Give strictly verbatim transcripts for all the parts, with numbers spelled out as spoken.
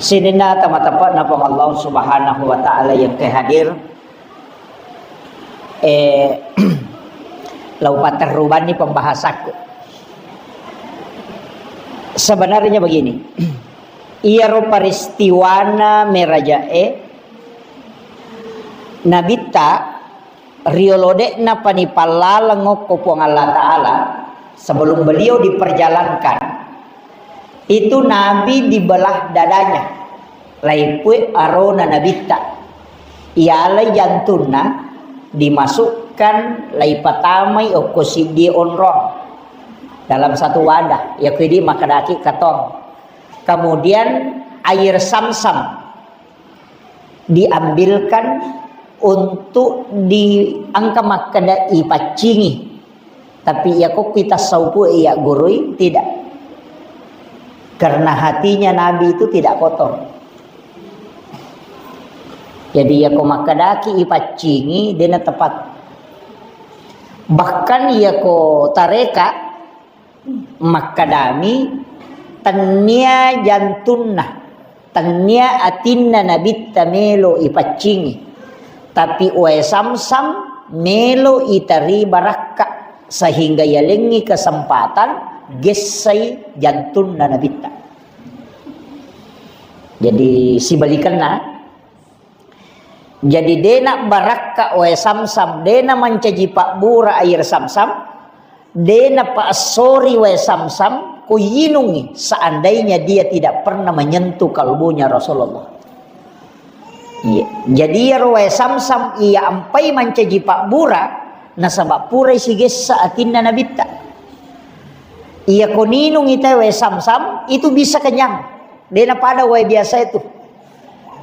Sininna tama-tama na Puang Allah Subhanahu wa Ta'ala yang kehadir, eh, lau paterrubanni pembahasaku. Sebenarnya begini, iyaro peristiwana merajae Nabitta riolo de'na pani pallaleng okko Puang Allah Ta'ala, sebelum beliau diperjalankan, itu Nabi dibelah dadanya, laipue arona Nabitta, ialai jantunna, dimasukkan, laipatamai okko siddi onrong dalam satu wadah, ya kidi makadaki katong. Kemudian air samsam diambilkan untuk diangka makkeda ipaccingi. Tapi iya kokki tassaupu iya gurui, tidak. Karena hatinya Nabi itu tidak kotor. Jadi iya ko makkedaki ipaccingi, dena tepat. Bahkan iya ko tareka, makkedami, tennia jantunna, tennia atinna Nabitta melo ipaccingi, tapi wae samsam melo itari barakka, sehingga yalengngi kesempatan gessai jantunna Nabitta. Jadi sibalikenna, jadi dena barakka wae samsam, dena mancaji pabbura air samsam, dena paassori wae samsam, ko yinungi, seandainya dia tidak pernah menyentuh kalbunya Rasulullah. Iya. Jadi iyaro wae samsam iya ampai mancaji pabbura, nasaba purai sigessa atinna Nabitta. Iya ko ninungi te wae samsam, itu bisa kenyang. Dena pada wae biasa itu.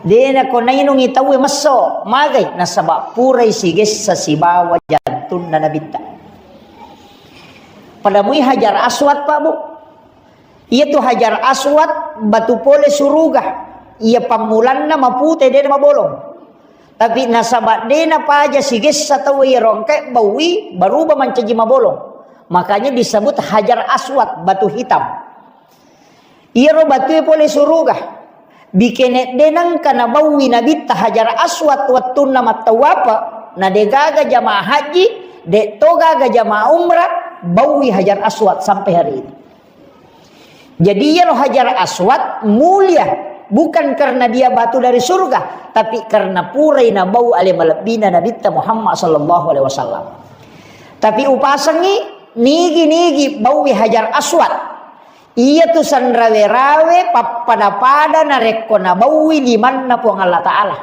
Dena ko nainungi tauwe messo, magai, nasaba purai sigessa sibawa jantunna Nabitta. Pada mui Hajar Aswad, Pak, Bu. Iya tu Hajar Aswad, batu pole suruga. Iya pammulanna mapute, dena mabolong. Tapi nasaba dena paja sigessa tauwe iya rongke baui, baruba mancaji mabolong. Makanya disebut Hajar Aswad, batu hitam. Iyaro batue pole suruga. Bikene denengka nabaui Nabitta Hajar Aswad wettunna mattawape, na degaga jamaah haji, de to gaga jamaah umrah, baui Hajar Aswad sampai hari ini. Jadi iyaro Hajar Aswad mulia, bukan karena dia batu dari surga, tapi karena purai nabau ale malebbina Nabitta Muhammad sallallahu alaihi wasallam. Tapi upasengi nigi-nigi baui Hajar Aswad. Iya tu sanrawe-rawe pappada-pada narekko nabaui limanna Puang Allah Ta'ala.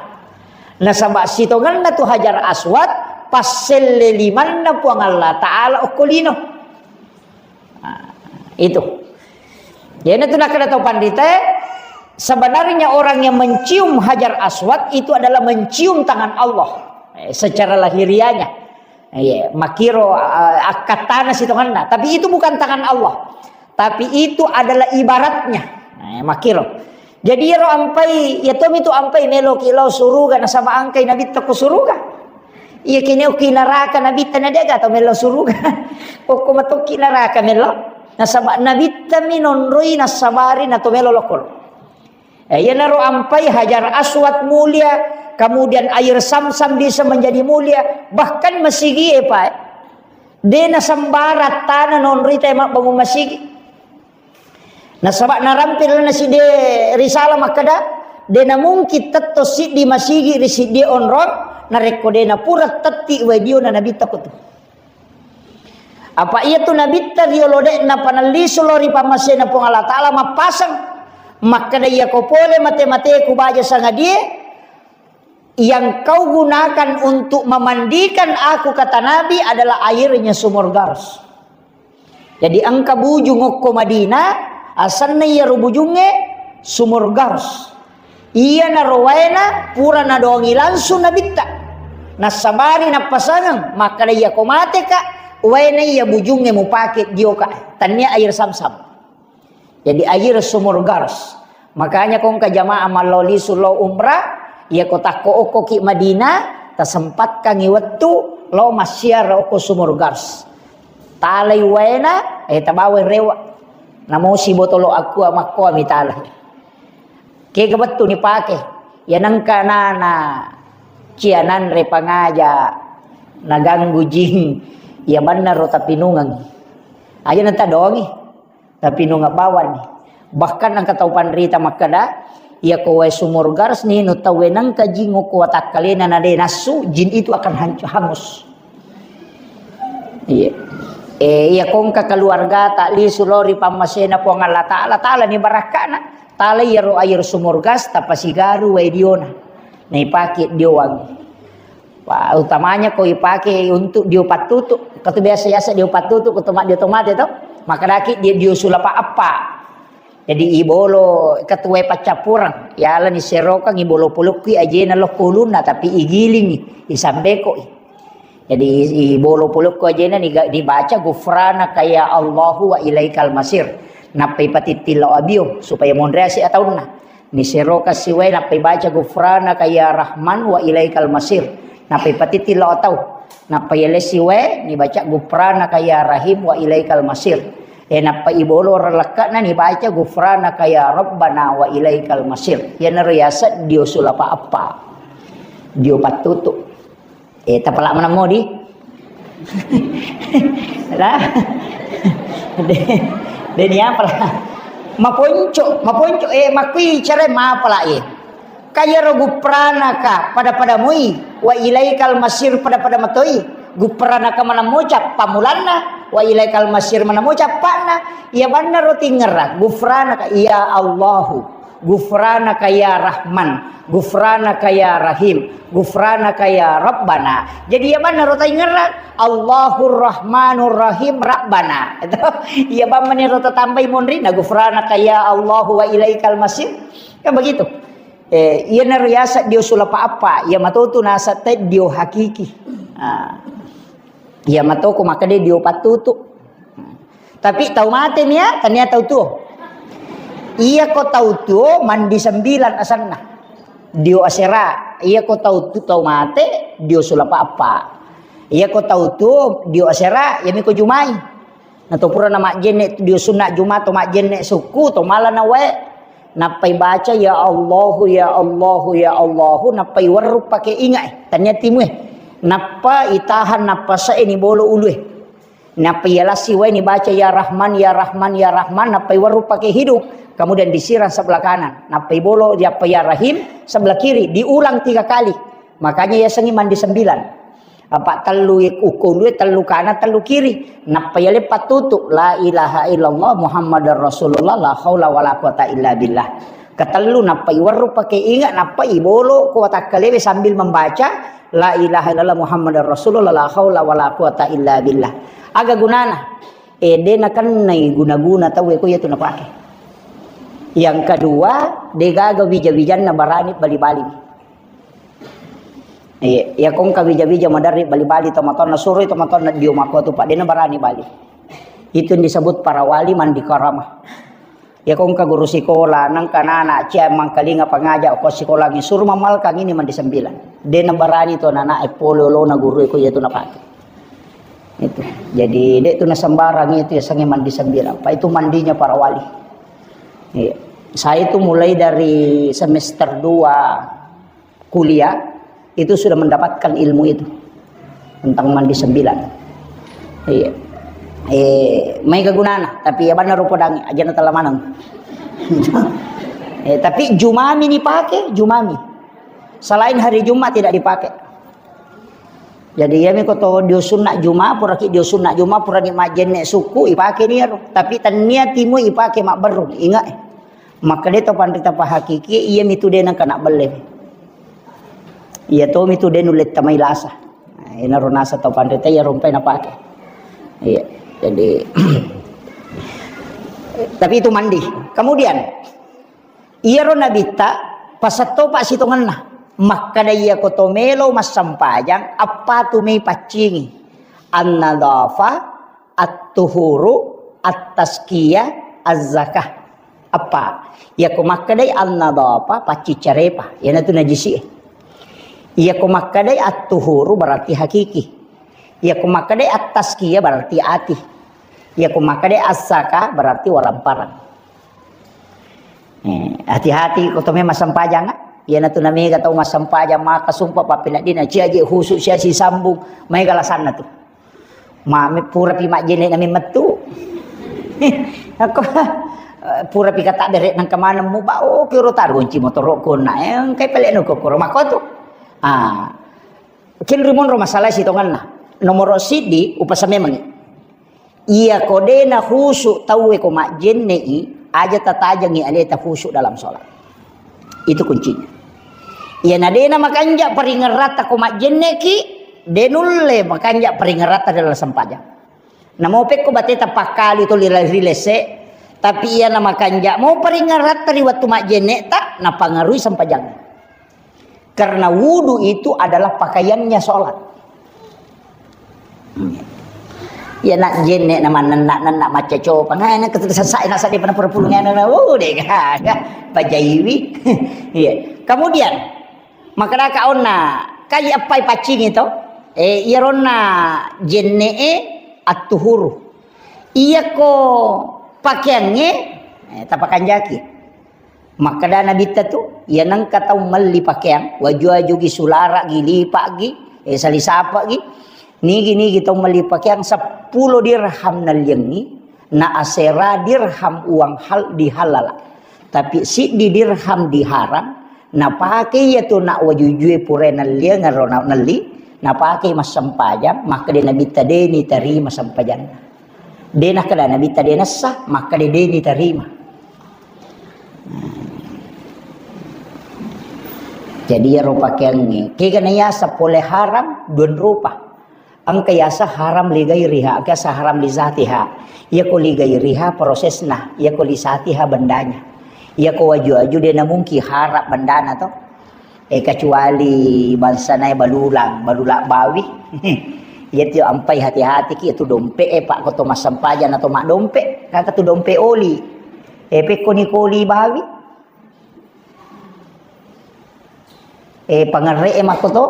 Nasaba sitongenna tu Hajar Aswad, passelle limanna Puang Allah Ta'ala okko lino. Nah, itu. Jadi itu nakkeda tau pandita, sebenarnya orang yang mencium Hajar Aswad itu adalah mencium tangan Allah, eh, secara lahiriahnya. Iya, makiro, eh, akkattana sitongenna. Tapi itu bukan tangan Allah. Tapi itu adalah ibaratnya. Eh, makiro. Jadi iyaro ampai, iya tomi tu ampai meloki lao suruga nasaba angkai Nabitta ko suruga. Iya kini oki naraka Nabitta na dega tau melo suruga. Okko matoki naraka melo. Nasaba Nabitta mi nonroi nasabari na to melo lokol. Eh, iyanaro ampai Hajar Aswad mulia, kemudian air Samsam bisa menjadi mulia, bahkan masigi e, Pak. De nasembarang tana nonroi te mabbangun masigi. Nasaba narampe lalenna siddi risalah makkeda, de namungkin tetto siddi masigi ri siddi onrong, narekko de napura tetti wae diona Nabitta kotu. Apa iya tu Nabitta riolo de'na panellisu lao ri pammasena Puang Allah Ta'ala mappaseng. Makkeda, "Iyako pole mate-mateku baja sangadie, yang kau gunakan untuk memandikan aku," kata Nabi, "adalah airnya sumur Gars." Jadi engka bujung okko Madinah, asenna iyaro bujungnge Sumur Gars. Iyanaro waena pura nadoangi langsung Nabitta. Nassabari nappasangeng, makkeda, "Iyako mateka, waena iya bujungnge mupake dioka, tannia air Samsam." Jadi air Sumur Gars. Makanya ko engka jamaah mallao lisu lao umrah, iyako takko okkoki Madinah, tasempatkangi wettu lao massiara okko Sumur Gars. Talai waena, eh, tabawai rewa. Namosi botolo aqua makkoa mitalai. Kega bettu ni pake. Ya nengka nana cia nanre pangaja naganggu jing. Ya bannaro tapinungeng. Aja nanta dongi. Tapinungeng bawang ni. Bahkan engka tau panrita makkeda, iya ko wae sumur gas ni nu tau nengka jing ko watakkalena na de nassu, jin itu akan hancu-, hangus. Iya. Eh, iya kongka keluarga tak lisu lori pammasena Puang Allah Ta'ala, Ta'ala ni barakkana, Ta'ala iyaro air sumur gas tapasigaru wae diona. Naipake dioang. Wah, utamanya ko ipake untuk dio pattutu. Katu biasa-biasa dio pattutu, ko toma-, dio tomate to. Maka daki dio, dio sulapa apa. Jadi ibolo ketuai paccappureng. Yala ni serokang ibolo pulukki ajena lo kulunna, tapi igilingi, isambeko. Jadi i-, ibolo pulukku ajena niga-, dibaca gufranaka ya Allahu wa ilaikal masir. Nappai patittilla abio supaya monreasi ataunna. Ni seroka siwae nappai baca gufranaka ya Rahman wa ilaikal masir. Nappai patittilla atau. Nappai yale siwae nibaca gufranaka ya Rahim wa ilaikal masir. E nappai ibolo relekkana nibaca gufranaka ya Rabbana wa ilaikal masir. Iyanaro yaseng dio sulapa appa. Dio pattutu. Eh, tapala maneng modi. Lah. De, de ni apa lah? Maponco, maponco, eh, makui cara mapala, eh. Kayaro gufranaka pada-pada mui, wa ilaikal masir pada-pada matoi. Gufranaka maneng moca pamulanna, wa ilaikal masir maneng moca appanna. Iya bannaro tingerang, gufranaka, ya Allahu. Gufranaka ya Rahman, gufranaka ya Rahim, gufranaka ya Rabbana. Jadi iya bannaro taingerang, Allahur Rahmanur Rahim Rabbana. Itu iya bang meniro tatambai monrina, gufranaka ya Allahu wa ilaikal masir. Kan begitu. Eh, iyanaro yaseng dio sulapa appa, iya matotu naseng te dio hakiki. Ah. Iya matoko makkeda dio pattutu. Tapi tau mate nia, tania tau tuo. Iya ko tau tuo mandi sembilan asenna. Dio asera. Iya ko tau tu-, tau mate, dio sulapa appa. Iya ko tau tuo, dio asera, iyami ko jumai. Na to pura na majjenne dio sunna juma to majjenne sukku to mala na wae. Nappai baca, "Ya Allahu, ya Allahu, ya Allahu," nappai werru pake inga e, tania timue. Nappa itahan, nappa se'e ni bolo ulue. Nappa iya lassi wae ni baca, "Ya Rahman, ya Rahman, ya Rahman," nappai werru pake hidung. Kemudian disiram sebelah kanan. Nappai bolo diappa, "Ya Rahim," sebelah kiri. Diulang tiga kali. Makanya yasengi mandi sembilan. Apa tellu ukko ulue, tellu kanan, tellu kiri. Nappa yale pattutu, "La ilaha illallah Muhammadar Rasulullah, la haula wala quwata illa billah." Ketellu nappa iwerru pake inga, nappa ibolo ko watakkalewe sambil membaca, "La ilaha illallah Muhammadar Rasulullah, la haula wala quwata illa billah." Aga gunana? Eh, de nakennai guna-guna tau e ko iyatu napake. Yang kedua, de gaga wija-wijanna barani bali-bali. Iya, iya kongka wija-wija maderri bali-bali tomatoanna, suroi tomatoanna dio makkuatu, Pak, dena barani bali. Itu yang disebut para wali mandi karama. Iya kongka guru sikola, nengka nana cia mangkalinga pangaja ko sikolangi, suruh mamalkang ini mandi sembilan. Dena barani to nana e pole olona guru e ko iyatu napake. Itu. Jadi, de tu nasembarang itu yasengi mandi sembilan. Pak, itu mandinya para wali. Iya. Saya itu mulai dari semester dua kuliah itu sudah mendapatkan ilmu itu tentang mandi sembilan. Iya. Eh, mai kegunana, tapi ya benar rupa dangi, aja na telah maneng. Eh, tapi jumami ni pakai, jumami. Selain hari Jumat tidak dipakai. Jadi iyami ko to dio sunna juma, puraki dio sunna juma, purani majjenne sukku, ipake ni ero. Tapi tania timu ipake mabberru, ingat. Makkeda to panrita pahakiki, iyami tu de nengka nabbelle. Iya tomi tu de nulle tamai lasa. Nah, inaro nasa to panrita iya rompai napake. Iya. Jadi tapi itu mandi. Kemudian iyaro nabitta pasettopa sitongenna. Makkeda iya ko to melo massempajang, appa tu mei paccingi. An-nadhafa, at-tuhuru, at-tazkiyah, az-zakah. Appa? Iya ko makkedai an-nadhafa, pacciccarepa. Iyanatu najisi e. Iya ko makkedai at-tuhuru berarti hakiki. Iya ko makkedai at-tazkiyah berarti ati. Iya ko makkedai az-zakah berarti waramparang. Hati-hati ko to memang sempajang, ah. Iyanatu namega tau massempajang maka sumpah pappeneddinna ciaji khusu sia sisambung, maega lasanna tu. Ma-, me-, purapi majjenne na memmettu. Ako, purapi kata bere nang kemana mu ba, oh, kiro taru kunci motoro kona, eh, engkai pele no kokoro makotu. Ah, kenri monro masalah sitonganna. Nomoro siddi, upasa memangi. Iya ko de na khusu tauwe ko majjenne'i, aja tatajengi aleta khusu dalam sholat. Itu kuncinya. Iya na de na makanja paringeratta ko majjenneki, de nulle makanja paringeratta dalam sempajang. Namo pekko bateta pakkali to lila-, rilese, tapi iya na makanja mo paringeratta ri wettu majjenne ta, napangarui sempajang. Karena wudu itu adalah pakaiannya sholat. Ya nak jenne na manenna-nenna macca copa. Nah, ini ketu sesai nasa di pernah perpulungan na, oh, deh, pajaiwi. Iya. Kemudian, maka daka onna, kai appai paccingi to? Eh, iya ronna jenne e attuhuru. Iya ko pakeangnge, eh, tapakanjaki. Makkeda Nabitta tu, iya nengka tau melli pakeang, waju-waju gi, sulara gi, lipa gi, eh, salisapa gi, nigi-nigi tau melli pakeang seppulo dirham nalliangi, na asera dirham uang hal dihalala. Tapi siddi dirham diharang, napake iya tu nak wajujue pura nalliang ro na-, nelli, napake massempajang, makkeda Nabitta deni tarima sempajanna. De nakkeda Nabitta de nessa, makkeda de nitarima. Jadi iyaro pakeangnge, kega na yaseng pole haram, duan rupa. Engka yaseng haram li gairiha, engka yaseng haram li zatiha. Iyako li gairiha prosesna, iyako li zatiha bendanya. Iyako waju-waju de namungki haram bendana to. Eh, kecuali bangsana balulang, balulang bawi. Iya tu ampai hati-hati ki, itu dompet, eh, Pak, ko to massempajang atau mak dompet, kaka tu dompet oli. Eh, pekko ni ko oli bawi. Eh, pangerre, eh, makko to.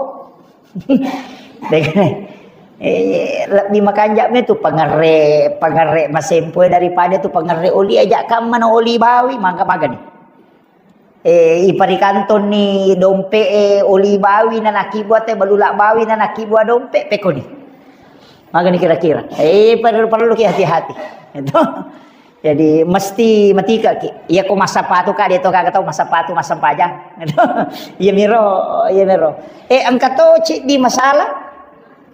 Eh, lebih makanja me tu pangerre, pangerre masempo daripada tu pangerre oli aja kamma na oli bawi, mangga magani. Eh, iparikantonni dompe, eh, oli bawi na nakibua te, balula bawi na nakibua dompe, pekoni. Magani kira-kira. Eh, perlu, perlu ki hati-hati. Itu. Jadi, mesti matika ki. Iya ko massapatu ka, de to kaga tau massapatu, massempajang. Itu. Iya miro, iya miro. Eh, engka to ceddi masalah.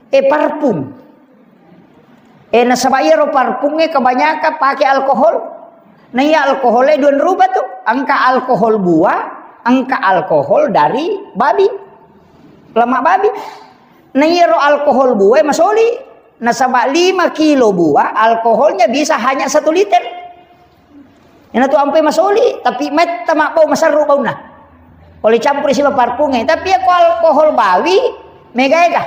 Eh, parfum. Eh, nasaba iyaro parfumnge kebanyakan pake alkohol. Nah, iya alkoholnya dua rupa tu. Engka alkohol buah, engka alkohol dari babi. Lemak babi. Nah, iyaro alkohol buah masoli. Nasaba lima kilo buah, alkoholnya bisa hanya satu liter. Iyana tu ampai masoli, tapi metta mabbau, maserru baunna. Oleh campur siba parfumnya. Tapi ya ko alkohol bawi, mega ega.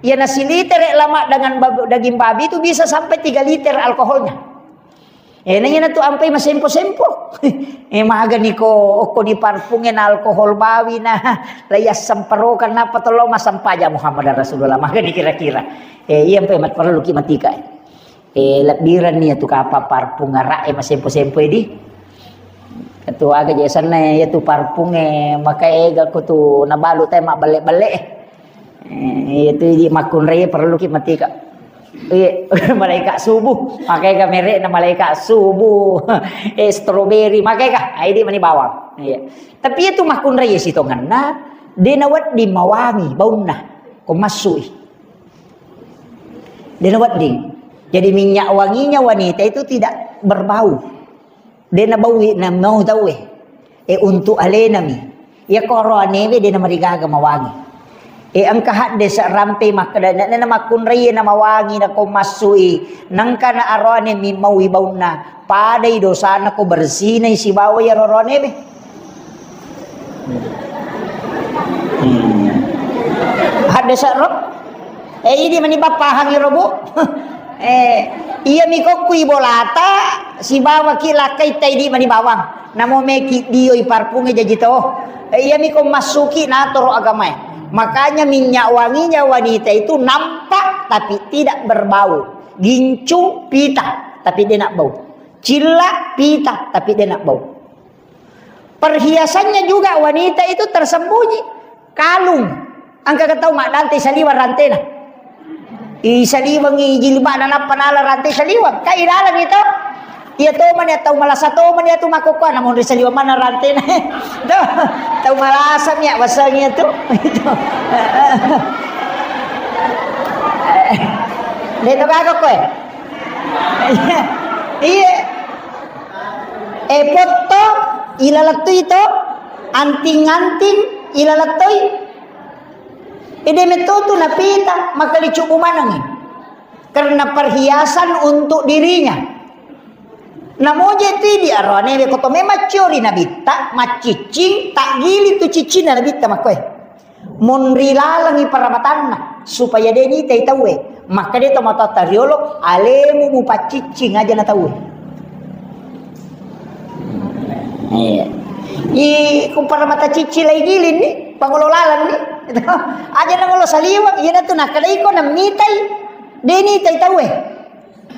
Ya nasi liter lemak dengan bab-, daging babi itu bisa sampai tiga liter alkoholnya. Eh, na iyana tu ampai masempo-sempo. Eh, magani ko, okko ni parfumnya na alkohol bawi na, la iya semperokan napa tolong masempajang Muhammad Rasulullah. Magani kira-kira. Eh, iya ampai mat-, perlu ki matika. Eh, lebbirenni iyatu kapang parfum araq e masempo-sempo e di. Ketua aga je senna iyatu parfum e, maka ega ko tu nabalu te mabbelle-belle e. Eh, iyatu idi makkunrai perlu ki matika. Iya, malaikat subuh, maka ega merekna malaikat subuh. Eh, strawberry, maka ega, ah, idi mani bawang. Iya. Tapi iyatu makkunrai sitongenna, de nawedding mawangi baunna. Ko massui. Dena wedding. Jadi minyak wanginya wanita itu tidak berbau. Dena baui na mau tauwe. E, untuk alenami. Iya ko aroanewe dena marigaga mawangi. E, engka hadde serampe makkeda na, na makkunrai na mawangi na ko massui. Nengka na aroane mi maui baunna. Padai dosana ko bersinai sibawa iya roroanewe. Hmm. Hadde se'ro? Eh, idi mani pappahangi ro, Bu. Eh, iya mi kokkui bolata, sibawa ki lakkai tai di mani bawang. Namo meki dioi parfum e jaji to. Eh, iya mi ko massuki natoro agamae. Makanya minyak wanginya wanita itu nampak tapi tidak berbau. Gincu pita tapi dia nak bau. Cilla pita tapi dia nak bau. Perhiasannya juga wanita itu tersembunyi. Kalung. Engka tau maddante saliweng rantena. I saliweng i jilbabna nappa nala rante saliweng. Ka ilaleng itu. Iya to mani tau malasa to mani tu makkokkoe namun ri saliweng mana rantena. Tuh, tau malasa mi waseng itu. Dek to gaga koe. Iya. E potto ilalettui to, anting-anting ilalettui. Ede metto tu napita, maka dicubu manengi. Karena perhiasan untuk dirinya. Namoje tu idi aroane we koto memang ciori nabitta, macciccing, tak gili tu ciccinna nabitta makkoe. Monri lalengi paramatanna supaya de nitai tauwe. Maka de tomatoatta riolo alemu mupacciccing aja na tauwe. Iya. I ku paramata cicci lai giling ni, pangolo laleng ni. Aja nangolo saliweng, iya natu nakadaiko namitai. De nitai tauwe.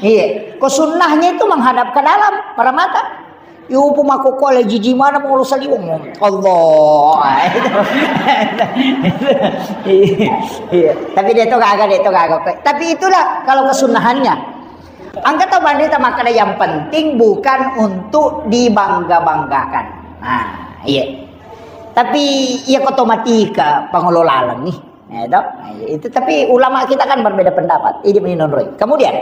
Iya, ko sunnahnya itu menghadap ke dalam, paramata. Yupu makkokkoe jiji mana mau saliweng. Allah. Iya, tapi de to gaga, de to gaga. Tapi itulah kalau kesunnahannya. Angka tau bande ta makkada yang penting bukan untuk dibangga-banggakan. Nah, iya. Tapi iya ko to mati ke pangolo laleng nih. Ya, toh? Nah, itu tapi ulama kita kan berbeda pendapat. Ini menonroi. Kemudian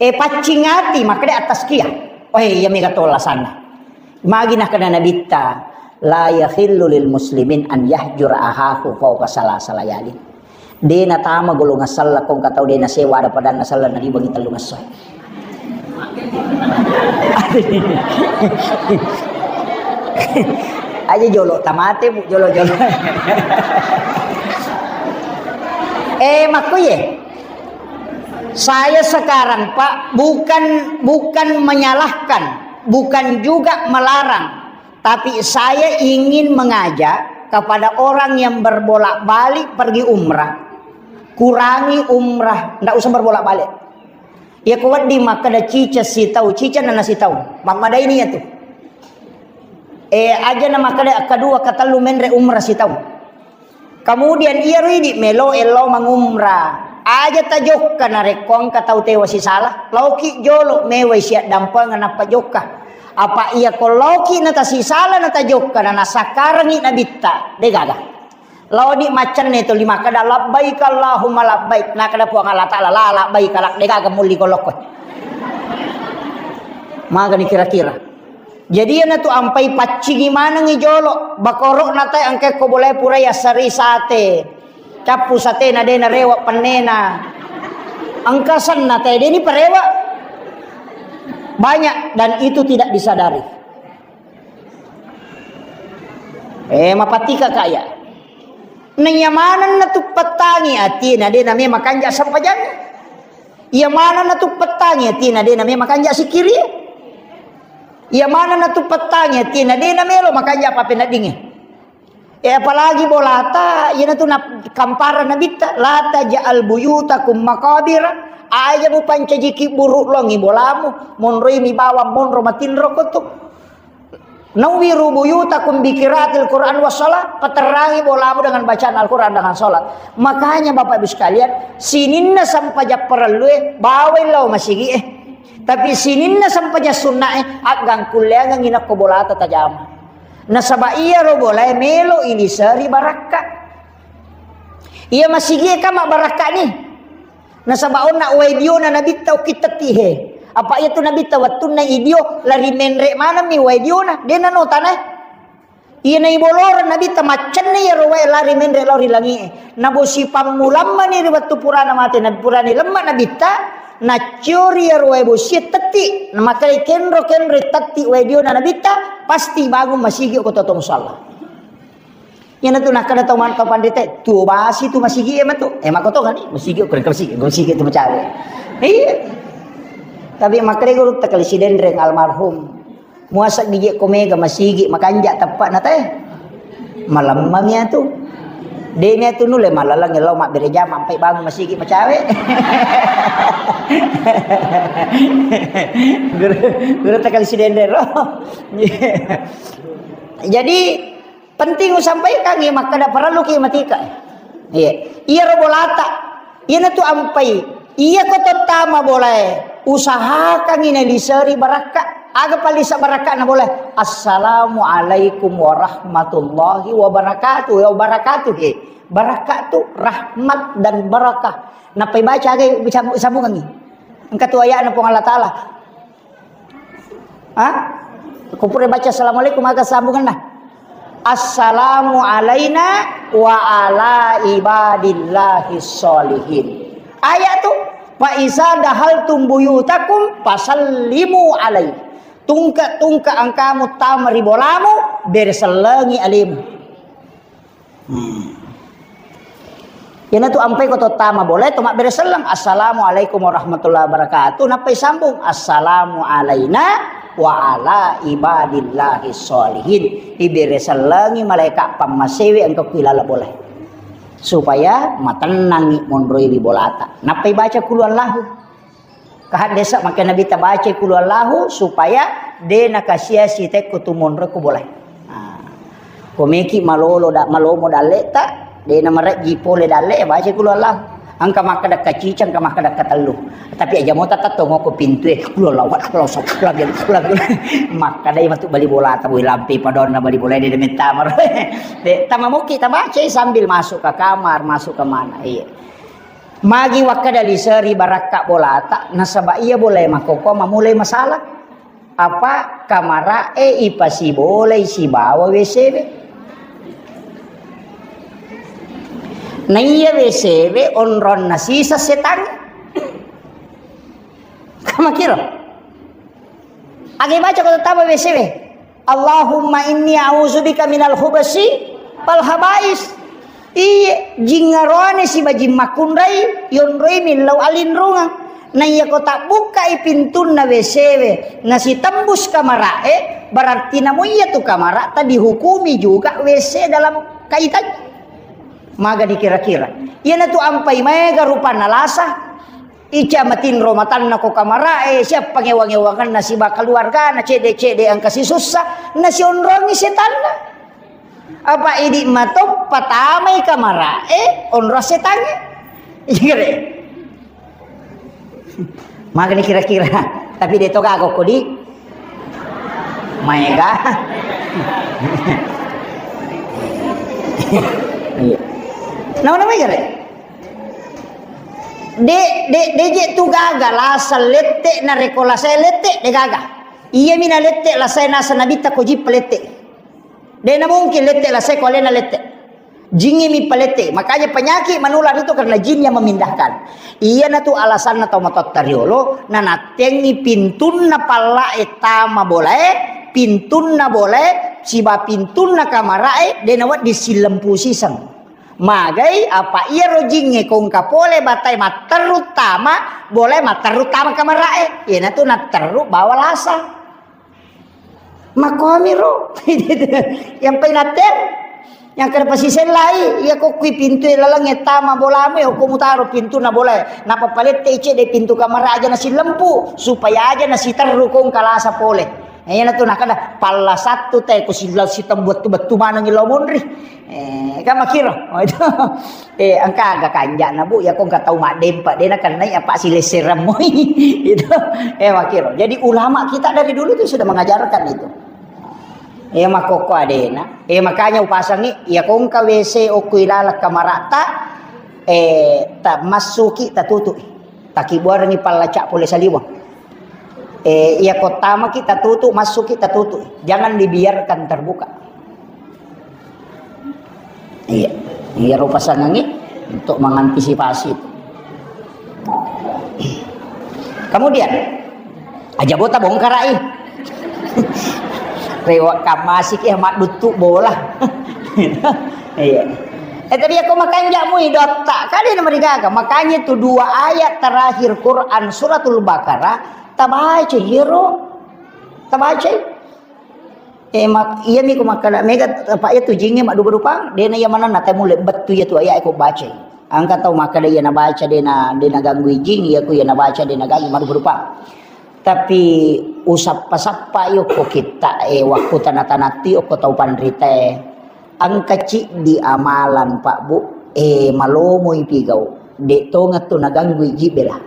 E paccing ati, makkeda at-tazkiyah. Oh, iya mega to lasanna. Magi nakkeda Nabitta, "La yahillu lil muslimin an yahjura ahahu fauqa salasa layalin." De natama golongan selleng ko engka tau de nasewa ada padanna selleng naribangi tellung esso. Aja jolo tamate, Bu, jolo-jolo. Eh, makkuye. Saya sekarang, Pak, bukan, bukan menyalahkan, bukan juga melarang, tapi saya ingin mengajak kepada orang yang berbolak-balik pergi umrah, kurangi umrah, ndak usah berbolak-balik. Ya, ku wedding makkeda cica sitau, cica nana sitau, mammadaini ya tu. Eh, aja na makkeda kedua, ketellu menre umrah sitau. Kemudian iyaro idi melo ello mangumrah. Aja tajokka narekko engka tau tewa sisala, laoki jolo mewai siaddampengeng nappa jokka. Apa iya ko laoki natasisala natajokka na nasakkarengi nabitta, degaga. Laodi maccenne tuli makkeda, "Labbaik Allahumma labbaik." Nakeda Puang Allah Taala, "La labbaik lak," degaga mulli golokko. Magani kira-kira. Jadi, iyanatu ampai paccingi manengngi jolo, bakoro'na tae engka ko bolae purai assarei sate. Cappu satena de narewa pennena. Engka senna tae de ni parewa. Banyak dan itu tidak disadari. Eh, mapatika kaya. Naiya manenna tu pettangi atina de name makanja sempajang. Iya manenna tu pettangi atina de name makanja sikiri. Iya manenna tu pettangi atina de namelo makanja apa peneddingi. Eh, apalagi bolata, iyanatu na-, kampara nabitta, "La taj'al buyutakum maqabira." Aja mupancajiki buru longi bolamu, monroi mi bawang monro matinro kotu. "Nawwiru buyutakum bi qiraatil Qur'an was shalah." Paterrangi bolamu dengan bacaan Al-Quran, dengan salat. Makanya Bapak Ibu sekalian, sininna sempajang parellue bawai lao masigi eh. Tapi sininna sempajang sunna eh, aggangkulleangengi nakko bolata tajama. Nasaba iyaro bolae melo iliseri barakka. Iya masigie ka mabbarakka ni. Nasaba onna uwai biona nabitta ukki tetti he. Apa iya tu nabitta wettunna idio lari menre maneng mi uwai biona, de nano tanae. Iya naiboloreng nabitta maccenna iyaro wae lari menre lao ri langie. Nabosi pammulamma ni ri wettu purana mate nabi purani lemma nabitta, nacciori iyaro wae bosie tetti. Namakai kenro-kenro tetti uwai biona nabitta, pasti bangun masigi ko toto musalla. Iyanatu nakkeda tau man-, tau panrita, "Tuo basi tu masigi e matu." Eh, makkotongani, masigi, kure masigi, masigi tu macawe. Iya. Tapi makkeda guru takali sidenreng almarhum. Muasa gigi ko mega masigi makanja teppa na teh. Malamma mi atu. De mi atu nulle malalang lo mabbere jama ampai bangun masigi macawe. Guru, guru takali sidenreng ro. Jadi, penting usampaikangngi, makkeda parelluki matika. Iya. Iyaro bolata. Iyanatu ampai. Iyako tottama bolae, usahakangngi naliseri barakka. Aga pallisa barakkana bolae? Assalamualaikum warahmatullahi wabarakatuh. Ya, wabarakatuh, he. Barakka tu rahmat dan barakah. Nappai baca aga sambungangngi. Engka tu ayatna Puang Allah Ta'ala. Ha? Ko pura baca assalamualaikum, aga sambunganna? Assalamu alaina wa ala ibadillahis sholihin. Ayat tu, fa iza dahaltum buyutakum fasallimu alaihi. Tungke-tungke engkamu tama ri bolamu, beresellengi alemu. Hmm. Iyanatu ampai ko tottama bolae to mabbere selleng, "Assalamualaikum warahmatullahi wabarakatuh." Nappai sambung, "Assalamu alaina wa ala ibadillahi sholihin." Ibere sellengi malaeka pammasewe engka ku ilala bolae. Supaya matennangi monroi ri bolata. Nappai baca kulu Allahu. Kahaddesa makkeda Nabitta bacai kulu Allahu supaya de nakasia-sia tekko tu monro ko bolae. Nah, ko meki malolo da-, malomo dalleta, de namarejji pole dalle, bacai kulu Allahu. Engka makkeda kacicang, engka makkeda katellu. Tapi aja mo tatatto ngoko pintue, kulu Allahu, kulu Allahu, kulu Allahu, kulu Allahu. Makkeda matu bali bolata, boi lampe padonna bali bola de mettama. De, tama moki tabacai sambil masuk ke kamar, masuk ke mana. Iya. Magi wakkeda liseri barakka bolata, nasaba iya bolae makkokkoe mamulai masalah. Apa kamara'e ipasibolai sibawa W C we. Naiya W C we onronna sisa setangnge. Kamakiro. Age baca ko tama W C we. Allahumma inni a'udzubika minal khubasi wal khabais. Iye, jingngaroane siba jing makkunrai, yonroi millau alinrungeng. Naiya ko tabbukkai pintunna W C we, nasitembus kamara'e, berarti namo iya tu kamara'ta dihukumi juga W C dalam kaitannya. Maga dikira-kira. Iyanatu ampai maega rupanna lasa. Ica matinro matanna ko kamara'e, siappa ngewa-ngewangenna siba keluargana, cede-cede engka sisussa, nasionrongi setanna. Apa idi matoppa tamai kamara'e, onro setangnge. Iya, re. Magani kira-kira. Tapi de to gaga ko di. Maega. Iya. Nama-nama gare. De, de, de je tu gaga lasa lette, narekko lasa lette, de gaga. Iya mina lette lasa nasa Nabitta ko jippa lette. De na mungkin lette lasa ko alena lette. Jingnge mi palette. Makanya penyakit menular itu karena jin yang memindahkan. Iyanatu alasanna tau matotta riolo, nanattengi pintunna pallae tama bolae, pintunna bolae, siba pintunna kamarae, de na wedding sillempu siseng. Magai, apa iyaro jingnge kongka pole batae matterru tama, bolae matterru tama kamara'e. Iyanatu natterru bawa lasa. Makkomi ro. Yang painatter, yang kada pasisellai, iya kokkui pintu lalengnge tama bolamu, ya ko mutaro pintu na bolae. Napa palette cede pintu kamar aja nasillempu, supaya aja nasiterru kongka lasa pole. Iyanatu nakada, palla sattu te, ko sila sitembuattu bettu maneng ilo monri. Eh, kan makiro. Oh, itu. Eh, engka aga kanjana, Bu, ya ko engka tau maddempa, de nakennai apa silessereng moi. Itu. Eh, makiro. Jadi ulama kita dari dulu tuh sudah mengajarkan itu. Eh, makokko adena. Eh, makanya upasangi, ya ko engka W C okko ilala kamarata, eh, ta massuki tatutu. Takibuarengi pallaca pole saliweng. Eh, iya ko tamaki tatutu, massuki tatutu. Jangan dibiarkan terbuka. Iya. Iya ro pasangangi untuk mengantisipasi itu. Kemudian, aja bota bongkarai. Rewa kamasi ke maduttu bola. Iya. Eh, tapi aku makanja mui dotta. Kali ini merigaga. Makanya itu dua ayat terakhir Quran suratul Baqarah tabaca, iyaro. Tabaca. Eh, mak-, iya mi ko makkada mega, apa iya tu jingnge maddupa-dupa, dena iya manenna tamulle bettu iya tu ayat ko baca. Engka tau makkada iya nabaca dena, dena ganggu jing, iya ku iya nabaca dena ganggu maddupa-dupa. Tapi usappa-sappa yokko kitta e, wakku tana-tanattu yokko tau panrita e. Engka ciddi amalan, Pak, Bu, e, malomoi pigau. De' tongettu naganggu iji bela.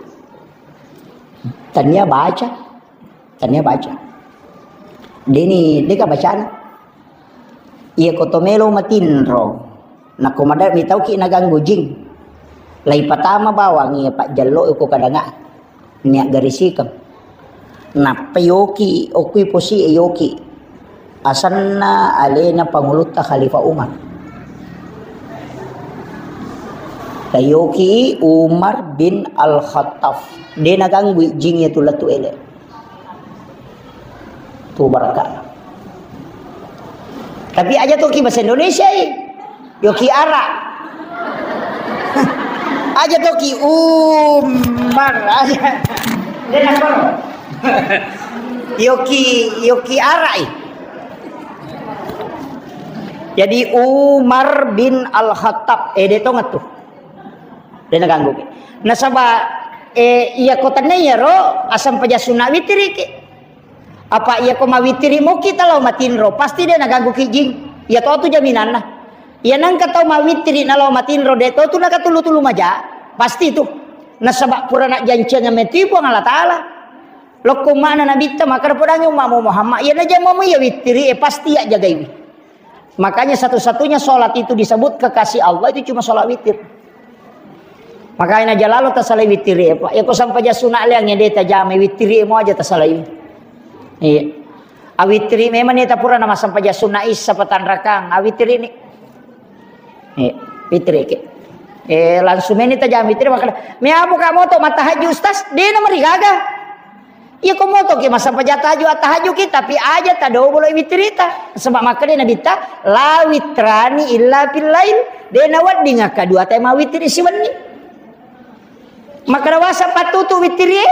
Tania baca. Tania baca. Deni, deka bacana. Iya ko to melo matinro. Nako mada mitauki naganggu jing. Lai patama bawang iya pajjallo ko kadanga. Nia garisikeng. Nappa yoki, okui posi e yoki. Asenna alena pangulutta Khalifah Umar. Tayoki Umar bin Al-Khattab. De' naganggu jing iya tu lettu ele. Tu barakka. Tapi aja toki bahasa Indonesia i. Yoki ara. Aja toki Umar. Aja. De' nakoro. Yoki, yoki ara i. Jadi Umar bin Al-Khattab. Eh, de' tongettu. De' naganggu ki. Nasaba, eh, iya ko tenne iyaro, asam paja sunna witiri ki. Apa iya ko mawitiri moki talo matinro, pasti de' naganggu ki jing. Iya to tu jaminanna. Iya nangka tau mawitiri nalo matinro de' to tu nakatulu-tulu maja. Pasti tu. Nasaba pura najjanciang metti Puang Allah Ta'ala. Lokko mana nabitta maka podangi ummamu Muhammad. Iya najamamu iya witiri e pasti iya jagaiwi. Makanya satu-satunya sholat itu disebut kekasih Allah itu cuma sholat witir. Makanya jalalo tasalai witir ya, Pak. Ya ko sampaja sunat liang ya de' tajamai witir mo aja tasalai. Iya. A witir memang ni tapura nama sampaja sunat isya patanrakang. A witir ini. Iya, witir ke. Eh, langsung ini tajam witir maka me abu ka moto matahaju ustaz, de' na marigaga. Iya ko moto ki massampaja tahaju, tahaju ki, tapi aja tadobolo witirita. Sebab makkeda Nabitta, "La witrani illa fil lail." De' nawedding akka dua tae mawitiri siwenni. Makkeda wasa pattutu witirie.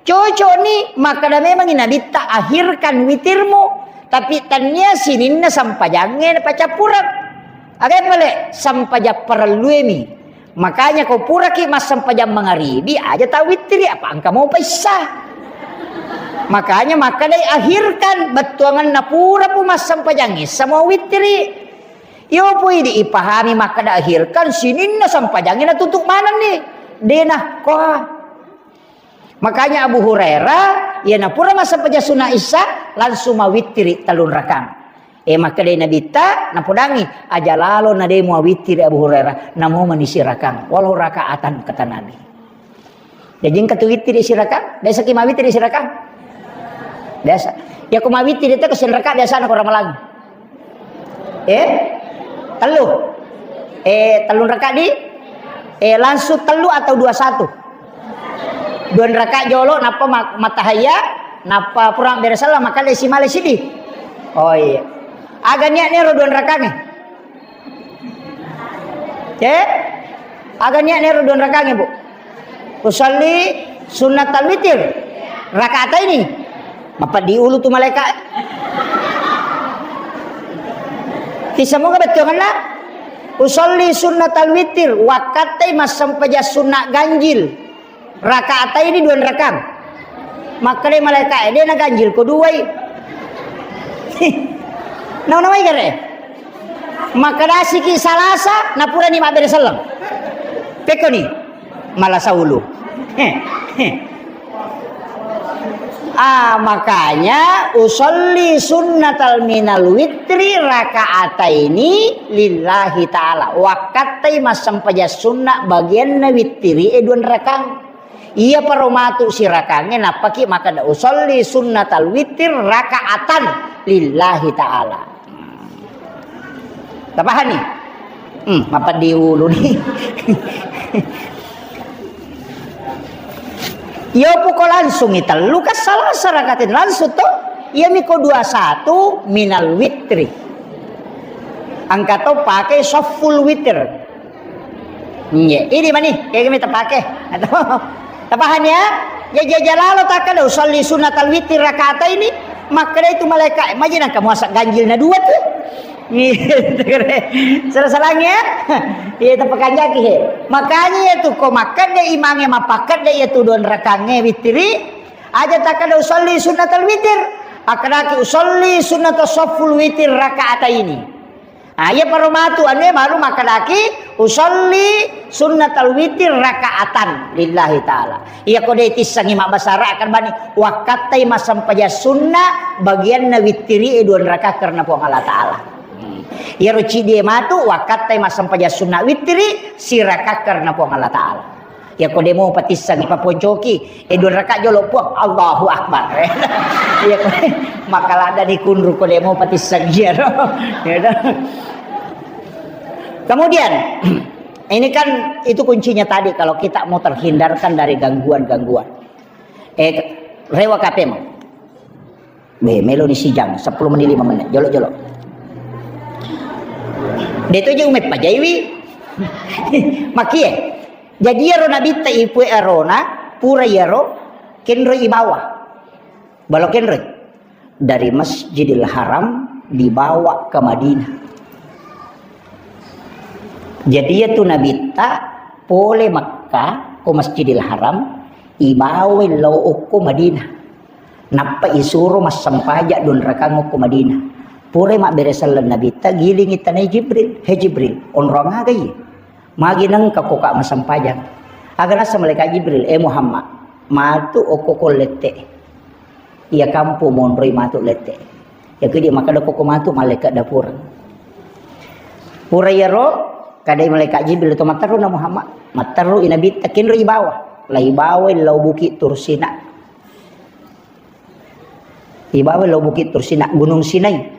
Cocok ni, makkeda memang Nabitta, "Akhirkan witirmu." Tapi tania sininna sampajangnge pacappureng. Aga pale sampaja parelluemi. Makanya ko puraki massempajang mangaribi, aja tau wittiri, apa engka mopa issa. Makanya makkadai akhirkan, bettuanganna pura pu massempajang issa mo wittiri. Iyo pui di ipahami makkada akhirkan, sininna sempajangnge natutu manenni. Dena koa. Makanya Abu Hurairah, iya napura massempajang sunna isya, langsung mawittiri tellung rakang. Eh, makkedai Nabitta, napodangi, aja lalo na de muawittiri Abu Hurairah, namo mani sirakang, walau rakaatan, kata Nabi. Jadi engka tu wittiri sirakang, biasa ki mawittiri sirakang? Biasa. Ya ko mawittiri itu kesin raka biasa na ko ramalang. Eh? Tellu. Eh, tellung raka di? Eh, langsung tellu atau dua satu? Dua raka jolo, nappa ma-, matahaya, nappa pura beresella, maka lesi male sidi. Oh iya. Aga niat nero dua raka ni? Eh? Aga niat nero dua raka ni, Bu? Usalli sunnatal witir. Rakaat ini. Mapeddi ulu tu malaika. Tisamoga bettuanna? Usalli sunnatal witir, wakkattai massempajang sunna ganjil. Rakaat ini dua rakang. Makkeda malaika, eh, de na ganjil ko duai. Nau nawai gare. Makkedasiki salasa, napurani mabbere selleng. Pekkoni. Malasa ulu. Ah, makanya usolli sunnatal minal witri rakaataini lillahi ta'ala. Wakkattai massempajang sunna bagianna wittiri e dua rakang. Iya paro matu sirakangnge nappaki makkeda usolli sunnatal witir rakaatan lillahi ta'ala. Tapahani? Hmm, mapeddi ulu ni. Iyo puko langsungi tellu ka salasa rakaat langsung to. Iya miko dua satu minal witri. Engka to pake sofful witir. Iya, ini mani, kayak gini tapake. Atau tapahani ya? Ya jaja lalo takkeda usolli sunnatal witri rakaataini. Makkeda itu malaikat, maji nang kamu asak ganjil na dua tu. Salah-salahnya. Iya, tapakanjaki he. Makanya ya tu ko makkeda imange mapakeda ya tu dua rakangnge witiri. Aja takkeda usalli sunnatal witir, akkadaki usalli sunnatas safful witir raka'ataini. Ah, iya paro matu anu e malu makkadaki usalli sunnatal witir raka'atan lillahi ta'ala. Iya ko de tissengi mabbasa Arab kan bani wakkattai massempajang sunna bagianna wittiri e dua rakaat karena Puang Allah Ta'ala. Hmm. Iyaro cidi e matu wakkattai massempajang sunna wittiri sirakaat karena Puang Allah Ta'ala. Iya ko de mo patissengi paponcoki, eh, dua rakaat jolo Puang, Allahu Akbar. Iya ko makaladani kunru ko de mo patissengi iyaro. Ya toh. Kemudian, ini kan itu kuncinya tadi kalau kita mau terhindarkan dari gangguan-gangguan. Eh, rewa kape mo. Be, melo ni sijang, sepuluh menit, lima menit, jolo-jolo. De to je ume pajaiwi. Makie. Jadi iyaro nabitta ipue arona, pura iyaro, kenro ibawa. Balo kenro. Dari Masjidil Haram dibawa ke Madinah. Jadi iyatu nabitta pole Makkah ko Masjidil Haram, ibawai lao okko Madinah. Nappa isuro massempajang dua rakang okko Madinah. Pura mabbere selleng nabitta, gilingi tanai Jibril. "He Jibril, onrong aga iye? Magi nengka ko ka massempajang?" Aga nasa malaikat Jibril, "Eh Muhammad, matu okko ko lette. Iya kampo monroi matu lette." Iya kidi makkeda ko matu malaikat dapur. Pura iyaro, kadai malaikat Jibril to matteru na Muhammad. Matteru i nabitta kenro ibawa. Lai bawai lao Bukit Tursina. Ibawa lao Bukit Tursina, Gunung Sinai.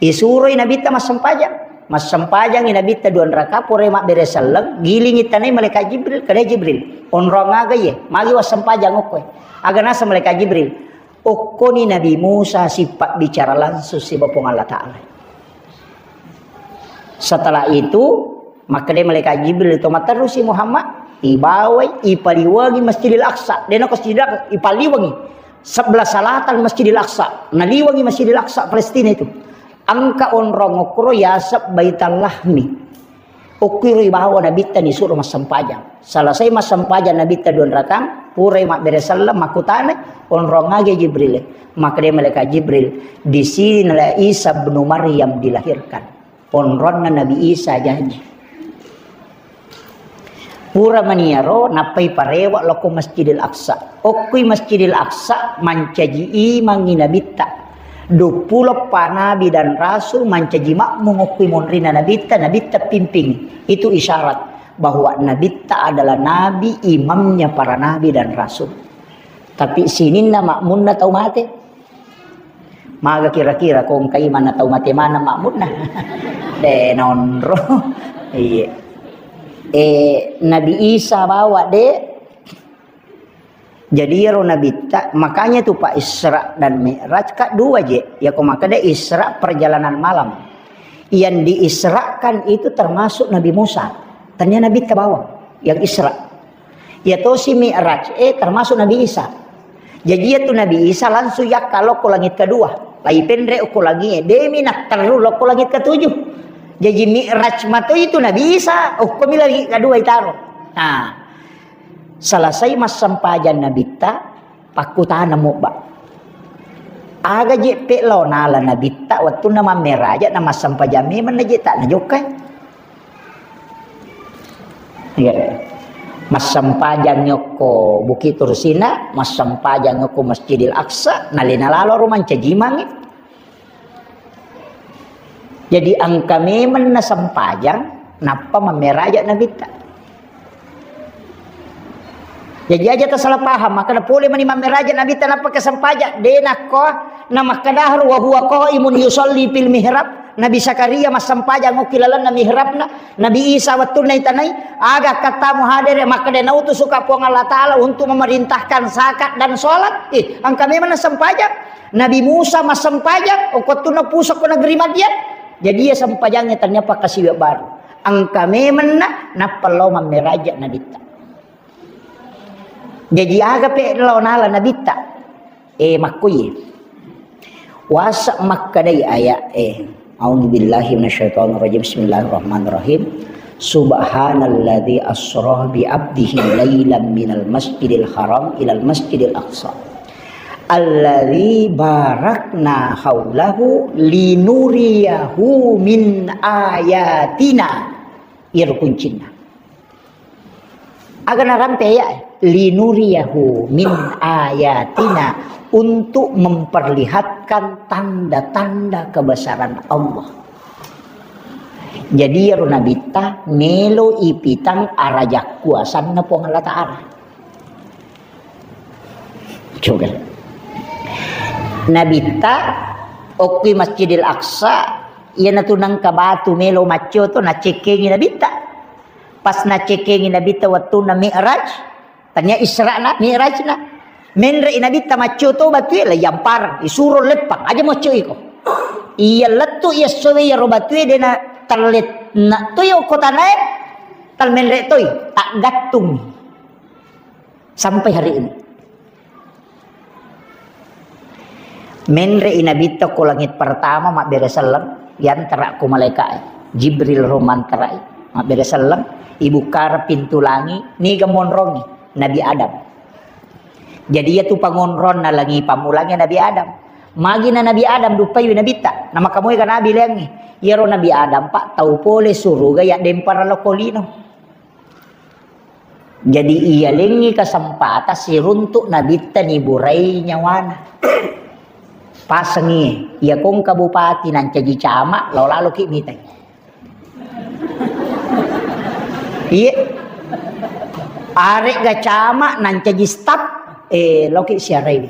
Isuroi nabitta massempajang. Massempajang i nabitta dua rakaat, pura mabbere selleng, gilingi tanai malaikat Jibril, kadai Jibril. "Onrong aga iye? Magi wassempajang okkoe?" Aga nasa malaikat Jibril, "Okkoni Nabi Musa sipabbicara langsung siba Puang Allah Ta'ala." Setelah itu, makkeda malaikat Jibril to matterusi Muhammad, ibawai, ipaliwangi Masjidil Aqsa. Dena ko Masjidil Aqsa, ipaliwangi. Sebelah selatan Masjidil Aqsa. Naliwangi Masjidil Aqsa Palestina itu. Engka onrong okkoro yaseng Baital Lahmi. Okkiro ibawa nabitta nisuro massempajang. Selesai massempajang nabitta dua rakang, purai mabbere selleng makkutana, "Onrong aga Jibril?" Makkeda malaikat Jibril, "Di sini Nabi Isa bin Maryam dilahirkan." Onronna Nabi Isa jaji. Pura maniaro nappai parewa loko Masjidil Aqsa. Okkui Masjidil Aqsa mancaji imangi nabitta. Duappulo pa nabi dan rasul mancaji makmum okkui monrina nabitta, nabitta pimping. Itu isyarat bahwa nabitta adalah nabi, imamnya para nabi dan rasul. Tapi sininna makmunna tau mate. Maga kira-kira ko engka imanna tau mate maneng makmunna? De nonro. Iya. Eh, Nabi Isa bawa de. Jadi iyaro nabitta, makanya tu Pak Isra dan Mi'raj ka dua je. Ya ko makkeda Isra perjalanan malam. Yang diisrakan itu termasuk Nabi Musa. Tania nabitta bawang yang Isra. Ya tosi Mi'raj, eh, termasuk Nabi Isa. Jadi ya tu Nabi Isa langsung yakka lokko langit kedua. Lai penre okko langit, eh, demi natteru lokko langit ketujuh. Jadi Mi'raj mato itu Nabi Isa, okko mi langit kedua itaro. Nah, selesai massempajang nabitta, pakkutana mobba. Aga je pe lao nala nabitta wettunna mammeraja na massempajang memang na je tak najokkai. Iya. Massempajang yokko Bukit Tursina, massempajang yokko Masjidil Aqsa, nalena lalo ro mancajimangi. Jadi engka memeng na sempajang, nappa mammeraja nabitta. Jadi aja tasalah paham, makkeda pole mani mammeraja nabitta nappa ke sempajang, de nakko na makkeda haru wa huwa qaimun yusalli fil mihrab, Nabi Zakaria massempajang okki lalenna mihrabna, Nabi Isa wettunna itanai, aga kattamu hadere makkeda nautusuka Puang Allah Ta'ala untuk memerintahkan zakat dan sholat, eh, engka memeng na sempajang. Nabi Musa massempajang, okko wettunna pusokko negeri Madian. Jadi iya sempajangnge tania pakkasiwiang baru. Engka memenna, nappa lao mammeraja nabitta. Jadi aga pe lao nala nabitta? Eh, makkuye. Wasa makkedai ayat eh. A'udzubillahi minasyaitonirrajim. Bismillahirrahmanirrahim. Subhanalladzi asra bi abdihi lailan minal masjidil haram ilal masjidil aqsa. Alladzi barakna haulahu linuriyahu min ayatina. Iyaro kuncinna. Aga narampe ya, linuriyahu min ayatina, untuk memperlihatkan tanda-tanda kebesaran Allah. Jadi iyaro nabitta melo ipitang araja kuasanna Puang Allah Ta'ala. Coba. Nabitta okki Masjidil Aqsa, iyanatu nengka batu melo maccio to, nacekkengi nabitta. Pas nacekkengi nabitta wettunna Mi'raj, tania Isra'na, Mi'rajna. Menre'i nabitta maccio to batue, la yamparang, isuro leppang, aja maccio iko. Iya lettu iya sowe iyaro batue dena tallet na to yo kotanae, tal menre toi, taggattung. Sampai hari ini. Menre'i nabitta ko langit pertama, mabbere selleng, yantara ko malaika'e. Jibril ro mantarai, mabbere selleng, ibukkara pintu langi, niga monrongi, Nabi Adam. Jadi iyatu pangonronna langi pammulangi Nabi Adam. Magina Nabi Adam duppaiwi nabitta, namakamoega nabi leangngi. Iyaro Nabi Adam, Pak, tau pole suruga yaddempara lokko lino. Jadi, iyalengngi kesempatan siruntuk nabitta niburai nyawana. Pasengi, iya kongka bupati nancaji camat, lao laloki mitai. Iye. Aregga camat nancaji staf, eh, loki siarai.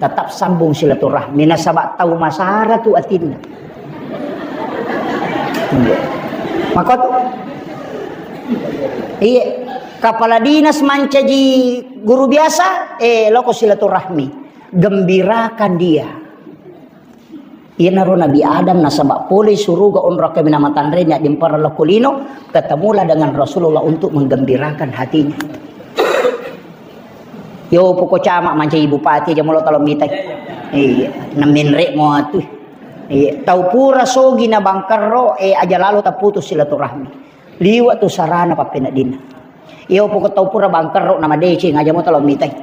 Tetap sambung silaturahmi, nasaba tau masara tu atinna. Iya. Makotu? Iya. Kepala dinas mancaji guru biasa, eh, loko silaturahmi. Gembirakan dia. Iyanaro Nabi Adam nasaba pole suruga onrong kaminang matanre nia dimpara lokko lino, ketemulah dengan Rasulullah untuk menggembirakan hatinya. Yo, poko camat mancaji bupati aja molo talo mitai. Iya, namenre mo atu. Iya, tau pura sogi na bangkerro, eh, aja lalo taputus silaturahmi. Liwa tu sarana pappeneddinna. Yo, poko tau pura bangkerro na madeceng aja mo talo mitai.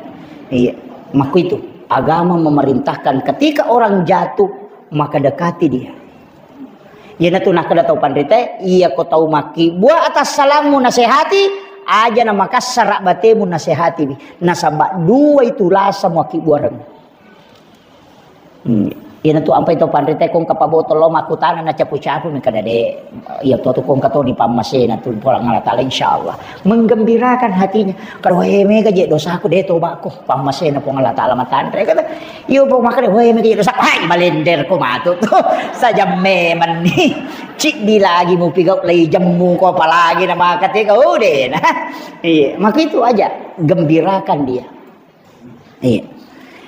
Iya, makku itu. Agama memerintahkan ketika orang jatuh, maka dekati dia. Iyanatu nakkeda tau panritae, iya ko tau makkibua atas salammu nasehati, aja na makassara batemu nasehatiwi. Nasaba dua itu lasa muakkibbuareng. Hmm. Iyanatu ampai tau panritae kong kapabotol lo makkutana na capu-capu mi kada de. Iya to tu kong katoni pammasena tu Puang Allah Taala insyaallah. Menggembirakan hatinya. Kada, "Weh, mega je dosaku, de tobako." Pammasena Puang Allah Taala matanre kata. Iyo, Puang, makkeda, "Weh, mega je dosaku." Hai, balender ko matu tu. Sajam memang ni. Ciddi lagi mupigau lai jemmu ko apalagi na makate ko dena. Iya, maka itu aja gembirakan dia. Iya.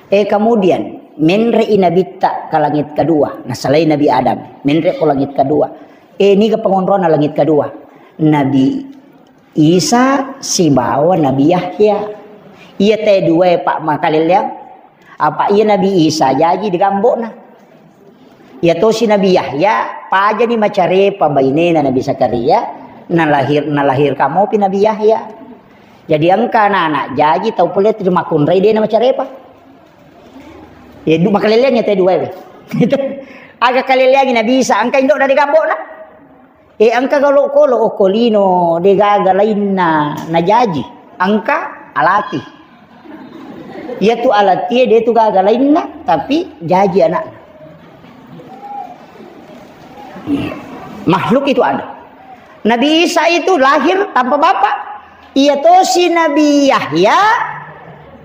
Eh, kemudian menre'i nabitta ke langit kedua. Nah, selain Nabi Adam, menre ko langit kedua. Eh, niga pengonrona langit kedua? Nabi Isa sibawa Nabi Yahya. Iya te dua, Pak, makaleleang. Apa iya Nabi Isa jaji digambokna. Iya tosi Nabi Yahya, pajani macarepa bainena Nabi Zakaria, nalahir, nalahir kamopi Nabi Yahya. Jadi engka anak-anak jaji tau pole tu makunrai dena macarepa. Ya, du-, makaleleang ya te dua we. Aga kaleleangi Nabi Isa, engka indokna digambokna. Eh, engka galo kolo okko lino, de gaga lainna najaji. Engka alati. Iya tu alatie de tu gaga lainna, tapi jaji anakna. Makhluk itu ada. Nabi Isa itu lahir tanpa bapak. Iya tosi Nabi Yahya,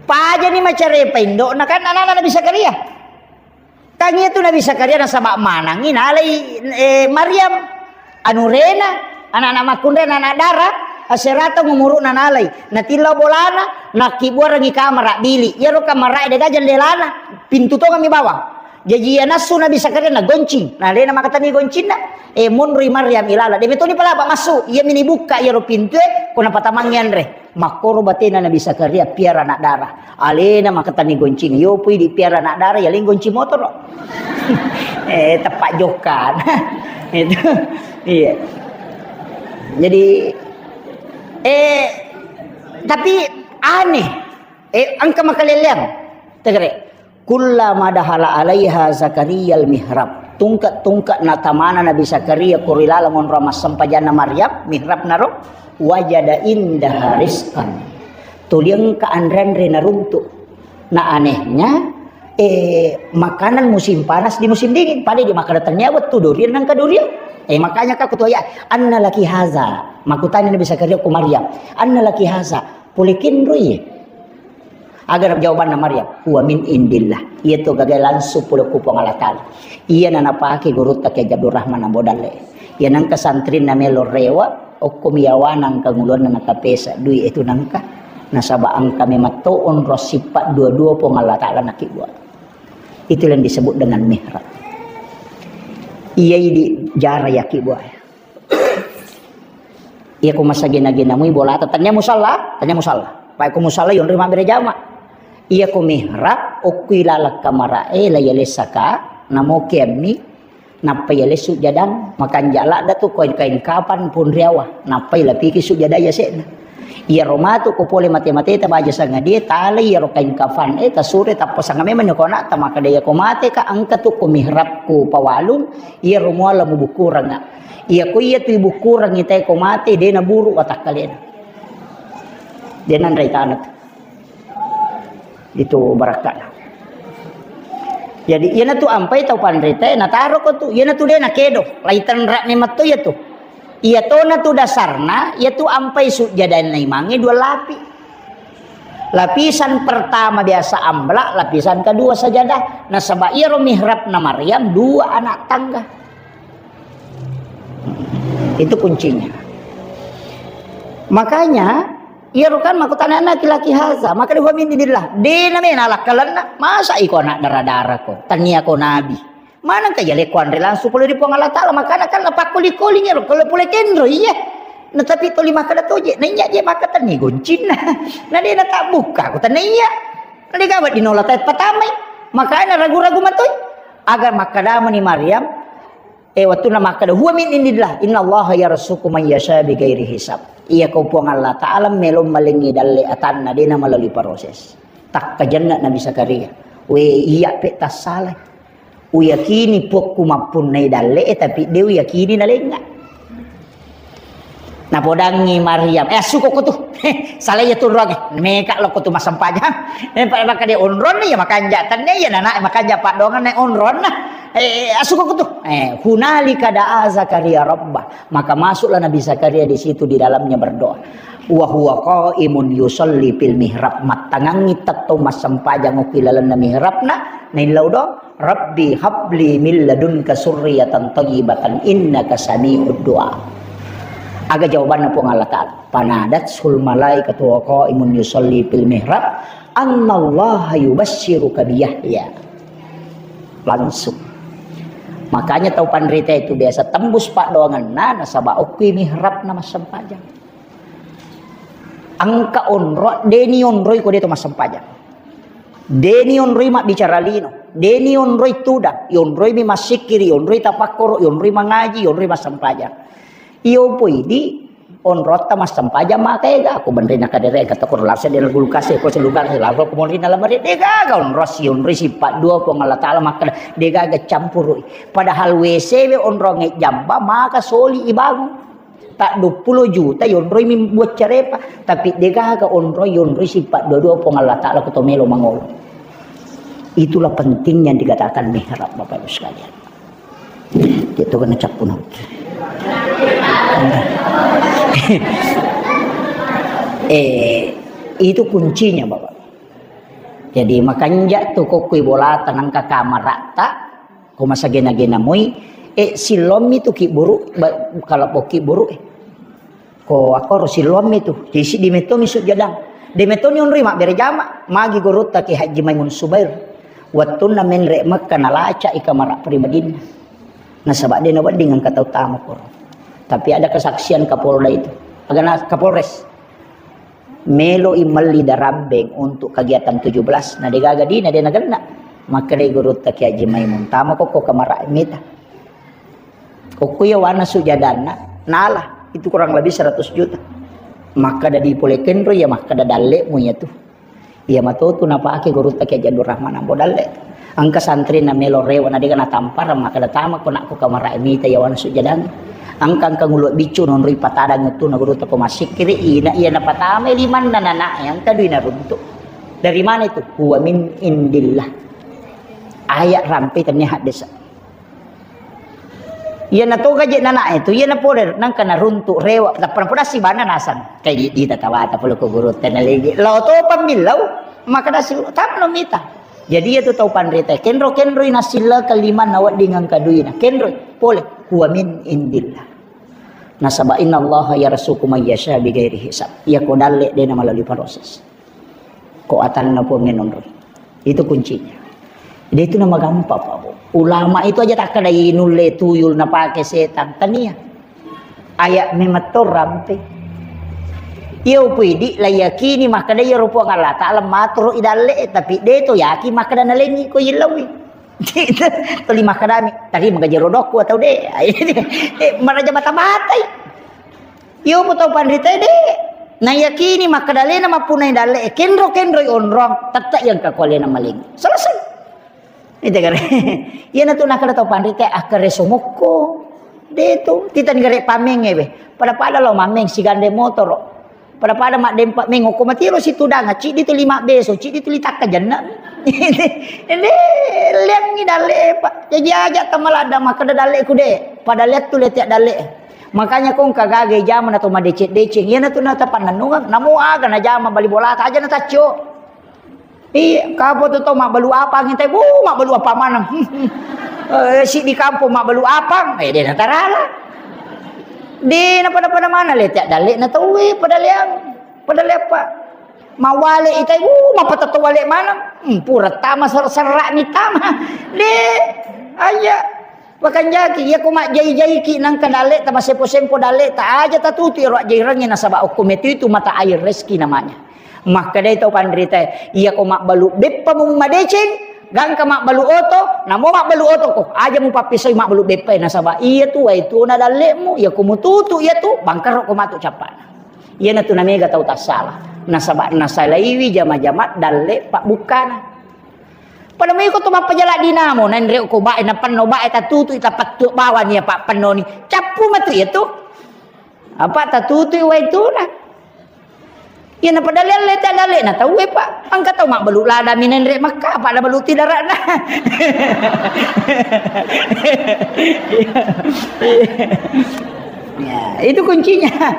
pajani macarepa indokna kan anakna Nabi Zakaria. Kan iya tu Nabi Zakaria nasaba manangi nalai, eh, Maryam anurena, anak-anak makkunrai, anak-anak dara, aserata umuru'na nalai. Natillau bolana, nakkibuarengi kamara bili. Iyaro kamara de gaga jendelana, pintu tongeng mi bawang. Jaji iya nassu Nabi Zakaria nagoncing. Nalena makatani goncinna, eh, monroi Maryam ilala. De metoni palaba massu, iya mini bukka iyaro pintue, ko napatamangngi anre. Makkoro batena Nabi Zakaria piara anak dara. Alena makatani goncing. Yo pui di piara anak dara, ya leng goncing motoro. Eh, tepat jokan. Itu. Iya. Jadi, eh, tapi aneh. Eh, engka makaleleang. Tegere. Kullama dakhala alaiha Zakariyal mihrab. Tungke-tungke natamana Nabi Zakaria ko ri laleng onrong massempajanna Maryam, mihrab naro, wajada indaha rizqan. Tuli engka anre-anre naruntu. Na anehnya, eh, makanan musim panas di musim dingin. Pada di makkeda tennia wettu durian nangka durian. Eh, makanya ka kutoya, "Anna laki haza?" Makutani Nabi Zakaria ku Maryam, "Anna laki haza?" Pole kenroi. Aga jawabanna Maryam, "Huwa min indillah." Iya to gaga langsung pole ku Puang Allah Taala. Iya na napake gurutta Kiai Abdul Rahman Ambo Dalle. Iya nangka santrinna melo rewa, okko miyawana engka ngulonna nakapesa dui itu nangka. Nasaba engka mematto onro sifat dua-dua Puang Allah Taala nakibua. Itu yang disebut dengan mihrab. Iya idi jara yakibua. Iya ko masagena-gena mui bolata, tania musalla, tania musalla. Pai ko musalla yonri mabbere jama. Iya ko mihrab, okko ilaleng kamarae, la yalessaka, namoke ammi, nappa yalessu jadang, makanja ladda tu koin kain kapan pun riawa, nappa ilapiki sujada yasekna. Iya ro matu ko pole mate-mate ta baja sangadie, tale iya ro kain kafan, eh, tasure tappa sanga memang ko anak ta makkeda iya ko mate ka engka tu ko mihrab ku pawalung, iya ro muala mubukuranga. Iya ko iya tu ibukurangngi tae ko mate, de naburu watakkalena. De nanrai tanah tu. Itu barakkana. Jadi, iyanatu ampai tau panritae, nataro ko tu, iyanatu de nakedo, lai tenra ni matto iya tu. Iya tona tu dasarna, iya tu ampai sujjadanna imangnge dua lapi. Lapisan pertama biasa ambla, lapisan kedua sajadah. Nasaba iyaro mihrabna Maryam dua anak tangga. Itu kuncinya. Makanya, iyaro kan makkutana laki-laki haza, maka dua min billah. Dena mena lakkalenna, masa iko anak dara-dara ko, tania ko nabi. Maneng ka jale ko anre langsung pole ri Puang Allah Taala, makana kan napakkoli-koli nyero, kalau pole kenro, iya. Nah, tapi toli makkeda toje, na iya je makkeda ni goncinna. Na dena tak buka, ko tania iya. Na dega di nola tai patamai. Makanya ragu-ragu matoi. Agar makkeda mani Maryam, eh, wattunna makkeda, "Huwa min indillah, innallaha yarzuqu man yasha bighairi hisab." Iya ko Puang Allah Taala melo malengi dalle atanna, dena melalui proses. Takkajenna Nabi Zakaria. We, iya pe tassalai. Uyakini puakku mappunnai dalle, eh, tapi de uyakini nalenga. Napodangngi Maryam, "Eh, assuko ko tu." Salai iya tu onrong, eh. Meka lo ko tu massempajang. Eh, pa-, maka dia onrong iya makanja tanne iya nana makanja paddoangan na onrong na. Eh, assuko ko tu. Eh, hunalika da'a Zakaria rabbah. Maka masuklah Nabi Zakaria di situ di dalamnya berdoa. Wa huwa qaimun yusalli fil mihrab. Mattangangngi tettong massempajang okki lalenna mihrabna. Naillau do. Rabbi habli min ladunka surriyatan thayyibatan innaka sami'ud du'a. Aga jawabanna Puang Allah Taala? Fanadathul malaikatu wa qaimun yusalli fil mihrab annallaha yubasysyuruka bi Yahya. Langsung. Makanya tau panrita itu biasa tembus paddoanganna nasaba okki mihrabna massempajang. Engka onro, deni onroi ko de to massempajang. Deni onroi mabbicara lino, deni onroi tudang, ionroi mi massikkiri, ionroi tapakkoro, ionroi mangaji, ionroi massempajang. Iyo poi di onrotta massempajang maka ega, ko benrena kadere kata ko lasa dena kulkas ko selubang lasa ko molina lamari, degaga onro si onroi sipat dua Puang Allah Taala makkeda degaga campurui. Padahal W C we onrong jamba maka soli ibangun. Tak dua puluh juta yonroi mi buat carepa, tapi degaga onroi yonroi sipat dua-dua Puang Allah Taala ko to melo mangolo. Itulah penting yang dikatakan mihrab, Bapak Ibu sekalian. Itu kena cappu naut. Eh, itu kuncinya, Bapak. Jadi makanja tu kokkui bolata nangka kamaratta, ko masagena-gena moi, eh, silommi tu kiburu, ba-, kalau bokki buru, eh. Ko akkoro silommi tu, jadi siddi metto mi sujjadang. De metto ni onroi mabbere jama, magi gurutta Ki Haji Maimun Subair. Wattunna menre Mekka nalaca i kamara pribadinna. Nasaba de nawedding engka tau tama koro. Tapi ada kesaksian Kapolda itu. Agana Kapolres. Melo i melli darabbeng untuk kegiatan tujuh belas. Na degaga dina de nagenna. Makkedai gurutta Ki Haji Maimun, tama kokko kamara mita. Okko iya wana sujadanna, nala, itu kurang lebih seratus juta. Makkeda di pole kenro iya, makkeda dallemu iya tu. Iya matotu napake gurutta Kiai Haji Abdul Rahman Ambo Dalle. Engka santrina melo rewa na dega natampara, makkeda, "Tama ko nakko kamarae mita yawana sujadang." Engka, engka ngulu biccu nonroi patadang tu na gurutta ko massikkiri, ina iya napatamai limanna nanae, engka dui naruntu. Dari mana itu? Huwa min indillah. Ayat rampe tania haddesa. Iyana toga je nanae tu, iyana pole nangka naruntu rewa, tappa napodassi bana nasang. Kai di, di tatawata pole ko gurutta nalegi. Lao to pammillau, maka dasi tamano mita. Jadi iya tu tau panrita, kenro-kenroi nasillekeng limanna wedding engka duina. Kenroi, pole, huwa min indillah. Nasaba innallaha yarzuqu may yasha bighairi hisab. Iya ko dalle de na melalui proses. Ko atanna Puang nonroi. Itu kuncinya. Jadi itu nama gampang, Pak Bu. Ulama itu aja takkeda nulle tuyul napake setang. Tania. Ayat memetto rampe. Iya upu idi la yakini makkeda iyaro Puang Allah Taala maturu i dalle, tapi de to yakin makkeda nalengi ko yillauwi. Tuli makkedami, tadi menggaji rodokku atau de. Eh, maraja mata-matai. Iyo, pu tau panrita de. Nayakini makkeda alena mappunai dalle, kenro-kenroi onrong, tette yang kakualena maling. Selesai. Itu kan. Iya natu nakkeda tau panrita, akkere somokko. De tu, titani gare pameng ebe. Pada-pada lo mameng sigande motoro. Pada-pada maddempa meng okko matiro situdang, ciddi tu lima beso, ciddi tu litakka jenna. Ende, liangi dalle, Pak. Jaji aja tamaladda makkeda dalle ku de. Pada lihat tu letiak dalle. Makanya kong kagage jama na to madeceng-deceng. Iya na tu na tapannennungeng. Namo aga na jama bali bolata aja na taccio. Iya, kapo tu to mabbalu apang itai, bu, mabbalu apa maneng. Eh, si di kampung mabbalu apang, eh, de na tarala. De na pada-pada mana le tiak dalle na tauwe pada leang. Pada leang, Pak. Mawale itai, bu, mapatetto wale maneng. Hmm, pura tama ser-, serak ni tama. De, aja. Wakanjaki, iya ko majjai-jaiki nangka dalle ta, masempo-sempo dalle ta, aja tatutu iro ajjairengnge nasaba okko metu itu mata air rezeki namanya. Makkedai tau panritae, iya ko mabbalu beppa mu madeceng, gangka mabbalu oto, namo mabbalu oto ko, aja mu pappisoi mabbalu beppae nasaba iya tu wae tu na dallemu, iya ko mututu iya tu bangkaro ko matu cappana. Iya natu namega tau tassala. Nasaba nasalaiwi jama-jama dalle pabbukkana. Pada mui ko to mappajala dinamo, nanre ko bae, napenno bae, tatutu, tapattu bawani, apa pennoni. Cappu matu iya tu. Apa tatutu wai tuna. Iya na pada lelle ta lale na tauwe, Pak. Engka tau mabbalu lada mi nanre makka, apa ada balu tidarana. Ya, itu kuncinya.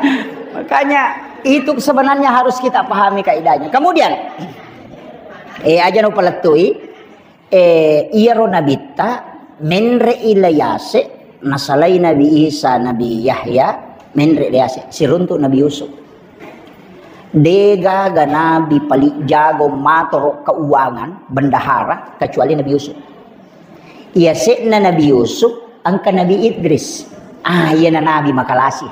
Makanya itu sebenarnya harus kita pahami kaidahnya. Kemudian Eh, aja na upalettui, eh, iyaro nabitta menre'i layase, nasalai Nabi Isa, Nabi Yahya, menre' layase, siruntu Nabi Yusuf. Degaga nabi paling jago matoro keuangan, bendahara, kecuali Nabi Yusuf. Iyase'na Nabi Yusuf, engka Nabi Idris. Ah, iyana nabi makalasi.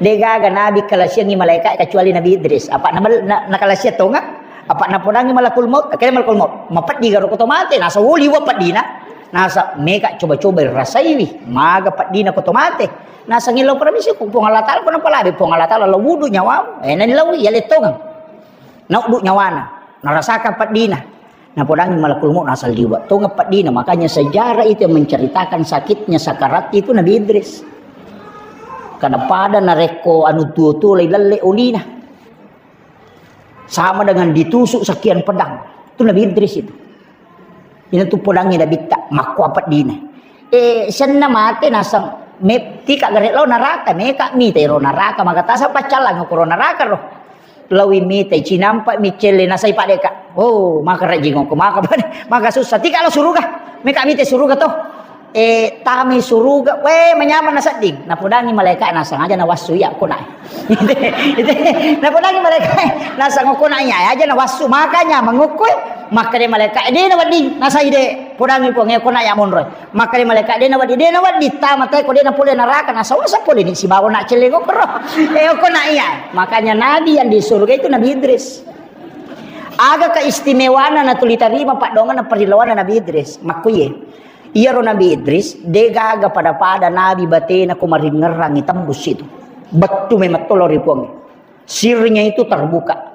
Degaga nabi kalasiangngi malaeka kecuali Nabi Idris. Apa na, na, nakalasiang tonga? Apa napodangi malakul maut? Akhirnya malakul maut. Mapeddi garo koto mate. Nasa woli wa peddina. Nasa meka coba-coba rasaiwi. Maga peddina koto mate. Nasa ngello permisi ku Puang Allah Taala, ko napalabe Puang Allah Taala, lo wudu nyawamu. Eh, nani lawi, ya letongang. Nauddu nyawana, narasakan peddina. Napodangi malakul maut nasaliwa. Tongeng peddina, makanya sejarah itu yang menceritakan sakitnya sakarat itu Nabi Idris. Kada pada narekko anu tuo-tuo lai lelle olina. Sama dengan ditusuk sekian pedang. Itu Nabi Idris itu. Ina tu podangngi nabitta, makko apa dina. Eh, senna mate nasang, me-, tika gare lao naraka, meka mita ro naraka, maka tasa paccallang ko ro naraka ro. Lawi mita, cinampa mi celle nasai padeka. Oh, maka rajingo ko, maka pada, maka susah. Tika lo suruga, meka mita suruga to. Eh, tami suruga, we, manyameng nasedding. Napodangi malaika nasang aja nawassu iya ko nae. Ite, ite, napodangi malaika, nasang ko nae, aja nawassu, makanya mengukui, makkade malaika, de na wedding, nasai de, podangi Puang, ko nae monro. Makkade malaika, de na wedding, de na wedding, tama te ko de na pole naraka, nasawasa pole ni sibawa na celleng ko ro. Eh, ko nae. Makanya nabi yang di surga itu Nabi Idris. Aga keistimewaanna natuli tarima paddoanganna parrilawanna Nabi Idris. Makkuye. Iyaro Nabi Idris, degaga pada-pada nabi batena ko maringngerangi tembus itu. Bettu memang tolo ri Puang. Sirnya itu terbuka.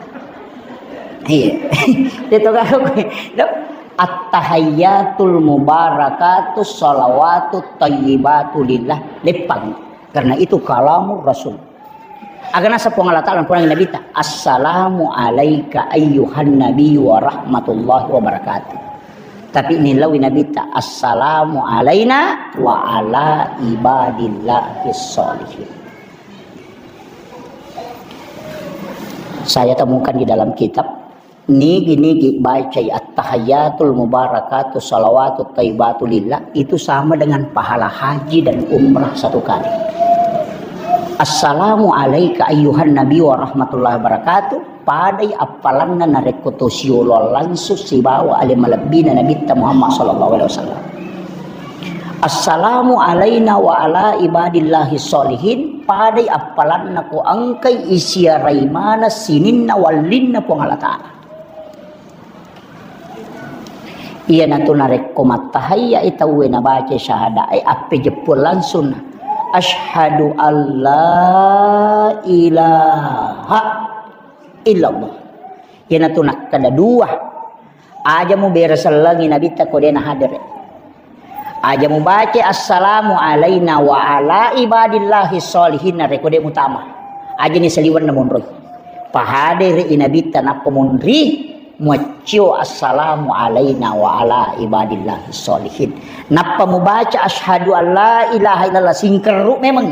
Iya. Itu kan aku, no? At-tahiyyatul mubarakatus shalawatut thayyibatu lillah. Leppang. Karena itu kalamur Rasul. Aga nasa Puang Allah Ta'ala, Puang Nabi ta, "Assalamu alaika ayyuhan nabi wa rahmatullahi wa barakatuh." Tapi nilawi Nabi ta, "Assalamu alaina wa ala ibadillahis sholihin." Saya temukan di dalam kitab, nigi-nigi bacai at-tahiyyatul mubarakatu salawatut thayyibatu lillah, itu sama dengan pahala haji dan umrah satu kali. "Assalamu alaika ayyuhan nabi wa rahmatullahi wabarakatuh," padai appalanna narekko to siolo langsung sibawa ale malebbina Nabitta Muhammad sallallahu alaihi wasallam. "Assalamu alaina wa ala ibadillahi sholihin," padai appalanna ko engkai isiarai maneng sininna wallinna Puang Allah Ta'ala. Iyanatu narekko mattahayya i tauwe nabaca syahada e, appejeppu langsung, "Asyhadu alla ilaha illallah." Iyanatu nakkeda dua. Aja mubere sellengi Nabitta ko de nahadere. Aja mubaca assalamu alaina wa ala ibadillahi sholihin narekko de mutama. Aja ni saliwenna monroi. Pahadere i Nabitta nappa monri muaccio assalamu alaina wa ala ibadillahi sholihin. Nappa mubaca asyhadu alla ilaha illallah, singkerru memang.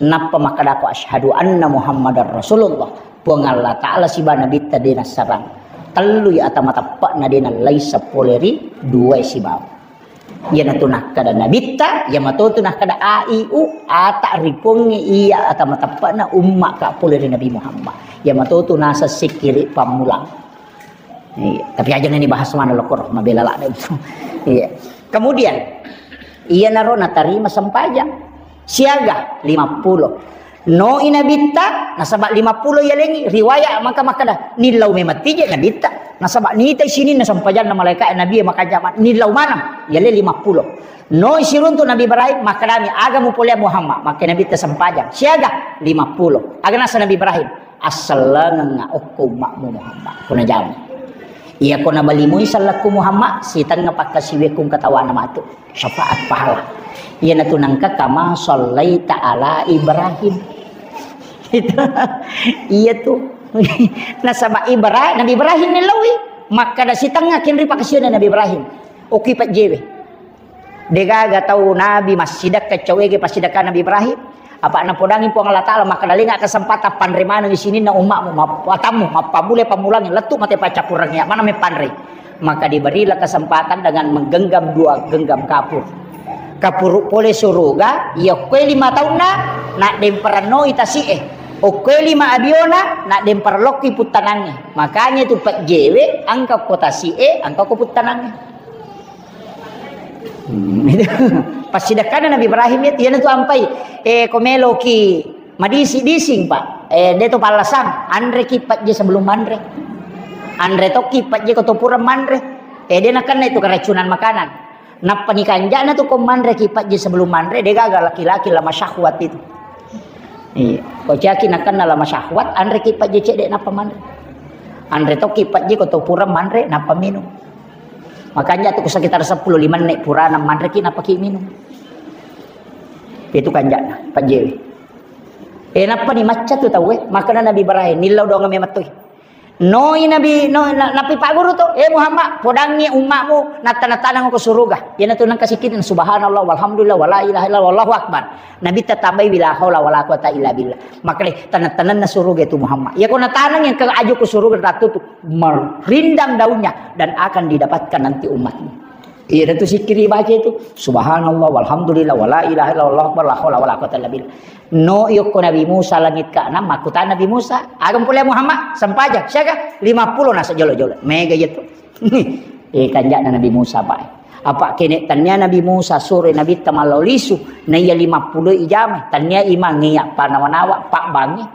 Nappa makkedako, "Asyhadu anna Muhammadar Rasulullah." Puang Allah Ta'ala siba Nabitta de nassarang. Tellui ata mateppe'na de nallai seppole ri duae sibawa. Iyanatu nakkeda Nabitta, iya matotu nakkeda aiu, ata ripongnge iya ata mateppe'na umma ka pole ri Nabi Muhammad. Iya matotu naseng sikkiri pammulang. Iya, tapi aja ni bahas mana lokor, mabela lada itu. Iya. Kemudian, iyanaro natarima sempajang. Siaga? Lima pulo. No i Nabitta, nasaba lima pulo yalengi. Riwaya maka makkeda, nillau memang tije Nabitta. Nasaba nitai sininna sempajanna malaika Nabi maka jama, nillau maneng, yale lima pulo. No i siruntu Nabi Ibrahim, makkedami, "Aga mupolea Muhammad?" Makke Nabitta sempajang. Siaga? Lima pulo. Aga nasa Nabi Ibrahim? "Assellengengnga okko umma'mu Muhammad." Kuna jama. Iya ko nabalimui sellekku Muhammad, sitengnga pakkasiwiakku katawana matu. Syafaat pahala. Iyanatu nengka kama sallaita ala Ibrahim. Itu. Iya tu. Nasaba Ibra-, Nabi Ibrahim ni lawi. Makkeda sitengnga kinri pakkasiwianna Nabi Ibrahim. Oki pajjewe. Degaga tau Nabi massidekka cawege passidekka Nabi Ibrahim. Apa napodangi Puang Allah Ta'ala, makkeda lenga kesempatan panre maneng sininna umma'mu, map-, atammu, mappamule pammulangi, lettu mate paccappurengnge, mana me panre. Maka diberilah kesempatan dengan menggenggam dua genggam kapur. Kapuru pole suruga, iya koe lima taunna, na demperenno i tasi'e. Okkoe lima abiona, na demperellokki puttanangnge. Makanya itu pejjewe, engka ko tasi'e, engka ko puttanangnge. Hmm, itu. Passidekkanna Nabi Ibrahim itu, iyanatu ampai, eh, ko meloki madising-dising, Pak. Eh, de to pallasang, anreki pajje sebelum manre. Anre tokki pajje ko to pura manre. Eh, de nakenna itu keracunan makanan. Nappa ni kanjana tu ko manreki pajje sebelum manre, de gaga laki-laki lama syahwat itu. Iya. Ko caki nakenna lama syahwat, anreki pajje cedde nappa manre. Anre tokki pajje ko to pura manre, nappa minum. Makanya tu sekitar sepuluh lima menit purana manreki napaki minum. Itu kanjana, pajjewe. Eh, nappa ni macca tu tauwe, makana Nabi Ibrahim, nillau doang memettui. Noi Nabi, no, na-, napi Pak Guru tu, "Eh Muhammad, podangi umma'mu, natta-, nattanang ko suruga." Iyanatu nengka sikkiri, "Subhanallah, walhamdulillah, wala ilaha illallah, wallahu akbar." Nabi tatambai, "Wala haula wala quwata illa billah." Makanya taneng-tanenna suruga itu Muhammad. Ya, ko natanang yang ke aju ke suruga, ratu tu merindang daunnya dan akan didapatkan nanti umatmu. Iya, tu sikkiri baca itu. Subhanallah, walhamdulillah, wala ilaha illallah, wallahu akbar, la haula wala quwata illa billah. No, yokko Nabi Musa langit keenam, makkutana Nabi Musa, "Aga mupolea Muhammad?" Sempajang, siaga? Lima pulo nasa jolo-jolo. Mega iya tu. Eh, kanjana Nabi Musa, Pak. Apa kene tania Nabi Musa sore Nabi tamallau lisu, na iya lima pulo ijama, tania imang iya panawa-nawa, Pak Bangi.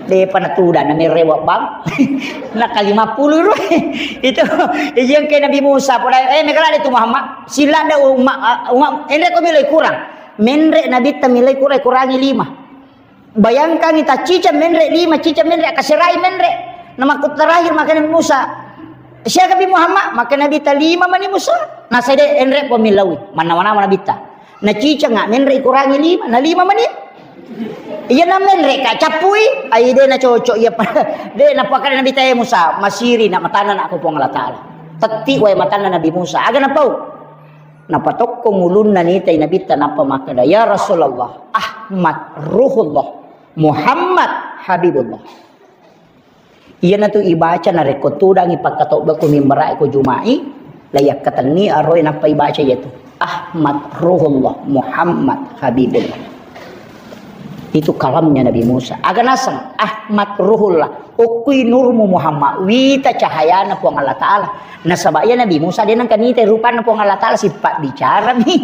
Depa natuda na merewa bang. Na kalima puluh ro. Itu iya ke Nabi Musa pada, eh, megala de tu Muhammad. Sila de umma, umma, enre ko milai kurang. Menre Nabi ta milai kurang, kurangi lima. Bayangkan ita cica menre lima, cica menre, kaserai menre. Nama ku terakhir maka Nabi Musa. Siaga bi Muhammad? Maka Nabi ta lima mani Musa. Nasede enre ko milawi. Mana-mana Nabi ta. Naciceng, ah, menre kurangi lima, na lima mani. Iya, na menre ka cappui, ai de' na cocok, iya, pa-, de' na pakada Nabitta, "Eh, Musa, masiri na matanna na ko Puang Allah Ta'ala." Tetti wae matanna Nabi Musa. Aga napau? Napatokkong ulunna nitai Nabitta, nappa makkeda, "Ya Rasulullah, Ahmad Ruhullah, Muhammad Habibullah." Iyanatu ibaca narekko tudangi pakkatobba ko mimbarae ko Juma'i, la yakkatenni aroe nappa ibaca iyatu. Ahmad Ruhullah, Muhammad Habibullah. Itu kalamnya Nabi Musa. Aga naseng, Ahmad Ruhullah. Okkui nurmu Muhammad, wita cahayana Puang Allah Ta'ala. Nasaba iya Nabi Musa de' nengka nitai rupanna Puang Allah Ta'ala, sipabbicarami.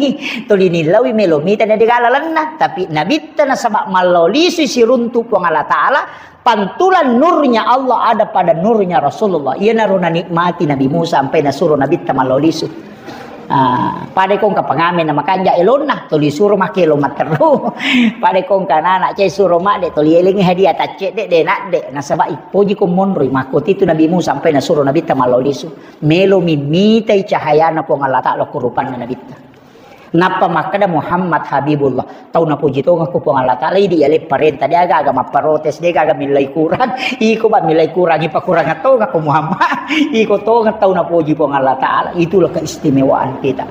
Tuli nillaui melo mita na de' gaga lalenna. Tapi Nabitta nasaba mallao lisui siruntu Puang Allah Ta'ala, pantulan nurnya Allah ada pada nurnya Rasulullah. Iyanaro nanikmati Nabi Musa sampai nasuro Nabitta mallao lisu. Ah, pada kongka pengamen na makanja elonna, tuli suro makkelo matteru. Pada kongka anak-anak cai suro madde, tuli elengi hadiah taccedde, de' nadde. Nasaba ipoji ko monroi, makkotitu Nabi Musa sampai nasuro Nabitta mallao lisu. Melo mimmitai cahayana Puang Allah Ta'ala ko rupanna Nabitta. Nappa makkeda Muhammad Habibullah. Tau napoji tongeng ko Puang Allah Ta'ala, idi yale parenta, de' aga-aga mapparotes, de' aga-aga millai kurang. Iko ba millai kurang, ipakurang tongeng ko Muhammad. Iko tongeng tau napoji Puang Allah Ta'ala. Itulah keistimewaan kita.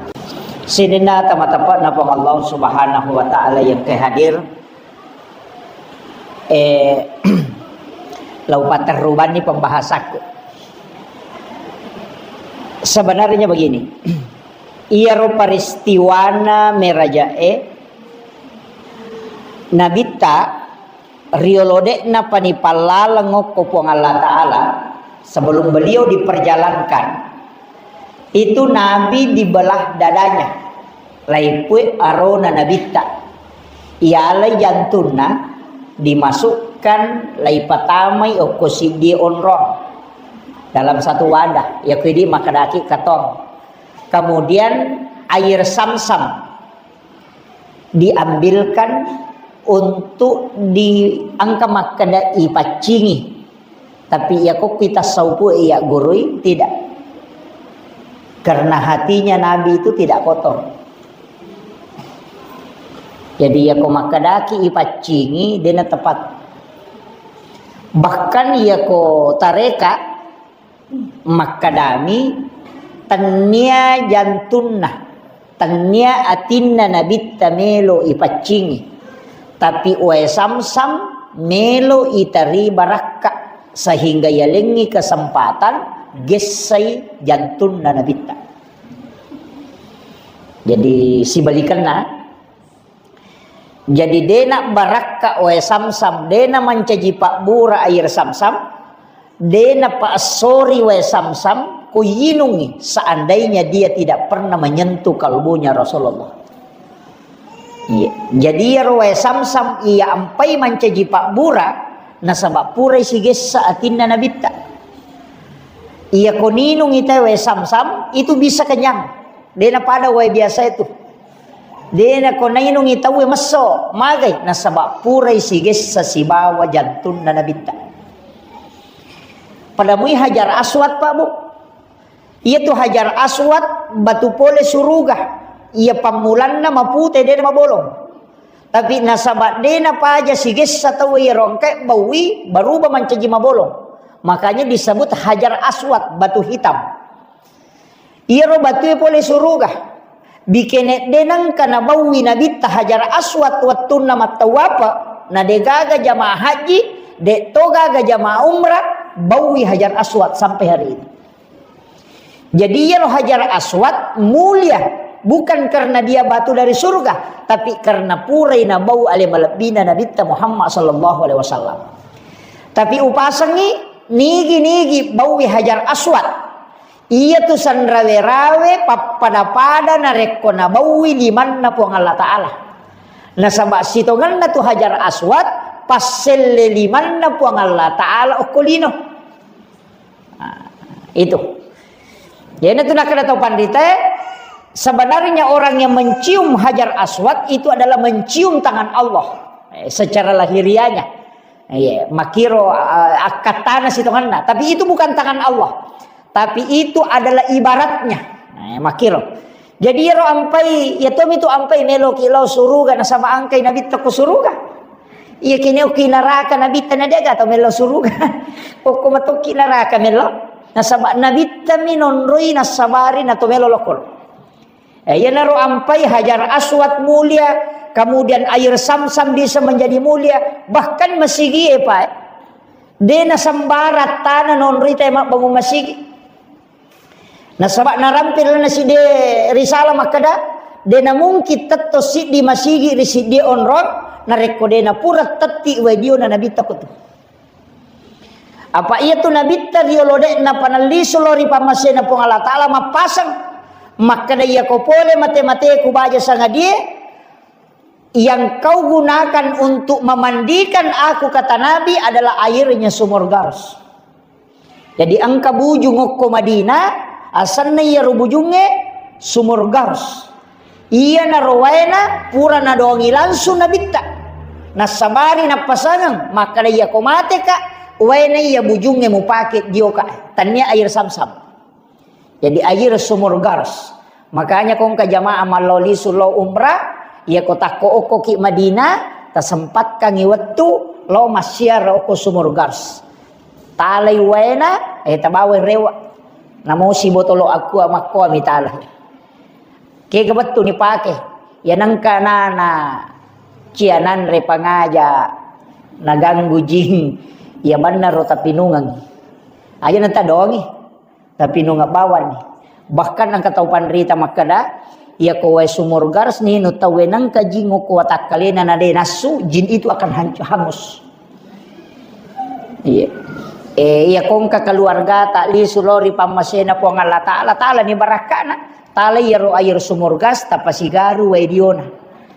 Sininna tama-tama na Puang Allah Subhanahu wa Ta'ala yang kehadir. Eh, lau paterrubanni pembahasaku. Sebenarnya begini, iyaro peristiwana merajae Nabitta riolo de'na pani pallaleng okko Puang Allah Ta'ala sebelum beliau diperjalankan. Itu Nabi dibelah dadanya, laipue arona Nabitta. Ialai jantunna, dimasukkan, laipatamai okko siddi onrong dalam satu wadah. Yakudi makkedaki katong. Kemudian air samsam diambilkan untuk diangka makkeda ipaccingi. Tapi iya kokki tassaupu iya gurui, tidak. Karena hatinya Nabi itu tidak kotor. Jadi iya ko makkedaki ipaccingi, dena tepat. Bahkan iya ko tareka, makkedami, tennia jantunna, tennia atinna Nabitta melo ipaccingi, tapi wae samsam melo iteri barakka, sehingga yalengngi kesempatan gessai jantunna Nabitta. Jadi sibalikenna, jadi dena barakka wae samsam, dena mancaji pabbura air samsam, dena paessori wae samsam, ko yinungi, seandainya dia tidak pernah menyentuh kalbunya Rasulullah. Iya. Jadi iyaro wae samsam iya ampai mancaji pabbura, nasaba purai sigessa atinna Nabitta. Iya ko ninungi tau wae samsam, itu bisa kenyang. Dena pada wae biasa itu. Dena ko nainungi tau wae messo, magai, nasaba purai sigessa sibawa jantunna Nabitta. Pada mui Hajar Aswad, Pak, Bu. Iyatu Hajar Aswad batu pole suruga. Iya pammulanna mapute, dena mabolong. Tapi nasaba dena paja sigessa tau iya rongke baui, baruba mancaji mabolong. Makanya disebut Hajar Aswad, batu hitam. Iyaro batue pole suruga. Bikene denengka nabaui Nabitta Hajar Aswad wettunna mattawape, na degaga jamaah haji, de to gaga jamaah umrah, baui Hajar Aswad sampai hari ini. Jadi iyaro Hajar Aswad mulia, bukan karena dia batu dari surga, tapi karena purai nabau ale malebbina Nabitta Muhammad sallallahu alaihi wasallam. Tapi upasengi, nigi-nigi baui Hajar Aswad. Iyatu sanrawe-rawe pappada-pada narekko nabaui limanna Puang Allah Ta'ala. Nasaba sitongenna tu Hajar Aswad, passelle limanna Puang Allah Ta'ala okko lino. Nah, itu. Jadi itu nakkeda tau panritae, sebenarnya orang yang mencium Hajar Aswad itu adalah mencium tangan Allah, eh, secara lahiriahnya. Iya, makkiro, eh, akkattana sitongenna. Tapi itu bukan tangan Allah. Tapi itu adalah ibaratnya. Eh, makkiro. Jadi iyaro ampai, iya tomi tu ampai meloki lao suruga nasaba engkai nabitta ko suruga. Iya kini okki naraka nabitta na de'ga tau melo suruga. Okko matokki naraka melo. Nasaba nabitta mi nonroi nasabari na to melo lokol. Eh, iyanaro ampai Hajar Aswad mulia, kemudian air Sam-Sam bisa menjadi mulia, bahkan masigi e, Pak. De nasembarang tanah nonroi te mabbangun masigi. Nasaba narampil na siddi risalah makkeda, de namungkin tetto siddi masigi ri siddi onrong, narekko de napura tetti wae diona nabitta ko tu. Apa iya tu nabitta riolo de'na panellisu lao ri pammasena Puang Allah Ta'ala mappaseng. Makkeda, iya ko pole mate-mateku baja sangadie, yang kau gunakan untuk memandikan aku, kata Nabi, adalah airnya sumur Gars. Jadi engka bujung okko Madinah, asenna iyaro bujungnge Sumur Gars. Iyanaro waena pura nadoangi langsung nabitta. Nassabari nappasangeng, makkeda, iya ko mateka, waena iya bujungnge mupake dioka. Tannia air Sam-Sam. Jadi air Sumur Gars. Makanya ko engka jamaah mallao lisu lao umrah, iya ko takko okkoki Madinah, tasempatkangi wettu lao massiara okko Sumur Gars. Talai waena, eh, tabawai rewa. Namosi botolo aqua makkoa mitalai. Kega wettu nipake. Ya nengka nana cia nanre pangaja naganggu jing. Ya bannaro tapinungeng. Aja nanta dongi. Tapi nunga bawani. Bahkan engka tau panrita makkeda, iya ko wae Sumur Gars ni nu tau wenang ka jing ko watakkalena na de nassu, jin itu akan hancu-, hangus. Iya. Eh, iya ko engka keluarga tak lisu lao ri pammasena Puang Allah Ta'ala, Ta'ala ni barakkana. Ta'ala iyaro air Sumur Gars tapasigaru wae diona.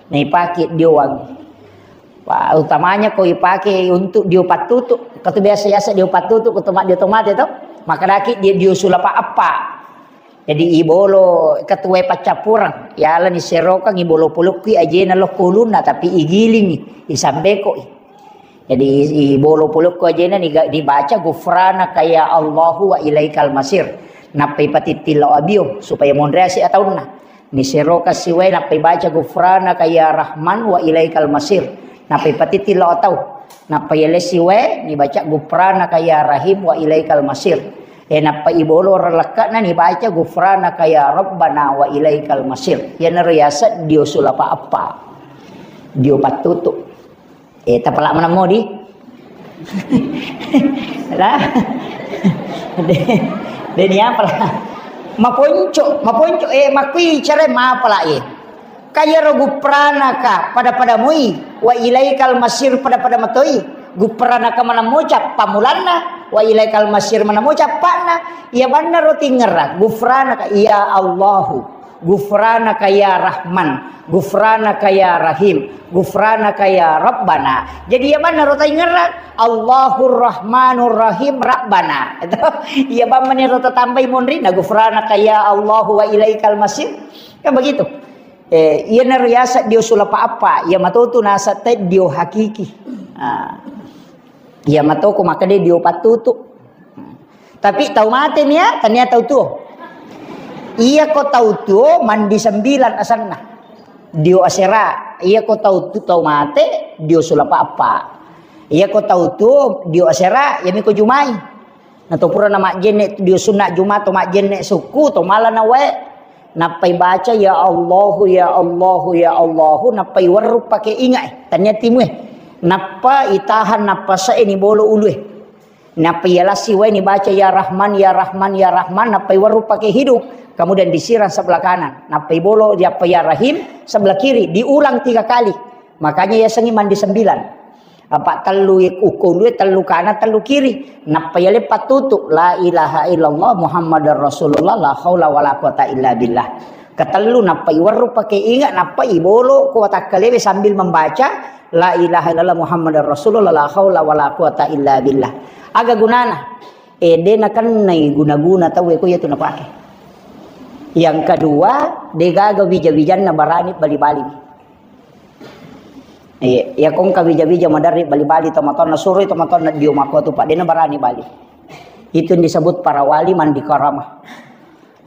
Naipake dioang. Wah, utamanya ko ipake untuk dio pattutu. Katu biasa-biasa dio pattutu, ko toma-, dio tomate to. Maka daki dio, dio sulapa appa. Jadi ibolo katuai paccappureng. Yala ni serokang ibolo pulukki ajena lokko ulunna, tapi igilingi, isambeko. Jadi ibolo pulukku ajena niga-, dibaca gufranaka ya Allahu wa ilaikal masir. Nappai patittillo abio supaya monreasi ataunna. Niseroka siwae nappai baca gufranaka ya Rahman wa ilaikal masir. Nappai patitti lao tau. Nappai yalessi wae nibaca gufranaka ya Rahim wa ilaikal masir. E nappai ibolo relekkana nibaca gufranaka ya Rabbana wa ilaikal masir. Iyanaro yaseng dio sulapa appa. Dio pattutu. Eh, tapala maneng modi. Lah. De, de ni apa lah? Maponco, maponco, eh, makui cara mapala, eh. Kayaro gufranaka pada-pada mui, wa ilaikal masir pada-pada matoi. Gufranaka maneng moca pamulanna, wa ilaikal masir maneng moca appanna. Iya banna ro tingerang, gufranaka, ya Allahu. Gufranaka ya Rahman, gufranaka ya Rahim, gufranaka ya Rabbana. Jadi iya banna ro taingerang, Allahur Rahmanur Rahim Rabbana. Itu iya bang mani ro tatambai monrinna, gufranaka ya Allahu wa ilaikal masir. Kan begitu. Eh, iya naro yaseng dio sulapa appa, iya matotu naseng te dio hakiki. Ah. Iya matoko makkeda dio pattutu. Tapi tau mate mia, tania tau tuo. Iya ko tau tuo mandi sembilan asenna. Dio asera. Iya ko tau tu-, tau mate, dio sulapa appa. Iya ko tau tuo, dio asera, yami ko jumai. Na to pura na majjenne dio sunna Juma to majjenne sukku to mala na wae. Nappai baca, "Ya Allahu, ya Allahu, ya Allahu," nappai werru pake inga e, tania timue. Nappa itahan, nappa se'e ni bolo ulue. Nappa iya lassi wae ni baca, "Ya Rahman, ya Rahman, ya Rahman," nappai werru pake hidung, kemudian disiram sebelah kanan. Nappai bolo, nappa "Ya Rahim," sebelah kiri, diulang tiga kali. Makanya yasengi mandi sembilan. Apa tellu ukko ulue, tellu kanan, tellu kiri. Nappa yale pattutu, "La ilaha illallah Muhammadar Rasulullah, la haula wala quwata illa billah." Ketellu nappa iwerru pake inga, nappa ibolo ko watakkalewe sambil membaca, "La ilaha illallah Muhammadar Rasulullah, la haula wala quwata illa billah." Aga gunana? Eh, de nakennai guna-guna tauwe ko iyatu napake. Yang kedua, de gaga wija-wijanna barani bali-bali. Iya, iya kongka wija-wija maderri bali-bali tomatoanna, suroi tomatoanna dio makkuatu, Pak, dena barani bali. Itu yang disebut para wali mandi karama.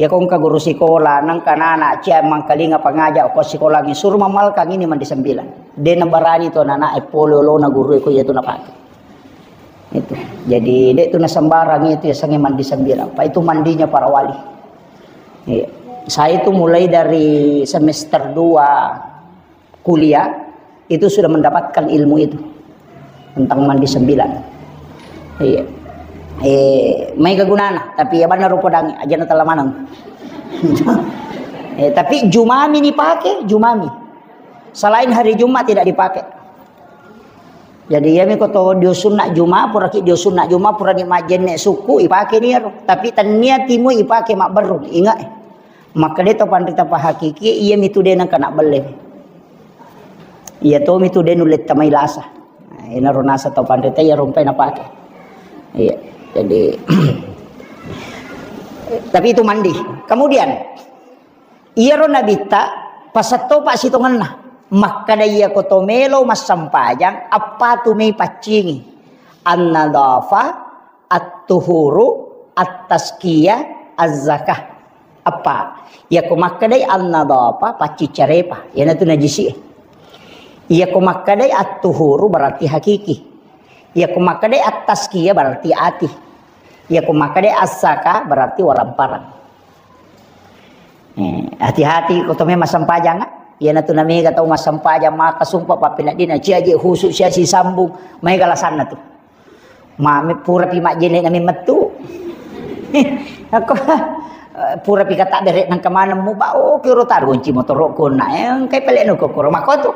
Iya ko engka guru sikola, nengka nana cia mangkalinga pangaja ko sikolangngi, suru mamalkang ini mandi sembilan. De nabarani to nana e pole olona guru e ko iya tu napake. Itu. Jadi de tu nasembarang itu ya sange mandi sembilan. Pak itu mandinya para wali. Iya. Saya itu mulai dari semester dua kuliah itu sudah mendapatkan ilmu itu tentang mandi sembilan. Iya. Eh, maega gunana, tapi ya benar rupa dang aja na talamaneng. Eh, tapi jumami ni pakai, jumami. Selain hari Jumat tidak dipakai. Jadi iya mi ko to dio sunna Juma, puraki dio sunna Juma, purani majjenne sukku, ipake ni ero. Tapi tennia timu ipake mabberrung, ingat eh. Makkeda to panrita pahakiki, iya mi tu de nengka nak belle. Iya to mi tu de nulle tamai lasa. Nah, ina ro nasa to panrita iya rompai napake. Iya. Jadi tapi itu mandi. Kemudian iyaro nabitta pasettopa sitongenna. Makkeda iya ko to melo massempajang, appa tu mei paccingi. An-nadhafa, at-tuhuru, at-tazkiyah, az-zakah. Appa? Iya ko makkedai an-nadhafa, pacciccarepa. Iyanatu najisi. Iya ko makkedai at-tuhuru berarti hakiki. Iya ko makkedai at-tazkiyah berarti ati. Iya ko makkedai az-zakah berarti waramparang. Eh, hati-hati ko to memang massempajang, ah. Iyanatu namega tau massempajang maka sumpah pappeneddina cia je khusu sia sisambung maega lasanna tu. Mame pura pi majjene nami mettu. Aku eh, pura pi kata bere nang kemana mu ba oh kiro taru kunci motoro kona eh engkai pele no kokoro makotu.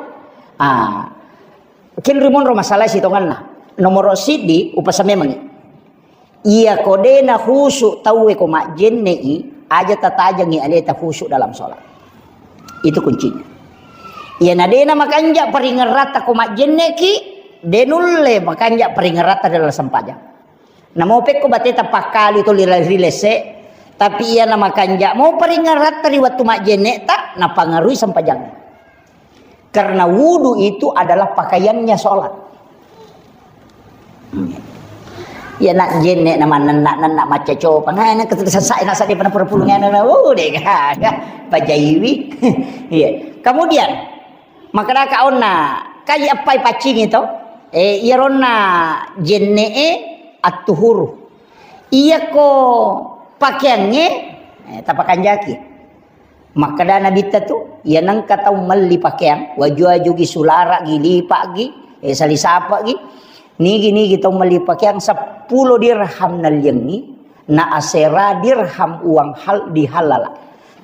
Ah, kin rimonro masalah sitonganna. Nomoro siddi upasa memangi. Iya ko de na khusu tauwe ko majjenne'i, aja tatajengi aleta khusu dalam sholat. Itu kuncinya. Iya na de na makanja paringeratta ko majjenneki, de nulle makanja paringeratta dalam sempajang. Namo pekko bateta pakkali to lila rilese, tapi iya na makanja mo paringeratta ri wettu majjenne ta napangarui sempajang. Karena wudu itu adalah pakaiannya sholat. Iya nak jenne na manenna nenna macca copa. Nah, ini ketu sasa ina sadi pernah perpulungan na wudu ga. Pajaiwi. Iya. Kemudian makkedaka onna kai appai paccing itu. Eh, iya ronna jenne e attuhuru. Iya ko pakaiannya eh, tapakanjaki. Makkeda Nabitta tu, iya nengka tau melli pakeang, waju-wajugi, sulara'gi, lipa'gi, eh, salisapa'gi, nigi-nigi tau melli pakeang seppulo dirham nalliangngi, na asera dirham uang hal dihalala.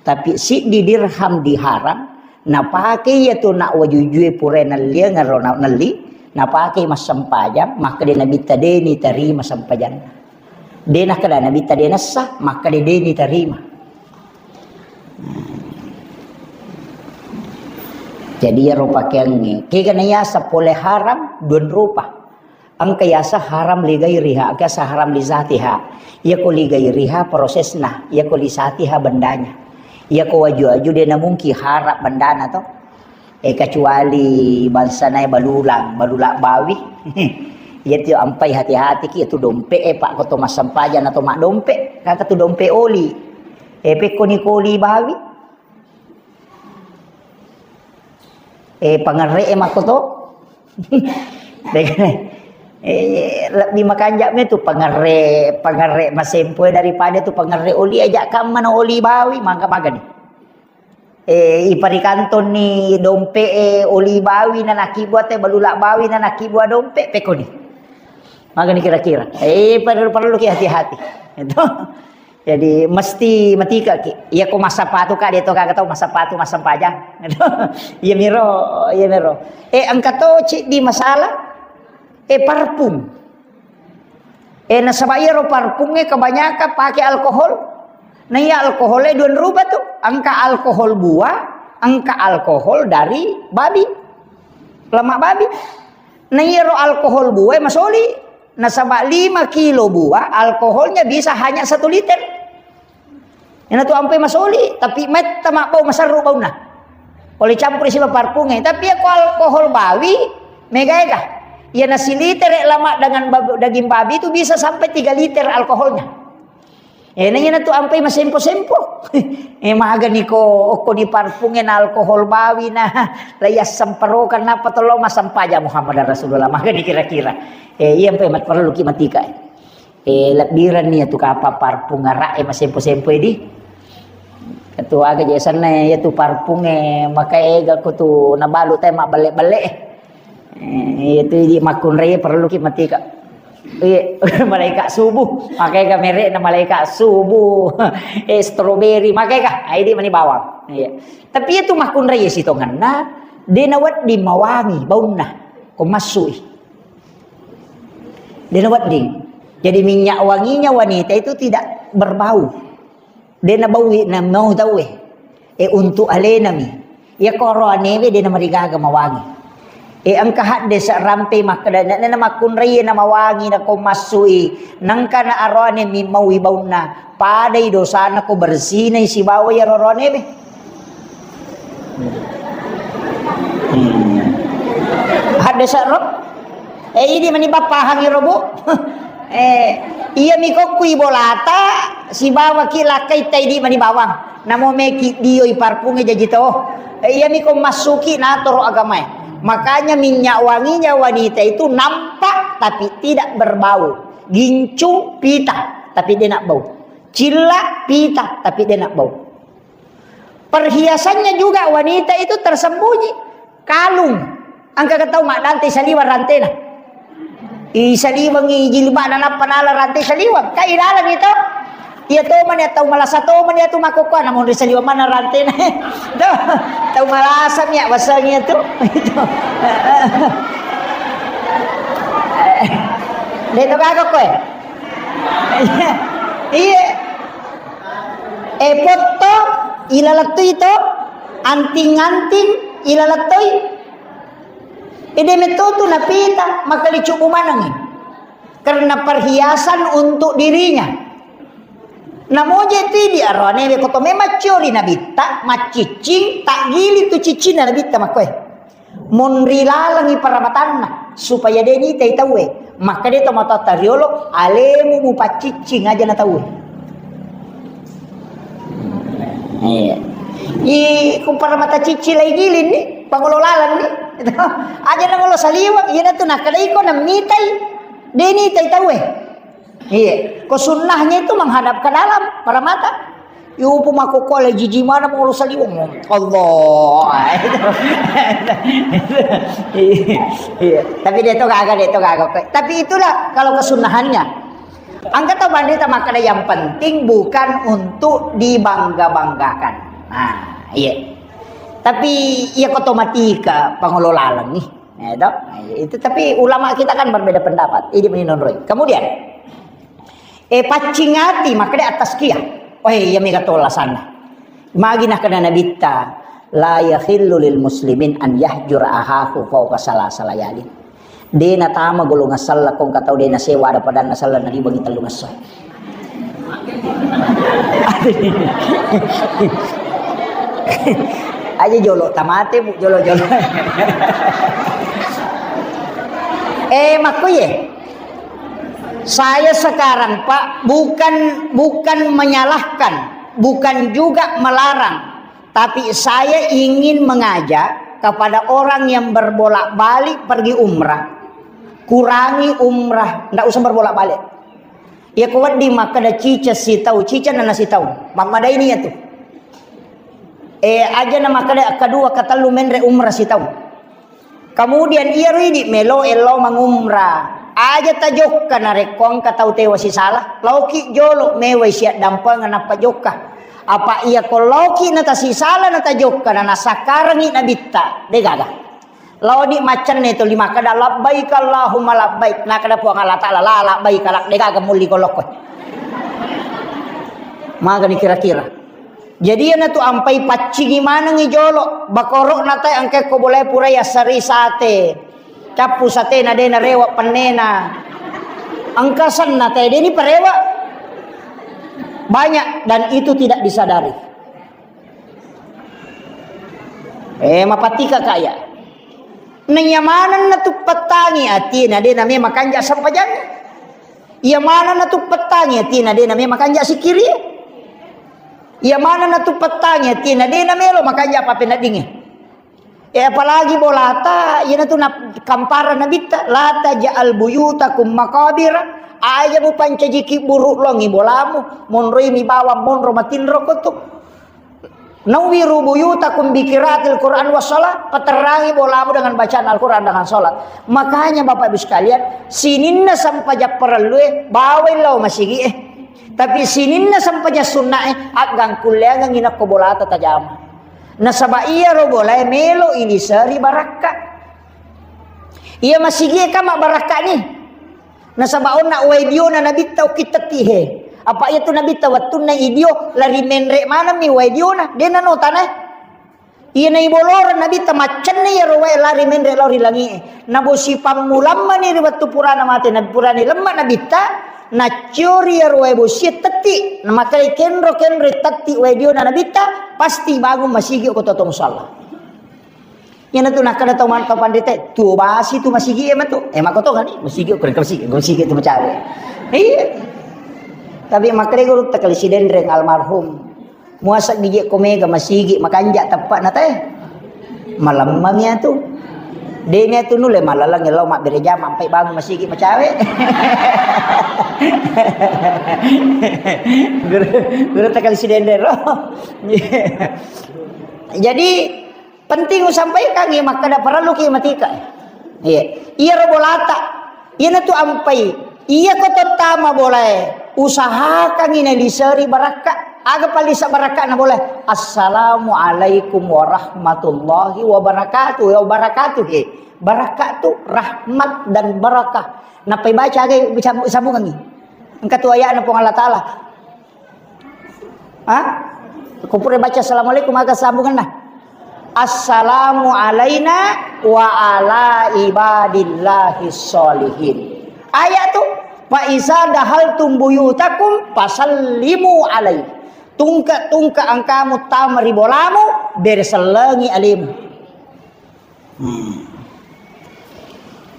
Tapi siddi dirham diharam, napake iya tu nak wajujue pura nalliang ero na-, nelli, napake massempajang, makkeda Nabitta deni tarima sempajanna. De nakkeda Nabitta de nessa, makkeda de nitarima. Jadi iyaro pakeangnge, kega na yasa pole haram duan rupa. Engka yasa haram li gairiha, engka yasa haram li zatiha. Iya ko li gairiha prosesna, iya ko li zatiha bendanya. Iya ko waju-waju de namungki haram bendana to. Eh, kecuali bangsana balulang, balulang bawi. Iya tu ampai hati-hati ki tu dompe e, Pak, ko to massempajang atau mak dompe, kaka tu dompe oli. Eh, pekko ni ko oli bawi. Eh, pangerre e makko to. Dek-, eh, lebbi makanja me tu pangerre, pangerre masempo e daripada tu pangerre oli aja kamma na oli bawi, mangga magani. Eh, iparikantonni dompe e oli bawi na nakibua te balula bawi na nakibua dompe pekoni. Magani kira-kira. Eh, perlu, perlu ki hati-hati. Itu. Jadi mesti matika ki. Iya ko massapatu ka de to kaga tau massapatu massempajang. Iya miro, iya miro. Eh, engka to ciddi masalah. Eh, parfum. Eh, nasaba iyaro parfum e kebanyakan pake alkohol. Nah, iya alkohol e duan rupa tu. Engka alkohol buah, engka alkohol dari babi. Lemak babi. Nah, iyaro alkohol buah e masoli. Nasaba lima kilo buah, alkoholnya bisa hanya satu liter. Ina tu ampai masoli, tapi metta mabbau masarru bauna. Pole campur siba parpunge. Tapi iya ko alkohol bawi, mega-ega. Iya na siliter lemak dengan bab-, daging babi itu bisa sampai tiga liter alkoholnya. Eh, na iya na tu ampai masempo-sempo. Eh, magani ko, okko ni parpunge na alkohol bawi na, la yassempero kenapa tolo massempajang Muhammad Rasulullah, magani kira-kira. Eh, iya mpe mat perlu ki matika. Eh, lebbiran ni tu kapa parpung ara e masempo-sempo di. Ketua aga je sanna ya tu parpunge maka ega ko tu nabalu te mabbelle-belle. Eh, itu di makkunrai perlu ki matika. Iya, malaikat subuh. Makanya kamere na malaikat subuh. Eh, strawberry. Makanya kah? Ai di mani bawang. Iya. Tapi itu makkunrai sitonganna. Dena wedding mawangi baunna. Ko massui. Dena wedding. Jadi minyak wanginya wanita itu tidak berbau. Dena baui na mau tauwe. E, untuk alenami. Iya ko roanewe dena marigaga mawangi. E, engka hadde serampe makkeda na makkunrai na mawangi na ko massui. Nengka na aroane mi maui baunna. Padai dosana ko bersinai sibawa iya roanewe. Hmm. Hadde se'ro? Eh, ini meni bappahangi robo. Eh, iya mi kokkui bolata sibawa ki lakkai taidi mani bawang. Namo meki dioi parpunge jaji to. Eh, iya mi ko massuki natoro agamae. Makanya minyak wanginya wanita itu nampak tapi tidak berbau. Gincung pita tapi dia nak bau. Cilla pita tapi dia nak bau. Perhiasannya juga wanita itu tersembunyi. Kalung. Engka tau maddante saliweng rantena. I saliwengi jilbabna nappa nala rante saliweng. Ka ilaleng itu. Iya to mani tau malasa to mani tu makkokkoe namun ri saliweng mana rantena. Tuh, tau malasa mi waseng itu. Itu. Dek to gaga koe. Iya. E, potto, ilalettui to, anting-anting, ilalettui. Ede metto tu napita, maka dicubu manengi. Karena perhiasan untuk dirinya. Namoje tu di aroane we koto memang ciori nabitta, maccicing, tak gili tu cicing nabitta makkoe. Monri lalengi paramatanna supaya de nitai tauwe. Makkeda to matoatta riolo, alemu mupaccicing aja na tauwe. Iya. I ku paramata cicci lai giling ni, pangolo laleng ni. Aja na ngolo saliweng, iya natu nakkeda iko namitai. De nitai tauwe. Iya, ko sunnahnya itu menghadap ke dalam, para mata. Yupu mako kole jiji mana mau saliweng. Allah. Iya, tapi dia itu kagak, dia itu kagak. Tapi itulah kalau kesunnahannya. Angkat tau bandita makkeda yang penting bukan untuk dibangga-banggakan. Nah, iya. Tapi iya ko tomatika pangolo laleng nih. Ya, toh? Nah, itu tapi ulama kita kan berbeda pendapat. Ini menonroi. Kemudian, eh, paccing ati, makkeda at-tazkiyah. Oh, iya, mega tola sana. Magi nakkeda nabitta, "La yahillu lil muslimin an yahjura ahahu fauqa salasa layalin." De natama golongan sella ko engka tau de nasewa ada padanna sella naribangi tellung esso. Aja jolo tamate, Bu, jolo-jolo. Eh, makkuye. Saya sekarang, Pak, bukan, bukan menyalahkan, bukan juga melarang, tapi saya ingin mengajak kepada orang yang berbolak-balik pergi umrah, kurangi umrah, ndak usah berbolak-balik. Ya, ko wedding makkeda cica sitau, cica nana sitau. Mammadaini ya tu. Eh, aja na makkeda kedua, ketellu menre umrah sitau. Kemudian iyaro idi melo ello mangumrah. Aja tajokka narekko engka tau tewa sisala. Laoki jolo mewai siaddampengeng nappa jokka. Apa iya ko laoki na tasisala na tajokka na nasakkarengi nabitta. De gaga. Laodi maccenne tuli makkeda, "Labbaik Allahumma labbaik." Nakkeda Puang Allah Ta'ala, "La labbaik, la, de gaga mulli ko lokko." Magani kira-kira. Jadi iyanatu ampai paccingi manengi jolo, bakoro'na tae engka ko bolae purai assari sate. Cappu satena de narewa pennena. Engka senna tae de ni parewa. Banyak dan itu tidak disadari. Eh, mapattika kaya. Naiya manenna tuppettangi atina de name makanja sempajang. Iya manenna tuppettangi atina de name makanja sikiri. Iya manenna tu pettangnge, tina de' namelo, makanja apa peneddingnge. E, apalagi bolata, iyanatu na-, kampara Nabitta, "La taj'al buyutakum maqabira." Aja mupancajiki buru longi bolamu, monroi mi bawang monro matinro ko tu. "Nawwiru buyutakum bi qiraatil Qur'an was shalah." Paterrangi bolamu dengan bacaan Al-Quran, dengan sholat. Makanya Bapak Ibu sekalian, sininna sempajang parellue bawai lao masigi'e. Tapi sininna sempajang sunna'e, aggangkulleangengngi nakko bolata tajama. Nasaba iyaro bolae melo iliseri barakka. Iya masigi'e ka mabbarakka ni. Nasaba onna wae diona Nabitta ukki tetti he. Apa iyatu Nabitta wettunna idio lari menre maneng mi wae diona, de nano tanae. Iya naiboloreng Nabitta maccenna iyaro wae lari menre lao ri langi'e. Nabosi pammulammani ri wettu purana mate Nabi, purani lemma Nabitta, nacciori iyaro wae bosie tetti. Namakkeda kenro-kenro tetti wae diona Nabitta, pasti bangung masigi ko totong musalla. Iyanatu nakkeda tau man-, tau panrita, "Tuo basi tu masigi e matu." Eh, makkotongani, masigi, kurang masigi, masigi tu macawe. Iya. Tapi makkeda guru tekali sidenreng almarhum. Muasa gigi ko mega masigi, makanja teppa'na teh. Malemmang iyatu. De' mi atu nulle malaleng lao mabbere jama ampai bangung masigi macawe. Guru, guru tekali sidenreng lo. Jadi, penting usampaikan, iya, makkeda parelluki matika. Iya. Iyaro bolata. Iyanatu ampai. Iya ko tottama bolae. Usahakangngi naliseri barakka. Aga palisa barakkana bolae? "Assalamualaikum warahmatullahi wabarakatuh." Ya, wabarakatuh, he. Barakka tu rahmat dan barakah. Nappai baca aga sambungangngi. Engka tu ayatna Puang Allah Ta'ala. Ha? Ko pura baca assalamualaikum, aga sambunganna? "Assalamu alaina wa ala ibadillahis sholihin." Ayat tu, "Fa iza dahaltum buyutakum fasallimu alaihi." Tungke-tungke engkamu tama ri bolamu, bere sellengi alemu. Hmm.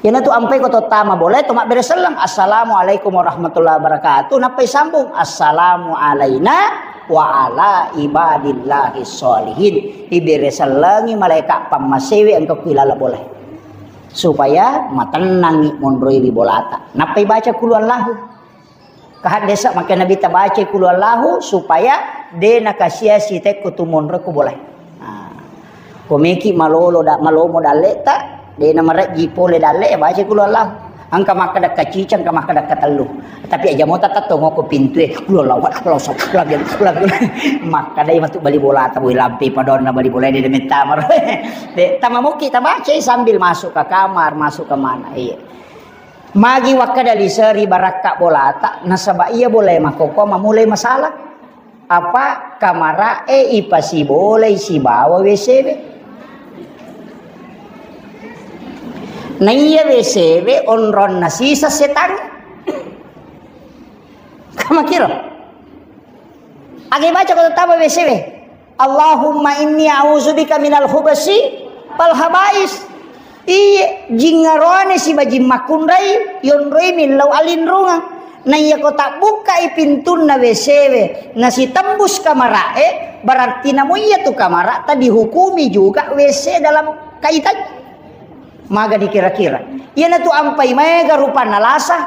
Iyanatu ampai ko tottama bolae to mabbere selleng, "Assalamualaikum warahmatullahi wabarakatuh." Nappai sambung, "Assalamu alaina wa ala ibadillahi sholihin." Ibere sellengi malaeka pammasewe engka ku ilala bolae. Supaya matennangi monroi ri bolata. Nappai baca kulu Allahu. Kahaddesa maka Nabi tabaca kulu Allahu supaya de nakasia-sia tekko tu monro ko bolae. Nah, ko meki malolo da-, malomo dalleta, de na marejji pole dalle, ya baca kulu Allahu. Engka makkeda kacicang, engka makkeda katellu. Tapi aja mo tatatto ngoko pintue, kulu Allahu, Allahu, Allahu, Allahu, Allahu. Makkeda matu bali bolata, boi lampe padonna bali bola de mettama. De, tama moki tabaca sambil masuk ke kamar, masuk ke mana. Iya. Magi wakkeda liseri barakka bolata, nasaba iya bolae makkokkoe mamulai masalah. Apa kamara'e ipasibolai sibawa W C we. Na iya W C we onronna sisa setangnge. Kamakiro. Aga baca ko tama W C we. "Allahumma inni a'udzubika minal khubasi wal khabais." Iye, jingngaroane siba jing makkunrai, yonroi millau alinrungang. Na iya ko tabbukkai pintunna W C we, nasitembus kamara'e, berarti namo iya tu kamara'ta dihukumi juga W C dalam kaitan. Maga dikira-kira. Iyanatu ampai maega rupanna lasa.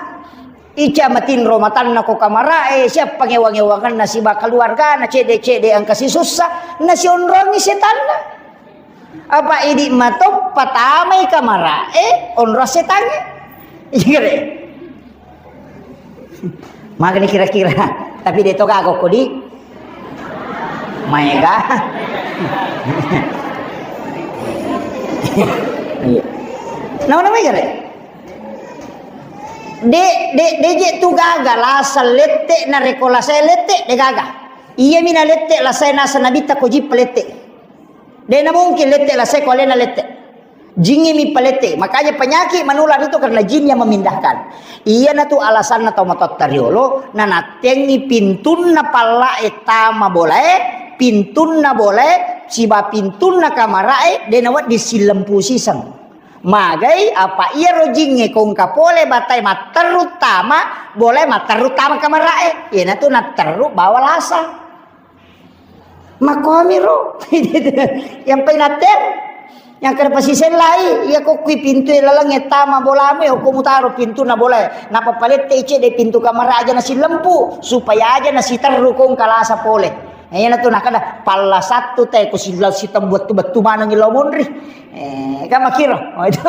Ica matinro matanna ko kamara'e, siappa ngewa-ngewangenna siba keluargana, cede-cede engka sisussa, nasionrongi setanna. Apa idi matoppa tamai kamara'e, onrong setangnge. Iya, re. Magani kira-kira. Tapi de to gaga ko di. Maega. Iya. Nama-nama gare? De, de, de je tu gaga, lasa lette, narekko lasa lette, de gaga. Iya mi na lette, lasa nasa Nabitta ko jippa lette. De na mungkin lette, lasa ko alena lette. Jingnge mi palette. Makanya penyakit menular itu karena jin yang memindahkan. Iyanatu alasanna tau matotta riolo, nanattengi pintunna pallae tama bolae, pintunna bolae, siba pintunna kamarae, de na wedding sillempu siseng. Magai apa iyaro jingnge kongka pole batae matterru tama, bolae matterru tama kamarae. Iyanatu natterru bawa lasa. Makkuamiro. Yang painatte, yang kada pasisellai, iya ko kui pintu laleng tama bolamu, ya ko mutaro pintu na bola. Napa palette ice de pintu kamar aja nasi lempu, supaya aja nasi terru kong kalasa pole. Ena tu nakada palla satu te ko sila sitang bettu-bettu maneng lao monri. Eh, kan makiro. Oh, itu.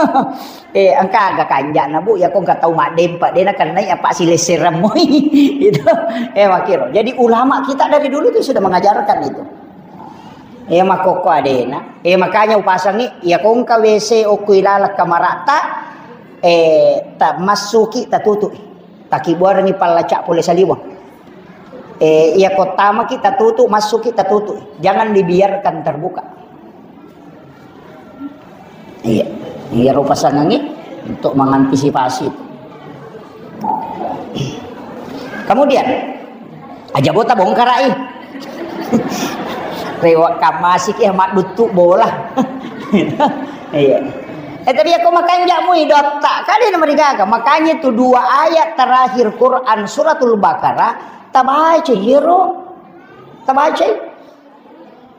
Eh, engka aga kanjana, Bu, ya ko engka tau maddempa, de nakennai apa silessereng moi. Itu. Eh, makiro. Jadi ulama kita dari dulu tuh sudah mengajarkan itu. Eh, makokko adena. Eh, makanya upasangi, ya ko engka W C okko ilala kamarata, eh, ta massuki tatutu. Takibuarengi pallaca pole saliweng. Eh, iya ko tamaki tatutu, massuki tatutu. Jangan dibiarkan terbuka. Iya. Iya ro pasangangi untuk mengantisipasi itu. Kemudian, aja bota bongkarai. Rewa kamasi ki maduttu bola. Iya. Eh, tapi aku makanja mui dotta. Kali ini merigaga. Makanya itu dua ayat terakhir Quran suratul Baqarah tabaca iyaro. Tabaca.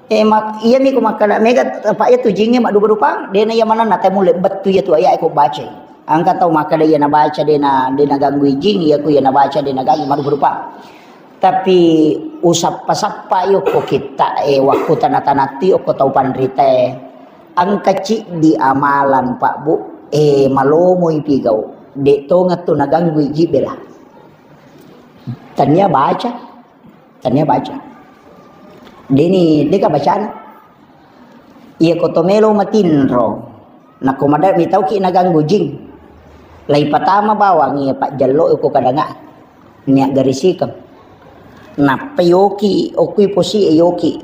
Eh, mak-, iya mi ku makkada mega apa iya tu jinge maddupa-dupa. Dena iya manenna tamulle bettu iya tu ayat ko baca. Engka tau makkada iya nabaca dena, dena ganggu jing, iya ku iya nabaca dena ganggu maddupa-dupa. Tapi usappa-sappa yokko kitta e wakku tana-tanattu yokko tau panrita e. Engka ciddi amalan Pak Bu, eh, malomoi pigau. Dek tongettu naganggu iji bela. Tania baca, tania baca. Deni deka bacana. Iya ko to melo matinro. Nako mada mitauki naganggu jing. Lai patama bawang iya pajjallo ko kadanga. Nia garisikeng. Nappa yoki, okui posi e yoki.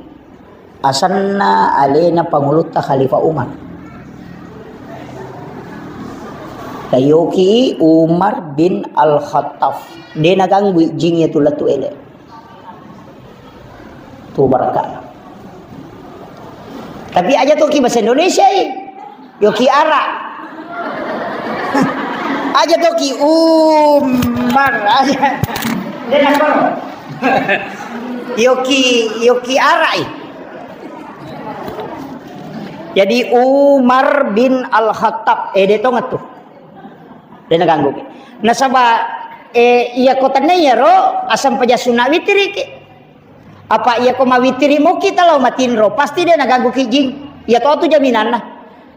Asenna alena pangulutta Khalifah Umar. Tayoki Umar bin Al-Khattab. De naganggu jing iya tu latu ele. Tu barakka. Tapi aja toki bahasa Indonesia i. Yoki ara. Aja toki Umar aja. De nakoro. Yoki, yoki ara i. Jadi Umar bin Al-Khattab, eh, de tongettu. De naganggu. Nasaba, eh, iya ko tenne iyaro, asam paja sunna witiri ki. Apa iya ko mawitiri moki talo matinro, pasti de naganggu ki jing. Iya to tu jaminanna.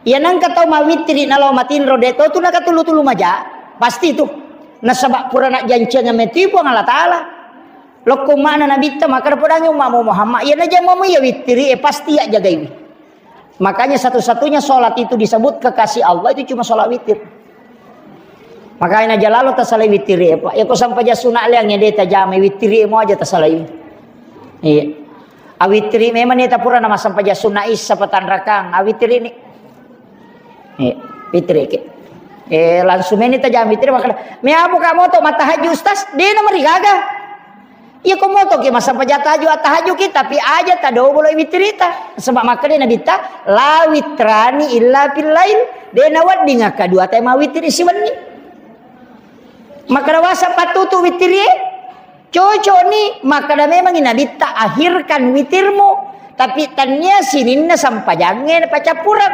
Iya nangka tau mawitiri nalo matinro, de to tu nakatulu-tulu maja. Pasti tu. Nasaba pura nak janceng metu Puang Allah Taala. Lokko mana Nabitta, maka podangi ummamu Muhammad, iya najamamu iya witiri, eh, pasti iya jagaiwi. Makanya satu-satunya sholat itu disebut kekasih Allah itu cuma sholat witir. Makanya aja lalo tasalai witir e, Pak. Ya ko sampaja sunna liang ya de tajamai witir e mo aja tasalai. Iya. Awitiri memang ni tapura nama sampaja sunna isa patanrakang. Awitiri ni. Iya. Witir e ke. Eh, langsung meni tajamai witir makanya. Me abu kamu to matahaju ustaz, de nomor gaga. Iya ko moto ki massampaja tahajud, tahajud ki, tapi aja tadobolo witirita. Sebab makkeda Nabitta, "La witrani illa fil lail." De nawedding akka dua tae mawitiri siwenni. Makkeda wasa pattutu witirie, cocok ni, makkeda memangi Nabitta, "Akhirkan witirmu, tapi tania sininna sampajangnge pacappureng."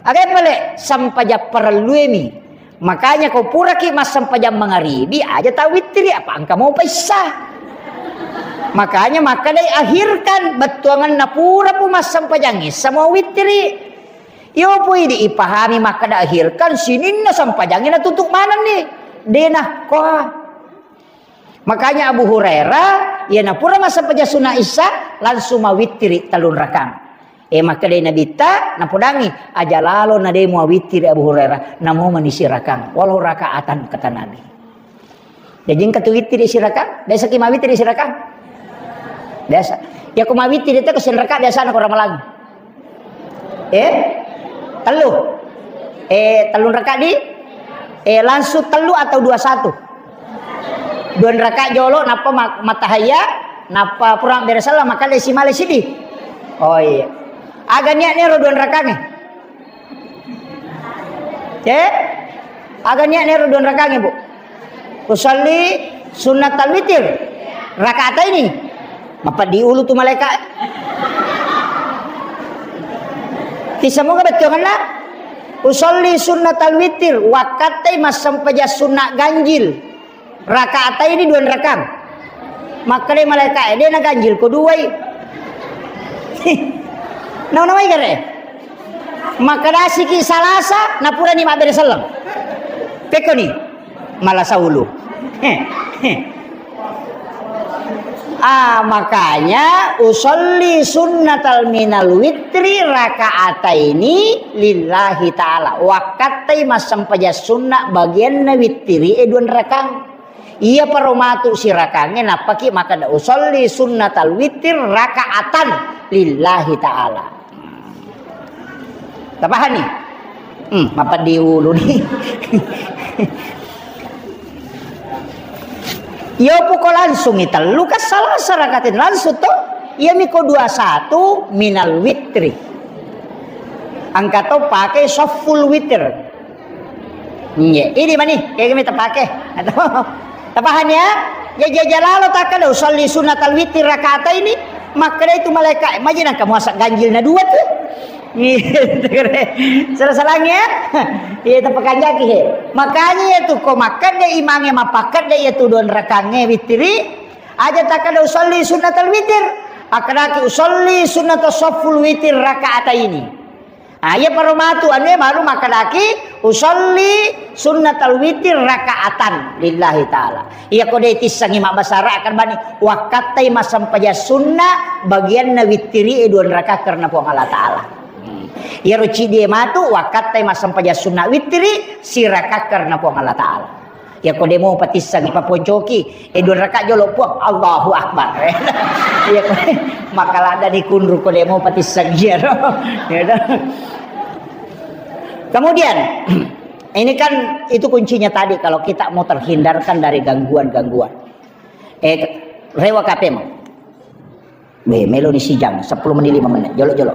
Aga pale sampajang parelluemi. Makanya ko puraki massempajang mangaribi, aja tau wittiri, apa engka mopa issa. Makanya makkedai akhirkan bettuanganna pura pu massempajang issa mo wittiri. Iyo pui di ipahami makkeda akhirkan sininna sempajangnge natutup manenni. Dena koa. Makanya Abu Hurairah, iya napura massempajang sunna issa, langsung mawittiri tellung rakang. Eh, makkedai Nabitta, napodangi, aja lalo na de muawittiri Abu Hurairah, namo mani sirakang, walau rakaatan, kata Nabi. Jadi engka tu wittiri sirakang, biasa ki mawittiri sirakang? Biasa. Ya ko mawittiri te ko senraka biasa na ko ramalang. Eh? Tellu. Eh, tellung raka di? Eh, langsung tellu atau dua satu? Dua raka jolo, nappa ma-, matahaya, nappa pura beresalla, maka lesi male sidi. Oh iya. Aga niat nero dua raka ni? Eh? Aga niat nero dua raka ni, Bu? Usalli sunnatal witir. Rakaat ini. Mapa diulu tu malaikat? Tisseng moga bettuanna? Usolli sunnatal witir, wakkattai massempajang sunna ganjil. Rakaataini dua rakang. Makkeda malaika, "Eh, de' na ganjil ko duai." Nauna mai gare. Makkedasiki Salasa, napurani mabbere selleng. Pekkoni. Malasa ulu. Ah, makanya usolli sunnatal minal witri rakaataini lillahi ta'ala. Wakkattai massempajang sunna bagianna wittiri e dua rakang. Iya paro matu sirakangnge nappaki makkeda usolli sunnatal witir rakaatan lillahi ta'ala. Tapahani? Hmm, mappeddi ulu ni. Iyo puko langsungi tellu ka Salasa rakatain langsung to. Iyami ko dua satu minal witri. Engka to pake sofful witir. Iya, ini mani, kayak gini tapake. Atau tapahani ya? Ya jaja lalo takkeda usolli sunnatal witir rakaataini. Makkeda itu malaikat, maji nangka muasa ganjil na dua tuh. Gitu, kere. Salah-salahnya, iya, tapakanjaki, he. Makanya ya tuh, ko makkeda imange mapakeda ya tuh dua rakangnge witiri, aja takkeda usolli sunnatal witir. Akkedaki usolli sunnatal sofful witir rakaataini. Ah, iya paro matu, anu, baru makkedaki usolli sunnatal witir rakaatan lillahi ta'ala. Iya ko de' tissengi mabbasa Arab kan bani, wakkattai massempajang sunna bagianna wittiri e dua raka karena Puang Allah Ta'ala. Hmm. Iyaro cidie matu wakkattai massempajang sunna wittiri siraka karena Puang Allah Ta'ala. Iya ko de' mo patissengi paponcoki, eh, dua raka jolo Puang, Allahu Akbar. Iya ko makaladda dikunru ko de' mo patissengi iyaro. Ya dah. Kemudian, ini kan itu kuncinya tadi kalau kita mau terhindarkan dari gangguan-gangguan. Eh, rewa K P mau. Weh, meloni sijang, sepuluh menit, lima menit, jolo-jolo.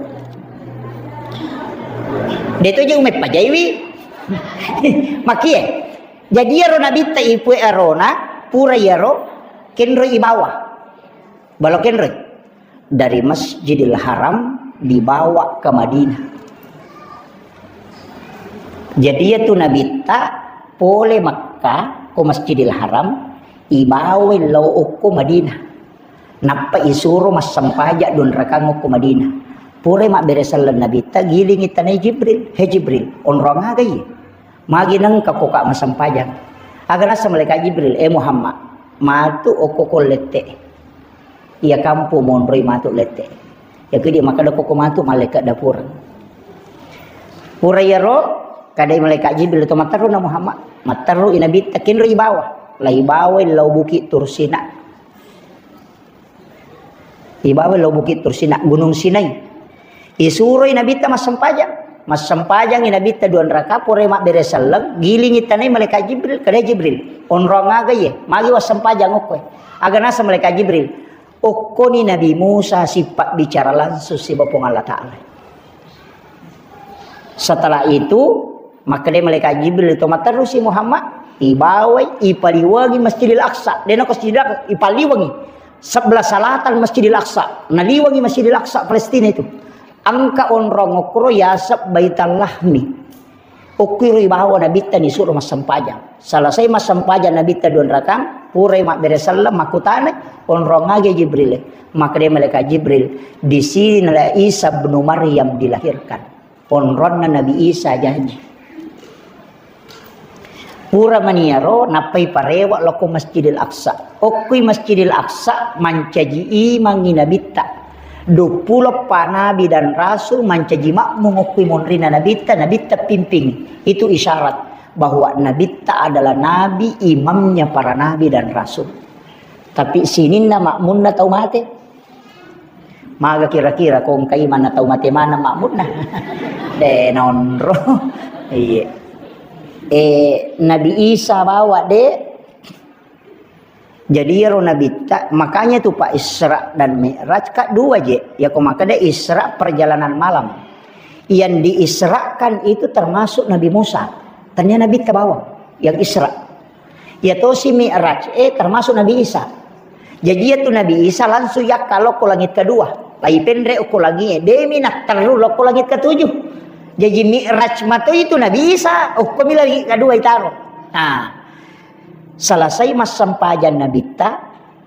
De' to je umeppajaiwi. Makie. Jadi iyaro nabitta ipue arona, pura iyaro kenroi ibawa. Balo kenroi. Dari Masjidil Haram dibawa ke Madinah. Jadi iyatu nabitta pole Makkah ko Masjidil Haram, ibawai lao okko Madinah. Nappa isuro massempajang dua rakang okko Madinah. Pura mabbere selleng nabitta, gilingi tanai Jibril, "He Jibril, onrong aga iye? Magi nengka ko ka massempajang?" Aga nasa malaikat Jibril, "Eh Muhammad, matu okko ko lette. Iya kampo monroi matu lette." Iya kidi makkeda ko matu malaikat dapur. Pura iyaro, kadai malaikat Jibril to, "Matteru na Muhammad." Matteru i nabitta, kenro ibawa. Lai bawai lao Bukit Tursina. Ibawa lao Bukit Tursina, Gunung Sinai. Isuroi nabitta massempajang. Massempajangi nabitta dua raka, pura mabbere selleng, gilingi tanai malaikat Jibril, kadai Jibril, "Onrong aga iye? Magi wassempajang okkoe?" Aga nasa malaikat Jibril, "Okkoni Nabi Musa sipabbicara langsung siba Puang Allah Ta'ala." Setelah itu, makkeda malaikat Jibril to, "Matterusi Muhammad, ibawai, ipaliwangi Masjidil Aqsa." Dena ko Masjidil Aqsa, ipaliwangi. Sebelah selatan Masjidil Aqsa. Naliwangi Masjidil Aqsa Palestina itu. Engka onrong okkoro yaseng Baital Lahmi. Okkiro ibawa nabitta nisuro massempajang. Selesai massempajang nabitta dua rakang, purai mabbere selleng, makkutanai, "Onrong aga Jibril?" Makkeda malaikat Jibril, "Di sinilah Isa bin Maryam dilahirkan." Onronna Nabi Isa jaji. Pura maniyaro, nappai parewa loko Masjidil Aqsa. Okkui Masjidil Aqsa mancaji imangngi nabitta. Duppuloppa nabi dan rasul mancaji makmum okkui monrina nabitta, nabitta pimping. Itu isyarat bahwa nabitta adalah nabi, imamnya para nabi dan rasul. Tapi sininna makmunna tau mate. Maga kira-kira ko engka imanna tau mate maneng makmunna? De naonro. Iya. Eh, Nabi Isa bawa de. Jadi iyaro nabitta, makanya tu Pak, Isra dan Mi'raj ka dua je. Ya ko makkeda Isra perjalanan malam. Yang diisrakan itu termasuk Nabi Musa. Tania nabitta bawang yang Isra. Iya tosi Mi'raj, eh, termasuk Nabi Isa. Jadi iya tu Nabi Isa langsung yakka lokko langit kedua. Lai penre okko langit, eh, demi natteru lokko langit ketujuh. Jaji Mi'raj mato itu Nabi Isa, okkomi lagi kadua itaro. Nah, selesai massempajang Nabitta,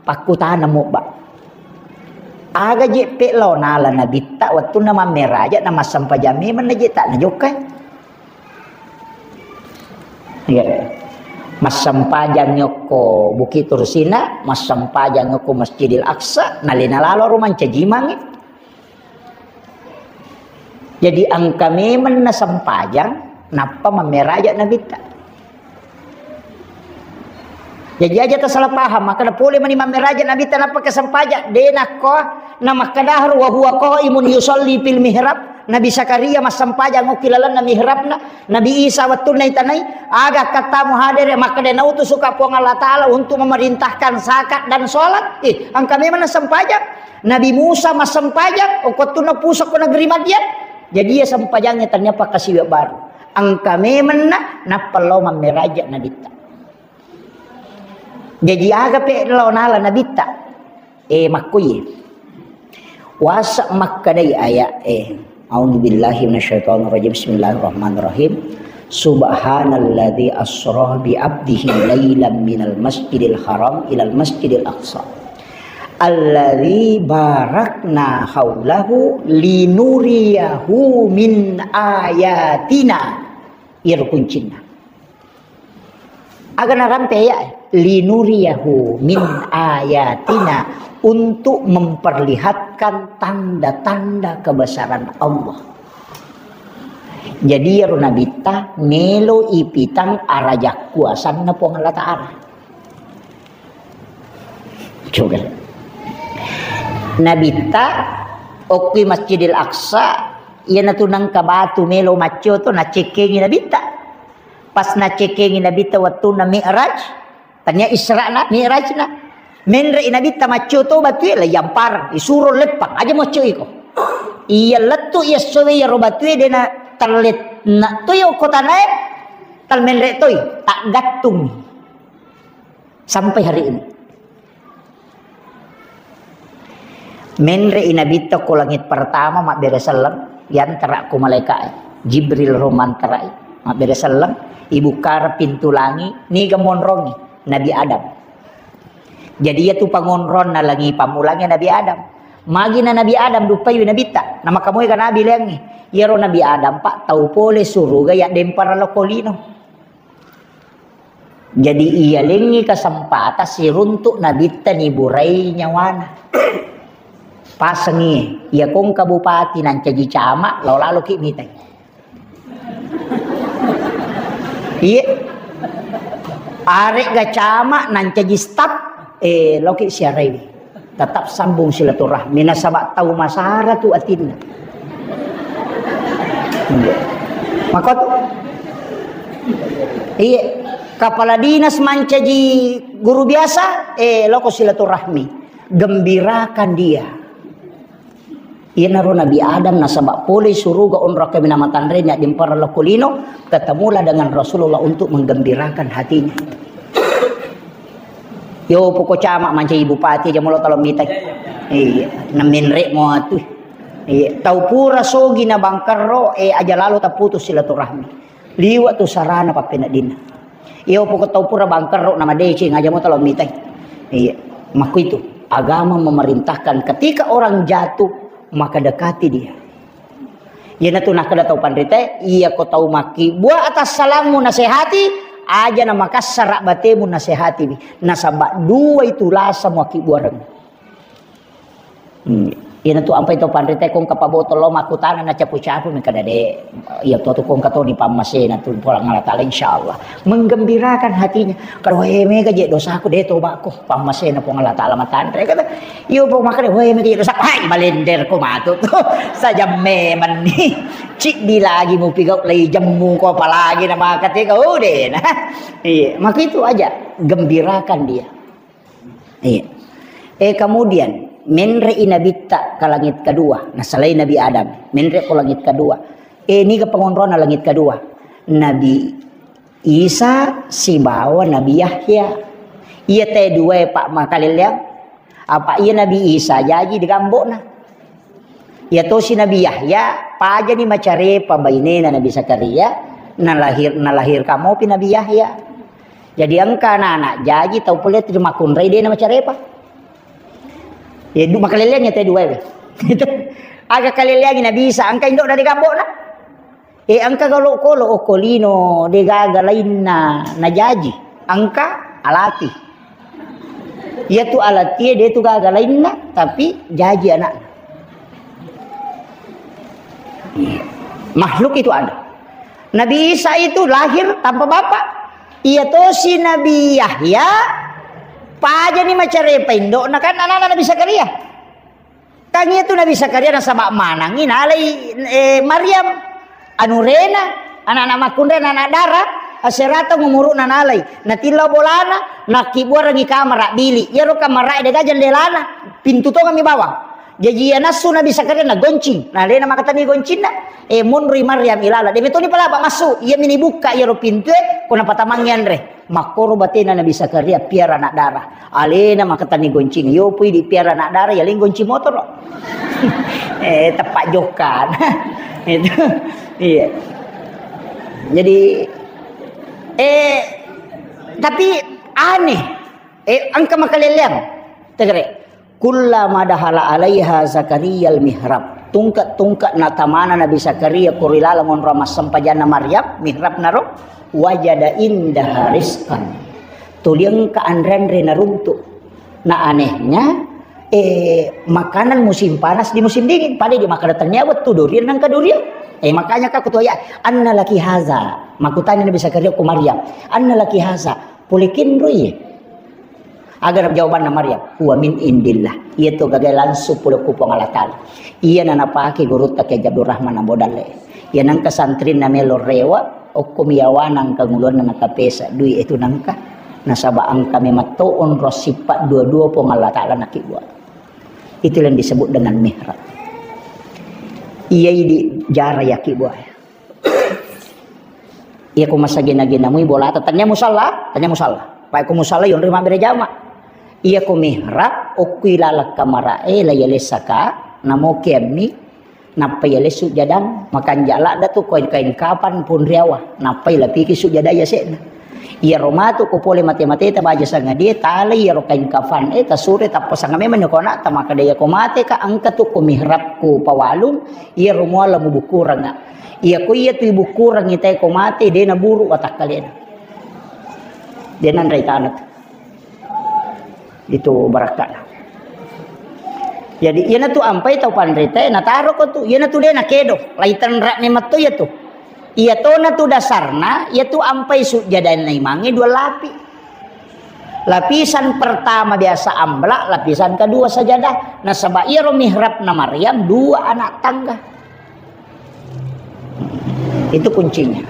pakkutana mobba. Aga je pe lao nala Nabitta wettunna mammeraja na massempajang memang na je tak najokkai. Iya. Massempajang yokko Bukit Tursina, massempajang yokko Masjidil Aqsa, nalena lalo ro mancajimangi. Jadi engka memang na sempajang, nappa mammeraja Nabitta. Jadi aja ta salah paham, maka pole mani mammeraja Nabitta nappa ke sempajang, de nakko na makkadahar wa huwa qaimun yusalli fil mihrab, Nabi Zakaria massempajang okki lalenna mihrabna, Nabi Isa wettunna itanai, aga kattamu hadere, makkada nautusuka Puang Allah Ta'ala untuk memerintahkan zakat dan sholat, eh, engka memang na sempajang. Nabi Musa massempajang, okko wettunna pusakko negeri Madian. Jadi, iya sempajangnge tania pakkasiwiang baru. Engka memenna, nappa lao mammeraja Nabitta. Jaji, aga pe lao nala Nabitta? Eh, makkuye. Wasa makkedai ayat, eh, A'udzubillahi minasyaitonirrajim. Bismillahirrahmanirrahim. Subhanalladzi asra bi abdihi lailan minal masjidil haram ilal masjidil aqsa. Alladzi barakna haulahu linuriyahu min ayatina. Iyaro kuncinna. Aga narampe ya, linuriyahu min ayatina, untuk memperlihatkan tanda-tanda kebesaran Allah. Jadi, iyaro Nabitta melo ipitang araja kuasanna Puang Allah Ta'ala. Coba. Nabitta okkui Masjidil Aqsa, iyanatu nengka batu melo maccio to, nacekkengi Nabitta. Pas nacekkengi Nabitta wettunna Mi'raj, tania Isra'na, Mi'rajna. Menre'i Nabitta maccio to batue, la iyampareng, isuro leppang, aja maccio iko. Iya lettu iya sowe iyaro batue dena tallet na to yo kotanae, tal menre toi, taggattung. Sampai hari ini. Menre'i Nabitta ko langit pertama mabbere selleng, yantara ko malaika'e. Jibril ro mantarai, mabbere selleng, ibukkara pintu langi, niga monrongi, Nabi Adam. Jadi, iyatu pangonronna langi pammulangnge Nabi Adam. Magi na Nabi Adam duppaiwi Nabitta, namakamoega Nabi leangngi. Iyaro Nabi Adam, Pak, tau pole suruga yaddempara lokko lino. Jadi, iyalengngi kesempatan siruntuk Nabitta niburai nyawana. Pasengi, iya kongka bupati nancaji camat, lao laloki mitai. Iye. Arekga camat nancaji staf, eh, laoki siaraiwi. Tetap sambung silaturahmi, nasaba tau masara tu atinna. Iya. Makotu? Iya. Kepala dinas mancaji guru biasa, eh, loko silaturahmi. Gembirakan dia. Iyanaro Nabi Adam nasaba pole suruga onrong kaminang matanre, nia dimpara lokko lino, ketemulah dengan Rasulullah untuk menggembirakan hatinya. Yo, poko camat mancaji bupati aja molo talo mitai. Iya, namenre mo atu. Iya, tau pura sogi na bangkerro, eh, aja lalo taputus silaturahmi. Liwa tu sarana pappeneddinna. Iyo, poko tau pura bangkerro na madeceng aja mo talo mitai. Iya, makkuitu. Agama memerintahkan ketika orang jatuh, maka dekati dia. Iyanatu nakkeda tau panrita, iya ko tau makkibbua atas salammu nasehati, aja na makassara batemu nasehatiwi. Nasaba dua itu lasa muakkibbuareng. Hmm. Iyanatu ampai tau panrita kongka pabotol lo makkutana na capu-capu mi kada de. Iya to tu kongka to di pammasena tu Puang Allah Taala insyaallah. Menggembirakan hatinya. Kada, "Weh, mega je dosaku, de tobako." Pammasena Puang Allah Taala matanre kata. Iyo, Puang, makkeda, "Weh, mega je dosaku." Hai, balender ko matu tu. Sajam memang ni. Ciddi lagi mupigau lai jemmu ko apalagi na makate kau de na. Iya, maka itu aja gembirakan dia. Iya. Eh, kemudian menre'i Nabitta ke langit kedua. Nah, selain Nabi Adam, menre ko langit kedua. Eh, niga pangonrona langit kedua? Nabi Isa sibawa Nabi Yahya. Iya te dua, Pak, makaleleang. Apa iya Nabi Isa jaji digambokna. Iya tosi Nabi Yahya Pajani macarepa bainena Nabi Zakaria, nalahir-, nalahirkan mopi Nabi Yahya. Jadi engka anak-anak jaji tau pole tu makkunrai de' na macarepa. Ya, du-, makaleleang ya te dua we. Itu. Aga kaleleangi Nabi Isa, engka indo'na de' gabbo'na. E, engka galo kolo, okko lino, de' gaga lainna najaji. Engka alati. Iya tu alati, de' tu gaga lainna, tapi jaji anak. Makhluk itu ada. Nabi Isa itu lahir tanpa bapak. Iya tosi Nabi Yahya, pajani macarepa indo'na kan anak-anak Nabi Zakaria. Kan iya tu Nabi Zakaria nasaba manangi nalai, eh, Maryam, anurena, anak-anak makkunrai, anak-anak dara, aserata umuru'na nalai. Natillau bolana, nakkibuarangi kamara bili. Iyaro kamara de' gaga jendelana, pintu tongeng mi bawang. Jaji iya nassu Nabi Zakaria nagoncing. Nah, alena makatani goncinna, eh, monroi Maryam ilala. De' metoni palaba massu, iya mini bukka iyaro pintue, ko napatamangngi anre. Makkoro batena Nabi Zakaria piara anak dara. Alena makatani goncing. Yo pui di piara anak dara, ya ling goncing motoro. Eh, tepat jokan. Itu. Iya. Jadi, eh, tapi aneh. Eh, engka makaleleang. Tegere. Kullama dahala alaiha Zakariyal mihrab. Tungke-tungke natamana Nabi Zakaria ko ri laleng onrong massempajanna Maryam, mihrab naro, wajada indaha rizqan. Tuli engka anre-anre naruntu. Nah, anehnya, eh, makanan musim panas di musim dingin. Pada di makkeda tennia wettu durian nengka durian. Eh, makanya ka kutoya, "Anna laki haza?" Makkutana Nabi Zakaria ko Maryam, "Anna laki haza?" Pole kenroi. Aga jawabanna Maryam, "Huwa min indillah." Iya tu gaga langsung pole ku Puang Allah Taala. Iya na napake gurutta Kiai Abdul Rahman Ambo Dalle. Iya nengka santrinna melo rewa, okko mi yawana engka nguluanna nakapesa dui itu nengka. Nasaba engka memang to onrong sifat dua-dua Puang Allah Taala nakibuat. Itulah yang disebut dengan mihrab. Iya idi jara yakibuat. Iya ko masagena-gena mui bolata, tania musalla, tania musalla. Pai ko musalla yonri mabbere jama. Iya ko mihrab, okko ilaleng kamara e, la yalessaka, namo kiammi, nappa yalessu jadang, makanja ladda tu kain-kain kapan pun riawa, nappa ilapiki sujada yase'na. Iyaro matu ko pole mate-mateta baja sangadie, talai iyaro kain kafan e, tasure tappa sanga memang ni ko anakta, makkeda iya ko mate ka engka tu ko mihrab ku pawalung, iyaro muala mubukurengnga. Iya ko iya tu ibukurengngi tae ko mate, de naburu watakkalena. De nanrei tanah tu. Itu barakkana. Jadi, iyanatu ampai tau panritae, nataroko tu, iyanatu de nakedo, lai tenra'ni metto iyatu. Iyatona tu dasarna, iyatu ampai sujjadanna imangnge dua lapi. Lapisan pertama biasa ambla, lapisan kedua sajadah. Nasaba iyaro mihrabna Maryam dua anak tangga. Itu kuncinya.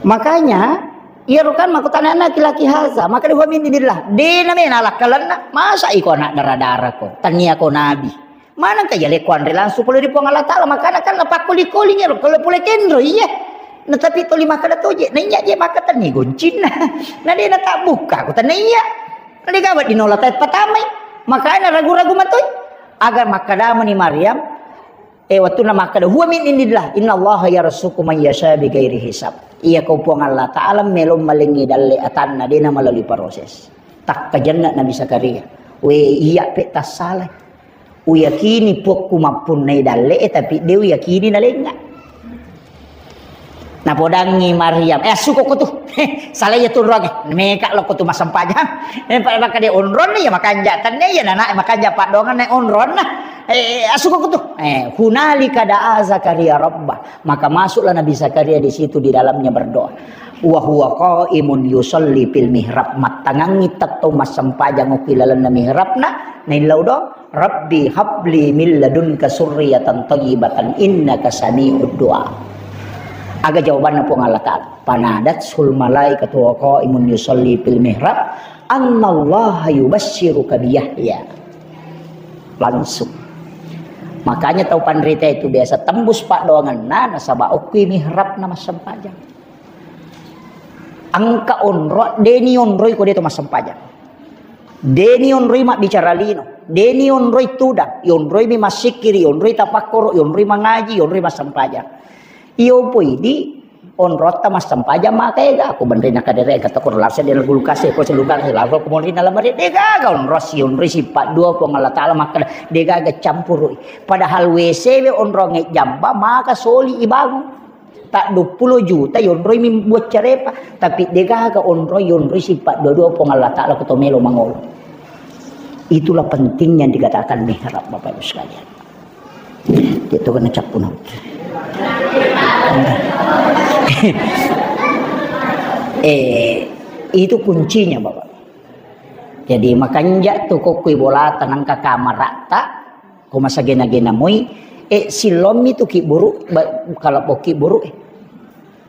Makanya, iyaro kan makkutana laki-laki haza, maka dua min dinillah. Dena mena lakkalenna, masa iko anak dara-dara ko, tania ko nabi. Manengka yaleko anre langsung pole ri Puang Allah Taala, makana kan napakkoli-koli ngero, kalau pole kenro, iya. Nah, tapi toli makkada toje, na iya je maka tania goncinna. Na dena tak buka, ko tania. Na de gawa dinola tai patamai. Makanya ragu-ragu matoi. Agar makkadamani Maryam, Eh, wettunna makkeda, "Huwa min indillah, innallaha yarzuqu man yasha bighairi hisab." Iya ko Puang Allah Taala melo malengngi dalle atanna, dena melalui proses. Takkajenna Nabi Zakaria. We, iya pe tassalai. Uyakini Puakku mappunnai dalle e, tapi de uyakini nalengnga. Napodangngi Maryam, "Eh, assuko ko tu." Salai ya tu ruangnge. Meka lo ko tu massempajang. Eh, pada maka dia onron ya makanja tenne ya nana makanja padongan ne onron nah. Eh, assuko ko tu. Eh, hunalika da'a Zakaria rabbah. Maka masuklah Nabi Zakaria di situ di dalamnya berdoa. Wa huwa qaimun yusalli fil mihrab. Mattangangngi tetto massempajang okki lalenna mihrabna. Naillau do. Rabbi habli min ladunka surriyatan thayyibatan innaka sami'ud du'a. Aga jawabanna Puang Allah Ta'ala? Fanadathul malaikatu wa qaimun yusalli fil mihrab, annallaha yubasysyuruka bi Yahya. Langsung. Makanya tau panrita itu biasa tembus paddoangenna nasaba okki mihrabna massempajang. Engka onro, deni onroi ko de to massempajang. Deni onroi mabbicara lino. Deni onroi tudang, yonroi mi massikkiri, yonroi tapakkoro, yonroi mangaji, yonroi massempajang. Iyo poi di onrotta massempajang maka ega, aku benrena kadere ega tokoro lasa dena kulkas, ko selukar, lasa ko monrina lamari, degaga onrosi, yonroi sipa dua Puang Allah Ta'ala makkeda, degaga campurui. Padahal W C we onrong e jamba, maka soli ibangun. Tak dua puluh juta yonroi mi buat carepa, tapi degaga onroi yonroi sipa dua-dua Puang Allah Ta'ala ko to melo mangolo. Itulah pentingnya dikatakan mihrab, Bapak Ibu sekalian. Itu kena capu naut. Eh, itu kuncinya, Bapak. Jadi, makanja tu kokkui bolata nangka kamaratta, ko masagena-gena moi, eh, sillommi tu kibburu, ba-, kalabbo kibburu, eh.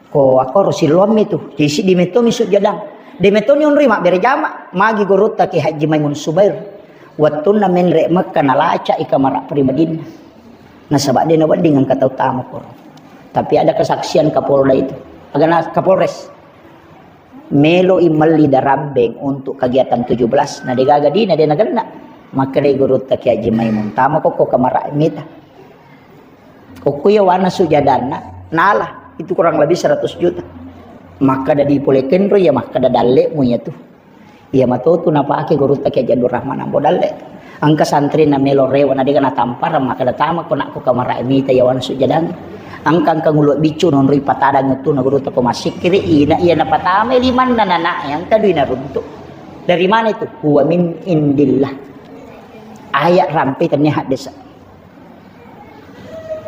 Ko akkoro sillommi tu, jadi siddi mettomi sujjadang. De mettoni onroi mabbere jama, magi gurutta Kiai Haji Maimun Subair. Wettunna menre Mekka nalaca i kamara pribadinna. Nasaba de nawedding engka tau tama koro. Tapi ada kesaksian Kapolda itu. Agana Kapolres. Melo i melli darabbeng untuk kegiatan tujuh belas, na degaga dina de nagenna. Makkedai gurutta Kiai Haji Maimun, tama kokko kamara mita. Kokko iya wana sujadanna, nala, itu kurang lebih seratus juta. Makkeda di pole kenro iya, makkeda dalle'mu iya tu. Iya matotu napake gurutta Kiai Haji Abdul Rahman Ambo dalle. Engka santrina melo rewa na dega natampara, makkeda tama ko nakko kamara mita iya wana sujadang. Engka, engka ngulu biccu nonroi patadang tu na gurutta ko massikkiri, ina iya napatama limanna nana, engka dui naruntuk. Dari mana itu? Huwa min indillah. Ayat rampe tania haddesa.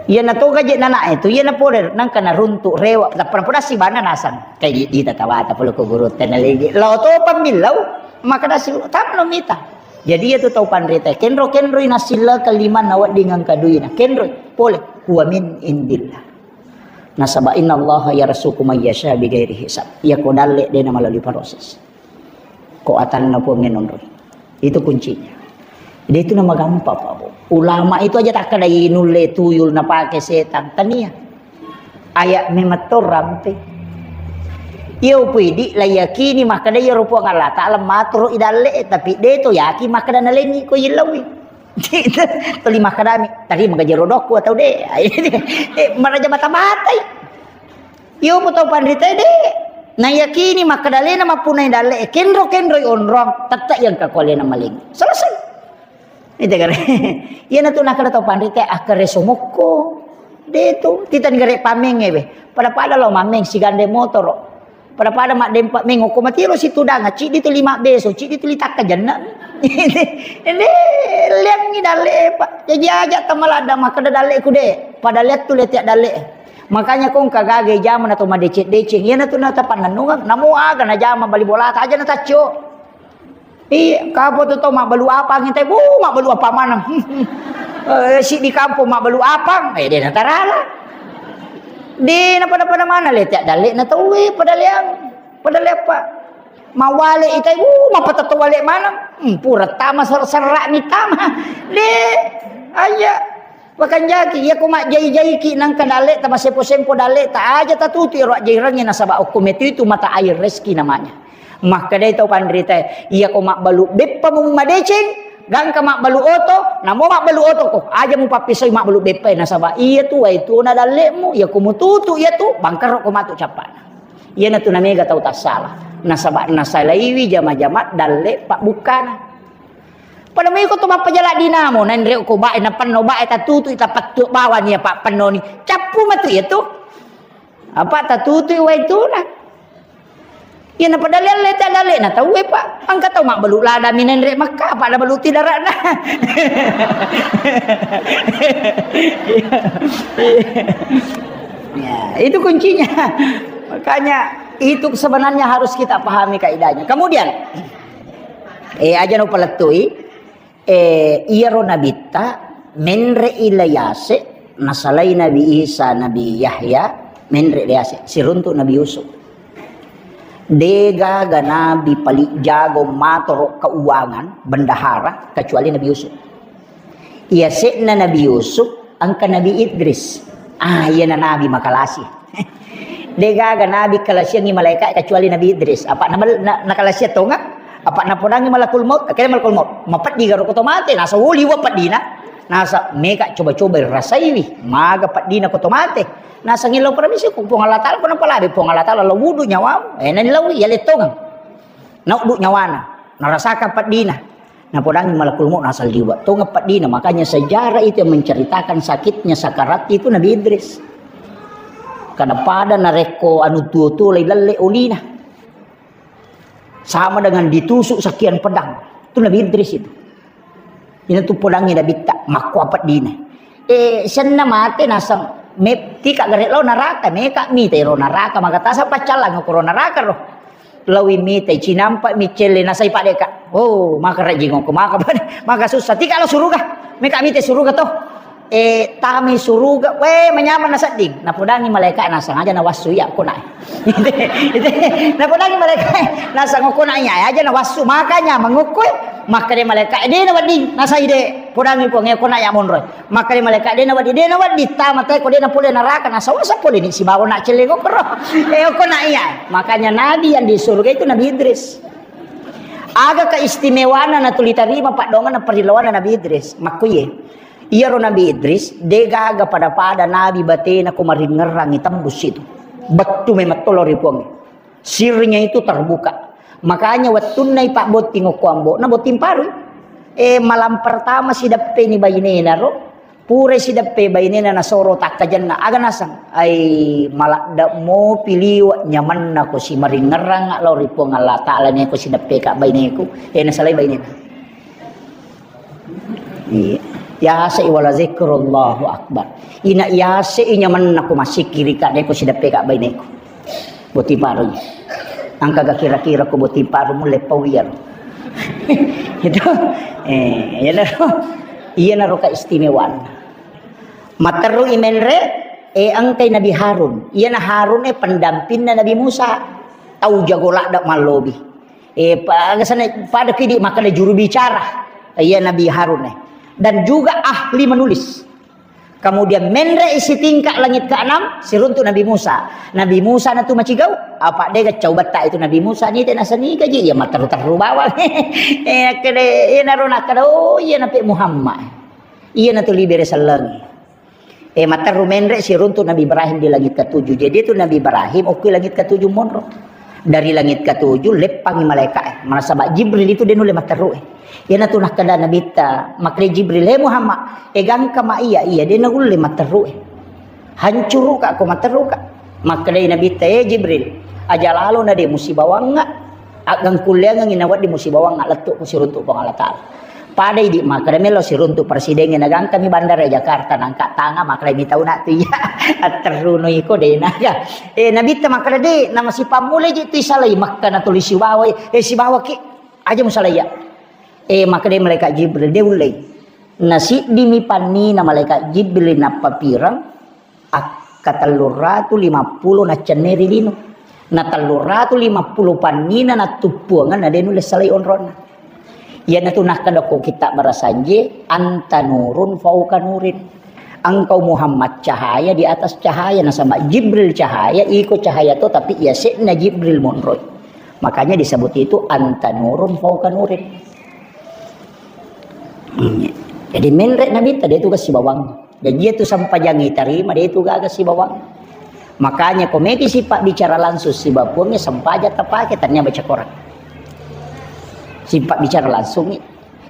Iya natoga je nana itu, iya napole nangka naruntuk rewa, tappa napodassi bana nasang. Kai di, di tatawata pole ko gurutta nalegi. Lao to pammillau, maka dasi tamno mita. Jadi iya tu tau panrita, kenro-kenroi nassillekeng limanna wedding engka duina. Kenroi, pole, huwa min indillah. Nasaba innallaha yarzuqu may yasha bighairi hisab. Iya ko dalle de na melalui proses. Ko atanna Puang e nonroi. Itu kuncinya. Jadi itu nama gampang, Pak Bu. Ulama itu aja takkeda nulle tuyul napake setan. Tania. Ayat memetto rampe. Iya upui di la yakini makkeda iya ro Puang Allah Ta'ala maturu i dalle, tapi de to yakin makkeda nalengi ko yillauwi. Tuli makkedami, tadi magaji rodokku atau de. Eh, maraja mata-matai. Iyo pu tau panrita de. Nayakini makkeda alena mappunai dalle, kenro-kenroi onrong, tette yang kaku alena maling. Selesai. Itu kan. Iya natu nakala tau panrita, akkere somokko. De tu, titan gere pameng ebe. Pada-pada lo mameng sigande motoro. Pada-pada maddempa meng, okko matiro situdang, ciddi tuli mabbeso, ciddi tuli takka jenna. Ende, leangngi dalle, Pak. Jaji aja tamaladda makkeda dalle ku de. Pada lihat tu letiak dalle. Makanya kong kagage jama na to madeceng-deceng. Iya natu na tapannennungeng. Namo aga na jama bali bolata aja na taccio. Iya, kapo tu tau mabbalu apang, entai, bu, mabbalu apang maneng. Eh, si di kampung mabbalu apang, eh, de natarala. De na pada-pada mana letiak dalle na tau, eh, pada leang, pada leang, Pak. Mawale itai, bu, mapatatto wale maneng. Hmm, pura tama ser-, serak ni tama. De, aja. Wakanjaki, iya ko majjai-jaiki nangka dalle ta, masempo-sempo dalle ta, aja tatutu iro ajjairengnge nasaba okko metu itu mata air rezeki namanya. Makkedai tau panrita, iya ko mabbalu beppa mu madeceng, gangka mabbalu oto, namo mabbalu oto ko, aja mu pappisoi mabbalu beppa nasaba iya tu wai tu na dallemu, iya ko mututu iya tu bangkaro ko matu cappana. Iya natu namega tau tassala. Nasaba nasalaiwi jama-jama dalle pabbukkana. Pada meko to mappajala dinamo, nanre ko bae, napenno bae, tatutui, tapattu bawani, apa pennoni. Cappu matu iya tu. Apa tatutui wai tuna. Iya na pada lelle ta dalle na tauwe, Pak. Engka tau mabbalu lada mi nanre makka, pada balu tidarana. Ya, itu kuncinya. Makanya itu sebenarnya harus kita pahami kaidahnya. Kemudian, eh, aja no palettui, eh, iyaro nabitta menre i layase, nasalai Nabi Isa, Nabi Yahya, menre layase, siruntuk Nabi Yusuf. Degaga nabi paling jago matoro keuangan, bendahara, kecuali Nabi Yusuf. Iya se'na Nabi Yusuf, engka Nabi Idris. Ah, iya na nabi makalasi. Degaga nabi kalasiangi malaikat kecuali Nabi Idris. Apa nama na, na kalasiang tonga? Apa napodangi malakul maut, akhirnya malakul maut, "Mapeddi garo ko to mate?" Nasa, "Oh, liwa peddina." Nasa, "Meka coba-coba rasaiwi, maga peddina ko to mate." Nasa, "Ngillau permisi ku Puang Allah Ta'ala, ko napalabe Puang Allah Ta'ala, la wudu nyawamu." Eh, nanilawi, ya lettongang. Nauddu nyawana, narasaka peddina. Napodangi malakul maut, nasa liwa tonga peddina. Makanya sejarah itu yang menceritakan sakitnya sakarat itu Nabi Idris. Kada pada narekko anu tuo-tuo lai lelle olina. Sama dengan ditusuk sekian pedang. Itu Nabi Idris itu. Ina tu podangi Nabitta, makko apa dina. Eh, senna mate nasang, me-, tika gare lao naraka, meka mite ro naraka, maka tasa paccallang ko ro naraka ro. Lawi mite, cinampa mi celle nasai padeka. Oh, maka rajing ko, maka, maka susah. Tika lo suruga, meka mite suruga to. Eh, tami suruga, we, manyameng nasedding. Napodangi malaika nasang aja nawassu iya ko na. Ite, ite, napodangi malaika nasang ko na iya aja nawassu, makanya mengukkui, makkade malaika, "Eh, de nawedding, nasai de, podangi Puang, eh, ko na iya monro." Makkade malaika, "De nawedding, de nawedding, tama te ko de napole naraka, nasawasa pole ni sibawa na celle ko ro." Eh, ko na iya. Makanya nabi yang di surga itu Nabi Idris. Aga keistimewaanna natuli tarima paddoanganna parrilawanna Nabi Idris. Makkuye. Iyaro Nabi Idris, de gaga pada-pada nabi batena ko maringngerrangi tembus itu. Bettu memang to lao ri Puang. Sirnya itu terbuka. Makanya wettunna ipabbotting okko ambo'na, botting parui. Eh, malam pertama sideppeni bainena ro, pura sideppe bainena nasoro takkajenna. Aga nasang? Ai, maladde mopi liwa nyamenna ko si maringngerrang lao ri Puang Allah Ta'ala ne ko sideppeka baineku. Eh, nasalai bainena. Iya. Yasai wala zikrullahu akbar. Ina yasai nyamenna ko massikkirika de ko sideppeka baineku. Botting paru. Engkaga kira-kira ko botting paru mulle pau iya ro. Itu. Eh, iyanaro. Iyanaro keistimewaanna. Matteru i menre, eh, engkai Nabi Harun. Iyana Harun, eh, pendampingna Nabi Musa. Tau jago ladde mallobi. Eh, pa-, aga sana pada kidi makkeda juru bicara. Iya Nabi Harun, eh. Dan juga ahli menulis. Kemudian menre isi tingkat langit keenam, siruntu Nabi Musa. Nabi Musa natu macigau, apa dega cau betta itu Nabi Musa ni tena seni gaji, ya matteru-teru bawang. Eh, kede, eh, naro nakkeda, oh, iya napi Muhammad. Iya natu libere sellengi. Eh, matteru menre siruntu Nabi Ibrahim di langit ketujuh. Jadi itu Nabi Ibrahim, oke langit ketujuh monro. Dari langit ketujuh, leppangi malaikat, eh. Manasaba Jibril itu de nulle matteru, eh. Iyanatu nakkeda Nabitta, makkeda Jibril, "He Muhammad, eh, gangka ma iya, iya, de naulle matteru, eh. Hancuruka ko matteruka." Makkeda Nabitta, "Eh Jibril, aja lalo na de musibawangnga, agangkulleangengi nawedding musibawangnga lettu ko siruntu Puang Allah Ta'ala." Pada idi makkeda melo siruntu presiden na gangkami bandara Jakarta nangka tanga makkeda mi tau na tu iya. Atterrunoi ko de naga. Eh, Nabitta makkeda de, namasipammulai ji tu isalai Mekka na tuli sibawa, eh, sibawaki. Aja musalai iya. Eh, makkeda malaikat Jibril, de ullei. Nasiddimi pannina malaikat Jibril nappapireng, akka telluratu limappulo naccenneri lino. Na telluratu limappulo pannina nattuppuangenna de nulle salai onronna. Iyanatu nakkeda ko kitta barasanje, "Anta nurun fauka nurin." Engkau Muhammad cahaya di atas cahaya, nasaba Jibril cahaya, iko cahaya to, tapi iya se'na Jibril monroi. Makanya disebut itu anta nurun fauka nurin. Hmm. Jadi menre Nabitta de tu kasi bawang. Jadi itu sempajang itarima de tu gaga sibawang. Makanya ko meki sipabbicara langsung sibawa Puangnge, sempajang tapake, tania baca Quran. Sipabbicara langsung i.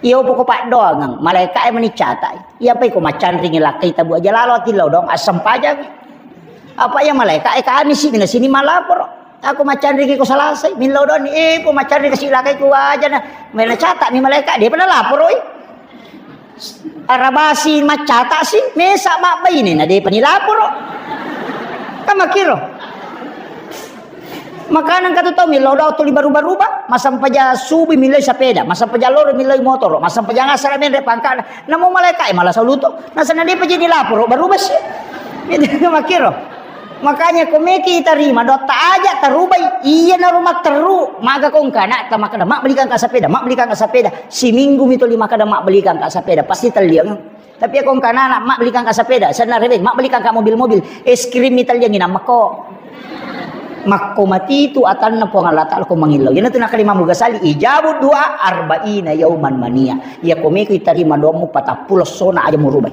Iya poko paddoangeng, malaika e mani catai. Iya pai ko macanringi lakkai tabu aja lalo atillau dong, assempajang. Apa iya malaika e kami si mina sini malaporo. Aku macanringi ko Salasai, millau doni, eh, po macanringi kasi lakkai ku aja na. Mena catak mi malaika, de pernah laporo i. Arabasi maccata si, mesa mabbaine na depa nilaporo. Kan makkiro. Makanang katu tau millau dau tuli baruba-ruba, masampaja subuh millau sepeda, masampaja loro millau motoro, masampaja ngasara menre pangkana. Namo malaika e malah saluto. Nasana depa jadi laporo baruba si. Itu makkiro. Makanya ko meki itarima dotta aja tarubai. Iya naro matteru, maga ko engka anakta makkeda, "Mak, belikan ka sepeda, Mak, belikan ka sepeda." Siminggu mi tuli makkeda, "Mak, belikan ka sepeda." Pasti telliang. Tapi ko engka anak, "Mak, belikan ka sepeda." Senna rebeng, "Mak, belikan ka mobil-mobil." Es krim mi telliang ina mekko. Makko matitu atanna Puang Allah Ta'ala ko mangillau. Iyanatu nakkeda Imam Ghazali, "Ijabu du'a arba'ina yauman mania." Iya ko meko itarima doammu patappulo essona aja murubai.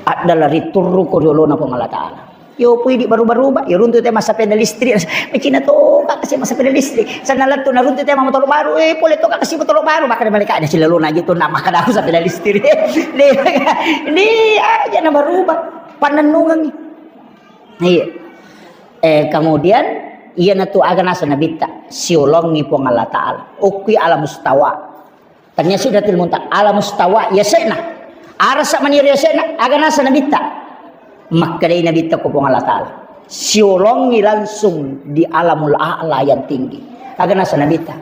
Addala riturru ko riolona Puang Allah Ta'ala. Yo pui di baru-baru ba, yo runtu te massapeda listrik. Macina to ka kasi massapeda listrik. Sana lettu na runtu te motoro baru, eh pole to ka kasi motoro baru, maka mereka ada silalona aja tu nak maka aku sapeda listrik. Ni, ni aja na baru ba. Panennungengi. Iya. Eh, kemudian, iyanatu aga naseng Nabitta, siolongi Puang Allah Ta'ala. Okki ala mustawa. Tania Sidratil Muntaha, ala mustawa, yase'na. Arasa maniro yase'na, aga naseng Nabitta. Makkedai Nabitta ko Puang Allah Ta'ala. Siolongi langsung di alamul a'la yang tinggi. Aga naseng Nabitta.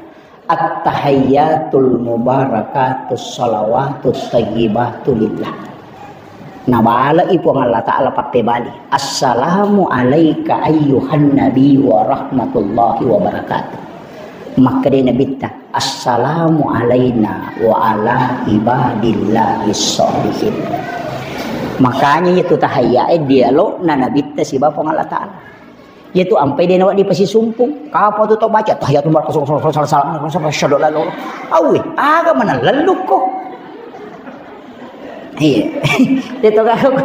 At-tahiyyatul mubarakatus shalawatut thayyibatu lillah. Nabalai Puang Allah Ta'ala pappebali, "Assalamu alaika ayyuhan nabi wa rahmatullahi wa barakatuh." Makkedai Nabitta, "Assalamu alaina wa ala ibadillahis sholihin." Makanya itu tahiyyae dialogna Nabitta siba Puang Allah Ta'ala. Iyatu ampai de' nawedding pasisumpung. Kapa tu tau baca tahiyatul mubarakatuh, salam, salam, salam, asyhadu an la ilaha illallah. Awe, aga mana lellukko. Iya. Itu kan aku.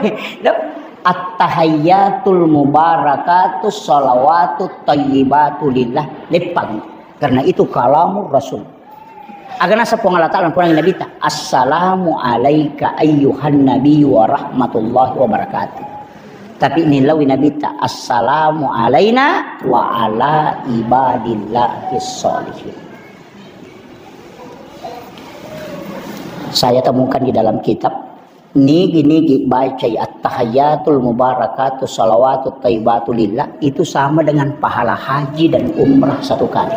At-tahiyyatul mubarakatuh shalawatut thayyibatu lillah. Leppang. Karena itu kalamur Rasul. Aga naseng Puang Allah Ta'ala, Puang Nabitta, "Assalamu alaika ayyuhan nabi wa rahmatullahi wa barakatuh." Tapi nillaui Nabitta, "Assalamu alaina wa ala ibadillahis sholihin." Saya temukan di dalam kitab, nigi-nigi bacai at-tahiyyatul mubarakatuh shalawatut thayyibatu lillah, itu sama dengan pahala haji dan umrah satu kali.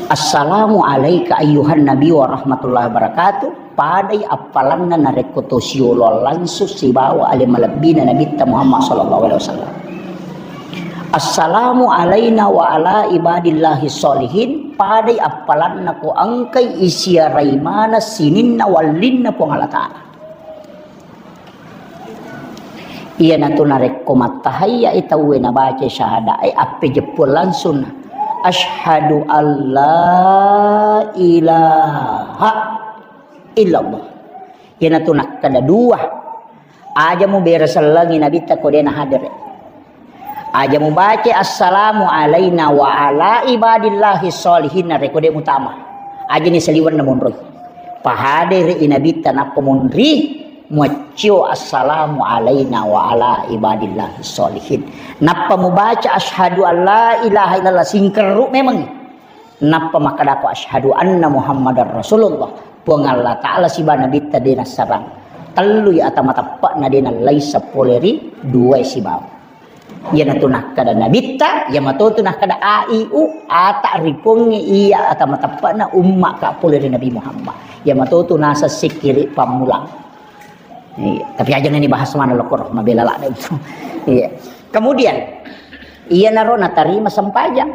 "Assalamu alaika ayyuhan nabi wa rahmatullahi wa barakatuh." Padai appalanna narekko to siolo langsung sibawa ale malebbina Nabitta Muhammad sallallahu alaihi wasallam. "Assalamu alaina wa ala ibadillahi sholihin." Padai appalanna ko engkai isiarai maneng sininna wallinna Puang Allah Ta'ala. Iyanatu narekko mattahayya i tauwe nabaca syahada e, appejeppuang langsung, "Asyhadu alla ilaha illallah." Iyanatu nakkeda dua. Aja mubere sellengi Nabitta ko de' nahadere. Aja mubaca assalamu alaina wa ala ibadillahi sholihin narekko de' mutama. Aja ni saliwenna monroi. Pahadere i Nabitta nappa monri, muaccio assalamu alaina wa ala ibadillahi sholihin. Nappa mubaca asyhadu an la ilaha illallah, singkerru memang. Nappa makkedako, "Asyhadu anna Muhammadar Rasulullah." Puang Allah Ta'ala siba Nabitta de' nassarang. Tellui ata mateppe'na de' nallai seppole ri duae sibawa. Iyanatu nakkeda Nabitta, iya matotu nakkeda A I U, ata ripongnge iya ata mateppe'na umma ka pole ri Nabi Muhammad. Iya matotu naseng sikkiri pammulang. Iya, tapi aja ni bahas mana lokor, mabela lada itu. Iya. Kemudian, iyanaro natarima sempajang.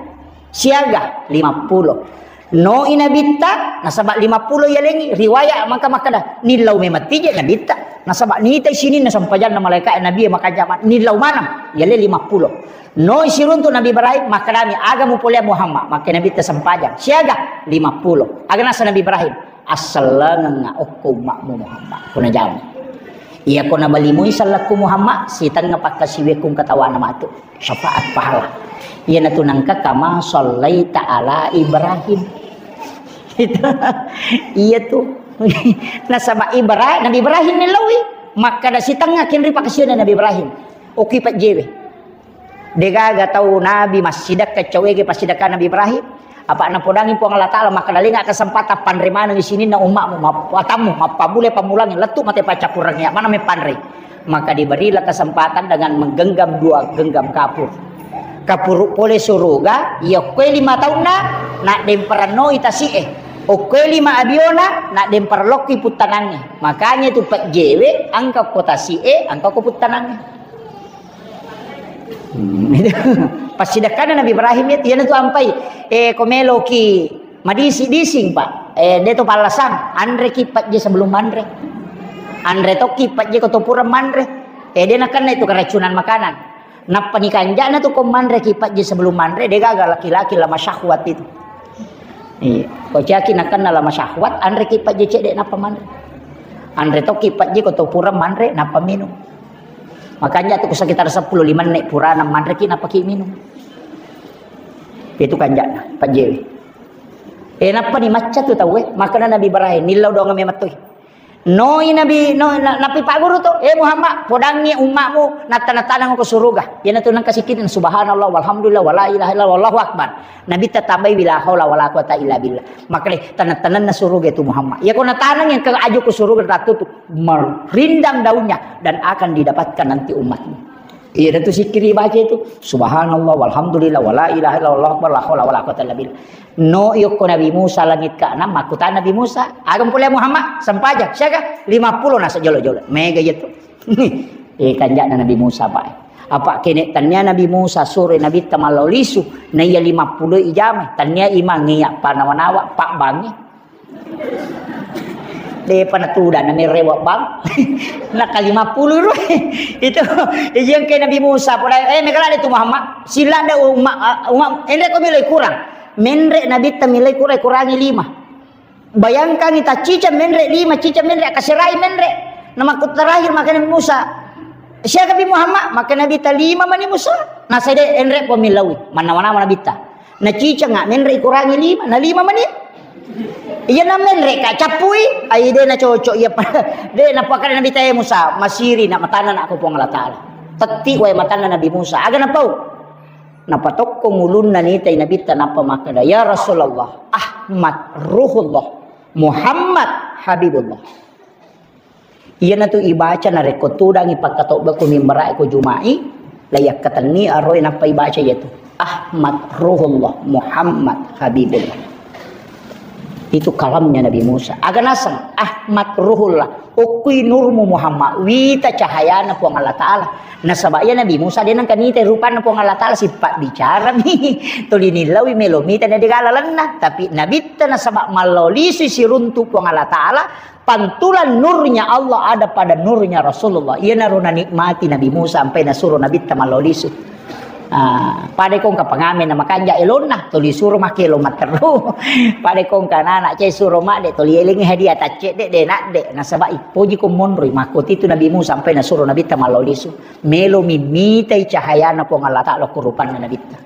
Siaga? Lima pulo. No i Nabitta, nasaba lima pulo yalengi, riwaya maka makkeda, nillau memang tije Nabitta. Nasaba nitai sininna sempajanna malaika Nabi maka jama, nillau maneng, yale lima pulo. No i siruntu Nabi Ibrahim, makkedami, "Aga mupolea Muhammad?" Makke Nabitta sempajang. Siaga? Lima pulo. Aga naseng Nabi Ibrahim? Assellengengnga okko umma'mu Muhammad. Kuna jamu. Iya ko nabalimui sellekku Muhammad, sitengnga pakkasiwiakku katawana matu. Syafaat pahala. Iyanatu nengka kama sallaita ala Ibrahim. Itu. Iya tu. Nasaba Ibrahim, Nabi Ibrahim ni lawi. Makkeda sitengnga kenri pakkasiwianna Nabi Ibrahim. Oki pajjewe. Degaga tau nabi massidekka cawege passidekka Nabi Ibrahim. Apa napodangi Puang Allah Ta'ala, maka dalenga kesempatan panre maneng sininna umma'mu, map-, atammu, mappamule pammulangi, lettu mate paccappurengnge, mana me panre. Maka diberilah kesempatan dengan menggenggam dua genggam kapur. Kapuru pole suruga, iya kue lima taunna, nak demperennoi tasi'e. Okkue lima abiona, nak demperlokki puttanangnge. Makanya itu pejjewe, angka ko tasi'e, angka ko puttanangnge. Hmm. Passidekkanna Nabi Ibrahim itu, iyanatu ampai, eh, ko meloki madisi-dising, Pak. Eh, de to pallasang, anreki pejje sebelum manre. Anre tokki pejje ko to pura manre. Eh, de nakenna itu keracunan makanan. Nappa ni kanja'na tu ko manreki pajje sebelum manre, de gaga laki-laki lama syahwat itu. Iya. Ko caki nakenna lama syahwat, anreki pajje cedde nappa manre. Anre toki pajje ko to pura manre, nappa minum. Makanja tu ko sekitar sepuluh lima menit purana manreki, nappa ki minum. Itu kanja'na, pajjewe. Eh, nappa ni macca tu tauwe, makana Nabi Ibrahim, nillau doang memettui. Noi Nabi, no, na-, Nabi Pak Guru tu, "Eh Muhammad, podangi ummamu, nattana-tanang ko suruga." Iyana tu nengka sikirin, "Subhanallah, walhamdulillah, wala ilaha illallah, wallahu akbar." Nabi tatambai, "Wala haula wala quwata illa billah." Makanya tanah-tanahna suruga itu Muhammad. Ya, ko natanang yang ke aju ke suruga ratu tu, merindang daunnya dan akan didapatkan nanti umatmu. Iya, itu zikir baca itu. Subhanallah, walhamdulillah, wala ilaha illallah, wallahu akbar, la haula wala quwata illa billah. No, yokko Nabi Musa langit keenam, makkutana Nabi Musa, "Aga pole Muhammad, sempajang, siaga?" "Lima puluh nasa jolo-jolo." Mega iya tu. Eh, kanja'na Nabi Musa, Pak. Apa kene tania Nabi Musa suro Nabi ta mallau lisu, na iya lima puluh ijama, tania imang iya panawa-nawa, Pak Bangi. Depa natuda na merewa bang. Naka lima puluh ro. Itu, iya ke Nabi Musa, poda, eh, megala de tu Muhammad. Sila de umma, umma, enre ko milai kurang. Menre Nabi ta milai kurang, kurangi lima. Bayangkan ita cica menre lima, cica menre, kaserai menre. Nama ku terakhir makanya Musa. Siaga bi Muhammad? Maka Nabi ta lima mani Musa. Nasa de enre po milaui. Mana-mana Nabi ta. Na ciceng, ah, menre kurangi lima, na lima mani. Iya na menre ka cappui, ai de na cocok iya pa-, de na pakada Nabi ta, "Eh Musa, masiri na matana na ko Puang Allah Taala." Tetti wae matanna Nabi Musa. Aga na pau? Napatokko ngulunna nitai Nabi ta, nappa makkeda, "Ya Rasulullah, Ahmad Ruhullah, Muhammad Habibullah." Iyanatu ibaca narekko tudangi pakkatobba ko mimbarae ko Juma'i, la yakkatenni aroe nappa ibaca iyatu, "Ahmad Ruhullah, Muhammad Habibullah." Itu kalamnya Nabi Musa. Aga naseng, "Ahmad Ruhullah, okkui nurmu Muhammad, wita cahayana Puang Allah Ta'ala." Nasaba iya Nabi Musa de nengka nita rupanna Puang Allah Ta'ala, sipabbicara mi. Tuli nillaui melo mita na de gala lenna. Tapi Nabitta nasaba mallo lisui siruntu Puang Allah Ta'ala, pantulan nurnya Allah ada pada nurnya Rasulullah. Iyanaro nanikmati Nabi Musa sampai nasuro Nabitta mallo lisu. Ah, pada kongka pengamen na makanja elonna, tuli suro make elo matteru. Pada kongka anak-anak cai suro madde, tuli elengi hadiah taccedde, de nadde. Nasaba ipoji ko monroi, makkotitu Nabi Musa sampai nasuro Nabitta mallo lisu. Melo mimitai cahayana Puang Allah Ta'ala ko rupanna Nabitta.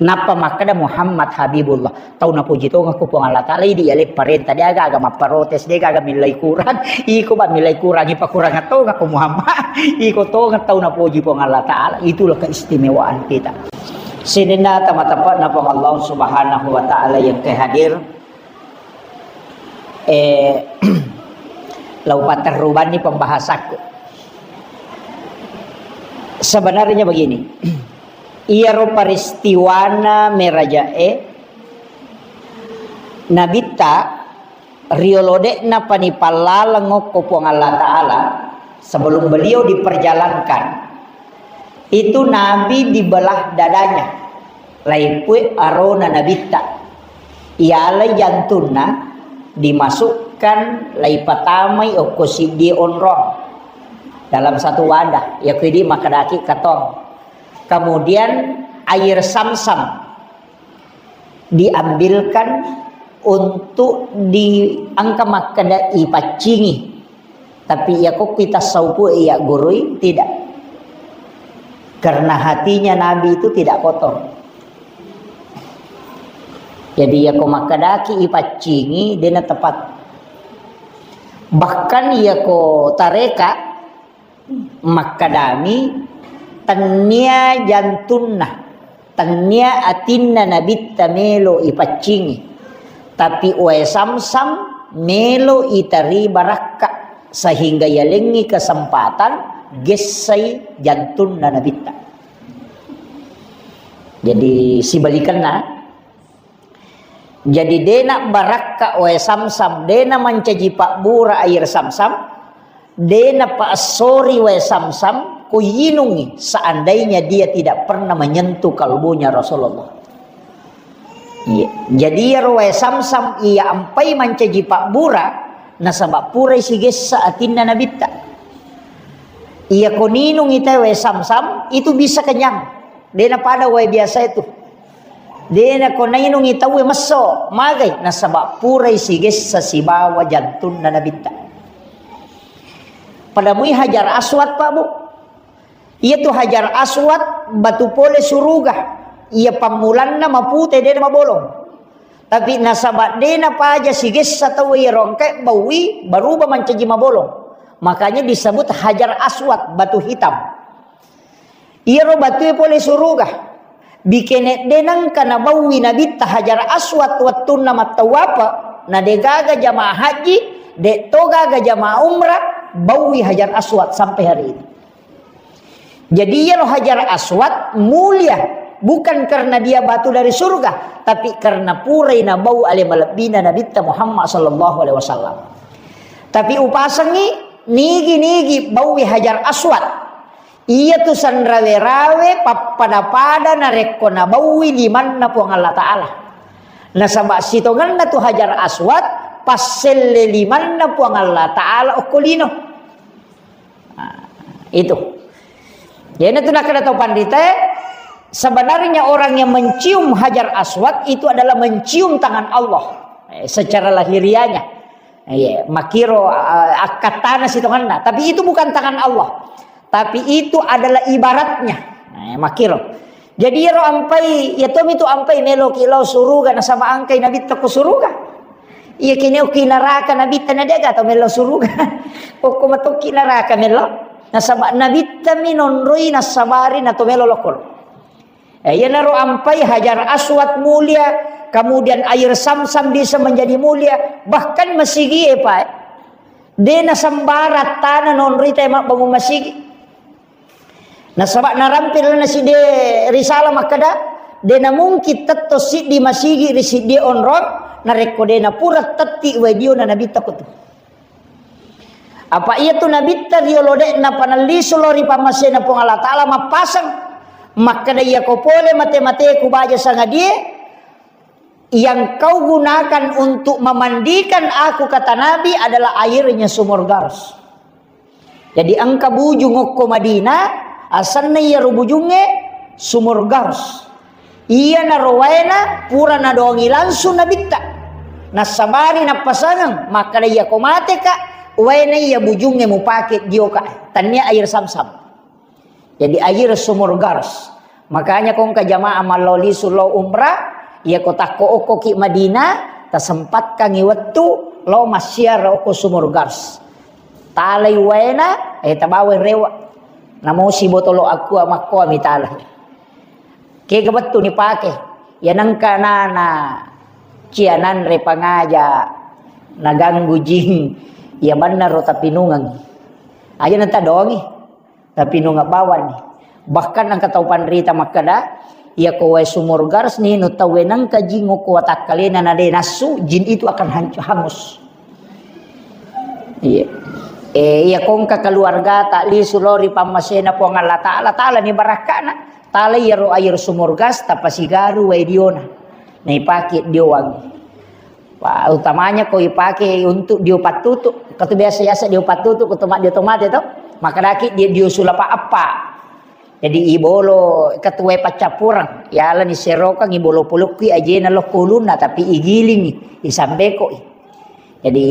Nappa makkeda Muhammad Habibullah. Tau napuji tongeng ko Puang Allah Ta'ala, idi yale parenta, de aga-aga mapparotes, de aga millai kurang. Iko ba millai kurang, ipakurang tongeng ko Muhammad. Iko tongeng tau napuji Puang Allah Ta'ala. Itulah keistimewaan kita. Sininna tama-tama na Puang Allah Subhanahu wa Ta'ala yang kehadir. Eh, lau paterrubanni pembahasaku. Sebenarnya begini, iyaro peristiwana merajae Nabitta riolo de'na pani pallaleng okko Puang Allah Ta'ala, sebelum beliau diperjalankan, itu Nabi dibelah dadanya, laipue arona Nabitta. Ialai jantunna, dimasukkan, laipatamai okko siddi onrong dalam satu wadah, yakudi makkedaki katong. Kemudian air samsam diambilkan untuk diangka makkeda ipaccingi. Tapi iya kokki tassaupu iya gurui, tidak. Karena hatinya Nabi itu tidak kotor. Jadi iya ko makkedaki ipaccingi, dena tepat. Bahkan iya ko tareka, makkedami, tennia jantunna, tennia atinna Nabitta melo ipaccingi, tapi wae samsam melo itari barakka, sehingga yalengngi kesempatan gessai jantunna Nabitta. Jadi sibalikanna, jadi dena barakka wae samsam, dena mancaji pabbura air samsam, dena paessori wae samsam, ko yinungi, seandainya dia tidak pernah menyentuh kalbunya Rasulullah. Iya. Jadi iyaro wae samsam iya ampai mancaji pabbura, nasaba purai sigessa atinna Nabitta. Iya ko ninungi tau wae Samsam, itu bisa kenyang. De' napada wae biasa itu. De' nako nainungi tau wae messo, magai, nasaba purai sigessa sibawa jantunna Nabitta. Pada mui Hajar Aswad, Pak, Bu. Iya tu Hajar Aswad, batu pole suruga. Iya pammulanna mapute, de' mabolong. Tapi nasaba de' napaja sigessa tau iyaro engkae baui, baruba mancaji mabolong. Makanya disebut Hajar Aswad, batu hitam. Iyaro batue pole suruga. Bikene de' nengka nabaui Nabitta Hajar Aswad wettunna mattawape, na de' gaga jamaah haji, de' to gaga jamaah umrah, baui Hajar Aswad sampai hari ini. Jadi, iyaro Hajar Aswad mulia, bukan karena dia batu dari surga, tapi karena purai nabau ale malebbina Nabitta Muhammad sallallahu alaihi wasallam. Tapi upasengi, nigi-nigi baui Hajar Aswad. Iya tu sanrawe-rawe pappada-pada narekko nabaui limanna Puang Allah Ta'ala. Nasaba sitongenna tu Hajar Aswad, passelle limanna Puang Allah Ta'ala okko lino. Nah, itu. Jadi itu nakkeda tau panrita, sebenarnya orang yang mencium Hajar Aswad itu adalah mencium tangan Allah, eh, secara lahiriahnya. Iya, makiro, eh, akkattana sitongenna. Tapi itu bukan tangan Allah. Tapi itu adalah ibaratnya. Nah, makiro. Jadi iyaro ampai, iya tomi tu ampai meloki lao suruga nasaba engkai Nabitta ko suruga. Iya kini okki naraka Nabitta na de' gaga to melo suruga. Okko matokki naraka melo. Nasaba Nabitta mi nonroi nasabari na to melo lokko. Eh, iyanaro ampai Hajar Aswad mulia, kemudian air Samsam bisa menjadi mulia, bahkan masigi e, Pak. De' nasembarang tana nonroi tau mabbangung masigi. Nasaba narampe lalenna siddi risalah makkeda, de' namungkin tetto siddi masigi ri siddi onrong, narekko de' napura tetti wae diona Nabitta ko tu. Apa iya tu Nabitta riolo de' napanellisu lao ri pammasena Puang Allah Ta'ala mappaseng. Makkeda, iya ko pole mate-mateku baja sangadie, yang kau gunakan untuk memandikan aku, kata Nabi, adalah airnya sumur Gars. Jadi engka bujung okko Madinah, asenna iyaro bujungnge Sumur Gars. Iyanaro waena pura nadongi langsung Nabitta. Nassabari nappasangeng, makkeda, iya ko mateka, waena iya bujungnge mupake dioka. Tannia air Samsam. Jadi air Sumur Gars. Makanya ko engka jamaah mallao lisu lao umrah, iya ko takko okkoki Madinah, tasempatkangi wettu lao massiara okko Sumur Gars. Talai waena, eh, tabawai rewa. Namosi botolo aqua makkoa mitala. Kega wettu nipake. Iya nengka nana cia nanre pangaja naganggu jing. Iya mannaro tapinungeng. Aja nantadongi. Tapi nunga bawani. Bahkan engka tau panrita makkeda, iya ko wae Sumur Gars ni nu tau nengka jing ko watakkalena na de nassu, jin itu akan hancu-, hangus. Iya. Eh, iya ko engka keluarga ta lisu lao ri pammasena Puang Allah Ta'ala, tala ni barakkana, tala iyaro air Sumur Gars tapasigaru wae diona. Naipake diowangi. Wah, utamanya ko ipake untuk dio pattutu. Katu biasa-biasa dio pattutu, ko toma-, dio tomate to. Makkedaki dio, dio sulapa eppa. Jadi ibolo ketuai paccappureng. Yalani serokang ibolo polokki ajena lokko ulunna, tapi igilingi, isambekoi. Jadi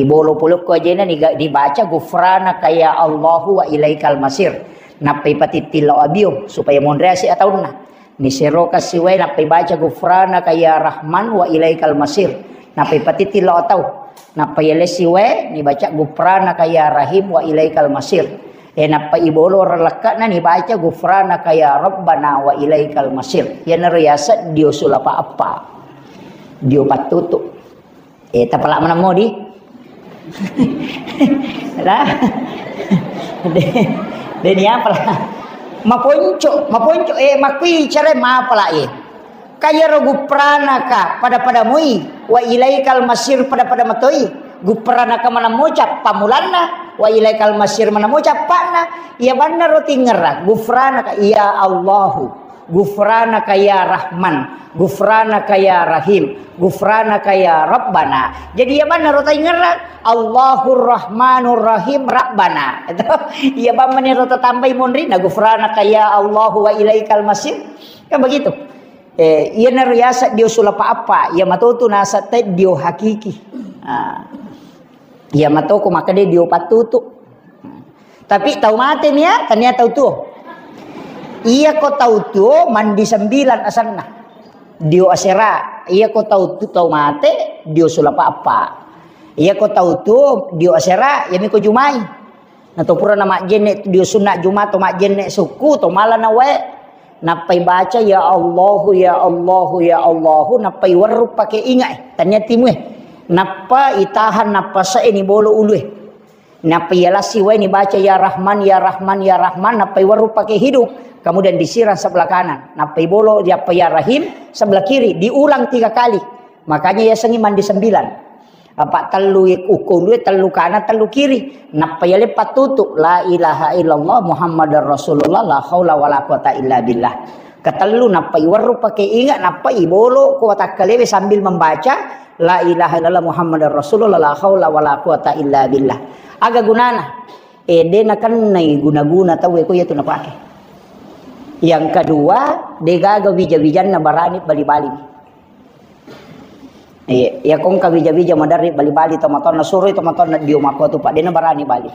ibolo polokko ajena niga-, dibaca gufranaka ya Allahu wa ilaikal masir. Nappai patittillo abio supaya monreasi ataunna. Niseroka siwae, nappai baca gufranaka ya Rahman wa ilaikal masir. Nappai patittillo atau. Nappai yalessi wae, nibaca gufranaka ya Rahim wa ilaikal masir. E, nappai ibolo relekkana nibaca gufranaka ya Rabbana wa ilaikal masir. Iyanaro yaseng dio sulapa eppa. Dio pattutu. Eh, tapala maneng modi. Lah. De, de ni apala. Maponco, maponco, eh, makui cara mapala, eh. Kayaro gufranaka pada-pada moi, wa ilaikal masir pada-pada matoi. Gufranaka maneng moca pamulanna, wa ilaikal masir maneng moca apana. Iya banna roti ngerra, gufranaka, ya Allahu. Gufranaka ya Rahman, gufranaka ya Rahim, gufranaka ya Rabbana. Jadi iya banna ro taingerang, Allahur Rahmanur Rahim Rabbana. Iya bang mani ro tatambai monrina, gufranaka ya Allahu wa ilaikal masir. Kan begitu. Eh, iya naro yasa dio sulapa apa, iya matotu nasa te dio hakiki. Ah. Iya matoko makkeda dio pattutu. Tapi tau mate mia, tania tau tuo. Iya ko tau tuo mandi sembilan asanna. Dio asera. Iya ko tau tu tau mate, dio sulapa apa. Iya ko tau tuo, dio asera, yami ko jumai. Na to pura na majjenne dio sunna juma to majjenne sukku to mala na wae. Nappai baca ya Allahu ya Allahu ya Allahu, nappai werru pake inga e. Tania timue. Nappa itahan nappa se ni bolo ulue. Nappa iya lassi wae ni baca ya Rahman ya Rahman ya Rahman, nappai werru pake hidung, kemudian disiram sebelah kanan, nappai bolo yappa ya Rahim sebelah kiri, diulang tiga kali. Makanya yasengi mandi sembilan. Apa tellu ukko ulue, tellu kanan, tellu kiri. Nappa yale pattutu la ilaha illallah Muhammadar Rasulullah la haula wala quwata illa billah. Ketellu nappa iwerru pake inga, nappa ibolo ko watakkalewe sambil membaca la ilaha illallah Muhammadar Rasulullah la haula wala quwata illa billah. Aga gunana? Eh, de nakennai guna-guna tauwe ko iyatu napake. Yang kedua, de gaga wija-wijanna barani bali-bali. Iya, iya kongka wija-wija maderri bali-bali tomatoanna, suroi tomatoanna dio makko tu, Pak, de nabarani bali.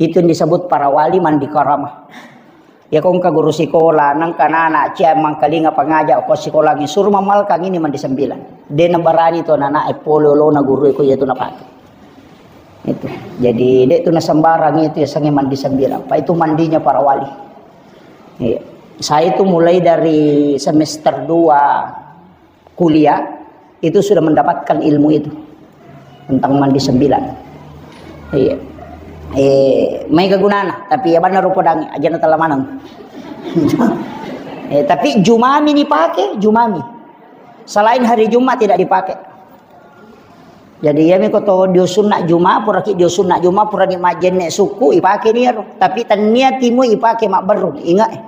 Itu yang disebut para wali mandi karama. Iya kongka guru sikola, nangka nana cia mangkalinga pangaja ko sikolangi, suruh mamalkang ini mandi sembilan. De nabarani to nana e pole olona guru e ko iyatu napake. Itu. Jadi de tu nasembarang itu yasengi mandi sembilan. Pak, itu mandinya para wali. Iya. Saya itu mulai dari semester dua kuliah itu sudah mendapatkan ilmu itu tentang mandi sembilan. Iya. Eh, mai kegunana, tapi ya benar rupa dangi, aja na tala maneng. Eh, tapi jumami ni pakai, jumami. Selain hari Jumat tidak dipakai. Jadi iya mi ko to dio sunna juma, pura ki dio sunna juma, pura ni majjenne sukku, ipake ni ero. Tapi tennia timu ipake mabberru, ingat eh.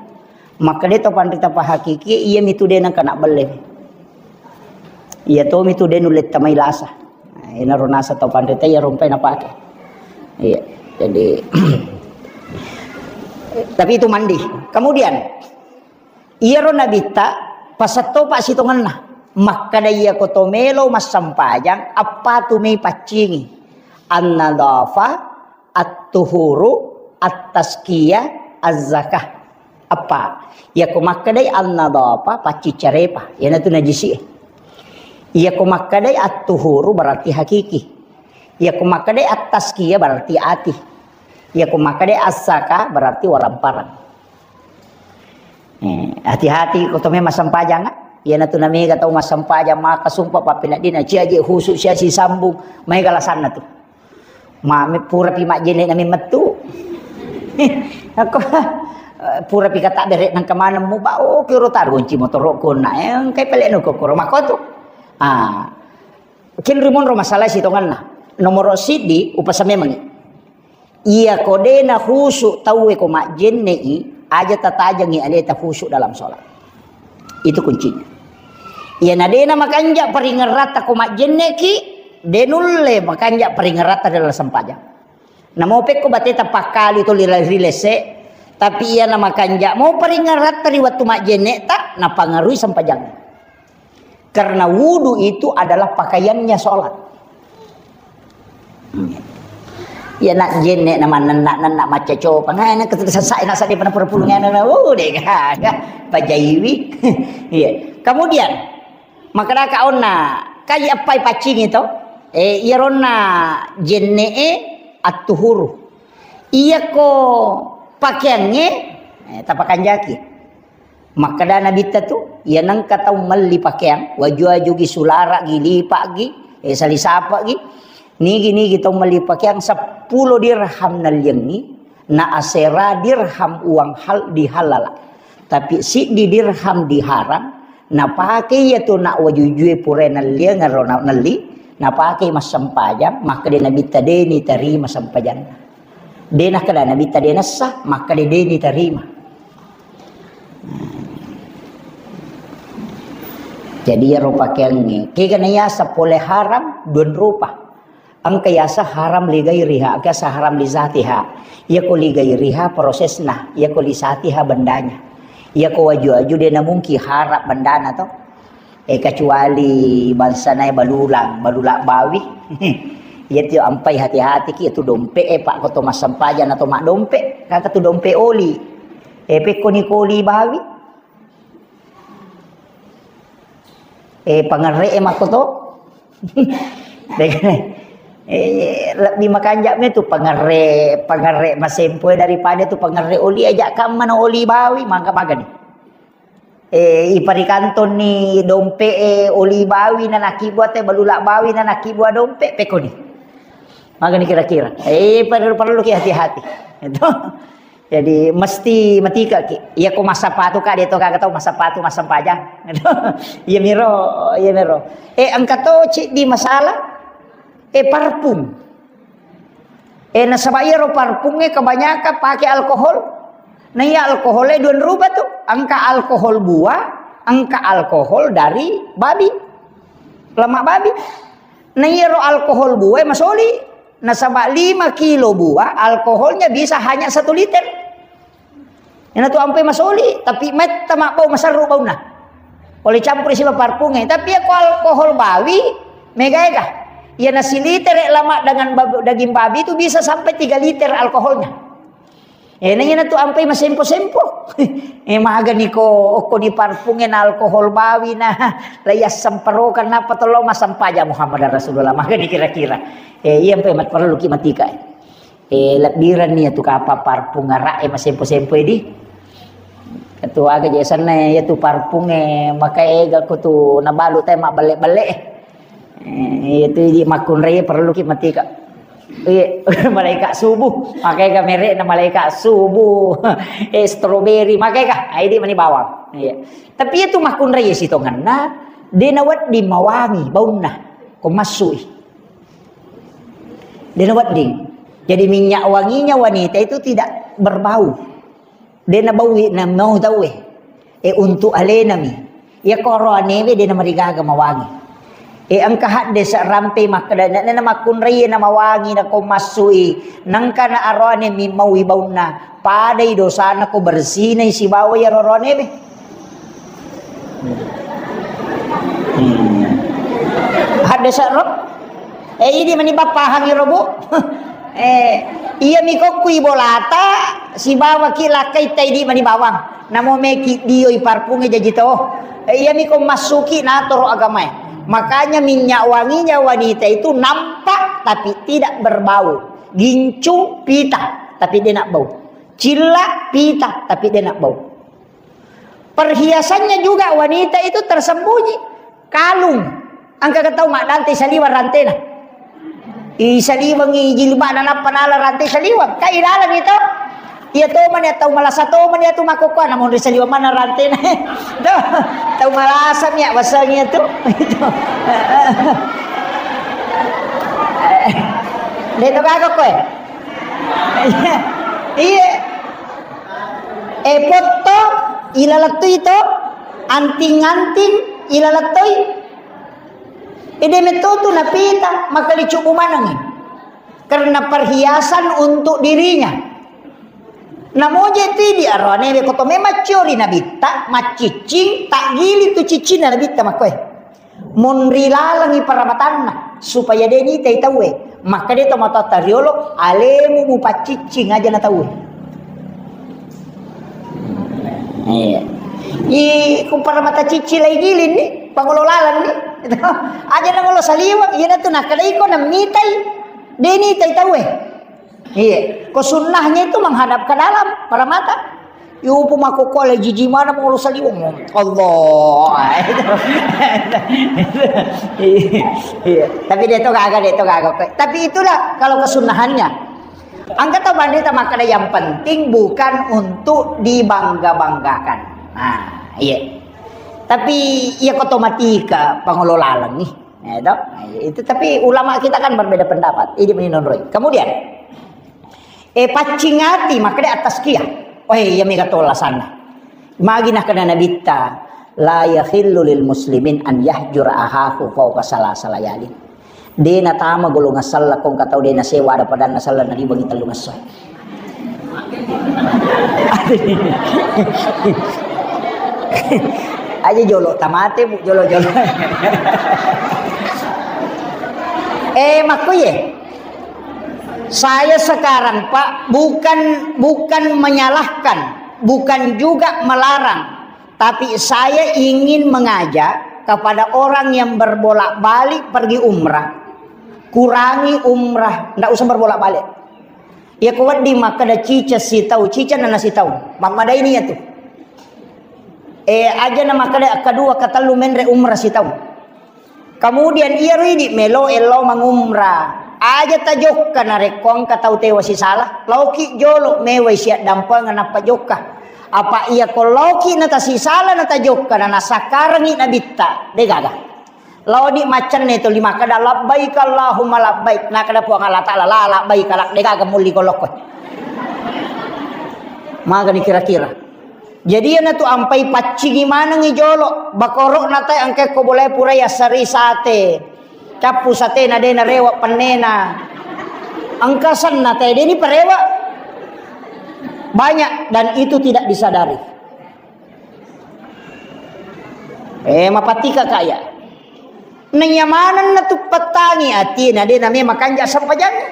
Makkeda to panrita pahakiki, iya mitu de nengka nak belle. Iya to mitu de nulle tamai lasa. Nah, ina ro nasa to panrita iya rompai napake. Iya. Jadi tapi itu mandi. Kemudian iyaro nabitta pasettopa sitongenna. Makkeda iya ko to melo massempajang, appa tu mei paccingi. An-nadhafa, at-tuhuru, at-tazkiyah, az-zakah. Appa? Iyako makkedai an-nadhafa, pacciccarepa, iyanatu najisi. Iyako makkedai at-tuhuru berarti hakiki. Iyako makkedai at-tazkiyah berarti ati. Iyako makkedai az-zakah berarti waramparang. Eh, hati-hati ko to memang sempajang, ah. Iyanatu namega tau massempajang maka sumpah pappeneddina cia je khusu sia sisambung maega lasanna tu. Mame pura pi majjene nami mettu. Ako pura pi kata bere nang kemana mu ba, oh, kiro taru kunci motoro kona, eh, engkai pele no kokoro makotu. Ah, kin rimonro masalah sitonganna. Nomoro sidi upasa memangi. Iya ko dena khusu tauwe ko majjenne'i, aja tatajengi aleta khusu dalam sholat. Itu kuncinya. Iya na dena makanja paringeratta ko majjenneki, denulle makanja paringeratta dalam sempajang. Namo pekko bateta pakkali to lila-, rilese, tapi iya na makanja mo paringeratta ri wattu majjenneta, napangarui sempajang. Karena wudu itu adalah pakaiannya sholat. Hmm. Ya nak jenne na manenna, nenna macca copa. Ngana ketu sasa na sadi pada pura pulung ngana na. Oh, de gaga. Pajaiwi. Iya. Kemudian, makkedaka onna, kai appai paccingi to? Eh, iya ronna jenne e attuhuru. Iya ko pakeangnge, eh, tapakanjaki. Makkeda Nabitta tu, iya nengka tau melli pakeang, waju-wajugi, sulara'gi, lipa'gi, eh, salisapa'gi, nigi-nigi tau melli pakeang seppulo dirham nalliangngi, na asera dirham uang hal-, dihalala. Tapi siddi dirham diharang, napake iya tu nak wajujue pura nalliang ero na-, nelli, napake massempajang, makkeda Nabitta deni tarima sempajanna. De nakkeda Nabitta de nessa, makkeda deni tarima. Hmm. Jadi iyaro pakeangnge, kega na yaseng pole haram, duan rupa. Engka yaseng haram li ghairiha, engka yaseng haram li zatiha. Iyako li ghairiha prosesna, iyako li zatiha bendanya. Iyako waju-waju de namungki haram bendana to. Eh, kecuali bangsana balulang, balulang bawi. Iya tu ampai hati-hati ki, iya tu dompe e, Pak, ko to massempajang atau mak dompe, kaka tu dompe oli. Eh, pekko ni ko oli bawi. Eh, pangerre e makko to. Eh, lebbi makanja me tu pangerre, pangerre masempo e daripada tu pangerre oli, aja kammana oli bawi, mangka magani. Eh, iparikantonni dompe e oli bawi na nakibua te, balula bawi na nakibua dompe, pekoni. Magani kira-kira. Eh, perlu, perlu ki hati-hati. Itu. Jadi, mesti matika ki. Iya ko massapatu ka, de to kaga tau massapatu, massempajang. Iya miro, iya miro. Eh, engka to ciddi masalah. Eh, parfum. Eh, nasaba iyaro parfum e kebanyakan pake alkohol. Nah, iya alkohol e duan rupa tu. Engka alkohol buah, engka alkohol dari babi. Lemak babi. Nah, iyaro alkohol buah e masoli. Nasaba lima kilo buah, alkoholnya bisa hanya satu liter. Iyana tu ampai masoli, tapi metta mabbau, maserru baunna. Pole campuri siba parfum e. Tapi iya ko alkohol bawi, mega-ega. Iyana silitere lemak dengan bab-, daging babi itu bisa sampai tiga liter alkoholnya. Eh, na iyana tu ampai masempo-sempo. Eh, magani ko, okko ni parfum e na alkohol bawi na, la iya semperokan napa tolo massempajang Muhammad Rasulullah. Magani kira-kira. Eh, iya ampai mat-, perlu ki matika. Eh, lebbirenni iyatu kapang parfum araq e masempo-sempo e di. Iyatu aga je senna iyatu parfum e, maka ega ko tu nabalu te mabbelle-belle e. Eh, iyatu idi makkunrai perlu ki matika. Iya, malaikat subuh. Maka ega merekna malaikat subuh. Eh, strawberry, maka ega. Ah, idi mani bawang. Iya. Tapi iyatu makkunrai sitongenna, de nawedding mawangi baunna. Ko massui. De nawedding. Jadi minyak wanginya wanita itu tidak berbau. De nabaui na mau tauwe. Eh, untuk alenami. Iya ko aroanewe de namarigaga mawangi. Eh, engka haddese rampe makkeda, na, na, na makkunrai na mawangi na ko massui. Nangka na aroane mi maui baunna. Padai dosana ko bersinai sibawa iyaro aroanewe. Hmm. Haddese ro? Eh, idi mani bappahangi ro, Bu. Eh, iya mi kokkui bolata, sibawa ki lakkai tai di mani bawang. Namo meki dioi parfum e jaji to. Eh, iya mi ko massuki natoro agamae. Makanya minyak wanginya wanita itu nampak tapi tidak berbau. Gincung pita tapi de nabbau. Cilla pita tapi de nabbau. Perhiasannya juga wanita itu tersembunyi. Kalung. Engka tau maddante saliweng rantena. I saliwengi jilbabna nappa nala rante saliweng. Ka ilaleng itu. Iya to mani tau malasa to mani atu makkokkoe namonri saliweng mana rantena. Tau, tau malasa mi waseng itu. Itu. De to gaga koe. Iya. Iya. Eh, potto, ilalettui to, anting-anting, ilalettui. Ede metto tu napita, maka dicubbu manengi. Karena perhiasan untuk dirinya. Namoje tu di aroane ko to memang ciori nabitta, maccicing, tak gili tu ciccinna nabitta makkoe. Monri lalengi paramatanna, supaya de nitai tauwe. Makkeda to matoatta riolo, alemu mupaccicing aja na tauwe. Iya. I ku paramata cicci lai giling ni, pangolo laleng ni. Aja na ngolo saliweng, iya na tu nakkeda iko namitai. De nitai tauwe. Iya, ko sunnahnya itu menghadap ke dalam, para mata. Yupu mako kole jiji mana mau saliweng. Allah. Iya, tapi de to gaga, de to gaga. Tapi itulah kalau kesunnahannya. Angka tau bande ta makkeda yang penting bukan untuk dibangga-banggakan. Nah, iya. Tapi iya ko to matika pangolo laleng ni. Ya, to? Nah, itu tapi ulama kita kan berbeda pendapat. Ini menurut. Kemudian, Eh, paccing ati, makkeda at-tazkiyah. Oh, iya, mega to alasanna. Magi nakkeda Nabitta, La yahillu lil muslimin an yahjura ahahu fauqa salasa layalin. De natama golongan selleng ko engka tau de nasewa ada padanna selleng naribangi tellung esso. Aja jolo tamate, Bu, jolo-jolo. Eh, makkuye. Saya sekarang, Pak, bukan, bukan menyalahkan, bukan juga melarang. Tapi saya ingin mengajak kepada orang yang berbolak-balik pergi umrah, kurangi umrah, ndak usah berbolak-balik. Ya, ku wedding makkeda cica sitau, cica nana sitau. Mammadaini ya tu. Eh, aja na makkeda kedua, ketellu menre umrah sitau. Kemudian iyaro idi melo ello mangumrah. Aja tajokka narekko engka tau tewa sisala. Laoki jolo mewai siaddampengeng nappa jokka. Apa iya ko laoki natasisala natajokka na nasakkarengi nabitta. De gaga. Laoni maccenne tuli makkeda, "Labbaik Allahumma labbaik." Nakkeda Puang Allah Taala, "La labbaik la." De gaga mulli ko lokko. Magani kira-kira. Jadi iyanatu ampai paccingi manengngi jolo, bakoro'na tae engka ko bolae purai assari sate. Cappu satena de narewa pennena. Engka senna tae de ni parewa. Banyak dan itu tidak disadari. Eh, mapatika kaya. Naiya manenna tu pettangi atina de name makanja sempajanna.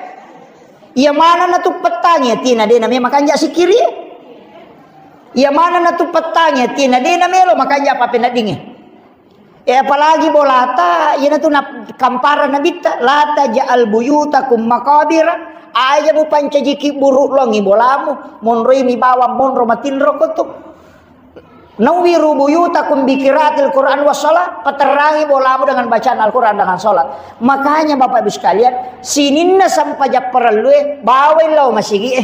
Iya manenna tu pettangi atina de name makanja sikiri. Iya manenna tu pettangi atina de namelo makanja apa peneddingi. Eh, apalagi bolata, iyanatu na-, kampara nabitta, "La taj'al buyutakum maqabira." Aja mupancajiki buru longi bolamu, monroi mi bawang monro matinro kotu. "Nawwiru buyutakum bi qiraatil Qur'an was shalah." Paterrangi bolamu dengan bacaan Al-Quran, dengan salat. Makanya Bapak Ibu sekalian, sininna sempajang parellue bawai lao masigi e.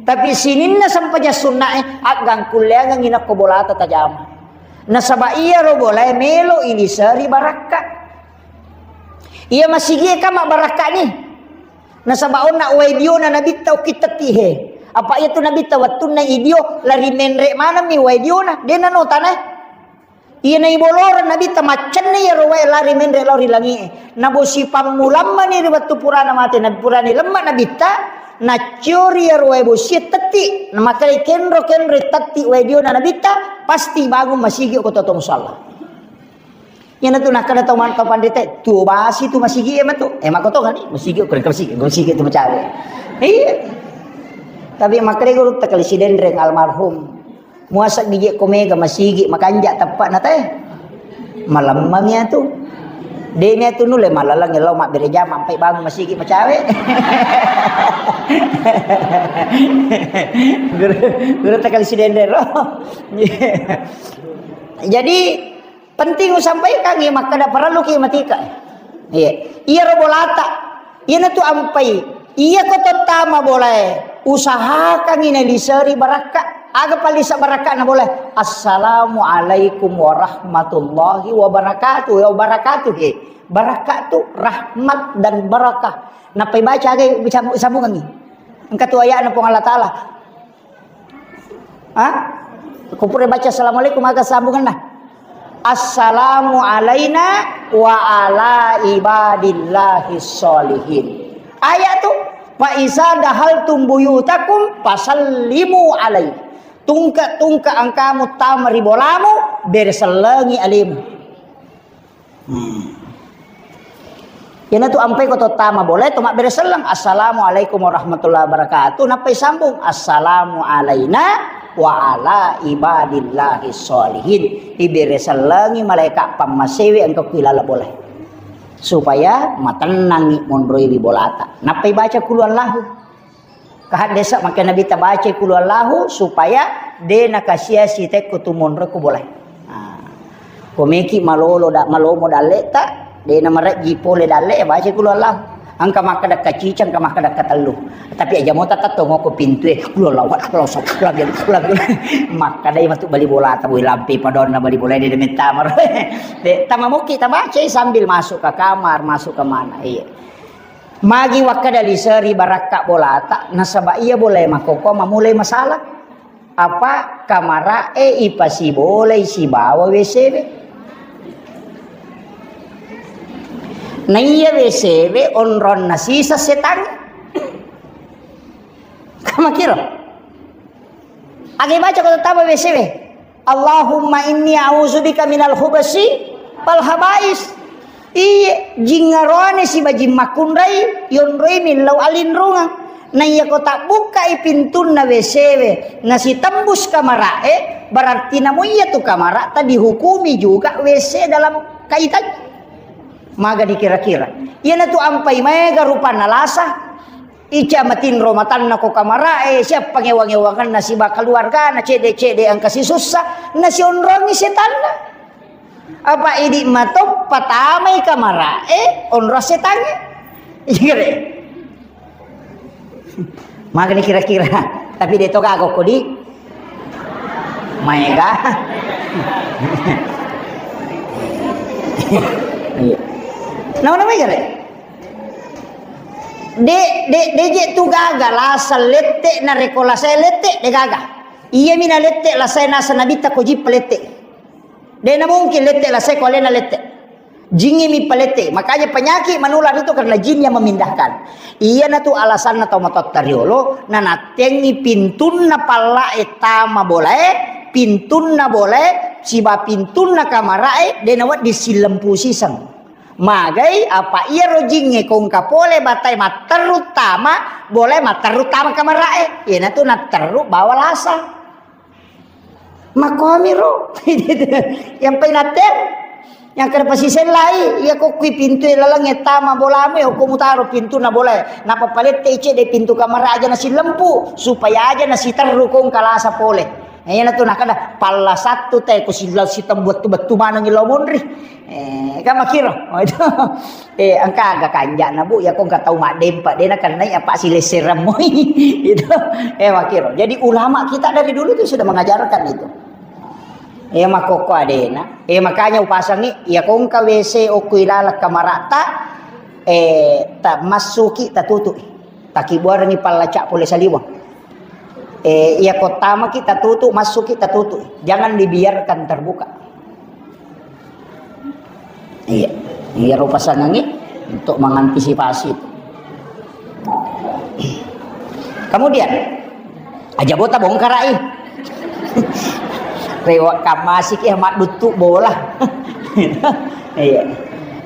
Tapi sininna sempajang sunna e, aggangkulleangengngi nakko bolata tajama. Nasaba iyaro bolae melo iliseri barakka. Iya masigie ka mabbarakkani. Nasaba onna wae diona nabitta ukki tetti he. Apa iyatu nabitta wettunna idio lari menre maneng mi wae diona, de nano tanae. Iya naiboloreng nabitta maccenna iyaro wae lari menre lao ri langie. Nabosi pammulammani ri wettu purana mate, na purani lemma nabitta, nacciori iyaro wae bosie tetti, namakkai kenro-kenro tetti wae diona nabitta, pasti bangun masigi ko totong musalla. Iyanatu nakkeda tau man-, tau panrita, "Tuo basi tu masigi e matu." Eh, makkotongani, masigi, ko engka masigi, masigi tu macawe. Iya. Tapi makkeda gurutta Kali Sidenreng almarhum. Muasa gije ko mega masigi makanja teppa na te. Malemma mi atu. De mi atu nulle malaleng lao mabbere jama ampai bangun masigi macawe. Guru, gurutta Kali Sidenreng ro. Jadi, penting usampaikan, iya, makkeda parelluki matika. Iya. Iyaro bolata. Iyanatu ampai. Iya ko tottama bolae. Usahakangi naliseri barakka. Aga pallisa barakkana bolae? "Assalamualaikum warahmatullahi wabarakatuh." Ya, wabarakatuh, he. Barakka tu rahmat dan barakah. Nappai baca aga sambungangi. Engka tu ayatna Puang Allah Taala. Hah? Ko pura baca assalamualaikum, aga sambunganna? Assalamu alaina wa ala ibadillahis sholihin. Ayat tu, "Fa iza dahaltum buyutakum fasallimu alaihi." Tungke-tungke engkamu tama ri bolamu, bere sellengi alemu. Hmm. Iyanatu ampai ko tottama bolae to mabbere selleng, "Assalamualaikum warahmatullahi wabarakatuh." Nappai sambung, "Assalamu alaina wa ala ibadillahi sholihin." Ibere sellengi malaeka pammasewe engka ku ilala bolae. Supaya matennangi monroiwi bolata. Nappai baca kulu Allahu. Kahaddesa makkeda Nabitta bacai kulu Allahu supaya de nakasia-sia tekko tu monro ko bolae. Nah, ko meki malolo da-, malomo dalleta, de namarejji pole dalle, bacai kulu Allahu. Engka makkeda kacicang, engka makkeda katellu. Tapi aja mota tetto moko pintue, kulu Allahu, Allahu, Allahu, Allahu. Makkeda matu bali bolata, boi lampe padonna bali bola de mettama. De, tama mokki tabacai sambil masuk ke kamar, masuk ke mana. Iya. Magi wakkeda liseri barakka bolata, nasaba iya bolae makkokkoe mamulai masalah. Apa Kamara'e ipasibolai sibawa W C-we. Naiya W C-we onronna sisa setang. Kamakiro. Aga baca ko tama W C-we. Allahumma inni a'udzubika minal khubsi wal khabais. Iye, jingngarone siba jing makkunrai, yonroi millau alinrungeng. Na iya ko tabbukkai pintunna W C-we, nasitembus kamara'e, berarti namo iya tu kamara'ta dihukumi juga W C dalam kaitan. Maga dikira-kira. Iyanatu ampai maega rupanna lasa. Ica matinro matanna ko kamara'e, siappa ngewang-ngewangenna siba keluargana, cede-cede engka sisussa, nasionrongi setanna. Apa idi matoppa tamai kamara'e, onro setangnge. Iya, Re. Magani kira-kira. Tapi de to gaga ko di. Maega. Iya. Nama-nama ya, Re? De, de, de je tu gaga lasa lette, narekko lasa lette, de gaga. Iya mina lette lasa nasa nabitta ko jippa lette. De na mungkin lette lasa ko alena lette. Jingnge mi palette. Makanya penyakit menular itu karena jin yang memindahkan. Iya na tu alasanna tau matotta riolo, nanattengi pintunna palla e tama bolae, pintunna bolae, siba pintunna kamarae, de na wedding sillempu siseng. Magai apa iyaro jingnge kongka pole batae matterru tama, bolae matterru tama kamara'e. Iyanatu natterru bawa lasa. Makomiro. Yang painatteng, yang kada pasisellai, iya ko kui pintu lalang tama bolamu, ya ko mutaro pintu na bolae. Napa palette ice de pintu kamar aja nasi lempu, supaya aja nasi terru kongka lasa pole. Iyanatu nakada palla sattu te ko silau sitembuat tu bettu maneng ilo monri. Eh, kan makiro. Oh, itu. Eh, engka aga kanja'na, Bu, ya ko engka tau maddempa, de nakennai apa silessereng moi. Itu. Eh, makiro. Jadi ulama kita dari dulu itu sudah mengajarkan itu. Eh, makokko adena. Eh, makanya upasangi, ya ko engka W C okko ilaleng kamarata, eh, ta massuki tatutu. Takibuarengngi pallaca pole saliweng. Eh, iya ko tamaki tatutu, massuki tatutu. Jangan dibiarkan terbuka. Iya. Iya rupa sangangi untuk mengantisipasi itu. Kemudian, aja bota bongkarai. Rewa kamasi ki madduttu bola. Iya.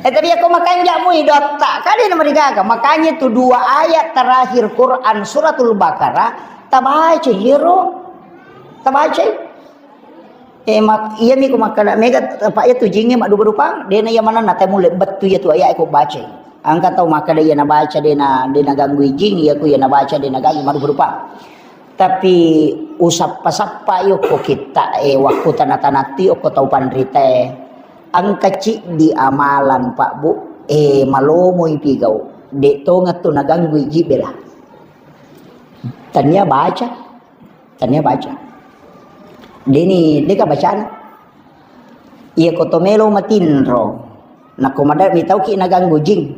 Eh, tapi aku makan jamu idotta. Kali ini mereka. Makanya itu dua ayat terakhir Quran suratul Baqarah tabaca hero. Tabaca. Eh, mak-, iya mi ko makkada mega, apa iya tu jingnge maddupa-dupa, dena iya manenna temu lebbettu iya tu ayat ko baca. Engka tau makkada iya nabaca dena, dena ganggu jing, iya ku iya nabaca dena ganggu maddupa-dupa. Tapi usappa-sappa iyo ko kitta, eh, wakku tana-tanattu iyo ko tau panrita, eh. Engka ciddi amalan, Pak, Bu, eh, malomoi pigau. De tongeng tu naganggu iji bela. Tania baca. Tania baca. Deni, deka bacana. Iya ko to melo matinro. Nako mada mitauki naganggu jing.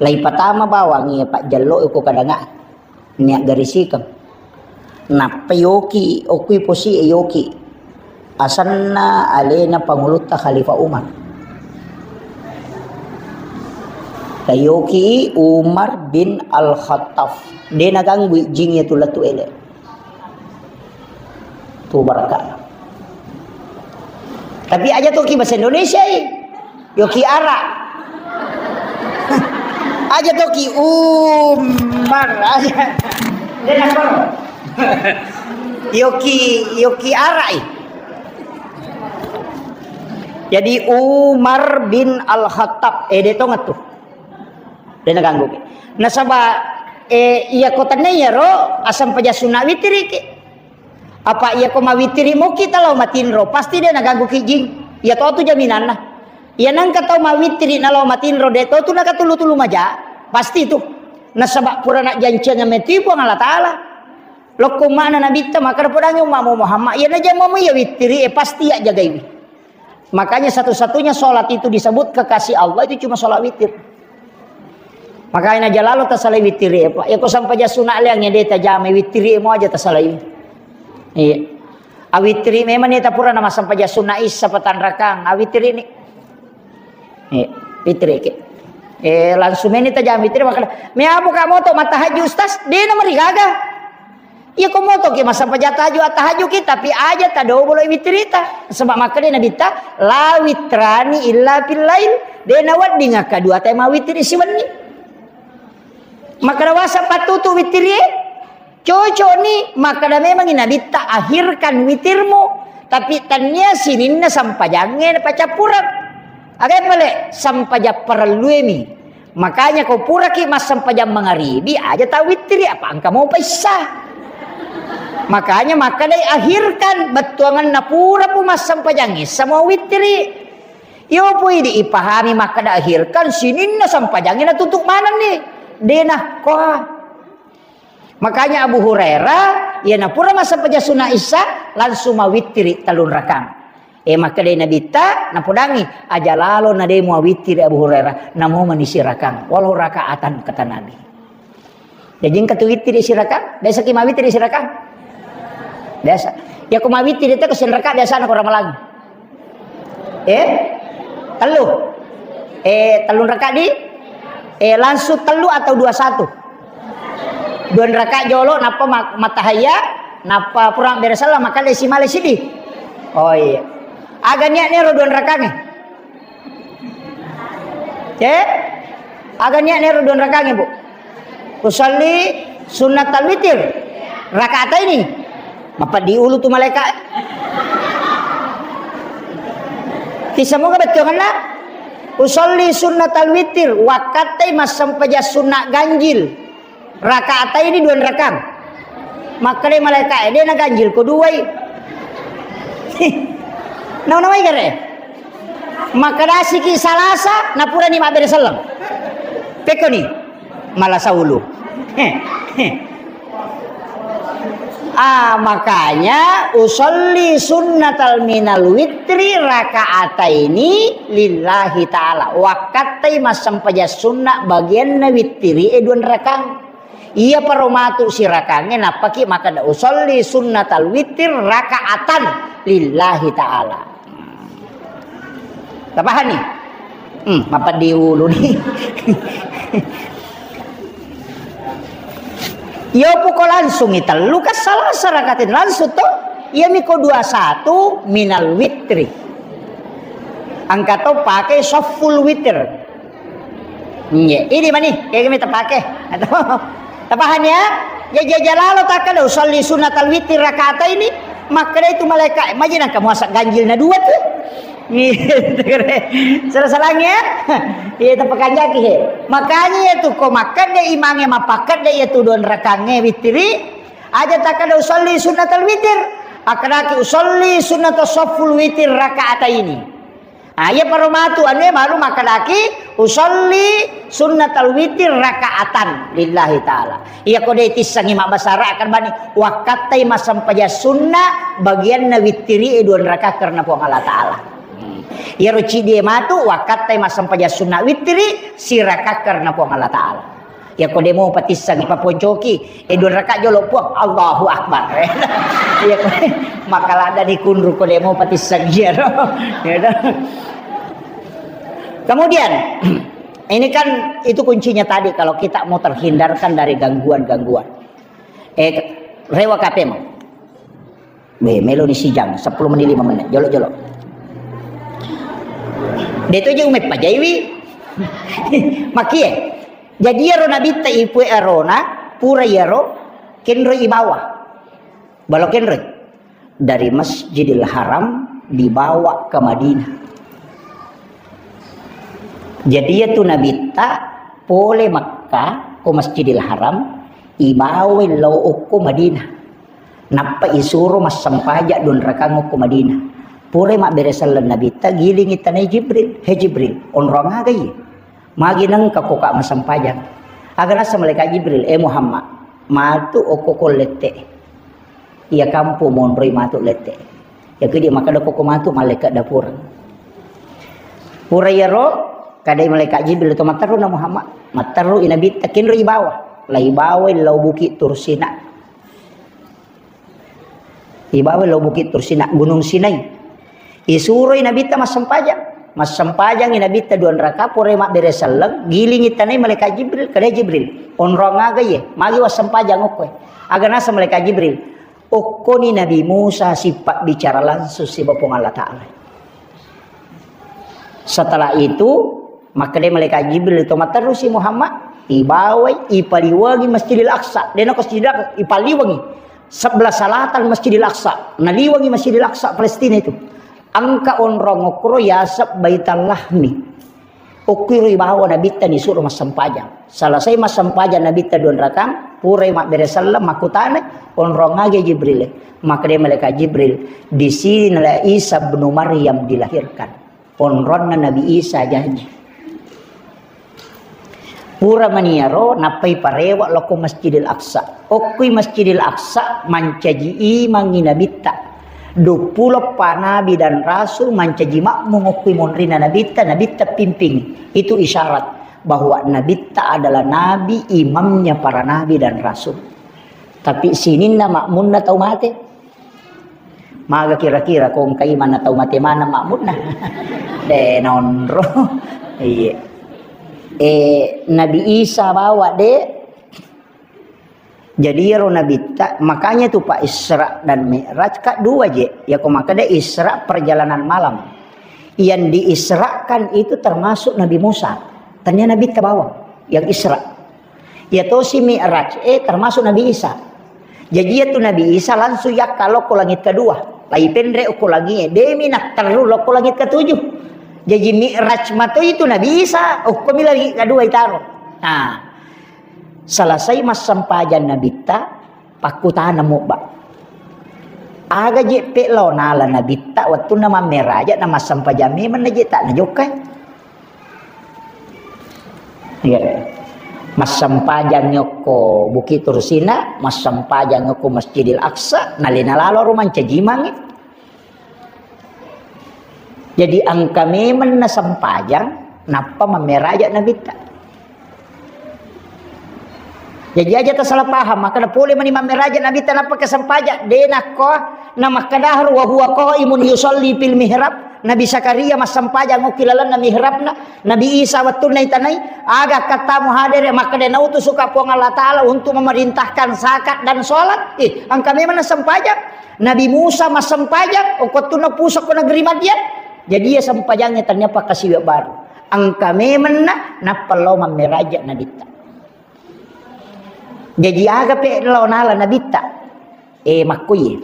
Lai patama bawang iya pajjallo ko kadanga. Nia garisikeng. Nappa yoki, okui posi e yoki. Asenna alena Pangulutta Khalifah Umar. Tayoki Umar bin Al-Khattab. De naganggu jing iya tu lettu ele. Tu barakka. Tapi aja toki bahasa Indonesia i. Yoki ara. Aja toki Umar aja. De nakoro. Yoki, yoki ara i. Jadi Umar bin Al-Khattab, eh, de tongettu. De naganggu ki. Nasaba, eh, iya ko tenne iyaro, asam paja sunna witiri ki. Apa iya ko mawitiri moki talo matinro, pasti de naganggu ki jing. Iya to tu jaminanna. Iya nangka tau mawitiri nalo matinro, de to tu nakatulu-tulu maja. Pasti tu. Nasaba pura nak janceng metu Puang Allah Ta'ala. Lokko mana Nabitta, maka podangi ummamu Muhammad, iya najamamu iya witiri, eh, pasti ya jagaiwi. Makanya satu-satunya sholat itu disebut kekasih Allah itu cuma sholat witir. Makanya jalalo tasalai witir ya, Pak. Ya ko sampai ja sunat liang ya de tajamai witir ya, mau aja tasalai. Iya. Awitri memang ni tapura na massempajang sunna issa patanrakang. Awitri ni. Eh, witri ke. Eh, langsung meni tajang witri, makkeda, "Meamu ka moto mattahajju, Ustaz?" De na marigaga. Iya ko moto ki massempajang tahajju, tahajju ki, tapi aja tadobolo witrita. Sebab makkeda Nabitta, "La witrani illa fil lail." De na wedding akka dua tai mawitri siwenni. Makkeda wasa pattutu witri. Cocok ni, makkeda memangi Nabitta, "Akhirkan witirmu, tapi tania sininna sampajangnge pacappureng." Aga pale? Sampajang parelluemi. Makanya ko puraki massempajang mangaribi, aja tawitiri, apa engka mopa issa. Makanya makkedai, "Akhirkan, bettuanganna pura pu massempajang issa mo witiri." Iyo pu idi ipahami makkeda akhirkan, sininna sampajangnge natutup manenni. De nakkoa. Makanya Abu Hurairah, iya napura massempajang sunna isya, langsung mawittiri tellung rakang. Eh, makkedai Nabitta, napodangi, "Aja lalo na de muawittiri Abu Hurairah, namo mani sirakang, walau rakaatan," kata Nabi. Jadi engka tu wittiri sirakang, biasa ki mawittiri sirakang? Biasa. Ya ko mawittiri te ko sinraka biasa na ko ramalang. Eh? Tellu. Eh, tellung raka di? Eh, langsung tellu atau dua satu? Dua raka jolo, nappa ma-, matahaya, nappa pura beres salam, maka le simale sidi. Oh iya. Aga niat nero dua rakange? Eh? Aga niat nero dua rakange, Bu? Usalli sunnatal witir. Rakaat ini. Mapeddi ulu tu malaika. Ti semoga betul kan lah? Usalli sunnatal witir. Wakattai massempajang sunna ganjil. Rakaat ini dua rakang. Makkeda malaika, "Eh, de na ganjil ko duai." Nau-nawai gare. Makkedasiki Salasa, napurani mabbere selleng. Pekkoni? Malasa ulu. Ah, makanya usolli sunnatal minal witri rakaataini lillahi ta'ala. Wakattai massempajang sunna bagianna witiri e dua rakang. Iya paro matu sirakangnge, nappaki makkeda, "Usolli sunnatal witir rakaatan lillahi ta'ala." Tapahani? Hmm, mapeddi ulu ni. Iyo puko langsungi tellu, kan Salasa rakatin langsung to. Iya miko dua satu minal witri. Engka to pakai sofful witir. Iya, ini mani, kayak gini tapake. Atau, tapahani ya? Ya, jaja lalo takkeda, "Usolli sunnatal witir rakaataini." Makkeda itu malaikat, "Maji nangka muasa ganjil na dua tuh." Gitu, kere. Salah-salahnya, iya, tapakanjaki, he. Makanya ya tuh, ko makkeda imange mapakkeda ya tuh dua rakangnge witiri, aja takkeda, "Usolli sunnatal witir." Akkedaki, "Usolli sunnatas sofful witir rakaataini." Ah, iya paro matu, anu e malu makkedaki, "Usolli sunnatal witir rakaatan lillahi ta'ala." Iya ko de tissengi mabbasa Arab kan bani, wakattai massempajang sunna bagianna wittiri e dua raka karena Puang Allah Ta'ala. Hmm. Iyaro cidi e matu, wakattai massempajang sunna wittiri siraka karena Puang Allah Ta'ala. Iya ko de mopa tissengi paponcoki, eh, dua raka jolo Puang, Allahu Akbar. Iya ko, maka lada dikunru ko de mopa tissengi, ya, no? Ya, no? Kemudian, ini kan itu kuncinya tadi kalau kita mau terhindarkan dari gangguan-gangguan. Eh, rewa kape mau. Be, melo ni sijang, sepuluh menit, lima menit. Jolo, jolo. De to je ume pajaiwi. Makie. Jadi iyaro Nabitta ipue arona, pura iyaro kenroi ibawa. Balo kenroi. Dari Masjidil Haram dibawa ke Madinah. Jadi iyatu Nabitta pole Makkah ko Masjidil Haram, ibawai lao okko Madinah. Nappa isuro massempajang dua rakang okko Madinah. Pura mabbere selleng Nabitta, gilingi tanai Jibril, "He Jibril, onrong aga iye? Magi nengka ko ka massempajang?" Aga nassa malaikat Jibril, "Eh Muhammad, matu okko ko lette. Iya kampo monroi matu lette." Yaku dia makkeda, "Koko matu malaikat dapur." Pura iyaro, kadai malaikat Jibril to, "Matteru na Muhammad." Matteru i Nabitta, kenro ibawa. Lai bawai lao Bukit Tursina. Ibawa lo Bukit Tursina, Gunung Sinai. Isuroi Nabitta massempajang. Massempajangi Nabitta dua raka, purai mabbere selleng, gilingi tanai malaikat Jibril, kada Jibril. Onrong aga iye, magi wassempajang okkoe. Aga nasa malaikat Jibril. Okkoni Nabi Musa sipabbicara langsung siba Puang Allah Ta'ala. Setelah itu, makkeda malaikat Jibril, "To materrusi Muhammad, ibawai, ipaliwangi Masjidil Aqsa." Dena ko Masjidil Aqsa, ipaliwangi. Sebelah selatan Masjidil Aqsa. Naliwangi Masjidil Aqsa Palestina itu. Engka onrong okkoro yaseb Baital Lahmi. Okkuiro ibawa Nabitta nisuro massempajang. Selesai massempajang Nabitta dua rakang, purai mabbere selleng, makkutana, "Onrong aga Jibril?" Makkeda malaikat Jibril, "Di sinilah Isa bin Maryam dilahirkan." Onronna Nabi Isa jaji. Pura maniaro, nappai parewa loko Masjidil Aqsa. Okkui Masjidil Aqsa mancaji imangi Nabitta. Dua puluh pa nabi dan rasul mancaji makmum okkui monrina Nabitta, Nabitta pimping. Itu isyarat bahwa Nabitta adalah nabi, imamnya para nabi dan rasul. Tapi sininna makmunna tau mate. Maga kira-kira ko engka imanna tau mate maneng makmunna? De nonro. Iya. Eh, Nabi Isa bawa de. Jadi iyaro Nabitta, makanya tu Pak, Isra dan Mi'raj ka dua je. Ya ko makkeda Isra perjalanan malam. Yang diisrakan itu termasuk Nabi Musa. Tania Nabitta bawang yang Isra. Ya tosi Mi'raj, eh, termasuk Nabi Isa. Jadi ya tu Nabi Isa langsung yakka lokko langit kedua. Lai penre okko langit, eh, demi natteru lokko langit ketujuh. Jadi Mi'raj mato itu Nabi Isa, okko mi langit kedua itaro. Nah, selesai massempajang Nabitta, pakkutana mobba. Aga je pe lao nala Nabitta, wattunna mammeraja na massempajang memang na je tak najokkai. Iya. Massempajang yokko Bukit Tursina, massempajang yokko Masjidil Aqsa, nalena lalo ro mancajimangi. Jadi engka memang na sempajang, nappa mammeraja Nabitta. Jadi aja tasalah paham, maka na pole mani mammeraja Nabitta nappa kesempajang, de nakko, na makkadahar wa huwa qaimun yusalli fil mihrab, Nabi Zakaria massempajang okki lalenna mihrabna, Nabi Isa wettunna itanai, aga kattamu hadere, makkeda nautusuka Puang Allah Ta'ala untuk memerintahkan zakat dan sholat. Eh, engka memang na sempajang. Nabi Musa massempajang, okko wettunna pusokko negeri Madian. Jadi iya sempajangnge tania pakkasiwiang baru. Engka memenna nappa lao mammeraja Nabitta. Jadi aga pe lao nala Nabitta? Eh, makkuye.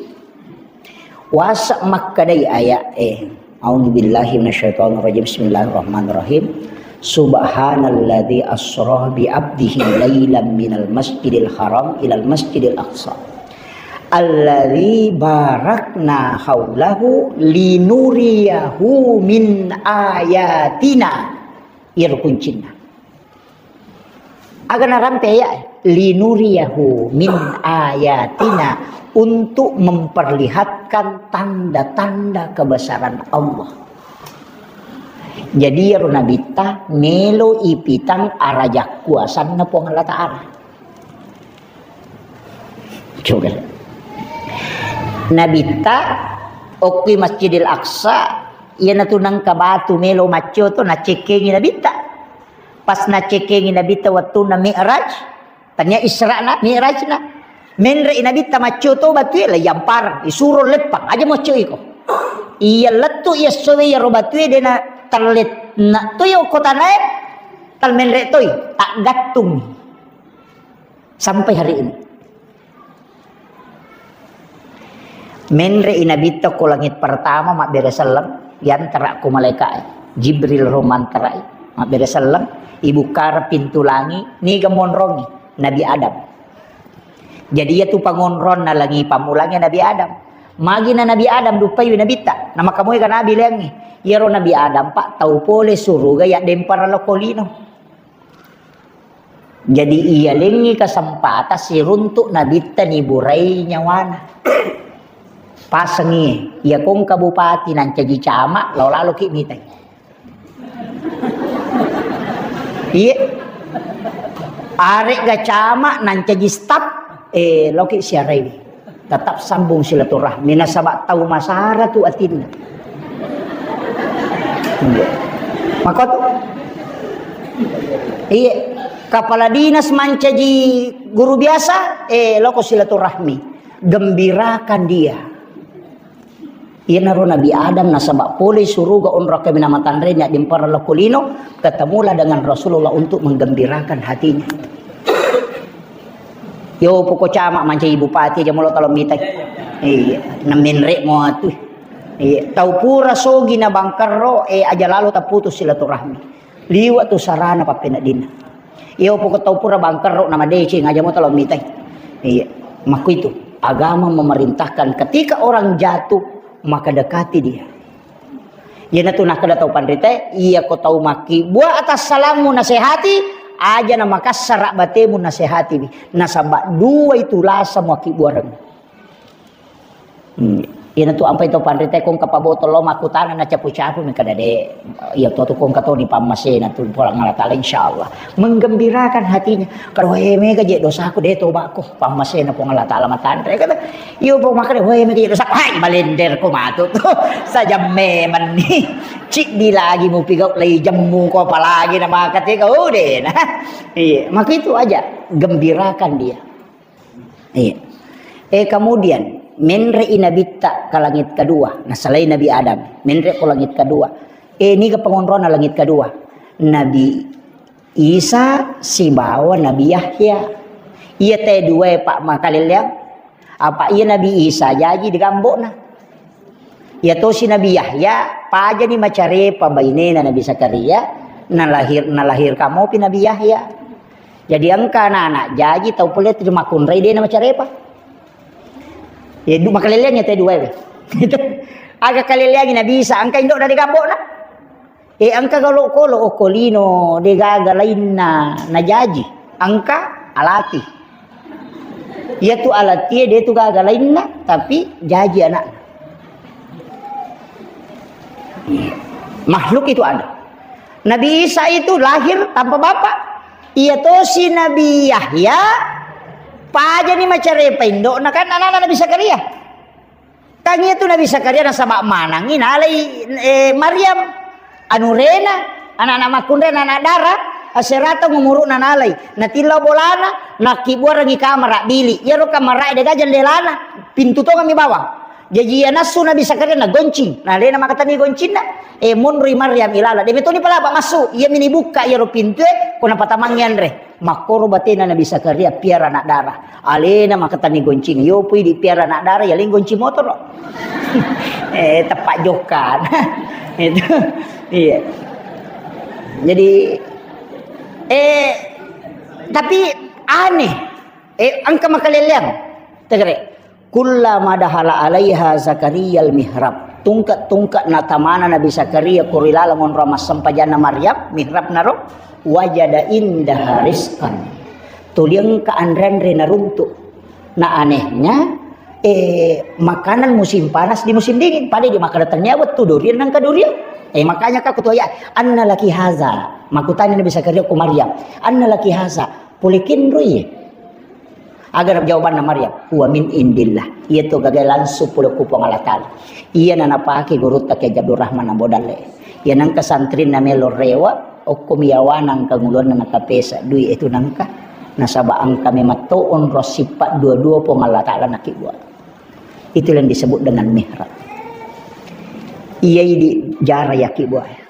Wasa makkedai ayat, eh, A'udzubillahi minasyaitonirrajim. Bismillahirrahmanirrahim. Subhanalladzi asra bi abdihi lailan minal masjidil haram ilal masjidil aqsa. Alladzi barakna haulahu linuriyahu min ayatina. Iyaro kuncinna. Aga narampe ya, linuriyahu min ayatina, untuk memperlihatkan tanda-tanda kebesaran Allah. Jadi iyaro Nabitta melo ipitang araja kuasanna Puang Allah Ta'ala. Coba. Nabitta okkui Masjidil Aqsa, iyanatu nengka batu melo maccio to, nacekkengi Nabitta. Pas nacekkengi Nabitta wettunna Mi'raj, tania Isra'na, Mi'rajna. Menre'i Nabitta maccio to batue, la iyampareng, isuro leppang, aja maccio iko. Iya lettu iya sowe iyaro batue dena terlet na to yo kota nae, tal menre toi, tak gattung. Sampai hari ini. Menre'i Nabitta ko langit pertama mabbere selleng, yantara ko malaika'e. Jibril ro mantara'i, mabbere selleng, ibukkara pintu langi, niga monrongi, Nabi Adam. Jadi iyatu pangonronna langi pammulangi Nabi Adam. Magina Nabi Adam duppaiwi Nabitta, namakamoega Nabi leangngi. Iyaro Nabi Adam, Pak, tau pole suruga yaddempara lokko lino. Jadi iya lengngi kesempatan siruntuk Nabitta niburai nyawana. Pasengi, iya kongka bupati nancaji camat, lao laloki mitai. Iya. Arekga camat nancaji staf, eh, loki siaraiwi. Tetap sambung silaturahmi, nasaba tau masara tu atinna. Iya. Maka tu, iya, kepala dinas mancaji guru biasa, eh, loko silaturahmi, gembirakan dia. Iyanaro Nabi Adam nasaba pole suruga onro kami nama tanrenya dimpara loko lino, ketemulah dengan Rasulullah untuk menggembirakan hatinya. Yo poko cama mancaji bupati aja molo talo mitai. Iya, namenre mo atu. Iya, tau pura sogi na bangkerro, eh, aja lalo taputus silaturahmi. Liwa tu sarana pappeneddinna. Iya, pokok tau pura bangkerro na madeceng aja mo talo mitai. Iya, makku itu agama memerintahkan ketika orang jatuh maka dekati dia. Iyanatu nakkeda tau panrita, iya ko tau makkibua atas salammu nasehati, aja na makassara batemu nasehati. Nasaba dua itu lasa muakkibua reng. Hmm. Iyanatu ampai to panrita kong kapabotol lo makkutana na capu-capu mengka dade. Iya to tu kong katoni pammasena tu Puang Allah Taala insyaallah. Menggembirakan hatinya. Kalau he mega je dosaku de tobako pammasena Puang Allah Taala matanre kata. Iyo po makare we mega je dosaku. Hai malender ko matu tu. Sajamme menni. Cik di lagi mu pigau lai jemmu ko apalagi nama katega ude nah. Iya, maka itu aja gembirakan dia. Iya. Eh, kemudian, menre'i nabitta ke langit kedua. Nah, selain Nabi Adam, menre ko langit kedua. Eh, niga pengonrona langit kedua? Nabi Isa sibawa Nabi Yahya. Iya te dua, Pak, makaleleang. Apa iya Nabi Isa jaji digambokna. Iya tosi Nabi Yahya, pajani macarepa bainena Nabi Zakaria, nalahir, nalahir kamopi Nabi Yahya. Jadi engka anak-anak jaji tau pole tu makunrai dena macarepa. Ya, du, makaleleang ya te dua we. Aga kaleleangi Nabi Isa, engka indok dari gambokna. Eh, engka galo kolo okko lino, de gaga lainna najaji. Engka alati. Iya tu alatie de tu gaga lainna, tapi jaji anak. Makhluk itu ada. Nabi Isa itu lahir tanpa bapak. Iya tosi Nabi Yahya, pajani macarepa indokna kan anak-anak Nabi Zakaria. Kan iya tu Nabi Zakaria nasaba manangi nalai, eh, Maryam anurena, anak-anak makkunrai, anak-anak dara, aserata ngumuru'na nalai. Natillau bolana, nakkibuarangi kamara bili. Iyaro kamara de gaga jendelana, pintu tongami bawang. Jaji iya nassu Nabi Zakaria nagoncing. Nalena makatani goncinna, eh, monroi Maryam ilala. De metoni palapa massu, iya mini bukka iyaro pintue, ko napatamangi anre. Makkoro batena Nabi Zakaria piara anak dara. Alena makatani goncing. Yo pui di piara anak dara, ya leng goncing motoro. Eh, tepak jokan. Itu. Iya. Jadi, eh, tapi aneh. Eh, engka makaleleang. Tegere. Kullama dakhala alaiha Zakariyal mihrab. Tungke-tungke natamana Nabi Zakaria ko ri laleng onrong massempajanna Maryam, mihrab naro, wajada indaha rizqan. Tuli engka anre-anre naruntu. Nah, anehnya, eh, makanan musim panas di musim dingin. Pada di makan datangnya waktu durian nangka durian. Eh, makanya kaku tu ya, anna laki haza. Makutani Nabi Zakaria ku Maryam, anna laki haza. Pole kinroi. Aga jawabanna Maryam, "Huwa min indillah." Iya to gaga langsung pole ku Puang Allah Taala. Iya na napake gurutta Kiai Abdul Rahman Ambo Dalle. Iya nangka santrinna melo rewa, okko miyawana engka ngulonna nakapesa dui itu nangka. Nasaba engka memang to onrong sifat dua-dua Puang Allah Taala nakibuat. Itulah yang disebut dengan mihrab. Iya idi jara yakibuat.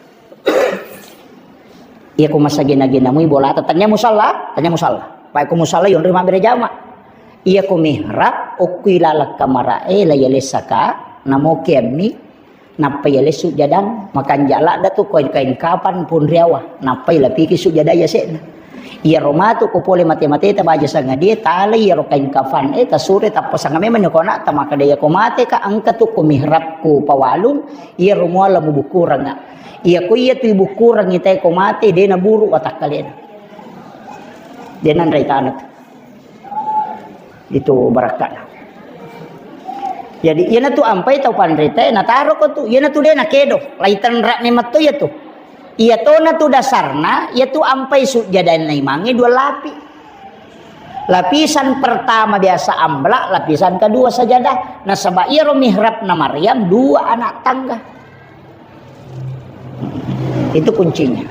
Iya ko masagena-gena mui bolata, tania musalla, tania musalla. Pai ko musalla yonri mabbere jama. Iya ko mihrab, okko ilaleng kamarae la yalessaka, namo kiammi, nappa yalessu jadang, makanja ladda tu kain, kain kapan pun riawa, nappa ilapiki sujada yasekna. Iyaro matu ko pole mate-mateta baja sangadie, talai iyaro kain kapan e, tasure tappa sanga memang ko anakta, makkeda iya ko mate ka engka tu ko mihrab ku pawalung, iyaro muala mubukurengnga. Iya ko iya tu ibukurengngi tae ko mate, de naburu watakkalena. De nanrei tana tu. Itu barakkana. Jadi, iyanatu ampai tau panritae, nataro ko tu, iyanatu de nakedo, lai tenra'ni metto iyatu. Iyatona tu dasarna, iyatu ampai sujjadanna imangnge dua lapi. Lapisan pertama biasa amla, lapisan kedua sajadah. Nasaba iyaro mihrabna Maryam dua anak tangga. Itu kuncinya.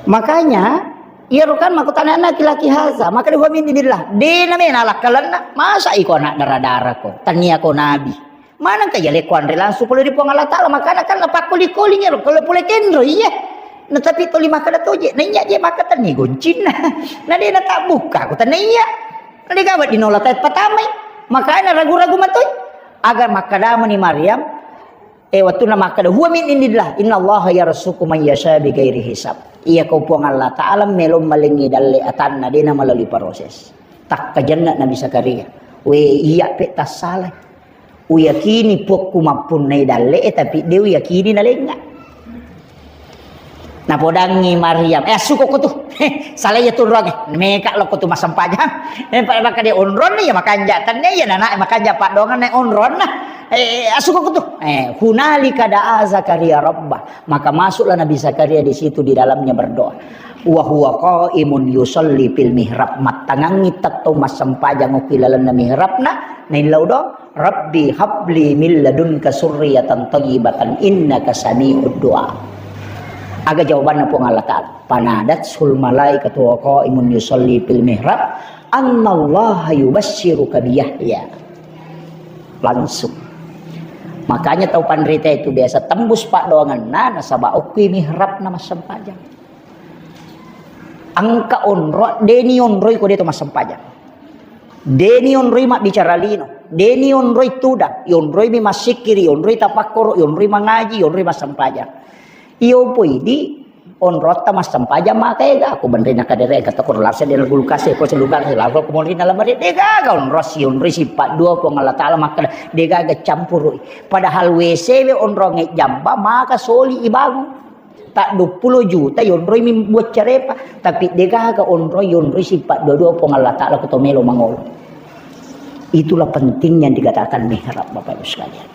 Makanya, iyaro kan makkutana laki-laki haza, maka dua min idillah. Dena mena lakkalenna, masa iko anak dara-dara ko, tania ko nabi. Maneng ka yale ko anre langsung pole ri Puang Allah Taala, makana kan napakkoli-koli ngero, kalau pole kenro iya. Nah, tapi toli makkada toje, na iya je maka tani goncinna. Na dena tak buka, ko tania iya. Na de gawa dinola tai patamai. Makana ragu-ragu matoi. Aga makkadamani Maryam, eh, wattunna makkada, "Huwa min indillah, innallaha yarzuqu man yasha bighairi hisab." Iya ko Puang Allah Taala melo malengi dalle atanna, dena melalui proses. Takkajenna Nabi Zakaria. We, iya pe tassalai. Uyakini Puakku mappunnai dalle, eh, tapi de uyakini nalenga. Napodangngi Maryam, "Eh, assuko ko tu." Salai ya tu onrong, eh. Meka lo ko tu massempajang. Eh, pa-, maka dia onrong ya makanja tenne ya nana makanja padongan ne onrong nah. Eh, assuko ko tu. Eh, hunalika da'a Zakaria rabbah. Maka masuklah Nabi Zakaria di situ di dalamnya berdoa. Wa huwa qaimun yusalli fil mihrab. Mattangangi tetto massempajang okki lalenna mihrabna, naillau do. "Rabbi habli min ladunka surriyatan thayyibatan innaka sami'ud du'a." Aga jawabanna Puang Allah Taala? "Fanadathul malaikatu wa qaimun yusalli fil mihrab, annallaha yubasysyuruka bi Yahya." Langsung. Makanya tau panrita itu biasa tembus paddoangenna nasaba okki mihrabna massempajang. Engka onro, deni onroi ko de to massempajang. Deni onroi mabbicara lino, deni onroi tudang, yonroi mi massikkiri, yonroi tapakkoro, yonroi mangaji, yonroi massempajang. Iyo poi di onrotta massempajang maka ega, ko benrena kadere ega tokoro lase dena kulkas ko selukar lalo ko monrina lamari degaga onro si onroi sipat dua Puang Allah Taala makkeda degaga campurui. Padahal W C we onronge jamba maka soli ibangun. Tak dua puluh juta yonroi mi buat carepa, tapi degaga onroi yonroi sipat dua-dua Puang Allah Taala ko to melo mangolo. Itulah pentingnya dikatakan mihrab, Bapak Ibu sekalian.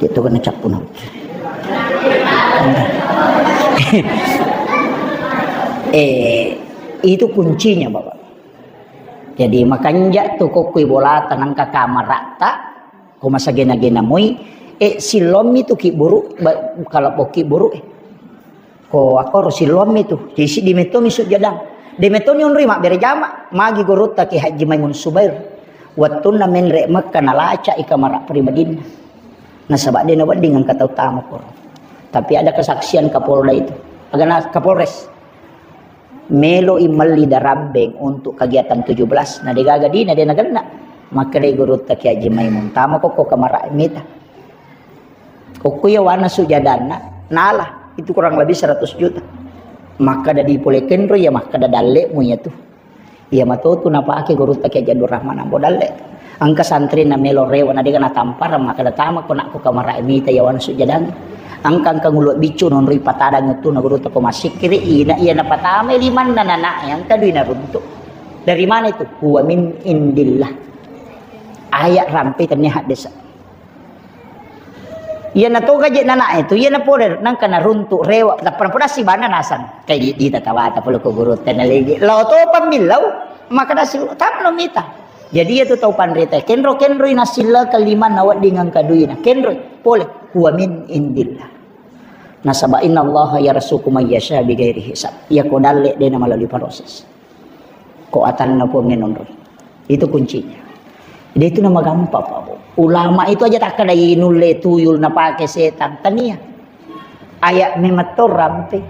Itu kena cappu naut. Eh, itu kuncinya, Bapak. Jadi makanja tu kokkoi bolata nangka kamaratta, ko masagena-gena moi, eh, silommi tu ki buru, ba-, kalau bokki buru, eh. Ko akkoro silommi tu, jadi siddi mettomi sujjadang. De mettoni onroi mabbere jama, magi gurutta Ki Haji Maimun Subair. Wattunna menre Mekka nalaca i kamara pribadinna. Nasaba de nawedding engka tau tama koro. Tapi ada kesaksian Kapolda itu. Agana Kapolres. Melo i melli darambeng untuk kegiatan tujuh belas. Na degaga dina de nagenna. Makkedai gurutta Ki Haji Maimun, tama kokko kamara mita. Kokko iya wana sujadanna, nala, itu kurang lebih seratus juta. Makkeda di pole kenro iya makkeda dalle'mu iya tu. Iya matotu napake gurutta Kiai Abdul Rahman Ambo Dalle. Engka santrina melo rewa na dega natamparang makkeda tama ko nakko kamara mita iya wana sujadang. Engka engka ngulu biccu nonroi patadang tu na gurutta ko massikkiri ina iya napatamai limanna nana engka dui naruntuk. Dari mana itu? Huwa min indillah. Ayat rampe tennia haddesa. Iyana toga je nana itu, iyana pole nangka naruntuk rewa, tappa napodassi bana nasang. Kai di, di tatawata pole ko guru tena legi. Lao to pammillau, maka dasi tamno mita. Jadi iya tu tau panrita, kenro-kenroi nasilla kelima nawedding engka duina. Kenroi, pole, huwa min indillah. Nasaba innallaha yarzuqu may yasha bighairi hisab. Iya ko dalle dena melalui proses. Ko atanna Puang e nonroi. Itu kuncinya. Dia itu nama gampang, Pak Bu. Ulama itu aja tak ada nulle tuyul napake setan. Tania. Ayat memetto rampe.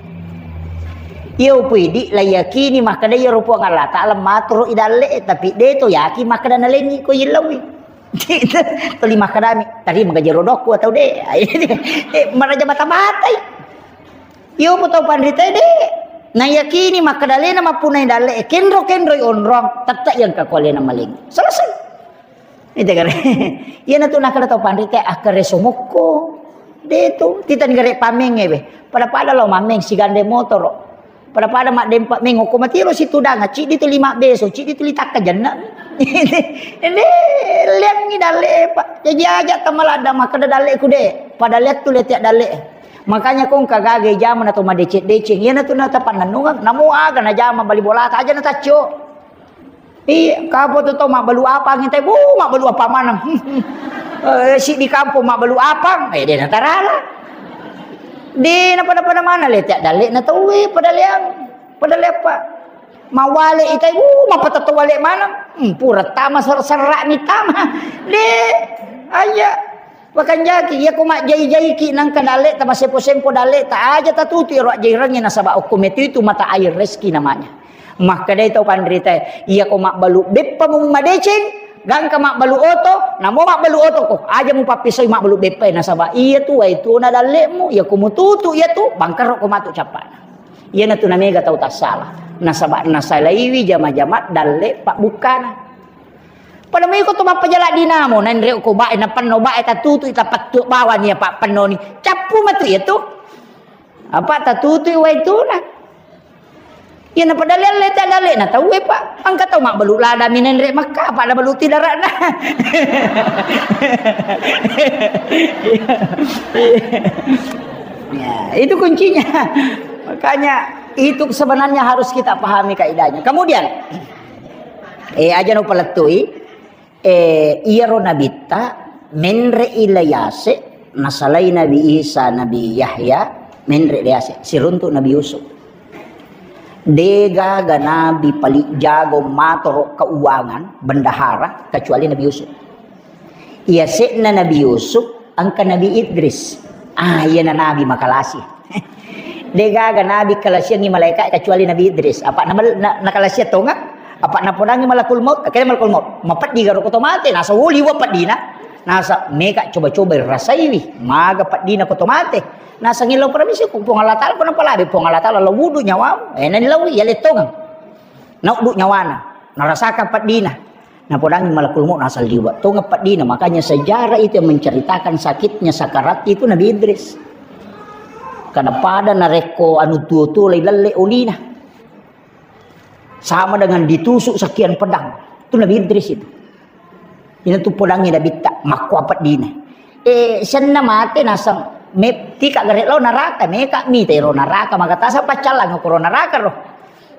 Iya upui di la yakini makkeda iya ro Puang Allah Taala maturu idalle, tapi de to yakin makkeda nalengi ko yellauwi. Tuli makkedami, tadi menggaji rodokku atau de. Eh, maraja mata-matai. Iyo pu tau panrita de. Na yakini makkeda alena mappunai dalle e kenro-kenroi onrong, tette yang kaku alena maling. Selesai. Itu kan. Iya na tu nakkeda tau panrita akkere somokko. De tu, tita ni gare pameng ebe. Pada-pada lo mameng sigande motoro. Pada-pada maddempa meng okko matiro situdang, ciddi tu lima beso, ciddi tu litakka jenna. Ini liangi dalle e, Pak. Jadi aja tamaladda makkeda dalle ku de. Pada lihat tu letiak dalle. Makanya kong kagaga jama na to madeceng-deceng. Iya na tu na tapannennungeng. Namo aga na jama bali bolata aja na taccio. Iya, kapo tu to mabbalu apang itai, bu, mabbalu apa maneng. Eh, si di kampung mabbalu apang, eh, de na tarala. De na pada-pada mana le, tiak dalle na tauwe, pada leang, pada lepa. Mawale itai, bu, mapatatto wale maneng. Hmm, pura tama ser-, serra ni tama. De, aja. Wakanjaki, iya ko majjai-jaiki nangka dalle ta, masempo-sempo dalle ta, aja tatutu iro ajjairengnge nasaba okko metu itu mata air rezeki namanya. Makkedai tau panritae, iya ko mabbalu beppa mu madeceng, gangka mabbalu oto, namo mabbalu oto ko, aja mu pappisoi mabbalu beppa nasaba iya tu wai tu na dallemu, iya ko mututu iya tu bangkaro ko matu cappana. Iya na tu namega tau tassala, nasaba nasalaiwi jama-jama dalle pabbukkana. Pada mui ko to mappajala dinamo, nanre ko bae, napenno bae, tatutu, tapattu bawang iya pappennoni. Cappu matu iya tu. Apa tatutu wai tuna. Iya na pada lelle ta dalle na tauwe pa. Angka tau mabbalu lada mi nanre makka, apa na balu tidarana. Ya, itu kuncinya. Makanya itu sebenarnya harus kita pahami kaidahnya. Kemudian, Eh, aja no palettui. Eh, iyaro nabitta menre'i la yase, nasalai Nabi Isa, Nabi Yahya, menre' la yase, siruntu Nabi Yusuf. Degaga nabi paling jago matoro keuangan, bendahara, kecuali Nabi Yusuf. Iyase'na Nabi Yusuf, engka Nabi Idris. Ah, iyana nabi makalasi. Degaga nabi kalasiangngi malaika kecuali Nabi Idris. Apa na, na, nakalasiang tonga? Apa napodangi malakul maut? Akhirnya malakul maut. Mapeddi garo ko to mate. Nasa woli wa peddina. Nasa meka coba-coba rasaiwi. Maga peddina ko to mate. Nasa ngillau paramisi ko Puang Allah Taala, ko napalabe Puang Allah Taala, la wudu nyawamu. Eh, nani lawi, ya lettongang. Nauddu nyawana. Narasaka peddina. Napodangi malakul maut, nasa liwa' tonga peddina. Makanya sejarah itu yang menceritakan sakitnya sakarat itu Nabi Idris. Karena pada narekko anu tuo-tuo lai lalle olina. Sama dengan ditusuk sekian pedang. Itu Nabi Idris itu. Ina tu podangi Nabitta, makko peddina. Eh, senna mate nasang me-, tika gare lo neraka, meka mite ro neraka, maka tasa paccallang ko ro neraka ro.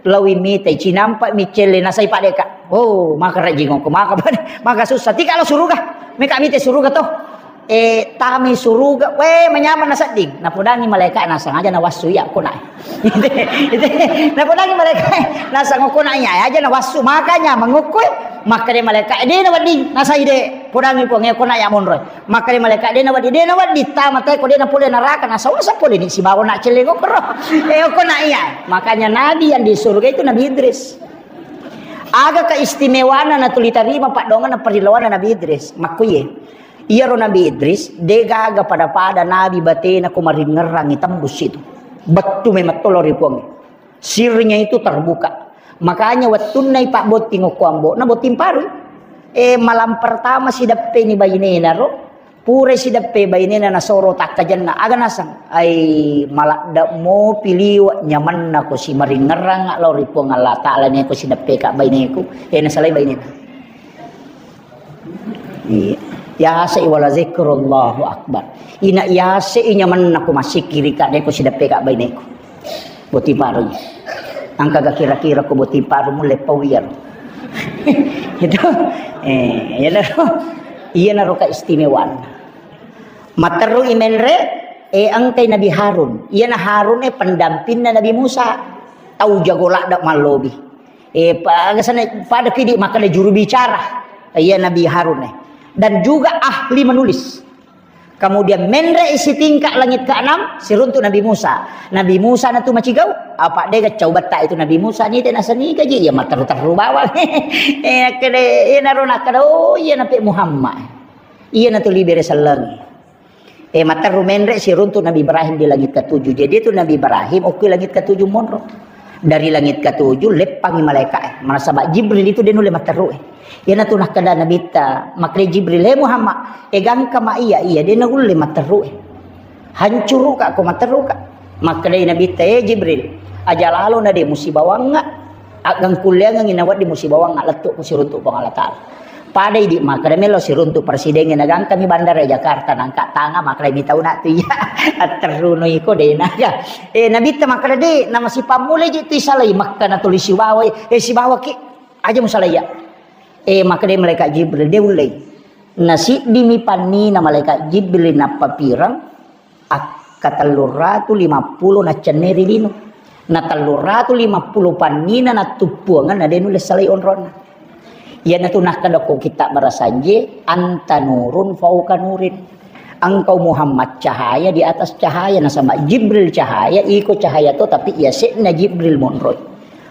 Lawi mite, cinampa mi celle, nasai padeka. Oh, maka rajing ko, maka pada, maka susah. Tika lo suruga, meka mite suruga to. Eh, tami suruga, we, manyameng nasedding. Napodangi malaika nasang aja nawassu iya ko na. Ite, ite, napodangi malaika nasang ko na iya aja nawassu, makanya mengukkui, makkade malaika, eh, de nawedding, nasai de, podangi Puang, eh, ko na iya monro. Makkade malaika, de nawedding, de nawedding, tama te ko de napole neraka, nasau sepole ni sibawa na celle ko ro. Eh, ko na iya. Makanya nabi yang di surga itu Nabi Idris. Aga keistimewaanna natuli tarima paddoanganna parilawanna Nabi Idris. Makkuye. Iyaro Nabi Idris, degaga pada-pada nabi batena ko maringngerrangi tembus itu. Bettu memang tolo ri Puang. Sirnya itu terbuka. Makanya wettunna ipabbotting okko ambo'na botting parui. Eh, malam pertama sideppeni bainena ro, pura sideppe bainena nasoro takkajenna. Aga naseng, ai maladde mopi liwe' nyamenna ko simaringngerrang lao ri Puang Allah Taala ne ko sideppeka baineku. Eh, nasalai bainena. Iya. Yasei wala zikrullahu akbar. Ina yasei nyamenna ko massikkirika de ko sideppeka baineku. Botting parui. Engkaga kira-kira ko botting paru mulle pawiar. Itu. Eh, iyanaro. Iyanaro keistimewaanna. Matteru i menre, eh, engkai Nabi Harun. Iyana Harun, eh, pendampingna Nabi Musa. Tau jago ladde mallobi. Eh, pa-, aga sana pada kidi makkeda juru bicara. Iya Nabi Harun, eh. Dan juga ahli menulis. Kemudian menre sitingka langit keenam, siruntu Nabi Musa. Nabi Musa natu macigau, apa dega cau betta itu Nabi Musa ni tena seni kaji, iya matteru-teru bawang. Eh, kede, eh, naro nakkeda, oh, iya nape Muhammad. Iya natu libere sellengi. Eh, matteru menre siruntu Nabi Ibrahim di langit ketujuh. Jadi itu Nabi Ibrahim, oke langit ketujuh monro. Dari langit ketujuh, leppangi malaikat, eh. Nasaba Jibril itu de nulle matteru, eh. Iyanatu nakkeda Nabitta, makkeda Jibril, "He Muhammad, egangka ma iya, iya, de naulle matteru, eh. Hancuruka ko matteruka." Makkedai Nabitta, "Eh Jibril, aja lalo na de musibawangnga, aggangkulleangengi nawedding musibawangnga lettu ko siruntu Puang Allah Taala." Pada idi makkeda melo siruntu presiden na gangkami bandara Jakarta nangka tanga makkeda mi tauna tu iya. Atterruno iko de naga. Eh, Nabitta makkeda de nama sipammula ji tu isalai Mekka na tuli sibawa, eh, sibawa ki aja musalai ya. Eh, makkeda malaikat Jibril de ullei. Nasiddimi pannina malaikat Jibril nappapireng. Akka telluratu limappulo naccenneri lino. Na telluratu limappulo pannina nattuppuangan na de nulle salai onronna. Iyanatu nakkeda ko kitab barasanje, anta nurun fauka nurin. Engkau Muhammad cahaya di atas cahaya, nasaba Jibril cahaya, iko cahaya to, tapi iya sekna Jibril monroi.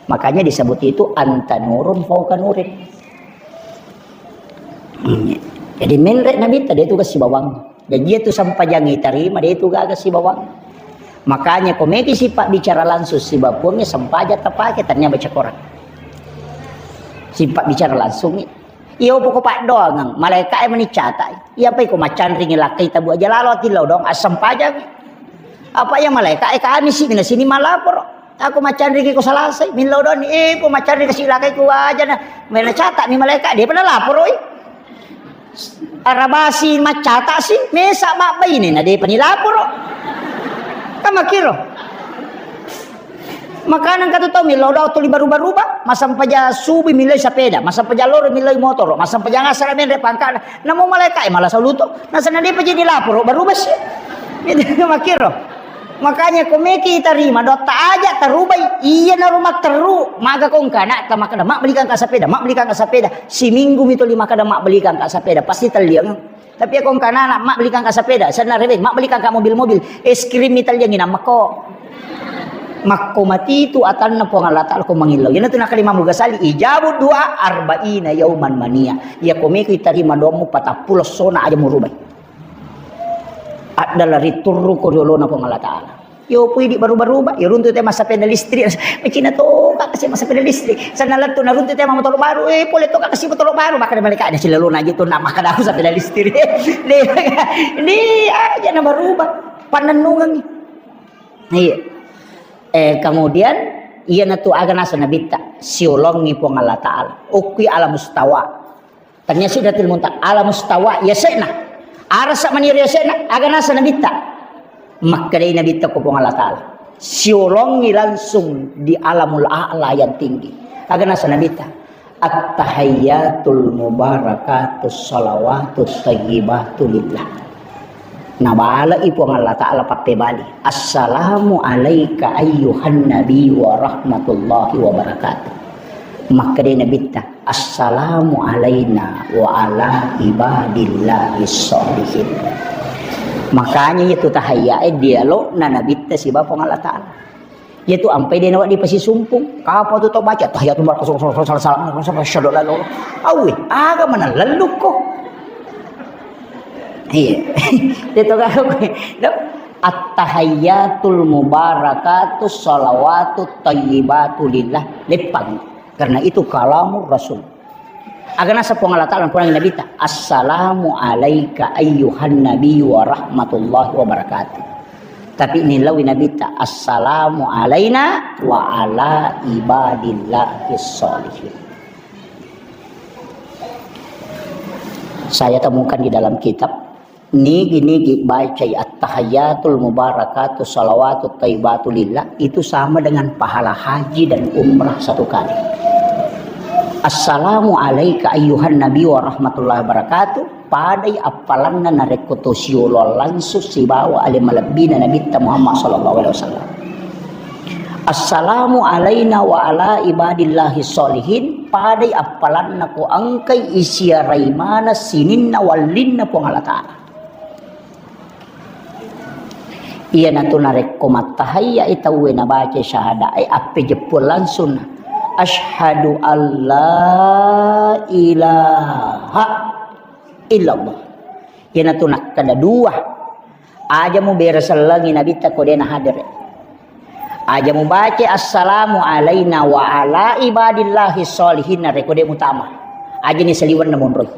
Makanya disebut itu anta nurun fauka nurin. Jadi menre Nabitta de tugas sibawang. Jaji itu sempajang itarima de itu gaga sibawang. Makanya ko meki sipa bicara langsung sibawa Puangnge sempajang tapake tania baca Quran. Sipa bicara langsung i. Iya poko paddoangeng, malaika e meni cata. Iya pai ko macanringi lakkai tabu aja lalo atillau dong assempajang. Apa iya malaika e kami si mina sini malaporo. Aku macanriki ko Salasai, millau doni, eh, po macanriki si lakai ku wajana. Mena cata mi malaika, de pernah lapor, oi. Arabasi macata si, mesa mabbaine na de pani lapor. Kan makiro. Makanan katu tau millau dau tuli baru-baru ba, masang paja subi millau sapeda, masang paja loro millau motor, masang paja ngasara menre pangkana. Namo malaika, eh, malah saluto. Nasana de paja di lapor, baru basi. Makiro. Makanya ko meki tarima dotta aja tarubai. Iya naro matteru, maga ko engka anakta makkeda, "Mak, belikan ka sepeda, Mak, belikan ka sepeda." Siminggu mi tuli makkeda, "Mak, belikan ka sepeda." Pasti telliang. Tapi ko engka anak, "Mak, belikan ka sepeda." Senna reweng, "Mak, belikan ka mobil-mobil." Es krim mi telliang inang makko. Makko mati tu atanna Puang Allah Ta'ala ko mangillau. Yana tu nakali Imam Ghazali, ijabu doa arba'ina yauman mania. Iya ko meki tarima doammu patappulo sona aja murubai. Adalah riturru ko riolona Puang Allah Ta'ala. Yo pui di baru-baru ba, yo runtu te massapeda listrik. Macina to ka kasi massapeda listrik. Sana lettu na runtu te motoro baru, eh pole to ka kasi motoro baru, maka mereka ada silalona aja tu nak makan aku sapeda listrik. Di, di aja na baru ba. Panennungan. Iya. Eh, kemudian iya natu aga nasa nabitta siolongi Puang Allah Ta'ala. Ukui ala mustawa. Tania Sidratil Muntaha, ala mustawa yase'na. Arasa maniro yase'na, aga nasa nabitta. Makkedai nabitta ko Puang Allah Ta'ala. Siolongi langsung di alamul a'la yang tinggi. Aga nasa nabitta. At-tahayyatul mubarakatus salawatut thayyibatu lillah. Nabalai Puang Allah Ta'ala pappebali. Assalamu alaika ayyuhan nabi wa rahmatullahi wa barakatuh. Makkedai nabitta. Assalamu alaina wa ala ibadillahi sholihin. Makanya itu tahayyae dialogna nabitta siba Puang Allah Ta'ala. Yaitu ampai de nawa dipasisumpung. Kapa tu tau baca tahiyatul barakatuh, salah, salah, salah, salah, salah, salah, salah, salah. Awe, aga mana lelluko. Iya. Itu kan aku. At-tahayyatul mubarakatus salawatut thayyibatu lillah. Leppang. Karena itu kalamur Rasul. Aga nasa Puang Allah Ta'ala, Puang Nabi ta, "Assalamu alaika ayyuhan nabi wa rahmatullahi wa barakatuh." Tapi nilawi Nabi ta, "Assalamu alaina wa ala ibadillahi sholihin." Saya temukan di dalam kitab, nigi-nigi bacai at-tahayyatul mubarakatus salawatut thayyibatu lillah, itu sama dengan pahala haji dan umrah satu kali. Assalamu alaika ayyuhan nabi wa rahmatullahi wabarakatuh, padai appalanna narekko to siolo langsung sibawa ale malebbina Nabitta Muhammad sallallahu alaihi wasallam. Assalamu alaina wa ala ibadillahi sholihin, padai appalanna ko engkai isiarai mana sininna wallinna Puang Allah Ta'ala. Iyanatu narekko mattahayya'i tauwe nabaca syahadae, appejeppuang langsung. Asyhadu alla ilaha illallah. Iyanatu nakkeda dua. Aja mubere sellengi Nabitta ko dena hadere. Aja mubaca assalamu alaina wa ala ibadillahi sholihin narekko de mutama. Aja ni saliwenna monroi.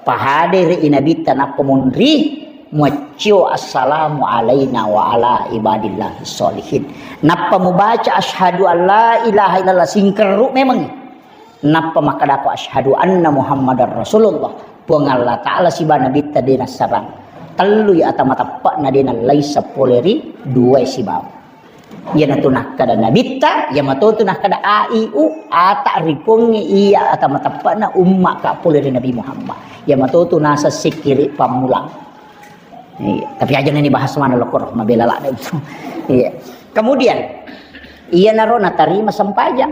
Pahadere i Nabitta nappa monri muaccio assalamu alaina wa ala ibadillahi sholihin. Nappa mubaca asyhadu an la ilaha illallah singkerru memang. Nappa makkedako, "Asyhadu anna Muhammadar Rasulullah." Puang Allah Ta'ala siba Nabitta de nassarang. Tellui ata mateppe'na de nallai seppole ri duae sibawa. Iyanatu nakkeda Nabitta, iya matotu nakkeda, "A I U, ata ripuangnge iya ata mateppe'na umma ka pole ri Nabi Muhammad." Iya matotu naseng sikkiri pammulang. Iya, tapi aja ni bahas mana lokor, mabela ladde itu. Iya. Kemudian, iyanaro natarima sempajang.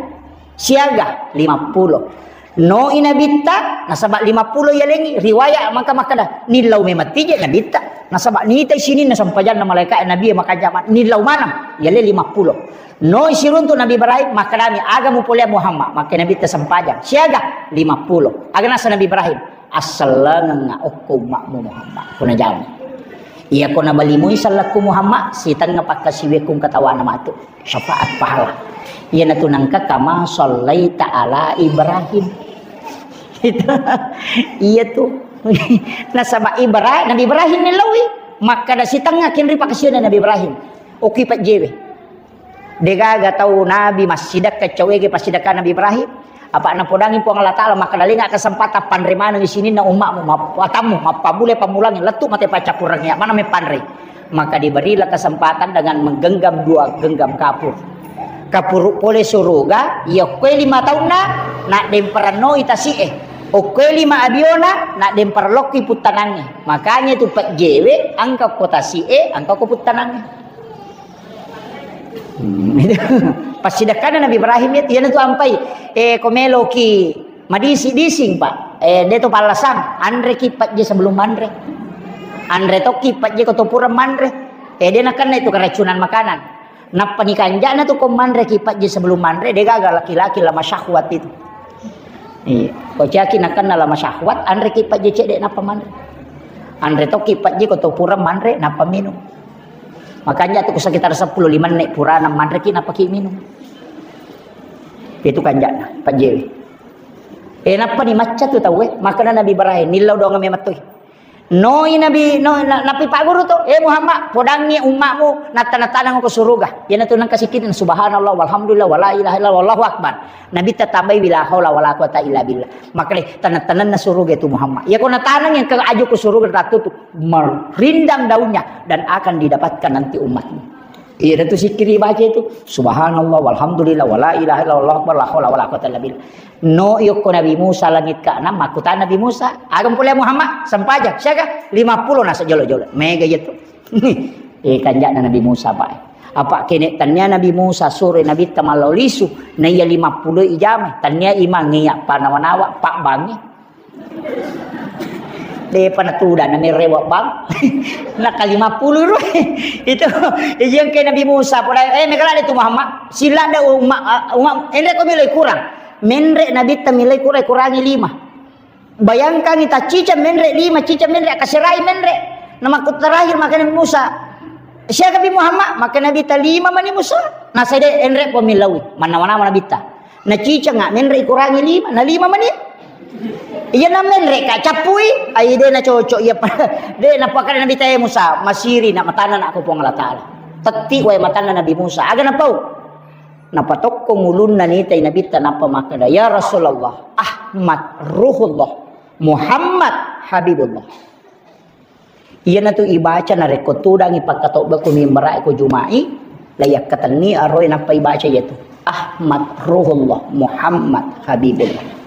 Siaga lima puluh. Noi Nabitta, nasaba lima puluh yalengi, riwaya maka makkeda, nillau memang tije Nabitta. Nasaba nitai sininna sempajanna malaika Nabi maka jama, nillau maneng, yale lima puluh. Noi siruntu Nabi Ibrahim, makkedami, "Aga mupolea Muhammad?" Makke Nabitta sempajang. Siaga lima puluh. Aga nasa Nabi Ibrahim, "Assellengengnga okko umma'mu Muhammad." Kuna jama. Iya ko nabalimui sellekku Muhammad, sitengnga pakkasiwiakku engka tawana matu. Syafaat pahala. Iyanatu nengka kama sallaita ala Ibrahim. Itu. Iya tu. Nasaba Ibra-, Nabi Ibrahim ni lawi. Makkeda sitengnga kenri pakkasiwianna Nabi Ibrahim. Oki pajjewe. Degaga tau nabi massidekka cawege passidekka Nabi Ibrahim. Apa napodangi Puang Allah Ta'ala, makkeda lenga kesempatan panre maneng sininna umma'mu, map-, atammu, mappammulai pammulangi, lettu mate paccappurengnge, mana meppanre. Maka diberilah kesempatan dengan menggenggam dua genggam kapur. Kapuru pole suruga, iya kue lima taunna, nak demperennoi tasi'e. Okkue lima abiona, nak demperlokki puttanangnge. Makanya itu pejjewe, angka ko tasi'e, angka ko puttanangnge. Hmm, itu. Passidekkanna Nabi Ibrahim itu, iyanatu ampai, eh, ko meloki madisi-dising, Pak. Eh, de to pallasang, anreki pajje sebelum manre. Anre tokki pajje ko to pura manre. Eh, de nakenna itu keracunan makanan. Nappa ni kanjana tu ko manreki pajje sebelum manre, de gaga laki-laki lama syahwat itu. Iya. Ko caki nakenna lama syahwat, anreki pajje cedde nappa manre. Anre tokki pajje ko to pura manre, nappa minum. Makanya tu sekitar sepuluh lima menit purana manreki napaki minum. Itu kanjana, pajjewe. Eh, nappa ni macca tu tauwe, makana Nabi Ibrahim, nillau doang memettui. Noi Nabi, no, na-, Nabi Pak Guru tu, "Eh Muhammad, podangi umma'mu, natta-nattanang ko suruga." Iyanatu nengka sikkiri, "Subhanallah, walhamdulillah, wala ilaha illallah, wallahu akbar." Nabi tatambai, "Wala haula wala quwata illa billah." Makanya tanah-tanahna suruga itu Muhammad. Ya, kau natanang yang ke aju ke suruga, ratu tu merindang daunnya dan akan didapatkan nanti umatmu. Iya, itu sikkiri baca itu. Subhanallah, walhamdulillah, wala ilaha illallah, wallahu akbar, la haula wala quwata illa billah. No, yokko Nabi Musa langit keenam, makkutana Nabi Musa, "Aga mupolea Muhammad?" Sempajang. Siaga? Lima puluh nasa jolo-jolo. Mega iya tu. Eh, kanjana Nabi Musa, Pak. Apa kene tania Nabi Musa suro Nabitta mallau lisu, na iya lima puluh ijama, tania imang iya panawa-nawa, Pak Bangi. Depa natuda na merewa bang. Na ka lima puluh ro. Itu, iya ke Nabi Musa, pada, eh, mega ladde tu Muhammad. Sila ada umat, umat, enre ko milai kurang. Menre Nabitta milai kurang, kurangi lima. Bayangkan, ita cica menre lima, cica menre, akaserai menre. Na makku terakhir maka Nabi Musa. Siaga pi Muhammad? Maka Nabitta lima mani Musa. Na sede enre po milaui. Mannawa-nawa Nabitta. Na cica nga menre kurangi lima, na lima mani. Iya na menre ka cappui, ai de na cocok iya pa-, de na pakada Nabitta, "Eh Musa, masiri na matanna na ko Puang Allah Ta'ala." Tetti wae matanna Nabi Musa. Aga napau? Napatokkong ulunna nitai Nabitta nappa makkeda, "Ya Rasulullah, Ahmad Ruhullah, Muhammad Habibullah." Iyanatu ibaca narekko tudangi pakkatobba ko mimbara'e ko Juma'i, la yakkatenni aroe nappa ibaca iyatu, "Ahmad Ruhullah, Muhammad Habibullah."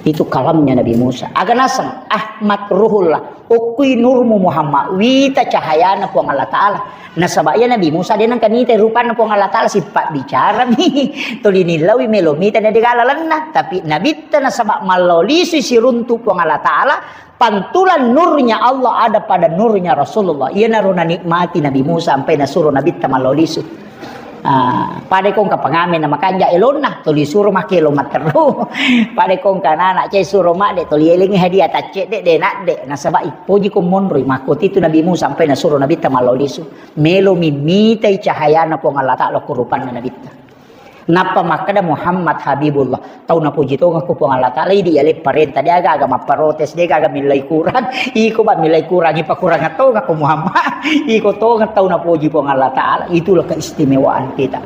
Itu kalamnya Nabi Musa. Aga naseng, "Ahmad Ruhullah, okkui nurmu Muhammad, wita cahayana Puang Allah Ta'ala." Nasaba iya Nabi Musa de nengka nitai rupanna Puang Allah Ta'ala, sipabbicarami. Tuli nillaui melo mita na degala lenna. Tapi Nabitta nasaba mallau lisui siruntu Puang Allah Ta'ala, pantulan nurnya Allah ada pada nurnya Rasulullah. Iyanaro nanikmati Nabi Musa sampai nasuro Nabitta mallau lisu. Ah, pada kongka pengamen na makanja elonna, tuli suro make elo matteru. Pada kongka anak cai suro madde, tuli elengi hadiah tacce de, de nadde. Nasaba ipoji ko monroi, makkoti tu Nabi Musa sampai nasuro Nabitta mallau lisu. Melo mimitai cahayana Puang Allah Ta'ala ko rupanna Nabitta. Nappa makkeda Muhammad Habibullah. Tau napoji tongeng ko Puang Allah Ta'ala, idi yale parenta, de aga-aga mapparotes, de aga-aga millai kurang. Iko ba millai kurang, ipakurang tongeng ko Muhammad. Iko tongeng tau napoji Puang Allah Ta'ala. Itulah keistimewaan kita.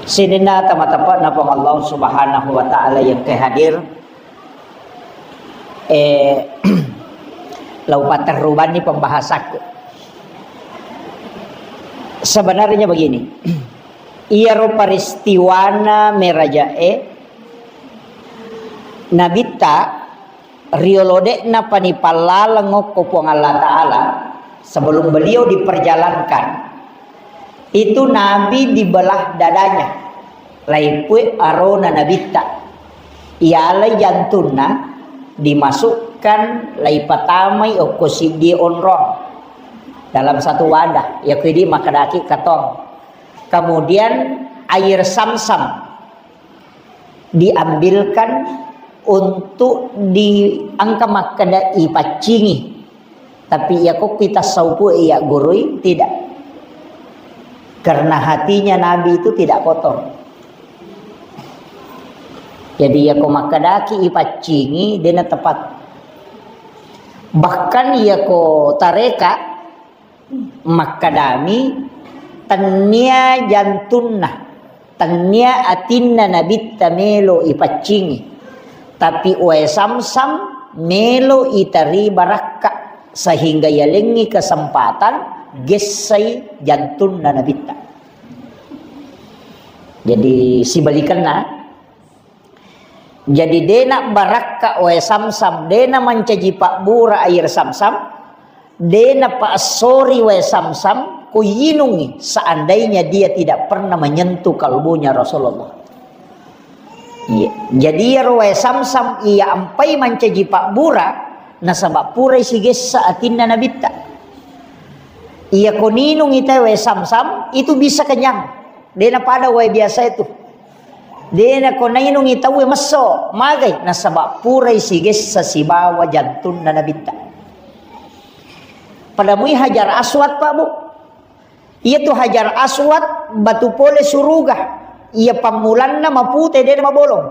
Sininna tama-tama na Puang Allah Subhanahu wa Ta'ala yang ke hadir, eh, lau paterrubanni pembahasaku. Sebenarnya begini, iyaro peristiwana merajae Nabitta riolo de'na pani pallaleng okko Puang Allah Ta'ala, sebelum beliau diperjalankan, itu Nabi dibelah dadanya, laipue arona Nabitta, ialai jantunna, dimasukkan, laipatamai okko siddi onrong dalam satu wadah, yakudi makkedaki katong. Kemudian air samsam diambilkan untuk diangka makkeda ipaccingi. Tapi iya kokki tassaupu iya gurui, tidak. Karena hatinya Nabi itu tidak kotor. Jadi iya ko makkedaki ipaccingi, dena tepat. Bahkan iya ko tareka, makkedami, tennia jantunna, tennia atinna Nabitta melo ipaccingi, tapi wae samsam melo iteri barakka, sehingga yalengngi kesempatan gessai jantunna Nabitta. Jadi sibalikenna, jadi dena barakka wae samsam, dena mancaji pabbura air samsam, dena paessori wae samsam, ko yinungi seandainya dia tidak pernah menyentuh kalbunya Rasulullah. Iya. Jadi iyaro wae samsam iya ampai mancaji pabbura, nasaba purai sigessa atinna Nabitta. Iya ko ninungi tau wae samsam, itu bisa kenyang. Dena pada wae biasa itu. Dena ko nainungi tauwe messo, magai, nasaba purai sigessa sibawa jantunna Nabitta. Pada mui Hajar Aswad, Pak, Bu. Iya tu Hajar Aswad, batu pole suruga. Iya pammulanna mapute, dena mabolong.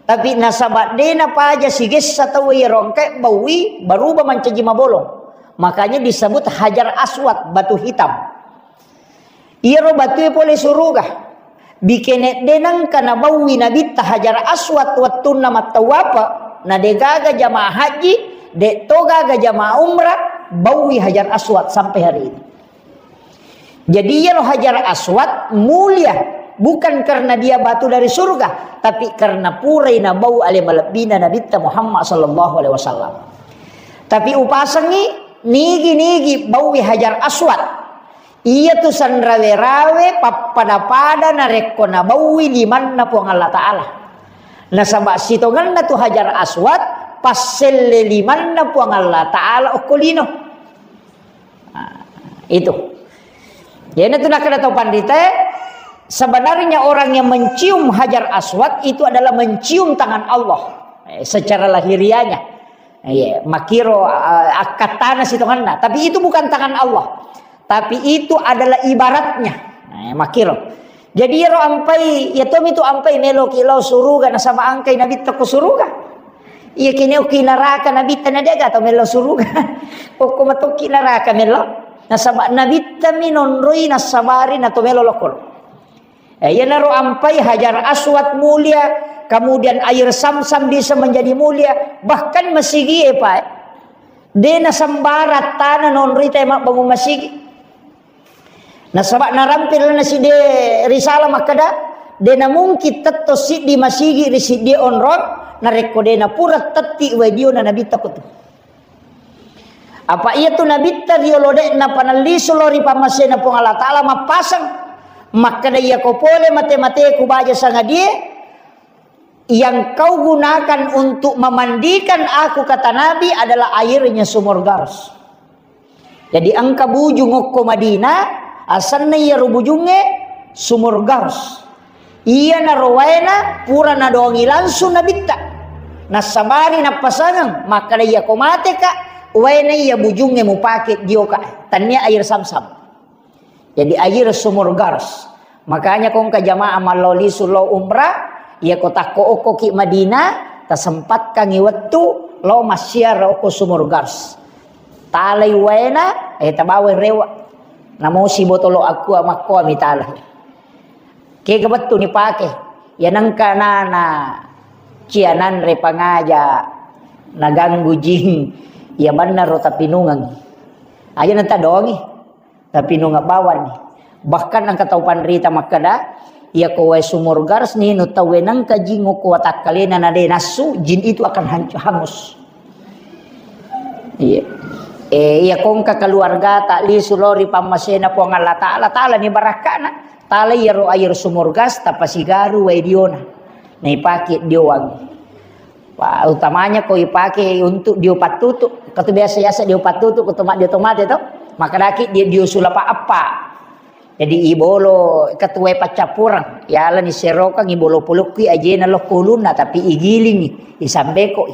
Tapi nasaba dena paja sigessa tauwe iya rongke baui, baruba mancaji mabolong. Makanya disebut Hajar Aswad, batu hitam. Iyaro batue pole suruga. Bikene de nengka nabaui Nabitta Hajar Aswad wettunna mattawape, na de gaga jamaah haji, de to gaga jamaah umrah, baui Hajar Aswad sampai hari ini. Jadi iyaro Hajar Aswad mulia, bukan karena dia batu dari surga, tapi karena purai nabau ale malebbina Nabitta Muhammad sallallahu alaihi wasallam. Tapi upasengi nigi-nigi baui Hajar Aswad. Iya tu sanrawe-rawe pappada-pada narekko nabaui limanna Puang Allah Ta'ala. Nasaba sitongenna tu Hajar Aswad, passelle limanna Puang Allah Ta'ala okko lino. Nah, itu. Jadi itu nakkeda tau pandita, sebenarnya orang yang mencium Hajar Aswad itu adalah mencium tangan Allah, eh, secara lahiriahnya. Iya, makiro, eh, akkattana sitongenna. Tapi itu bukan tangan Allah. Tapi itu adalah ibaratnya. Eh, makiro. Jadi iyaro ampai, iya tomi tu ampai meloki lao suruga nasaba angkai Nabitta ko suruga. Iya kini oki naraka Nabitta na dega tau melo suruga. Okko matoki naraka melo. Nasaba Nabitta mi nonroi nasabari na to melo lokol. Eh, iyanaro ampai Hajar Aswad mulia, kemudian air Samsam bisa menjadi mulia, bahkan masigi e, Pak. De nasembarang tana nonroi te mabbangun masigi. Nasaba narampil na siddi risalah makkeda, de namungkin tetto siddi masigi ri siddi onrong, narekko de napura tetti wae dio na Nabitta ko tu. Apa iya tu Nabitta riolo de'na panellisu lao ri pammasena Puang Allah Ta'ala mappaseng. Makkeda, "Iya ko pole mate-mateku baja sangadie, yang kau gunakan untuk memandikan aku," kata Nabi, "adalah airnya sumur Gars." Jadi engka bujung okko Madinah, asenna iyaro bujungnge Sumur Gars. Iyanaro waena pura nadoangi langsung Nabitta. Nassabari nappasangeng, makkeda, "Iya ko mateka, waena iya bujungnge mupake dioka, tennia air Samsam." Jadi air Sumur Gars. Makanya ko engka jamaah mallao lisu lao umrah, iya ko takko okkoki Madinah, tasempatkangi wettu lao massiara okko Sumur Gars. Talai waena, eh, tabawai rewa. Namosi botolo aqua makkoa mitala. Kega bettu nipake? Ya nengka nana cia nanre pangaja naganggu jing, ya bannaro tapinungeng. Aja nanta dongi, tapinungeng bawani. Bahkan engka tau panrita makkeda, ya ko wae sumur gas ni nu tau nengka jing ko watakkalena na de nassu, jin itu akan hancu hangus. Iya. Eh, iya kongka keluarga tak lisu lori pammasena Puang Allah Ta'ala, Ta'ala ni barakkana. Tala iyaro air sumur gas tapasigaru wae diona. Naipake dioang. Wah, utamanya ko ipake untuk dio pattutu. Katu biasa-biasa dio pattutu, ko toma-, dio tomate to. Maka daki dio, dio sulapa apa. Jadi ibolo katuwae paccappureng. Yalani serokang ibolo polokkui ajena lokko ulunna, tapi igilingi, isambekoi.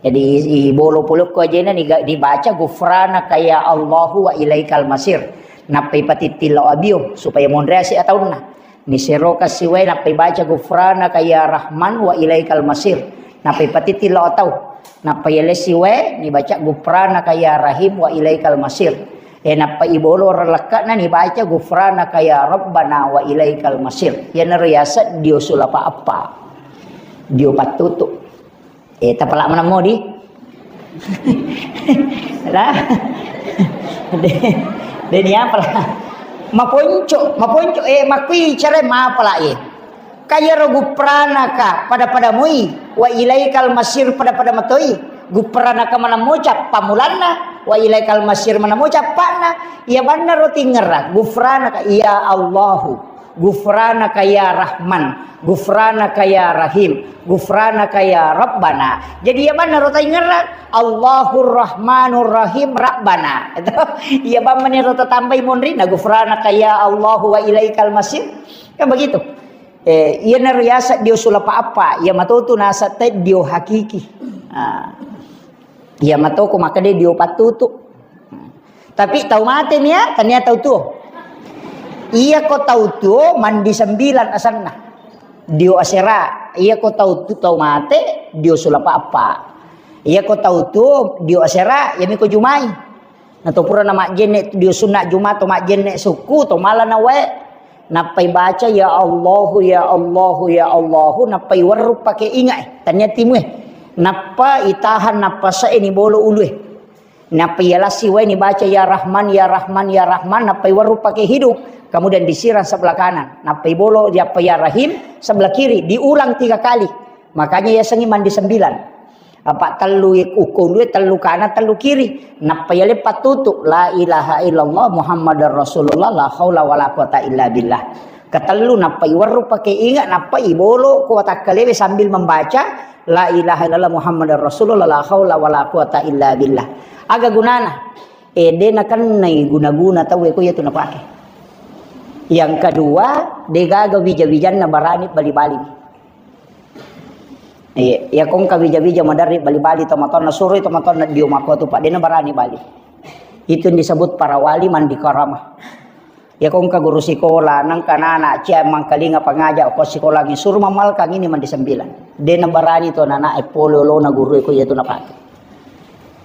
Jadi, i-, ibolo polokko ajena niga-, dibaca, "Ghufranaka ya Allahu wa ilaikal masir." Nappai patitti lao abio, supaya monreasi ataunna. Niseroka siwae, nappai baca, "Ghufranaka ya Rahman wa ilaikal masir." Nappai patitti lao atau. Nappai yalessi wae, nibaca, "Ghufranaka ya Rahim wa ilaikal masir." E, nappai ibolo relekkana nibaca, "Ghufranaka ya Rabbana wa ilaikal masir." Iyanaro yaseng dio sulapa appa. Dio pattutu. Eh, tapala maneng modi? Lah. De, de ni apa lah? Maponco, maponco, eh, makui cara mapala, eh. Kayaro gupranaka pada-pada moi, wa ilaikal masir pada-pada matoi. Gupranaka maneng moca pamulanna, wa ilaikal masir maneng moca appanna. Iya banna ro tingerra, gufranaka, ya Allahu. Gufranaka ya Rahman, gufranaka ya Rahim, gufranaka ya Rabbana. Jadi iya banna ro taingerang, Allahur Rahmanur Rahim Rabbana. Itu iya bang meni ro tatambai monri na gufranaka ya Allahu wa ilaikal masir. Kan begitu. Eh, iya naro yasa dio sulapa apa, iya matotu nasa te dio hakiki. Ah. Iya matoko makkeda dio pattutu. Tapi tau mate mia, tania tau tuo. Iya ko tau tuo mandi sembilan asanna. Dio asera. Iya ko tau tu-, tau mate, dio sulapa apa. Iya ko tau tuo, dio asera, yami ko jumai. Na to pura na majjenne dio sunna juma to majjenne sukku to mala na wae. Nappai baca, "Ya Allahu, ya Allahu, ya Allahu," nappai werru pake inga e, tania timue. Nappa itahan, nappa sae ni bolo ulue. Nappa iya lassi wae ni baca, "Ya Rahman, ya Rahman, ya Rahman," nappai werru pake hidung, kemudian disiram sebelah kanan. Nappai bolo, nappa "Ya Rahim," sebelah kiri, diulang tiga kali. Makanya yasengi mandi sembilan. Apa tellu ukko ulue, tellu kanan, tellu kiri. Nappa yale pattutu, "La ilaha illallah Muhammadar Rasulullah, la haula wala quwata illa billah." Ketellu, nappa iwerru pake inga, nappa ibolo ko watakkalewe sambil membaca, "La ilaha illallah Muhammadar Rasulullah, la haula wala quwata illa billah." Aga gunana? Eh, de nakennai guna-guna tauwe ko iyatu napake. Yang kedua, degaga wija-wijanna barani bali-bali. Iya, iya kongka wija-wija maderri bali-bali tomatoanna, suroi tomatoanna dio makkuatu, Pak, dena barani bali. Itu yang disebut para wali mandi karama. Iya kongka guru sikola, nengka nana cia mangkalinga pangaja ko sikolangi, suruh mamalkang ini mandi sembilan. Dena barani to nana e pole olona guru ko iya tu napake.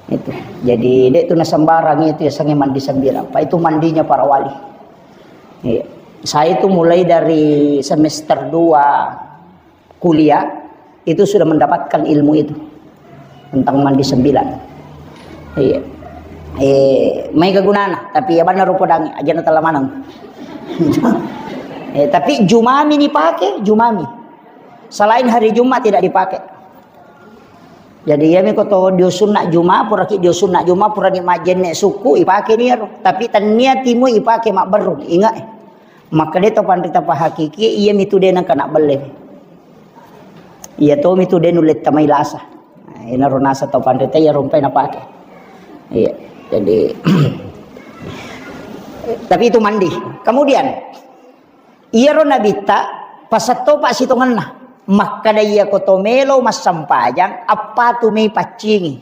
Itu. Jadi, de tu nasembarang itu yasengi mandi sembilan. Pak, itu mandinya para wali. Iya. Saya itu mulai dari semester dua kuliah, itu sudah mendapatkan ilmu itu tentang mandi sembilan. Iya. Eh, mai kegunana, tapi ya benar rupa dangi, aja na telah maneng. Eh, tapi jumami ni pakai, jumami. Selain hari Jumat tidak dipakai. Jadi, iyami ko to dio sunna juma, puraki dio sunna juma, purani majjenne sukku, ipake ni ero. Tapi tennia timu ipake mabberru, ingat eh. Makkeda to panrita pahakiki, iya mitu de nengka nabbelle. Iya to mitu de nulle tamai lasa. Nah, ina ro nasa to panrita iya rompai napake. Iya. Jadi, tapi itu mandi. Kemudian, iyaro nabitta pasettopa sitongenna. Makkeda iya ko to melo massempajang, appa tu mei paccingi.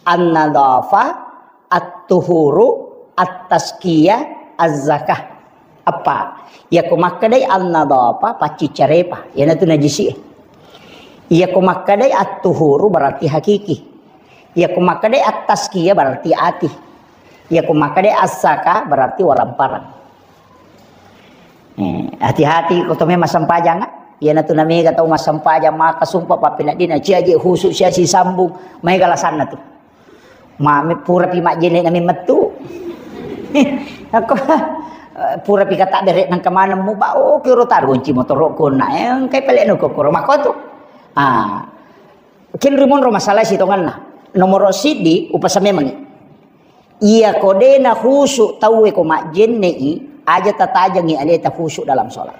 An-nadhafa, at-tuhuru, at-tazkiyah, az-zakah. Apa? Iya ko makkedai an-nadhafa, pacciccarepa. Iyanatu najisi e. Iya ko makkedai at-tuhuru berarti hakiki. Iya ko makkedai at-tazkiyah berarti ati. Iya ko makkedai az-zakah berarti waramparang. Eh, hati-hati ko to memang sempajang, ah. Iyanatu namega tau massempajang maka sumpah pappeneddina ciaje khusu sia sisambung, maega lasanna tu. Mame purapi majjenne nami mettu. Ako, eh, purapi kata bere nang kemana mu ba, oh, kiro taru kunci motoro kona, eh, engkai pele no kokoro makotu. Ah, kenri monro masalah sitonganna. Nomoro siddi, upasa memangi. Iya ko dena khusu tauwe ko majjenne'i, aja tatajengi aleta khusu dalam sholat.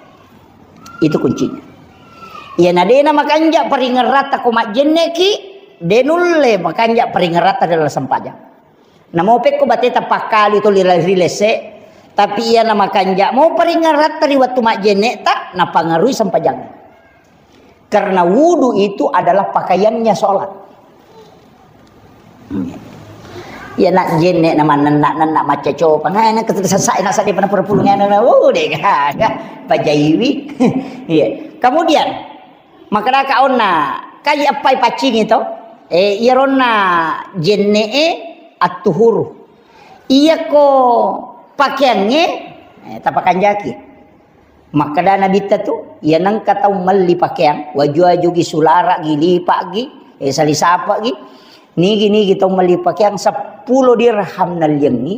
Itu kuncinya. Iyana dena makanja paringeratta ko majjenneki, denulle makanja paringeratta dalam sempajang. Namo pekko bateta pakkali to lila-, rilese, tapi iyana makanja mo paringeratta ri wettu majjenne ta, napangarui sempajang. Karena wudu itu adalah pakaiannya sholat. Iya, nak jenne na manenna-nenna macca copa. Nah, ini ketu sesai nak sadi pernah perpulungan na, oh, deh, gaga. Pajaiwi. Iya. Kemudian, makkedaka onna, kai appai paccingi to? Eh, iya ronna jenne e attuhuru. Iya ko pakeangnge, eh, tapakanjaki. Makkeda Nabitta tu, iya nengka tau melli pakeang, waju-waju gi, sulara gi, lipa gi, eh, salisapa gi, nigi-nigi tau melli pakeang seppulo dirham nalliangi,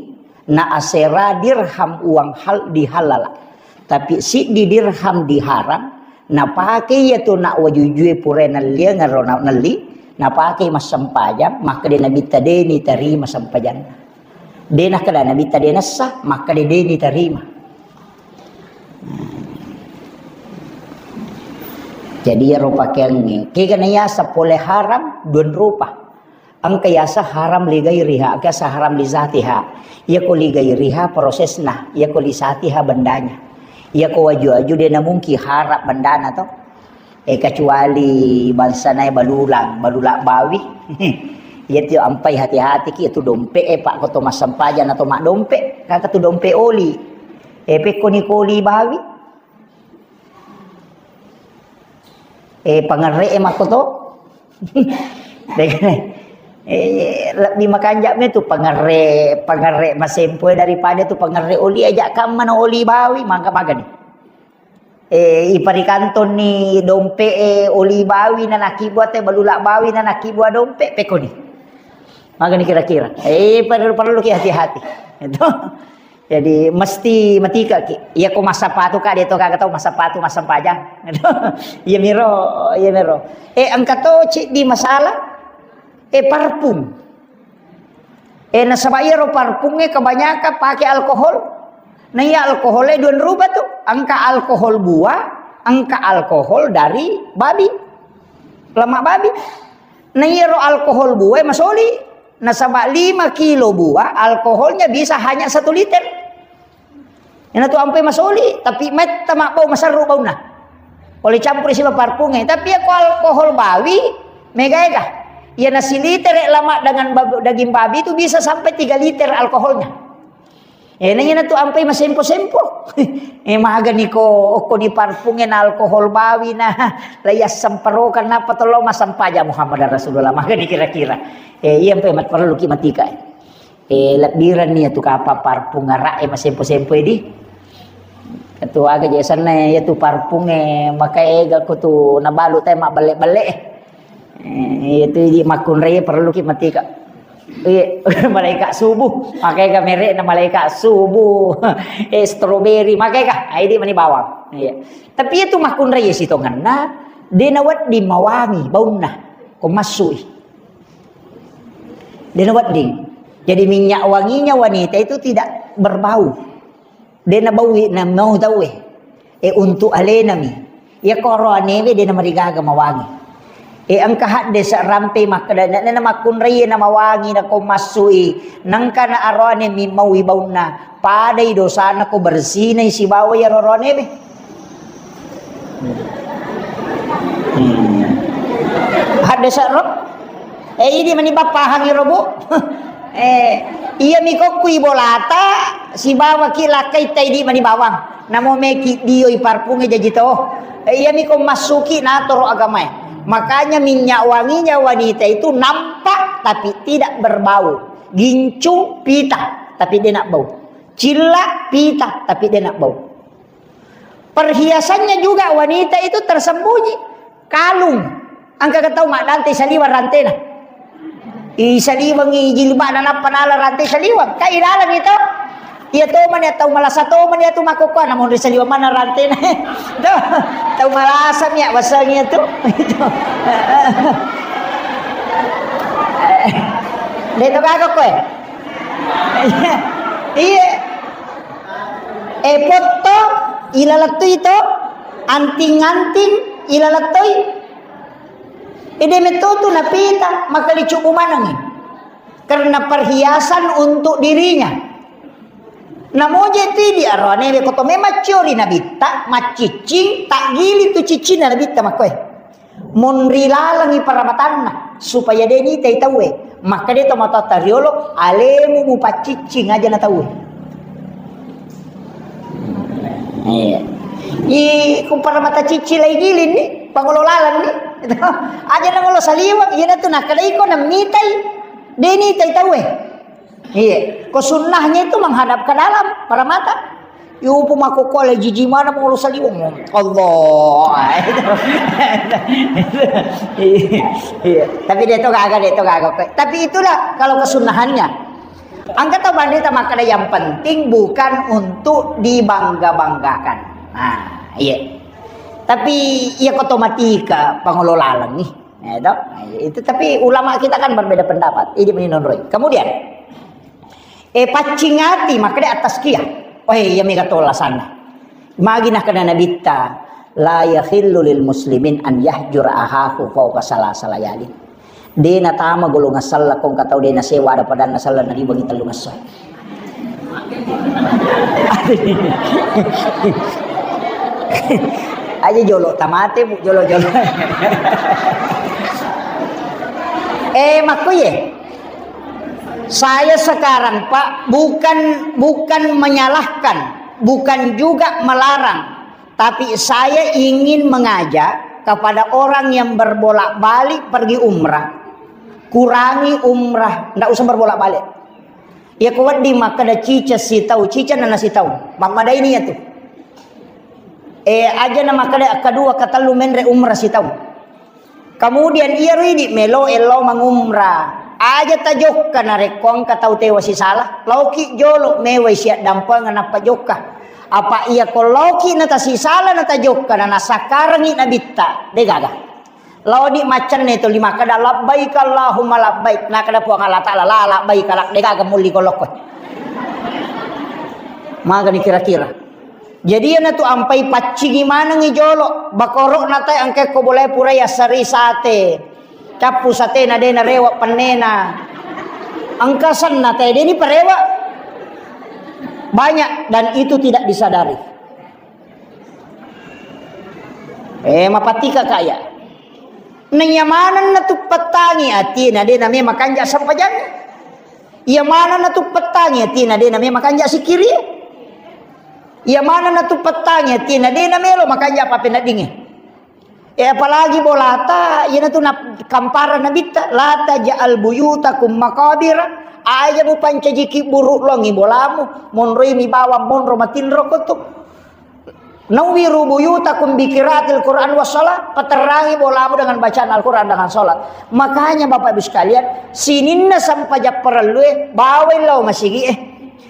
na asera dirham uang hal dihalala. Tapi siddi dirham diharang, napake iya tu nak wajujue pura nalliang ro na-, nelli, napake massempajang, makkeda Nabitta deni tarima sempajanna. De nakkeda Nabitta de nessa, makkeda de nitarima. Jadi iyaro pakeangnge, kega na yaseng pole haram, duan rupa. Engka yaseng haram li gairiha, engka yaseng haram li zatiha. Iyako li gairiha prosesna, iyako li zatiha bendanya. Iyako waju-waju de namungki haram bendana to. Eh, kecuali bangsana balulang, balulang bawi. Iya tu ampai hati-hati ki, itu dompet, eh, Pak, ko to massempajang atau mak dompet, kaka tu dompet oli. Eh, pekko ni ko oli bawi. Eh, pangerre, eh, makko to. Eh, lebih makanja me tu pangerre, pangerre masempo daripada tu pangerre oli aja kamma na oli bawi, mangga magani. Eh, iparikantonni dompe, eh, oli bawi na nakibua te, balula bawi na nakibua dompe, pekoni. Magani kira-kira. Eh, perlu, perlu ki hati-hati. Itu. Jadi, mesti matika ki. Iya ko massapatu ka, de to kaga tau massapatu, massempajang. Iya miro, iya miro. Eh, engka to ceddi masalah. Eh, parfum. Eh, nasaba iyaro parpungnge kebanyakan pake alkohol. Na iya alkohol e duan rupa tu. Engka alkohol buah, engka alkohol dari babi. Lemak babi. Na iyaro alkohol buah e masoli. Nasaba lima kilo buah, alkoholnya bisa hanya satu liter. Iyana tu ampai masoli, tapi metta mabbau, maserru baunna. Pole campuri siba parpungnge. Tapi iya ko alkohol bawi, mega-ega. Iyana silitere lamak dengan bab-, daging babi itu bisa sampai tiga liter alkoholnya. Eh, na iyana tu ampai masempo-sempo. Eh, magani ko, okko ni parpungnge na alkohol bawi na, la iya semperokan napa tollo massempajang Muhammad Rasulullah. Magani kira-kira. Eh, iya ampai mat-, perlu ki matika. Eh, lebbirenni iyatu kapa parfum araq e masempo-sempo e di. Ketua aga je senna iyatu parfum e maka ega ko tu nabalu te mabbelle-belle e. Eh, iyatu idi makkunrai perlu ki matika. Eh, malaikat subuh, maka ega merekna malaikat subuh. Eh, strawberry, maka ega, ah, idi mani bawang. Iya. Tapi iyatu makkunrai sitongenna, de nawedding mawangi baunna. Ko massui. Dena wedding. Jadi minyak wanginya wanita itu tidak berbau. Dena baui na mau tauwe. E, untuk alenami. Iya ko oroanewe dena marigaga mawangi. E, engka hadde serampe makkeda na, na makkunrai na mawangi na ko massui. Nengka na aroane mi maui baunna. Padai dosana ko bersinai sibawa iya roroanewe. Hmm. Hadde se'ro? Eh, idi mani bappahangi ro, Bu. Eh, iya mi kokkui bolata, sibawa ki lakkai tai di mani bawang. Namo meki dioi parpunge jaji to. Eh, iya mi ko massuki natoro agamae. Makanya minyak wanginya wanita itu nampak tapi tidak berbau. Gincu pita tapi dia nak bau. Cilla pita tapi dia nak bau. Perhiasannya juga wanita itu tersembunyi. Kalung. Engka tau maddante saliweng rantena. I saliwengi jilbabna nappa nala rante saliweng. Ka ilalengi to. Iya to mani tau malasa to mani tu makkokkoe namun ri saliweng mana rantena. To. Tau malasa mi wassengi tu. De to gaga koe. Iya. E potto ilalettui to, anting-anting ilalettui. Ede metto tu napita, maka dicubbu manengi. Karena perhiasan untuk dirinya. Namoje tu idi aroane ko to memang ciori nabitta, macciccing, tak gili tu ciccinna nabitta makkoe. Monri lalengi paramatanna supaya de nitai tauwe. Makkeda to matoatta riolo, alemu mupacciccing aja na tauwe. Iya. I ku paramata cicci lai giling ni, pangolo laleng ni. Aja na ngolo saliweng, iya na tu nakkeda iko namitai. De nitai tauwe. Iya, ko sunnahnya itu menghadap ke dalam, paramata. Yupu makkokkoe jiji mana mulu saliweng. Allah. Iya, tapi de to gaga, de to gaga. Tapi itulah kalau kesunnahannya. Engka tau pandita makkeda yang penting bukan untuk dibangga-banggakan. Nah, iya. Tapi iya ko to mati ke pangolo laleng ni. Eh, to? Nah, itu tapi ulama kita kan berbeda pendapat. Ini menonroi. Kemudian E, paccing ati, makkeda at-tazkiyah. Oh, iya mega to lasanna. Magi nakkeda Nabitta, "La yahillu lil muslimin an yahjura ahahu fauqa salasa layalin." De natama golongan selleng ko engka tau de nasewa ada padanna selleng naribangi tellung esso. Aja jolo tamate, Bu, jolo-jolo. Eh, makkuye. Saya sekarang, Pak, bukan, bukan menyalahkan, bukan juga melarang, tapi saya ingin mengajak kepada orang yang berbolak-balik pergi umrah, kurangi umrah, ndak usah berbolak-balik. Ya, ko wedding makkeda cica sitau, cica nana sitau, mammadaini ya tu. Eh, aja na makkeda kedua, ketellu menre umrah sitau. Kemudian iyaro idi melo ello mangumrah. Aja tajokka narekko engka tau tewa sisala, laoki jolo mewai siaddampengeng nappa jokka. Apa iya ko laoki natasisala natajokka na nasakkarengi nabitta, degaga. Laodi maccenne tuli makkeda, "Labbaik Allahumma labbaik." Nakkeda Puang Allah Taala, "La labbaik lak," degaga mulli ko lokko. Magani kira-kira. Jadi, iyanatu ampai paccingi manengi jolo, bakoro'na tae engka ko bolae purai assarei sate. Cappu satena de narewa pennena. Engka senna tae de ni parewa. Banyak dan itu tidak disadari. Eh, mapatika kaya. Naiya manenna tu pettangi atina de name makanja sempajang. Iya manenna tu pettangi atina de name makanja sikiri. Iya manenna tu pettangi atina de namelo makanja papeneddingi. Eh, apalagi bolata, iyanatu na kampara nabitta, "La taj'al buyutakum maqabir." Aja mupancajiki buru longi bolamu, monroi mi bawang monro matinro kotu. "Nawwiru buyutakum bi qiraatil Qur'an was shalah." Paterrangi bolamu dengan bacaan Al-Quran, dengan salat. Makanya Bapak Ibu sekalian, sininna sempajang parellue bawai lao masigi e.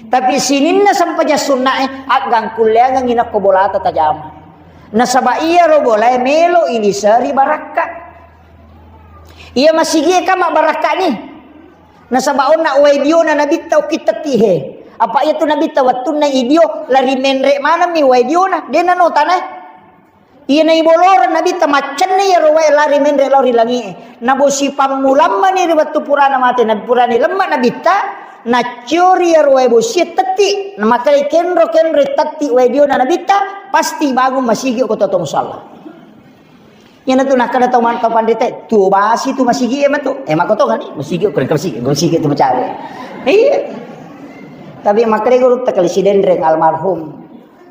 Tapi sininna sempajang sunna e, aggangkulleangengi nakko bolata tajama. Nasaba iyaro bolae melo iliseri barakka. Iya masigie ka mabbarakka ni. Nasaba onna wae diona nabitta ukki tetti he. Apa iya tu nabitta wettunna idio lari menre maneng mi wae diona, de nano tanae. Iya naiboloreng nabitta maccenna iyaro wae lari menre lao ri langi e. Nabosi pammulamma ni ri wettu purana mate, na purani lemma nabitta, nacciori iyaro wae bosie tetti, namakai kenro-kenro tetti wae diona nabitta, pasti bangun masigi ko to musalla. Iyanatu nakkeda tau man-, tau panrita, "Tuo basi tu masigi e matu." Eh, makkotongani, masigi, ko masigi, masigi tu macawe. Iya. Tapi makkeda gurutta Kali Sidenreng almarhum.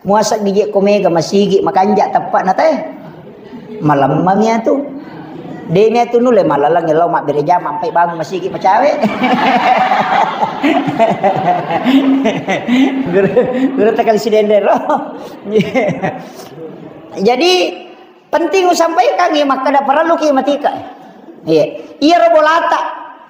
Muasa gigi ko mega masigi, makanja teppa na teh. Malemma mi atu. De mi atu nulle malaleng lao mabbere jama ampai bangun masigi macawe. Guru, gurutta Kali Sidenreng ro. Jadi, penting usampaikangngi, makkeda parelluki matika. Iya. Iyaro bolata.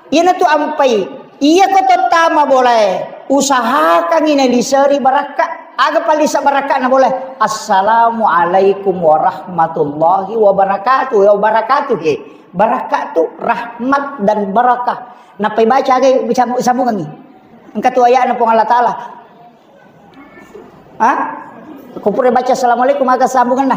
Iyanatu ampai. Iyako tottama bolae, usahakangngi naliseri barakka. Aga pallisa barakkana bolae? Assalamualaikum warahmatullahi wabarakatuh. Ya, wabarakatuh, he. Barakka tu rahmat dan barakah. Nappai baca aga sambung-, sambungangngi. Engka tu ayatna Puang Allah Ta'ala. Ha? Ko pura baca assalamualaikum, aga sambunganna?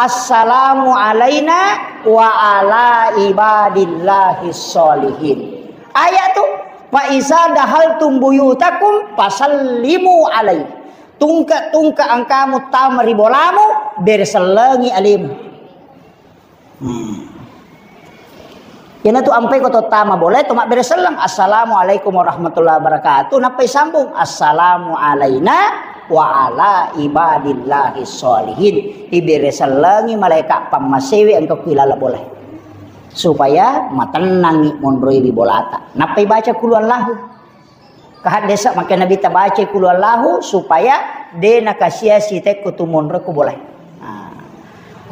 Assalamu alaina wa ala ibadillahis sholihin. Ayat tu, fa iza dahaltum buyutakum fasallimu alaihi. Tungke-tungke engkamu tama ri bolamu, beresellengi alemu. Hmm. Iyanatu ampai ko tottama bolae to mabbere selleng, "Assalamualaikum warahmatullahi wabarakatuh." Nappai sambung, "Assalamu alaina wa ala ibadillahi sholihin." Ibere sellengi malaeka pammasewe engka ku ilala bolae. Supaya matennangi monroi ri bolata. Nappai baca kulu Allahu. Kahaddesa makkeda Nabitta, bacai kulu Allahu supaya de nakasiasi tekko tu monro ko bolae. Nah,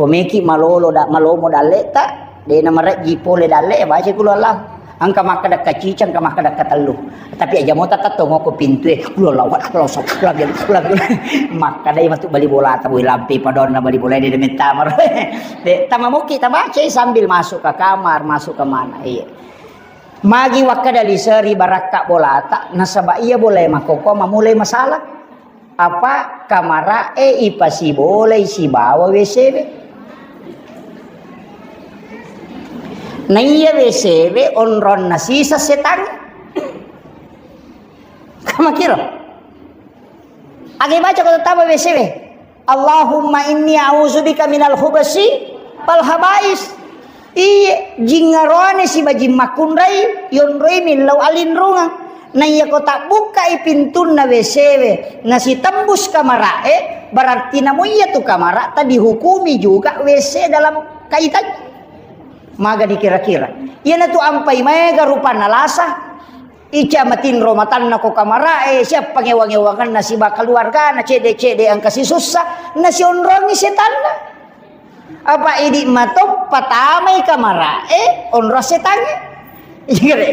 ko meki malolo da-, malomo dalleta, de namarejji pole dalle, bacai kulu Allahu. Engka makkeda kacicang, engka makkeda katellu. Tapi aja mo tatatto ngoko pintue, kulu Allahu, kulu Allahu, kulu Allahu, kulu Allahu. Makkeda matu bali bolata, boi lampe padonna bali bola de mettama. De, tama moki tabacai sambil masuk ke kamar, masuk ke mana. Iya. Magi wakkeda liseri barakka bolata, nasaba iya bolae makkokkoe mamulai masalah. Apa kamara'e ipasibolai sibawa W C-we. Naiya W C-we onronna sisa setangnge. Kamakiro. Age baca ko tama W C-we. Allahumma inni a'udzubika minal khubasi wal khabais. Iye, jingngaroane siba jing makkunrai, yonroi millau alinrungeng. Naiya ko tabbukkai pintunna W C-we, nasitembus kamara'e, berarti namo iya tu kamara'ta dihukumi juga W C dalam kaitannya. Magani kira-kira. Iyanatu ampai maega rupanna lasa. Ica matinro matanna ko kamara'e, siappa ngewang-ngewanganna siba keluargana, cede-cede engka sisussa, nasionrongi setanna. Apa idi matoppa tamai kamara'e, onro setangnge. Iya, kere.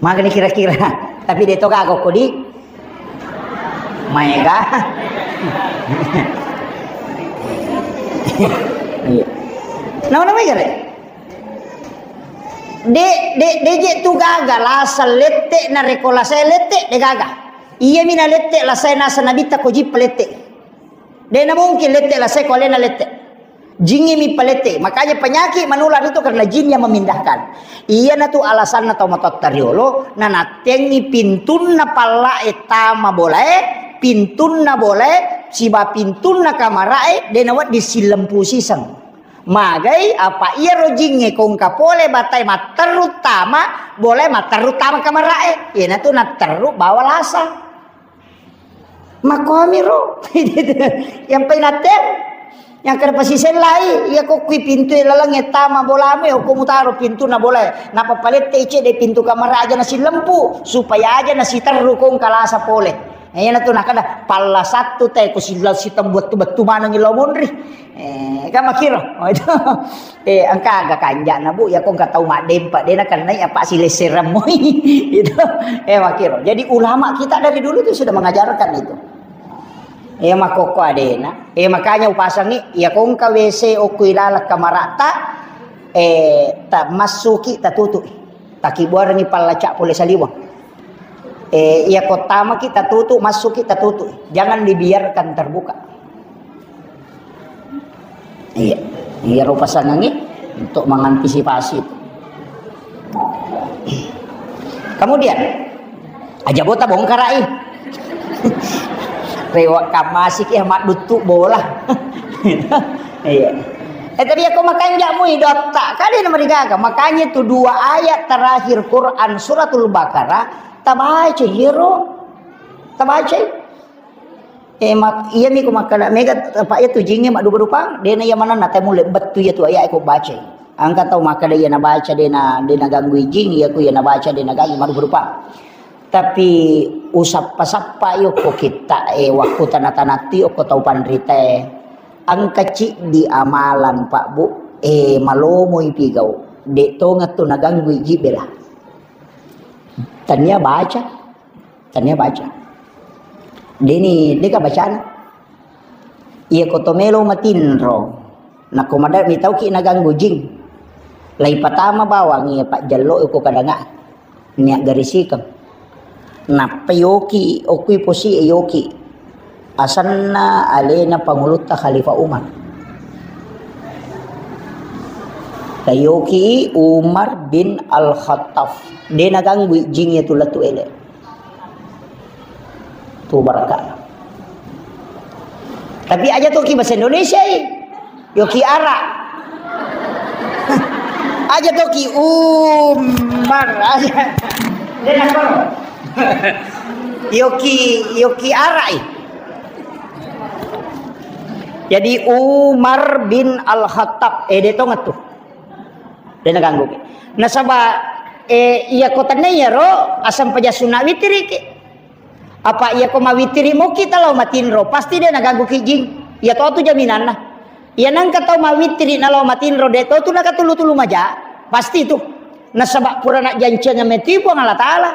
Magani kira-kira. Tapi de to gaga ko di. Maega. Iya. Nama-nama kere. De, de, de je tu gaga, lasa lette, narekko lasa lette, de gaga. Iya mi na lette, lasa nasa Nabitta ko jippa lette. De na mungkin lette, lasa ko alena lette. Jingnge mi palette. Makanya penyakit menular itu karena jin yang memindahkan. Iya na tu alasanna tau matotta riolo, na nattengi pintunna pallae tama bolae, pintunna bolae, siba pintunna kamarae, de na wedding sillempu siseng. Magai, apa iyaro jingnge kongka pole batai matterru tama, bole matterru tama kamara'e. Iyanatu natterru bawa lasa. Makkuamiro. Yang painatter, yang kada pasisellai, iya ko kui pintu lalengnge tama bolamu, ya ko mutaro pintu na bolae. Napa palette cedde pintu kamar aja nasillempu, supaya aja nasiterru kongka lasa pole. Eh, iyanatu nakada, palla sattu te, ko sila sitembuattu bettu maneng ilo monri. Eh, kan makiro. Oh, itu. Eh, engka aga kanjana, Bu, ya ko engka tau maddempa, de nakennai apa silessereng moi. Itu. Eh, makiro. Jadi ulama kita dari dulu tuh sudah mengajarkan itu. Eh, makokko adena. Eh, makanya upasangi, ya ko engka W C okko ilala kamarata, eh, ta massuki tatutu. Takibuarengi pallaca pole saliweng. Eh, iya ko tamaki tatutu, massuki tatutu. Jangan dibiarkan terbuka. Iya. Iya rupa sangangi untuk mengantisipasi itu. Kemudian, aja bota bongkarai. Rewa kamasi ki maduttu bola. Iya. Eh, tapi aku makanja mui dotta. Kade na marigaga. Makanya itu dua ayat terakhir Quran suratul Baqarah tabaca iyaro. Tabaca. Eh, mak-, iya mi ko makkada mega apa iya tu jingnge maddupa-dupa. Dena iya mananna tamulle bettu iya tu ayat ko baca. Angka tau makkada iya nabaca dena, dena ganggu jing, iya ku iya nabaca dena ganggu maddupa-dupa. Tapi usappa-sappa yokko kitta e, wakku tana-tanattu yokko tau panrita e. Engka ciddi amalan, Pak, Bu, e, malomoi pigau. De' tongattu naganggu iji bela. Tania baca. Tania baca. Deni, deka bacana. Iya ko to melo matinro. Nako mada mitauki naganggu jing. Lai patama bawang iya pajjallo ko kadanga. Nia garisikeng. Nappa yoki, okui posi e yoki. Asenna alena pangulutta Khalifah Umar. Tayoki Umar bin Al-Khattab. De naganggu jing iya tu lettu ele. Tu barakka. Tapi aja toki bahasa Indonesia i. Yoki ara. Aja toki Umar. Aja. De nakoro. Yoki, yoki ara i. Jadi Umar bin Al-Khattab, eh, de tongettu. De naganggu ki. Nasaba, eh, iya ko tenne iyaro, asam paja sunna witiri ki. Apa iya ko mawitiri moki talo matinro, pasti de naganggu ki jing. Iya to tu jaminanna. Iya nangka tau mawitiri nalo matinro, de to tu nakatulu-tulu maja. Pasti tu. Nasaba pura nak janceng meti Puang Allah Ta'ala.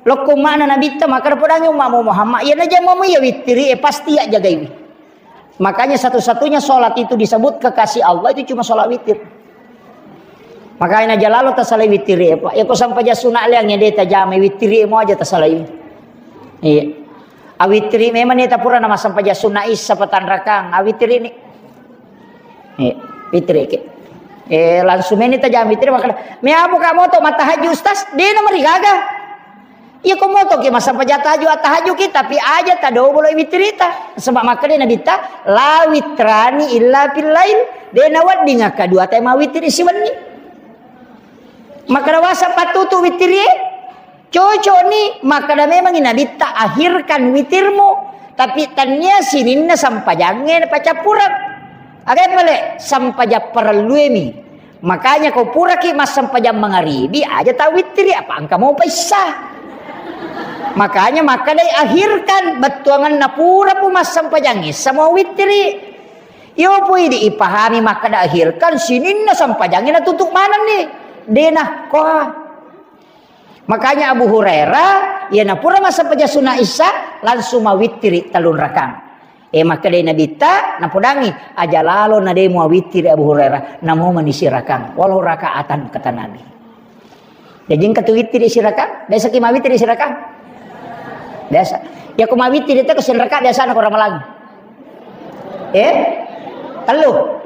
Lokko mana Nabitta, maka podangi ummamu Muhammad, iya najamamu iya witiri, eh, pasti ya jagaiwi. Makanya satu-satunya sholat itu disebut kekasih Allah itu cuma sholat witir. Makanya jalalo tasalai witir, ya, Pak. Ya, ko sampaja sunat liang, ya, de tajamai witir, ya, mau aja tasalai. Iya. Awitiri memang ni tapura nama sampaja sunat isya patanrakang. Awitiri ni. Eh, witiri ke. Eh, langsung ini tajam witiri, maka, "Me apo ka moto matahajud, Ustaz?" Dia nomor gaga. Iya ko moto ke masampaja tahajud, tahajud ki, tapi aja tadobolo witirita. Sebab makkeda Nabitta, "La witrani illa fil lail." De nawedding akka dua tema witiri siwenni. Makkeda wasa patutu witirie. Cocok ni, makkeda memang Nabitta akhirkan witirmu, tapi tania sininna sampajangnge pacappureng. Aga pale sampaja parelluemi. Makanya ko puraki massempajang mangaribi, aja tau wittiri, apa engka mau paissa. Makanya makkeda akhirkan bettuanganna pura pu massempajang issa mau wittiri. Yo pui di ipahami makkeda akhirkan sininna sampajangnge natutup manenni. Dena koa. Makanya Abu Hurairah, iya napura massempajang sunna isya, langsung mawittiri tellung rakang. Eh, makkedai Nabitta, napodangi, aja lalo na de muawittiri Abu Hurairah, namo mani sirakang, walau rakaatan, kata Nabi. Jadi engka tu wittiri sirakang, biasa ki mawittiri sirakang? Biasa. Ya ko mawittiri itu kesin raka biasa na ko Ramalang. Eh? Tellu.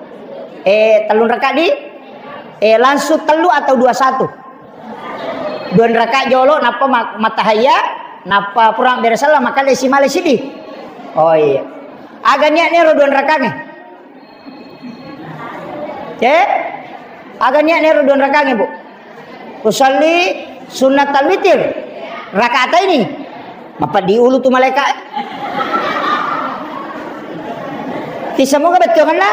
Eh, tellung raka di? Eh, langsung tellu atau dua satu? Dua raka jolo, nappa ma-, matahaya, nappa purang beresella, maka lesi male sidi. Oh iya. Aga niat nero dua rakange? Cek? Aga niat nero dua rakange, Bu? Usalli sunnatal witir rakaataini. Mapeddi ulu tu malaika. Tisemoga bettuanna.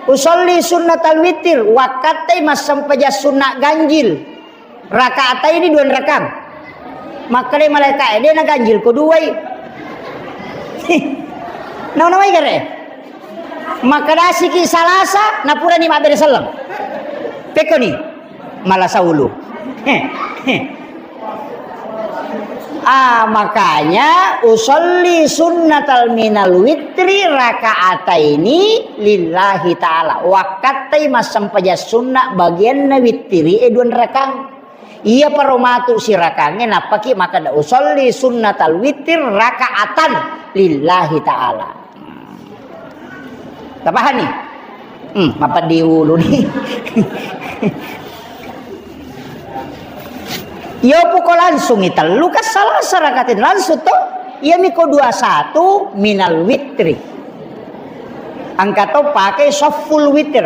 Usalli sunnatal witir, wakkattai massempajang sunna ganjil. Rakaataini dua rakang. Makkeda malaika, eh, de na ganjil ko duai. Nau nawai gare. Makkedasiki Salasa, napurani mabbere selleng. Pekkoni? Malasa ulu. Ah, makanya usolli sunnatal minal witri rakaataini lillahi ta'ala. Wakkattai massempajang sunna bagianna wittiri e dua rakang. Iya paro matu sirakangnge, nappaki makkeda, "Usolli sunnatal witir rakaatan lillahi ta'ala." Tapahanni? Hmm, mapeddi uluni. Iyo puko langsungi tellu, kan Salasa rakatin langsung to. Iya miko dua satu minal witri. Engka to pakai sofful witir.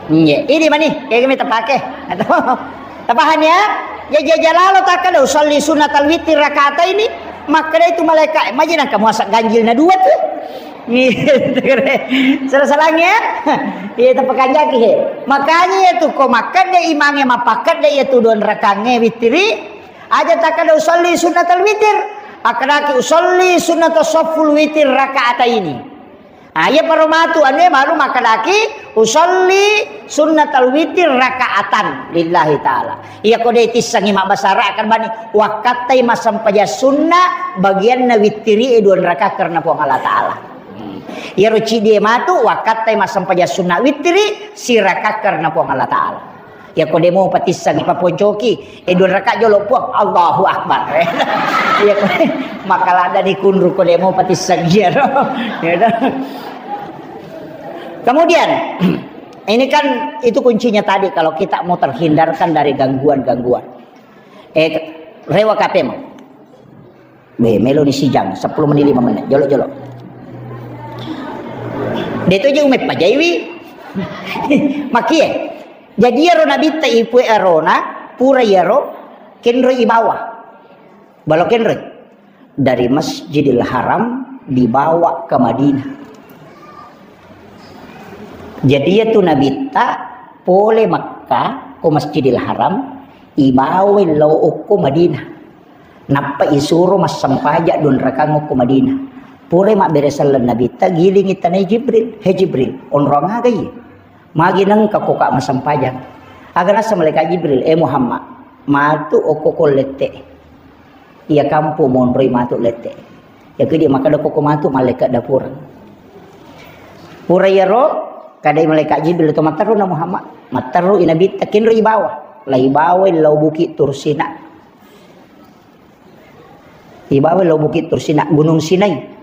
Iya, ini mani, kayak gini tapake. Atau, tapahan ya? Ya, jaja lalo takkeda, "Usalli sunnatal witri rakaataini." Makkeda itu malaikat, "Maji nangka muasa ganjil na dua tu." Gitu, kere. Salah-salahnya. Iya, tapakanjaki he. Makanya ya tu, ko makkeda imange mapakeda ya tu dua rakangnge witiri. Aja takkeda usalli sunnatal witir, akkadaki usalli sunnatas safful witir raka'ataini. Ah, iya paro matu, anu e malu makkadaki usalli sunnatal witir raka'atan lillahi ta'ala. Iya ko de tissengi mabbasa Arab kan bani wakkattai massempajang sunna bagianna wittiri e dua rakaat karena Puang Allah Ta'ala. Hmm. Iyaro cidi e matu wakkattai massempajang sunna wittiri sirakaat karena Puang Allah Ta'ala. Iya ko de mo patissengi paponcoki, eh, dua rakaat jolo Puang, Allahu Akbar. Iya ko makaladani kunru ko de mo patissengi iyaro. Ya toh? Kemudian, ini kan itu kuncinya tadi kalau kita mau terhindarkan dari gangguan-gangguan. Eh, rewa K P mau. Be, melo ni sijang, sepuluh menit, lima menit. Jolo-jolo. De to je ume pajaiwi. Makie. Jadi iyaro nabitta ipue arona, pura iyaro, kenro ibawa. Balo kenro. Dari Masjidil Haram dibawa ke Madinah. Jadi iyatu nabitta pole Makkah ko Masjidil Haram, ibawai lao okko Madinah. Nappa isuro massempajang dua rakang okko Madinah. Pura mabbere selleng nabitta, gilingi tanai Jibril. "He Jibril, onrong aga iye? Magi nengka ko ka massempajang?" Aga nasa malaikat Jibril, "Eh Muhammad, matu okko ko lette. Iya kampo monroi matu lette." Iya kidi makkeda okko matu malaikat dapur. Pura iyaro, kadai malaikat Jibril to matteru na Muhammad. Matteru i nabitta kenro ibawa. Lai bawai lao Bukit Tursina. Ibawa lao Bukit Tursina, Gunung Sinai.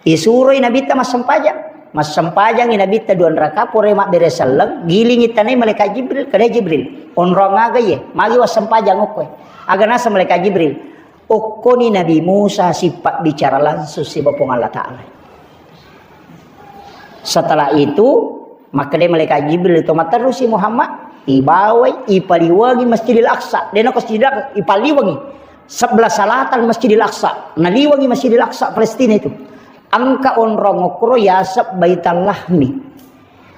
Isuroi nabitta massempajang. Massempajang i nabitta dua rakaat, pura mabbere selleng, gilingi tanai malaikat Jibril, kadai Jibril. "Onrong aga iye? Magi wassempajang okko e?" Aga nasa malaikat Jibril, "Okkoni Nabi Musa sipabbicara langsung siba Puang Allah Ta'ala." Setelah itu, makkeda malaikat Jibril to matterusi Muhammad, ibawai, ipaliwangi Masjidil Aqsa. Dena ko Masjidil Aqsa, ipaliwangi. Sebelah selatan Masjidil Aqsa. Naliwangi Masjidil Aqsa Palestina itu. Engka onrong okkoro yaseng Baital Lahmi.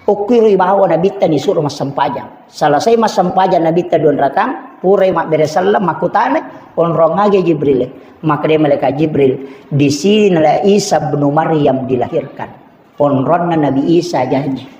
Okkuiro ibawa nabitta nisuro massempajang. Selesai massempajang nabitta dua rakang, purai mabbere selleng makkutana, onrong aga Jibril? Makkeda malaikat Jibril, "Di sinilah Isa bin Maryam dilahirkan." Onronna Nabi Isa jaji.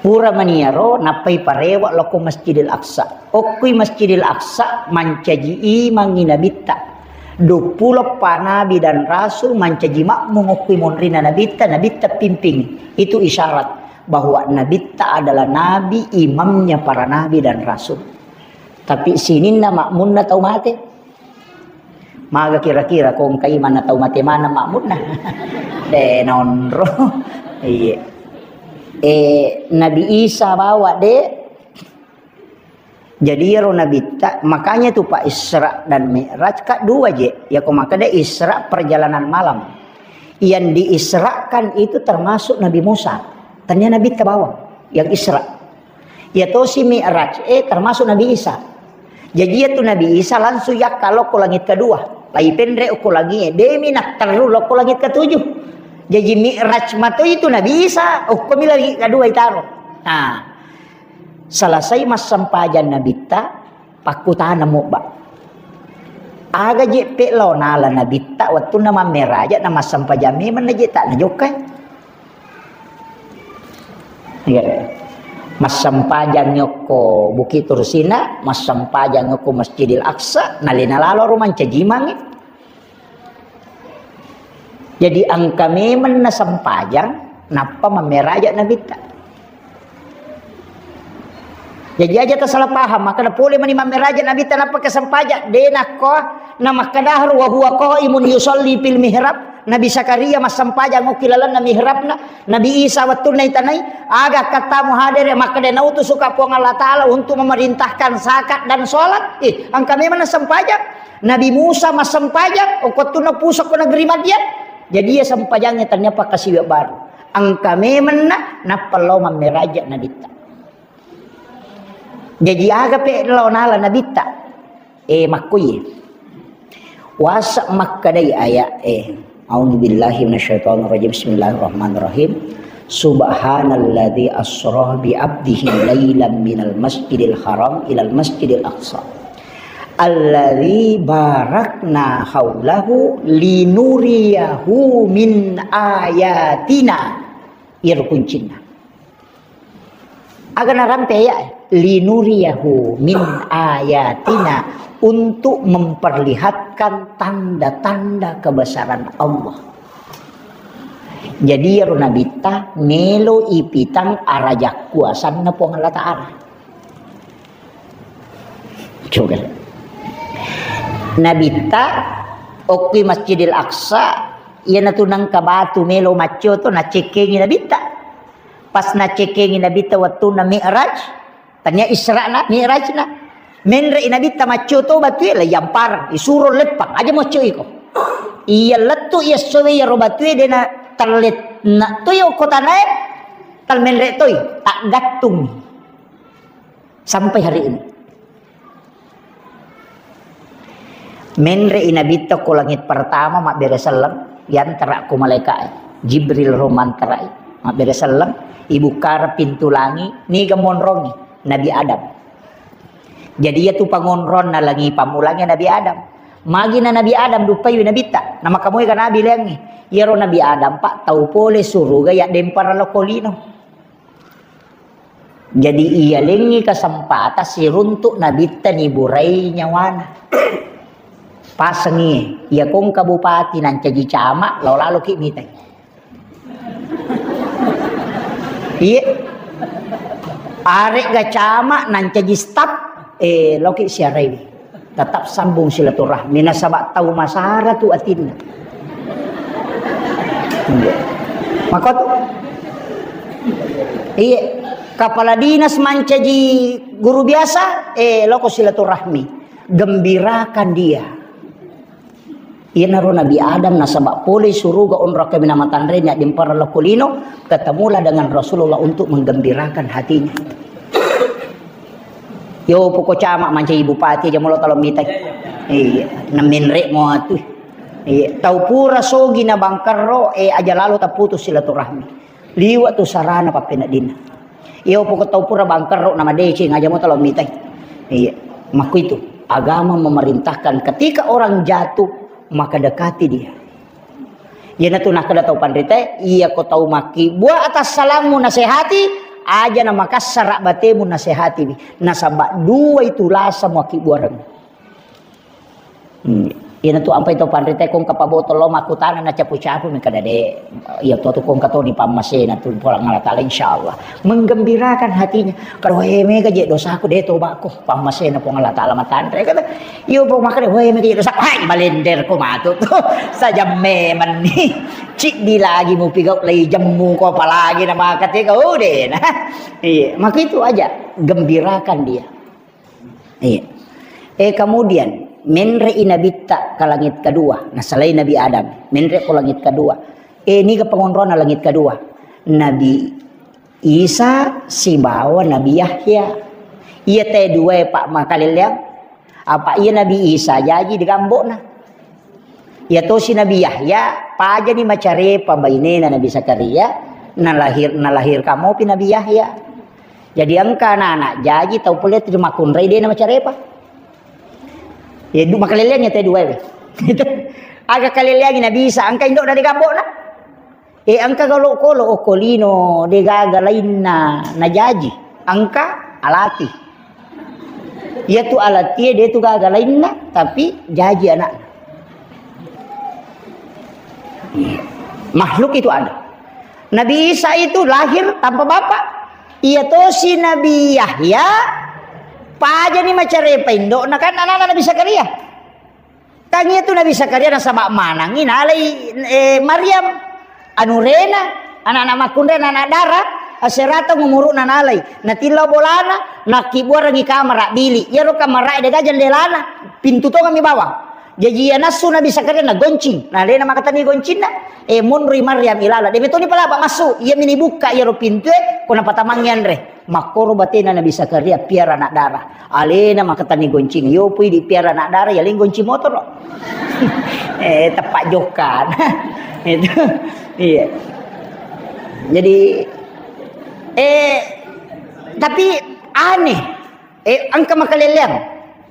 Pura maniyaro nappai parewa loko Masjidil Aqsa. Okkui Masjidil Aqsa mancaji imangi nabitta. Duappulo pa nabi dan rasul mancaji makmum okkui monrina nabitta, nabitta pimping. Itu isyarat bahwa nabitta adalah nabi, imamnya para nabi dan rasul. Tapi sininna makmunna tau mate. Maga kira-kira ko engka imanna tau mate maneng makmunna? De naonro. Iya. Eh, Nabi Isa bawa de. Jadi iyaro nabitta, makanya tu Pak Isra dan Mi'raj ka dua je. Ya ko makkeda Isra perjalanan malam. Yang diisrakan itu termasuk Nabi Musa. Tania nabitta bawang yang Isra. Ya tosi Mi'raj, eh, termasuk Nabi Isa. Jadi ya tu Nabi Isa langsung yakka lokko langit kedua. Lai penre okko langit, eh, demi natteru lokko langit ketujuh. Jadi Mi'raj mato itu Nabi Isa, okko mi langit kedua itaro. Nah, selesai massempajang nabitta, pakkutana mobba. Aga je pe lao nala nabitta wettunna mammeraja na massempajang memang na je tak najokkai. Iya. Massempajang yokko Bukit Tursina, massempajang yokko Masjidil Aqsa, nalena lalo ro mancajimangi. Jadi engka memeng na sempajang, nappa mammeraja nabitta. Jadi aja tasalah paham, makkeda pole mani mammeraja nabitta nappa kesempajang, de nakko na makkeda wa huwa qaimun yusalli fil mihrab, Nabi Zakaria massempajang okki lalenna mihrabna, Nabi Isa wettunna itanai, aga kattamu hadere makkeda nautusuka Puang Allah Ta'ala untuk memerintahkan zakat dan sholat, eh, engka memeng na sempajang. Nabi Musa massempajang, okko wettunna pusakko negeri Madian. Jadi iya sempajangnge tania pakkasiwiang baru. Engka memenna, nappa lao mammeraja nabitta. Jadi aga pe lao nala nabitta? Eh, makkuye. Wasa makkedai ayat eh. A'udzu billahi minasyaitonir rajim. Bismillahirrahmanirrahim. Subhanalladzi asra bi abdihi lailan minal masjidil haram ilal masjidil aqsa. Alladzi barakna haulahu linuriyahu min ayatina. Iyaro kuncinna. Aga narampe ya, linuriyahu min ayatina, untuk memperlihatkan tanda-tanda kebesaran Allah. Jadi iyaro nabitta melo ipitang araja kuasanna Puang Allah Ta'ala. Coba. Nabitta okkui Masjidil Aqsa, iyanatu nengka batu melo maccio to nacekkengi nabitta. Pas nacekkengi nabitta wettunna Mi'raj, tania Isra'na, Mi'rajna. Menre'i nabitta maccio to batue, la yampareng, isuro leppang, aja maccio iko. Iya lettu iya sowe iyaro batue dena tallet na to yo kotanae, tal menre toi, taggattung. Sampai hari ini. Menre'i nabitta ko langit pertama, mabbere selleng, yantara ko malaika'e. Jibril ro mantarai, mabbere selleng, ibukkara pintu langi, niga monrongi, Nabi Adam. Jadi iyatu pangonronna langi pammulangi Nabi Adam. Magina Nabi Adam duppaiwi nabitta, namakamoega nabi leangngi. Iyaro Nabi Adam, Pak, tau pole suruga yaddempara lokko lino. Jadi, iyalengngi kesempatan siruntuk nabitta niburai nyawana. Pasengi, iya kongka bupati nancaji camat, lao laloki mitai. Iye. Aregga camat nancaji staf, eh, loki siaraiwi. Tetap sambung silaturahmi, nasaba tau masara tu atinna. Iya. Makotu? Iya. Kepala dinas mancaji guru biasa, eh, loko silaturahmi. Gembirakan dia. Iyanaro Nabi Adam nasaba pole suruga onrong kaminang matanre nia dimpara lokko lino, ketemulah dengan Rasulullah untuk menggembirakan hatinya. Yo, poko camat mancaji bupati aja molo talo mitai. Iya, namenre mo atu. Iya, tau pura sogi na bangkerro, eh, aja lalo taputus silaturahmi. Liwa tu sarana pappeneddinna. Yo, poko tau pura bangkerro na madeceng aja mo talo mitai. Iya, makku itu agama memerintahkan ketika orang jatuh maka dekati dia. Iyanatu nakkeda tau panritae, iya ko tau makkibua atas salammu nasehati, aja na makassara batemu nasehatiwi. Nasaba dua itu lasa muakkibbuareng. Hmm. Iyanatu ampai tau panritae kongka pabotolo makkutana na capu-capu mengkada de. Iya to tu kongka to di pammasena tu Puang Allah Taala insyaallah. Menggembirakan hatinya. Kalo, "Eh, mega je dosaku, de tobakko." Pammasena Puang Allah Taala matanre kata. Iyo, Puang, makanya, weh, mega je dosaku. Hai, balender ko matu tu. Sajam memang ni. Ciddi lagi mupigau lai jemmu ko apalagi na makate ko, oh, de na. Iya, maka itu aja gembirakan dia. Iya. Eh, kemudian menre'i nabitta ke langit kedua. Nah, selain Nabi Adam, menre ko langit kedua. Eh, niga pengonrona langit kedua? Nabi Isa sibawa Nabi Yahya. Iya te duae, Pak, makalelleang. Apa iya Nabi Isa jaji digambokna. Iya tosi Nabi Yahya, pajani macarepa bainena Nabi Zakaria, nalahir-, nalahirkan mopi Nabi Yahya. Jadi engka anak-anak jaji tau pole tu makkunrai dena macarepa. Ya, du-, makalelleang iya te duae. Aga kalelleangi Nabi Isa, engka indokna digambokna. Eh, engka galo kolo okko lino, de gaga lainna najaji. Engka alati. Iyatu alatie de tu gaga lainna, tapi jaji anakna. Makhluk itu ada. Nabi Isa itu lahir tanpa bapak. Iya tosi Nabi Yahya, pajani macarepa indokna kan anakna Nabi Zakaria. Kan iya tu Nabi Zakaria nasaba manangi nalai, eh, Maryam anurena, anak-anak makkunrai, anak-anak dara, aserata umuru'na nalai. Natillau bolana, nakkibuarengi kamara bili. Iyaro kamara de gaga jendelana, pintu tongeng mi bawang. Jaji iya nassu Nabi Zakaria nagoncing, nalena makatani goncinna, eh, monroi Maryam ilala. De metoni palaba massu, iya mini bukka iyaro pintue, ko napatamangngi anre. Makkoro batena Nabi Zakaria piara anak dara. Alena makatani goncing. Yo pui di piara anak dara, ya leng goncing motoro. Eh, tepat jokan. Itu. Iya. Jadi, eh, tapi aneh. Eh, engka makalelleang.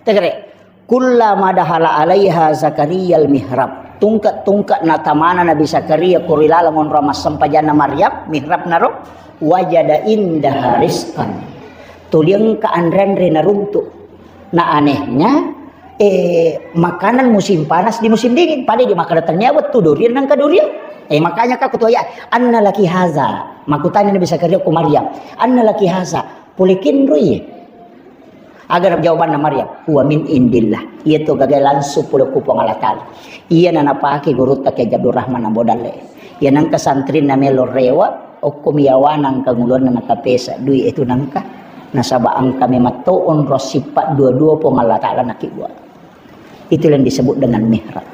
Tegere. Kullama dakhala alaiha Zakariyal mihrab. Tungke-tungke natamana Nabi Zakaria ko ri laleng onrong massempajanna Maryam, mihrab naro, wajada indaha rizqan. Tuli engka anre-anre naruntu. Nah, anehnya, eh, makanan musim panas di musim dingin. Pada di makkeda tennia wettu durian nengka durian. Eh, makanya ka kutoya, "Anna laki haza?" Makkutana Nabi Zakaria ko Maryam, "Anna laki haza?" Pole kenroi. Aga jawabanna Maryam, "Huwa min indillah." Iya to gaga langsung pole ku Puang Allah Taala. Iya na napake gurutta Kiai Abdul Rahman Ambo Dalle. Iya nengka santrinna melo rewa, okko miyawana engka ngulonna nakapesa dui itu nengka. Nasaba engka mematto onro sifat dua-dua Puang Allah Taala nakibua. Itu yang disebut dengan mihrab.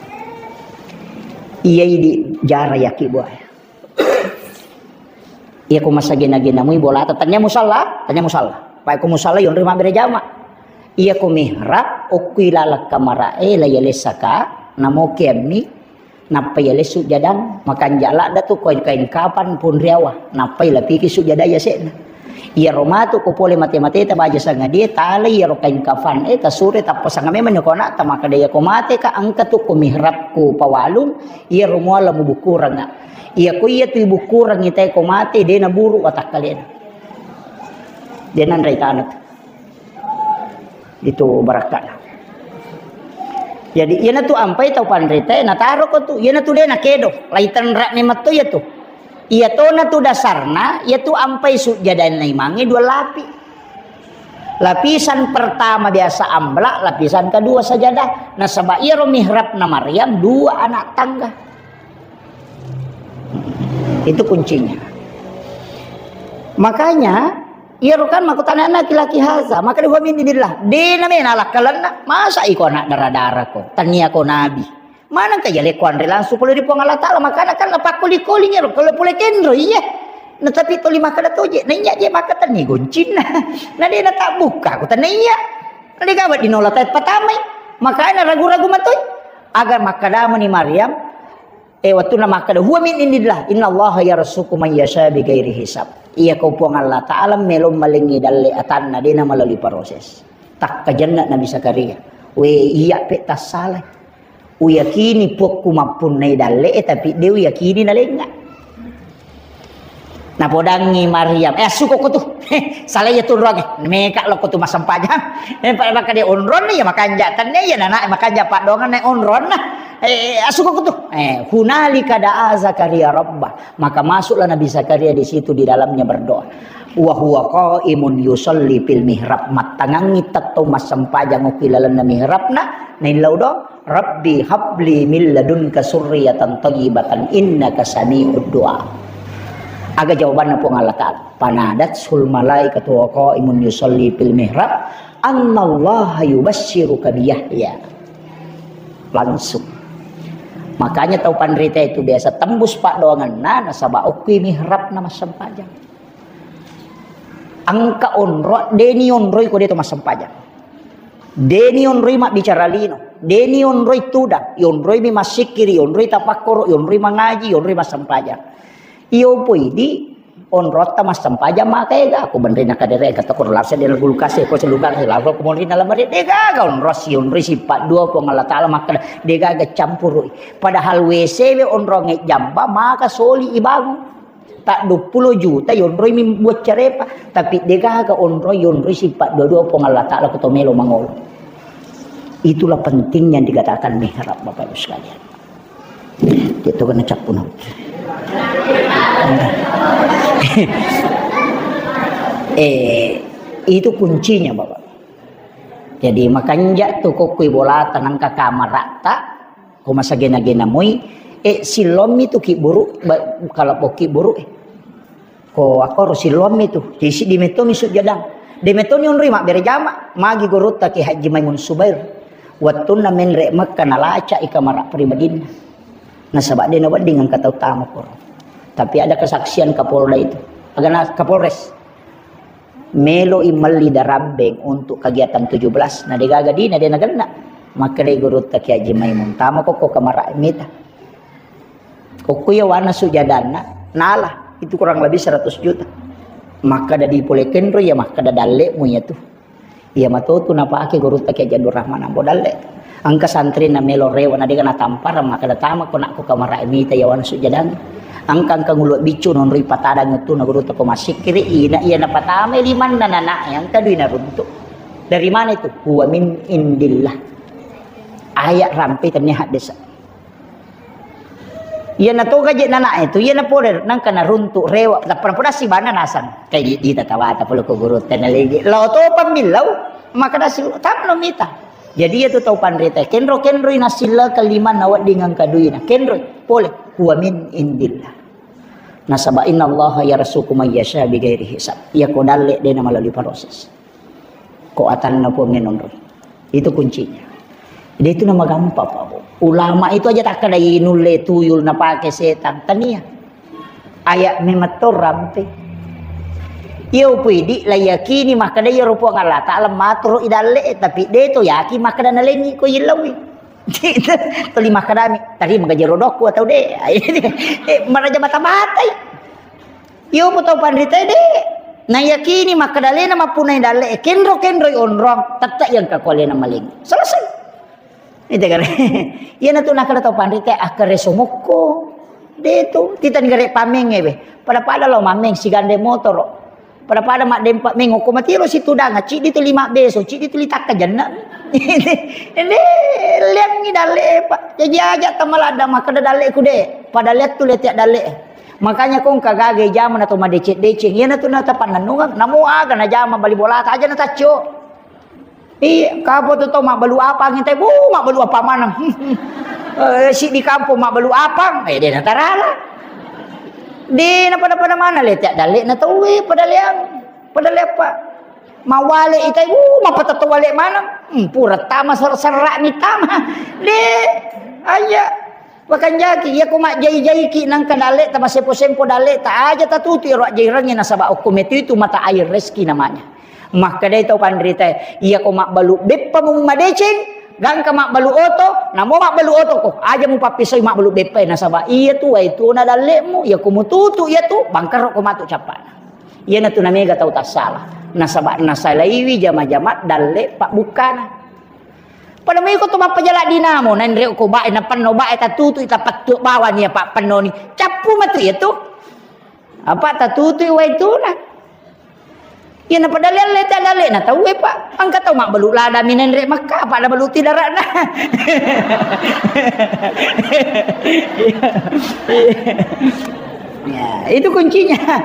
Iya idi jara yakibua. Iya ko masagena-gena mui bolata, tania musalla, tania musalla. Pai ko musalla yonri mabbere jama. Iya ko mihrab, okko ilaleng kamarae, la yalessaka, namo keammi, nappa yalessu jadang, makanja ladda tu koin kain kapan pun riawa, nappa ilapiki sujada yasekna. Iyaro matu ko pole mate-mateta baja sangadie, talai iyaro kain kafan e, tasure tappa sanga memang nyoko anakta, makkeda iya ko mate ka engka tu ko mihrab ku pawalung, iyaro muala mubukuranga. Iya ko iya tu ibukurangi tae ko mate, de naburu watakkalena. De nanrai tanah tu. Itu barakkana. Jadi, iyanatu ampai tau panrita, nataro ko tu, iyanatu de nakedo, lai tenra memang to iya tu. Iya tona tu dasarna, iya tu ampai sujjadanna imangnge dua lapi. Lapisan pertama biasa amla, lapisan kedua sajadah. Nasaba iyaro mihrabna Maryam dua anak tangga. Itu kuncinya. Makanya, iyaro kan makkutana laki-laki haza, maka dia huwa min indillah. Dena mena lakkalenna, masa iko anak dara-dara ko, tania ko nabi. Mana engka jale ko anre langsung pole ri Puang Allah Taala, makana kan napakkoli-koli iyaro, kalau pole kenro, iya. Nah, tapi toli makkeda toje, na iya je makkeda tania goncinna. Na dena tak buka, ko tania iya. Na dega wadi nola tai patamai. Makana ragu-ragu matoi. Agar makkeda mani Maryam, Eh, wettunna makkeda, "Huwa min indillah, innallaha yarzuqu man yasha bighairi hisab." Iya ko Puang Allah Taala melo malengngi dalle atanna, dena melalui proses. Takkajenna Nabi Zakaria. We, iya pe tassalai. Uyakini Puakku mappunnai dalle, eh, tapi de uyakini nalengnga. Napodangngi Maryam, "Eh, assuko ko tu." Salai iya tu onrong, eh. Meka lo ko tu massempajang. Eh, pa-, maka dia onrong iya makanja tenne iya nana makanja paddoangan na onrong na. Eh, assuko ko tu. Eh, hunalika da'a Zakaria rabbah. Maka masuklah Nabi Zakaria di situ di dalamnya berdoa. Wa huwa qaimun yusalli fil mihrab. Mattangangngi tettong massempajang okki lalenna mihrabna. Naillau do. Rabbi habli min ladunka surriyatan thayyibatan innaka sami'ud du'a. Aga jawabanna Puang Allah Ta'ala? Fanadatsul malaikatu wa qaimun yusalli fil mihrab, annallaha yubasysyuruka bi Yahya. Langsung. Makanya tau panrita itu biasa tembus paddoangenna nasaba okki mihrabna massempajang. Engka onro, deni onroi ko de to massempajang. Deni onroi mabbicara lino, deni onroi tudang, ionroi mi massikkiri, ionroi tapakkoro, ionroi mangaji, ionroi massempajang. Iyo poi di onrotta massempajang maka ega, ko benrena kadere kata ko lasa dena kulkas ko selukan lasa ko monrina lamari, degaga onro si onroi sipa dua Puang Allah Taala makkeda degaga campurui. Padahal W C we onrongnge jamba maka soli ibangun. Tadduppulo juta yonroi mi buat carepa, tapi degaga onroi yonroi sipa dua-dua Puang Allah Ta'ala ko to melo mangolo. Itulah pentingnya dikatakan mihrab, Bapak Ibu sekalian. Itu kena cappu naut. Eh, itu kuncinya, Bapak. Jadi makanja tu kokkui bolata nangka kamaratta, ko masagena-gena moi, eh, silommi tu kiburu, ba-, kalau bokki buru, eh. Ko akkoro silommi tu, jadi siddi metoni sujjadang. De metoni onroi mabbere jama, magi gurutta Kiai Haji Maimun Subair. Wettunna menre Mekka nalaca i kamara pribadinna. Nasaba de nawedding engka tau tama koro. Tapi ada kesaksian Kapolda itu. Agana Kapolres. Melo i melli darabbeng untuk kegiatan tujuh belas, na degaga dina de nagenna. Makkedai gurutta Kiai Haji Maimun, tama kokko kamara mita. Okko iya wana sujadanna, nala, itu kurang lebih seratus juta. Makkeda di pole kenro iya, makkeda dallemu iya tu. Iya matotu napake gurutta Kiai Haji Abdul Rahman Ambo Dalle. Engka santrina melo rewa na dega natampara, makkeda, "Tama ko nakko kamarae mita yawana sujadang." Engka, engka ngulu biccu nonroi patadang tu na gurutta ko massikkiri, ina iya napatamai limanna nanae, engka dui naruntu. Dari mana itu? Huwa min indillah. Ayat rampe tennia haddesa. Iyana toga je nanae tu, iyana pole nangka naruntu rewa, tappa napodassi bana nasang. Kai di, di tatawata pole ko gurutta nalegi. Lao to pammillau, maka dasi tamno mita. Jadi iya tu tau panrita, kenro-kenroi nasillekeng limanna wedding engka duina. Kenroi, pole, huwa min indillah. Nasaba innallaha yarzuqu may yasha bighairi hisab. Iya ko dalle de na melalui proses. Ko atanna Puang e nonroi. Itu kuncinya. Jadi itu nama gampang, Pak Bu. Ulama itu aja takkeda nulle tuyul napake setang. Tania. Ayat memetto rampe. Iya upu idi la yakini makkeda iyaro Puang Allah Taala maturu i dalle, tapi de to yakin makkeda nalengi ko yillauwi. Tuli makkedami, tadi mengajero dokku atau de. Eh, maraja mata-matai. Iyo, pu tau panritae de. Nayakini makkedalena mappunai dalle, kenro-kenroi onrong, tette yang kakualena maling. Selesai. Itu kan. Iya na tu nakkeda tau panritae, "Akkere somokko." De tu, titani gare pameng ebe. Pada-pada lo mameng sigande motoro. Pada-pada maddempa meng okko matiro situdang, cidi tu lima beso, cidi tu litakka jenna. Ende, liangi dalle, Pak. Jaji aja tamaladda makkeda dalle ku de. Pada lihat tu lihat dalle. Makanya kong kagage jama na to madeceng-deceng. Iya na tu na tapannennungeng. Namo aga na jama bali bolata aja na taccio. Iya, kapo tu to mabbalu apa ngitai, bu, mabbalu apa maneng. Eh, si di kampung mabbalu apa? Eh, de na tarala. De na pada-pada mana le tiak dalle na tauwe pada liang. Pada liang, Pak. Mawale itai, bu, mapatatu wale maneng. Hmm, pura tama ser-, serak ni tama. De, aja. Wakanjaki, iya ko majjai-jaiki nangka dalle ta, masempo-sempo dalle ta, aja tatutu iro ajjairengnge nasaba okko metu itu mata air rezeki namanya. Makkedai tau panritae, iya ko mabbalu beppa mu madeceng, gangka mabbalu oto, namo mabbalu oto ko, aja mupappisoi mabbalu beppae nasaba iya tu wae tu na dallemu, iya ko mututu iya tu bangkaro ko matu cappana. Iya na tu namega tau tassala, nasaba nasalaiwi jama-jama dalle pabbukkana. Pada mui ko to mappajala dinamo, nanre ko bae, napenno bae, tatutu, tapattu bawani, apa pennoni. Cappu matu iya tu. Apa tatutu wai tuna. Iya na pada lelle ta lelle na tauwe, Pak. Engka tau mabbalu lada mi nanre makka, apa na balu tidarana. Ya, itu kuncinya.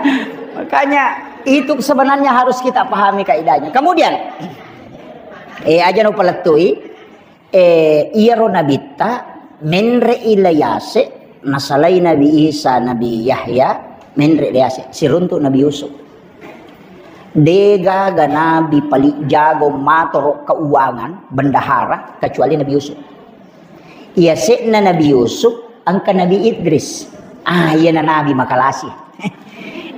Makanya itu sebenarnya harus kita pahami kaidahnya. Kemudian Eh, aja na upalettui, eh, iyaro nabitta menre'i layase, nasalai Nabi Isa, Nabi Yahya, menre' layase, siruntu' Nabi Yusuf. Degaga nabi paling jago matoro' keuangan, bendahara, kecuali Nabi Yusuf. Iyase'na Nabi Yusuf, engka Nabi Idris. Ah, iyana nabi makalasi.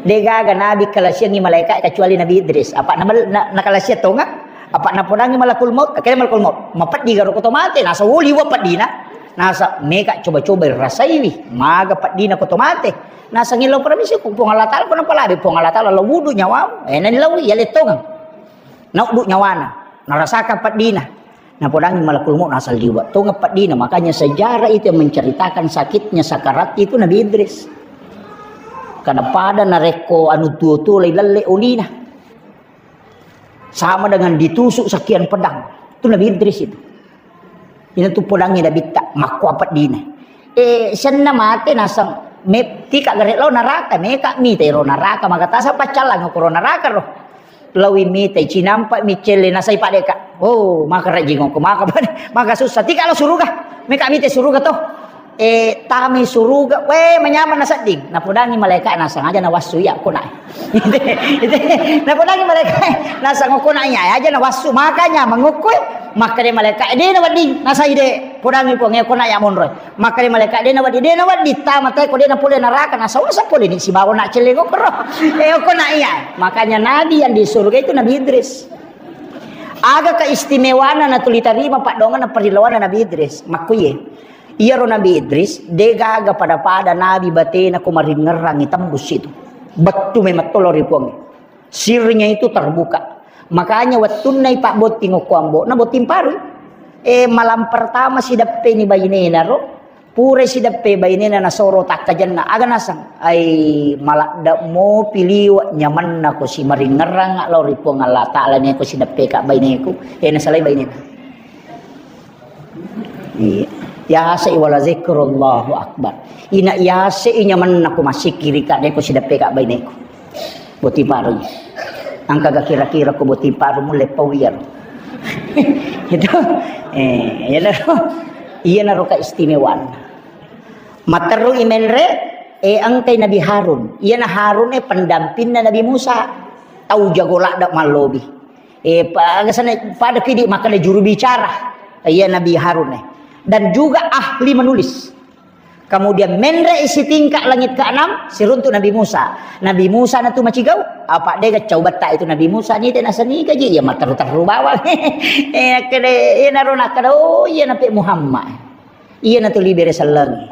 Degaga nabi kalasiangngi malaeka kecuali Nabi Idris. Apa na, na, nakalasiang tonga? Apa napodangi malakul maut? Akhirnya malakul maut. Mapeddi garo ko to mate. Nasa woli wa peddina. Nasa meka coba-coba rasaiwi. Maga peddina ko to mate. Nasa ngillau permisi ku Puang Allah Taala, ko napalabe Puang Allah Taala, la wudu nyawamu. Eh, nanilawi, ya lettongang. Nauddu nyawana. Narasaka peddina. Napodangi malakul maut nasaliwa. Tonga peddina. Makanya sejarah itu yang menceritakan sakitnya sakarat itu Nabi Idris. Kada pada narekko anu tuo-tuo lai lelle olina. Sama dengan ditusuk sekian pedang. Itu Nabi Idris itu. Ina tu podangi Nabitta, makko apa dina. Eh, senna mate nasang, me-, tika gare lao naraka, meka mita ro naraka, maka tasa paccallang ko ro naraka ro. Lawi mita, cinampa mi celle nasai padeka. Oh, maka rajingo ko, maka pada, maka susah. Tika lo suruga, meka mita suruga to. Eh, tami suruga, we, manyameng nasedding. Napodangi malaika nasang aja nawassu iya ko nae. Ite, ite, napodangi malaika nasang ko nae aja nawassu. Makanya mangukku, makkade malaika, de nawedding, nasai de. Podangi Puang, ko nae monro. Makkade malaika, de nawedding, de nawedding, tama te ko de napole naraka, nasawasa pole ni sibawa na celle ko ro. Eh, ko nae. Makanya nabi yang di surga itu Nabi Idris. Aga keistimewaanna natuli tarima paddoanganna parrilawanna Nabi Idris. Makkuye. Iyaro Nabi Idris, degaga pada-pada nabi batena ko maringngerrangi tembus itu. Bettu memang tolo ri Puang. Sirnya itu terbuka. Makanya wettunna ipabbotting okko ambo'na, botting parui. Eh, malam pertama sideppeni bainena ro, pura sideppe bainena nasoro takkajenna. Aga naseng? Ai, maladde mopi liwe' nyamenna ko simaringngerang lao ri Puang Allah Ta'ala ne ko sideppe ka baineku. Eh, nasalai bainena. Iya. Yasai wala zikrullahu akbar. Ina yasai nyamenna ko massikkiri ka de ko sideppe ka baineku. Botting parui. Engkaga kira-kira ko botting paru mulle pawiar. Itu. Eh, iyanaro. Iyanaro keistimewaanna. Matteru i menre, eh, engkai Nabi Harun. Iyana Harun, eh, pendampingna Nabi Musa. Tau jago ladde mallobi. Eh, pa-, aga sana pada kidi makkeda juru bicara. Iya Nabi Harun, eh. Dan juga ahli menulis. Kemudian menre isi tingkat langit keenam, siruntu Nabi Musa. Nabi Musa natu macigau, apa dega cau betta itu Nabi Musa ni tena seni kaji, ya matteru-teru bawang. Eh, kede, eh, naro nakkeda, oh, iya nape Muhammad. Iya natu libere sellengi.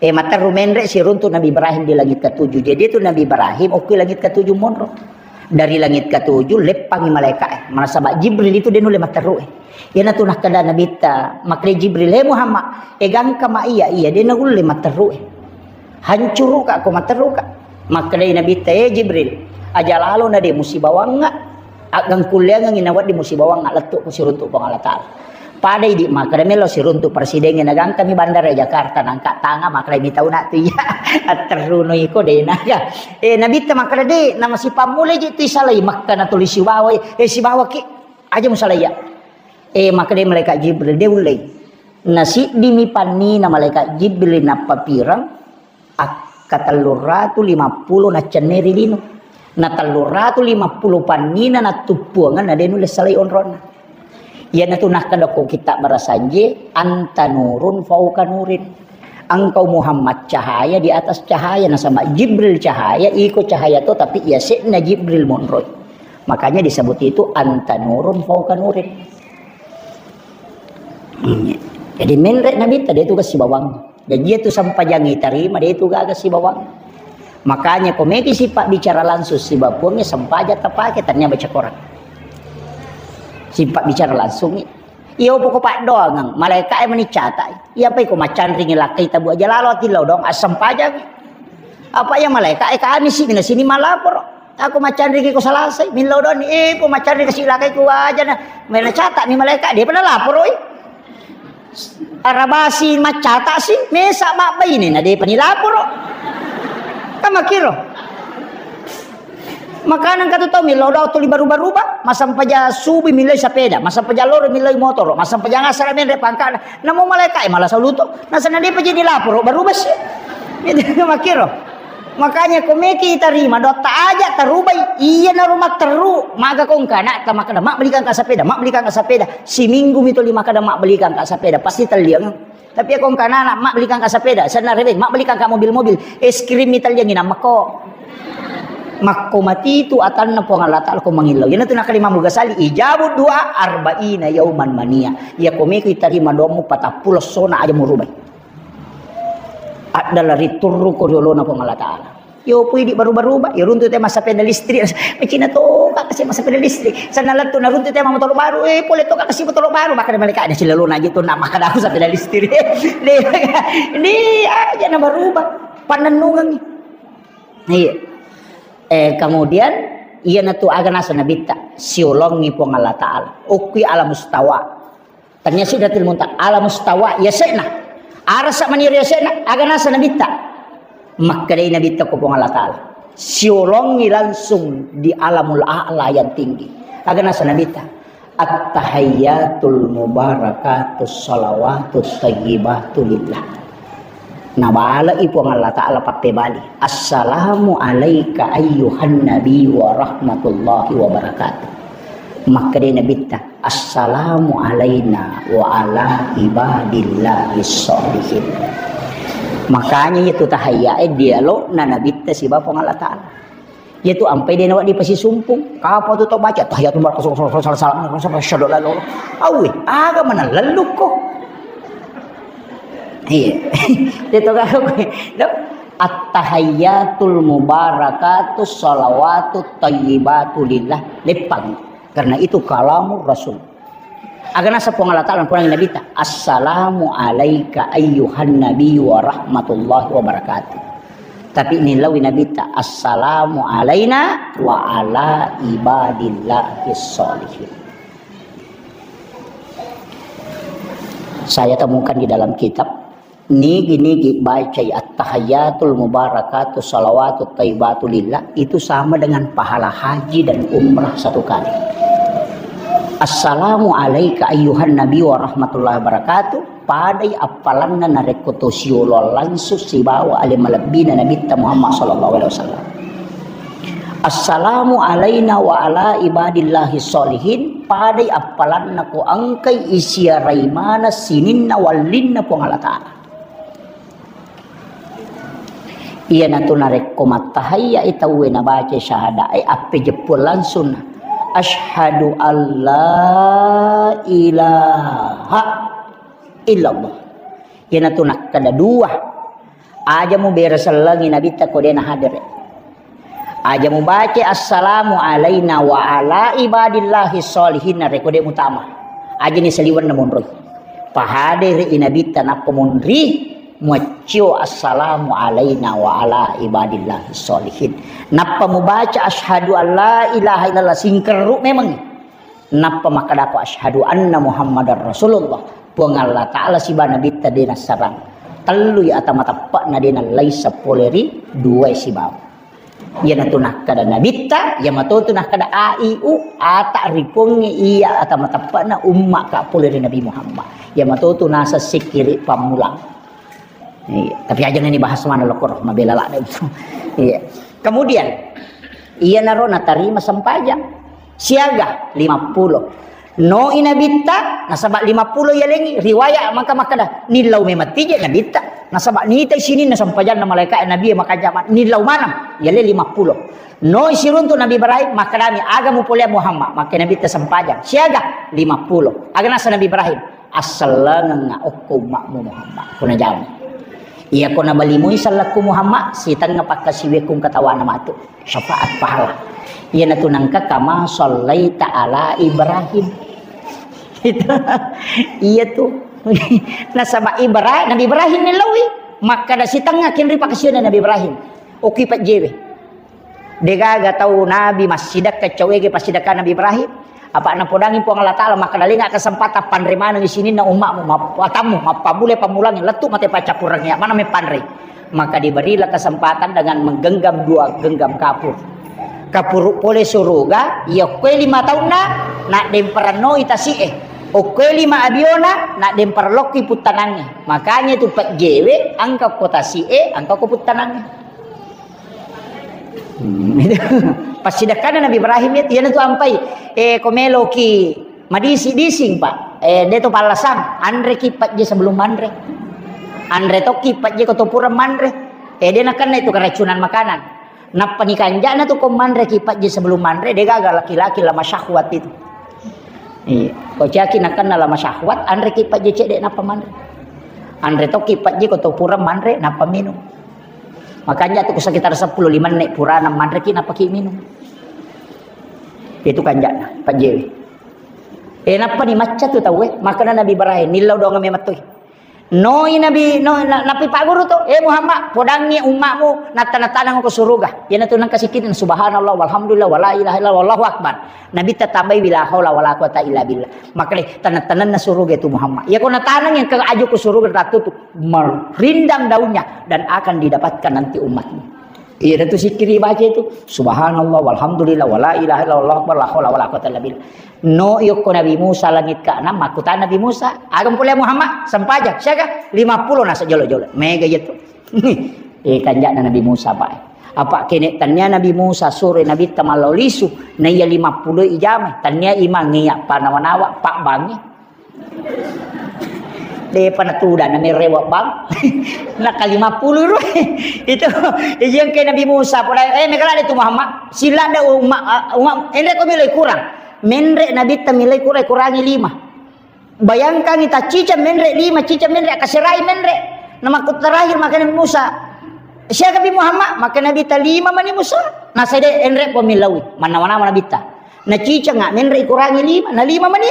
Eh, matteru menre siruntu Nabi Ibrahim di langit ketujuh. Jadi itu Nabi Ibrahim, oke langit ketujuh monro. Dari langit ketujuh, leppangi malaikat, eh. Manasaba Jibril itu de nulle matteru, eh. Iyanatu nakkeda Nabitta, makkeda Jibril, "He Muhammad, egangka ma iya, iya, de naulle matteru, eh. Hancuru ka ko matteru ka." Makkedai Nabitta, "Eh Jibril, aja lalo na de musibawangnga, aggangkulleangengi nawedding musibawangnga lettu ko siruntu Puang Allah Ta'ala." Padai di makkeda melo siruntu presidengnge nagangkami bandara Jakarta, nangka tanga makkeda mi tau na tu iya, atterrunoi ko de naga. Eh, Nabitta makkeda, "De, namasipammulai ji tu isalai, Mekka natuli sibawa, eh, sibawa ki, aja musalai ya." Eh, makkeda malaikat Jibril, "De ullei." Nasiddimi pannina malaikat Jibril nappapireng, akka telluratu limappulo naccenneri lino. Na telluratu limappulo pannina nattuppuangeng na de nulle salai onronna. Iyanatu nakkeda ko kitab Barasanje, "Anta nurun fauqa nurin." Engkau Muhammad cahaya di atas cahaya, nasaba Jibril cahaya, iko cahaya to, tapi iya se'na Jibril monroi. Makanya disebut itu anta nurun fauqa nurin. Hmm. Jadi menre Nabitta de tu kasibawang. Jadi itu sempajang itarima de tu gaga sibawang. Makanya ko meki sipabbicara langsung sibawa Puangnge, sempajang tapake, tania baca Quran. Sipabbicara langsung. Iyo poko paddoangeng, malaika e mani catai. Iya pai ko macanringi lakkai tabu aja lalo ati lao dong, assempajang. Apa iya malaika e kami si mina sini malaporo. Aku macanringi ko Salasai, millau doni, eh, po macanringi ko silakai ku aja na. Mena catak mi malaika, de pa nalaporoi. Arabasi macatak si, mesa mabbaine na de pa nilaporo. Kan makkiro. Makanan katu tau millau dau tuli baruba-ruba, masampaja subi millau sepeda, masampaja loro millau motoro, masampaja ngasara menre pangkana. Namo malaika e malah saluto. Nasana de pa jadi laporo baruba si. Itu makkiro. Makanya ko meki tarima dotta aja tarubai, iya naro matteru, maga ko engka anakta makkeda, "Mabbelikan ka sepeda, mabbelikan ka sepeda." Siminggu mi tuli makkeda, "Mabbelikan ka sepeda," pasti telliang. Tapi ko engka anak, "Mabbelikan ka sepeda," senna reweng, "Mabbelikan ka mobil-mobil," es krim mi telliang inang makko. Makko mati tu atanna Puang Allah Ta'ala ko mangillau. Iyanatu nakkeda Imam Ghazali, "Ijabu doa arba'ina yauman mania." Iya ko meki tarima doammu patappulo sona aja murubai. Adalah riturru ko riolona Puang Allah Ta'ala. Yo pui di baru-baru ba, yo runtu te massapeda listrik. Macina to ka kasi massapeda listrik. Sana lettu na runtu te motoro baru, eh pole to ka kasi motoro baru. Makkeda malaika de silalona aja tu na makkeda aku sapeda listrik. Ini aja na baru ba. Panennungengi. Iya. Eh, kemudian iyanatu aga naseng Nabitta, siolongi Puang Allah Ta'ala. Okki alam mustawa. Tania Sidratil Muntaha, alam mustawa, yase'na. Arasa mani ri yase'na, aga naseng Nabitta. Makkedai Nabitta ko Puang Allah Ta'ala. Siolongi langsung di alamul a'la yang tinggi. Aga naseng Nabitta. At-tahiyyatul mubarakatus salawatut thayyibatu lillah. Nabalai Puang Allah Ta'ala pappebali, "Assalamu alaika ayyuhan nabi wa rahmatullahi wa barakatuh." Makkedai Nabitta, "Assalamu alaina wa ala ibadillahis sholihin." Makanya itu tahayya e dialogna Nabitta siba Puang Allah Ta'ala. Iyatu ampai de nawedding pasisumpung. Kapa tu tau baca, "Tahiyatul mubarakatuh, salam, salam, salam, salam, salam, asyhadu an la ilaha illallah." Awe, aga mana lellukko. Iya. Itu kan aku. At-tahayyatul mubarakatus shalawatut thayyibatu lillah. Leppang. Karena itu kalamur Rasul. Aga naseng Puang Allah Ta'ala, Puang Nabi ta, "Assalamu alaika ayyuhan nabi wa rahmatullahi wa barakatuh." Tapi nillaui Nabi ta, "Assalamu alaina wa ala ibadillahi sholihin." Saya temukan di dalam kitab, nigi-nigi bacai at-tahiyyatul mubarakatu salawatut thayyibatu lillah, itu sama dengan pahala haji dan umrah satu kali. "Assalamu alaika ayyuhan nabi wa rahmatullahi wabarakatuh," padai appalanna narekko to siolo langsung sibawa ale malebbina Nabitta Muhammad sallallahu alaihi wasallam. "Assalamu alaina wa ala ibadillahi sholihin," padai appalanna ko engkai isiarai maneng sininna wallinna Puang Allah Ta'ala. Iyanatu narekko mattahayya i tauwe nabaca syahada e, appejeppu langsung, "Asyhadu alla ilaha illallah." Iyanatu nakkeda dua. Aja mubere sellengi Nabitta ko de nahadere. Aja mubaca assalamu alaina wa ala ibadillahi sholihin narekko de mutama. Aja ni saliwenna monroi. Pahadere i Nabitta nappa monri, muaccio assalamu alaina wa ala ibadillahi sholihin. Nappa mubaca asyhadu alla ilaha illallah, singkerru memang. Nappa makkedako, "Asyhadu anna Muhammadar Rasulullah." Puang Allah Ta'ala siba Nabitta de nassarang. Tellui ata mateppe'na de nallai seppole ri duae sibawa. Iyanatu nakkeda Nabitta, iya matotu nakkeda A I U, ata ripongnge iya ata mateppe'na umma ka pole ri Nabi Muhammad. Iya matotu naseng sikkiri pammulang. Iya, tapi aja ni bahas mana lokor, mabela ladde itu. Iya. Kemudian, iyanaro natarima sempajang. Siaga? Lima pulo. No i Nabitta, nasaba lima pulo yalengi. Riwaya maka makkeda, nillau memang tije Nabitta. Nasaba nitai sininna sempajanna malaika Nabi maka jama. Nillau maneng, yale lima pulo. No i siruntu Nabi Ibrahim, makkedami, "Aga mupolea Muhammad?" Maka Nabitta sempajang. Siaga? Lima pulo. Aga nasa Nabi Ibrahim? "Assellengengnga okko umma'mu Muhammad." Kuna jama. Iya ko nabalimui sellekku Muhammad, sitengnga pakkasiwiakku katawana matu. Syafaat pahala. Iyanatu nengka kama sallaita ala Ibrahim. Itu. Iya tu. Nasaba Ibra-, Nabi Ibrahim ni lawi. Makkeda sitengnga kinri pakkasiwianna Nabi Ibrahim. Oki pajjewe. Degaga tau nabi massidekka cawege passidekka Nabi Ibrahim. Apa napodangi Puang Allah Ta'ala, maka dalenga kesempatan panre maneng sininna ummakmu, map-, atammu, mappamule pammulangi, lettu mate paccappurengnge, mana me panre. Maka diberilah kesempatan dengan menggenggam dua genggam kapur. Kapuru pole suruga, iya kue lima taunna, nak demperenno itasi'e. Okkue lima abiona, nak demperlokki puttanangnge. Makanya itu pejjewe, angka ko tasi'e, angka ko puttanangnge. Hmm, itu. Passidekkana Nabi Ibrahim itu, iyanatu ampai, eh, ko meloki madisi-dising, Pak. Eh, de to pallasang, anreki pajje sebelum manre. Anre tokki pajje ko to pura manre. Eh, de nakenna itu keracunan makanan. Nappa ni kanjana tu ko manreki pajje sebelum manre, de gaga laki-laki lama syahwat itu. Iya. Ko caki nakenna lama syahwat, anreki pajje cedde nappa manre. Anre tokki pajje ko to pura manre, nappa minum. Makanya tu sekitar sepuluh lima menit purana manreki napaki minum. Itu kanjana, pajjewe. Eh, nappa ni macca tu tauwe, makana Nabi Ibrahim, nillau doang memettui. Noi Nabi, no, na-, Nabi Pak Guru tu, "Eh Muhammad, podangi ummakmu, natta-nattanang ko suruga." Iyanatu nengka sikkiri, "Subhanallah, walhamdulillah, wala ilaha illallah, wallahu akbar." Nabi tatambai, "Wala haula wala quwata illa billah." Makanya tanah-tanahna suruga itu Muhammad. Ya, ko natanang yang ke aju ke suruga ratu tu, merindang daunnya dan akan didapatkan nanti umatmu. Iya, itu sikkiri baca itu. Subhanallah, walhamdulillah, wala ilaha illallah, wallahu akbar, la haula wala quwata illa billah. No, yokko Nabi Musa langit keenam, makkutana Nabi Musa, "Aga mupolea Muhammad?" Sempajang, siaga? Lima pulo nasa jolo-jolo. Mega iya tu. Eh, kanjana Nabi Musa, Pak. Apa kene tania Nabi Musa sore Nabi tamallau lisu, na iya lima pulo ijama, tania imang iya panawa-nawa, Pak Bangi. Depa natuda na merewa bang. Na kalima puluh ro. Itu iya ke Nabi Musa pada, eh, megala de tu Muhammad. Sila da umma, umma, enre ko milai kurang. Menre Nabi ta milai kurang, kurangi lima. Bayangkan ita cica menre lima, cica menre, kaserai menre. Nama ku terakhir maka Nabi Musa. Siapa Nabi Muhammad? Maka Nabi ta lima mani Musa. Nasede enre ko milawi. Mana-mana Nabi ta. Naciceng, ah, menre' kurangi lima, na lima mani.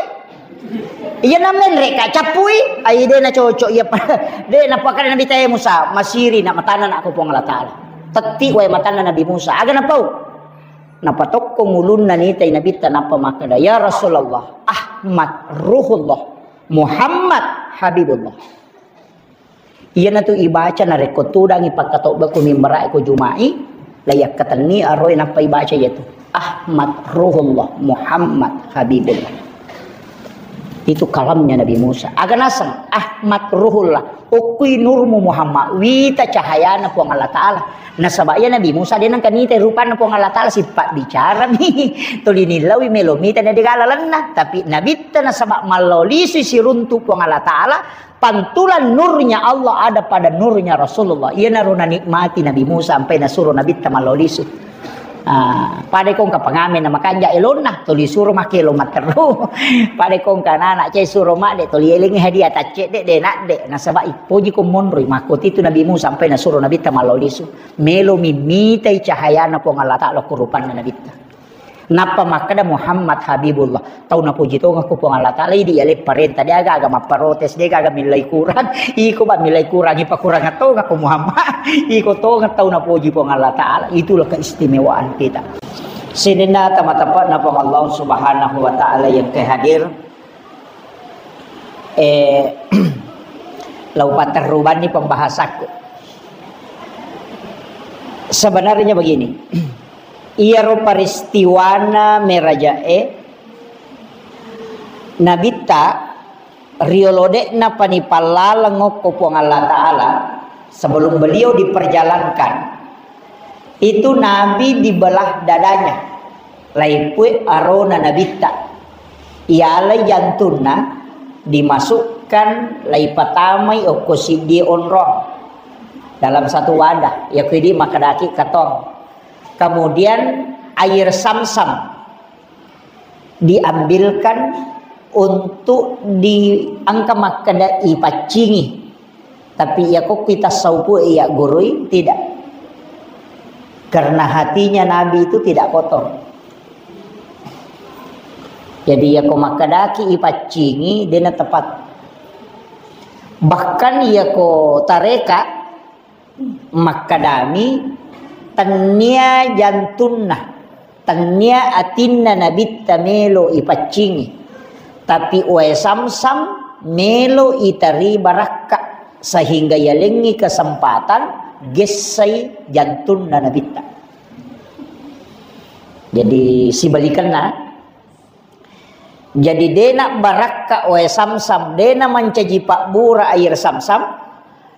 Iya, na menre' ka cappui, ai de' na cocok, iya, pa-, de' na pakana Nabitta, "Eh, Musa, masiri na matanna na ko Puang Allah Ta'ala." Tetti' wae matanna Nabi Musa, aga napau? Napatokkong ulunna nitai Nabitta, nappa makkeda, "Ya Rasulullah, Ahmad Ruhullah, Muhammad Habibullah." Iyanatu ibaca narekko tudangi pakkatobba ko mimbara'e ko Juma'i, la yakkatenni aroe nappa ibaca iyatu. Ahmad Ruhullah, Muhammad Habibullah. Itu kalamnya Nabi Musa. Aga naseng, Ahmad Ruhullah, okkui nurmu Muhammad, wita cahayana Puang Allah Ta'ala. Nasaba iya Nabi Musa de' nengka nitai rupanna Puang Allah Ta'ala, sipabbicarami. Tuli nillaui melo mita na de' gaga lalenna. Tapi Nabitta nasaba mallao lisui siruntu Puang Allah Ta'ala, pantulan nurnya Allah ada pada nurnya Rasulullah. Iyanaro nanikmati Nabi Musa sampai nasuro Nabitta mallao lisu. Ah, pada ko engka pengamen na makanja elonna, tuli suro makkelo matteru. Pada ko engka anak-anak cai suro madde, tuli elengi hadiah taccedde, de' nadde. Nasaba ipoji ko monroi, makkotitu Nabi Musa sampai nasuro Nabitta mallao lisu. Melo mimmitai cahayana Puang Allah Ta'ala ko rupanna Nabitta. Nappa makkeda Muhammad Habibullah. Tau napoji tongeng ko Puang Allah Ta'ala, idi yale parenta, de' aga-aga mapparotes, de' aga-aga millai kurang. Iko ba millai kurang, ipakurang tongeng ko Muhammad. Iko tongeng tau napoji Puang Allah Ta'ala. Itulah keistimewaan kita. Sininna tama-tama na Puang Allah Subhanahu wa Ta'ala yang ke hadir. Eh, lau patterrubanni pembahasaku. Sebenarnya begini, iyaro peristiwana merajae Nabitta riolo de'na pani pallaleng okko Puang Allah Ta'ala sebelum beliau diperjalankan. Itu Nabi dibelah dadanya, laipue arona Nabitta. Ialai jantunna, dimasukkan, laipatamai okko siddi onrong dalam satu wadah. Yakudi makkedaki katong. Kemudian air samsam diambilkan untuk diangka makkeda ipaccingi. Tapi iya kokki tassaupu iya gurui, tidak. Karena hatinya Nabi itu tidak kotor. Jadi iya ko makkedaki ipaccingi, dena tepat. Bahkan iya ko tareka, makkedami, tennia jantunna, tennia atinna Nabitta melo ipaccingi, tapi wae samsam melo itari barakka, sehingga yalengngi kesempatan gessai jantunna Nabitta. Jadi sibalikenna, jadi dena barakka wae samsam, dena mancaji pabbura air samsam,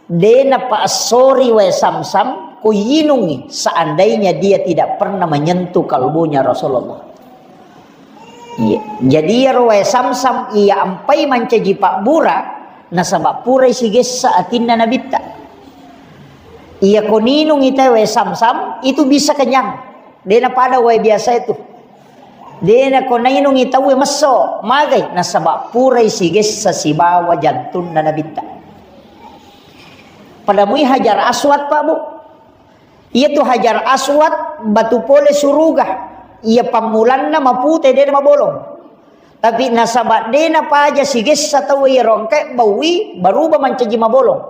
dena paessori wae samsam, ko yinungi, seandainya dia tidak pernah menyentuh kalbunya Rasulullah. Iya. Jadi iyaro wae samsam iya ampai mancaji pabbura, nasaba purai sigessa atinna Nabitta. Iya ko ninungi tau wae samsam, itu bisa kenyang. Dena pada wae biasa itu. Dena ko nainungi tau wae messo, magai, nasaba purai sigessa sibawa jantunna Nabitta. Pada mui Hajar Aswad, Pak, Bu. Iyatu Hajar Aswad batu pole suruga. Iya pammulanna mapute, dena mabolong. Tapi nasaba dena paja sigessa tau iya rongke baui, baruba mancaji mabolong.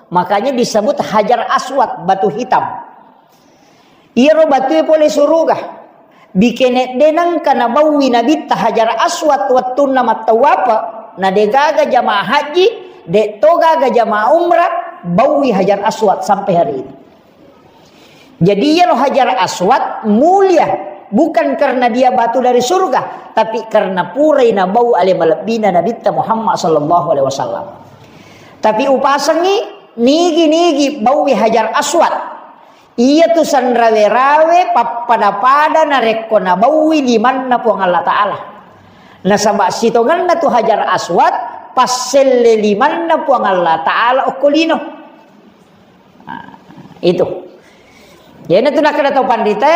Makanya disebut Hajar Aswad, batu hitam. Iyaro batue pole suruga. Bikene denengka nabaui Nabitta Hajar Aswad wettunna mattawape, na degaga jamaah haji, de to gaga jamaah umrah, baui Hajar Aswad sampai hari ini. Jadi iyaro Hajar Aswad mulia, bukan karena dia batu dari surga, tapi karena purai nabau ale malebbina Nabitta Muhammad sallallahu alaihi wasallam. Tapi upasengi, nigi-nigi baui Hajar Aswad. Iyatu sanrawe-rawe pappada-pada narekko nabaui limanna Puang Allah Ta'ala. Nasaba sitongenna tu Hajar Aswad, passelle limanna Puang Allah Ta'ala okko lino. Nah, itu. Jadi itu nakkeda tau panrita,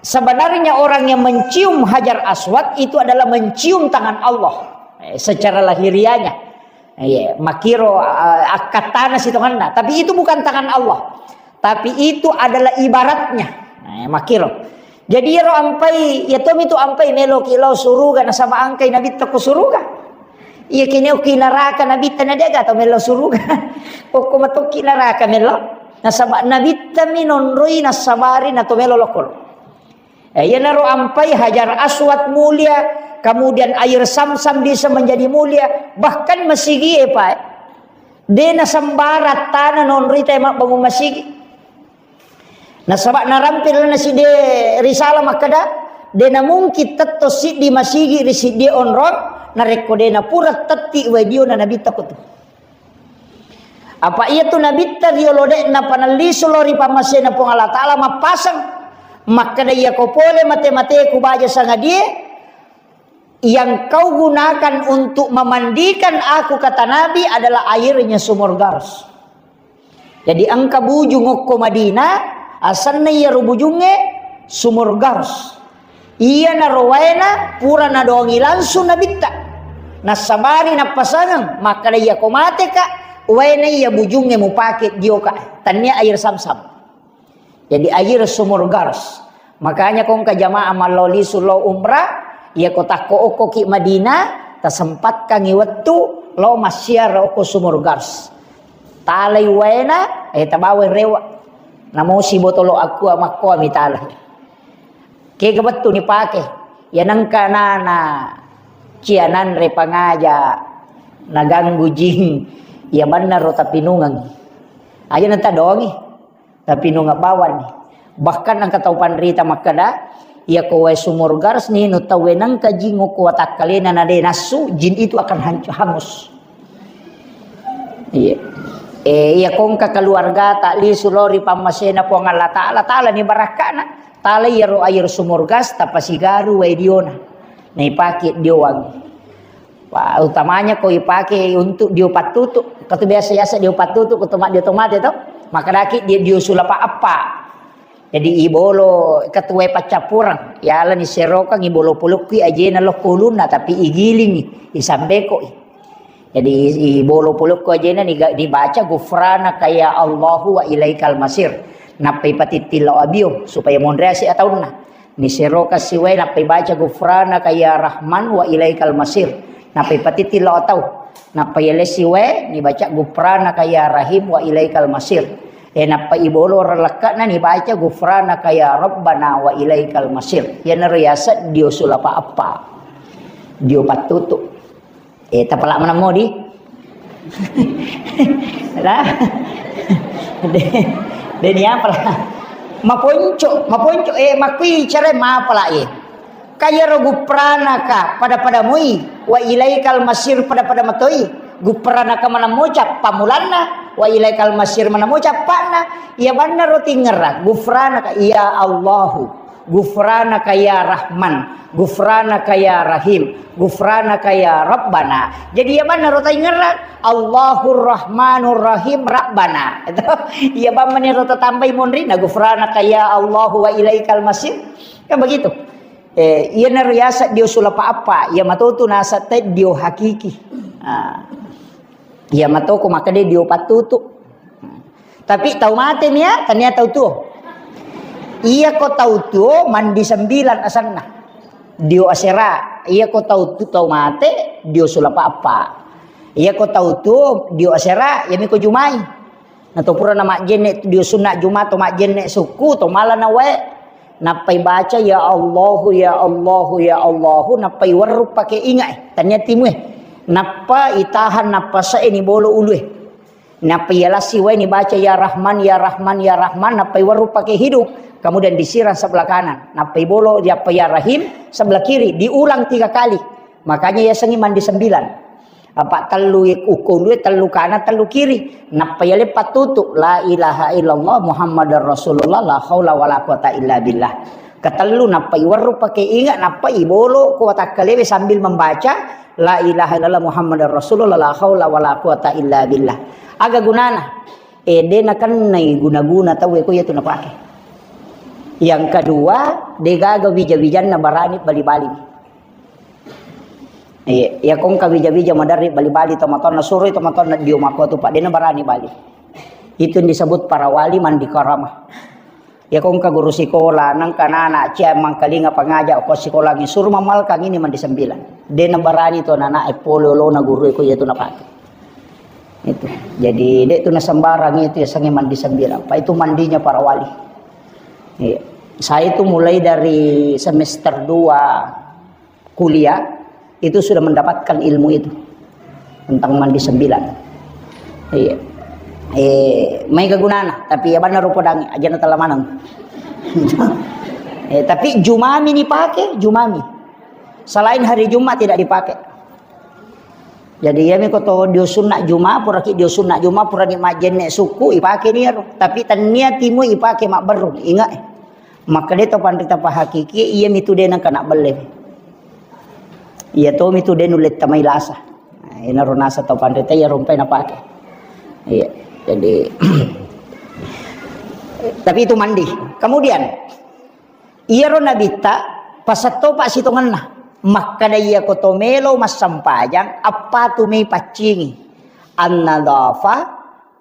sebenarnya orang yang mencium Hajar Aswad itu adalah mencium tangan Allah, eh, secara lahiriahnya. Iya, makkiro, eh, akkattana sitongenna. Tapi itu bukan tangan Allah. Tapi itu adalah ibaratnya. Nah, makkiro. Jadi iyaro ampai, iya tomi tu ampai meloki lao suruga nasaba angkai nabitta ko suruga. Iya kini oki naraka nabitta na dega tau melo suruga. Okko matoki naraka melo. Nasaba nabitta mi nonroi nasabari na to melo lokol. Eh, iyanaro ampai Hajar Aswad mulia, kemudian air Sam-Sam bisa menjadi mulia, bahkan masigi e, Pak. De nasembarang tanah nonroi te mabbangun masigi. Nasaba narampil na siddi risalah makkeda, de namungkin tetto siddi masigi ri siddi onrong, narekko de napura tetti wae diona nabitta ko tu. Apa iya tu nabitta riolo de napanallisu lo ri pammasena Puang Allah Ta'ala mappaseng. Makkeda iya ko pole mate-mateku baja sangadie, yang kau gunakan untuk memandikan aku, kata Nabi, adalah airnya sumur Gars. Jadi engka bujung okko Madinah, asenna iyaro bujungnge Sumur Gars. Iyanaro waena pura nadoangi langsung nabitta. Nassabari nappasangeng, makkeda iya ko mateka, waena iya bujungnge mupake dioka. Tannia air Sam-Sam. Jadi air Sumur Gars. Makanya ko engka jamaah mallao lisu lao umrah, iya ko takko okkoki Madinah, tasempatkangi wettu lao massiara okko Sumur Gars. Talai waena, eh, tabawai rewa. Namosi botolo aqua makkoa mitalai. Kega wettu nipake. Ya nengka nana cia nanre pangaja naganggu jing. Ya bannaro tapinungeng. Aja nanta dongi. Tapi nunga bawani. Bahkan engka tau panrita makkeda, iya ko wae Sumur Gars ni nu tau nengka jing ko watakkalena na de nassu, jin itu akan hancu-, hangus. Iya. Eh, iya ko engka keluarga tak lisu lori pammasena Puang Allah Ta'ala, Ta'ala ni barakkana. Ta'ala iyaro air Sumur Gars tapasigaru wae diona. Naipake dioang. Wah, utamanya ko ipake untuk dio pattutu. Katu biasa-biasa dio pattutu, ko toma-, dio tomate to. Maka daki dio, dio sulapa appa. Jadi ibolo katuai paccappureng. Yala ni serokang ibolo pulukki ajena lokko ulunna, tapi igilingi, isambeko. Jadi ibolo pulukku ajena niga-, dibaca gufranaka ya Allahu wa ilaikal masir. Nappai patittillo abio supaya monreasi ataunna. Niseroka siwae nappai baca gufranaka ya Rahman wa ilaikal masir. Nappai patitti lao tau. Nappai yalessi wae nibaca gufranaka ya Rahim wa ilaikal masir. E nappai ibolo relekkana nibaca gufranaka ya Rabbana wa ilaikal masir. Iyanaro yaseng dio sulapa appa. Dio pattutu. Eh, tapala maneng modi. Lah. De, de ni apa lah? Maponco, maponco, eh, makui cara mapala, eh. Kayaro gufranaka pada-pada mui, wa ilaikal masir pada-pada matoi. Gufranaka maneng moca pamulanna, wa ilaikal masir maneng moca appanna. Iya banna ro tingerra, gufranaka, ya Allahu. Gufranaka ya Rahman, gufranaka ya Rahim, gufranaka ya Rabbana. Jadi iya banna ro taingerra, Allahur Rahmanur Rahim Rabbana. Itu iya bang meni ro tatambai monri na gufranaka ya Allahu wa ilaikal masir. Kan begitu. Eh, iya naro yasa dio sulapa apa, iya matotu nasa te dio hakiki. Ah. Iya matoko makkeda dio pattutu. Tapi tau mate mia, tania tau tuo. Iya ko tau tuo mandi sembilan asanna. Dio asera. Iya ko tau tu, tau mate, dio sulapa appa. Iya ko tau tuo, dio asera, iya miko jumai. Na to pura na majjenne dio sunna Juma to majjenne sukku to mala na wae. Nappai baca, "Ya Allahu, ya Allahu, ya Allahu," nappai werru pake inga e, tania timue. Nappa itahan, nappa se'e ni bolo ulue. Nappa iya lassi wae ni baca, "Ya Rahman, ya Rahman, ya Rahman," nappai werru pake hidung, kemudian disiram sebelah kanan. Nappai bolo, nappa "Ya Rahim," sebelah kiri, diulang tiga kali. Makanya yasengi mandi sembilan. Apa tellu ukko ulue, tellu kanan, tellu kiri. Nappa yale pattutu, "La ilaha illallah Muhammadar Rasulullah, la haula wala quwata illa billah." Ketellu nappa iwerru pake inga, nappa ibolo ko watakkalewe sambil membaca, "La ilaha illallah Muhammadar Rasulullah, la haula wala quwata illa billah." Aga gunana? Eh, de nakennai guna-guna tauwe ko iyatu napake. Yang kedua, de gaga wija-wijanna barani bali-bali. Iya, iya, kongka wija-wija maderri bali-bali tomatoanna, suroi tomatoanna dio makko tu, Pak, dena barani bali. Itu yang disebut para wali mandi karama. Iya ko engka guru sikola, nengka anak-anak cia mangkalinga pangaja ko sikolangi, suru mamalkang ini mandi sembilan. De nabarani tu anak-anak e pole olona guru e ko iya tu napake. Itu. Jadi, de tu nasembarang itu yasengnge mandi sembilan. Pak, itu mandinya para wali. Iya. Saya itu mulai dari semester dua kuliah, itu sudah mendapatkan ilmu itu. Tentang mandi sembilan. Iya. Eh, maega gunana, tapi iya banna rupa dangi, ajana tala maneng. Eh, tapi jumami ni pake, jumami. Selain hari Jumat tidak dipakai. Jadi, iyami ko to dio sunna Juma, puraki dio sunna Juma, purani majjenne sukku, ipake ni ero. Tapi tennia timu ipake mabberrung, ingat eh. Makkeda to panrita pahakiki, iyami tu de nengka nabbelle. Iya tomi tu de nulle tamai lasa. Nah, inaro nasa to panrita iya rompai napake. Iya. Jadi, tapi itu mandi. Kemudian, iyaro nabitta pasettopa sitongenna. Makkeda iyako to melo massempajang, appatu mei paccingi. An-nadhafa,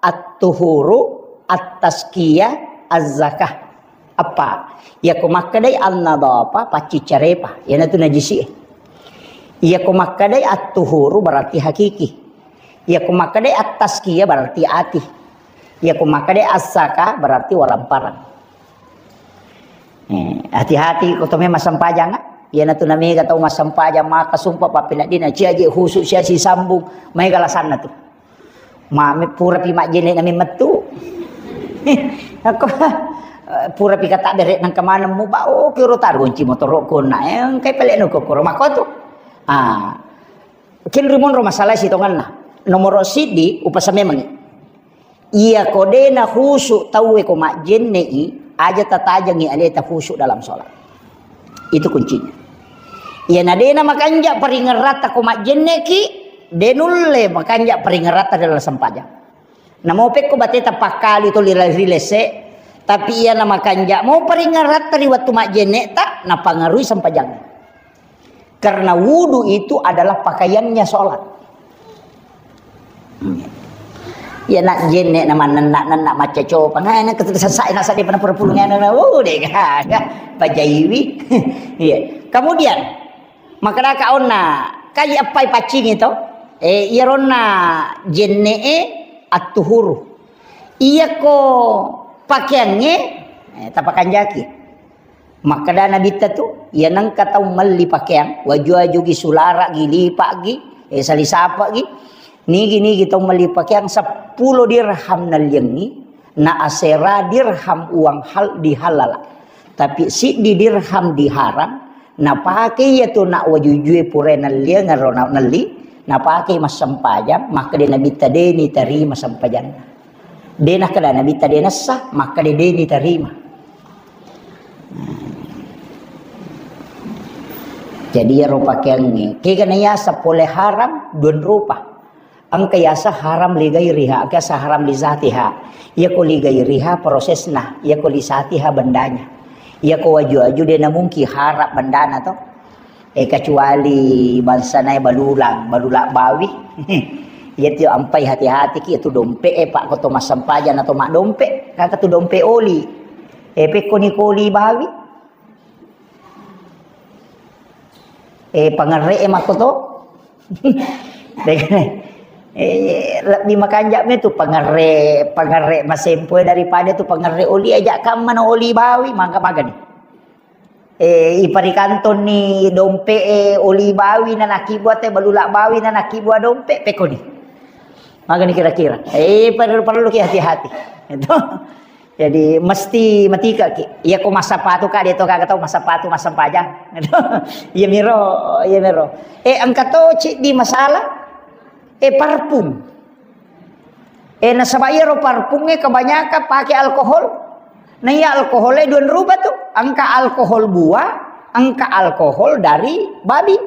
at-tuhuru, at-tazkiyah, az-zakah. Apa? Iyako makkedai an-nadhafa, paccing carepa. Iyanatu najisi. Iyako makkedai at-tuhuru berarti hakiki. Iyako makkedai at-tazkiyah berarti ati. Iyako makkedai az-zakah berarti waramparang. Eh, hati-hati ko to memang massempajang, ah. Iyanatu namega tau massempajang maka sumpah pappeneddinna ciaji khusyuk sia sisambung, maega lasanna tu. Mame purapi majjenne nami mettu. Ako, eh, purapi kata bere nang kemana mu ba, oh, kiro taru kunci motoro kona, eh, engkai pele no kokoro makotu. Ah, Kenri monro masalah sitongenna. Nomoro siddi, upasa memangi. Iya ko dena khusyuk tauwe ko majjenne'i, aja tatajengi aleta khusyuk dalam sholat. Itu kuncinya. Iya na dena makanja paringeratta ko majjenneki, denulle makanja paringeratta dalam sempajang. Namo pekko bateta pakkali to lila-, rilese, tapi iya na makanja mo paringeratta ri wettu majjenne ta, napangarui sempajang. Karena wudu itu adalah pakaiannya sholat. Iya, nak jenne, nak manennak, nennak macca copang. Nah, ini ketuk sesak, nak sadde pada perpulungan, nah, oh, deh, pajaiwi. Iya. Kemudian, maka daka onna, kai appai paccing itu? Eh, iya ronna jenne, eh, at-tuhuru. Iya ko pakaiannya, eh, tapakanjaki. Makkeda Nabitta tu, iya nengka tau melli pakeang, waju-wajugi, sulara'gi, lipa'gi, eh, salisapa'gi, nigi-nigi tau melli pakeang seppulo dirham nalliangngi, na asera dirham uang hal dihalala. Tapi siddi dirham diharam, napake iya tu nak wajujue pura nalliang ero na-, nelli, napake massempajang, makkeda Nabitta deni tarima sempajanna. De nakkeda Nabitta de nessa, makkeda de nitarima. Jadi iyaro pakeangnge, kega na yasa pole haram, duan rupa. Engka yasa haram li gairiha, engka yasa haram li zatiha. Iyako li gairiha prosesna, iyako li zatiha bendanya. Iyako waju-waju de namungki haram bendana to. Eh, kecuali bangsana balulang, balulang bawi. Iya tu ampai hati-hati ki tu dompe, eh, Pak, ko to massempajang atau mak dompe, kaka tu dompe oli. Eh, pekko ni ko oli bawi. Eh, pangerre, eh, makko to. Eh, lebbi makanja me tu pangerre, pangerre masempo daripada tu pangerre oli aja kamma na oli bawi, mangga magani. Eh, iparikantonni dompe, eh, oli bawi na nakibua te, balula bawi na nakibua dompe, pekoni. Magani kira-kira. Eh, perlu, perlu ki hati-hati. Itu. Jadi, mesti matika ki. Iya ko massapatu ka, dia to kaga tau massapatu, massempajang. Iya miro, iya miro. Eh, engka to ciddi masalah. Eh, parfum. Eh, nasaba iyaro parfumnge kebanyakan pake alkohol. Na iya alkoholnya duan rupa tu. Engka alkohol buah, engka alkohol dari babi.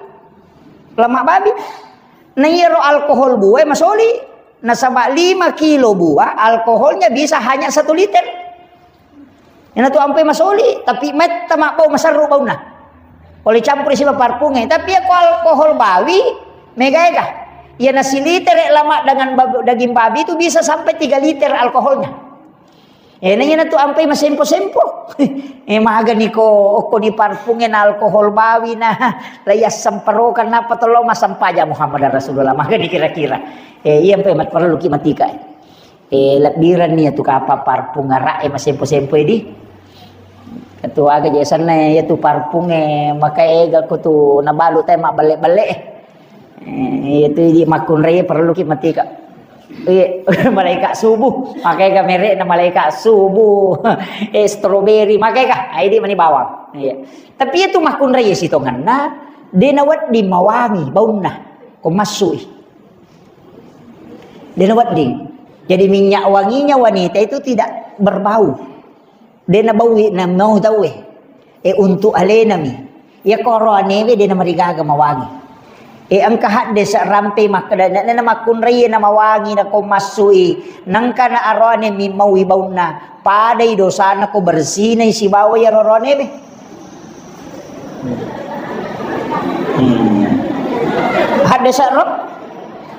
Lemak babi. Na iyaro alkohol buah masoli. Nasaba lima kilo buah, alkoholnya bisa hanya satu liter. Ina tu ampai masoli, tapi metta mabbau, maserru bauna. Oleh campur siba parfumnya. Tapi ya ko alkohol bawi, mega-ega. Ya nasi liter lemak dengan bab-, daging babi itu bisa sampai tiga liter alkoholnya. Eh, na iyana tu ampai masempo-sempo. Eh, magani ko, okko ni parpunge na alkohol bawi na, la yassempero kenapa tollo massempajang Muhammad Rasulullah, magani kira-kira. Eh, iya mpe mat-, perlu ki matika. Eh, lebbiran ni tu kapa parpung ara e masempo-sempo di. Ketua aga je sanna ya tu parpunge maka ega ko tu nabalu te mabbelle-belle. Eh, itu di makkunrai perlu ki matika. Iya, malaikat subuh. Makanya kamere na malaikat subuh. Eh, strawberry. Makanya kah? Ah, ini mani bawang. Iya. Tapi itu makkunrai sitonganna. Dia nawedding mawangi baunna. Ko masui. Dia nawedding. Jadi minyak wanginya wanita itu tidak berbau. De' nabaui, namau tauwe. E, untuk alenami. Iya ko oroanewe de' namarigaga mawangi. E, engka haddese' rampe makkeda, na, na, na makkunrai na mawangi na ko massui. Nengka na aroane mi maui baunna. Padai dosana ko bersinai sibawa iya oroanewe. Hmm. Haddese' ro?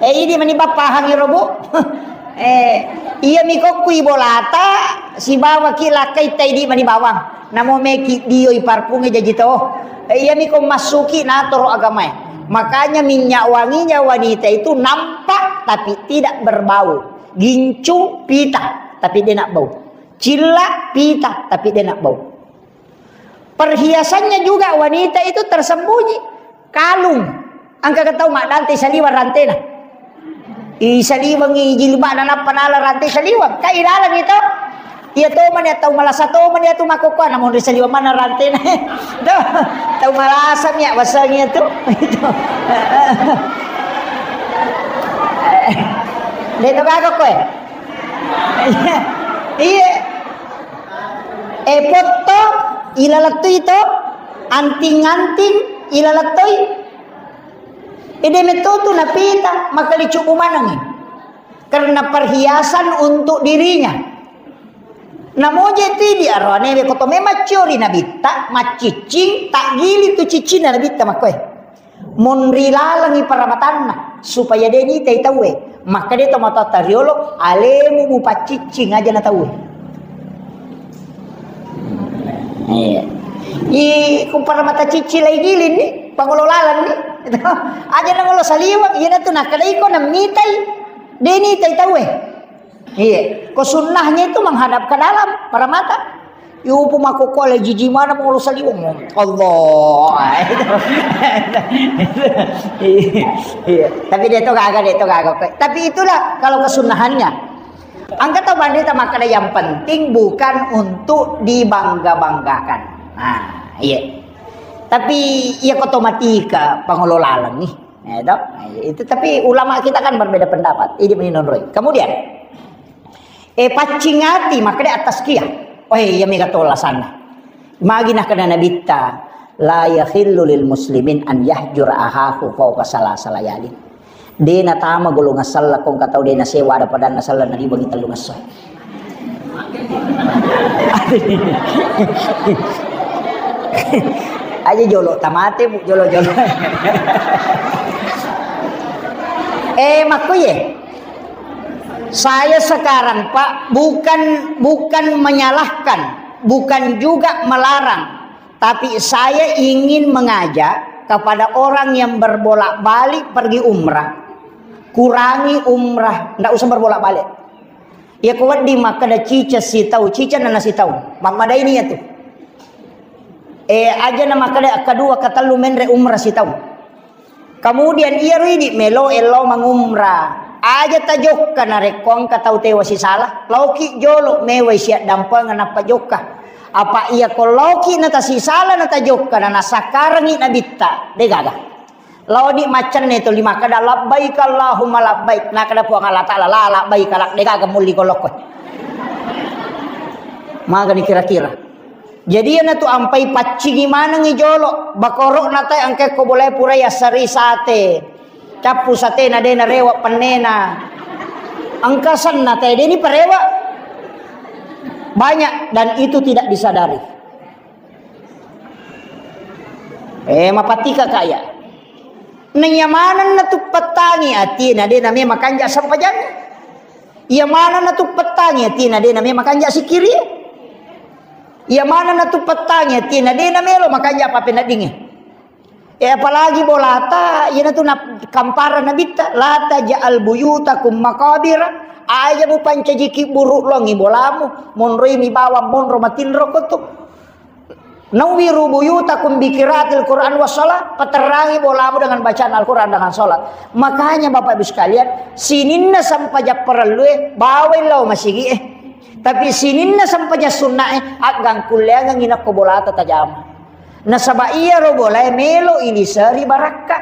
Eh, idi mani bappahangi ro, Bu. Eh, iya mi kokkui bolata sibawa ki lakkai taidi mani bawang. Namo meki dioi parpunge jaji to. Eh, iya mi ko massuki natoro agamae. Makanya minyak wanginya wanita itu nampak tapi tidak berbau. Gincu pita tapi de' nabau. Cilla pita tapi de' nabau. Perhiasannya juga wanita itu tersembunyi. Kalung. Engka tau maddante saliweng rantena. I saliwengi jilbabna nappa nala rante saliweng. Ka ilalang itu. Iya to mani tau malasa to mani tu makkokkoe namun ri saliweng mana rantena. Tuh, tau malasa mi waseng itu. Itu. De' to gaga koe. Iya. E, potto, ilalettui to, anting-anting, ilalettui. Ede metto tu napita, makalicubu manengi. Karena perhiasan untuk dirinya. Namoje tu di aroanewe koto memang ciori nabitta, maccicing, tak gili tu cicinna nabitta makkoe. Monri lalengi paramatanna supaya de' nitai tauwe. Makkeda tomatoatta riolo, alemu mupaccicing aja na tauwe. Iya. I ku paramata cicci lai giling ni, pangolo laleng ni. Aja na ngolo saliweng, iya natu nakkeda iko namitai. De' nitai tauwe. Iya, ko sunnahnya itu menghadap ke dalam, para mata. Yupu makkokkoe jiji mana mau saliweng. Allah. Iya, tapi de' to gaga, de' to gaga. Tapi itulah kalau kesunnahannya. Engka tau bande ta makkeda yang penting bukan untuk dibangga-banggakan. Nah, iya. Tapi iya ko to matika pangolo laleng ni. Eh, to? Nah, itu tapi ulama kita kan berbeda pendapat. Ini menonroi. Kemudian, eh, paccing ati, makkeda at-tazkiyah. Oh, iya, mega to lasanna. Magi nakkeda nabitta, "La yahillu lil muslimin an yahjura ahahu fauqa salasa layalin." De' natama golongan selleng ko engka tau de' nasewa ada padanna selleng nalibangi tellung esso. Aja jolo tamate, Bu, jolo-jolo. Eh, makkuye. Saya sekarang, Pak, bukan, bukan menyalahkan, bukan juga melarang, tapi saya ingin mengajak kepada orang yang berbolak-balik pergi umrah, kurangi umrah, ndak usah berbolak-balik. Iya ko wedding makkeda cica sitau, cica nana sitau. Mammadaini iya tu. Eh, aja na makkeda kedua, ketellu menre umrah sitau. Kemudian iyaro idi melo ello mangumrah. Aja tajokka narekko engka tau tewa sisala. Laoki jolo mewai siaddampengeng nappa jokka. Apa iya ko laoki na tasisala na tajokka na nasakkarengi nabitta. De' gaga. Laodi maccenne tuli makkeda, "Labbaik Allahumma labbaik." Nakkeda Puang Allah Ta'ala, "La labbaik, la, de' gaga mulli golokko." Magani kira-kira. Jadi iyanatu ampai paccingi manengi jolo, bakoro'na tae engka ko bolae purai assari sate. Cappu satena de' narewa pennena. Engka senna tae de' ni parewa. Banyak dan itu tidak disadari. Eh, mapatika kaya. Naiya manenna tu pettangi atina de' name makanja sempajang. Iya manenna tu pettangi atina de' name makanja sikiri. Iya manenna tu pettangnge, tina de' namelo, makanja apa peneddingnge. E, apalagi bolata, iyanatu na-, kampara Nabitta, "La taj'al buyutakum maqabira." Aja mupancajiki buru' longi bolamu, monroimi bawang monro matinro ko tu. "Nawwiru buyutakum bi qiraatil Qur'an was shalah." Paterrangi bolamu dengan bacaan Al-Quran, dengan sholat. Makanya Bapak Ibu sekalian, sininna sempajang parellue bawai lao masigi'e. Tapi sininna sempajang sunna'e, aggangkulleangengngi nakko bolata tajama. Nasaba iyaro bolae melo iliseri barakka.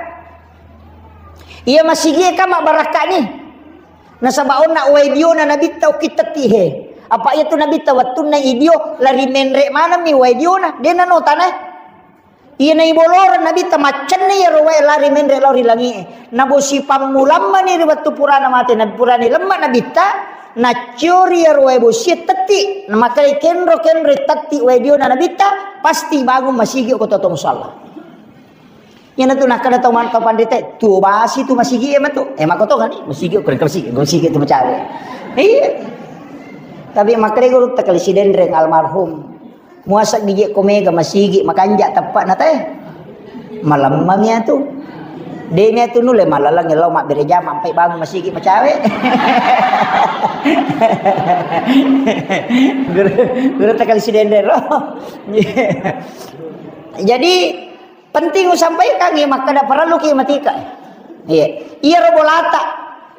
Iya masigi'e ka mabbarakka ni. Nasaba onna wae diona Nabitta ukki tetti he. Apa iyatu Nabitta wettunna idio lari menre' maneng mi wae diona, de' nano tanae. Iya naiboloreng Nabitta maccenna iyaro wae lari menre' lao ri langi'e. Nabosi pammulamma ni ri wettu purana mate Nabi, purani lemma Nabitta, nacciori iyaro wae bosie tetti. Namakkeda kenro-kenro tetti wae diona Nabitta, pasti bangung masigi ko to musalla. Iyanatu nakkeda tau man-, tau panrita, "Tuo basi tu masigi e matu." Eh, makkotongani, masigi, kure masigi, masigi tu macawe. Iya. Tapi makkeda guru takali sidenreng almarhum. Muasa gigi ko mega masigi, makanja teppa na teh. Malamma mi atu. De' mi atu nulle malaleng lao mabbere jama, ampai bangun masigi macawe. Guru, guru takali sidenreng lo. Jadi, penting usampaikan, iya, makkeda parelluki matika. Iya. Iyaro bolata.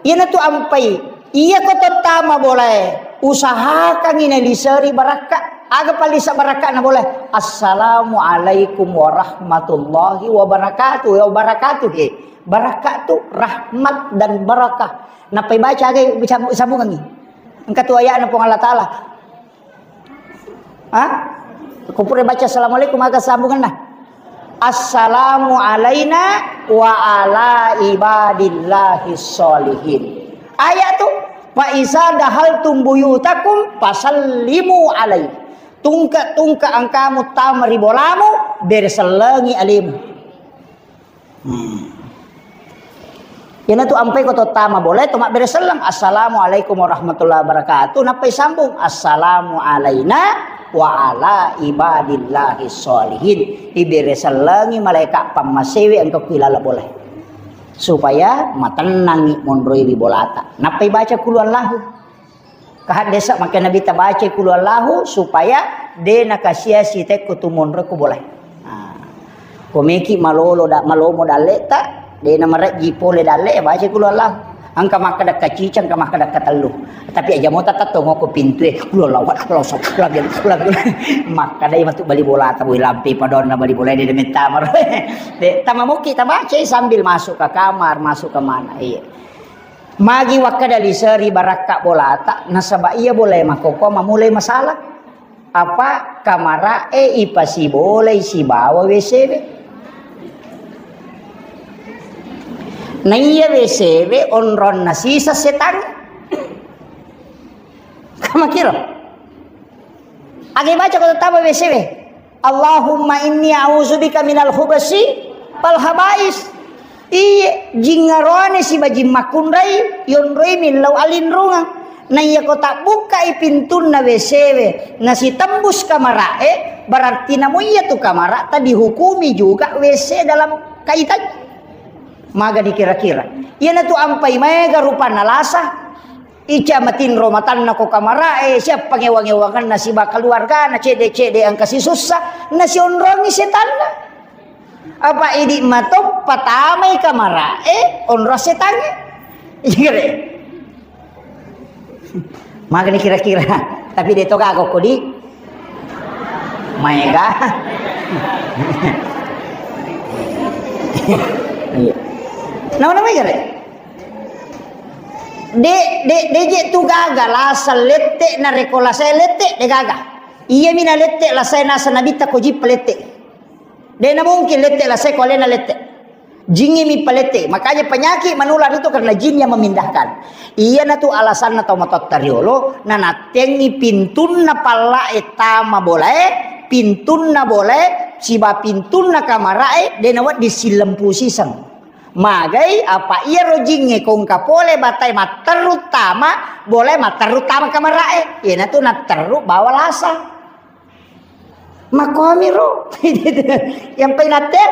Iyanatu ampai. Iya ko tottama bolae. Usahakangngi naliseri barakka. Aga palisa barakkana bolae? "Assalamualaikum warahmatullahi wabarakatuh." Ya, wabarakatuh, he. Barakka tu rahmat dan barakah. Nappai baca aga sambungangngi. Engka tu ayatna Puang Allah Ta'ala. Ha? Kupure baca assalamualaikum, aga sambunganna? "Assalamu alaina wa ala ibadillahis sholihin." Ayat tu, "Fa iza dahaltum buyutakum fasallimu alaihi." Tungke-tungke engkamu tama ri bolamu, beresellengi alemu. Hmm. Iyanatu ampai ko tottama bolae to mabbere selleng, "Assalamualaikum warahmatullahi wabarakatuh." Nappai sambung, "Assalamu alaina wa ala ibadillahis sholihin." Ibere sellengi malaeka pammasewe engka ku ilala bolae. Supaya matennangi monroi ri bolata. Nappai baca kulu Allahu. Kahaddesa makkeda Nabitta bacai kulu Allahu supaya de' nakasia-sia tekko tu monro ko bolae. Nah, ko meki malolo da-, malomo dalleta, de' namarejji pole dalle, bacai kulu Allahu. Engka makkeda kacicang, engka makkeda katellu. Tapi aja mota tetto ngoko pintue, kulu Allahu, Allahu, Allahu, Allahu. Makkeda matu bali bolata, boi lampe padonna bali bola de' mettama. De', tama mokki tabacai sambil masuk ke kamar, masuk ke mana. Iya. Magi wakkeda liseri barakka bolata, nasaba iya bolae makkokkoe mamulai masalah. Apa kamara'e ipasibolai sibawa W C we. Na iya W C we onronna sisa setangnge. Kamakiro. Aga baca ko tama W C we. "Allahumma inni a'udzubika minal khubasi wal khabais." Iye, jingngaroane siba jing makkunrai, yonroi millau alinrungang. Na iya ko tabbukkai pintunna W C we, nasitembus kamara'e, berarti namo iya tu kamara'ta dihukumi juga W C dalam kaitannya. Maga dikira-kira. Iyanatu ampai maega rupanna lasa. Ica matinro matanna ko kamara'e, siappa ngewa-ngewangenna siba keluargana, cede-cede engka sisussa, nasionrongi setanna. Apa idi mato patamai kamara'e, onro setangnge. Iya, re. Magani kira-kira. Tapi de' to gaga ko di. Maega. Iya. Nama-nama gare? De', de', de' je tu gaga, lasa lette, narekko lasa lette, de' gaga. Iyami nalette, lasa nasa Nabitta ko jippa lette. De' na mungkin lette, lasa ko alena lette. Jingnge mi palette. Makanya penyakit menular itu karena jin yang memindahkan. Iyanatu alasanna tau matotta riolo, nanattengi pintunna pallae tama bolae, pintunna bolae, siba pintunna kamara'e, de' nawedding sillempu siseng. Magai apa iyaro jingnge kongka pole batae matterru tama, bolae matterru tama kamara'e. Iyanatu natterru bawa lasa. Makkomi ro. Yang painatte,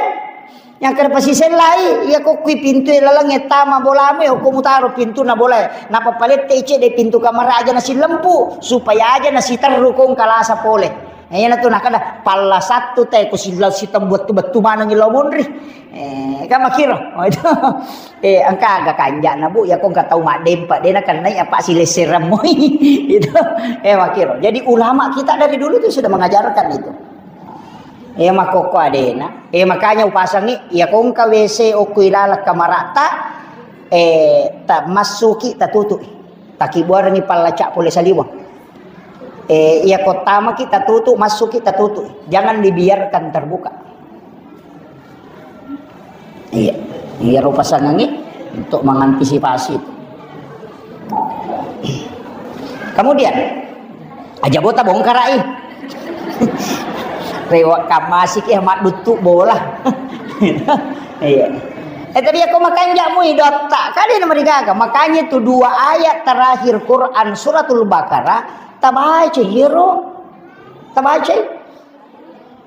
yang kada pasisellai, iya ko kui pintu laleng tama bolamu, ya ko mutaro pintu na bola. Napa palette ice de pintu kamar aja nasi lempu, supaya aja nasi terru kong kalasa pole. Iya na tu nakada palla satu te ko sila sitembuat tu betu maneng lo monri. Eh, kan makkiro. Oh, itu. Eh, engka aga kanjana, Bu, ya ko engka tau maddempa, de nakennai apa silessereng moi. Itu. Eh, makkiro. Jadi ulama kita dari dulu tuh sudah mengajarkan itu. Eh, makkokko adena. Eh, makanya upasangi, ya ko engka W C okko ilala kamarata, eh, ta massuki tatutu. Takibuarengi pallaca pole saliweng. Eh, iya ko tamaki tatutu, massuki tatutu. Jangan dibiarkan terbuka. Iya, iyaro pasangangngi untuk mengantisipasi itu. Kemudian, aja bota bongkarai. Rewa kamasi ke maduttu bola. Iya. Eh, tapi aku makanja mui dotta. Kali ini merigaga. Makanya itu dua ayat terakhir Quran suratul Baqarah tabaca iyaro. Tabaca.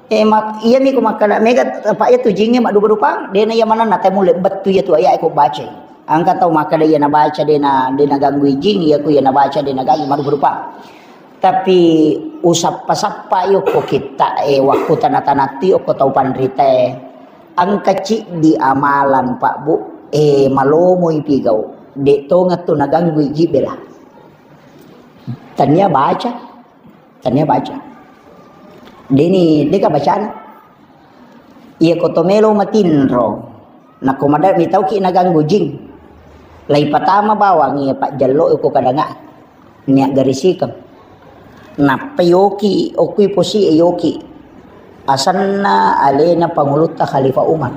Eh, mak-, iya mi ko makkada mega, apa iya tu jingnge maddupa-dupa, dena iya manenna tamulle bettu iya tu ayat ko baca. Engka tau makkada iya nabaca dena, dena ganggu jing, iya ku iya nabaca dena ganggu maddupa-dupa. Tapi usappa-sappa iyo ko kitta, eh, wakku tana-tanattu iyo ko tau panrita, eh. Engka ciddi amalan, Pak, Bu, eh, malomoi pigau. De tongeng tu naganggu jing bela. Tania baca. Tania baca. Deni, deka bacana. Iya ko to melo matinro. Nako mada mitauki naganggu jing. Lai patama bawang iya pajjallo ko kadanga. Nia garisikeng. Nappa yoki, okui posi e yoki. Asenna alena pangulutta Khalifah Umar.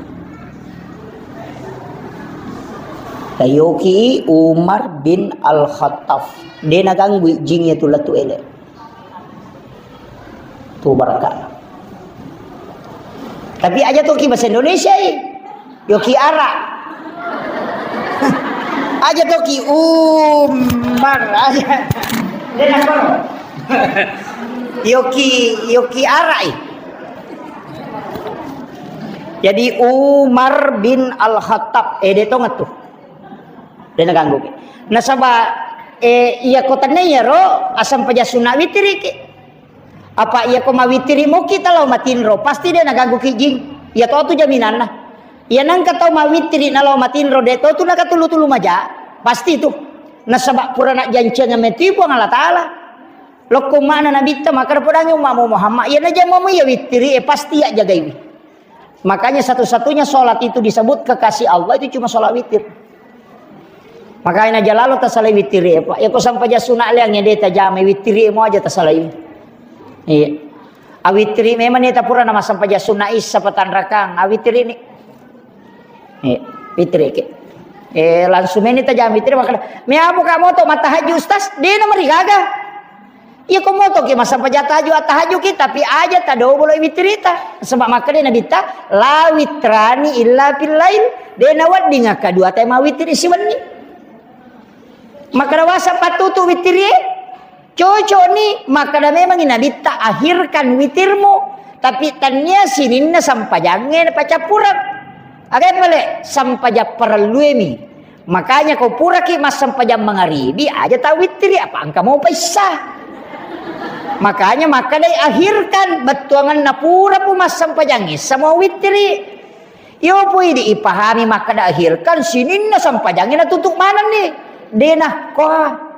Tayoki Umar bin Al-Khattab. De naganggu jing iya tu lettu ele. Tu barakka. Tapi aja toki bahasa Indonesia i. Yoki ara. Aja toki Umar aja. De nakoro. Yoki, yoki ara i. Jadi Umar bin Al-Khattab, eh, de tongettu. De naganggu. Nasaba, eh, iya ko tenne iyaro, asam paja sunna witiri ki. Apa iya ko mawitiri moki talo matinro, pasti de naganggu ki jing. Iya to tu jaminanna. Iya nangka tau mawitiri nalo matinro, de to tu nakatulu-tulu maja. Pasti tu. Nasaba pura nak janceng metu Puang Allah Taala. Lokko mana Nabitta, maka podangi ummamu Muhammad, iya najamamu iya witiri, eh, pasti iya jagaiwi. Makanya satu-satunya sholat itu disebut kekasih Allah itu cuma sholat witir. Makanya jalalo tasalai witir, eh, Pak. Ya ko sampaja sunna liang ya de tajamai witir, eh, mo aja tasalai. Iya. Awitiri memang ni tapura nama sampaja sunna isa patanrakang. Awitiri ni. Eh, witiri ki. Eh, langsung meni tajang witiri, makana, "Meamu ka moto mattahajju, Ustaz?" De na marigaga. Iya ko moto ki massampaja tahajju, attahajju ki, tapi aja tadobolo witirita. Sebab makkeda Nabitta, "La witrani illa fil lail." De na wedding akka dua tae mawitiri siwenni. Makkeda wasa pattutu witirie. Cocok ni, makkeda memangi Nabitta, "Akhirkan witirmu, tapi tania sininna sampajangnge pacappureng." Aga pale, sampajang parelluemi. Makanya ko puraki massampajang mangaribi, aja tau witiri, apa engka mopa issa. Makanya makkedai, "Akhirkan," bettuanganna purapu massampajang issa mo witiri. Iyo pui di ipahami makkeda akhirkan sininna sampajangnge natutup manenni. Dena koa.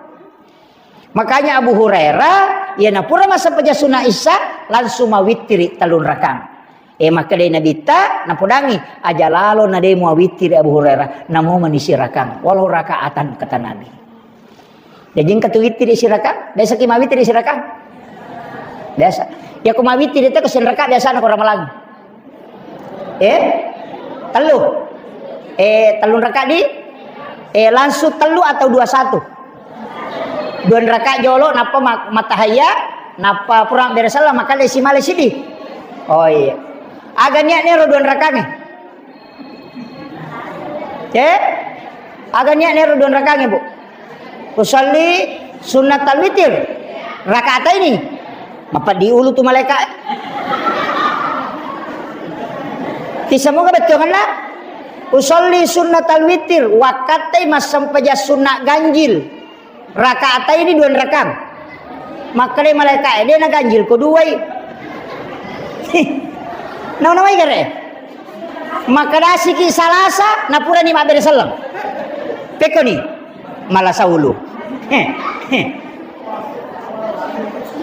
Makanya Abu Hurairah, iya napura massempajang sunna Isya, langsung mawittiri tellung rakang. Eh, makkedai Nabitta, napodangi, aja lalo na de muawittiri Abu Hurairah, namo mani sirakang, walau rakaatan, kata Nabi. Jadi engka tu wittiri sirakang, biasa ki mawittiri sirakang? Biasa. Ya ko mawittiri te ko senraka biasa na ko ramalang. Eh? Tellu. Eh, tellung raka di? Eh, langsung tellu atau dua satu? Dua raka jolo, nappa ma-, matahaya, nappa purang beresella, maka lesi male sidi. Oh iya. Aga niat nero dua raka ni? Eh? Aga niat nero dua raka ni, Bu? Usalli sunnatal witir. Rakaat ini. Mapeddi ulu tu malaika. Tisseng moga bettuanna? Usolli sunnatal witir, wakkattai massempajang sunna ganjil. Rakaataini dua rakang. Makkeda malaika, "Eh, de' na ganjil ko duai." Nauna mai gare. Makkedasiki Salasa, napurani mabbere selleng. Pekkoni? Malasa ulu.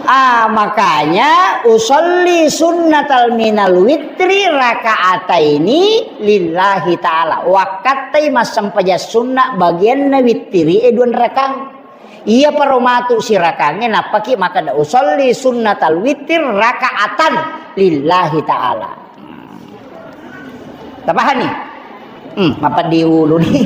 Ah, makanya usolli sunnatal minal witri rakaataini lillahi ta'ala. Wakkattai massempajang sunna bagianna wittiri e dua rakang. Iya paro matu sirakangnge nappaki makkeda usolli sunnatal witir rakaatan lillahi ta'ala. Tapahani? Hmm, mapeddi ulu ni.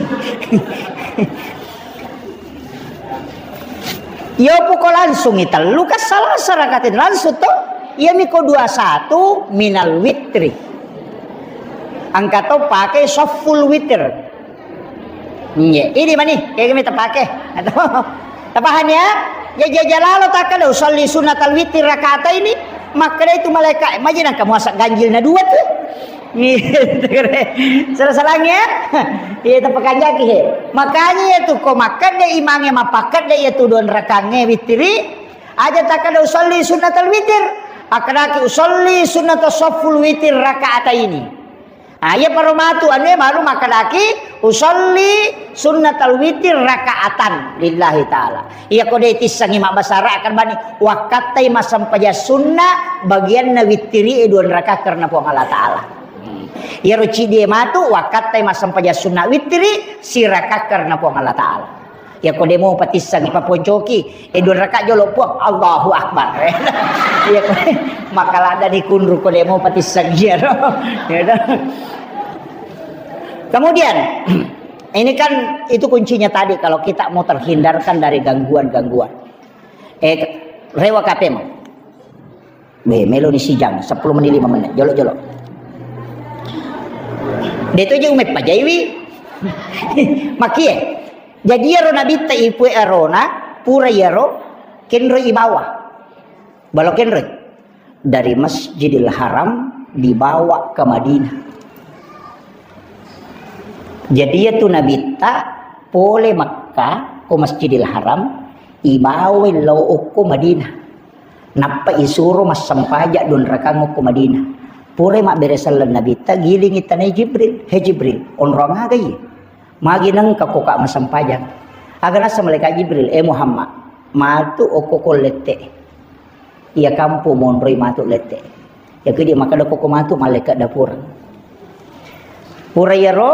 Iyo puko langsungi tellu ka Salasa rakatin langsung to. Iya miko dua satu minal witri. Engka to pake sofful witir. Iya, ini mani, kayak gini tepake. Atau tapahan ya? Ya jaja lalo takkeda usolli sunnatal witir rakaataini. Makkeda itu malaikat, maji nang kamu asak ganjil na dua tuh. Gitu. Salah-salahnya. Iya, tepakanjaki he. Makanya ya tuh, kok makkeda imange mapakkeda ya tuh dua rakangnge witiri. Aja takkeda usolli sunnatal witir. Akkedaki usolli sunnatas sofful witir rakaataini. Ah, iya paro matu anu e baru makkedaki usolli sunnatal witir rakaatan lillahi ta'ala. Iya ko de' tissengi mabbasa Arab kan bani wakkattai massempajang sunna bagianna wittiri e dua rakaat karena Puang Allah Ta'ala. Hmm. Iyaro cidi e matu wakkattai massempajang sunna wittiri sirakaat karena Puang Allah Ta'ala. Ya ko de' mo patissengi paponcoki, eh, dua rakaat jolo Puang, Allahu Akbar. Ya ko, maka lada dikunru ko de' mo patissengi ya, no? Ya, no? Kemudian, ini kan itu kuncinya tadi kalau kita mau terhindarkan dari gangguan-gangguan. Eh, rewa kapemu. Be, melo ni sijang, sepuluh menit, lima menit, jolo-jolo. De' to je ume pajaiwi. Makie. Jadi iyaro nabitta ipue arona, pura iyaro kenro ibawa. Balo kenro. Dari Masjidil Haram dibawa ke Madinah. Jadi iyatu nabitta pole Makkah ko Masjidil Haram, ibawai lao okko Madinah. Nappa isuro massempajang dua rakang okko Madinah. Pura mabbere selleng nabitta, gilingi tanai Jibril. "He Jibril, onrong aga iye? Magi nengka ko ka massempajang?" Aga nasa malaikat Jibril, "Eh Muhammad, matu okko ko lette. Iya kampo monroi matu lette." Yakku dia makkeda koko matu malaikat dapur. Pura iyaro,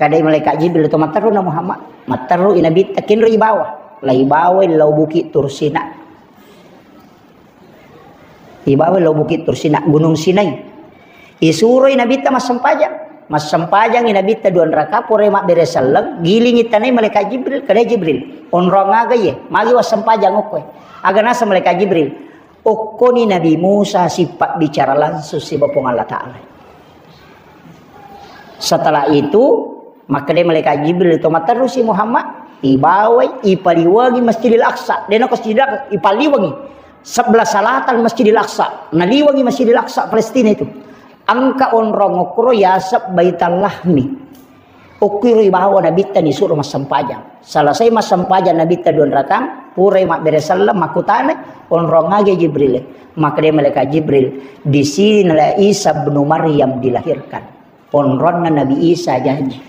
kadai malaikat Jibril to matteru na Muhammad. Matteru i nabitta kenro ibawa. Lai bawai lao Bukit Tursina. Ibawai lao Bukit Tursina, Gunung Sinai. Isuroi nabitta massempajang. Massempajangi nabitta dua raka, pura mabbere selleng, gilingi tanai malaikat Jibril, kadai Jibril. Onrong aga iye, magi wassempajang okkoe. Aga nasa malaikat Jibril. Okkoni Nabi Musa sipabbicara langsung siba Puang Allah Ta'ala. Setelah itu, makkeda malaikat Jibril to matterusi Muhammad, ibawai, ipaliwangi Masjidil Aqsa. Dena ko Masjidil Aqsa, ipaliwangi. Sebelah selatan Masjidil Aqsa. Naliwangi Masjidil Aqsa Palestina itu. Engka onrong okkoro yaseb Baital Lahmi. Okkuiro ibawa nabitta nisuro massempajang. Selesai massempajang nabitta dua rakang, purai mabbere selleng, makkutanai, onrong aga Jibril. Makkeda malaikat Jibril, "Di sinilah Isa bin Maryam dilahirkan." Onronna Nabi Isa jaji.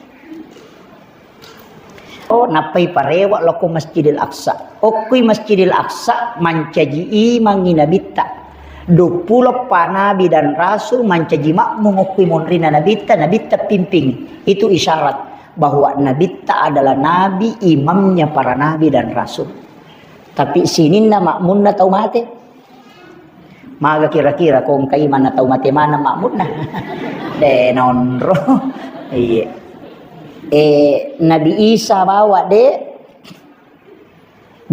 Oh, nappai parewa loko Masjidil Aqsa. Okkui Masjidil Aqsa mancaji imangi nabitta. Duappulo pa nabi dan rasul mancaji makmum okkui monrina nabitta, nabitta pimping. Itu isyarat bahwa nabitta adalah nabi, imamnya para nabi dan rasul. Tapi sininna makmunna tau mate. Maga kira-kira ko engka imanna tau mate maneng makmunna? De nonro. Iya. Eh, Nabi Isa bawa de.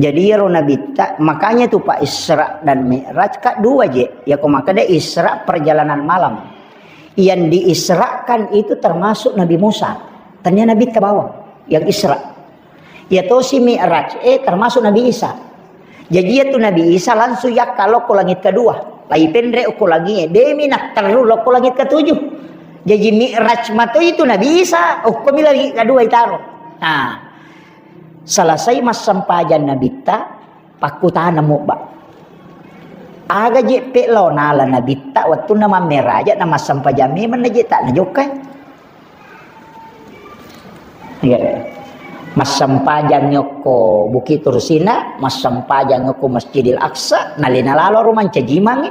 Jadi iyaro nabitta, makanya tu Pak Isra dan Mi'raj ka dua je. Ya ko makkeda Isra perjalanan malam. Yang diisrakan itu termasuk Nabi Musa. Tania nabitta bawang yang Isra. Ya tosi Mi'raj, eh termasuk Nabi Isa. Jaji, iyatu Nabi Isa langsung yakka lokko langit kedua. Lai penre okko langit, demi natteru lokko langit ketujuh. Jaji, Mi'raj mato itu Nabi Isa, okko mi langit kedua itaro. Nah, selesai massempajang Nabitta, pakkutana mobba. Aga je pe lao nala Nabitta wettunna mammeraja na massempajang memang na je tak najokkai. Iya. Massempajang yokko Bukit Tursina, massempajang yokko Masjidil Aqsa, nalena lalo ro mancaji mangi.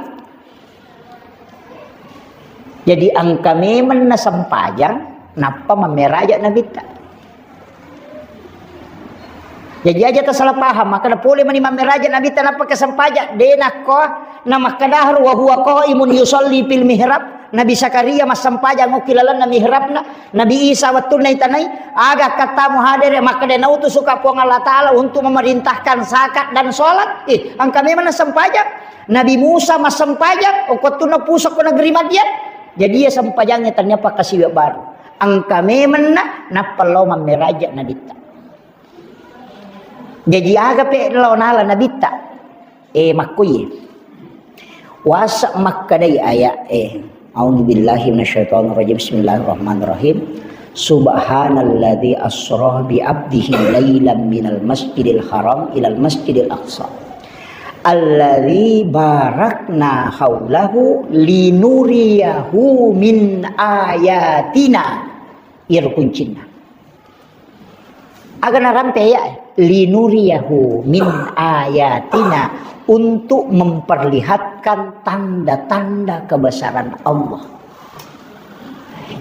Jadi engka memeng na sempajang, nappa mammeraja Nabitta. Jadi aja tasalah paham, makkeda pole mani mammeraja Nabitta nappa kesempajang, de nakko na makkeda haru wa huwa qaimun yusalli fil mihrab, Nabi Zakaria massempajang okki lalenna mihrabna, Nabi Isa wettunna itanai, aga katta muhadere makkeda nautusuka Puang Allah Ta'ala untuk memerintahkan zakat dan sholat, eh, engka memang na sempajang. Nabi Musa massempajang, okko wettunna pusokko negeri Madian. Jadi iya sempajangnge tania pakkasiwiang baru. Engka memenna, nappa lao mammeraja Nabitta. Jaji aga pe lao nala Nabitta? Eh, makkuye. Wasa makkedai ayat, eh, A'udzubillahi minasyaitonirrajim. Bismillahirrahmanirrahim. Subhanalladzi asra bi abdihi lailan minal masjidil haram ilal masjidil aqsa. Alladzi barakna haulahu linuriyahu min ayatina. Iyaro kuncinna. Aga narampe ya, linuriyahu min ayatina, untuk memperlihatkan tanda-tanda kebesaran Allah.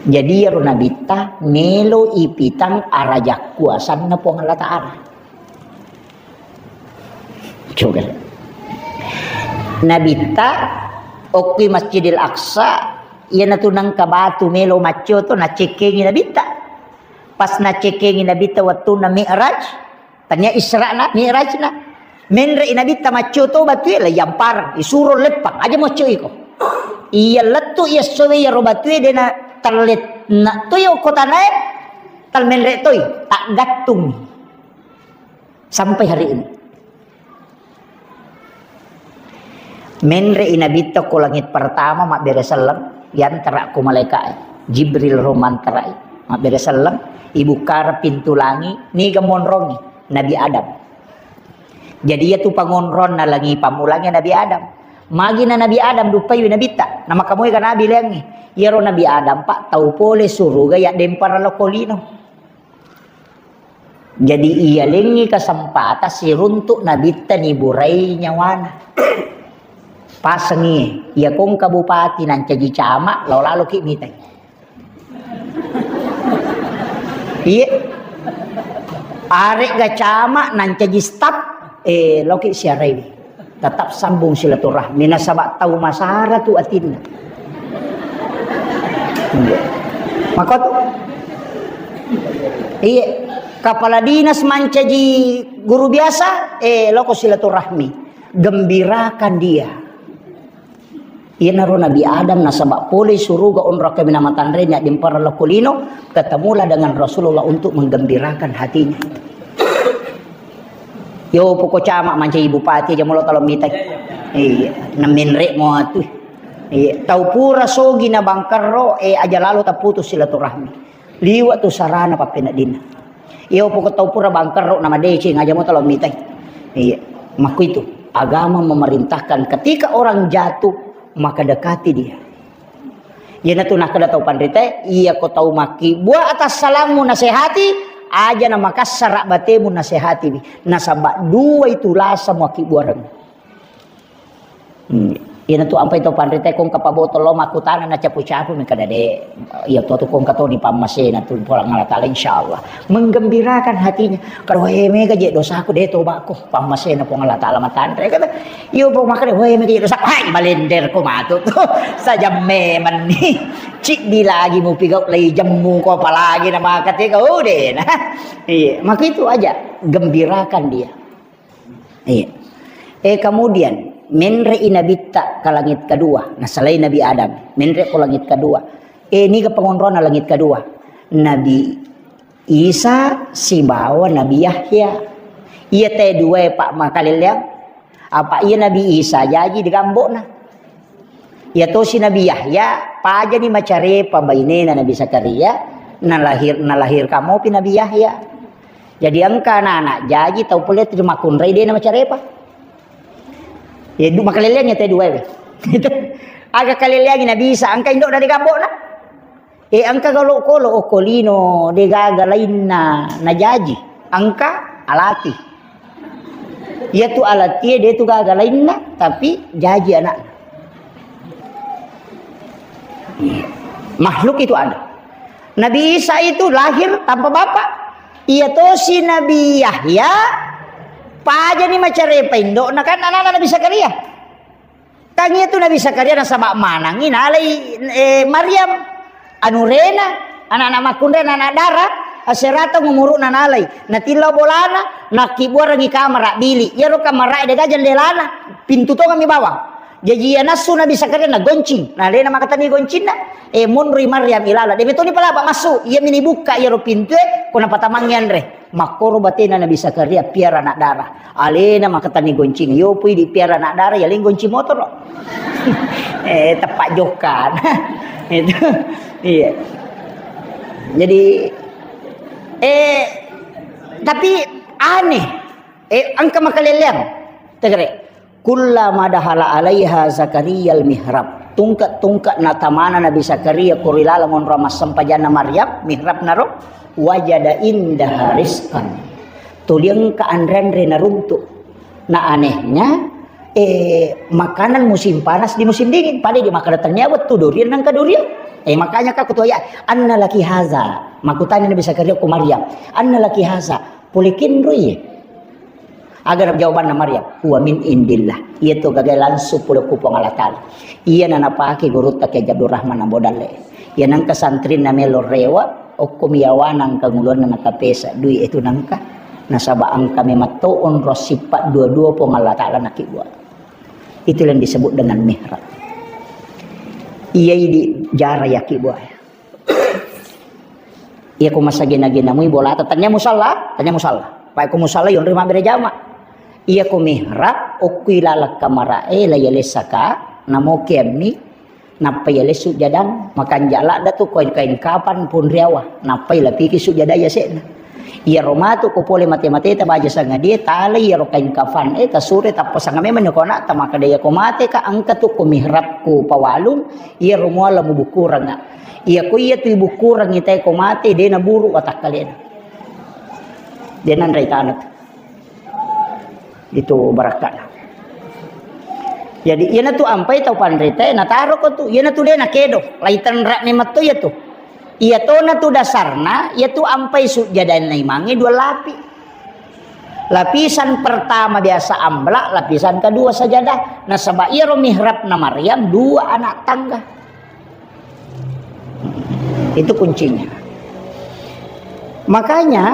Jadi iyaro Nabitta melo ipitang araja kuasanna Puang Allah Ta'ala. Coba. Nabitta okki Masjidil Aqsa, iyanatu nengka batu melo maccio to, nacekkengi Nabitta. Pas nacekkengi Nabitta wettunna Mi'raj, tania Isra'na, Mi'rajna. Menre'i Nabitta maccio to batue, la yampar, isuro leppang, aja maccio iko. Iya lettu iya sowe iyaro batue dena tallet na to yo kotanae, tal menre toi, tak gattung. Sampai hari ini. Menre'i Nabitta ko langit pertama, mabbere selleng, yantara ko malaika'e. Jibril ro mantarai, mabbere selleng, ibukkara pintu langi, niga monrongi, Nabi Adam. Jadi iyatu pangonronna langi pammulangi Nabi Adam. Magina Nabi Adam duppaiwi Nabitta, namakkamoega Nabi leangngi. Iyaro Nabi Adam, Pak, tau pole suruga yaddempara lokko lino. Jadi, iyalengngi kesempatan siruntuk Nabitta niburai nyawana. Pasengi, iya kongka bupati nancaji camat, lao laloki mitai. Iye. Aregga camat nancaji staf, eh, loki siaraiwi. Tetap sambung silaturahmi, nasaba tau masara tu atinna. Iya. Makotu? Iya. Kepala dinas mancaji guru biasa, eh, loko silaturahmi. Gembirakan dia. Iyanaro Nabi Adam nasaba pole suruga onrong kaminang matanre nya dimpara lokko lino, ketemulah dengan Rasulullah untuk menggembirakan hatinya. Yo, poko camat mancaji bupati aja molo talo mitai. Iya, namenre mo atu. Iya, tau pura sogi na bangkerro, eh, aja lalo taputus silaturahmi. Liwa tu sarana pappeneddinna. Yo, poko tau pura bangkerro na madeceng aja mo talo mitai. Iya, makku itu. Agama memerintahkan ketika orang jatuh, maka dekati dia. Iyanatu nakkeda tau panritae, iyako tau makkibua atas salammu nasehati, aja na makassara batemu nasehatiwi. Nasaba dua itu lasa muakkibbuareng. Hmm. Iyanatu ampai tau panritae kongka pabotolo makkutana na capu-capu mengkada de. Iya to tu kongka to di pammasena tu Puang Allah Taala insyaallah. Menggembirakan hatinya. Karo, "Eh, mega je dosaku de tobako." Pammasena Puang Allah Taala matanre kata. Iyo, pong makkeda, "Woi, mega dosa." Hai, malender ko matu tu. Sajam memang ni. Ciddi lagi mupigau lai jemmu ko apalagi na makate ko de na. Iya, maka itu aja gembirakan dia. Iya. Eh, kemudian menre i Nabitta ke langit kedua. Nah, selain Nabi Adam, menre ko langit kedua. Eh, niga pengonrona langit kedua? Nabi Isa sibawa Nabi Yahya. Iya te dua e, Pak, makaleleang. Apa iya Nabi Isa jaji di gambokna. Iya tosi Nabi Yahya, pajani macarepa bainena Nabi Zakaria, nalahir-, nalahirkan mopi Nabi Yahya. Jadi engka anak-anak jaji tau pole tu makkunrai dena macarepa. Ya, du-, makaleleang ya teh dua ya. Itu. Aga kaleleangi Nabi Isa, engka indokna di gambokna. Eh, engka galo kolo okko lino, de gaga lainna najaji. Engka alati. Iya tu alatie de tu gaga lainna, tapi jaji anak. Makhluk itu ada. Nabi Isa itu lahir tanpa bapak. Iya tosi Nabi Yahya, pajani macarepa indokna kan anak-anak Nabi Zakaria. Tang iya tu Nabi Zakaria nasaba manangi nalai, eh, Maryam anurena, anak-anak makkunrai, anak-anak dara, aserata umuru'na nalai. Natillau bolana, nakkibuarangi kamara bili. Iyaro kamara de gaga jendelana, pintu tongami bawang. Jaji iya nassu Nabi Zakaria nagoncing. Nalena makatani goncinna, eh, monroi Maryam ilala. De metoni palaba massu, iya mini bukka iyaro pintue, ko napatamangi anre. Makkoro batena Nabi Zakaria piara anak dara. Alena makatani goncing. Yo pui di piara anak dara, ya leng goncing motoro. Eh, tepat jokan. Itu. Iya. Jadi, eh, tapi aneh. Eh, engka makaleleang. Tegere. Kullama dahala alaiha Zakariyal mihrab. Tungke-tungke natamana Nabi Zakaria ko ri laleng onrong massempajanna Maryam, mihrab naro, wajada indaha rizqan. Tuli engka anre-anre naruntu. Nah, anehnya, eh, makanan musim panas di musim dingin. Pada di makkeda tania wettu durian nangka durian. Eh, makanya ka kutoya, "Anna laki haza?" Makutani Nabi Zakaria ko Maryam, "Anna laki haza?" Pole kenroi. Aga jawabanna Maryam, "Huwa min indillah." Iya to gaga langsung pole ku Puang Allah Taala. Iya na napake gurutta Kiai Abdurrahman Ambo Dalle. Iya nangka santrinna melo rewa, okko miyawana engka ngulonna nakapesa dui itu nangka. Nasaba engka mematto onro sifat dua-dua Puang Allah Taala nakibua. Itu yang disebut dengan mihrab. Iya idi jara yakibua. Iya ko masagena-gena mui bolata, tania musalla, tania musalla. Pai ko musalla yonri mabbere jama. Iya ko mihrab, okkui laleng kamarae, la yalessaka, namoke ammi, nappa yalessu jadang, makanja ladda tu koin kain kapan pun riawa, nappa ilapiki sujada yasekna. Iyaro matu ko pole mate-mateta baja sangadie, talai iyaro kain kafan, eh, tasure tappa sanga memang nyoko anakta, makkeda iya ko mate ka engka tu ko mihrab ku pawalung, iyaro muala mubukuranga. Iya ko iya tu ibukurangi tae ko mate, de naburu watakkalena. De nanrai tanah tu. Itu barakkana. Jadi, iyanatu ampai tau panritae, nataro ko tu, iyanatu de nakedo, lai tenra memang to iya tu. Iya tona tu dasarna, iya tu ampai sujjadana imangnge dua lapi. Lapisan pertama biasa amla, lapisan kedua sajadah. Nasaba iyaro mihrabna Maryam dua anak tangga. Itu kuncinya. Makanya,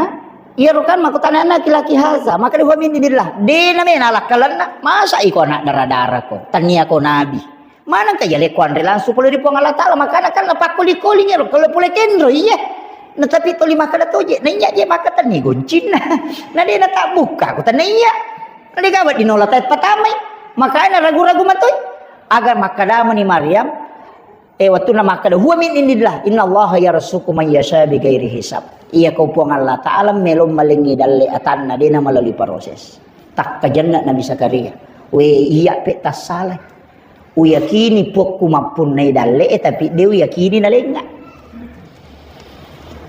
iyaro kan makkutana laki-laki haza, maka huwa min indillah. Dena mena lakkalenna, masa iko anak dara-dara ko, tania ko nabi. Maneng ka jale ko anre langsung pole ri Puang Allah Taala, makana kan napakkoli-koli iyaro, kalau pole kenro iya. Nah, tapi toli makkeda toje, naiya je makkeda tania goncinna. Nah, dena tabbuka ko tania. Nah, de gawa dinola tai patamai. Makanya ragu-ragu matoi. Agar makkedamani Maryam, Eh, wettunna makkeda, "Huwa min indillah, innallaha yarzuqu man yasha bighairi hisab." Iya ko Puang Allah Taala melo malengngi dalle atanna, dena melalui proses. Takkajenna Nabi Zakaria. We, iya pe tassalai. Uyakini Puakku mappunnai dalle, eh, tapi de uyakini nalengnga.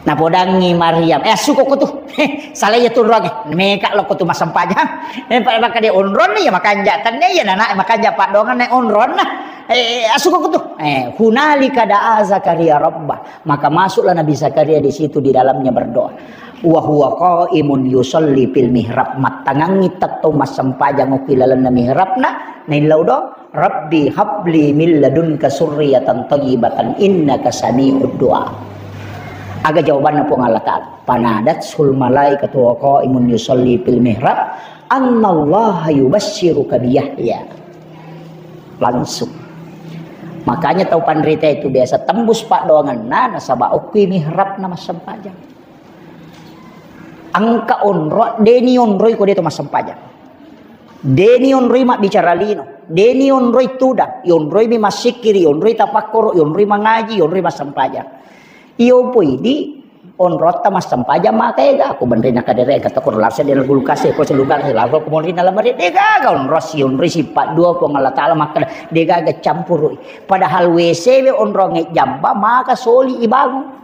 Napodangngi Maryam, "Eh, assuko ko tu." Heh, salah iya tu onrong. Meka lo ko tu massempajang. Eh, pa-, maka dia onrong ya makanja tenne ya nana makanja padongan ne onrong nah. Eh, assuko ko tu. Eh, hunalika da'a Zakaria rabbah. Maka masuklah Nabi Zakaria di situ di dalamnya berdoa. Wa huwa qaimun yusalli fil mihrab. Mattangangi tetto massempajang okki lalenna mihrabna. Naillau do. "Rabbi habli min ladunka surriyatan thayyibatan innaka sami'ud du'a." Aga jawabanna Puang Allah Taala. Fanadatsul malaikatu wa qaimun yusalli fil mihrab, "Annallaha yubasyyiruka bi Yahya." Langsung. Makanya tau panrita itu biasa tembus paddoangenna nasaba okki mihrabna massempajang. Engka onro, deni onroi ko de to massempajang. Deni onroi mabbicara lino, deni onroi tudang, yonroi mi massikkiri, yonroi tapakkoro, yonroi mangaji, yonroi massempajang. Iyo poi di onrotta massempajang maka ega, aku benrina kadere kata ko lase dena kulkas ko selukar lako ko monrina lamari, degaga onro si onroi sipa dua Puang Allah Taala makkeda degaga campurui. Padahal W C we onrongnge jamba maka soli ibangun.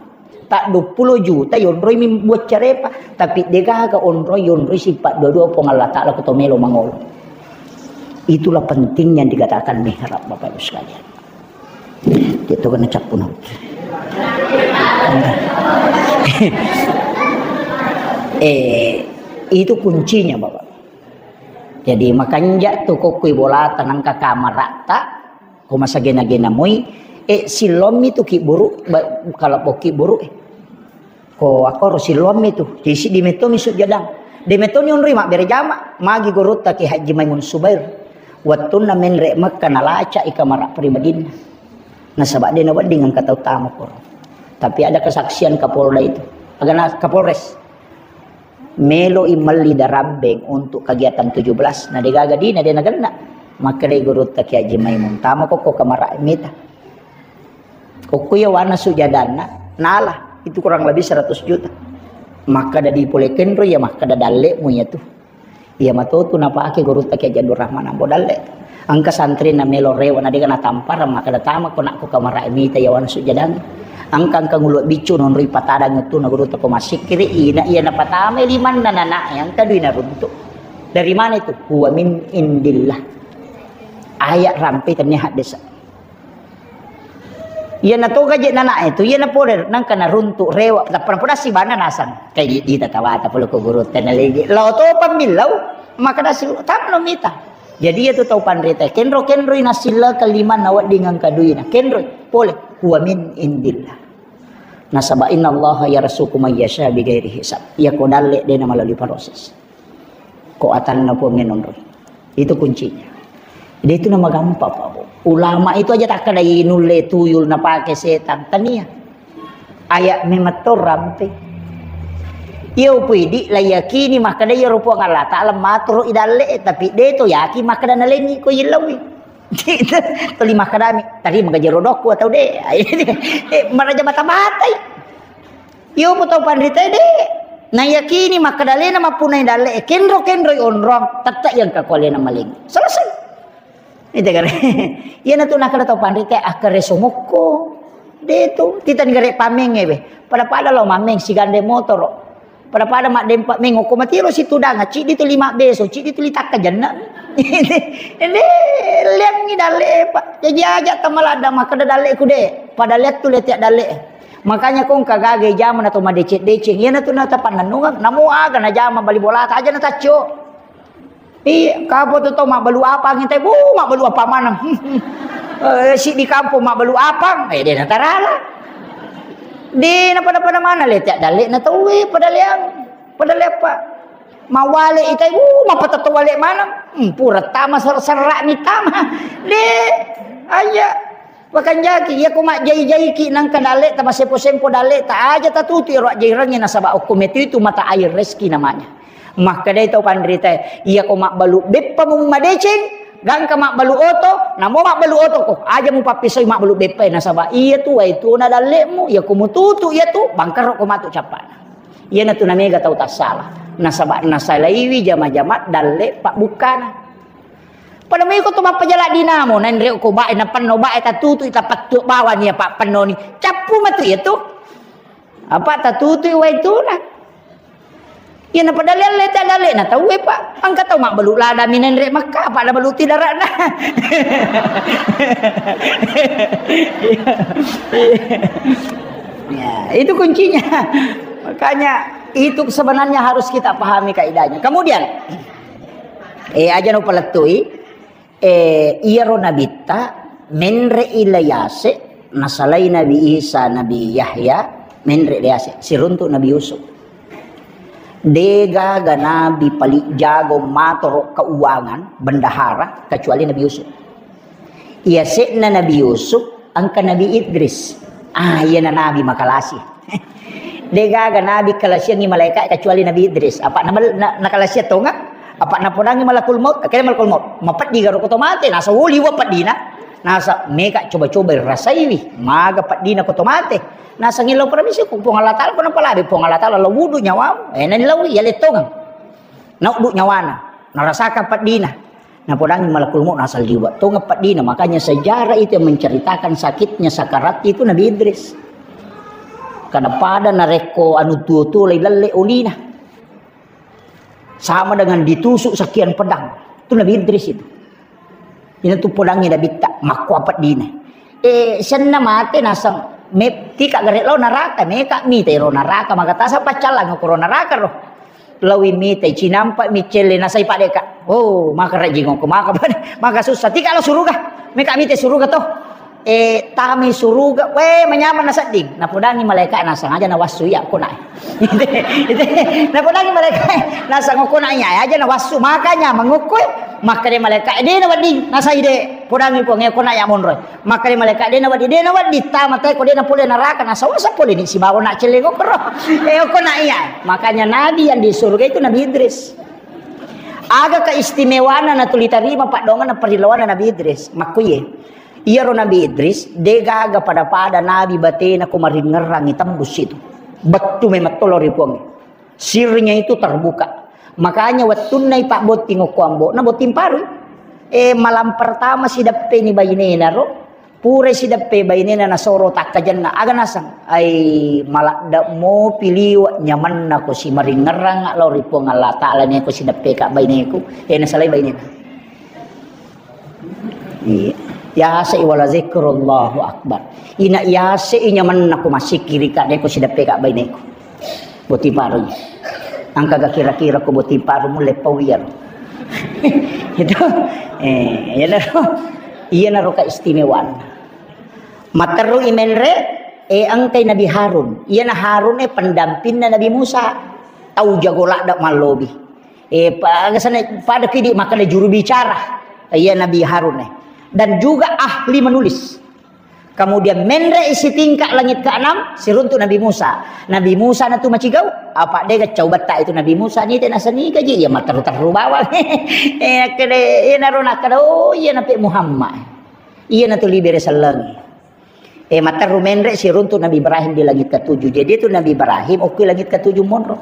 Tadduppulo juta yonroi mi buat carepa, tapi degaga onroi yonroi sipa dua-dua Puang Allah Taala ko to melo mangolo. Itulah pentingnya dikatakan mihrab, Bapak Ibu sekalian. Itu kena cappu nanti. Eh, itu kuncinya, Bapak. Jadi makanja tu kokui bolata nangka kamaratta, ko masagena-gena moi, eh, silommi tu kiburu, ba-, kalau bo kiburu, eh. Ko akkoro silommi tu, jadi siddi metoni sujadang. De metoni onroi mabbere jama, magi gurutta Kiai Haji Maimun Subair. Wattunna menre Mekka nalaca i kamara pribadinna. Nasaba de nawedding engka tau tama koro. Tapi ada kesaksian Kapolda itu. Agana Kapolres. Melo i melli darabbeng untuk kegiatan tujuh belas. Na degaga dina de nagenna. Makkedai gurutta Kiai Haji Maimun, tama kokko kamara mita. Okko iya wana sujadanna, nala, itu kurang lebih seratus juta. Makkeda di pole kenro iya, makkeda dalle'mu iya tu. Iya matotu napake gurutta Kiai Haji Abdul Rahman Ambo dalle. Engka santri na melo rewa na dega natamparang, makkeda tama ko nakko kamara mita iya wana sujadang. Engka, engka ngulu biccu nonroi patadang tu na gurutta ko massikkiri, ina iya napatama limanna nana, engka dui naruntuk. Dari mana itu? Huwa min indillah. Ayat rampe tania haddesa. Iyana toga je nana itu, iyana pole nangka naruntuk rewa, tappa napodasi bana nasang. Kai di, di tatawata pole ko guru tena legi. Lao to pammillau, maka dasi tamno mita. Jadi iya tu tau panrita, kenro-kenroi nasilla kalima nawedding engka duina. Kenroi, pole, huwa min indillah. Nasaba innallaha yarzuqu may yasha bighairi hisab. Iya ko dalle dena melalui proses. Ko atanna Puang nonroi. Itu kuncinya. Jadi itu nama gampang, Pak Bu. Ulama itu aja takkadai nulle tuyul napake setang. Tania. Ayat memetto rampe. Iya upu idi la yakini makkeda iyaro Puang Allah Taala maturu i dalle, tapi de to yakin makkeda nalengi ko yillauwi. Tuli makkedami, tadi mengajero dokku atau de. Eh, maraja mata-matai. Iyo, mu tau panrita de. Nayakini makkeda alena mappunai dalle, kenro-kenroi onrong, tette yang kakualena maling. Selesai. Itu kan. Iya natu nakkeda tau panrita, akkere somokko. De tu, titani gare pameng ebe. Pada-pada lo mameng sigande motoro. Pada-pada maddempa meng okko matiro situdang, ciddi tu lima beso, ciddi tu litakka jenna. Ende, liangi dalle, Pak. Jaji aja tamaladda makkeda dalle ku de. Pada lihat tu letiak dalle. Makanya kong kagage jaman atau madeceng-deceng. Iya natu na tapannennungeng. Namo aga na jaman bali bolata aja na taccio. Iya, kapo tu tau mabbalu apa ngitai, bu, mabbalu apa maneng. Eh, si di kampung mabbalu apa, eh, de natarala. De na pada-pada mana letiak dalle na tauwe pada liang, pada lepa. Mawale itai, bu, mapatatto wale maneng. Hmm, pura tama ser-, serra ni tama. De, aja. Wakanjaki, iya ko majjai-jaiki nangka dalle ta, masempo-sempo dalle ta, aja tatutu iro ajjairengnge nasaba okko metu itu mata air rezeki namanya. Makkedai tau panrita, iya ko mabbalu beppa mu madeceng, gangka mabbalu oto, namo mabbalu oto ko, aja mu pappisoi mabbalu beppa nasaba iya tu wai tu na dallemu, iya ko mututu iya tu bangkaro ko matu cappana. Iya natu namega tau tassala. Nasaba nasalaiwi jama-jama dalle pabbukkana. Pada mui ko tu mappajala dinamo, nanre ko bae, napenno bae, tatutu, tapattu bawani, apa pennoni. Cappu matu iya tu. Apa tatutu wai tuna. Iya na pada lelle ta dalle na tauwe, Pak. Engka tau mabbalu lada mi nanre Makka, apa ada balu ti daratna. Ya, itu kuncinya. Makanya itu sebenarnya harus kita pahami kaidahnya. Kemudian, Eh, aja no palettui, eh, iyaro nabitta menre i layase, nasalai Nabi Isa, Nabi Yahya, menre layase, siruntuk Nabi Yusuf. Degaga nabi paling jago matoro keuangan, bendahara, kecuali Nabi Yusuf. Iyase'na Nabi Yusuf, engka Nabi Idris. Ah, iyana nabi makalasi. Degaga nabi kalasiangi malaikat kecuali Nabi Idris. Apa na, na, nakalasiang tonga? Apa napodangi malakul maut, akhirnya malakul maut, "Mapeddi garo ko to mate?" Nasa, "Oh, liwa peddina." Nasa, "Meka coba-coba rasaiwi, maga peddina ko to mate." Nasa, "Ngillau permisi ku Puang Allah Ta'ala, ko napalabe Puang Allah Ta'ala, la wudu nyawamu." Eh, nanilawi, ya lettongang. Nauddu nyawana, narasakan peddina. Napodangi malakul maut, nasa liwa tongeng peddina. Makanya sejarah itu yang menceritakan sakitnya sakarat itu Nabi Idris. Karena pada narekko anu tuo-tuo lai lelle olina. Sama dengan ditusuk sekian pedang. Itu Nabi Idris itu. Ina tu podangi Nabitta, makko apa dina. Eh, senna mate nasang, me-, tika gare lao neraka, meka mite ro neraka, maka tasa paccallang ko ro neraka ro. Lawi mite, cinampa mi celle nasai padeka. Oh, maka rajingo ko, maka pada, maka susah. Tika lo suruga, meka mite suruga to. Eh, tami suruga, we, manyameng nasedding. Napodangi malaika nasang aja nawassu iya ko nae. Napodangi malaika nasang ko nae aja nawassu, makanya mangukku. Makkeda malaika, "De nawedding, nasai de, podangi Puang, ko nae ya monro." Makkeda malaika, "De nawedding, de nawedding, tama te ko de napole neraka, nasawasa pole ni sibawa na celle ngokro." Eh, ko nae ya. Makanya nabi yang di surga itu Nabi Idris. Aga keistimewaanna natuli tarima paddoanganna parilawanna Nabi Idris. Makkuye. Iyaro Nabi Idris, de gaga pada-pada nabi batena ko maringngerang tembus itu. Bettu memang tolo ri Puang. Sirnya itu terbuka. Makanya wettunna ipabbotting okko ambo'na botting parui. Eh, malam pertama sideppeni bainena ro, pura sideppe bainena nasoro takkajenna. Aga nasang? Ai, maladde mopi liwe nyamenna ko simaringngerang lao ri Puang Allah Ta'ala ne ko sideppe ka baineku. Eh, nasalai bainena. Iya. Yasai wala zikrullahu akbar. Ina yasai nyamenna ko massikkiri ka, de ko sideppe ka baineku. Botting parui. Engka ga kira-kira ko botting paru mulle pau iyaro. Itu. Eh, iyanaro. Iyanaro keistimewaanna. Matteru i menre, eh, engkai Nabi Harun. Iyana Harun, eh, pendampingna Nabi Musa. Tau jago ladde mallobi. Eh, pa-, aga sana pada kidi makkeda juru bicara. Iya Nabi Harun, eh. Dan juga ahli menulis. Kemudian menre sitingka langit keenam, siruntu Nabi Musa. Nabi Musa natu macigau, apa dega cau betta itu Nabi Musa ni tena seni kaji, ya matteru-teru bawang. Eh, kede, eh, naro nakkeda, oh, iya nape Muhammad. Iya natu libere selleng. Eh, matteru menre siruntu Nabi Ibrahim di langit ketujuh. Jadi itu Nabi Ibrahim, oke langit ketujuh monro.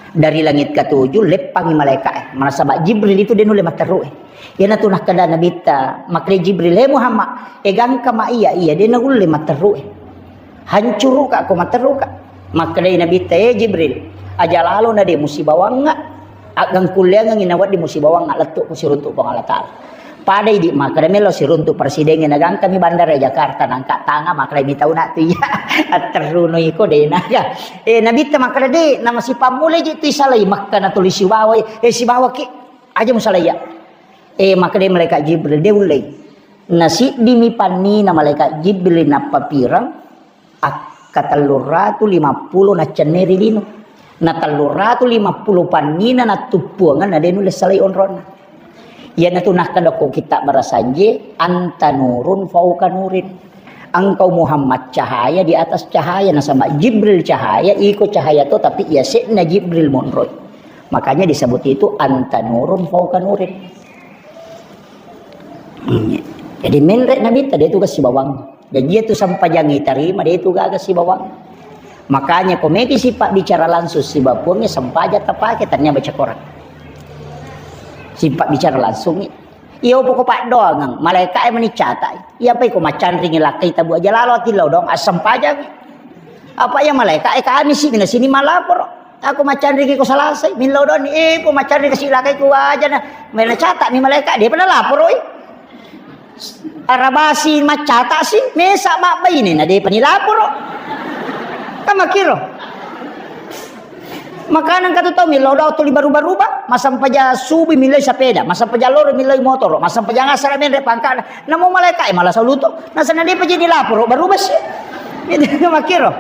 Dari langit ketujuh, leppangi malaikat, eh. Nasaba Jibril itu de nulle matteru, eh. Iyanatu nakkeda Nabitta, makkeda Jibril, "He Muhammad, eh, gangka ma iya, iya, de naulle matteru, eh. Hancuru ka ko matteru ka." Makkedai Nabitta, "Eh Jibril, aja lalo na de musibawangnga, agangkulleangengi nawedding musibawangnga lettu ko siruntu Puang Allah Ta'ala." Padai di makkeda melo siruntu presiden na gangkami bandara Jakarta nangka tanga makkeda mi tau na tu iya. Atterrunoi ko de naga. Eh, Nabitta makkeda de, namasipammulai ji tu isalai, makkeda tuli sibawa, eh, sibawa ki. Aja musalaiya. Eh, makkeda malaikat Jibril, de ullei. Nasiddimi pannina malaikat Jibril nappapireng, akka telluratu limappulo naccenneri lino. Na telluratu limappulo pannina nattuppuangan na de nulle salai onronna. Iyanatu nakkeda ko kitab barasanje, "Anta nurun fauka nurin." Engkau Muhammad cahaya di atas cahaya, nasaba Jibril cahaya, iko cahaya to, tapi iya sekna Jibril monroi. Makanya disebut itu anta nurun fauka nurin. Hmm. Jadi menre Nabitta de tu ga sibawang. Jadi itu sempajang itarima de tu gaga sibawang. Makanya ko meki sipabbicara langsung sibawa Puangnge, sempajang tapake, tania baca Quran. Sipabbicara langsung. Iya, poko paddoangeng, malaika e mani catai. Iya, apa iko macanringi lakkai tabu aja lalo ati lao dong, assempajang. Apa iya malaika e kami si mina sini malapor. Aku macanringi ko Salasai, millau doni, eh, po macanringi si lakkai ku aja na. Mena catat mi malaika, de pada lapor, oi. Arabasi macatat si, mesa mabbaine na de pani lapor. Kan makiro. Makanan katu tau millau dau tuli baruba-ruba, masampaja subi millau sepeda, masampaja loro millau motor, masampaja ngasara menre pangkana. Namo malaika e malah saluto. Nasana de paji dilaporo baruba si. Itu makiro.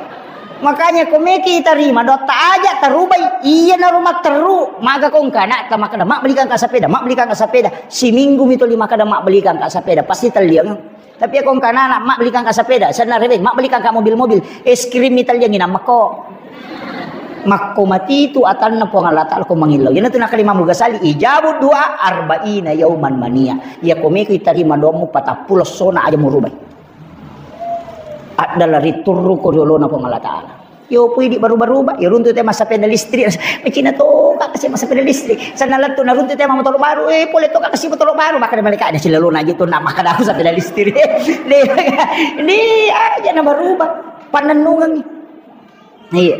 Makanya ko meki itarima dotta aja tarubai. Iya na rumah teru, maga kongkana ta makada mak belikan ka sepeda, mak belikan ka sepeda. Siminggu mito lima kada mak belikan ka sepeda, pasti taliang. Tapi ya kongkana anak mak belikan ka sepeda, sana reweng mak belikan ka mobil-mobil. Es krim Italia nginam mako. Makko matitu atanna Puang Allah Ta'ala ko mangillau. Iyanatu nakkeda Imam Ghazali, "Ijabu du'a arba'ina yauman mania." Iya ko meko itarima doammu patappulo essona aja murubai. Addala riturru ko riolona Puang Allah Ta'ala. Yo pui di baru-baru ba, yo runtu te massapeda listrik. Macina to ka kasi massapeda listrik. Sana lettu na runtu te motoro baru, eh pole to ka kasi motoro baru, maka mereka ada silalona aja tuh nama kada aku sapeda listrik. Ini aja na baru ba. Panennungan. Iya.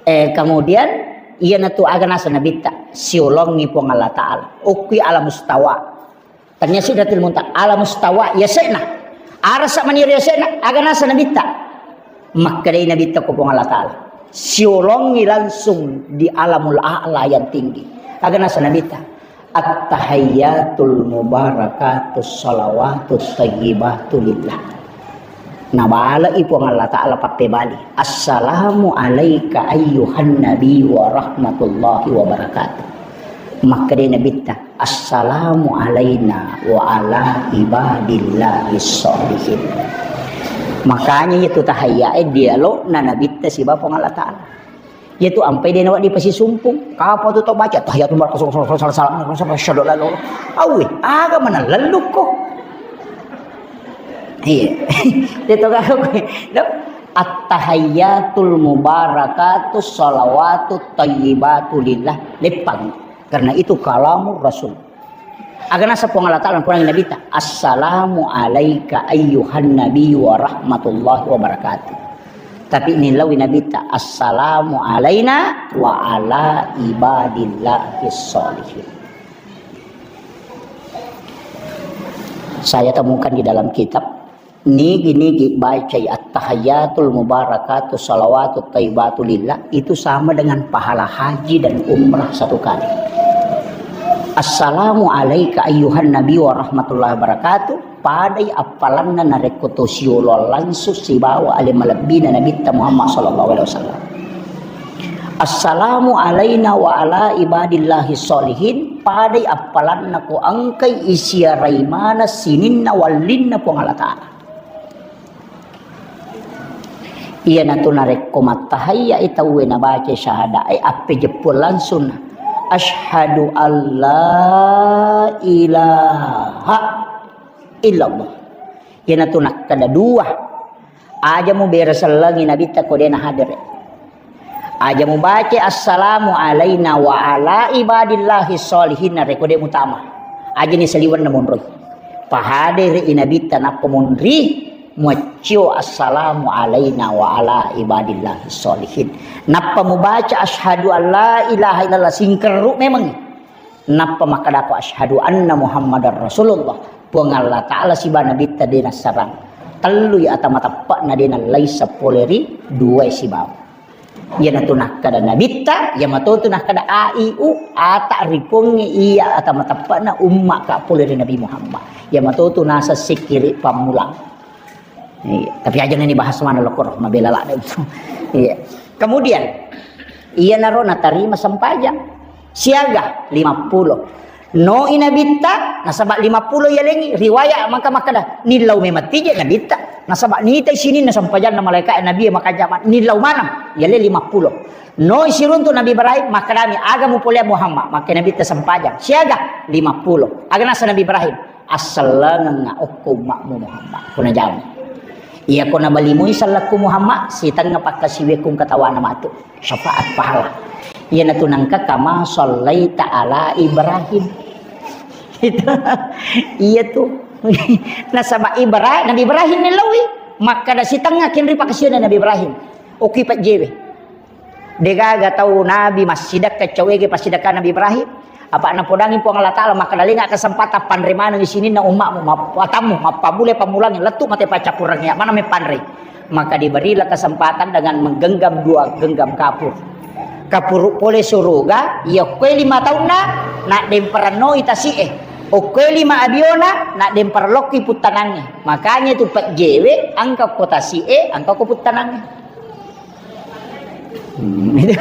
Eh, kemudian, iyanatu aga naseng Nabitta, siolongi Puang Allah Ta'ala. Okki ala mustawa. Tania Sidratil Muntaha, ala mustawa, yase'na. Arasa maniro yase'na, aga naseng Nabitta. Makkedai Nabitta ko Puang Allah Ta'ala. Siolongi langsung di alamul a'la yang tinggi. Aga naseng Nabitta. At-tahiyyatul mubarakatus salawatut thayyibatu lillah. Nabalai Puang Allah Ta'ala pappebali, "Assalamu alaika ayyuhan nabi wa rahmatullahi wa barakatuh." Makkedai Nabitta, "Assalamu alaina wa ala ibadillahis sholihin." Makanya itu tahiyyae dialogna Nabitta siba Puang Allah Ta'ala. Iyatu ampai de' nawedding pasisumpung. Kapa tu tau baca tahiyatul mubarakatuh, salam, salam, salam, salam, asyhadu an la ilaha illallah. Awe, aga mana lellukko. Iya. Itu kan aku. At-tahiyyatul mubarakatus salawatut thayyibatu lillah. Leppang. Karena itu kalamur Rasul. Aga naseng Puang Allah Ta'ala, Puang Nabitta, "Assalamu alaika ayyuhan nabi wa rahmatullahi wa barakatuh." Tapi nillaui Nabitta, "Assalamu alaina wa ala ibadillahis sholihin." Saya temukan di dalam kitab, nigi-nigi bacai at-tahiyyatul mubarakatuh salawatut thayyibatu lillah, itu sama dengan pahala haji dan umrah satu kali. "Assalamu alaika ayyuhan nabi wa rahmatullahi wa barakatuh," padai appalanna narekko to siolo langsung sibawa ale malebbina Nabitta Muhammad sallallahu alaihi wasallam. "Assalamu alaina wa ala ibadillahi sholihin," padai appalanna ko engkai isiarai maneng sininna wallinna Puang Allah Ta'ala. Iyanatu narekko mattahayya'i tauwe nabaca syahada'e, appejeppuang langsung, "Asyhadu alla ilaha illallah." Iyanatu nakkeda dua, aja mubere sellengi Nabitta ko de' nahadere. Aja mubaca, "Assalamu alaina wa ala ibadillahi sholihin," narekko de' mutama. Ajani saliwenna monroi. Pahadere i Nabitta nappa monri, muaccio, "Assalamu alaina wa ala ibadillahi sholihin." Nappa mubaca, "Asyhadu an la ilaha illallah," singkerru memang. Nappa makkedako, "Asyhadu anna Muhammadar Rasulullah." Puang Allah Ta'ala siba Nabitta de' nassarang. Tellui ata mateppe'na de' nallaisa pole ri duae sibawa. Iyanatu nakkeda Nabitta, iya matotu nakkeda A I U, ata ripongnge iya ata mateppe'na umma ka pole ri Nabi Muhammad. Iya matotu naseng sikkiri pammulang. Iya, tapi aja ni bahas mana lokor, mabela lada itu. Iya. Kemudian, iyanaro natarima sempajang. Siaga? Lima puluh. No i Nabitta, nasaba lima puluh yalengi. Riwaya maka makkeda, nillau memang tije Nabitta. Nasaba nitai sininna sempajanna malaika Nabi maka jama nillau maneng. Yale lima puluh. No i siruntu Nabi Ibrahim, makkedami, "Aga mupolea Muhammad?" Makke Nabitta sempajang. Siaga? Lima puluh. Aga naseng Nabi Ibrahim? "Assellengengnga okko umma'mu Muhammad." Kuna jama. Iya ko nabalimui sellekku Muhammad, sitengnga pakkasiwiakku katawana matu. Syafaat pahala. Iyanatu nengka kama sallaita ala Ibrahim. Itu. Iya tu. Nasaba Ibrahim, Nabi Ibrahim ni lawi. Makkeda sitengnga kenri pakkasiwianna Nabi Ibrahim. Oki pajjewe. Degaga tau nabi massidekka cawege passidekka Nabi Ibrahim. Apa napodangi Puang Allah Ta'ala, maka dalenga kesempatan panre maneng sininna umma'mu, map-, atammu, mappabule pammulangi, lettu mate paccappurengnge, mana me panre. Maka diberilah kesempatan dengan menggenggam dua genggam kapur. Kapuru pole suruga, iya kue lima taunna, nak demperennoi tasi'e. Okkue lima abiona, nak demperlokki puttanangnge. Makanya itu pejjewe, angka ko tasi'e, angka ko puttanangnge. Hmm, itu.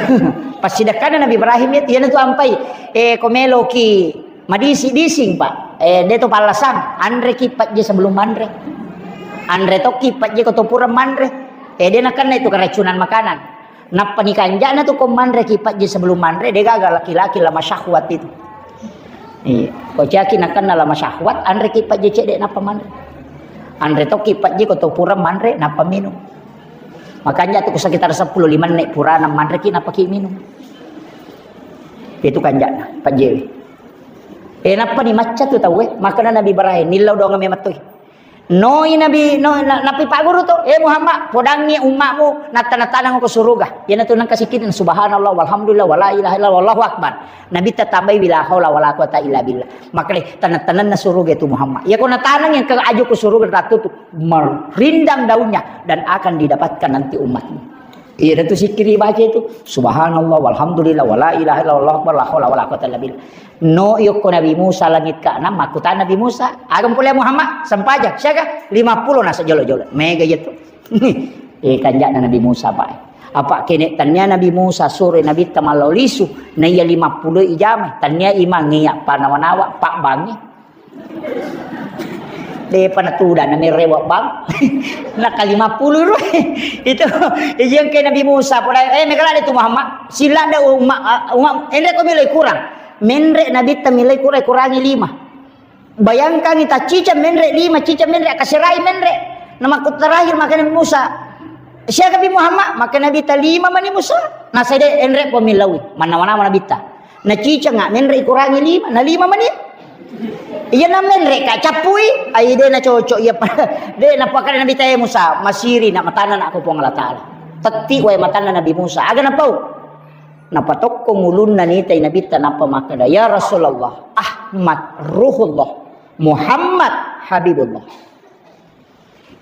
Passidekkanna Nabi Ibrahim itu, iyanatu ampai, eh, ko meloki madisi-dising, Pak. Eh, de to pallasang, anreki pejje sebelum manre. Anre tokki pejje ko to pura manre. Eh, de nakenna itu keracunan makanan. Nappa ni kanja'na tu ko manre ki pajje sebelum manre, de gaga laki-laki lama syahwat itu. Iya. Ko caki nakenna lama syahwat, anre ki pajje cedde nappa manre. Anre to ki pajje ko to pura manre nappa minum. Makanya tu sekitar sepuluh lima menit purana manre ki nappa ki minum. Itu kanja'na, pajjewe. Eh, nappa ni macca tu tauwe, makana Nabi Ibrahim, nillau doang me mattoi. Noi Nabi, no, na-, napi Pak Guru tu, "Eh Muhammad, podangi ummamu, natta-nattanang ko suruga." Yana tu nangka sikirin, "Subhanallah, walhamdulillah, wala ilaha illallah, wallahu akbar." Nabi tatambai, "Wala haula wala quwata illa billah." Makanya tanah-tanahna suruga itu Muhammad. Ya ko natanang yang ke aju ke suruga ratu tu, merindang daunnya dan akan didapatkan nanti umatmu. Iya, tu sikkiri baca itu. Subhanallah, walhamdulillah, wala ilaha illallah, wallahu akbar, la haula wala quwata illa billah. No, yokko Nabi Musa langit keenam, makkutana Nabi Musa, "Aga pole Muhammad, sempajang, siaga?" "Lima puluh nasa jolo-jolo." Mega iya tu. Eh, kanja'na Nabi Musa, Pak. Apa kene tania Nabi Musa suro Nabi ta mallau lisu, na iya lima puluh ijama, tania imang iya panawa-nawa, Pak Bangi. Depa natuda na merewa bang. Naka lima puluh ro. Itu, iya ke Nabi Musa, poda, eh, megala de tu Muhammad. Sila de umma, umma, enre ko milai kurang. Menre Nabi ta milai kurang, kurangi lima. Bayangkan ita cica menre lima, cica menre, akaserai menre. Nama ku terakhir maka Nabi Musa. Siaga bi Muhammad? Maka Nabi ta lima mani Musa. Nah, saya de enre po milaui. Mana-mana Nabi ta. Na ciceng, ah, menre ikurangi lima, na lima mani. Iya na menre ka cappui, ai de na cocok iya pa-, de na pakada Nabi ta Musa, masiri na matana na ko Puang Allah Taala. Tetti wae matanna Nabi Musa. Aga na pau? Napatokko ngulunna nitai Nabi ta napa makkeda, "Ya Rasulullah, Ahmad Ruhullah, Muhammad Habibullah."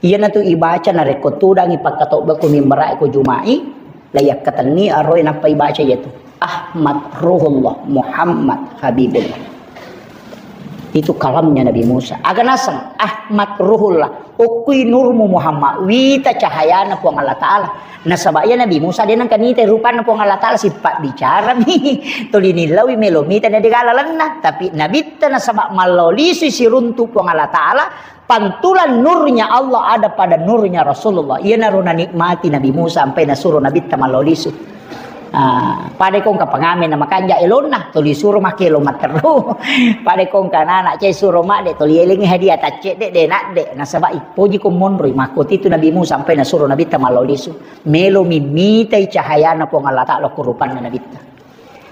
Iyanatu ibaca narekko tudangi pakkatobba ku mimbarae ko Juma'i, la yakkatenni aroe nappa ibaca iyatu. Ahmad Ruhullah, Muhammad Habibullah. Itu kalamnya Nabi Musa. Aga naseng Ahmad Ruhullah, okkui nurmu Muhammad, wita cahayana Puang Allah Ta'ala. Nasaba iya Nabi Musa de nengka nita rupanna Puang Allah Ta'ala, sipabbicarami. Tuli nillaui melo mita na de galalenna. Tapi Nabitta nasaba mallao lisui siruntu Puang Allah Ta'ala, pantulan nurnya Allah ada pada nurnya Rasulullah. Iyanaro nanikmati Nabi Musa sampai nasuro Nabitta mallao lisu. Ah, pada kongka pengamen na makanja elonna, tuli suro makkelo matteru. Pada kongka anak-anak cai suro madde, tuli elengi hadiah taccedde, de nadde. Nasaba ipoji ko monroi, makkotitu Nabi Musa sampai nasuro Nabitta mallao lisu. Melo mimmitai cahayana Puang Allah Ta'ala ko rupanna Nabitta.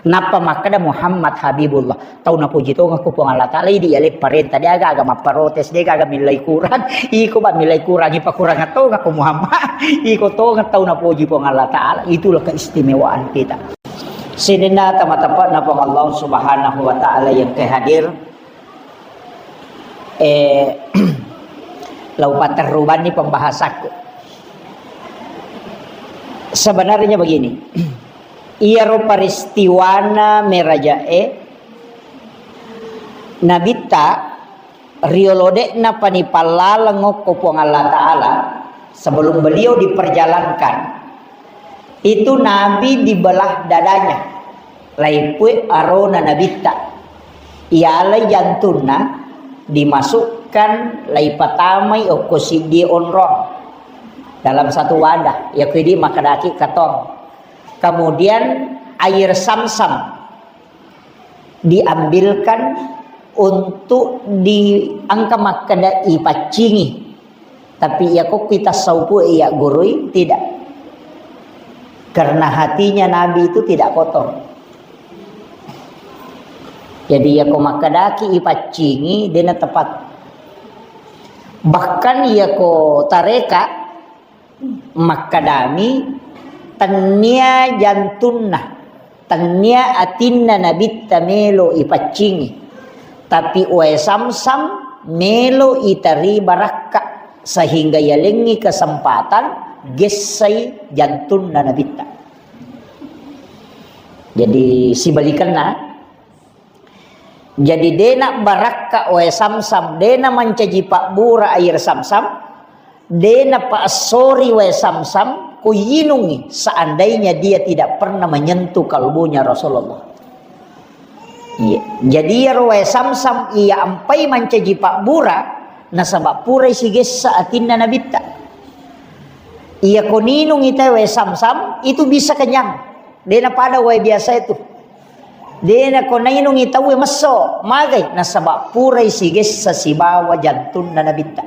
Nappa makkeda Muhammad Habibullah. Tau napoji tongeng ko Puang Allah Ta'ala, idi yale parenta, de aga-aga mapparotes, de aga millai kurang. Iko ba millai kurang, ipakurang tongeng ko Muhammad. Iko tongeng tau napoji Puang Allah Ta'ala. Itulah keistimewaan kita. Sininna tama-tama na Puang Allah Subhanahu wa Ta'ala yang kehadir. Eh, lau paterrubanni pembahasaku. Sebenarnya begini, iyaro peristiwana merajae Nabitta riolo de'na pani pallaleng okko Puang Allah Ta'ala, sebelum beliau diperjalankan, itu Nabi dibelah dadanya, laipue arona Nabitta. Ialai jantunna, dimasukkan, laipatamai okko siddi onrong dalam satu wadah, yakudi makkedaki katong. Kemudian air samsam diambilkan untuk diangka makkeda ipaccingi. Tapi iya kokki tassaupu iya gurui, tidak. Karena hatinya Nabi itu tidak kotor. Jadi iya ko makkedaki ipaccingi, dena tepat. Bahkan iya ko tareka, makkedami, tennia jantunna, tennia atinna Nabitta melo ipaccingi, tapi wae samsam melo iteri barakka, sehingga yalengngi kesempatan gessai jantunna Nabitta. Jadi sibalikenna, jadi dena barakka wae samsam, dena mancaji pabbura air samsam, dena paessori wae samsam, ko yinungi seandainya dia tidak pernah menyentuh kalbunya Rasulullah. Iya. Jadi iyaro wae samsam iya ampai mancaji pabbura, nasaba purai sigessa atinna Nabitta. Iya ko ninungi tau wae Samsam, itu bisa kenyang. Dena pada wae biasa itu. Dena ko ninungi tau wae messo, magai, nasaba purai sigessa sibawa jantunna Nabitta.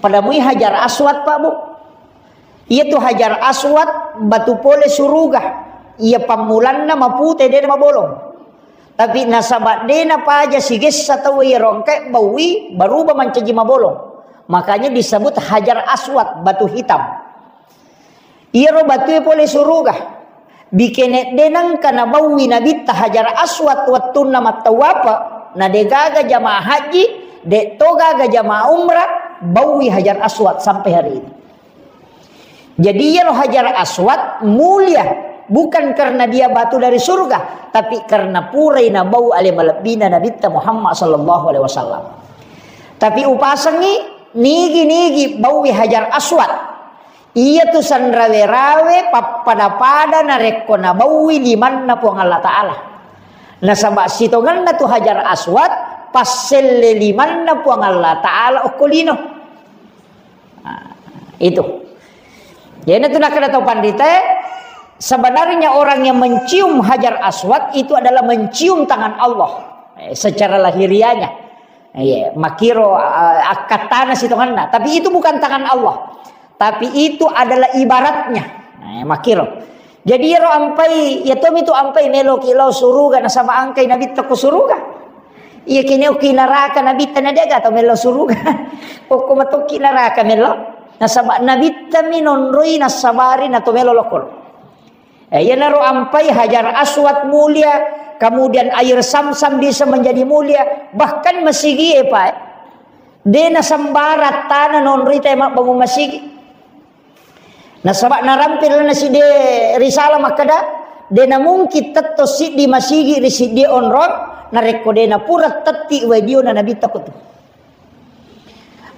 Pada mui Hajar Aswad, Pak, Bu. Iya tu Hajar Aswad, batu pole suruga. Iya pammulanna mapute, dena mabolong. Tapi nasaba dena paja sigessa tau iya rongke baui, baruba mancaji mabolong. Makanya disebut Hajar Aswad, batu hitam. Iyaro batue pole suruga. Bikene de nengka nabaui Nabitta Hajar Aswad wettunna mattawape, na de gaga jamaah haji, de to gaga jamaah umrah, baui Hajar Aswad sampai hari ini. Jadi iyaro Hajar Aswad mulia, bukan karena dia batu dari surga, tapi karena purai nabau ale malebbina Nabitta Muhammad sallallahu alaihi wasallam. Tapi upasengi nigi-nigi baui Hajar Aswad. Iya tu sanrawe-rawe pappada-pada narekko nabaui limanna Puang Allah Ta'ala. Nasaba sitongenna tu Hajar Aswad, passelle limanna Puang Allah Ta'ala okko lino. Nah, itu. Jadi itu nakkeda tau panritae, sebenarnya orang yang mencium Hajar Aswad itu adalah mencium tangan Allah, eh, secara lahiriahnya. Iya, makiro, eh, akkattana sitongenna. Tapi itu bukan tangan Allah. Tapi itu adalah ibaratnya. Eh, makiro. Jadi iyaro ampai, iya tomi tu ampai meloki lao suruga nasaba angkai Nabitta ko suruga. Iya kini okki naraka Nabitta na de gaga tau melo suruga. Okko matokki naraka melo. Nasaba Nabitta mi nonroi nasabari na to melo lokol. Eh, iyanaro ampai Hajar Aswad mulia, kemudian air Samsam bisa menjadi mulia, bahkan masigi e, Pak. De nasembarang tana nonroi te mabbangun masigi. Nasaba narampe lalenna siddi risalah makkeda, de namungkin tetto siddi masigi ri siddi onrong, narekko de napura tetti wae diona Nabitta ko tu.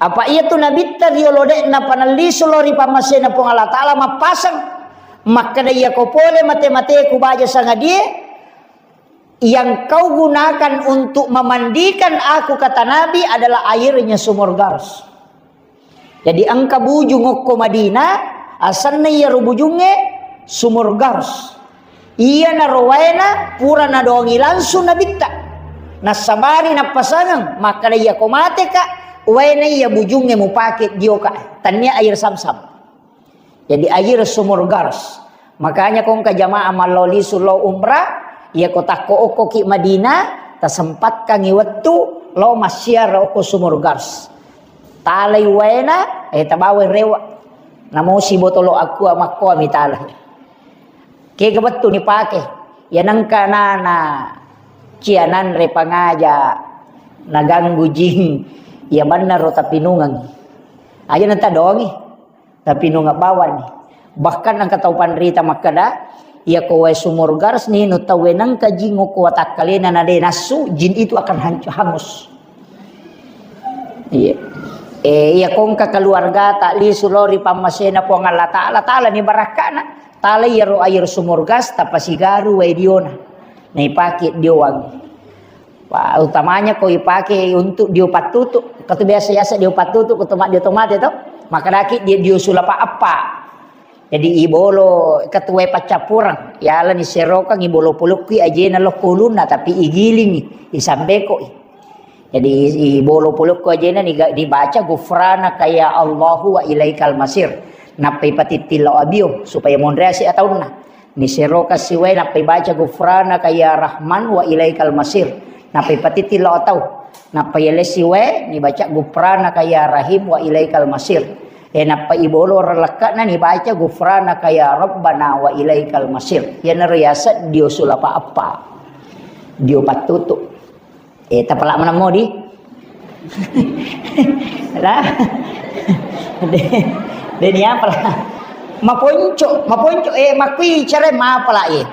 Apa iya tu Nabitta riolo de napanallisu lao ri pammasena Puang Allah Ta'ala mappaseng. Makkeda, iya ko pole mate-mateku baja sangadie, yang kau gunakan untuk memandikan aku, kata Nabi, adalah airnya sumur Gars. Jadi engka bujung okko Madinah, asenna iyaro bujungnge sumur Gars. Iyanaro waena pura nadoangi langsung Nabitta. Nassabari nappasangeng, makkeda, iya ko mateka, waena iya bujungnge mupake dioka, tannia air Samsam. Jadi air sumur Gars. Makanya ko engka jamaah mallao lisu lao umrah, iya ko takko okkoki Madinah, tasempatkangi wettu lao massiara okko sumur Gars. Talai waena, eh, tabawai rewa. Namosi botolo aqua makkoa mitalai. Kega wettu nipake. Iya nengka nana cia nanre pangaja naganggu jing. Iya bannaro tapinungengi. Aja nantadongi. Tapi nunga bawani. Bahkan engka tau panrita makkeda, iya ko wae sumur Gars ninu tauwe nengka jing okko watakkalena na de nassu, jin itu akan hancu-, hangus. Iya. Eh, iya ko engka keluargata lisu lao ri pammasena Puang Allah Ta'ala, talani barakkana, tala iyaro air sumur Gars tapasigaru wae diona. Naipake diowangi. Wah, utamanya ko ipake untuk dio pattutu. Katu biasa-biasa dio pattutu, ko toma-, dio tomate to. Makkedaki dio, dio sulapa eppa. Jadi ibolo ketuai paccappureng. Yalani serokang ibolo pulukki ajena lokko ulunna, tapi igilingi, isambekoi. Jadi i-, ibolo pulukku ajena niga-, dibaca gufranaka ya Allahu wa ilaikal masir. Nappai patittillo abio supaya monreasi ataunna. Niseroka siwae nappai baca gufranaka ya Rahman wa ilaikal masir. Nappai patittillo atau. Nappai yale siwae nibaca gufranaka ya Rahim wa ilaikal masir. E nappai ibolo relekkana nibaca gufranaka ya Rabbana wa ilaikal masir. Iyanaro yaseng dio sulapa eppa. Dio pattutu. Eh, tapala maneng modi. Lah. De, de ni apala. Maponco, maponco, eh, makui cara mapala, eh.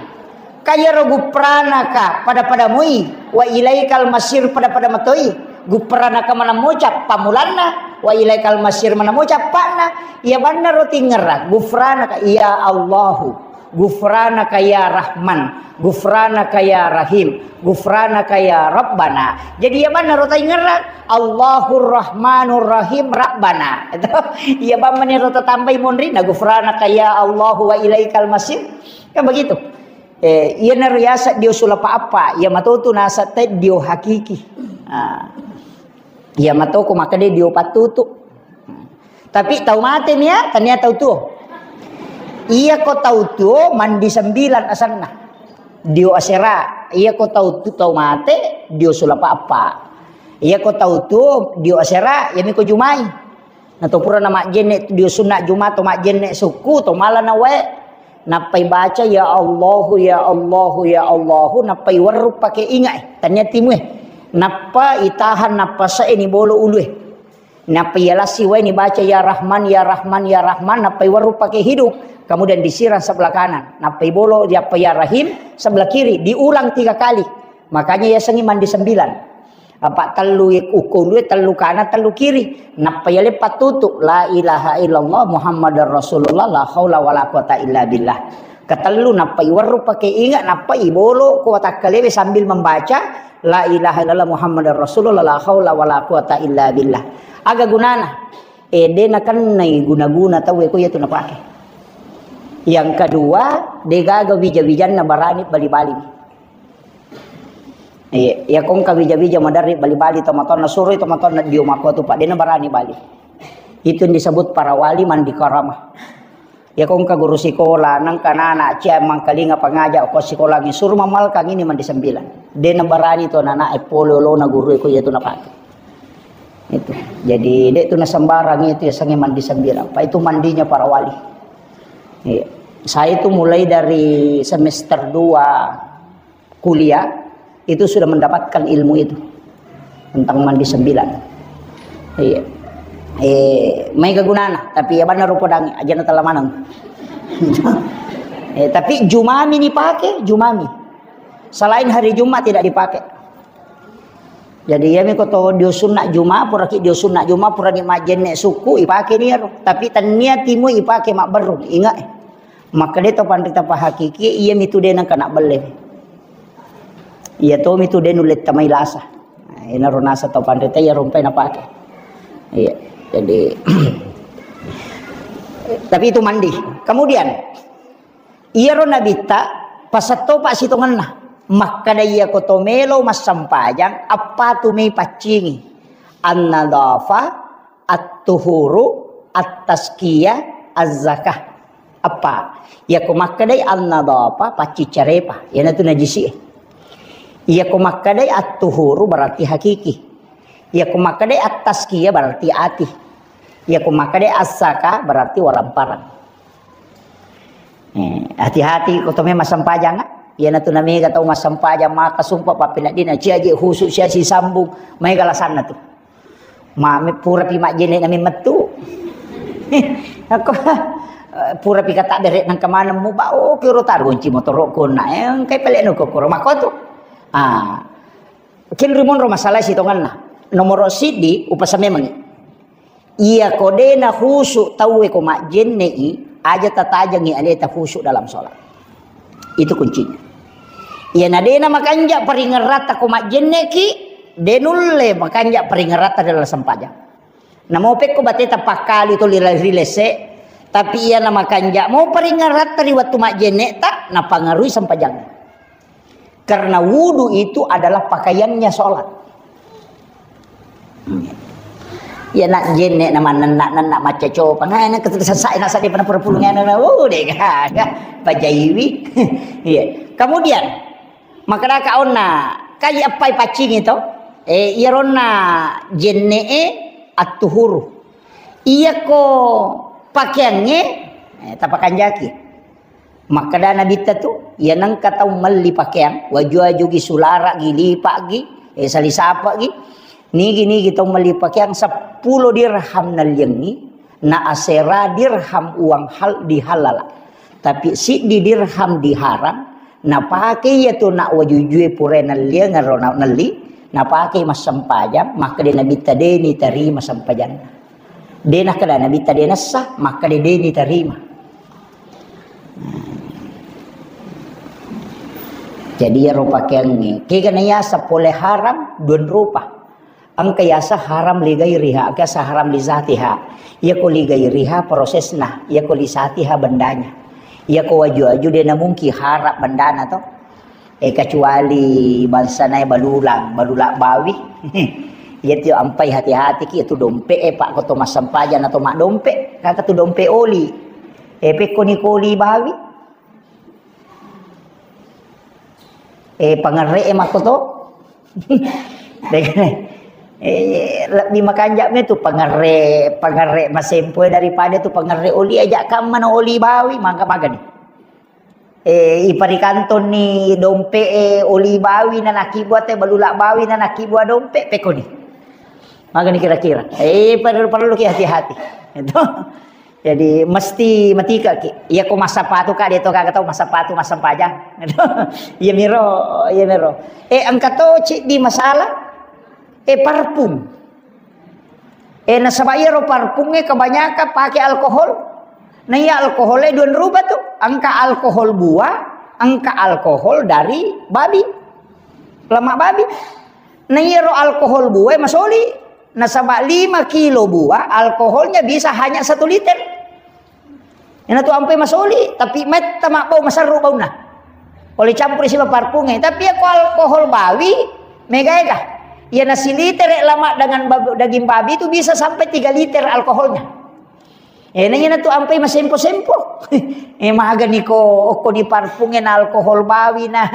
Kayaro gufranaka pada-pada moi, wa ilaikal masir pada-pada matoi. Gufranaka maneng moca pamulanna, wa ilaikal masir maneng moca appanna. Iya bannaro tingerang, gufranaka, ya Allahu. Gufranaka ya Rahman, gufranaka ya Rahim, gufranaka ya Rabbana. Jadi iya manna ro taingerang, Allahur Rahmanur Rahim Rabbana. Itu iya bang mani ro tatambai monri na gufranaka ya Allahu wa ilaikal masir. Kan begitu. Eh, iya na riasa dio sulapa apa, iya matotu nasa te dio hakiki. Ah. Iya matoko makkeda dio pattutu. Tapi tau mate nia, tania tau tuo. Iya ko tau tuo mandi sembilan asanna. Dio asera. Iya ko tau tu tau mate, dio sulapa apa. Iya ko tau tuo, dio asera, yami ko jumai. Na to pura na majjenne dio sunna juma to majjenne sukku to mala na wae. Nappai baca ya Allahu, ya Allahu, ya Allahu, nappai werru pake inga e. Tania timu e. Nappa itahan, nappa se ni bolo ulu e. Nappa iya lassi wae ni baca ya Rahman, ya Rahman, ya Rahman, nappai werru pake hidung. Kemudian disiram sebelah kanan. Nappai bolo diappa ya Rahim sebelah kiri. Diulang tiga kali. Makanya yasengi mandi sembilan. Apa tellu ukko ulue, tellu kanan, tellu kiri. Nappa yale pattutu, la ilaha illallah Muhammadar Rasulullah, la haula wala quwata illa billah. Ketellu nappa iwerru pake inga, nappa ibolo ko watakkalewe sambil membaca la ilaha illallah Muhammadar Rasulullah, la haula wala quwata illa billah. Aga gunana? Eh, de nakennai guna-guna tau ko iyatu napake. Yang kedua, degaga wija-wijanna barani bali-bali. Iya, iya kongka wija-wija maderri bali-bali tomatoanna, suroi tomatoanna dio makkuatu, Pak, dena barani bali. Itu yang disebut para wali mandi karama. Iya kongka guru sikola, nengka nana cia mangkalinga pangaja ko sikolangi, suru mamalkang ini mandi sembilan. Dena barani to nana e pole olona guru ko iya tu napake. Itu. Jadi, dek tu nasembarang itu ya sange mandi sembilan. Pak, itu mandinya para wali. Iya. Saya itu mulai dari semester dua kuliah itu sudah mendapatkan ilmu itu tentang mandi sembilan. Iya. Eh, mai kegunana, tapi ya benar rupa dangi, aja na telah maneng. Eh, tapi jumami ni pakai, jumami. Selain hari Jumat tidak dipakai. Jadi iya mi ko to dio sunna juma, pura ki dio sunna juma, pura ni majjenne suku, ipake ni ero. Tapi tania timu ipake mabberru, ingat eh. Makkeda to panrita pahakiki, iya mitu de nengka nabbelle. Iya to mitu de nulle tamai lasa. Nah, ina ro nasa to panrita iya rompai napake. Iya. Jadi tapi itu mandi. Kemudian iyaro nabitta pasettopa sitongenna. Makkeda iya ko to melo massempajang, appa tu mei paccingi. An-nadhafa, at-tuhuru, at-tazkiyah, az-zakah. Apa? Iya ko makkedai an-nadhafa, paccing carepa. Iyanatu najisi. Iya ko makkedai at-tuhuru berarti hakiki. Iya ko makkedai at-tazkiyah berarti ati. Iya ko makkedai az-zakah berarti waramparang. Eh, hati-hati ko to memang sempajang, ah. Iyanatu namega tau massempajang maka sumpah pappeneddina cia je khusu sia sisambung mai galasanna tu. Mame pura pi majjene nami mettu. Aku pura pi kata bere nang kemana mu ba, oh, kiro taru kunci motoro kona, eh, engkai pele no kokoro makotu. Ah, kin rimonro masalah sitonganna. Nomoro sidi upasa memangi. Iya ko dena khusu tauwe ko majjenne'i, aja tatajengi aleta khusu dalam sholat. Itu kuncinya. Iya na dena makanja paringerrata ko majjenneki, denulle makanja paringerrata dalam sempajang. Namo pekko bateta pakkali to lila-, rilese, tapi iya na makanja mau paringerrata ri wattu majjenne ta, napangarui sempajang. Karena wudu itu adalah pakaiannya sholat. Ya nak jenne nama nenak nenak maca coba ngai nak ketu sesai nak sadi pada perpulungan na oh deh gaga pajaiwi. Iya. Kemudian makkedaka onna kai appai paccing itu eh iya ronna jenne e at-tuhuru. Iya ko pakaiannya eh, tapakanjaki. Makkeda Nabitta tu, iya nengka tau melli pakeang, waju-wajugi, sulara'gi, lipa'gi, eh, salisapa'gi, nigi-nigi tau melli pakeang seppulo dirham nalliangi, na asera dirham uang hal dihalala. Tapi siddi dirham diharang, napake iya tu nak wajujue pura nalliang ero na nelli, napake massempajang, makkeda Nabitta deni tarima sempajanna. De nakkeda Nabitta de nessa, makkeda de nitarima. Jadi iyaro pakeangnge, kega na yaseng pole haram, duan rupa. Engka yaseng haram li gairiha, engka yaseng haram li zatiha. Iyako li gairiha prosesna, iyako li zatiha bendanya. Iyako waju-waju de namungki haram bendana to. Eh, kecuali bangsana balulang, balulang bawi. Iya tu ampai hati-hati ki tu dompe e, Pak, ko to massempajang atau mak dompe, kaka tu dompe oli. Eh, pekko ni koli bawi. Eh, pangerre e makko to. Dek-, eh, lebbi makanja me tu pangerre, pangerre masempo e daripada tu pangerre oli aja kamma na oli bawi, mangga magani. Eh, iparikantonni dompe e oli bawi na nakibua te balula bawi na nakibua dompe pekoni. Magani kira-kira. Eh, perlu, perlu ki hati-hati. Itu. Jadi mesti matika ki. Iya ko massapatu ka, de to gaga tau massapatu massempajang. Iya miro, iya miro. Eh, engka to ciddi masalah. Eh, parfum. Eh, nasaba iyaro parfum e kebanyakan pake alkohol. Nah, iya alkohol e duan rupa tu. Engka alkohol buah, engka alkohol dari babi. Lemak babi. Nah, iyaro alkohol buah e masoli. Nasaba lima kilo buah, alkoholnya bisa hanya satu liter. Ina tu ampe masoli, tapi metta mabbau maserru baunna. Pole campur siba parfum e. Tapi iya ko alkohol bawi, mega ega. Iya na siliter lemak dengan bab-, daging babi itu bisa sampai tiga liter alkoholnya. Eh, na iyana tu ampai masempo-sempo. Eh, magani ko, okko ni parfum e na alkohol bawi na,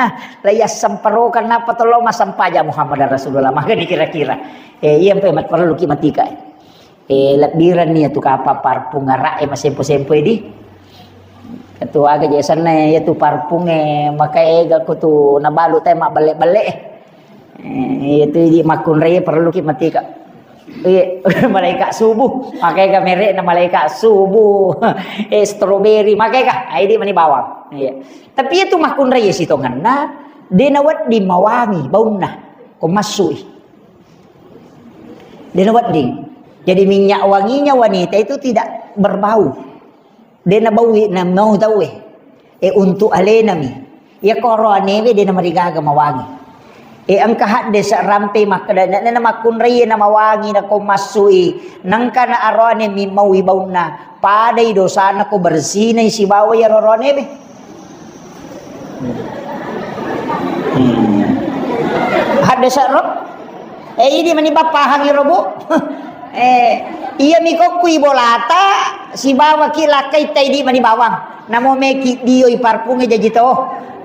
la iya semperokan napa tollo massempajang Muhammad Rasulullah. Magani kira-kira. Eh, iya ampai mat-, perlu ki matika. Eh, lebbiran ni tu kapa parfum arak e masempo-sempo e di. Ketua aga je sanna iya tu parfum e maka ega ko tu nabalu te mabbelle-belle. Eh, itu idi makkunrai perlu ki matika. Iya, malaikat subuh. Makanya kamere na malaikat subuh. Eh, strawberry. Makanya kah? Ah, idi mani bawang. Iya. Tapi itu makkunrai sitonganna, de nawedding mawangi baunna. Ko massui. De nawedding. Jadi minyak wanginya wanita itu tidak berbau. De nabaui, namau tauwe. Eh, untuk alenami. Iya ko aroanewe de namarigaga mawangi. Eh, engka haddese rampe makkeda, na, na makkunrai na mawangi na ko massui. Nengka na aroane mi maui baunna. Padai dosana ko bersinai sibawa iya aroanewe. Hmm. Haddese ro? Eh, idi mani pappahangi ro, Bu. Eh, iya mi kokkui bolata, sibawa ki lakkai tai di mani bawang. Namo meki dioi parfum e jaji to.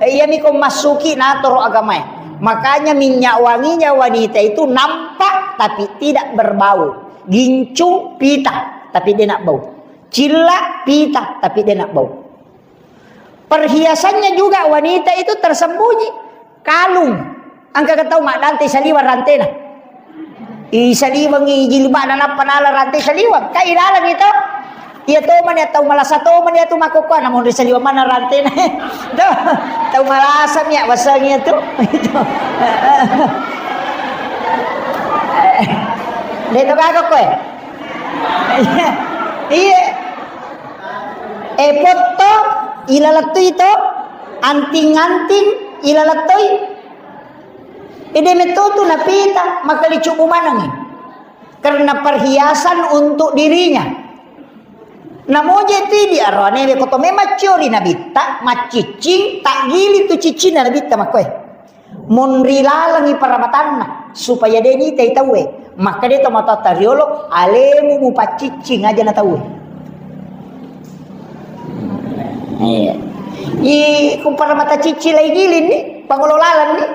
Eh, iya mi ko massuki natoro agamae. Makanya minyak wanginya wanita itu nampak tapi tidak berbau. Gincung pita tapi de nabau. Cilla pita tapi de nabau. Perhiasannya juga wanita itu tersembunyi. Kalung. Engka tau maddante saliweng rantena. I saliwengi jilbabna nappa nala rante saliweng. Ka ilaleng itu. Iya to mani tau malasa to mani tu makkokkoe namonri saliweng mana rantena. Tuh, tau malasa mi wasengi tu. Itu. De to gaga koe. Iya. E potto, ilalettui to, anting-anting, ilalettui. Ede metto tu napita, maka dicubu manengi. Karena perhiasan untuk dirinya. Namoje tu di aroane ko to memang ciori nabitta, maccicing, tak gili tu ciccinna nabitta makkoe. Monri lalengi paramatanna supaya de nitai tauwe. Makkeda tomatoatta riolo, alemu mupacciccing aja na tauwe. Iya. I ku paramata cicci lai giling ni, pangolo laleng ni.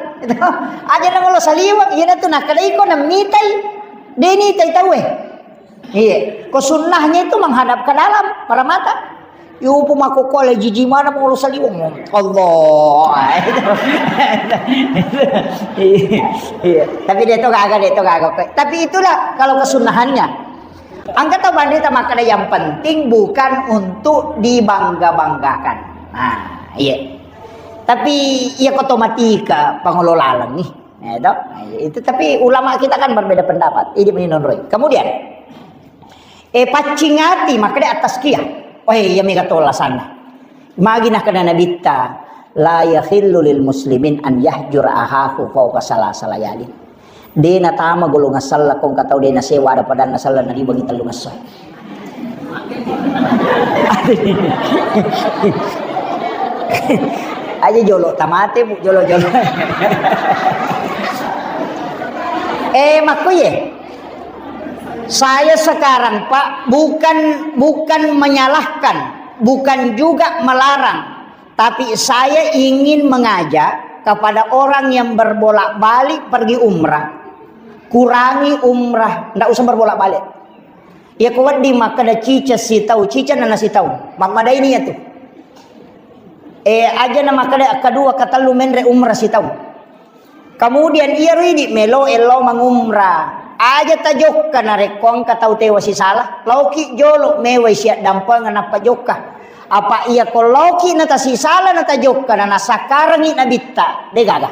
Aja na ngolo saliweng, iya natu nakkeda iko namitai. De nitai tauwe. Iya, ko sunnahnya itu menghadap ke dalam, paramata. Yupu makkokkoe jiji mana molo saliweng. Allah. Iya, tapi de to gaga, de to gaga. Tapi itulah kalau kesunnahannya. Angka tau bande ta makkeda yang penting bukan untuk dibangga-banggakan. Nah, iya. Tapi iya ko to matika pangolo laleng ni. Ya, to? Nah, itu tapi ulama kita kan berbeda pendapat. Ini menurut. Kemudian, Eh, paccing ati, makkeda at-tazkiyah. Oh, iya, mega to alasanna. Magi nakkeda Nabitta, La yahillu lil muslimin an yahjura ahahu fauqa salasa layalin. De natama golongan selleng ko engka tau de nasewa ada padanna selleng naribangi tellung esso. Aja jolo tamate, Bu, jolo-jolo. Eh, makkuye. Saya sekarang, Pak, bukan, bukan menyalahkan, bukan juga melarang, tapi saya ingin mengajak kepada orang yang berbolak-balik pergi umrah, kurangi umrah, ndak usah berbolak-balik. Iya ko wedding makkeda cica sitau, cica nana sitau. Mammadaini iya tu. Eh, aja na makkeda kedua, ketellu menre umrah sitau. Kemudian iyaro idi melo ello mangumrah. Aja tajokka narekko engka tau tewa sisala, laoki jolo mewai siaddampengeng nappa jokka. Apa iya ko laoki natasisala natajokka na nasakkarengi nabitta, degaga.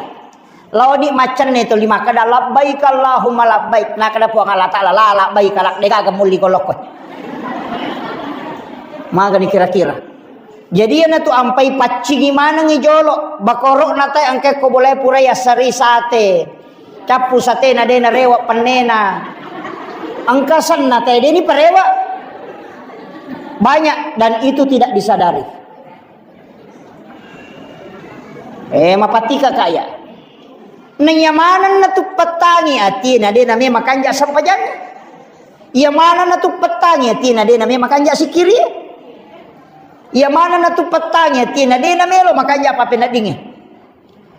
Laodi maccenne to lima kada labbaik Allahumma labbaik. Nakada Puang Allah Taala la labbaik la degaga mulli ko lokko. Magani kira-kira. Jadi iyana tu ampai paccingi manengi jolo, bakoro'na tae engka ko bolae pura yassari sate. Cappu satena de narewa pennena. Engka senna tae de ni parewa. Banyak dan itu tidak disadari. Eh, mapatika kaya. Naiya manenna tu pettangi atina de name makanja sempajang. Iya manenna tu pettangi atina de name makanja sikiri. Iya manenna tu pettangi atina de namelo makanja apa peneddingi.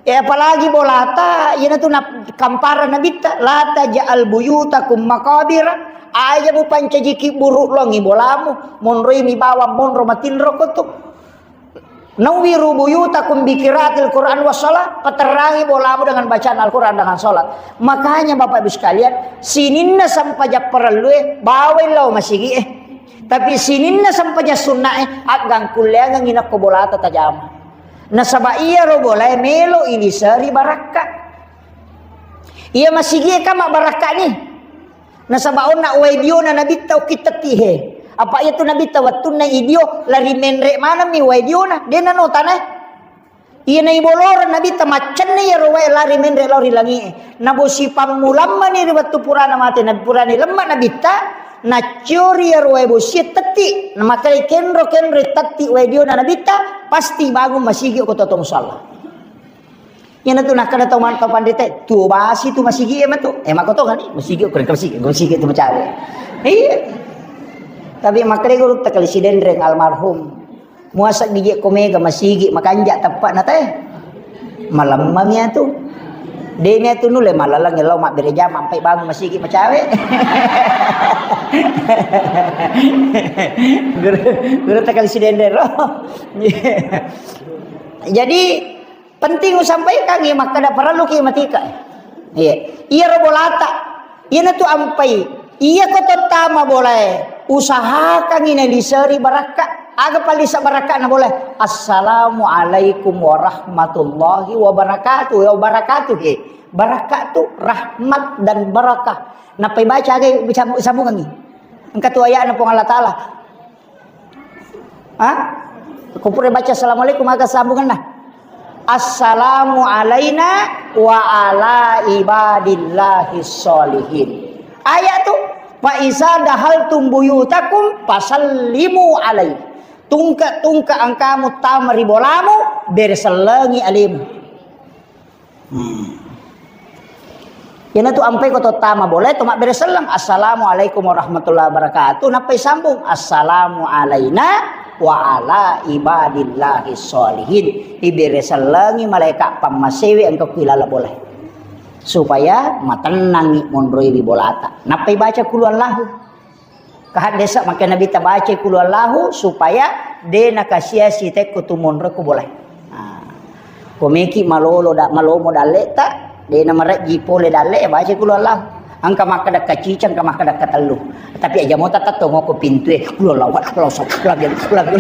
Eh, apalagi bolata, iyana tu na kampara nabitta, la taj'al buyutakum maqabira, aja mupancajiki buru longi bolamu, monroi mi bawang monro matinro ko tu. Nawwiru buyutakum bi qiraatil Qur'an was shalah, paterrangi bolamu dengan bacaan Al-Quran dengan salat. Makanya Bapak Ibu sekalian, sininna sempajang parellue bawai lao masigi eh. Tapi sininna sempajang sunna eh, aggangkulleangengi nakko bolata tajama. Nasaba iyaro bolae melo iliseri barakka. Iya masigi e kama barakka ni. Nasaba onna wae diona nabitta ukki tetti he. Apa iya tu nabitta wettunna idio lari menre maneng mi wae diona. Dena no tanae. Iya naiboloreng nabitta maccenna iyaro wae lari menre lao ri langi e. Nabosi pammulamma ni ri wettu purana mate nabi purani lemma nabitta. Nacciori iyaro wae bosie tetti. Namakkeda kenro-kenro tetti wae diona nabitta. Pasti bangun masigi ko toto musalla. Iyana tu nakkeda tau man-, tau panrita, tuo basi tu masigi e matu. Eh, makkotongani, masigi, ko masigi, ko masigi tu macawe. Iya. Tapi makkeda guru takali sidenreng almarhum. Muasa gigi ko mega masigi, makanja teppa na teh. Malemma mi atu. De mi atu nulle malaleng lao mabbere jama ampai bangun masigi macawe. Guru, guru takali sidenreng ro. Jadi, penting usampaikan, iya, makkeda parelluki matika. Iya. Iyaro bolata. Iyana tu ampai. Iya ko tottama bolae. Usahakangi naliseri barakka. Aga palisa barakka na bolae? Assalamualaikum warahmatullahi wabarakatuh. Ya, wabarakatuh, he. Barakka tu rahmat dan barakah. Nappai baca aga sambungangi. Engka tu ayatna Puang Allah Taala. Ha? Ko pura baca assalamualaikum, aga sambunganna? Assalamu alaina wa ala ibadillahis sholihin. Ayat tu, fa iza dahaltum buyutakum fasallimu alaihi. Tungke-tungke engkamu tama ri bolamu, bere sellengi alemu. Hmm. Iyana tu ampai ko tottama bolae to mabbere selleng, "Assalamualaikum warahmatullahi wabarakatuh." Nappai sambung, "Assalamu alaina wa ala ibadillahi sholihin." Ibere sellengi malaeka pammasewe engka ku ilala bolae. Supaya matennangi monroi ri bolata. Nappai baca kulu Allahu. Kahaddesa makkeda Nabitta bacai kulu Allahu supaya de nakasiasi tekko tu monro ko bolae. Nah, ko meki malolo da-, malomo dalleta, de namarejji pole dalle, ya bacai kulu Allahu. Engka makkeda kacica, engka makkeda katellu. Tapi aja mota tattongo ko pintue, kulu Allahu, kulu Allahu, kulu Allahu, kulu Allahu.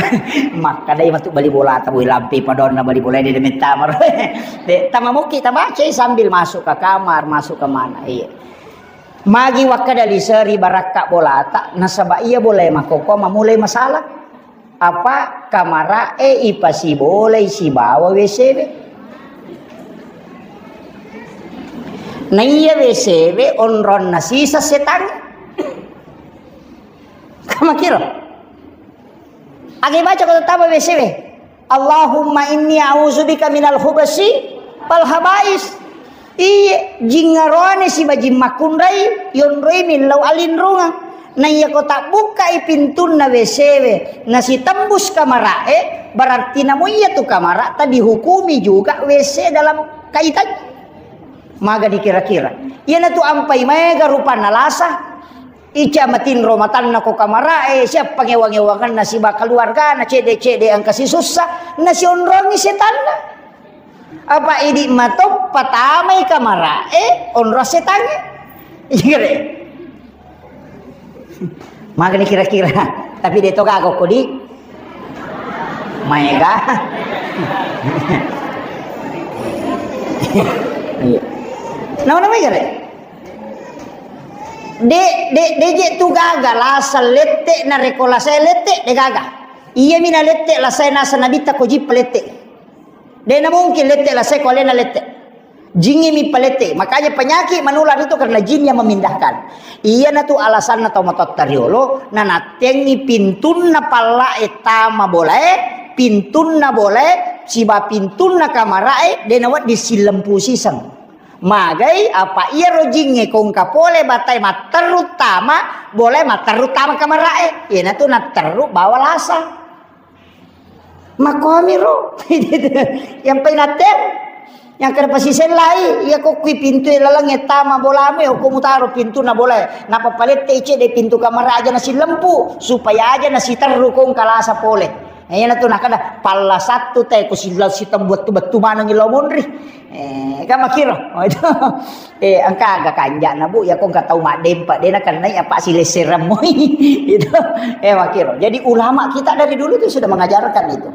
Makkeda matu bali bolata, boi lampe padonna bali bola de mettama. De, tama moki tabacai sambil masuk ke kamar, masuk ke mana. Iya. Magi wakkeda liseri barakka bolata, nasaba iya bolae makkokkoe mamulai masalah. Apa kamara'e ipasibolai sibawa W C-we. Naiya W C-we onronna sisa setangnge. Kamakiro. Age baca ko tama W C-we. Allahumma inni a'udzubika minal khubasi wal khabais. Iye, jingngaroane siba jing makkunrai, yonroi millau alinrungeng. Na iya ko tabbukkai pintunna W C-we, nasitembus kamara'e, berarti namo iya tu kamara'ta dihukumi juga W C dalam kaitannya. Maga dikira-kira. Iyanatu ampai maega rupanna lasa. Ica matinro matanna ko kamara'e, siappa ngewang-ngewanganna siba keluargana, cede-cede engka sisussa, nasionrongi setanna. Apa idi matoppa tamai kamara'e, onro setangnge. Iya, Re. Magani kira-kira. Tapi de to gaga ko di. Maega. Iya. Nama-nama ya, Re? De, de, de je tu gaga, lasa lette, narekko lasa lette, de gaga. Iya mina lette, lasa nasa nabitta ko jippa lette. De na mungkin lette lasa ko alena lette. Jingnge mi palette. Makanya penyakit menular itu karena jin yang memindahkan. Iya na tu alasanna tau matotta riolo, na nattengi pintunna palla'e tama bolae, pintunna bolae, siba pintunna kamarae, de na wedding sillempu siseng. Magai, apa iyaro jingnge kongka pole batae matterru tama, bolae matterru tama kamara'e. Iyanatu natterru bawa lasa. Makkomi ro. Yang painatteng, yang kada pasisellai, iya kokkui pintu lalengnge tama bolamu, ya ko mutaro pintu na bolae. Napa palette cedde pintu kamara aja nasilempu, supaya aja nasiterru kongka lasa pole. Eh, iyanatu nakada, palla sattu te, ku sila sitembuattu bettu maneng ilo monri. Eh, kan makiro. Oh, itu. Eh, engka aga kanjana, Bu, ya ko engka tau maddempa, dena kennai apa silessereng moi. Itu. Eh, makiro. Jadi ulama kita dari dulu tuh sudah mengajarkan itu.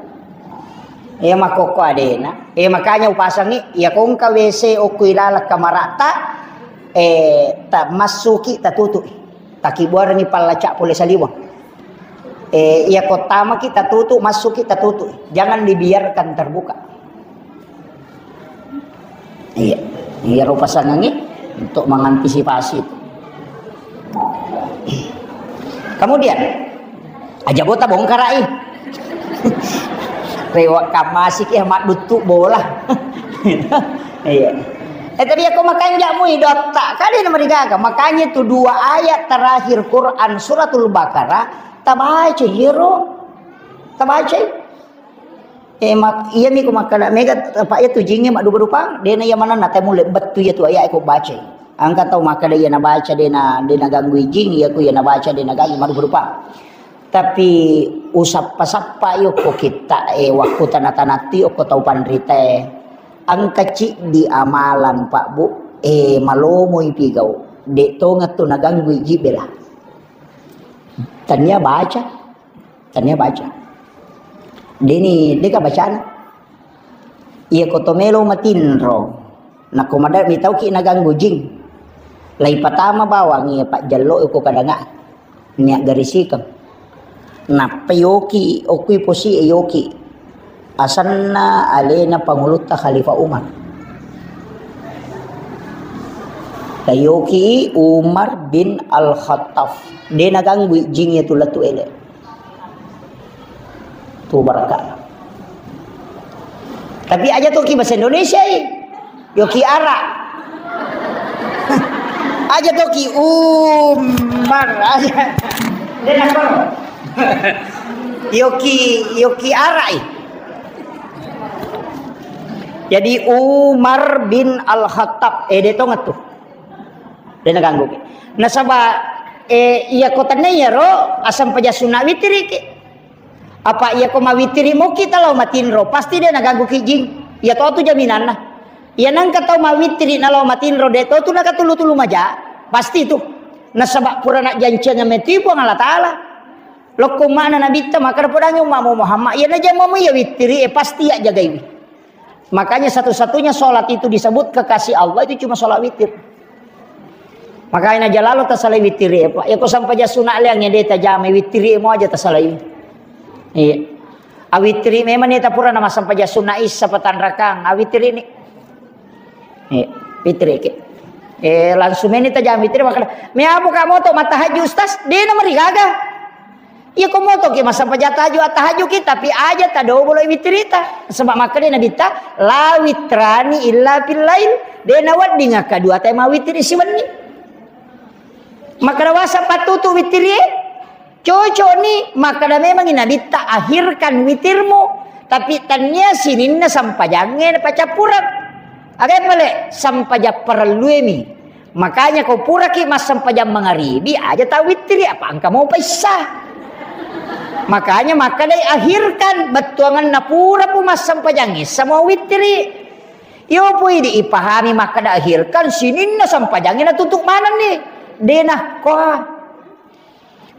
Eh, makokko adena. Eh, makanya upasangi, ya ko engka W C okko ilaleng kamarata, eh, ta massuki tatutu. Takibuarengi pallaca pole saliweng. Eh, iya ko tamaki tatutu, massuki tatutu. Jangan dibiarkan terbuka. Iya, iya ro pasangangi untuk mengantisipasi itu. Kemudian, aja bota bongkarai. Rewa kamasiki ya madduttu bola. Iya. Eh, tapi aku makanja mui dotta. Kali ini merigaga. Makanya itu dua ayat terakhir Quran suratul Baqarah tabaca, iya ro. Tabaca. Eh, mak-, iya mi ko makkada mega, apa iya tu jingnge maddupa-dupa, dena iya manenna tamulle bettu iya tu ayat ko baca. Engka tau makkada iya nabaca dena, dena ganggu jing, iya ku iya nabaca dena ganggu maddupa-dupa. Tapi usappa-sappa iyo ko kitta, eh, wakku tana-tanattu iyo ko tau panrita, eh. Engka ciddi amalan, Pak, Bu, eh, malomoi pigau. De tonga tu naganggu jing bela. Tania baca. Tania baca. Deni, deka bacana. Iya ko to melo matinro. Nako mada mitauki naganggu jing. Lai patama bawang iya pajjallo ko kadanga. Nia garisikeng. Nappa yoki, okui posi e yoki. Asenna alena pangulutta Khalifah Umar. Tayoki Umar bin Al-Khattab. De naganggu jing iya tu lettu ele. Tu barakka. Tapi aja toki bahasa Indonesia, eh. Yoki ara. Aja toki Umar. Aja. Dia nak apa? Yoki, yoki ara, eh. Jadi Umar bin Al-Khattab, eh, dia tonget tuh. De nagangguki. Nasaba, eh, iya ko tennai iyaro, asam paja sunna witiriki. Apa iya ko mawitiri moki talao matinro, pasti de nagangguki jing. Iya to tu jaminanna. Iya nangka tau mawitiri nalao matinro, de to tu nakatulu-tulu maja. Pasti tu. Nasaba pura nak janciang metu Puang Allah Taala. Lokko mana nabitta, maka podangi ummamu Muhammad. Iya najamamu iya wittiri, eh, pasti iya jagaiwi. Makanya satu-satunya sholat itu disebut kekasih Allah itu cuma sholat witir. Makanya jalalo tasalai witir, ya, Pak. Ya, ko sampai jasuna liang ya, de tajamai witir, ya, mau aja tasalai. Iya. Awitri memang ni tapura na massempajang sunna issa patanrakang. Awitri ni. Iya, witri ke. Eh, langsung meni tajang witri makkeda, "Me apo ka moto mattahajju, Ustaz?" De na marigaga. Iya ko moto ki massempajang tahajju, attahajju ki, tapi aja tadobolo witrita. Sebab makkeda Nabitta, "La witrani illa fil lail." De na wedding akka dua tae mawitri siwenni. Makkeda wasa pattutu witri e. Cocok ni, makkeda memangngi Nabitta, "Akhirkan witirmu," tapi tania sininna sempajangnge pacappureng. Aga pale sempajang parelluemi. Makanya ko puraki massempajang mangaribi, aja tau witiri, apa engka mau paissa. Makanya makkedai akhirkan, bettuanganna pura pu massempajang issa mau witiri. Iyo pui di ipahami makkeda akhirkan, sininna sempajangnge natutup manenni. Dena koa.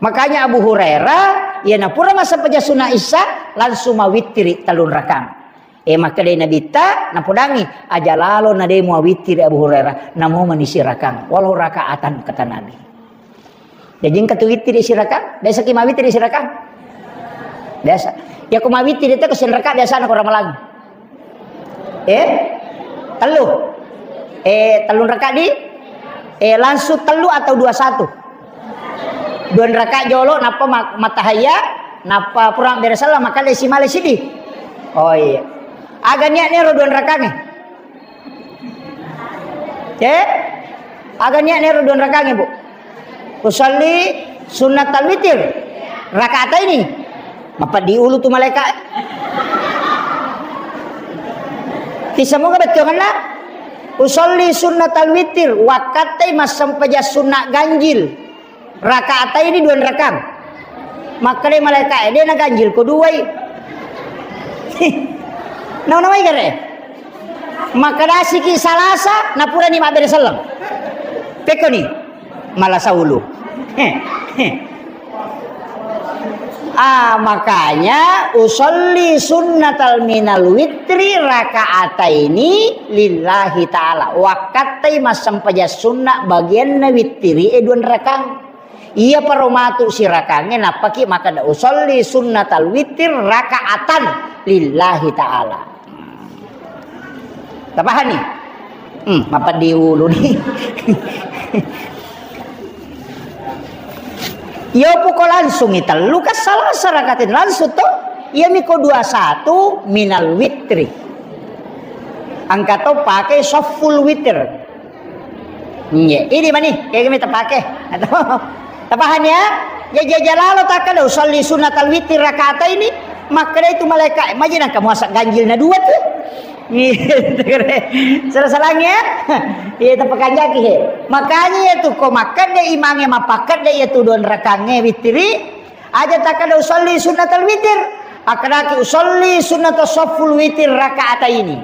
Makanya Abu Hurairah, iya napura massempajang sunna issa, langsung mawittiri tellung rakang. Eh, makkedai Nabitta, napodangi, aja lalo na de muawittiri Abu Hurairah, namo mani sirakang, walau rakaatan, kata Nabi. Jadi engka tu wittiri sirakang, biasa ki mawittiri sirakang? Biasa. Ya ko mawittiri itu kesin raka biasa na ko ramalang. Eh? Tellu. Eh, tellung raka di? Eh, langsung tellu atau dua satu? Dua raka jolo, nappa ma-, matahaya, nappa purang beresella, maka lesi male sidi. Oh iya. Aga niat nero dua raka ni? Eh? Aga niat nero dua raka ni, Bu? Usalli sunnatal witir. Rakaat ini. Mapeddi ulu tu malaika. Tisamoga bettuanganna? Usalli sunnatal witir. Wakkattai massempajang sunna ganjil. Rakaat ini dua rakang. Makkeda malaika, eh, de na ganjil ko duai. Nau nawai gare. Makkedasiki salasa, napurani mabbere selleng. Pekkoni. Malasa ulu. Ah, makanya usolli sunnatal minal witri rakaataini lillahi ta'ala. Wakkattai massempajang sunna bagianna wittiri e dua rakang. Iya paro matu sirakangnge nappaki makkeda usolli sunnatal witri rakaatan lillahi ta'ala. Tapahani? Hmm, mapeddi ulu ni. Iyo puko langsungi tellu ka salasa rakatin langsung to. Iya miko dua satu minal witri. Engka to pakai sofful witr. Iya, ini mani, kayak gini tapake. Atau tapahani ya? Ya jaja lalo takkeda usolli sunnatal witri rakaataini. Makkeda itu malaikat, maji nang kamu asak ganjil na dua tuh. Gitu, kere. Salah-salahnya, iya, tapakanjaki, he. Makanya ya tuh, ko makkeda imange mapakkedde ya tuh dua rakang e witiri, aja takkeda usolli sunnatal witir. Akkedaki usolli sunnatas sofful witir rakaataini.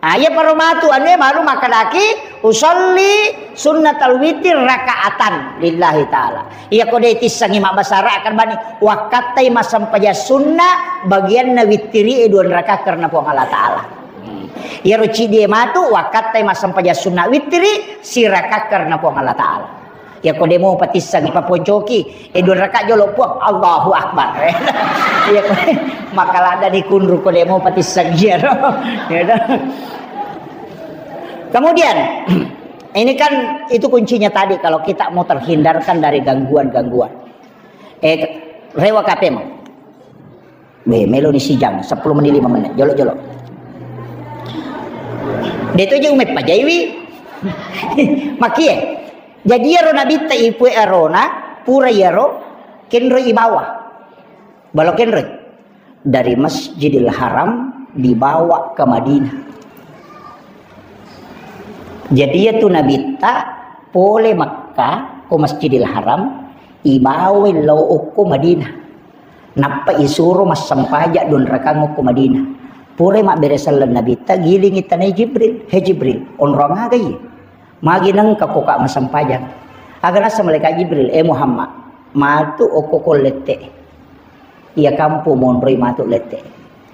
Ah, iya paro matu, anu e malu makkedaki usolli sunnatal witir rakaatan lillahi ta'ala. Iya ko de tissangi mabbasara akan bani wakkattai massempajang sunna bagianna wittiri e dua raka karena Puang Allah Ta'ala. Hmm. Iyaro cidie matu wakkattai massempajang sunna wittiri siraka karena Puang Allah Ta'ala. Iya ko demo patissangi paponcoki, eh, dua raka jolo Puang, Allahu Akbar. Iya ko makaladani kunru ko demo patissangi iyaro. Ya dah. Kemudian ini kan itu kuncinya tadi kalau kita mau terhindarkan dari gangguan-gangguan. Eh, rewa kapemang. Weh, melo ni sijang, sepuluh menit, lima menit. Jolo-jolo. De to je ume pajaiwi. Makie. Jadi iyaro Nabitta ipue arona, pura iyaro kenroi ibawa. Balo kenroi. Dari Masjidil Haram dibawa ke Madinah. Jadi iya tu Nabitta pole Makkah ko Masjidil Haram, ibawai lao okko Madinah. Nappa isuro massempajang dua rakang okko Madinah. Pura mabbere selleng Nabitta, gilingi tanai Jibril. "He Jibril, onrong aga iye? Magi nengka ko ka massempajang?" Aga nassa malaikat Jibril, "Eh Muhammad, matu okko ko lette. Iya kampo monroi matu lette."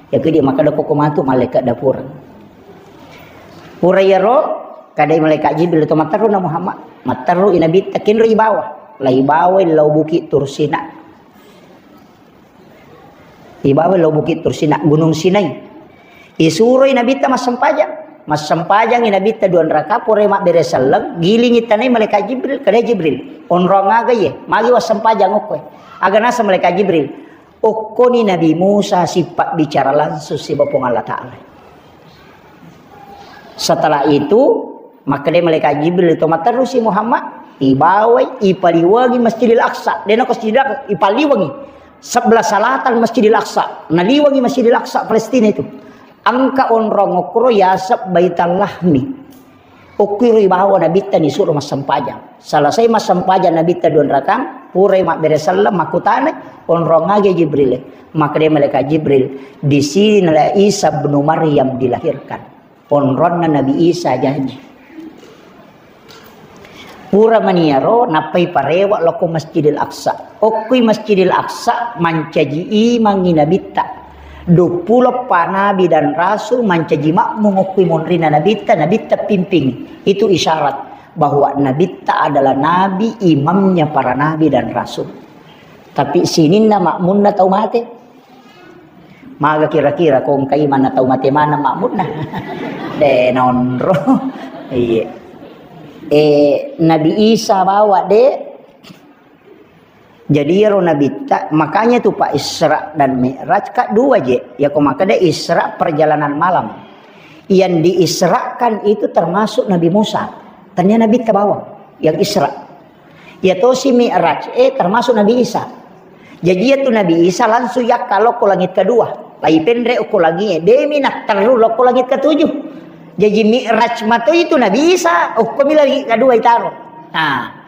Iya kidi makkeda ko matu malaikat dapur. Pura iyaro, kadai malaikat Jibril to matteru na Muhammad. Matteru i Nabitta kenro ibawa. Lai bawai lao Bukit Tursina. Ibawa lo Bukit Tursina, Gunung Sinai. Isuroi Nabitta massempajang. Massempajangi Nabitta dua raka, purai mabbere selleng, gilingi tanai malaikat Jibril, kada Jibril. Onrong aga iye, magi wassempajang okkoe. Aga nasa malaikat Jibril. Okkoni Nabi Musa sipabbicara langsung siba Puang Allah Ta'ala. Setelah itu, makkeda malaikat Jibril, "To matterusi Muhammad, ibawai, ipaliwangi Masjidil Aqsa." Dena ko Masjidil Aqsa, ipaliwangi. Sebelah selatan Masjidil Aqsa. Naliwangi Masjidil Aqsa Palestina itu. Engka onrong okkoro yaseng Baital Lahmi. Okkuiro ibawa Nabitta nisuro massempajang. Selesai massempajang Nabitta dua rakang, purai mabbere selleng, makkutanai, "Onrong aga Jibril?" Makkeda malaikat Jibril, "Di sini Isa bin Maryam dilahirkan." Onronna Nabi Isa jaji. Pura maniaro nappai parewa loko Masjidil Aqsa. Okkui Masjidil Aqsa mancaji imangi Nabitta. Dua puluh pa nabi dan rasul mancaji makmum okkui monrina Nabitta, Nabitta pimping. Itu isyarat bahwa Nabitta adalah nabi, imamnya para nabi dan rasul. Tapi sininna makmunna tau mate. Maga kira-kira ko engka imanna tau mate maneng makmunna? De naonro. Iya. Eh, Nabi Isa bawa de. Jadi iyaro Nabitta, makanya tu Pak, Isra dan Mi'raj ka dua je. Ya ko makkeda Isra perjalanan malam. Yang diisrakan itu termasuk Nabi Musa. Tania Nabitta bawa yang Isra. Iya tosi Mi'raj, eh, termasuk Nabi Isa. Jaji iya tu Nabi Isa langsung yakka lokko langit kedua. Lai penre okko langit, eh, demi natteru lokko langit ketujuh. Jaji Mi'raj mato itu Nabi Isa, okko mi langit kedua itaro. Nah,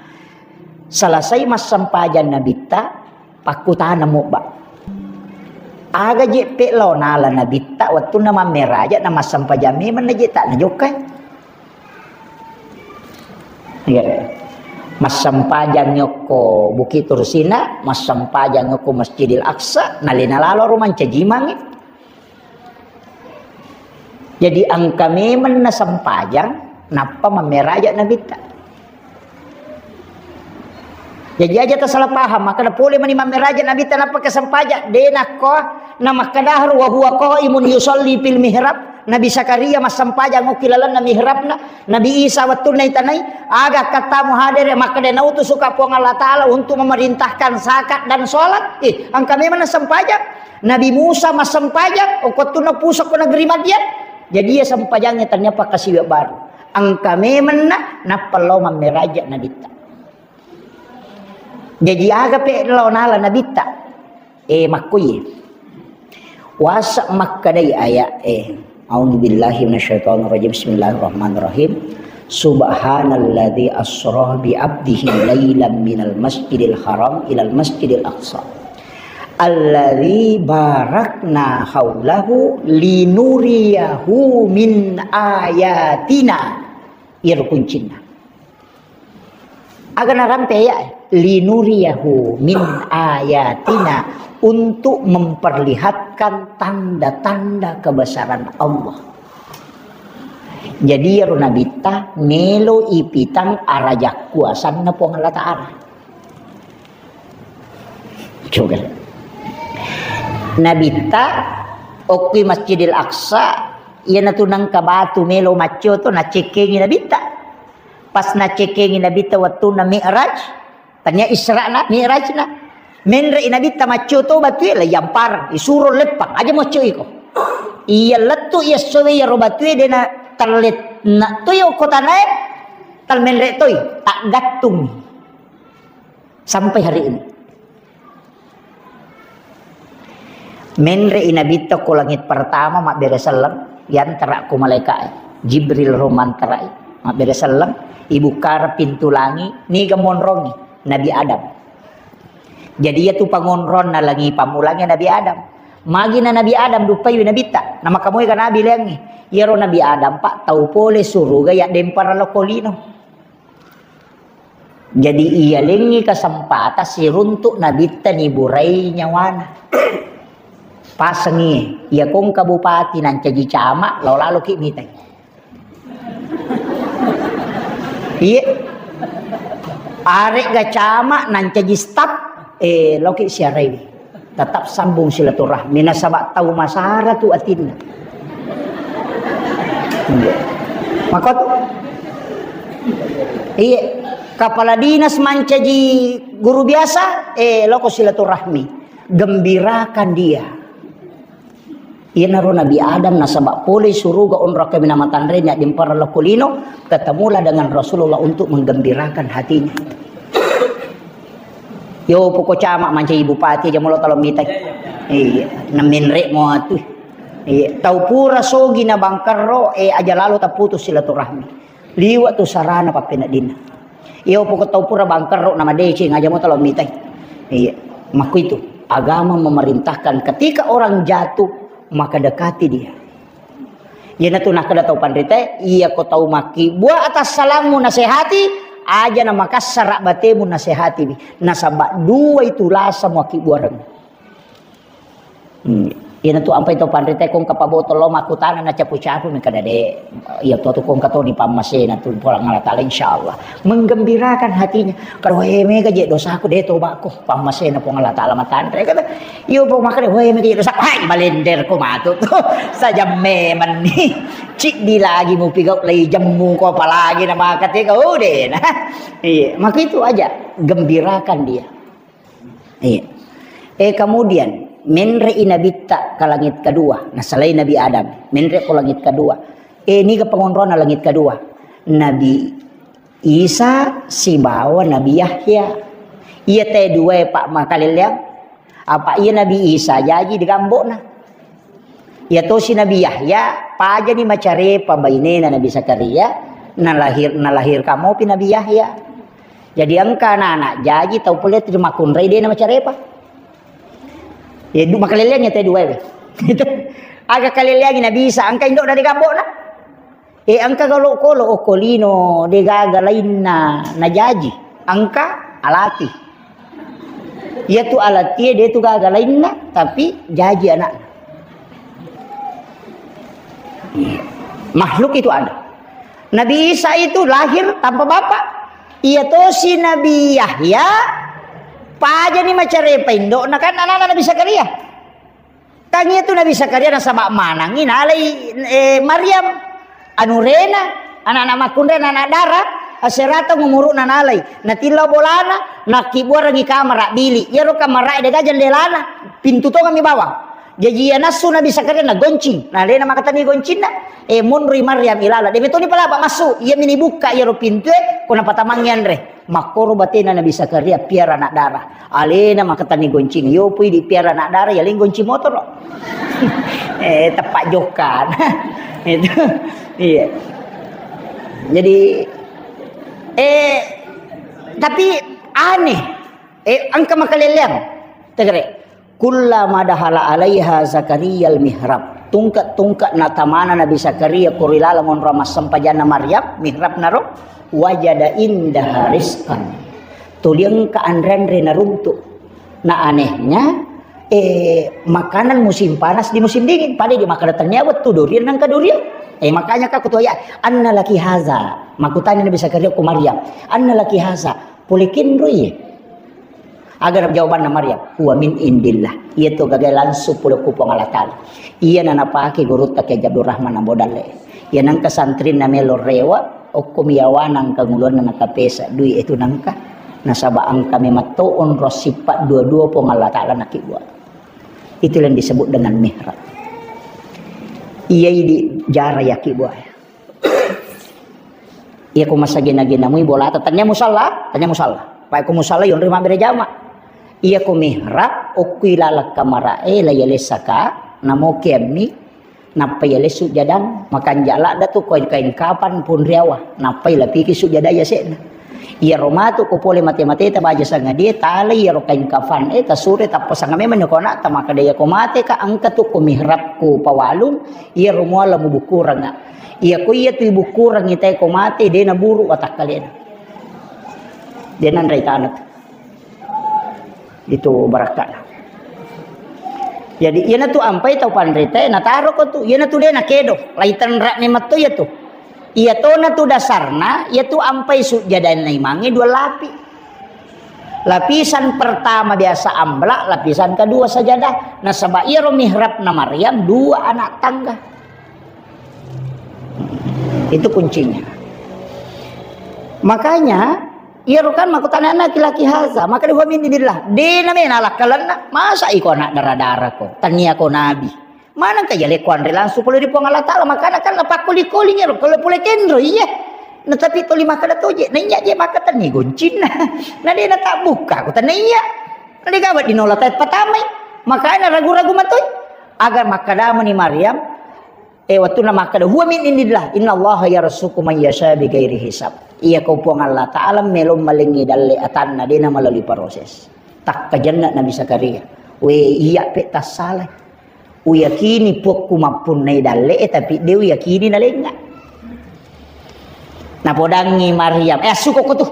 selesai massempajang Nabitta, pakkutana mobba. Aga je pe lao nala Nabitta, wettunna mammeraja na massempajang memang na je tak najokkai. Iya. Massempajang yokko Bukit Tursina, massempajang yokko Masjidil Aqsa, nalena lalo ro mancaji imangnge. Jadi engka memang na sempajang, nappa mammeraja Nabitta. Jadi aja ta salah paham, makkeda pole mani mammeraja Nabitta nappa kesempajang, de nakko, na makkeda wa huwa qaimun yusalli fil mihrab. Nabi Zakaria massempajang okki lalenna mihrabna, Nabi Isa wettunna itanai, aga kattamu hadere, makkeda nautusuka Puang Allah Ta'ala untuk memerintahkan zakat dan sholat. Eh, engka memang na sempajang. Nabi Musa massempajang, okko wettunna pusokko negeri Madian. Jadi iya sempajangnge tania pakkasiwiang baru. Engka memang na, nappa lao mammeraja Nabitta. Jaji aga pe lao nala Nabitta? Eh, makkuye. Wasa makkedai ayat, eh, A'udzubillahi minasyaitonirrajim. Bismillahirrahmanirrahim. Subhanalladzi asra bi abdihi lailan minal masjidil haram ilal masjidil aqsa. Alladzi barakna haulahu linuriyahu min ayatina. Iyaro kuncinna. Aga narampe ya, linuriyahu min ayatina, untuk memperlihatkan tanda-tanda kebesaran Allah. Jadi iyaro Nabitta melo ipitang araja kuasanna Puang Allah Ta'ala. Coba. Nabitta okkui Masjidil Aqsa, iyanatu nengka batu melo maccio to, nacekkengi Nabitta. Pas nacekkengi Nabitta wettunna Mi'raj, tania Isra'na, Mi'rajna. Menre'i Nabitta maccio to batue, la iyampareng, isuro leppang, aja maccio iko. Iya lettu iya sowe iyaro batue dena tallet na to yo kotanae, tal menre toi, taggattung. Sampai hari ini. Menre'i Nabitta ko langit pertama mabbere selleng, yantara ko malaika Jibril ro mantarai, mabbere selleng, ibukkara pintu langi, niga monrongi Nabi Adam. Jadi iyatu pangonronna langi pammulangi Nabi Adam. Magina Nabi Adam duppaiwi Nabitta, namakamoega Nabi leangngi. Iyaro Nabi Adam, Pak, tau pole suruga yaddempara lokko lino. Jadi iyalengngi kesempatan siruntuk Nabitta niburai nyawana. Pasengi, iya kongka bupati nancaji camat, lao laloki mitai. Iya. Aregga camat nancaji staf, eh, loki siaraiwi. Tetap sambung silaturahmi, nasaba tau masara tu atinna. Iya. Maka tu, iya, kepala dinas mancaji guru biasa, eh, loko silaturahmi, gembirakan dia. Iyanaro Nabi Adam nasaba pole suruga onrong kaminang matanrena dimperang lokko lino, ketemulah dengan Rasulullah untuk menggembirakan hatinya. Yo poko camat mancaji bupati aja molo talo mitai. Iya, namenre mo atu. Iya, tau pura sogi na bangkerro, eh, aja lalo taputus silaturahmi. Liwa tu sarana pappeneddinna. Iya, pokok tau pura bangkerro na madeceng aja mo talo mitai. Iya, makku itu. Agama memerintahkan ketika orang jatuh, maka dekati dia. Iyanatu nakkeda tau panrita, iya ko tau makkibua atas salammu nasehati, aja na makassara batemu nasehati. Nasaba dua itu lasa muakkibua reng. Hmm. Iyanatu ampai to panrita kong kapabotol lo makkutana na capu-capu mengkada de. Iya to tu kong katoni pammasena tu Puang Allah Taala insyaallah. Menggembirakan hatinya. Kalau he mega je dosaku de tobako pammasena Puang Allah Taala matanre kata. Iyo po makanya we mega je dosaku. Hai balender ko matu tu. Saja memang ni. Cik di lagi mu pigau lai jemmu ko apalagi nama kata kau de nah. Iya, maka itu aja gembirakan dia. Iya. Eh, kemudian, menre i nabitta ke langit kedua. Nah, selain Nabi Adam, menre ko langit kedua. Eh, niga pengonrona langit kedua? Nabi Isa sibawa Nabi Yahya. Iya te dua, Pak, makaleleang. Apa iya Nabi Isa jaji digambokna. Iya tosi Nabi Yahya, pajani macarepa bainena Nabi Zakaria, nalahir, nalahir kamopi Nabi Yahya. Jadi engka anak-anak jaji tau pole tu makkunrai dena macarepa. Ya, du-, makaleleang ya te dua ya. Aga kaleleangi Nabi Isa, engka indok dari gambokna. Eh, engka galo kolo okko lino de gaga lainna najaji. Engka alati. Iya tu alati de tu gaga lainna, tapi jaji anak. Makhluk itu ada. Nabi Isa itu lahir tanpa bapak. Iya tosi Nabi Yahya pajani macarepa indokna kan anak-anak Nabi Zakaria. Kan iya tu Nabi Zakaria nasaba manangi nalai, eh, Maryam anurena, anak-anak makkunrai, anak-anak dara, aserata umuru'na nalai. Natillau bolana, nakkibuarangi kamara bili. Iyaro kamara de gaga jendelana, pintu tongami bawang. Jaji iya nassu Nabi Zakaria nagoncing. Nalena makatani goncinna, eh, monroi Maryam ilala. De metoni palaba massu, iya mini bukka iyaro pintue, ko napatamangi anre. Makkoro batena Nabi Zakaria piara anak dara. Alena makatani goncing. Yo pui di piara anak dara, ya ling goncing motoro. Eh, tepat jokan. Itu. Iya. Jadi, eh, tapi aneh. Eh, engka makaleleang. Tegere. Kullama dahala alaiha Zakariyal mihrab. Tungke-tungke natamana Nabi Zakaria ko ri laleng onrong massempajanna Maryam, mihrab naro, wajada indaha rizqan. Tuli engka anre-anre naruntu. Nah, anehnya, eh, makanan musim panas di musim dingin. Pada di makanan tania wettu durian nangka durian. Eh, makanya ka kutoya, "Anna laki haza?" Makutani Nabi Zakaria ku Maryam, "Anna laki haza?" Pole kenroi. Aga jawabanna Maryam, "Huwa min indillah." Iya to gaga langsung pole ku Puang Allah Taala. Iya na napake gurutta Kiai Abdul Rahman Ambo Dalle. Iya nangka santrinna melo rewa, okko miyawana engka ngulonna nakapesa dui itu nangka. Nasaba engka mematto onro sifat dua-dua Puang Allah Taala nakibua. Itulah yang disebut dengan mihrab. Iya idi jara yaki buaya. Iya ko masagena-gena mui bolata, tania musalla, tania musalla. Pai ko musalla yonri mabbere jama. Iya ko mihrab, okko ilaleng kamarae la yalessaka, namo keammi, nappa yalessu jadang, makanja ladda tu kain-kain kapan punriawa, nappa ilapiki sujada yasekna. Iyaro matu ko pole mate-mateta baja sangadie, talai iyaro kain kapan e, tasure tappa sanga memang ni ko anakta, makkeda iya ko mate ka engka tu ko mihrab ku pawalung, iyaro muala mubukurenga. Iya ko iya tu ibukurengi tae ko mate, de naburu watakkalena. De nanrai tanah tu. Itu barakkana. Jadi, iyanatu ampai tau panrita, nataro ko tu, iyanatu de nakedo, lai tenra ni matto iya tu. Iya tona tu dasarna, iya tu ampai sujjadana imangnge dua lapi. Lapisan pertama biasa amla, lapisan kedua sajadah. Nasaba iyaro mihrabna Maryam dua anak tangga. Itu kuncinya. Makanya, iyaro kan makkutana laki-laki haza, maka dua min indillah. Dena mena lakkalenna, masa iko anak dara-dara ko, tania ko nabi. Maneng ka jale ko anre langsung pole ri Puang Allah Taala, makana kan napakkoli-koli iyaro, kalau pole kenro, iya. Nah, tapi toli makkada toje, na iya je makkatenni goncinna. Na dena tabukka, ko tania iya. Na dega wedding nola tai patamai. Makana ragu-ragu matoi. Aga makkadamani Maryam, eh, wattunna makkada, "Huwa min indillah, innallaha yarzuqu man yasha bighairi hisab." Iya ko Puang Allah Taala melo malengngi dalle atanna, dena melalui proses. Takkajenna Nabi Zakaria. We, iya pe tassalai. Uyakini Puakku mappunnai dalle, eh, tapi de uyakini nalengnga. Napodangngi Maryam, "Eh, assuko ko tu."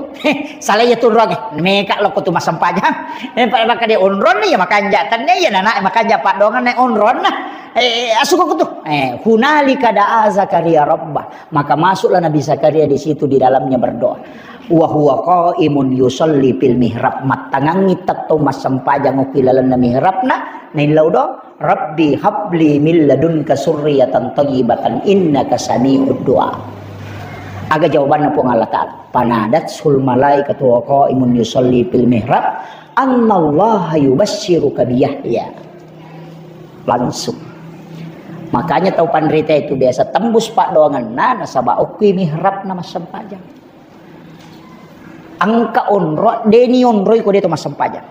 Salah iya tunruangnge. Meka lo ko tu massempajang. Eh, pa-, maka dia onron ya makanja. Tenne ya nana makanja padongan ne onron nah. Eh, assuko ko tu. Eh, hunalika da'a Zakaria rabbah. Maka masuklah Nabi Zakaria di situ di dalamnya berdoa. Wa huwa qaimun yusalli fil mihrab. Mattangangngi tetto massempajang okki lalenna mihrabna. Naillau do. Rabbi habli min ladunka surriyatan thayyibatan innaka sami'ud du'a. Aga jawabanna Puang Allah Ta'ala? Fanadathul malaikatu wa qaimun yusalli fil mihrab, annallaha yubasysyuruka bi Yahya. Langsung. Makanya tau panrita itu biasa tembus paddoangenna nasaba okki mihrabna massempajang. Engka onro, deni onroi ko de to massempajang.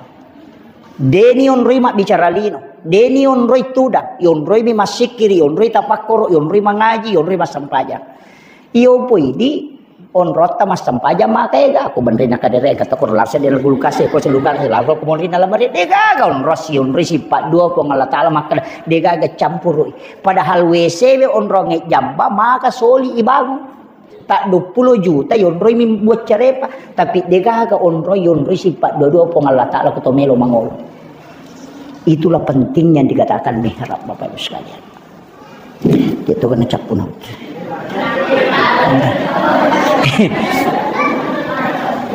Deni onroi mabbicara lino, deni onroi tudang, yonroi mi massikkiri, yonroi tapakkoro, yonroi mangaji, yonroi massempajang. Iyo poi di onrotta massempajang maka ega, ko benrena kadere kata ko lasa dena kulkas ko selukar lasa ko molina lamari degaga onro si onroi sipat dua Puang Allah Ta'ala makkeda degaga campurui. Padahal W C we onronge jamba maka soli ibangun. Tak dua puluh juta yonroi mi buat carepa, tapi degaga onroi yonroi sipat dua-dua Puang Allah Ta'ala ko to melo mangolo. Itulah pentingnya dikatakan mihrab, Bapak Ibu sekalian. Itu kena cappu naut.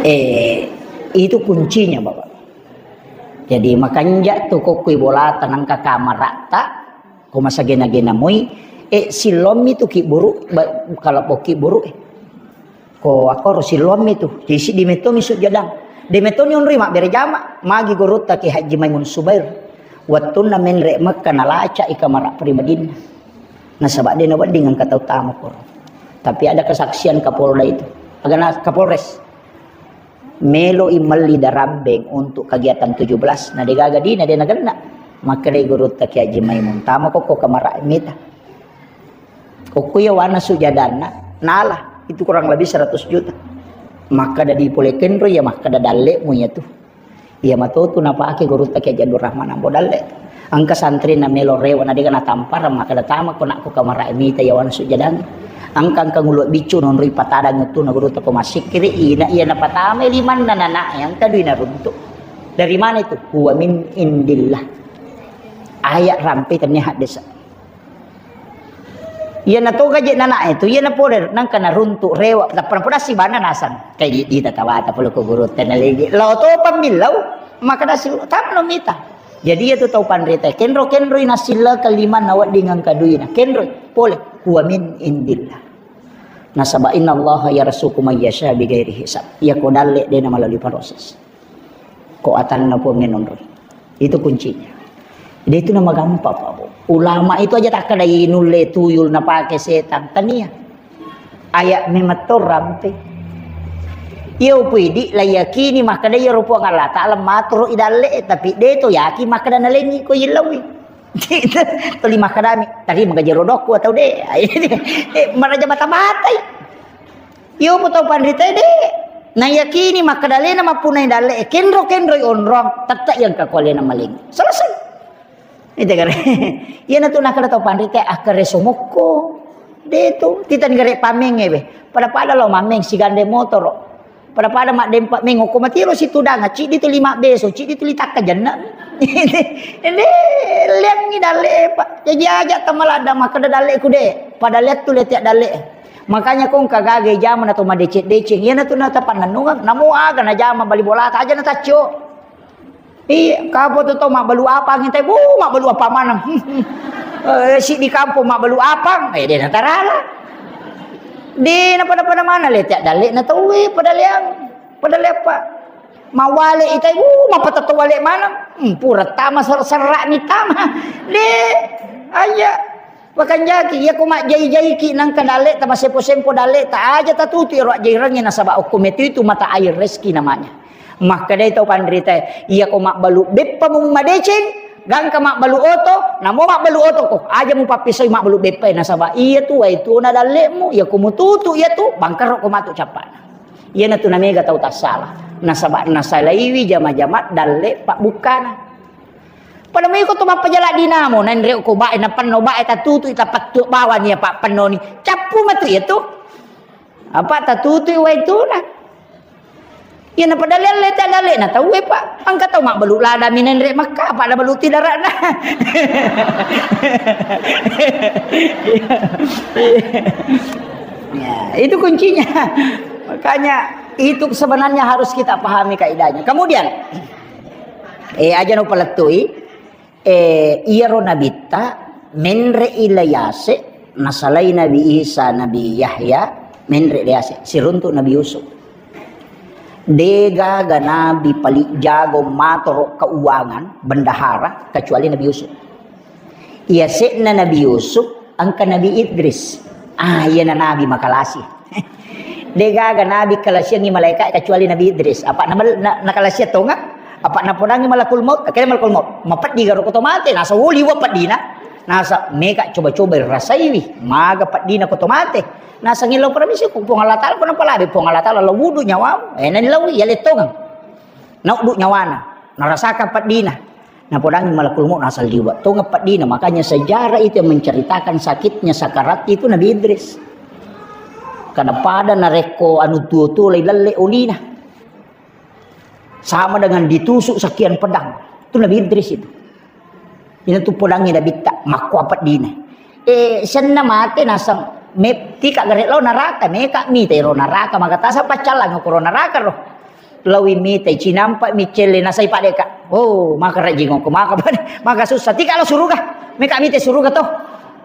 Eh, itu kuncinya, Bapak. Jadi makanja tu kokui bolata nangka kamaratta, ko masagena-gena moi, eh, silommi tu kiburu, ba-, kalau kiburu, eh. Ko akkoro silommi tu, jadi siddi metto mi sujadang. De metto ni onroi mabbere jama, magi gurutta Kiai Haji Maimun Subair. Wattunna menre Mekka nalaca i kamara pribadinna. Nasaba de nawedding engka tau tama koro. Tapi ada kesaksian Kapolda itu. Agana Kapolres. Melo i melli darabeng untuk kegiatan tujuh belas. Na degaga dina de nagenna. Makkedai gurutta Kiai Haji Maimun, tama kokko kamara mita. Okko iya wana sujadanna, nala, itu kurang lebih seratus juta. Makkeda di pole kenro iya makkeda dalle'mu iya tu. Iya matotu napake gurutta Kiai Haji Abdul Rahman Ambo dalle. Engka santrina melo rewa na dega natampara makkeda tama ko nakko kamara mita iya wana sujadang. Engka engka ngulu biccu nonroi patadang tu na gurutta ko massikkiri ina iya napatama limanna nana engka dui naruntuk. Dari mana itu? Huwa min indillah. Ayat rampe tennia haddesa. Iyana toga je nana itu, iyana pole nangka naruntuk rewa, tappa napodasi bana nasang. Kai di, di tatawata pole ko guru tena legi. Lao to pammillau, maka dasi tamno mita. Jadi iya tu tau panrita, kenro-kenro inasilla kalimanna wedding engka duina. Kenro pole, huwa min indillah. Nasaba innallaha yarzuqu may yasha bighairi hisab. Iya ko dalle dena melalui proses. Ko atanna Puang nonroi. Itu kuncinya. Jadi itu nama gampang, Pak Bu. Ulama itu aja tak ada nulle tuyul napake setan. Tania. Ayat memetto rampe. Iya upu idi la yakini makkeda iya rupa Allah Ta'ala maturu idalle, tapi de to yakin makkeda nalengi ko yillauwi. Tuli makkedami, tadi mengajero dokku atau de. Eh, maraja mata-matai. Iyo mo tau panrita de. Na yakini makkeda alena mappunai dalle, kenro-kenroi onrong, tette yang kakualena maling. Selesai. Itu kan. Iya na tu nakkeda tau panrita akkere somokko. De tu, titani gare pameng ebe. Pada-pada lo mameng sigande motoro. Pada-pada maddempa meng okko matiro situdang, ciddi tu lima beso, ciddi tu litakka jenna. Ini liangi dalle, Pak. Jadi aja tamaladda makkeda dalle ku de. Pada lihat tu lihat dalle. Makanya kong kagaga jama na to madeceng-deceng, iya na tu na tapannennungeng, namo aga na jama bali bolata aja na taccio. Iya, kapo tu to mabbalu apang itai, bu, mabbalu apa maneng. Eh, si di kampung mabbalu apang, eh, de na tarala. De na pada-pada mana le, tiak dalle na tauwe, pada leang, pada lepa. Mawale itai, bu, mapatato wale maneng. Hmm, pura tama ser-, serak ni tama. De, aja. Wakanjaki, iya ko majjai-jaiki nangka dalle ta, masempo-sempo dalle ta, aja tatutu iro ajjairengnge nasaba okko metu itu mata air rezeki namanya. Makkedai tau panritae, iya ko mabbalu beppa mu madeceng, gangka mabbalu oto, namo mabbalu oto ko, aja mu pappisoi mabbalu beppae nasaba iya tu wae tu na dallemu, iya ko mututu iya tu, bangkaro ko matu cappana. Iya na tu namega tau tassala, nasaba nasalaiwi jama-jama dalle pabbukkana. Pada mui ko to mappajala dinamo, nanre ko bae, napenno bae, tatutu, tapattu bawang iya pappennoni. Cappu matu iya tu. Apa tatutu wai tuna. Iya na pada lelle ta lelle na tauwe pa. Angka tau mabbalu lada mi nanre makka, apa na balu tidarana. Ya, itu kuncinya. Makanya itu sebenarnya harus kita pahami kaidahnya. Kemudian, eh, aja no palettui, eh, iyaro nabitta menre'i la yase, nasalai Nabi Isa, Nabi Yahya, menre' la yase, siruntu Nabi Yusuf. Degaga nabi paling jago matoro keuangan, bendahara, kecuali Nabi Yusuf. Iya se'na Nabi Yusuf, engka Nabi Idris. Ah, iyana nabi makalasi. Degaga nabi kalasiangngi malaika kecuali Nabi Idris. Apa na, na, nakalasiang tonga? Apa napodangi malakul maut? Akhirnya malakul maut. Mapeddi garo koto mate. Nasa woli wa peddina. Nasa meka coba-coba rasaiwi. Maga peddina koto mate. Nasa ngilau permisi ku Puang Allah Ta'ala, ko napalabe Puang Allah Ta'ala, la wudu nyawamu. Eh, nani lawi, ya letongang. Nauddu nyawana, narasakan peddina. Napodangi malakul maut, naseng liwa' tonga peddina. Makanya sejarah itu yang menceritakan sakitnya sakarat itu Nabi Idris. Kada pada narekko anu tuo-tuo lai lelle olina. Sama dengan ditusuk sekian pedang. Itu Nabi Idris itu. Ina tu podangi nabitta, makko apa dina. Eh, senna mate naseng, me-, tika gare lao naraka, meka mita ro naraka, maka tasa paccallang ko ro naraka ro. Lawi mita cinampa mi celle nasai padeka. Oh, maka rajingo ko, maka pada, maka susah. Tika lao suruga, meka mita suruga to.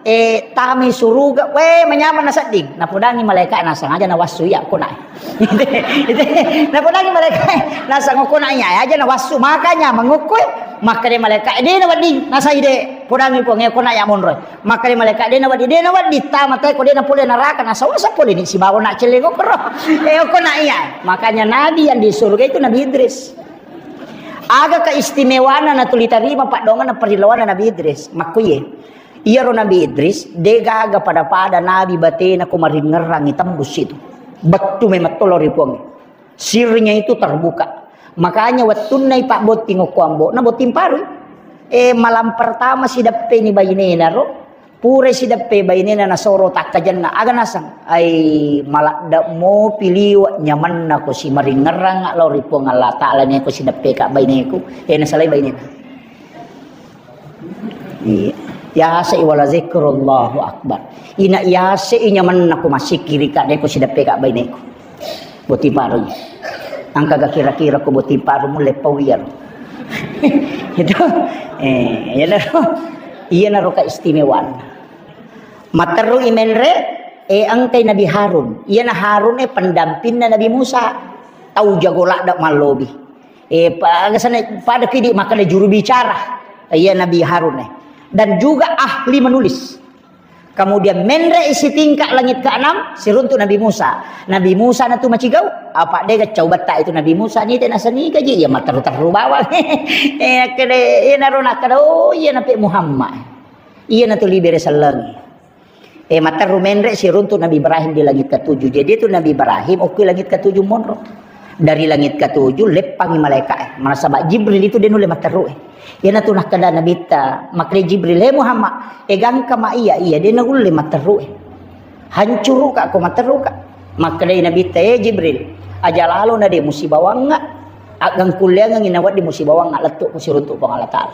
Eh, tami suruga, we, manyameng nasedding. Napodangi malaika naseng aja nawassu iya ko nae. Ite, ite, napodangi malaika naseng ko nae aja nawassu, makanya mengukui. Makkeda malaika, "De nawedding, nasai de, podangi Puang, ko na ya monro." Makkeda malaika, "De nawedding, de nawedding, tama te ko de napole naraka, nasawasa pole ni sibawa na celleng okoro." Eh, ko na iya. Makanya nabi yang di surga itu Nabi Idris. Aga keistimewaanna natuli tarima paddoanganna parrilawanna Nabi Idris. Makkuye. Iyaro Nabi Idris, de gaga pada-pada nabi batena ko maringngerang itembus itu. Bettu memang tolo ri Puang. Sirnya itu terbuka. Makanya wettunna ipabbotting okko ambo'na botting parui. Eh, malam pertama sideppeni bainena ro, pura sideppe bainena nasoro takkajenna. Aga naseng, ai maladde mopi liwe' nyamenna ko simaringngerang lao ri Puang Allah Ta'ala ne ko sideppe ka baineku. Eh, nasalai bainena. Iya. Yasai wala zikrullahu akbar. Ina yasai nyamenna ko massikkiri ka de ko sideppe ka baineku. Boti parui. Angkaga kira-kira ko boti paru mulle pau iyaro. Itu. Eh, iyanaro. Iyanaro keistimewaanna. Matteru i menre, eh, engkai Nabi Harun. Iyana Harun, eh, pendampingna Nabi Musa. Tau jago ladde mallobi. Eh, pa-, aga sana pada kidi makkeda juru bicara. Iya Nabi Harun, eh. Dan juga ahli menulis. Kemudian menre isi tingkat langit keenam, siruntuk Nabi Musa. Nabi Musa natu macigau, apa de gaccau betta itu Nabi Musa ni tena seni gaji, ya matteru-teru bawang. Eh, kede, iya naro nakkeda, oh, iya Nabi Muhammad. Iya natu libere sellengi. Eh, matteru menre siruntuk Nabi Ibrahim di langit ketujuh. Jadi itu Nabi Ibrahim, oke langit ketujuh monro. Dari langit ketujuh, leppangi malaikat, eh. Nasaba Jibril itu de nulle matteru, eh. Iyanatu nakkeda Nabitta, makkeda Jibril, "He Muhammad, egangka ma iya, iya, de naulle matteru, eh. Hancuru ka ko matteru ka." Makkedai Nabitta, "Eh Jibril, aja lalo na de musibawangnga, agangkulleangengi nawedding musibawangnga lettu ko siruntuk Puang Allah Ta'ala."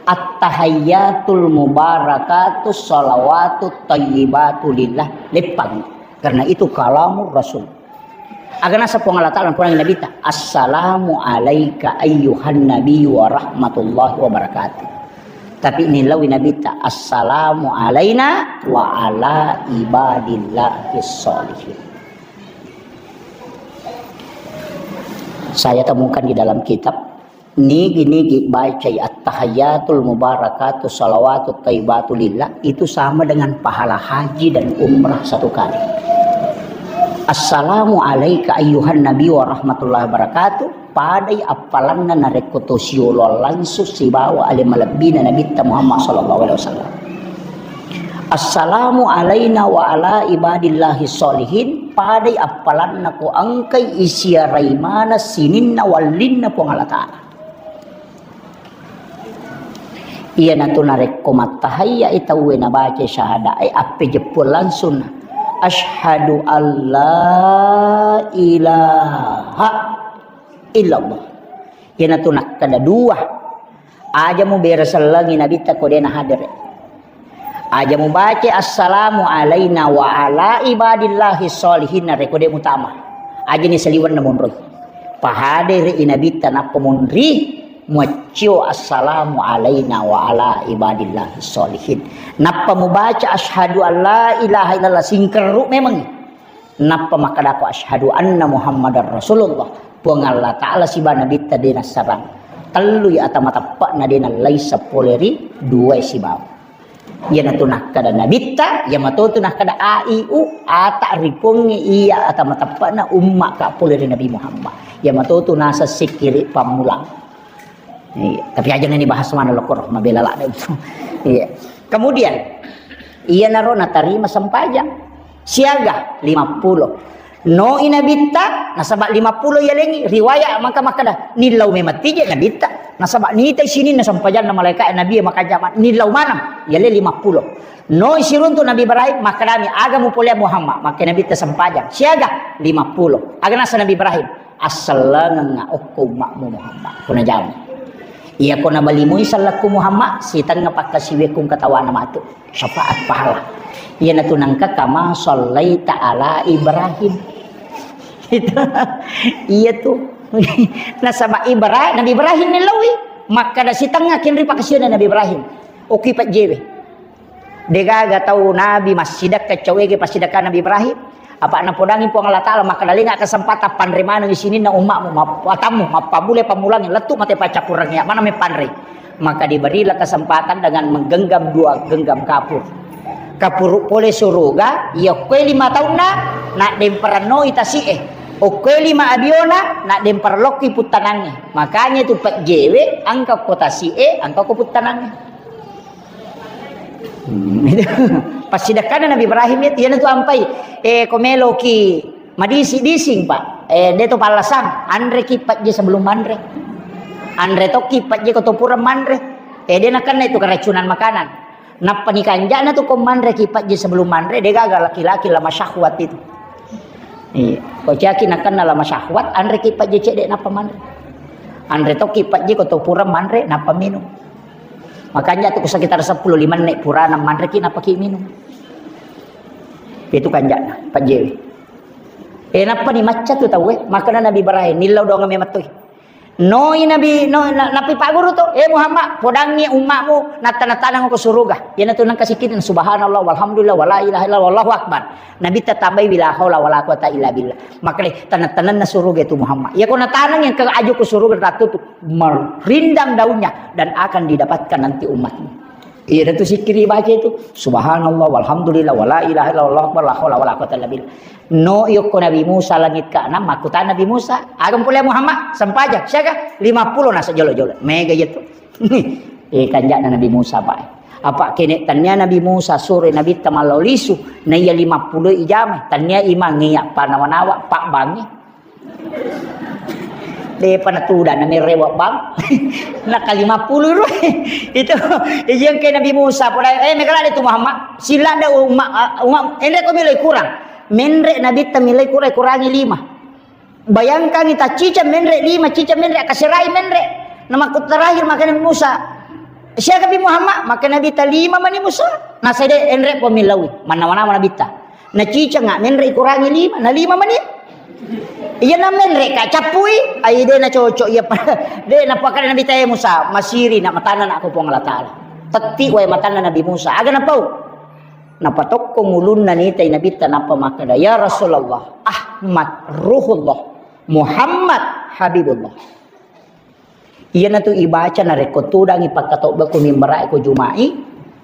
At-tahiyyatul mubarakatus shalawatut thayyibatu lillah, leppang. Karena itu kalamur Rasul. Aga naseng Puang Allah Ta'ala, Puang Nabitta, "Assalamu alaika ayyuhan nabiyyu wa rahmatullahi wa barakatuh." Tapi nilawi Nabitta, "Assalamu alaina wa ala ibadillahis sholihin." Saya temukan di dalam kitab, nigi-nigi bacai at-tahiyyatul mubarakatu shalawatut thayyibatu lillah, itu sama dengan pahala haji dan umrah satu kali. "Assalamu alaika ayyuhan nabi wa rahmatullahi wabarakatuh," padai appalanna narekko to siolo langsung sibawa ale malebbina Nabitta Muhammad sallallahu alaihi wasallam. "Assalamu alaina wa ala ibadillahi sholihin," padai appalanna ko engkai isiarai maneng sininna wallinna Puang Allah Ta'ala. Iyanatu narekko mattahayya e tauwe nabaca syahada e, appejeppu langsung, "Asyhadu alla ilaha illallah." Iyanatu nakkeda dua. Aja mubere sellengi Nabitta ko de nahadere. Aja mubaca "Assalamu alaina wa ala ibadillahi sholihin" narekko de mutama. Aja ni saliwenna monroi. Pahadere i Nabitta nappa monri, muaccio "Assalamu alaina wa ala ibadillahi sholihin." Nappa mubaca "Asyhadu alla ilaha illallah" singkerru memang. Nappa makkedako, "Asyhadu anna Muhammadar Rasulullah." Puang Allah Ta'ala siba Nabitta de nassarang. Tellui ata mateppe'na de nallai seppole ri duae sibawa. Iyanatu nakkeda Nabitta, iya matotu nakkeda, "A I U, ata ripongngi iya ata mateppe'na umma ka pole ri Nabi Muhammad." Iya matotu naseng sikkiri pammulang. Iya, tapi aja ni bahas mana lokor, mabela ladde itu. Iya. Kemudian, iyanaro natarima sempajang. Siaga lima puluh. Noi Nabitta, nasaba lima puluh yalengi, riwaya maka makkeda, nillau memang tije Nabitta. Nasaba nitai sininna sempajanna malaika Nabi maka jama, nillau maneng, yale lima puluh. Noi siruntu Nabi Ibrahim, makkedami, "Aga mupolea Muhammad?" Makke Nabitta sempajang. Siaga lima puluh. Aga nasa Nabi Ibrahim, "Assellengengnga okko umma'mu Muhammad." Kuna jama. Iya kona balimui sellekku Muhammad, sitengnga pakkasiwiakku katawana matu. Syafaat pahala. Iyanatu nengka kama sallaita ala Ibrahim. Itu. Iya tu. Nasaba Ibrahim, Nabi Ibrahim ni lawi. Makkeda sitengnga kenri pakkasiwianna Nabi Ibrahim. Oki pajjewe. Degaga tau nabi massidekka cawege passidekka Nabi Ibrahim. Apa napodangi Puang Allah Ta'ala, makkeda lenga kesempatan panre maneng sininna ummakmu, map-, atammu, mappammula pammulangi, lettu mate paccappurengngi, mana me panre. Maka diberilah kesempatan dengan menggenggam dua genggam kapur. Kapuru pole suruga, iya kue lima taunna, nak demperennoi tasi'e. Okkue lima abiona, nak demperlokki puttanangnge. Makanya itu pejjewe, angka ko tasi'e, angka ko puttanangnge. Hmm, itu. Passidekkana Nabi Ibrahim itu, iyanatu ampai, eh, ko meloki madisi-dising, Pak. Eh, de to pallasang, anreki pajje sebelum manre. Anre tokki pajje ko to pura manre. Eh, de nakenna itu keracunan makanan. Nappa ni kanjana tu ko manreki pajje sebelum manre, de gaga laki-laki lama syahwat itu. Iya. Ko caki nakenna lama syahwat, anreki pajje cedde nappa manre. Anre tokki pajje ko to pura manre, nappa minum. Makanya tu sekitar sepuluh lima menit purana manreki napaki minum. Itu kanjana, pajjewe. Eh, nappa ni macca tu tauwe, makana Nabi Ibrahim, nillau doang memettui. Noi Nabi, no, na-, Nabi Pak Guru tu, "Eh Muhammad, podangi ummakmu, natta-nattanang ke surga." Iyanatu nengka sikirin, "Subhanallah, walhamdulillah, wala ilaha illallah, wallahu akbar." Nabi tatambai, "Wala haula wala quwata illa billah." Makanya tanah-tanahna surga itu Muhammad. Ya, kau natanang yang ke aju ke surga ratu tu, merindang daunnya dan akan didapatkan nanti umatmu. Iya, itu sikkiri baca itu. Subhanallah, walhamdulillah, wala ilaha illallah, wallahu akbar, la haula wala quwata illa billah. No, yokko Nabi Musa langit keenam, makkutana Nabi Musa, "Aga mupolea Muhammad?" Sempajang, siaga? Lima puluh nasa jolo-jolo. Mega iya tu. Eh, kanjana Nabi Musa, Pak. Apa kene tania Nabi Musa sore Nabi tamallau lisu, na iya lima puluh ijama, tania imang iya panawa-nawa, Pak Bangi. Depa natuda na merewa bang. Na kalima puluh ro. Itu, iya ke Nabi Musa pada, eh, megala de tu Muhammad. Sila de umma, umma, enre ko milai kurang. Menre Nabi ta milai kurang, kurangi lima. Bayangkan ita cica menre lima, cica menre akaserai menre. Nama ku terakhir maka Nabi Musa. Siaga bi Muhammad, maka Nabi ta lima mani Musa. Nasede enre po milawi. Mana-mana Nabi ta. Na ciceng, ah, menre kurangi lima, na lima mani. Iya na menre ka cappui, ai de na cocok iya pa-, de na pakana Nabi ta Musa, masiri na matana na ko Puang Allah Taala. Tetti wae matanna Nabi Musa, aga na pau. Napatokko ngulunna nitai Nabi ta napa makkeda, "Ya Rasulullah, Ahmad Ruhullah, Muhammad Habibullah." Iyanatu ibaca narekko tudangi pakkatobba ku mimbarae ko Juma'i,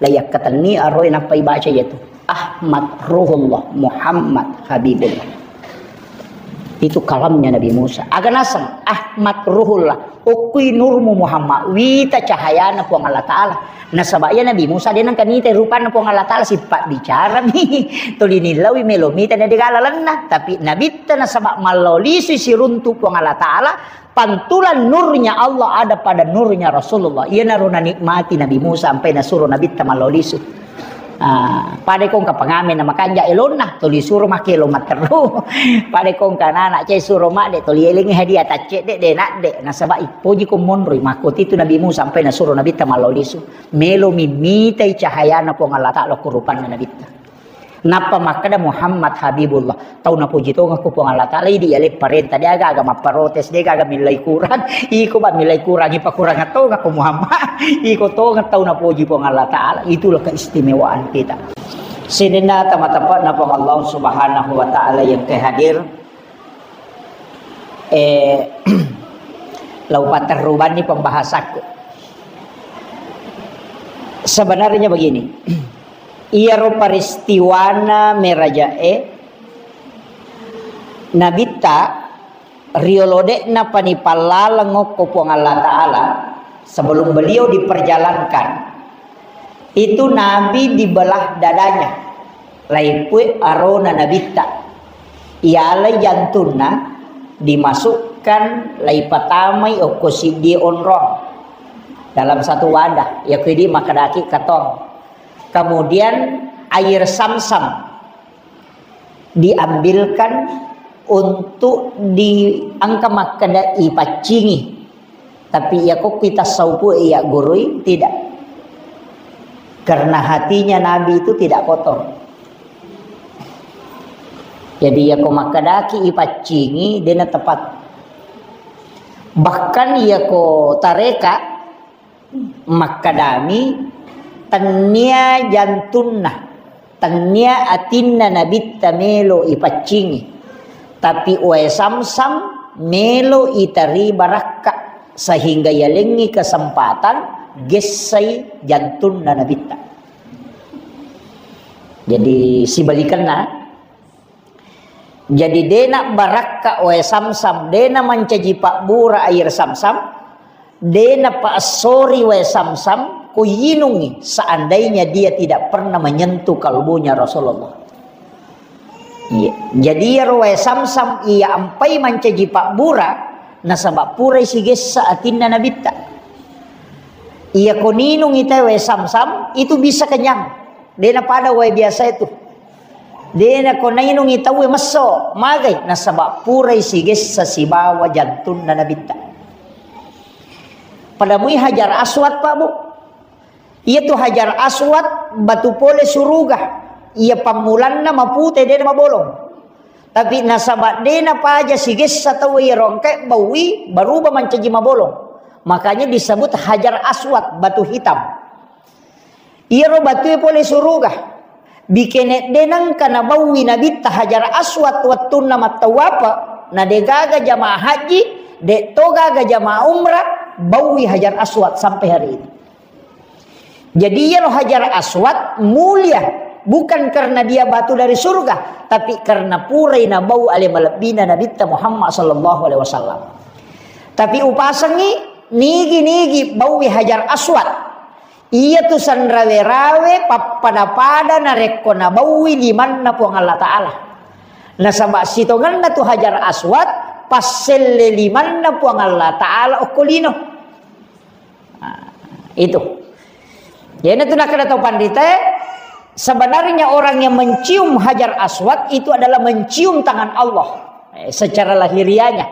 la yakkatenni aroe nappa ibaca iyatu. Ahmad Ruhullah Muhammad Habibullah. Itu kalamnya Nabi Musa. Aga naseng Ahmad Ruhullah, okkui nurmu Muhammad, wita cahayana Puang Allah Ta'ala. Nasaba iya Nabi Musa de nengka nitai rupanna Puang Allah Ta'ala, sipabbicarami. Tuli nillaui melo mita na degala lenna. Tapi Nabitta nasaba mallau lisui siruntu Puang Allah Ta'ala, pantulan nurnya Allah ada pada nurnya Rasulullah. Iyanaro nanikmati Nabi Musa sampai nasuro Nabitta mallau lisu. Ah, pada kongka pengamen na makanja elonna, tuli suro make elo matteru. Pada kongka anak cai suro madde, tuli elengi hadiah tacce de, de nak de. Nasaba ipoji ko monroi, makoti tu Nabi Musa sampai nasuro Nabitta mallau lisu. Melo mimitai cahayana Puang Allah Ta'ala ko rupanna Nabitta. Nappa makkeda Muhammad Habibullah. Tau napuji tongeng ko Puang Allah Ta'ala, idi yale parenta, de aga-aga mapparotes, de aga-aga millai kurang. Iko ba millai kurang, ipakurang tongeng ko Muhammad. Iko tongeng tau napuji Puang Allah Ta'ala. Itulah keistimewaan kita. Sininna tama-tama na Puang Allah Subhanahu wa Ta'ala yang ke hadir, eh, lau paterrubanni pembahasaku. Sebenarnya begini, iyaro peristiwana merajae Nabitta riolo de'na pani pallaleng okko Puang Allah Ta'ala, sebelum beliau diperjalankan, itu Nabi dibelah dadanya, laipue arona Nabitta, ialai jantunna, dimasukkan, laipatamai okko siddi onrong dalam satu wadah, yakudi makkedaki katong. Kemudian air samsam diambilkan untuk diangka makkeda ipaccingi. Tapi iya kokki tassaupu iya gurui, tidak. Karena hatinya Nabi itu tidak kotor. Jadi iya ko makkedaki ipaccingi, dena tepat. Bahkan iya ko tareka, makkedami, tennia jantunna, tennia atinna Nabitta melo ipaccingi, tapi wae samsam melo itari barakka, sehingga yalengngi kesempatan gessai jantunna Nabitta. Jadi sibalikenna, jadi dena barakka wae samsam, dena mancaji pabbura air samsam, dena paessori wae samsam, ko yinungi, seandainya dia tidak pernah menyentuh kalbunya Rasulullah. Iya. Jadi iyaro wae samsam iya ampai mancaji pabbura, nasaba purai sigessa atinna Nabitta. Iya ko ninungi tae wae samsam, itu bisa kenyang. Dena pada wae biasa itu. Dena ko nainungi tauwe messo, magai, nasaba purai sigessa sibawa jantunna Nabitta. Pada mui Hajar Aswad, Pak, Bu. Iya tu Hajar Aswad, batu pole suruga. Iya pammulanna mapute, dena mabolong. Tapi nasaba dena paja sigessa tauwe iya rongke baui, baruba mancaji mabolong. Makanya disebut Hajar Aswad, batu hitam. Iyaro batue pole suruga. Bikene denangka nabaui Nabitta Hajar Aswad wettunna mattawapa, na degaga jamaah haji, de to gaga jamaah umrah, baui Hajar Aswad sampai hari ini. Jadi iyaro Hajar Aswad mulia, bukan karena dia batu dari surga, tapi karena purai nabau ale malebbina Nabitta Muhammad sallallahu alaihi wasallam. Tapi upasengi nigi-nigi baui Hajar Aswad. Iya tu sanrawe-rawe pappada-pada narekko nabaui limanna Puang Allah Ta'ala. Nasaba sitongenna tu Hajar Aswad, passelle limanna Puang Allah Ta'ala okko lino. Nah, itu. Jadi itu nakkeda tau panrita, sebenarnya orang yang mencium Hajar Aswad itu adalah mencium tangan Allah, eh, secara lahiriahnya.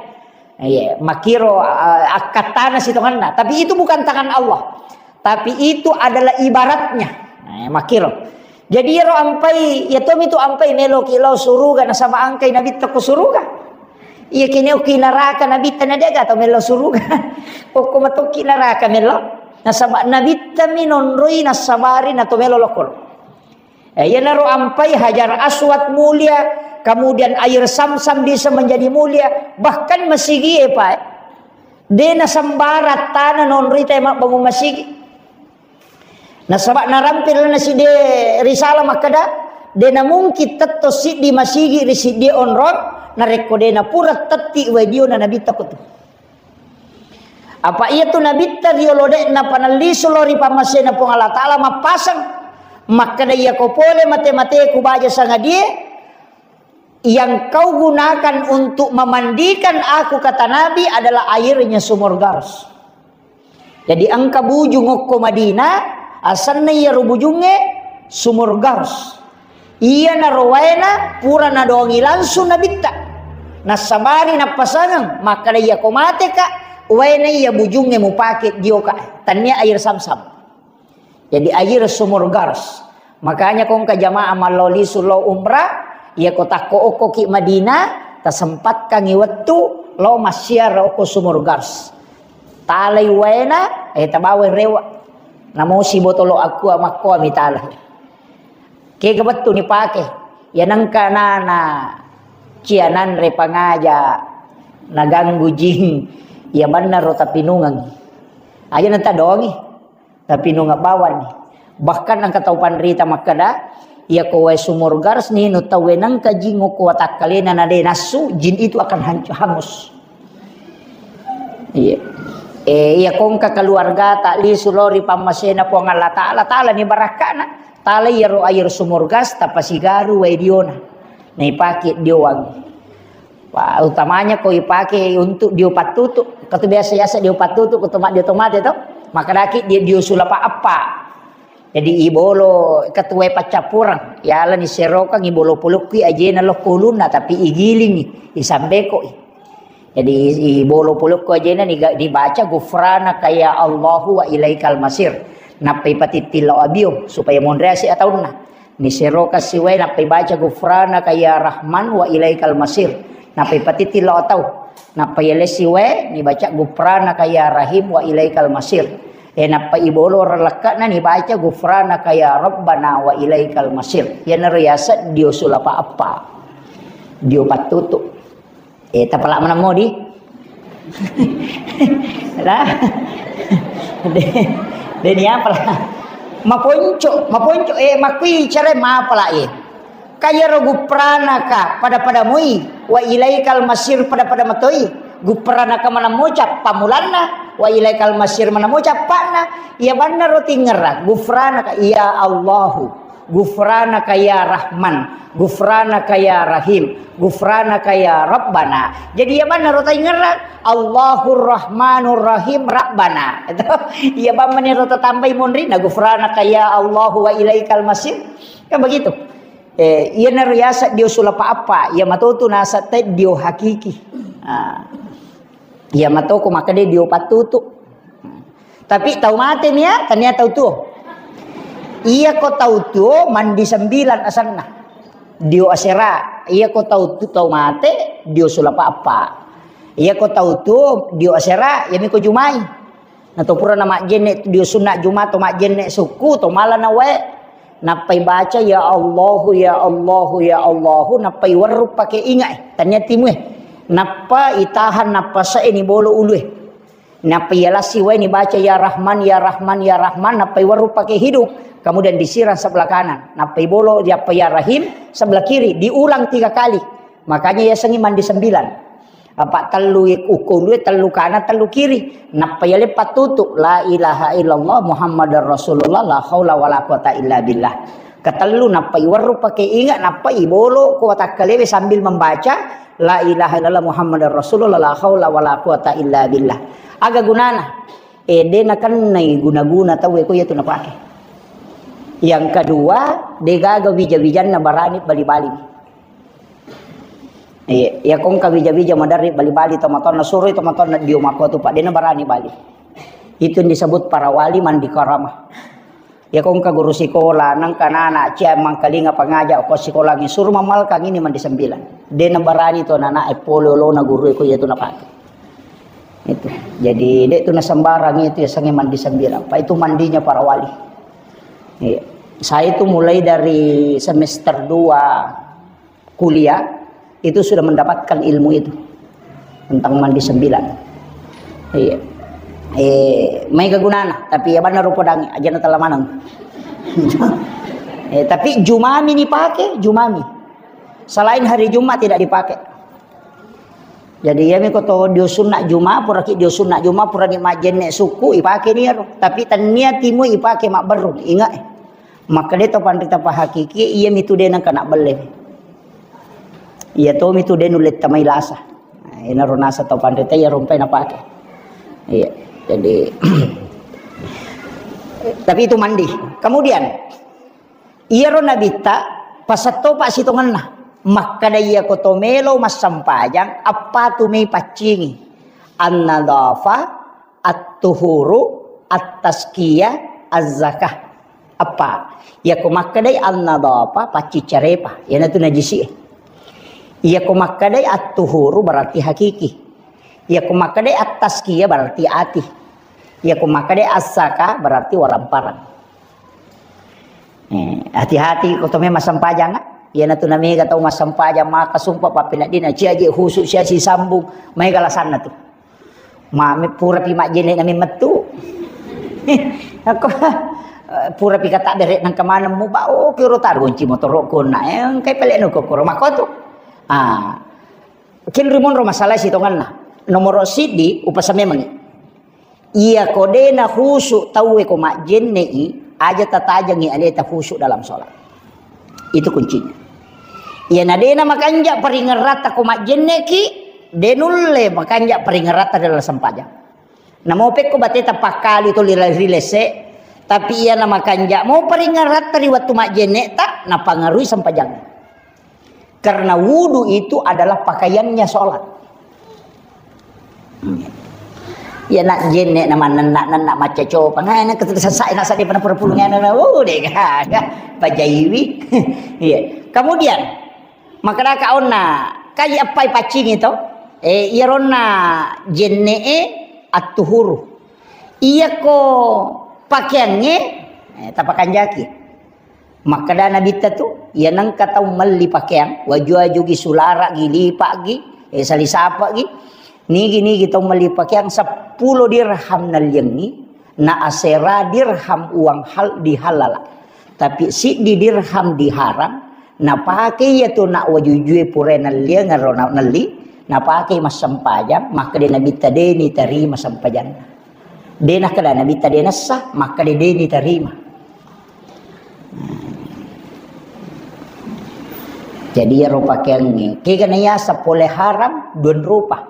Iya, makiro, eh, akkattana sitongenna. Tapi itu bukan tangan Allah. Tapi itu adalah ibaratnya. Eh, makiro. Jadi iyaro ampai, iya tomi tu ampai meloki lao suruga nasaba angkai Nabitta ko suruga. Iya kini oki naraka Nabitta na de'ga tau melo suruga. Okko matoki naraka melo. Nasaba Nabitta mi nonroi nasabari na to melo lokolo. Eh, iyanaro ampai Hajar Aswad mulia, kemudian air Samsam bisa menjadi mulia, bahkan masigi e, Pak, de nasembarang tana nonroi te mabbangun masigi. Nasaba narampil na siddi risalah makkeda, de namungkin tetto siddi masigi ri siddi onrong, narekko de napura tetti wae diona Nabitta kotu. Apa iya tu Nabitta riolo de'na panellisu lao ri pammasena Puang Allah Ta'ala mappaseng. Makkeda, "Iya ko pole mate-mateku baja sangadie, yang kau gunakan untuk memandikan aku," kata Nabi, "adalah airnya sumur Gars." Jadi engka bujung okko Madinah, asenna iyaro bujungnge Sumur Gars. Iyanaro waena pura nadoangi langsung Nabitta. Nassabari nappasangeng, makkeda, "Iya ko mateka, waena iya bujungnge mupake dioka, tennia air Samsam." Jadi air Sumur Gars. Makanya ko engka jamaah mallao lisu lao umrah, iya ko takko okkoki Madinah, tasempatkangi wettu lao massiara okko Sumur Gars. Talai waena, eh, tabawai rewa. Namosi botolo aqua makkoa mitalai. Kega bettu ni pake. Ya nengka nana cia nanre pangaja naganggu jing. Ya bannaro tapinungeng. Aja nanta dongi. Tapinungeng bawang ni. Bahkan engka tau panrita makkeda, iya ko wae sumur Gars ni nu tau nengka jing ko watakkalena na de nassu, jin itu akan hancu-, hangus. Iya. Eh, iya kongka keluarga tak lisu lori pammasena Puang Allah Ta'ala, Ta'ala ni barakkana. Ta'ala iyaro air sumur Gars tapasigaru wae diona. Naipake dioang. Wah, utamanya ko ipake untuk dio pattutu. Katu biasa-biasa dio pattutu, ko toma-, dio tomate to. Maka daki dio, dio sulapa appa. Jadi ibolo ketuai paccappureng. Yala ni serokang ibolo pulukki ajena lo kulunna, tapi igilingi, isambekoi. Jadi ibolo pulukku ajena niga-, dibaca gufranaka ya Allahu wa ilaikal masir. Nappa ipatittillo abio supaya monreasi ataunna. Ni seroka siwae nappa ibaca gufranaka ya Rahman wa ilaikal masir. Nappa ipatittillo atau. Nappa yalessi wae nibaca gufranaka ya Rahim wa ilaikal masir. E nappa ibolo relekkana nibaca gufranaka ya Rabbana wa ilaikal masir. Iyanaro yaseng dio sulapa appa. Dio pattutu. Eh, tapala maneng modi? Lah. De, de ni apa lah? Maponco, maponco, eh, makui cara mapala, eh. Kayaro gufranaka pada-pada mui, wa ilaikal masir pada-pada matoi. Gufranaka maneng moca pamulanna, wa ilaikal masir maneng moca appanna. Iya bannaro tingerang, gufranaka, ya Allahu. Gufranaka ya Rahman, gufranaka ya Rahim, gufranaka ya Rabbana. Jadi iya bannaro taingerang, Allahur Rahmanur Rahim Rabbana. Itu iya bang meniro tatambai monrina, gufranaka ya Allahu wa ilaikal masir. Kan begitu. Eh, iyanaro yaseng dio sulapa appa, iya matotu naseng te dio hakiki. Ah. Iya matoko makkeda dio pattutu. Tapi tau mate mia, tania tau tuo. Iya ko tau tuo mandi sembilan asenna. Dio asera. Iya ko tau tu-, tau mate, dio sulapa appa. Iya ko tau tuo, dio asera, yami ko jumai. Na to pura na majjenne dio sunna juma to majjenne sukku to mala na wae. Nappai baca, "Ya Allahu, ya Allahu, ya Allahu," nappai werru pake inga e, tania timue. Nappa itahan, nappa se'e ni bolo ulue. Nappa iya lassi wae ni baca, "Ya Rahman, ya Rahman, ya Rahman," nappai werru pake hidung, kemudian disiram sebelah kanan. Nappai bolo, yappa, "Ya Rahim," sebelah kiri, diulang tiga kali. Makanya yasengngi mandi sembilan. Apa tellu ukko ulue, tellu kanan, tellu kiri. Nappa yale pattutu, "La ilaha illallah Muhammadar Rasulullah, la haula wala quwata illa billah." Ketellu nappa iwerru pake inga, nappa ibolo ko watakkalewe sambil membaca, "La ilaha illallah Muhammadar Rasulullah, la haula wala quwata illa billah." Aga gunana? Eh, de nakennai guna-guna tauwe ko iyatu napake. Yang kedua, de gaga wija-wijanna barani bali-bali. Iya, iya kongka wija-wija maderri bali-bali tomatoanna, suroi tomatoanna dio makkuatu, Pak, dena barani bali. Itu yang disebut para wali mandi karama. Iya kongka guru sikola, nengka nana cia mangkalinga pangaja ko sikolangi, suruh mamalkang ini mandi sembilan. Dena barani to nana e pole olona guru e ko iya tu napake. Itu. Jadi, de tu nasembarang itu yasengnge mandi sembilan. Pak, itu mandinya para wali. Iya. Saya itu mulai dari semester dua kuliah, itu sudah mendapatkan ilmu itu tentang mandi sembilan. Iya. Eh, maega gunana, tapi iya banna rupa dangi, ajana tala maneng. Eh, tapi jumami ni pake, jumami. Selain hari Jumat tidak dipakai. Jadi, iyami ko to dio sunna juma, puraki dio sunna juma, purani majjenne sukku, ipake ni ero. Tapi tania timu ipake mabberru, ingat eh. Makkeda to panrita pahakiki, iyami tu de nengka nabbelle. Iya tomi tu de nulle tamai lasa. Nah, inaro nasa to panrita iya rompai napake. Iya. Jadi, tapi itu mandi. Kemudian, iyaro nabitta pasettopa sitongenna. Makkeda iya ko to melo massempajang, appa tu mei paccingi. An-nadhafa, at-tuhuru, at-tazkiyah, az-zakah. Appa? Iyako makkedai an-nadhafa, pacciccarepa, iyanatu najisi e. Iyako makkedai at-tuhuru berarti hakiki. Iyako makkedai at-tazkiyah berarti ati. Iyako makkedai az-zakah berarti waramparang. Eh, hati-hati ko to memang massempajang, ah. Iyanatu namega tau massempajang maka sumpah pappeneddinna, cia je khusyuk, cia sisambung, maega lasanna tu. Ma-, me-, purapi majjenne na memmettu. Ako, eh, purapi kata bere nang kemana mu ba, oh, kiro taru kunci motoro kona, eh, engkai pele no kokoro makotu. Ah, Kenri monro masalah sitonganna. Nomoro siddi, upasa memangi. Iya ko dena khusyuk tauwe ko majjenne'i, aja tatajengi aleta khusyuk dalam sholat. Itu kuncinya. Iya na dena makanja paringeratta ko majjenneki, denulle makanja paringeratta dalam sempajang. Namo pekko bateta pakkali to lila-, rilese, tapi iya na makanja mo paringeratta ri wettu majjenne'ta, napangarui sempajang. Karena wudu itu adalah pakaiannya sholat. Iya, nak jenne na manenna, nenna macca copang. Eh, nak ketu sasa, nak sadi pada perpulungan, na, oh, deh, pajaiwi. Iya. Kemudian, makkedaka onna, kai appai paccingi to? Eh, iya ronna jenne e attuhuru. Iya ko pakeangnge, eh, tapakanjaki. Makkeda Nabitta tu, iya nengka tau melli pakeang, waju-wajugi, sulara'gi, lipa'gi, eh, salisapa'gi, nigi-nigi tau melli pakeang seppulo dirham nalliangngi, na asera dirham uang hal-, dihalala. Tapi siddi dirham diharam, napake iya tu nak waju-wajue pura nalliang ero na-, nelli, napake massempajang, makkeda Nabitta deni tarima sempajanna. De nakkeda Nabitta de nessa, makkeda deni tarima. Jadi iyaro pakeangnge, kega na yaseng pole haram, duan rupa.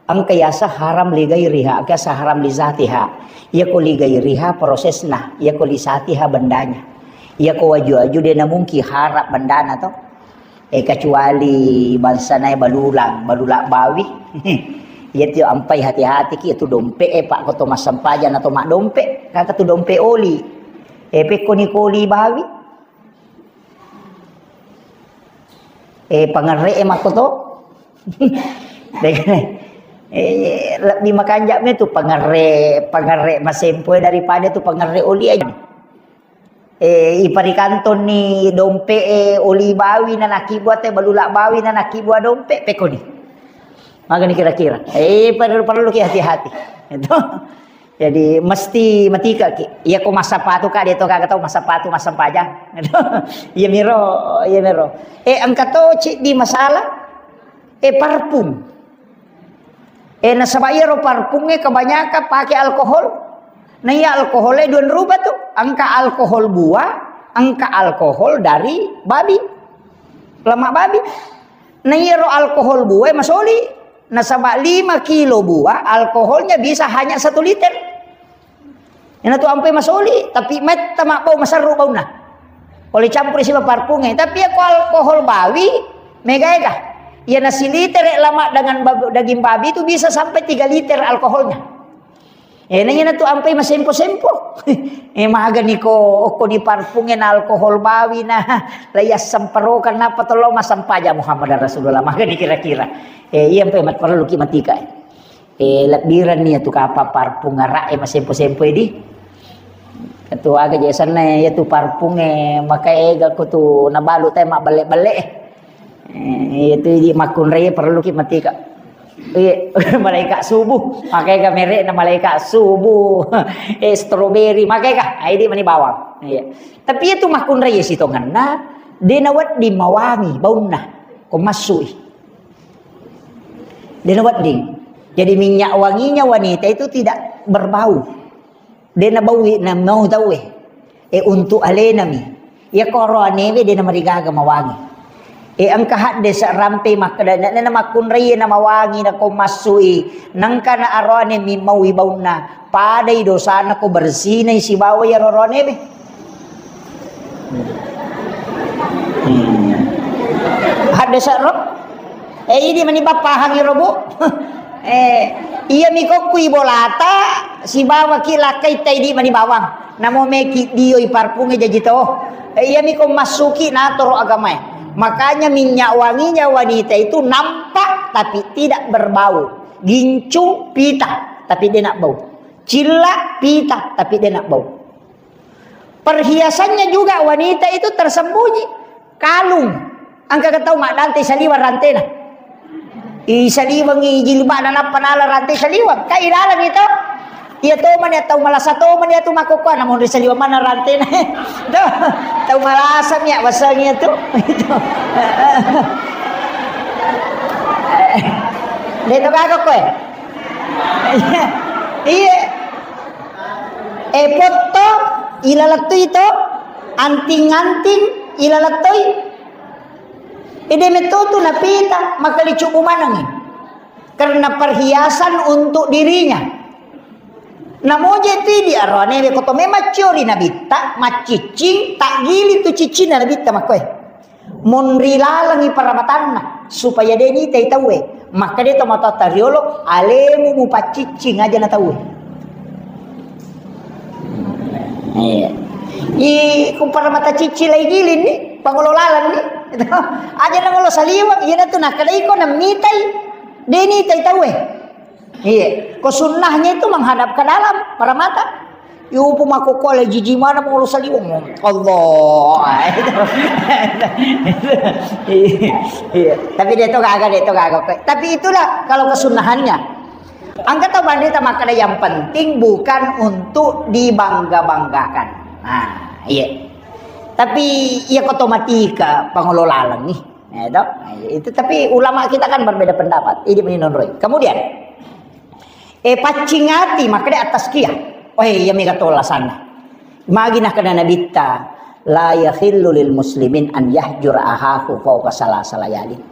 Engka yaseng haram li gairiha, engka yaseng haram li zatiha. Iyako li gairiha prosesna, iyako li zatiha bendanya. Iyako waju-waju de namungki haram bendana to. Eh, kecuali bangsana balulang, balulang bawi. Iya tu ampai hati-hati ki, itu dompet, eh, Pak, ko to massempajang atau mak dompet, kaka tu dompet oli. Eh, pekko ni ko oli bawi. Eh, pangerre, eh, makko to. Dengan, eh, lebih makanja me tu pangerre, pangerre masempo daripada tu pangerre oli aja. Eh, iparikantonni dompe, eh, oli bawi na nakibua te, balula bawi na nakibua dompe, pekoni. Magani kira-kira. Eh, perlu, perlu ki hati-hati. Itu. Jadi, mesti matika ki. Iya ko massapatu ka, de to kaga tau massapatu, massempajang. Iya miro, iya miro. Eh, engka to ciddi masalah. Eh, parfum. Eh, nasaba iyaro parpungnge kebanyakan pake alkohol. Na iya alkohol e duan rupa tu. Engka alkohol buah, engka alkohol dari babi. Lemak babi. Na iyaro alkohol buah e masoli. Nasaba lima kilo buah, alkoholnya bisa hanya satu liter. Iyana tu ampai masoli, tapi metta mabbau, maserru baunna. Pole campuri siba parpungnge. Tapi iya ko alkohol bawi, mega-ega. Iyana silitere lamak dengan bab-, daging babi itu bisa sampai tiga liter alkoholnya. Eh, na iyana tu ampai masempo-sempo. Eh, magani ko, okko ni parpungnge na alkohol bawi na, la iya semperokan napa tollo massempajang Muhammad Rasulullah. Magani kira-kira. Eh, iya ampai mat-, perlu ki matika. Eh, lebbirenni iyatu kapang parfum ara'e masempo-sempoe di. Ketua aga je senna iyatu parfum e, maka ega ko tu nabalu te mabbelle-belle. Eh, iyatu di makkunrai perlu ki matika. Iya, malaikat subuh, maka ega merekna malaikat subuh. Eh, strawberry, maka ega, ah, idi mani bawang. Iya. Tapi iyatu makkunrai sitongenna, de nawedding mawangi baunna, ko massui. Dena wedding. Jadi minyak wanginya wanita itu tidak berbau. Dena baui na mau tauwe. Eh, untuk alenami. Iya ko roanewe dena marigaga mawangi. Eh, engka haddese rampe makkeda, na, na, na makkunrai na mawangi na ko massui. Nengka na aroane mi maui baunna. Padai dosana ko bersinai sibawa iya roroane be. Hmm. Hadde serro. Eh, idi mani bappahangi ro, Bu. Eh, iya mi kokkui bolata, sibawa ki lakkai tai di mani bawang. Namo meki dioi parpunge jaji to. Eh, iya mi ko massuki natoro agamae. Makanya minyak wanginya wanita itu nampak tapi tidak berbau. Gincu pita tapi dia nak bau. Cilla pita, tapi de nabbau. Perhiasannya juga wanita itu tersembunyi. Kalung. Engka tau maddante saliweng rantena. I saliwengngi jilbabna nappa nala rante saliweng. Ka ilaleng itu. Iya to mani tau malasa to mani tu makkokkoe namun ri saliweng mana rantena. Tuh, tau malasa mi waseng itu. Itu. Dek to gaga koe. Iya. Iya. E potto ilalettui to, anting-anting ilalettui. Ede metto tu napita, maka licubu manengi. Karena perhiasan untuk dirinya. Namoje tu di arone ko to memang ciori nabitta, maccicing, tak gili tu cicinna nabitta makoe. Monri lalengi paramatanna supaya de nitai tauwe. Makkeda to matoatta riolo, alemu mupaccicing aja na tauwe. Iya. I ku paramata cicci lai giling ni, pangolo laleng ni. Aja na ngolo saliweng, iya na tu nakkeda iko namitai. De nitai tauwe. Iya, ko sunnahnya itu menghadap ke dalam, paramata. Yupu makkokkoe jiji mana mau saliweng. Allah. Iya, tapi de to gaga, de to gaga. Tapi itulah kalau kesunnahannya. Engka tau bande ta makkeda yang penting bukan untuk dibangga-banggakan. Nah, iya. Tapi iya ko to matika pangolo laleng ni. Eh, to? Nah, itu tapi ulama kita kan berbeda pendapat. Ini menonroi. Kemudian E, paccing ati, makkeda at-tazkiyah. Oh, iya, mega to alasanna. Magi nakkeda Nabitta, "La yahillu lil muslimin an yahjura ahahu fauqa salasa layalin."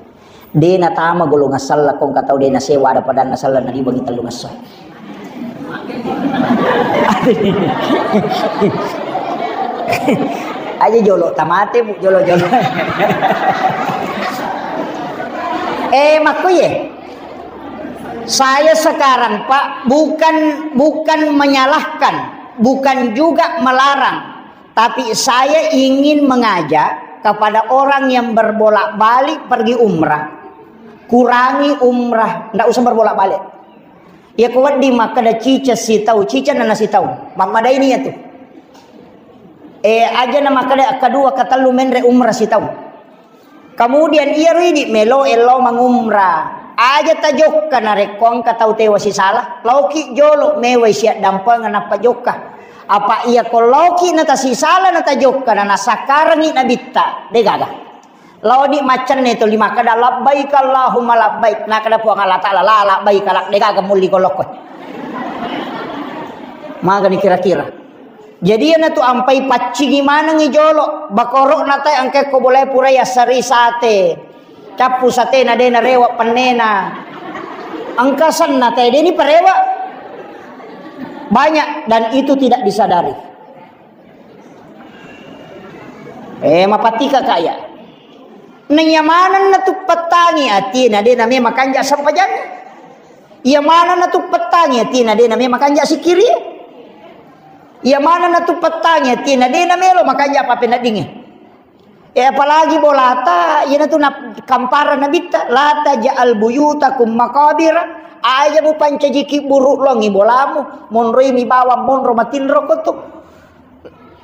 De natama golongan selleng ko engka tau de nasewa ada padanna selleng naliwengi tellung esso. Aja jolo tamate, Bu, jolo-jolo. Eh, makkuye. Saya sekarang, Pak, bukan, bukan menyalahkan, bukan juga melarang, tapi saya ingin mengajak kepada orang yang berbolak-balik pergi umrah, kurangi umrah, ndak usah berbolak-balik. Ya, ku wedding makkeda cica sitau, cica nana sitau, mammadaini ya tu. Eh, aja na makkeda kedua, ketellu menre umrah sitau. Kemudian iyaro idi melo ello mangumra. Aja tajokka narekko engka tau tewa sisala, laoki jolo mewai siaddampengeng nappa jokka. Apa iya ko laoki natasisala natajokka na nasakkarengi nabitta, degaga. Laoni maccenne tuli makkeda, "Labbaik Allahumma labbaik." Nakkeda Puang Allah Ta'ala, "La labbaik lak," degaga mulli ko lokko. Magani kira-kira. Jadi, iyana tu ampai paccingi manengi jolo, bakoro'na tae engka ko bolae purai assari sate. Cappu satena de narewa pennena. Engka senna tae de ni parewa. Banyak dan itu tidak disadari. Eh, mapatika kaya. Naiya manenna tu pettangi atina de name makanja sempajanna. Iya manenna tu pettangi atina de name makanja sikiri. Iya manenna tu pettangi atina de namelo makanja papeneddinge. Eh, apalagi bolata, iyana tu na kampara nabitta, "La taj'al buyutakum maqabira." Aja mupancajiki buru longi bolamu, monroi mi bawang monro matinro ko tu.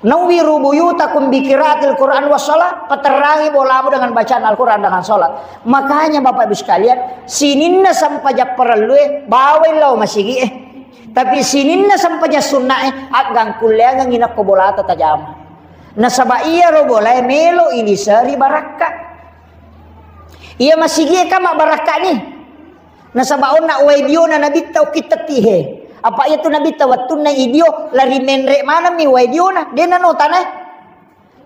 "Nawwiru buyutakum bi qiraatil Qur'an was shalah." Paterrangi bolamu dengan bacaan Al-Quran, dengan salat. Makanya Bapak Ibu sekalian, sininna sempajang parellue bawai lao masigi'e. Tapi sininna sempajang sunnae, aggang kulleangengi nakko bolata tajama. Nasaba iyaro bolae melo iliseri barakka. Iya masigi'e kan mabbarakka ni. Nasaba onna wae diona nabitta ukki tetti he. Apa iya tu nabitta wettunna idio lari menre maneng mi wae diona, de nano tanae.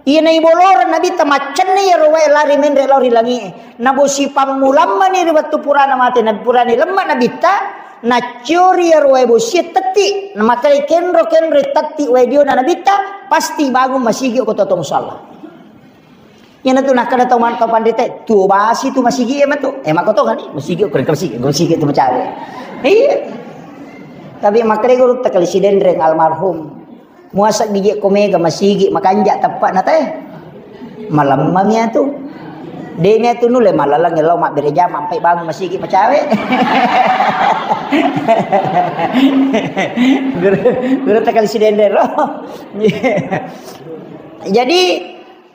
Iya naiboloreng nabitta maccenna iyaro wae lari menre lao ri langi'e. Nabosi pammulammani ri wettu purana mate, na purani lemma nabitta, nacciori iyaro wae bosie tetti, namakai kenro-kenro tetti wae diona nabitta, pasti bangun masigi ko toto musalla. Iyana tu nakkeda tau man-, tau panrita, "Tuo basi tu masigi e matu." Eh, makko to kan? Masigi, kurang masigi, masigi tu macawe. Iya. Tapi makkeda guru takali sidenreng almarhum. Muasa gije ko mega masigi makanja teppa na teh. Malemmang ya tu. De mi tu nule malalang lo mabbere jama ampai bangun masigi macawe. Guru, guru takali sidenreng ro. Jadi,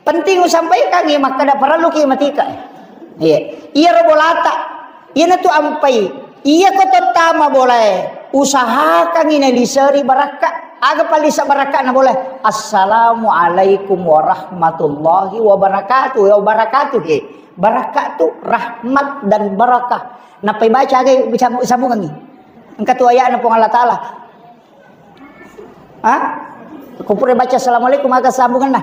penting usampaikangngi, makkada parelluki matika. Iya. Iyaro bolata. Iyanatu ampai. Iyako tottama bolae, usahakangngi naliseri barakka. Aga pallisa barakkana bolae? Assalamualaikum warahmatullahi wabarakatuh. Ya, wabarakatuh, he. Barakka tu rahmat dan barakah. Nappai baca aga sambungangngi. Engka tu ayatna Puang Allah Ta'ala. Ha? Ko pura baca assalamualaikum, aga sambunganna?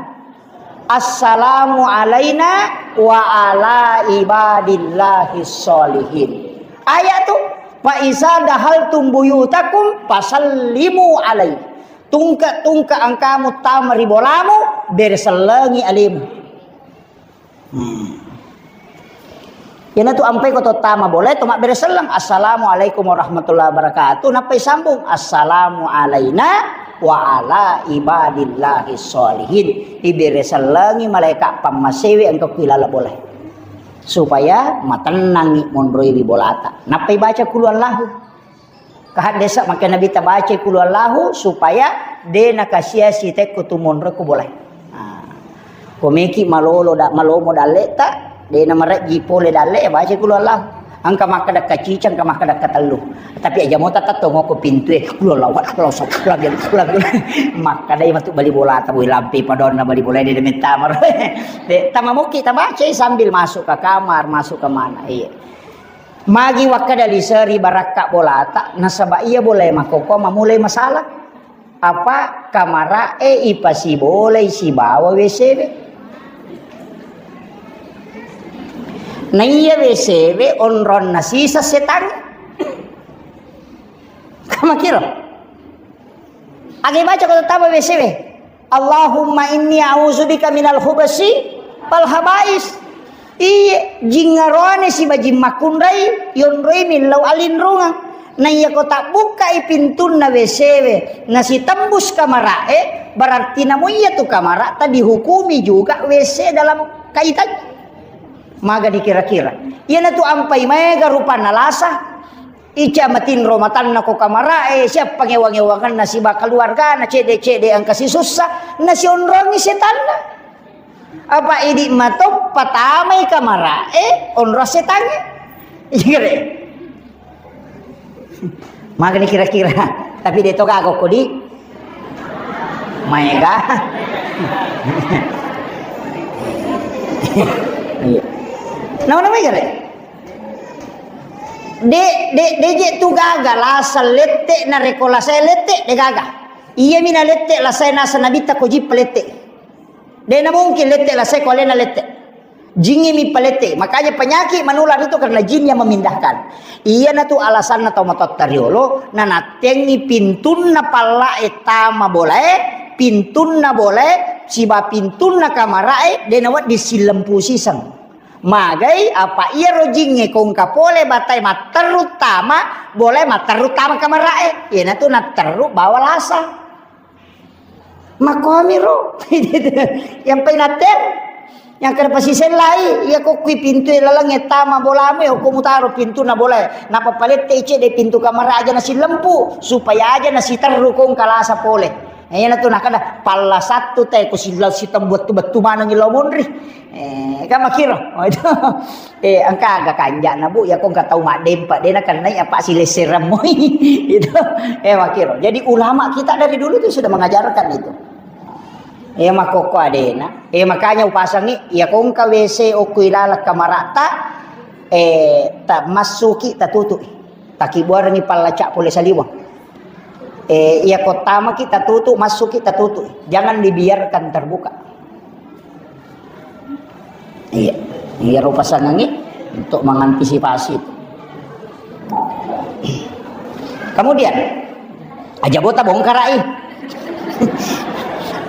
Assalamu alaina wa ala ibadillahi sholihin. Ayat tu, fa iza dahaltum buyutakum fasallimu alaihi. Tungke-tungke engkamu tama ri bolamu, beresellengi alemu. Hmm. Iyanatu ampai ko tottama bolae to mabbere selleng, "Assalamualaikum warahmatullahi wabarakatuh." Nappai sambung, "Assalamu alaina wa ala ibadillahi sholihin." Ibere sellengi malaeka pammasewe engka ku ilala bolae. Supaya matennangi monroiwi bolata. Nappai baca kulu Allahu. Kahaddesa makkeda Nabitta, bacai kulu Allahu supaya de nakasia-sia tekko tu monro ko bolae. Ah. Ko meki malolo da-, malomo dalleta, de namarejji pole dalle, ya bacai kulu Allahu. Engka makkeda kacicang, engka makkeda katellu. Tapi aja mota tattongo ko pintue, kulu Allahu, Allahu, Allahu, Allahu. Makkeda matu bali bolata, boi lampe padonna bali bola de mettama. De, tamamuki tabacai sambil masuk ke kamar, masuk ke mana. Iya. Magi wakkeda liseri barakka bolata, nasaba iya bolae makkokkoe mamulai masalah. Apa kamara'e ipasibolai sibawa W C we. Naiya W C we onronna sisa setangnge. Kamakiro. Aga ibaca ko tama W C we? Allahumma inni a'udzubika minal khubasi wal khabais. Iye, jingngaroane siba jing makkunrai, yonroi millau alinrungeng. Naiya ko tabbukkai pintunna W C we, nasitembus kamara'e, berarti namu iya tu kamara'ta dihukumi juga W C dalam kaitan. Maga dikira-kira. Iyanatu ampai maega rupanna lasa. Ica matinro matanna ko kamara'e, siappa ngewa-ngewangenna siba keluargana, cede-cede engka sisussa, nasionrongi setanna. Apa idi matoppa tamai kamara'e, onro setangnge. Iya, kere. Magani kira-kira. Tapi de to gaga ko di. Maega. Iya. Nama-nama kere. De, de, de je tu gaga, lasa lette, narekko lasa lette, de gaga. Iyami na lette, lasa nasa Nabitta ko jippa lette. De na mungkin lette, lasa ko alena lette. Jingnge mi palette. Makanya penyakit menular itu karena jin yang memindahkan. Iyanatu alasanna tau matotta riolo, nanattengi pintunna pallae tama bolae, pintunna bolae, siba pintunna kamarae, de na wedding sillempu siseng. Magai, apa iyaro jingnge kongka pole batae matterru tama, bolae matterru tama kamarae. Iyanatu natterru bawa lasa. Makkomi ro. Yang painatten, yang kada pasisellai, iya ko kui pintu lalang tama bolamu, ya ko mutaro pintu na bolae. Napa palette cede pintu kamar aja na silempu, supaya aja na siterru kongka lasa pole. Eh, iyanatu nakada, palla sattu te, ko sila sitembuattu bettu maneng ilo monri. Eh, kan makiro. Oh, itu. Eh, engka aga kanjana, Bu, ya ko engka tau maddempa, de nakennai apa silessereng moi. Itu. Eh, makiro. Jadi ulama kita dari dulu tuh sudah mengajarkan itu. Eh, makokko adena. Eh, makanya upasangi, ya ko engka W C okko ilala kamarata, eh, ta massuki tatutu. Takibuarengi pallaca pole saliweng. Eh, iya ko tamaki tatutu, massuki tatutu. Jangan dibiarkan terbuka. Iya. Iya ro pasangangi untuk mengantisipasi itu. Kemudian, aja bota bongkarai.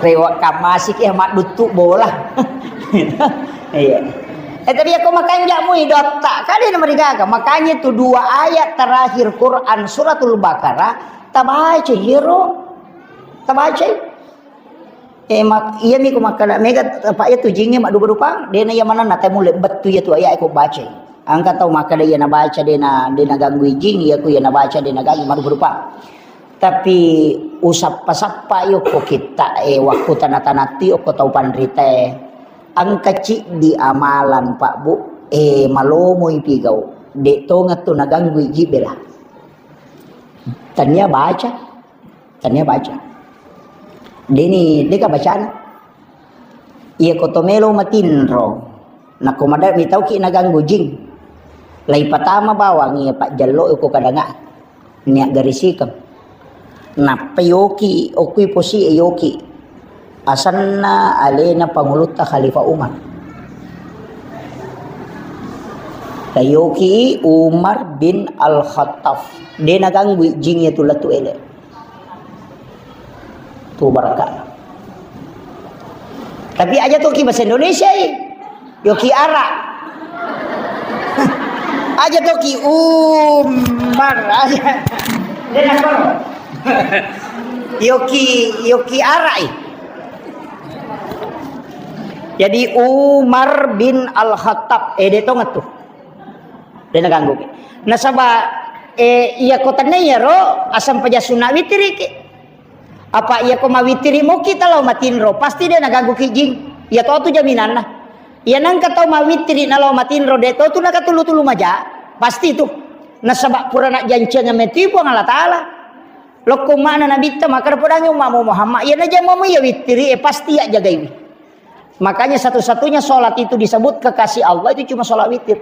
Rewa kamasi ke maduttu bola. Iya. Eh, tapi aku makanja mui dotta. Kali ini merigaga. Makanya itu dua ayat terakhir Quran suratul Baqarah tabaca hiro. Tabaca. Eh, mak-, iya mi ko makkada mega apa iya tu jingnge maddupa-dupa, dena iya manenna tamulle bettu iya tu ayat ko baca. Engka tau makkada iya nabaca dena, dena ganggu jing, iya ku iya nabaca dena ganggu maddupa-dupa. Tapi usappa-sappa yokko kitta e, wakku tana-tanatti yokko tau panrita e. Engka ciddi amalan, Pak, Bu, e, malomoi pigau. De' tongeng tu naganggui jibbela. Tania baca. Tania baca. Deni, deka bacana. Iya ko to melo matinro. Nako mada mitauki naganggu jing. Lai patama bawang iya pajjallo ko kadanga. Nia garisikeng. Nappa yoki, okui posi e yoki. Asenna alena Pangulutta Khalifah Umar. Tayoki Umar bin Al-Khattab. De naganggu jing iya tu lettu ele. Tu barakka. Tapi aja toki bahasa Indonesia i. Yoki ara. Aja toki Umar aja. De nakoro. Yoki, yoki ara i. Jadi Umar bin Al-Khattab, eh, de tongeng tu. De naganggu ki. Nasaba, eh, iya ko tenne iyaro, asam paja sunna witiri ki. Apa iya ko mawitiri moki talo matinro, pasti de naganggu ki jing. Iya to tu jaminanna. Iya nangka tau mawitiri nalo matinro, de to tu nakatulu-tulu maja. Pasti tu. Nasaba pura na janceng metu Puang Allah Taala. Lokko mana Nabitta, maka podangi ummamu Muhammad, iya najamamu iya witiri, eh, pasti ya jagaiwi. Makanya satu-satunya sholat itu disebut kekasih Allah itu cuma sholat witir.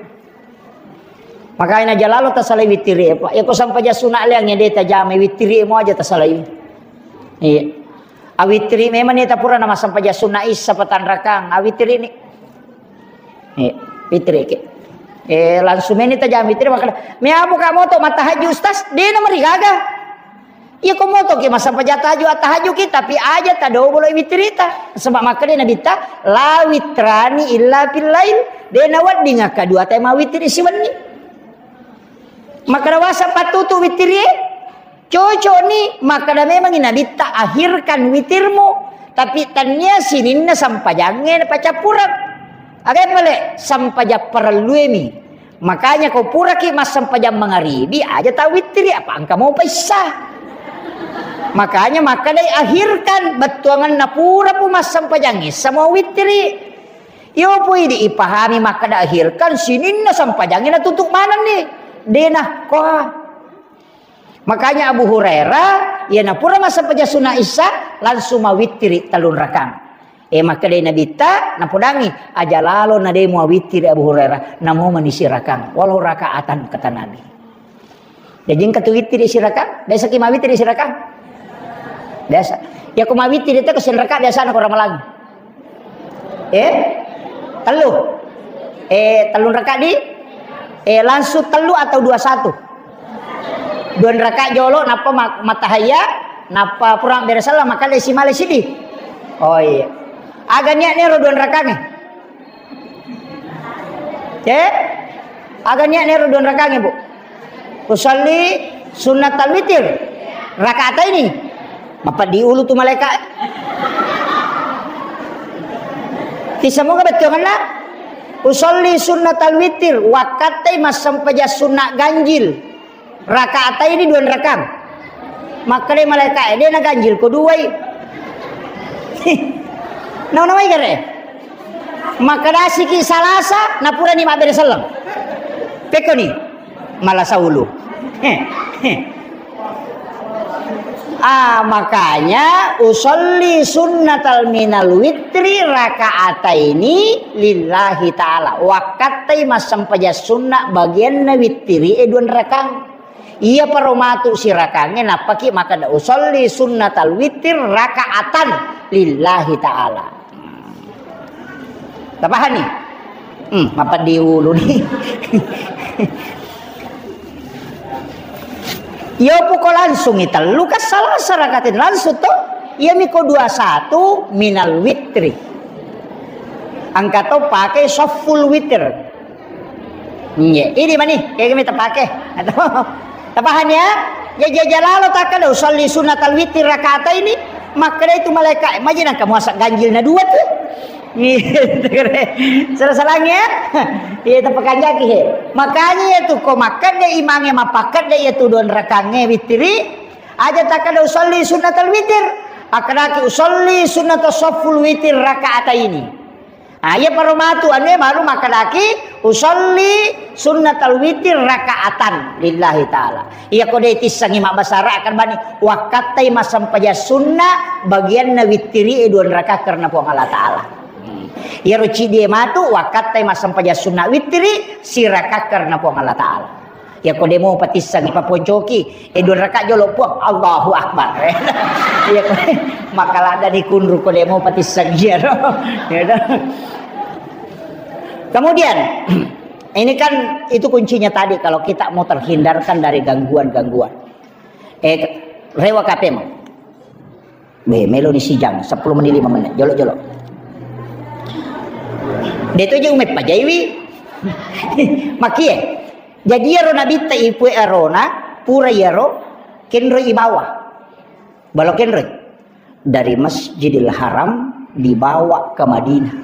Makanya jalalo tasalai witir e, Pak. Ya ko sampaja sunna leang ya de tajamai witir e mo aja tasalai. Iya. Awitiri memang ni tapura nama sampaja sunna isa patanrakang. Awitiri ni. Iya, witir e ke. Eh, langsung meni tajamai witir makanya. Me abu kamu to matahaju Ustaz, de nomor gaga. Iya ko moto ki massampaja tahajud, tahajud ki, tapi aja tadobolo witirita. Sebab makkeda Nabitta, "La witrani illa fil lail." De nawedding akka dua tae mawitiri siwenni. Makkeda wasa pattutu witirie, cocok ni, makkeda memang Nabitta, "Akhirkan witirmu." Tapi tania sininna sampajangnge pacappureng. Aga pale sampaja parelluemi. Makanya ko puraki massempajang mangaribi, aja tau wittiri, apa engka mopa issa. Makanya makkedai akhirkan, bettuanganna pura pu massempajang issa mo wittiri. Iyo pui di ipahami makkeda akhirkan, sininna sempajangnge natutup manenni. De nakkoha. Makanya Abu Hurairah, iya napura massempajang sunna isya, langsung mawittiri tellung rakang. Eh, makkedai Nabitta, napodangi, aja lalo na de muawittiri Abu Hurairah, namo mani sirakang, walau rakaatan, kata Nabi. Jadi engka tu wittiri sirakang, biasa ki mawittiri sirakang? Biasa. Ya ko mawittiri te ko sinraka biasa na ko ramalang. Eh? Tellu. Eh, tellung raka di? Eh, langsung tellu atau dua satu? Dua raka jolo, nappa ma-, matahaya, nappa pura beresella, makale simale sidi. Oh iya. Aga niat nero dua rakange? Eh? Aga niat nero dua rakange, Bu? Usalli sunnatal witir rakaataini. Mapeddi ulu tu malaika. Tisamoga bettuanganna? Usalli sunnatal witir, wakkattai massempajang sunna ganjil. Rakaataini dua rakang. Makkeda malaika, eh, de na ganjil ko duai. Nauna mai gare? Makkedasiki Salasa, napurani mabbere selleng. Pekkoni? Malasa ulu. Ah, makanya usolli sunnatal minal witri rakaataini lillahi ta'ala. Wakkattai massempajang sunna bagianna wittiri e dua rakang. Iya paro matu sirakangnge, nappaki makkeda, "Usolli sunnatal witir rakaatan lillahi ta'ala." Tapahani? Hmm, mapeddi ulu ni. Iyo puko langsungi tellu, kan salah sarakatin langsung to. Iya miko dua satu minal witri. Engka to pakai sofful witir. Iya, ini mani, kayak gini tapake. Tapahani ya? Ya, ya, ya, lalo takkeda usalli sunnatal witir rakaataini, makkeda itu malaikat, maji nangka muasa ganjil na dua tu. Iya, salah-salahnya. Iya, tapakanjaki he. Makanya ya tu, ko makkeda imange mapakeda ya tu dua rakangnge witiri, Aja takkada usalli sunnatal witir, akkadaki usalli sunnatas safful witir raka'ataini. Ah, iya paro matu anu e baru makkadaki usalli sunnatal witir raka'atan lillahi ta'ala. Iya ko de tissengi mabbasa Arab kan bani wakkattai massempajang sunna bagianna wittiri e dua rakaat karena Puang Allah Ta'ala. Hmm. Iyaro cidi e matu wakkattai massempajang sunna wittiri sirakaat karena Puang Allah Ta'ala. Iya ko de mo patissengi paponcoki, eh, dua rakaat jolo Puang, Allahu Akbar. Iya ko makkalada dikunru ko de mo patissengi iyaro. Ya dah. Kemudian ini kan itu kuncinya tadi kalau kita mau terhindarkan dari gangguan-gangguan. Eh, rewa K P mu. Be, melo ni sijang, sepuluh menit, lima menit. Jolo, jolo. De to je ume pajaiwi. Makie. Jadi iyaro nabitta ipue arona, pura iyaro, kenro ibawa. Balo kenro. Dari Masjidil Haram dibawa ke Madinah.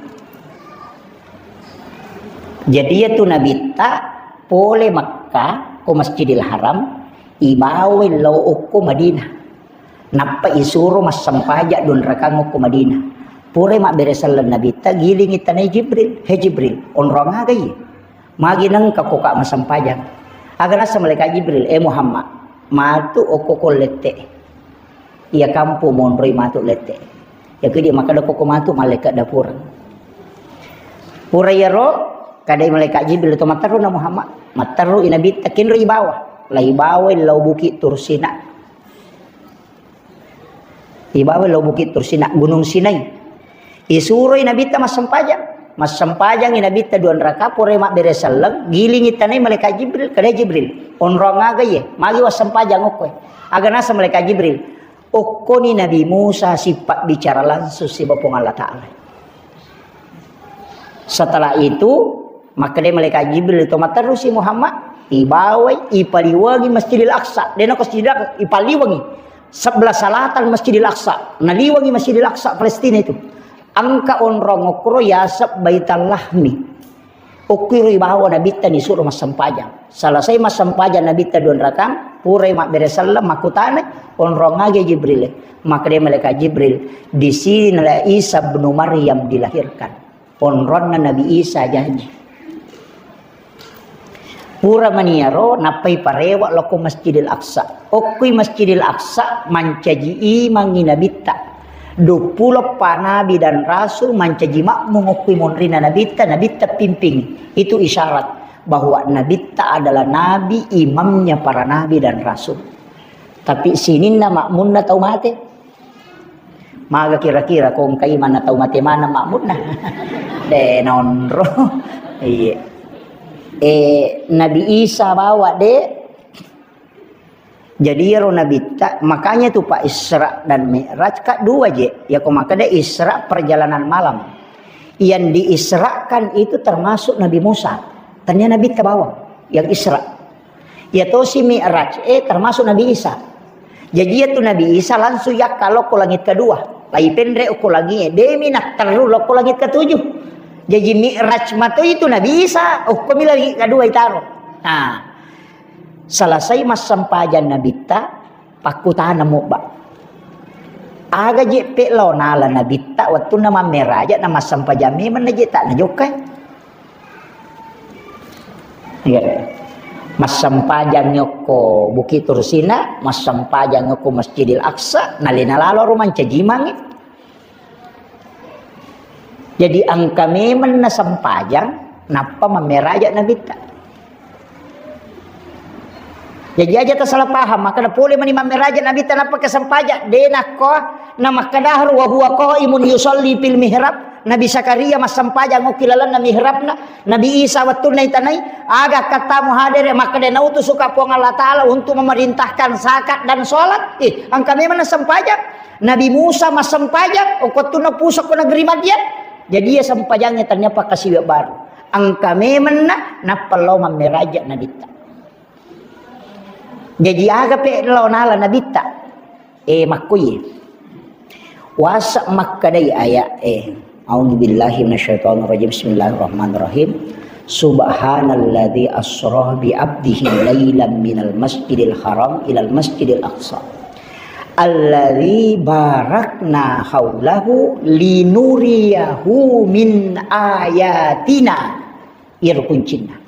Jadi iyatu nabitta pole Makkah ko Masjidil Haram, ibawai lao okko Madinah. Nappa isuro massempajang dua rakang okko Madinah. Pura mabbere selleng nabitta, gilingi tanai Jibril. "He Jibril, onrong aga iye? Magi nengka ko ka massempajang?" Aga nasa malaikat Jibril, "Eh Muhammad, matu okko ko lette. Iya kampo monroi matu lette." Yaku dia makkeda, "Koko matu malaikat dapur." Pura iyaro, kadai malaikat Jibril to matteru na Muhammad. Matteru i nabitta kenro ibawa. Lai bawai lao Bukit Tursina. Ibawa lao Bukit Tursina, Gunung Sinai. Isuroi nabitta massempajang. Massempajang i nabitta dua rakaat, pura mabbere selleng, gilingi tanai malaikat Jibril, kada Jibril. Onrong aga iye, magi wassempajang okkoe. Aga nasa malaikat Jibril. Okkoni Nabi Musa sipabbicara langsung siba Puang Allah Ta'ala. Setelah itu, makkeda malaikat Jibril to matterusi Muhammad, ibawai, ipaliwangi Masjidil Aqsa. Dena ko Masjidil Aqsa, ipaliwangi. Sebelah selatan Masjidil Aqsa. Naliwangi Masjidil Aqsa Palestina itu. Engka onrong okkoro yaseb Baital Lahmi. Okkiro ibawa nabitta nisuro massempajang. Selesai massempajang nabitta dua rakang, purai mabbere selleng makkutana, onrong aga Jibril. Makkeda malaikat Jibril, di sinilah Isa bin Maryam dilahirkan. Onronna Nabi Isa jaji. Pura maniaro nappai parewa loko Masjidil Aqsa. Okkui Masjidil Aqsa mancaji imangi nabitta. Duappulo eppa nabi dan rasul mancaji makmum okkui monrina nabitta, nabitta pimping. Itu isyarat bahwa nabitta adalah nabi, imamnya para nabi dan rasul. Tapi sininna makmunna tau mate. Maga kira-kira ko engka imanna tau mate maneng makmunna? De nonro. Iya. Eh, Nabi Isa bawa de. Jadi iyaro nabitta, makanya tu Pak Isra dan Mi'raj ka dua je. Ya ko makkeda Isra perjalanan malam. Yang diisrakan itu termasuk Nabi Musa. Tania nabitta bawang yang Isra. Ya tosi Mi'raj, eh termasuk Nabi Isa. Jadi ya tu Nabi Isa langsung yakka lokko langit kedua. Lai penre okko langit, demi natteru lokko langit ketujuh. Jadi Mi'raj mato itu Nabi Isa, okko mi langit kedua itaro. Nah, selesai massempajang nabitta, pakkutana mubba. Aga je pe lao nala nabitta wettunna mammeraja na massempajang memang na je tak najokkai. Iya. Massempajang okko Bukit Tursina, massempajang okko Masjidil Aqsa, nalena lalo ro mancajimangi. Jadi engka memang na sempajang, nappa mammeraja nabitta. Jadi aja tasalah paham, makkeda pole mani mammeraja nabitta nappa kesempajang, de nakko na makkeda haru wa huwa qaimun yusalli fil mihrab, Nabi Zakaria massempajang okki lalenna mihrabna, Nabi Isa wettunna itanai, aga kattamu hadere makkeda nautusuka Puang Allah Ta'ala untuk memerintahkan zakat dan sholat, eh, engka memang na sempajang. Nabi Musa massempajang, okko wettunna pusokko negeri Madian. Jadi iya sempajangnge tania pakkasiwiang baru. Engka memenna nappa lao mammeraja nabitta. Jadi aga pe lao nala nabitta? Eh, makkuye. Wasa makkedai ayat eh. A'udzubillahi minasyaitonirrajim. Bismillahirrahmanirrahim. Subhanalladzi asra bi abdihi lailan minal masjidil haram ilal masjidil aqsa. Alladzi barakna haulahu linuriyahu min ayatina. Iyaro kuncinna.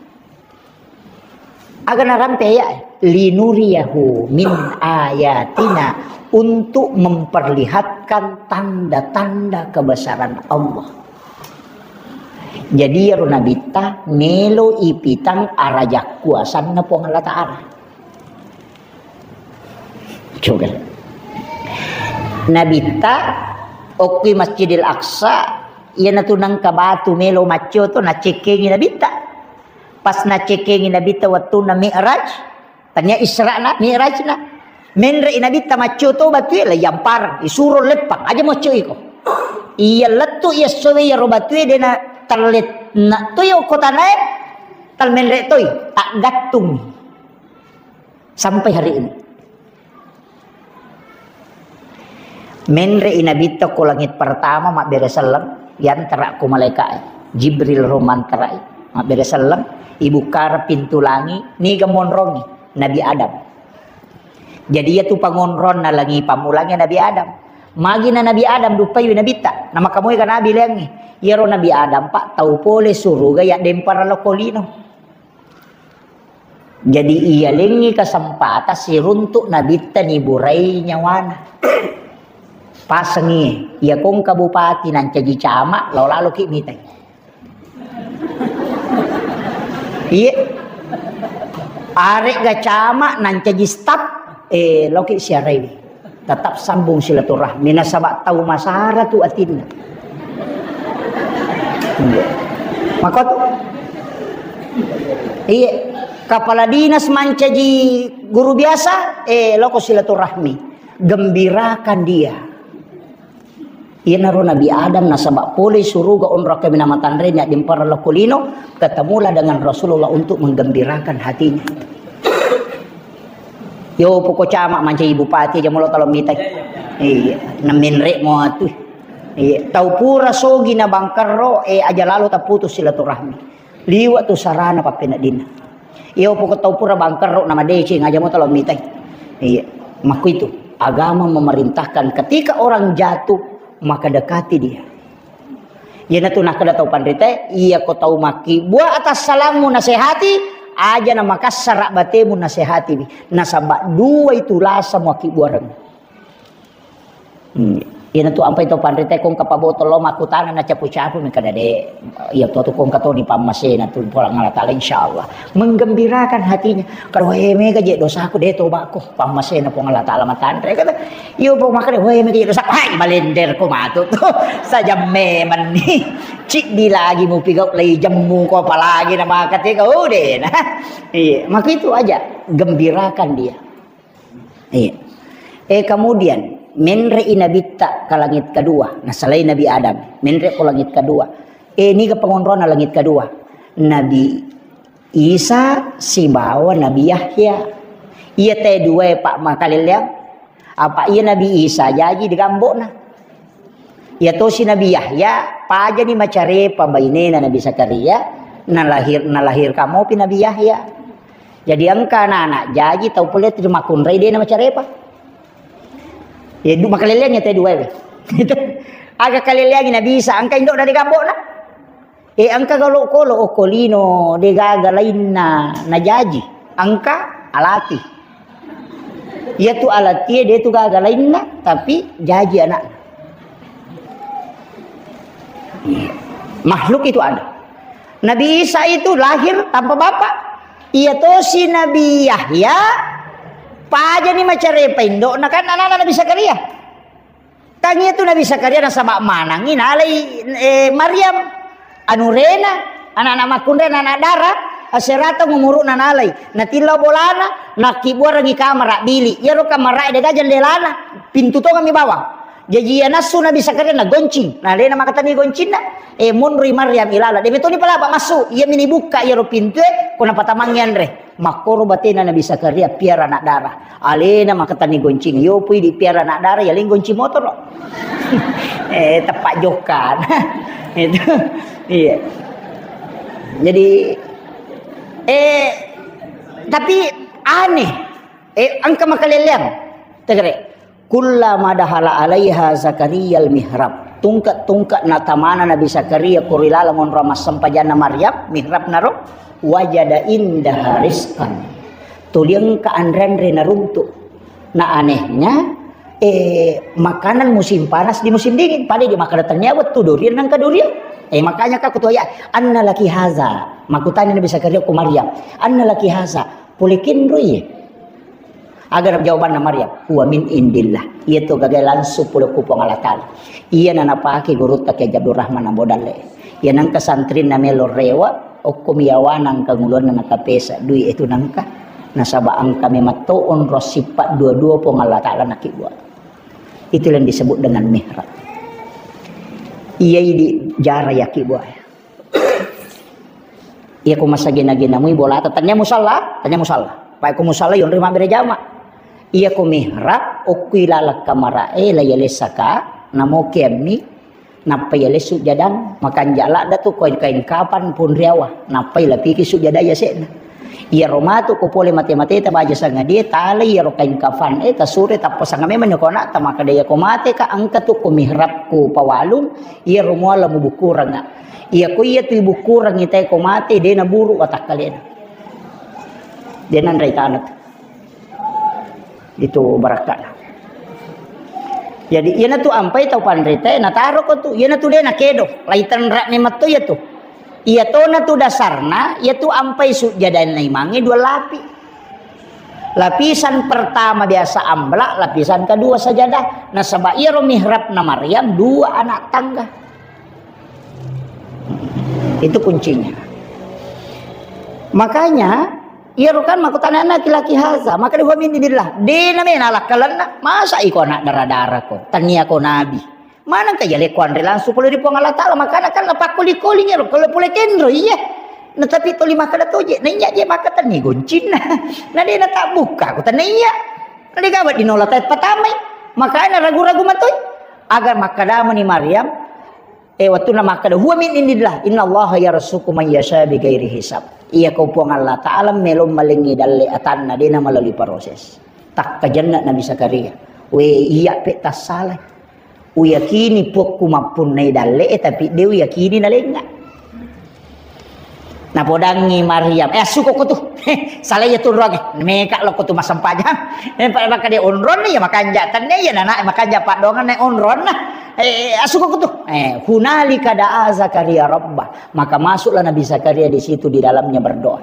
Aga narampe ya, linuriyahu min ayatina, untuk memperlihatkan tanda-tanda kebesaran Allah. Jadi iyaro nabitta melo ipitang araja kuasanna Puang Allah Ta'ala. Coba. Nabitta okkui Masjidil Aqsa, iyanatu nengka batu melo maccio to nacekkengi nabitta. Pas nacekkengi nabitta wettunna Mi'raj, tania Isra'na, Mi'rajna. Menre'i nabitta maccio to batue, la iyampareng, isuro leppang, aja maccio iko. Iya lettu iya sowe iyaro batue dena tellet na to yo kotanae, tal menre toi, taggattung. Sampai hari ini. Menre'i nabitta ko langit pertama mabbere selleng, yantara ko malaika'e. Jibril ro mantara'i, mabbere selleng, ibukkara pintu langi, niga monrongi? Nabi Adam. Jadi iyatu pangonronna langi pammulangi Nabi Adam. Magina Nabi Adam duppaiwi nabitta, namakamoega nabi leangngi. Iyaro Nabi Adam, Pak, tau pole suruga yaddempara lokko lino. Jadi iyalengngi kesempatan siruntuk nabitta niburai nyawana. Pasengi, iya kongka bupati nancaji camat, lao laloki mitai. Iya. Arekga camat nancaji staf, eh, loki siaraiwi. Tetap sambung silaturahmi nasaba tau masara tu atinna. Iya. Makotu. Iya, kepala dinas mancaji guru biasa, eh, loko silaturahmi. Gembirakan dia. Iyanaro Nabi Adam nasaba pole suruga onrong kami nama tanre ni addempara lokko lino, ketemulah dengan Rasulullah untuk menggembirakan hatinya. Yo poko camat mancaji bupati aja molo talo mitai. Iya, namenre mo atu. Iya, tau pura sogi na bangkerro, eh, aja lalo taputus silaturahmi. Liwa tu sarana pappeneddinna. Yo poko tau pura bangkerro na madeceng aja mo talo mitai. Iya, makku itu agama memerintahkan ketika orang jatuh maka dekati dia. Iyanatu nakkeda tau panrita, iya ko tau makkibua atas salammu nasehati, aja na makassara batemu nasehatiwi. Nasaba dua itu lasa muakkibbuareng. Hmm. Iyanatu ampai tau panrita kong kapabotolo makkutana na capu-capu mi kada de. Iya to tu kong katoni pammasena tu Puang Allah Taala insyaallah. Menggembirakan hatinya. Karo he mega je dosaku de toba ko pammasena Puang Allah Taala matanre kata. Iyo, pong makkeda, "Woi, mega dosa, hai, balender ko matu tu." Sajam memang ni. Ciddi lagi mupigau lai jemmu ko apalagi na makatega, oh, de na. Iya, maka itu aja, gembirakan dia. Iya. Eh, kemudian, menre'i nabitta ke langit kedua. Nah, selain Nabi Adam, menre ko langit kedua. Eh, niga pengonrona langit kedua? Nabi Isa sibawa Nabi Yahya. Iya te duae, Pak, makaleleang. Apa iya Nabi Isa jaji digambokna. Iya tosi Nabi Yahya, pajani macarepa bainena Nabi Zakaria, nalahir-, nalahirkan mopi Nabi Yahya. Jadi engka anak-anak jaji tau pole tu makkunrai de na macarepa. Ya, du-, makaleleang iya te duae. Aga kaleleangi Nabi Isa, engka indokna digambokna. Eh, engka galo kolo okko lino, de gaga lainna najaji. Engka alati. Iyatu alatie de tu gaga lainna, tapi jaji anak. Makhluk itu ada. Nabi Isa itu lahir tanpa bapak. Iya tosi Nabi Yahya, pajani macarepa indokna kan anak-anak Nabi Zakaria. Tang iya tu Nabi Zakaria nasaba manangi nalai, eh, Maryam anurena, anak-anak makkunrai, anak-anak dara, aserata umuru'na nalai. Natillau bolana, nakkibuarangi kamara bili. Iyaro kamara de gaga jendelana, pintu tongeng mi bawang. Jaji iya nassu Nabi Zakaria nagoncing, nalena makatani goncinna, eh, monroi Maryam ilala. De metoni palaba massu, iya mini bukka iyaro pintue, ko napatamangngi anre. Makkoro batena Nabi Zakaria piara anak dara. Alena makatani goncing, yo pui di piara anak dara, ya leng goncing motoro. Eh, tepat jokan. Itu. Iya. Jadi, eh, tapi aneh. Eh, engka makaleleang. Tegere. Kullama dakhala alaiha Zakariyal mihrab. Tungke-tungke natamana Nabi Zakaria ko ri laleng onrong massempajanna Maryam, mihrab naro, wajada indaha rizqan. Tuli engka anre-anre naruntu. Na anehnya, eh, makanan musim panas di musim dingin. Pada di makkeda tennia wettu durian nangka durian. Eh, makanya ka kutoya, "Anna laki haza?" Makutani Nabi Zakaria ko Maryam, "Anna laki haza?" Pole kenroi. Aga jawabanna Maryam, "Huwa min indillah." Iya to gaga langsung pole ku Puang Allah Taala. Iya na napake gurutta Kiai Abdul Rahman Ambo Dalle. Iya nangka santrinna melo rewa, okko miyawana engka ngulonna nakapesa dui itu nangka. Nasaba engka mematto onro sifat dua-dua Puang Allah Taala nakibua. Itu yang disebut dengan mihrab. Iya idi jara yakibua. Iya ko masagena-gena mui bolata, tania musalla, tania musalla. Pai ko musalla yonri mabbere jama. Iya ko mihrab, okko ilaleng kamara e, la yalessaka, namo keammi, nappa yalessu jadang, makanja ladda tu ko kain kapan pun riawa, nappa ilapiki sujada yase'na. Iyaro matu ko pole mate-mateta baja sangadie, tale iyaro kain kafan e, tasure tappa sanga memang ko anakta, makkeda iya ko mate ka engka tu ko mihrab ku pawalung, iyaro muala mubukuranga. Iya ko iya tu ibukurangi tae ko mate, de naburu watakkalena. De nanrai tanah tu. Itu barakkana. Jadi, iyanatu ampai tau panrita, nataro ko tu, iyanatu de nakedo, lai tenra memang to iya tu. Iya tona tu dasarna, iya tu ampai sujada naimangi dua lapi. Lapisan pertama biasa amla, lapisan kedua sajadah. Nasaba iyaro mihrabna Maryam dua anak tangga. Itu kuncinya. Makanya, iyaro kan makkutanana laki-laki haza, maka dua min idillah. Dena mena lakkalenna, masa iko anak dara-dara ko, tania ko nabi. Maneng ka yale ko anre langsung pole ri Puang Allah Taala, makana kan napakkoli-koli iyaro, kalau pole kenro iya. Nah, tapi toli makkeda toje, nah iya je maka tani goncinna. Nah, dena tak buka, ko tania iya. Nah, de gawa dinola tai patamai. Makanya ragu-ragu matoi. Agar makkeda mani Maryam, Eh, wettunna makkeda, "Huwa min indillah, innallaha yarzuqu man yasha bighairi hisab." Iya ko Puang Allah Taala melo malengngi dalle atanna, dena melalui proses. Takkajenna Nabi Zakaria. We, iya pe tassala. Uyakini Puakku mappunnai dalle, eh, tapi de uyakini nalengnga. Napodangngi Maryam, "Eh, assuko ko tu." Salai iya tu onrong, eh. Meka lo ko tu massempajang. Eh, pa-, maka dia onrong ni, ya makanja tenne, ya nana, makanja padongan ne onrong na. Eh, assuko ko tu. Eh, hunalika da'a Zakaria rabbah. Maka masuklah Nabi Zakaria di situ, di dalamnya berdoa.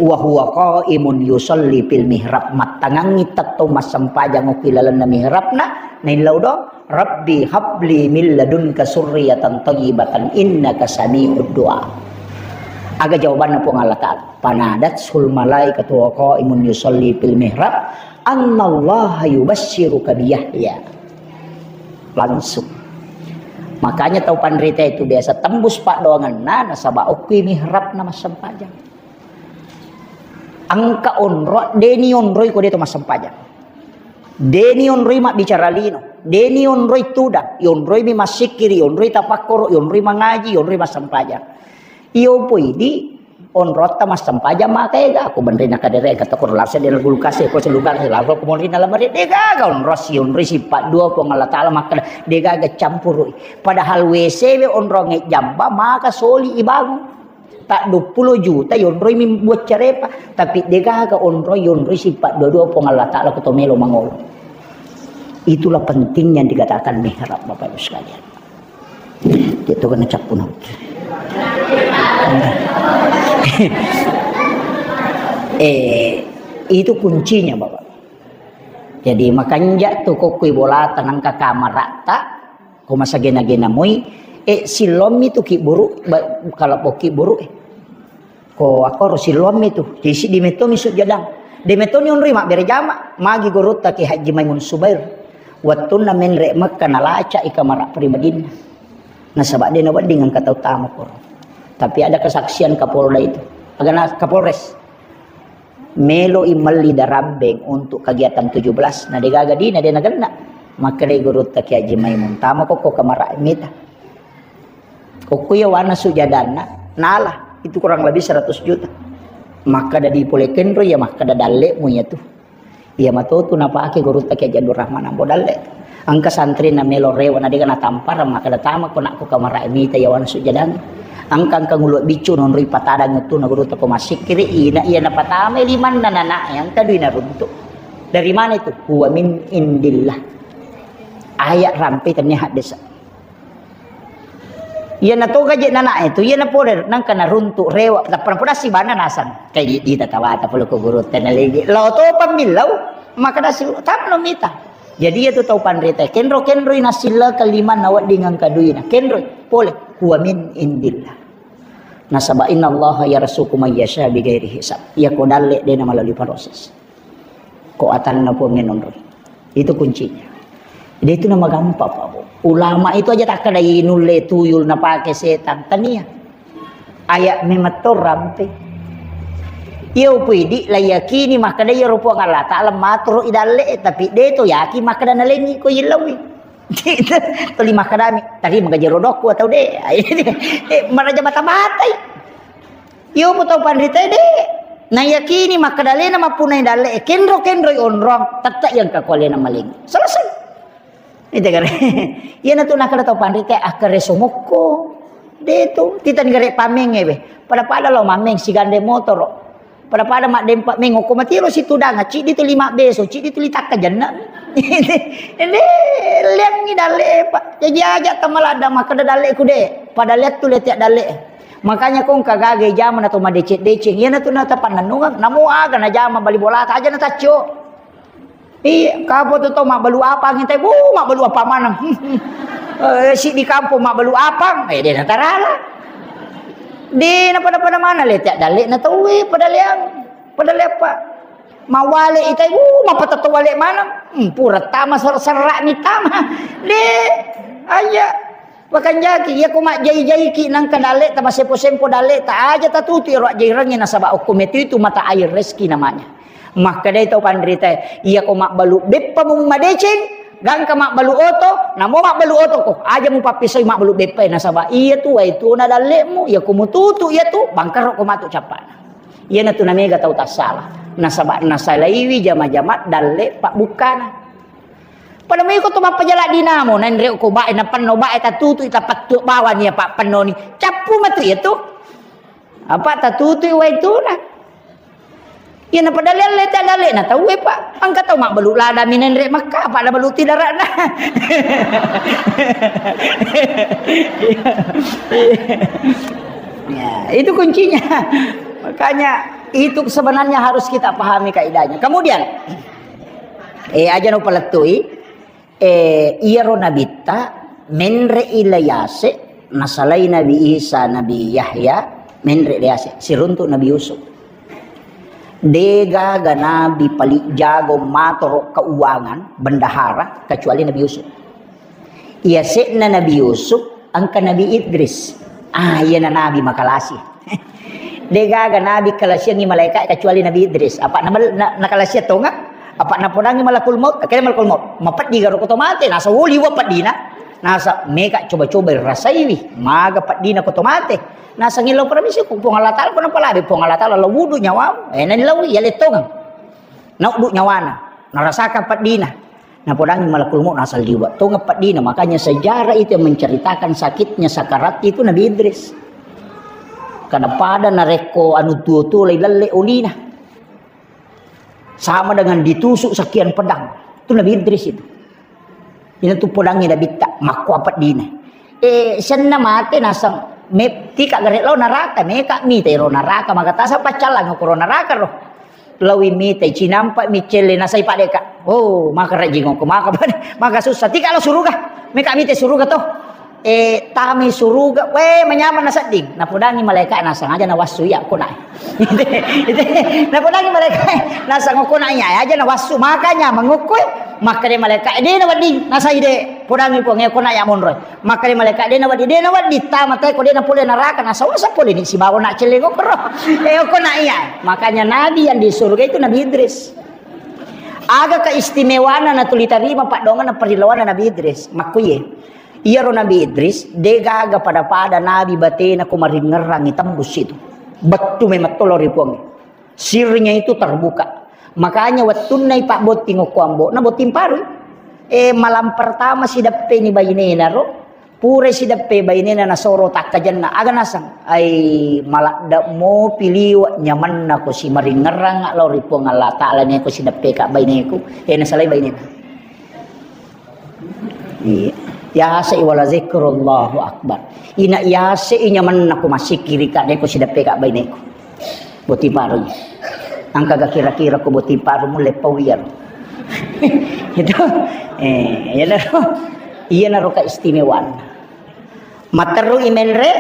Wa huwa qaimun yusalli fil mihrab. Mattangangi tetto massempajang okki lalenna mihrabna, naillau do. "Rabbi habli min ladunka surriyatan thayyibatan innaka sami'ud du'a." Aga jawabanna Puang Allah Taala. Fanadatsul malaikatu wa qaimun yusalli fil mihrab, "Annallaha yubasyyiruka bi Yahya." Langsung. Makanya tau panrita itu biasa tembus paddoangenna nasaba okki mihrabna massempajang. Engka onro, deni onroi ko de to massempajang. Deni onroi mabbicara lino, deni onroi tudang, yonroi mi massikkiri, yonroi tapakkoro, yonroi mangaji, yonroi massempajang. Iyo poi di onrotta massempajang maka ega, ko benrena kadere ega tokoro lase de kulkas e, ko selukar e, lalo ko monrina lamari, de gaga onro si, onroi sipat dua Puang Allah Taala makkeda, de gaga campurui. Padahal W C we onronge jamba maka soli ibangun. Tak dua puluh juta yonroi mi buat carepa, tapi degaga onroi, yonroi sipat dua-dua Puang Allah Taala ko to melo mangolo. Itulah penting yang dikatakan mihrab, Bapak Ibu sekalian. Itu kena cappu naut. Eh, itu kuncinya, Bapak. Jadi makanja tu kokkui bolata nangka kamaratta, ko masagena-gena moi, eh, silommi tu kiburu, ba-, kalebbo kiburu, eh. Ko akkoro silommi tu, jadi siddi mettomi sujadang. De mettoni onroi mabbere jama, magi gurutta Kiai Haji Maimun Subair. Wettunna menre Mekka nalaca i kamara pribadinna. Nasaba de nawedding engka tau tama koro. Tapi ada kesaksian Kapolda itu. Agana Kapolres. Melo i melli darambeng untuk kegiatan tujuh belas, na degaga dina de nagenna. Makkedai gurutta Kiai Haji Maimun, "Tama kokko kamara mita." Kokko iya wana sujadanna, nala, itu kurang lebih seratus juta. Makkeda di pole kenro ya, makkeda dallemu ya tu. Iya matotu napake gurutta Kiai Haji Abdul Rahman Ambo Dalle. Engka santrina melo rewa na dega natampara, makkeda, "Tama ko nakko kamara e mita yawana sujadang." Engka, engka ngulu biccu nonroi patadang uttuna gurutta ko massikkiri, ina iya napatamai limanna nana e, engka dui naruntu. Dari mana itu? Huwa min indillah. Ayat rampe tennia haddesa. Iyana toga je nana e tu, iyana pole nangka naruntu rewa, tappa napoda sibana nasang. Kai di, di tatawata pole ko gurutta nalegi. Lao to pammillau, makkeda si tamno mita. Jadi iya tu tau panrita, kenro-kenroi nasilla kelima nawedding engka duina. Kenroi, pole, huwa min indillah. Nasaba innallaha yarzuqu may yasha bighairi hisab. Iya ko dalle de na melalui proses. Ko atanna Puang e nonroi. Itu kuncinya. Jadi itu nama gampang, Pak Bu. Ulama itu aja takkeda inulle tuyul napake setang. Tania. Ayat memetto rampe. Iya upuidi la yakini makkeda iyaro Puang Allah Taala maturu i dalle, tapi de to yakin makkeda nalengi ko yillauwi. Tuli makkedami, tadi menggaji rodokku atau de. Eh, maraja mata-matai. Iyo, pu tau panrita de. Na yakini makkeda alena mappunai dalle e, kenro-kenroi onrong, tette yang kakualena maling. Selesai. Itu kan. Iya na tu nakkeda tau panrita, akkere somokko. De tu, titan gare pameng e be. Pada-pada lo mameng sigande motoro. Pada-pada maddempa meng okko matiro situdang, ciddi tu lima beso, ciddi tu litakka jenna. Ende, liangi dalle e, Pak. Jaji aja tamaladda makkeda dalle ku de. Pada lihat tu letiak dalle. Makanya kong kagaga jama na to madeceng-deceng. Iya na tu na tapannennungeng. Namo aga na jama bali bolata aja na taccio. Iya, kapo tu to mabbalu apang intai, bu, mabbalu apa maneng. Eh, si di kampung mabbalu apang, eh, de na tarala. De na pada-pada mana letiak dalle na tauwe, pada liang, pada lepa. Mawale itai, bu, mapata to wale maneng. Hmm, pura tama ser-, serak ni tama. De, aja. Wakanjaki, iya ko majjai-jaiki nangka dalle ta, masempo-sempo dalle ta, aja tatutu ero ajjairengnge nasaba okko metu itu mata air rezeki namanya. Makkedai tau panrita, iya ko mabbalu beppa mu madeceng, gangka mabbalu oto, namo mabbalu oto ko, aja mupappisoi mabbalu beppa e nasaba iya tu wai tu na dallemu, iya ko mututu iya tu bangkaro ko matu cappana. Iya na tu namega tau tassala. Nasaba nasalaiwi jama-jama dalle pabbukkana. Pada mui ko to mappajala dinamo, naenre ko bae, napenno bae, tatutu, tapattu bawang iya pappennoni. Cappu matu iya tu. Apa tatutu wai tuna. Iya na pada lelle ta dalle na tauwe, Pak. Engka tau mabbalu lada mi naenre makka, apa ada balu tidarana. Ya, itu kuncinya. Makanya itu sebenarnya harus kita pahami kaidahnya. Kemudian Eh, aja no palettui. Eh, iyaro nabitta menre i la yase, nasalai Nabi Isa, Nabi Yahya, menre la yase, siruntu Nabi Yusuf. Degaga nabi paling jago matoro keuangan, bendahara, kecuali Nabi Yusuf. Iyase'na Nabi Yusuf, engka Nabi Idris. Ah, iyana nabi makalasi. Degaga nabi kalasiangngi malaika kecuali Nabi Idris. Apa na, na, nakalasiang tonga? Apa napodangi malakul maut? Akhirnya malakul maut. Mapeddi garo koto mate. Nasa woli wa peddina. Nasa meka coba-coba rasaiwi. Maga peddina koto mate. Nasa ngello permisi ku Puang Allah Taala, ko napalabe Puang Allah Taala, lo wudu nyawamu. Eh, nani lawi ya letongang. Nauddu nyawana, narasakan peddina. Napodangi malakul maut nasal liwa. Tonga peddina, makanya sejarah itu yang menceritakan sakitnya sakarat itu Nabi Idris. Karena pada narekko anu tuo-tuo lai lalle olina. Sama dengan ditusuk sekian pedang. Itu Nabi Idris itu. Ina tu podangngi nabitta, makko apa dina. Eh, senna mate nasang, me-, tika gare lao naraka, meka mita ro naraka, maka tasa paccallang ko ro naraka ro. Lawi mita, cinampa mi celle nasai padeka. Oh, maka rajing ko, maka pada, maka susah. Tika lo suruga, meka mita suruga to. Eh, tami suruga, we, manyameng nasedding. Napodangi malaika nasang aja nawassu iya ko nae. Napodangi malaika nasang ko nae aja nawassu, makanya mengukui. Makkeda malaika, "De nawedding, nasai de, podangi Puang, e, ko na ya monroi." Makkeda malaika, "De nawedding, de nawedding, tama te ko de napole naraka, nasawasa pole ni sibawa na celle ko kero." Eh, ko na iya. Makanya nabi yang di surga itu Nabi Idris. Aga keistimewaanna natuli tarima paddoanganna perilawanna Nabi Idris. Makkuye. Iyaro Nabi Idris, de gaga pada-pada nabi batena ko maringngerangi tembus itu. Bettu memang tolo ri Puang. Sirnya itu terbuka. Makanya wettunna ipabbotting okko ambo'na, botting parui. Eh, malam pertama sideppeni bainena ro, pura sideppe bainena nasoro takkajenna, aga naseng, ai maladde mopi liwe' nyamenna ko simaringngerang lao ri Puang Allah Ta'ala ne ko sideppe ka baineku, eh, nasalai bainena. Iya. Yasai wala zikrullahu akbar. Ina yasai nyamenna ko massikkiri ka ne ko sideppe ka baineku. Botting parui. Engka ga kira-kira ko botting paru mulle pau iya ro. Itu. Eh, iyanaro. Iyanaro keistimewaanna. Matteru i menre,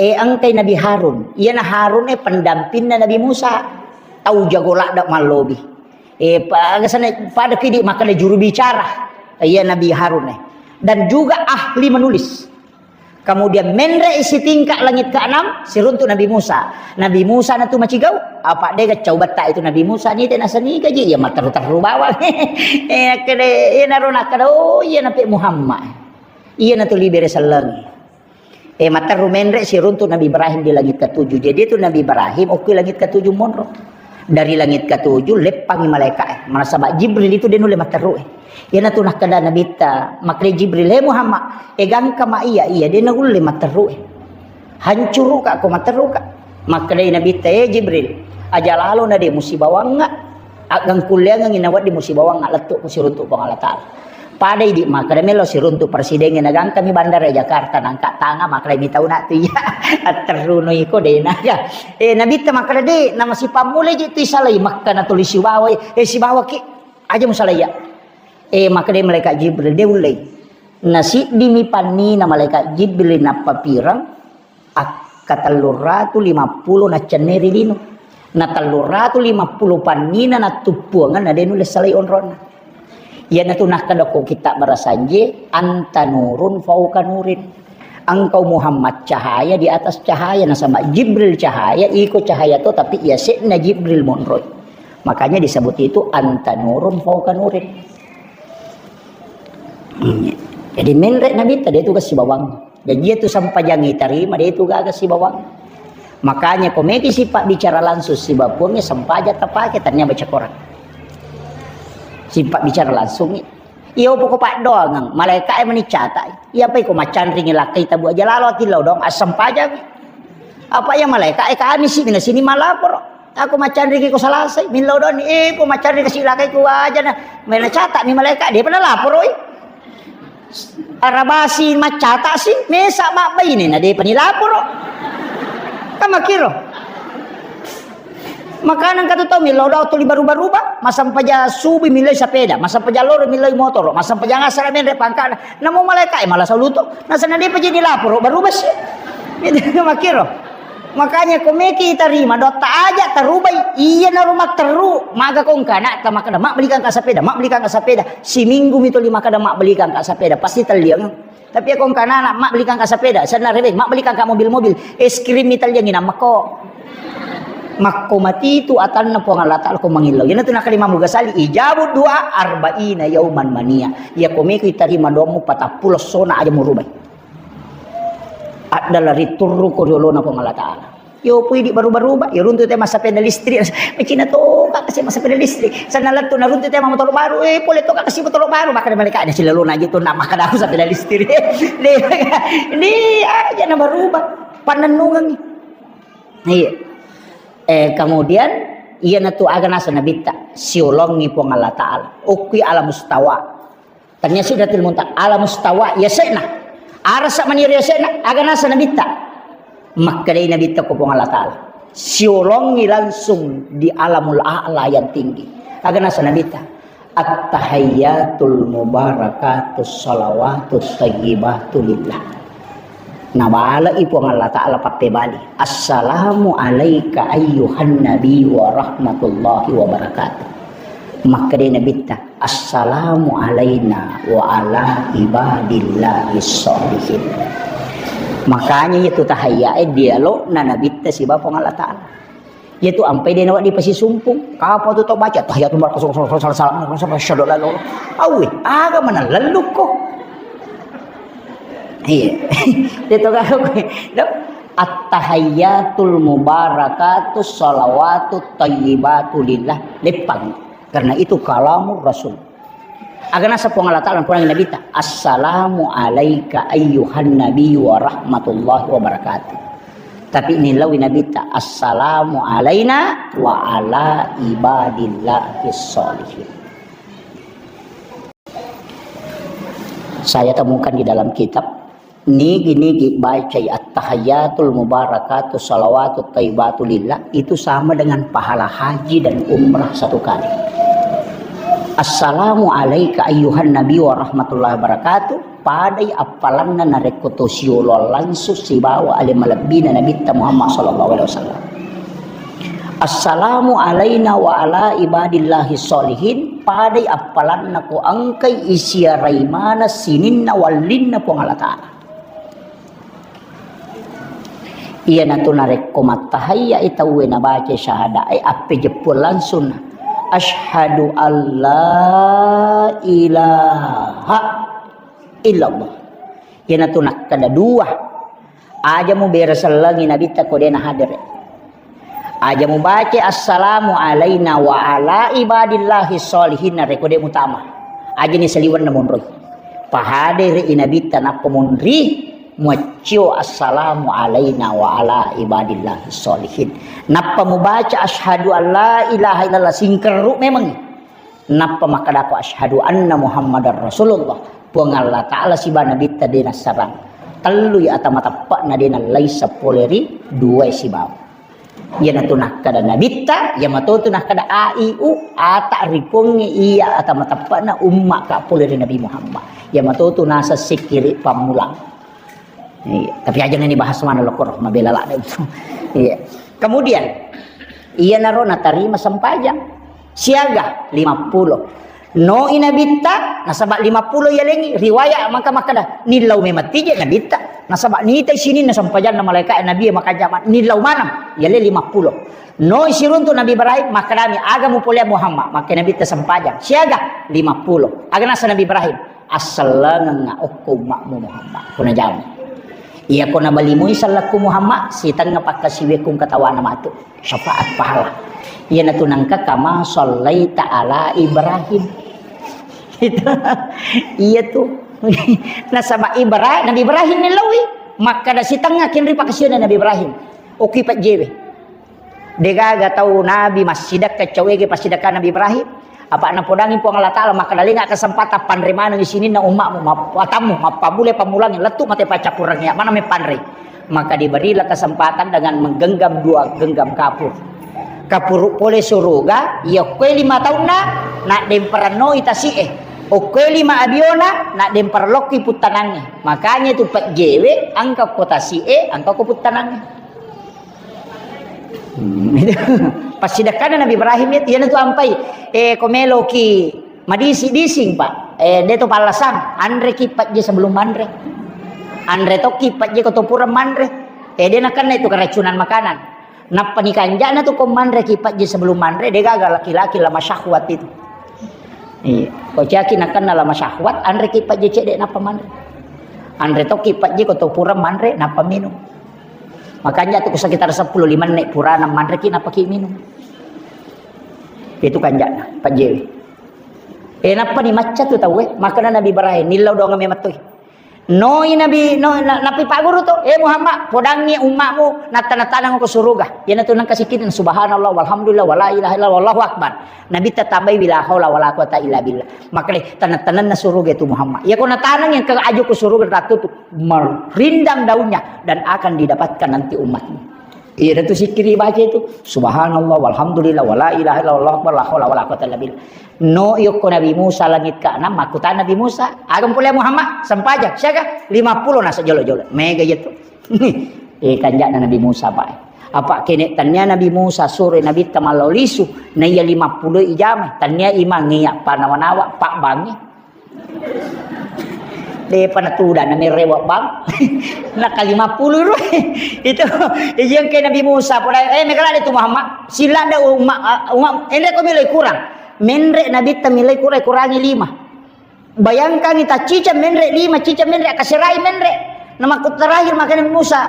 eh, engkai Nabi Harun. Iyana Harun, eh, pendampingna Nabi Musa. Tau jago ladde mallobi. Eh, pa-, aga sana pada kidi makkeda juru bicara. Iya Nabi Harun, eh. Dan juga ahli menulis. Kemudian menre sitingka langit keenam, siruntu Nabi Musa. Nabi Musa natu macigau, apa dega cau betta itu Nabi Musa ni tena seni gaji, ya matteru-teru bawang. Eh, kede, eh, naro nakada, oh, iya Nabi Muhammad. Iya natu libere sellengi. Eh, matteru menre siruntu Nabi Ibrahim di langit ketujuh. Jadi itu Nabi Ibrahim, oke langit ketujuh monro. Dari langit ketujuh, leppangi malaikat, eh. Mana sabak Jibril itu dia nulle matteru, eh. Iyanatu nakkeda Nabitta, makkeda Jibril, "He Muhammad, egangka ma iya, iya, de naulle matteru e. Hancuruka ko matteruka." Makkedai Nabitta, "Eh Jibril, aja lalo na de musibawangnga, aggangkulleangengi nawedding musibawangnga lettu ko siruntu Puang Allah Ta'ala." Padai di makkeda melo siruntu presiden na gangkami bandara Jakarta nangka tanga makkeda mi tau na tu iya atterrunoi ko de naga. Eh Nabitta makkeda de nama sipammulai ji tu isalai Mekka na tuli sibawa, eh sibawaki. Aja musalaiya. Eh, makkedai malaikat Jibril, de ullei. Nasiddimi pannina malaikat Jibril nappapireng, akka telluratu limappulo naccenneri lino. Na telluratu limappulo pannina nattuppuangenna de nulle salai onronna. Iyanatu nakkeda ko kitab Barasanje, anta nurun fauka nurin. Engkau Muhammad cahaya di atas cahaya, nasaba Jibril cahaya, iko cahaya to, tapi yase'na Jibril monroi. Makanya disebut itu anta nurun fauka nurin. Jadi menre Nabitta de tu ga sibawang. Jadi itu sempajang itarima de tu gaga sibawang. Makanya komeki sipa bicara langsung sibawa Puangnya sempajang tapake tania baca Quran. Sipa bicara langsung. Iya, poko paddoangeng, malaeka'e mani catai. Iya, apa iko macanringi lakkai tabu aja lalo atillau dong, assempajang. Apa iya malaeka'e kami si mina sini malaporo. Aku macanringi ko salasai, millau dong, eh, ko macanringi si lakkai ku aja na. Mena cata mi malaeka, dia pernah laporo, eh. Arabasi macata si, mesa mabbaine na dia pani laporo. Kamakiro. Makanang katu tau millau dau tuli baruba-ruba, masampaja subi millau sapeda, masampaja loro millau motoro, masampaja ngasara menre pangkana. Namo malaeka e malah saluto, nasana dia paji dilaporo baruba si. Itu makiro. Makanya komeki tarima dotta aja tarubai, iya naro matteru, maga kongkana ta makada mabelikan ka sapeda, mabelikan ka sapeda. Siminggu mi tuli makada mabelikan ka sapeda, pasti telliang. Tapi ya kong kana anak, "Mak, belikan ka sepeda." "Senna rebeng, Mak, belikan ka mobil-mobil." Es krim mi talliangi namako. Makko mati tu atanna Puang Allah Ta'ala ko mangillau. Yana tu nakkeda Imam Ghazali, "Ijabu doa arba'ina yauman mania." Ya komeku itarima doamu patappulo sona aja murubai. Adalah riturru ko riolona Puang Allah Ta'ala. Yo pui di baru-baru ba, yo runtu te massapeda listrik. Macina to ka kasi massapeda listrik. Sana lettu na runtu te motoro baru, eh pole to ka kasi motoro baru, makkeda malaeka de silalona aja to na makkeda aku sapeda listrik. Ni, ni aja na baru ba. Panennungengi. Iya. Eh kemudian iya natu aga nasa nabitta siolongi Puang Allah Ta'ala. Ukui ala mustawa. Tania Sidratil Muntaha, ala mustawa yase'na. Arasa maniro yase'na, aga nasa nabitta. Makkedai nabitta ko Puang Allah Ta'ala. Siolongi langsung di alamul a'la yang tinggi. Aga nasa nabitta. At-tahiyyatul mubarakatus salawatut thayyibatu lillah. Nabale'i Puang Allah Ta'ala pappebali, "Assalamu alaika ayyuhan nabi wa rahmatullahi wa barakatuh." Makkedai nabitta, "Assalamu alaina wa ala ibadillahi sholihin." Makanya itu tahayyae dialogna nabitta siba Puang Allah Ta'ala. Yaitu ampai dena wadi pasisumpung. Kapa tu tau baca tahiyatul barakah, salah, salah, salah, salah, salah, salah, salah, salah. Awe, aga mana lellukko. Iya. Dia tu kau, dok. At-tahayyatul mubarakatus salawatut thayyibatu lillah. Lepang. Karena itu kalamur Rasul. Aga naseng Puang Allah Ta'ala, Puang Nabi ta, "Assalamu alaika ayyuhan nabi wa rahmatullahi wa barakatuh." Tapi nillaui Nabi ta, "Assalamu alaina wa ala ibadillahi sholihin." Saya temukan di dalam kitab, nigi-nigi bacai at-tahiyyatul mubarakatus shalawatut thayyibatu lillah, itu sama dengan pahala haji dan umrah satu kali. "Assalamu alaika ayyuhan nabi wa rahmatullahi wabarakatuh," padai appalanna narekko to siolo langsung sibawa ale malebbina Nabitta Muhammad sallallahu alaihi wasallam. "Assalamu alaina wa ala ibadillahi sholihin," padai appalanna ko engkai isiarai maneng sininna wallinna Puang Allah Ta'ala. Iyanatu narekko mattahayyai tauwe nabaca syahadae, appejeppuang langsung, "Asyhadu alla ilaha illallah." Iyanatu nakkeda dua. Aja mubere sellengi Nabitta ko de nahadere. Aja mubaca assalamu alaina wa ala ibadillahi sholihin narekko de mutama. Aja ni saliwenna monroi. Pahadere i Nabitta nappa monri, muaccio assalamu alaina wa ala ibadillahi sholihin. Nappa mubaca asyhadu alla ilaha illallah, singkerru memeng. Nappa makkedako, "Asyhadu anna Muhammadar Rasulullah." Puang Allah Ta'ala siba Nabitta de nassarang. Tellui ata mateppe'na de nallai seppole ri duae sibawa. Iyanatu nakkeda Nabitta, iya matotu nakkeda, "A I U, ata ripongnge iya ata mateppe'na umma ka pole ri Nabi Muhammad." Iya matotu naseng sikkiri pammulang. Iya, tapi aja ni bahas mana lokor, mabela lada itu. Iya. Kemudian, iyanaro natarima sempajang. Siaga? Lima puluh. No i Nabitta, nasaba lima puluh yalengi. Riwayat maka makkeda, nillau memang tije Nabitta. Nasaba nitai sininna sempajanna malaika Nabi maka jaman. Nillau maneng, yale lima puluh. No i siruntu Nabi Ibrahim, makkedami, "Aga mupolea Muhammad?" Makke Nabitta sempajang. Siaga? Lima puluh. Aga nasa Nabi Ibrahim? Assellengengnga okko umma'mu Muhammad. Kuna jamu. Iya ko nabalimui sellekku Muhammad, sitengnga pakkasiwiakku katawana matu. Syafaat pahala. Iyanatu nangka kama shallaita ala Ibrahim. Itu. Iya tu. Nasaba Ibra-, Nabi Ibrahim ni lawi. Makkada sitengnga kenri pakkasiwianna Nabi Ibrahim. Okki pajjewe. Degaga tau nabi massidekka cawege passidekka Nabi Ibrahim. Apa napodangi Puang Allah Ta'ala, makkeda lenga kesempatan panre maneng sininna umma'mu, map-, atammu, mappammulai pammulangi, lettu mate paccappurengnge, mana mepanre. Maka diberilah kesempatan dengan menggenggam dua genggam kapur. Kapuru pole suruga, iya kue lima taunna, nak demperannoi tasi'e. Okkue lima abiona, nak demperlokki puttanangnge. Makanya itu pejjewe, angka ko tasi'e, angka ko puttanangnge. Hmm, itu. Passidekkanna Nabi Ibrahim itu, iyanatu ampai, eh, ko meloki madisi-dising, Pak. Eh, de to pallasang, anreki pajje sebelum manre. Anre tokki pajje ko to pura manre. Eh, de nakenna itu keracunan makanan. Nappa nikanjana tu ko manreki pajje sebelum manre, de gaga laki-laki lama syahwat itu. Iya. Ko caki nakenna lama syahwat, anreki pajje cedde nappa manre. Anre tokki pajje ko to pura manre, nappa minum. Makanya tu sekitar sepuluh lima menit purana manreki napaki minum. Itu kanjana, pajjewe. Eh, nappa ni macca tu tauwe, makana Nabi Ibrahim, nillau doang memettui. Noi Nabi, no, na-, Nabi Pak Guru tu, "Eh Muhammad, podangi umma'mu, nattana-tanang ko suruga." Iyanatu nengka sikirin, "Subhanallah, walhamdulillah, wala ilaha illallah, wallahu akbar." Nabi tatambai, "Wala haula wala quwata illa billah." Makanya tanah-tanahna suruga itu Muhammad. Ya, kau natanang yang ke aju ke suruga, ratu tu merindang daunnya dan akan didapatkan nanti umatmu. Iya, itu sikkiri baca itu. Subhanallah, walhamdulillah, wala ilaha illallah, wallahu akbar, la haula wala quwata illa billah. No, yokko Nabi Musa langit keenam, makkutana Nabi Musa, "Aga mpole Muhammad, sempajang, siaga?" "Lima puluh nasa jolo-jolo." Mega iya tu. Eh, kanjana Nabi Musa, Pak. Apa kene tania Nabi Musa sure Nabi ta mallau lisu, na iya lima puluh ijama, tania imang iya panawa-nawa, Pak Bangi. Depa natuda na merewa bang. Na ka lima puluh ro. Itu, iya ke Nabi Musa, pada, eh, megala itu Muhammad. Sila ada umat, umat, enre ko milai kurang. Menre Nabi ta milai kurang, kurangi lima. Bayangkan ita cica menre lima, cica menre, akaserai menre. Na makku terakhir maka Nabi Musa.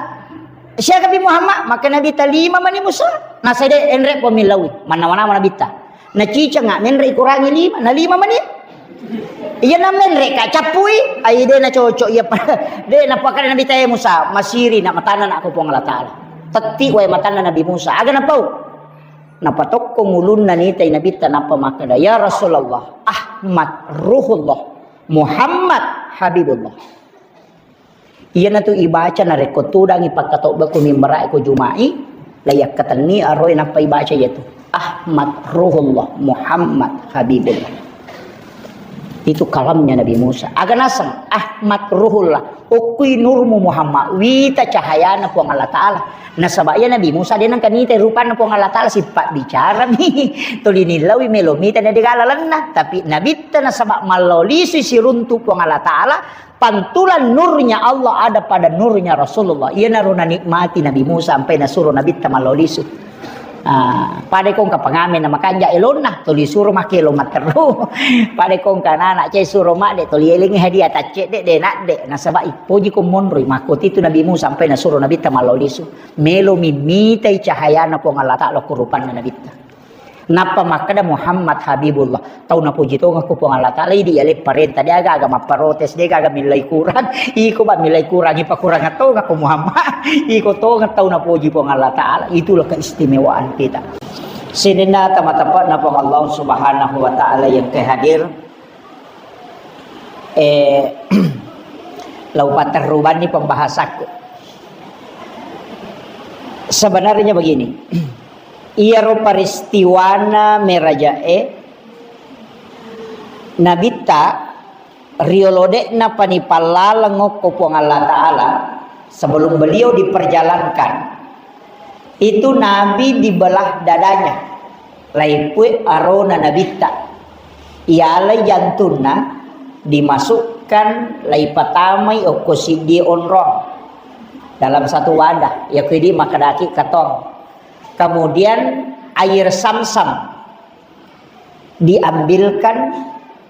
Siapa Nabi Muhammad? Maka Nabi ta lima mani Musa. Nah, saya deh enre po milawi. Mana-mana Nabi ta. Naciceng, ah, menre kurangi lima, na lima mani. Iya na menre ka cappui, ai de na cocok iya pa-, de na pakada Nabi Musa, masiri na matanna na ko Puang Allah Taala. Tetti wae matanna Nabi Musa, aga napau? Napatokko ngulunna nitai Nabitta nappa makkeda, "Ya Rasulullah, Ahmad Ruhullah, Muhammad Habibullah." Iyanatu ibaca narekko tudangi pakkatobba ko mimbarae ko Juma'i, la yakkatenni aroe nappa ibaca iyatu. Ahmad Ruhullah Muhammad Habibullah. Itu kalamnya Nabi Musa. Aga naseng Ahmad Ruhullah. Okkui nurmu Muhammad. Wita cahayana Puang Allah Ta'ala. Nasaba iya Nabi Musa de nengka nita rupanna Puang Allah Ta'ala sipabbicarami. Tuli nillaui melo mita na degala lenna. Tapi Nabitta nasaba mallao lisui siruntu Puang Allah Ta'ala. Pantulan nurnya Allah ada pada nurnya Rasulullah. Iyanaro nanikmati Nabi Musa sampai nasuro Nabitta mallao lisu. Ah, pada kongka pengamen na makanja elonna, tuli suro makkelo matteru. Pada kongka nana cai suro madde, tuli elengi hadiah tacce de, de nadde. Nasaba ipoji ko monroi, makkotitu Nabi Musa sampai nasuro Nabitta mallao lisu. Melo mimitai cahayana Puang Allah Ta'ala ko rupanna Nabitta. Nappa makkeda Muhammad Habibullah. Tau napuji tongeng ko Puang Allah Ta'ala, idi yale parenta, de aga-aga mapparotes, de aga-aga millai kurang. Iko ba millai kurang, ipakurang tongeng ko Muhammad. Iko tongeng tau napuji Puang Allah Ta'ala. Itulah keistimewaan kita. Sininna tama-tama na Puang Allah Subhanahu wa Ta'ala yang kehadir. Eh, lau patterrubanni pembahasaku. Sebenarnya begini, iyaro peristiwana merajae Nabitta riolo de'na pani pallaleng okko Puang Allah Ta'ala sebelum beliau diperjalankan. Itu Nabi dibelah dadanya, laipue arona Nabitta. Ialai jantunna, dimasukkan, laipatamai okko siddi onrong dalam satu wadah. Yakuidi makkedaki katong. Kemudian air samsam diambilkan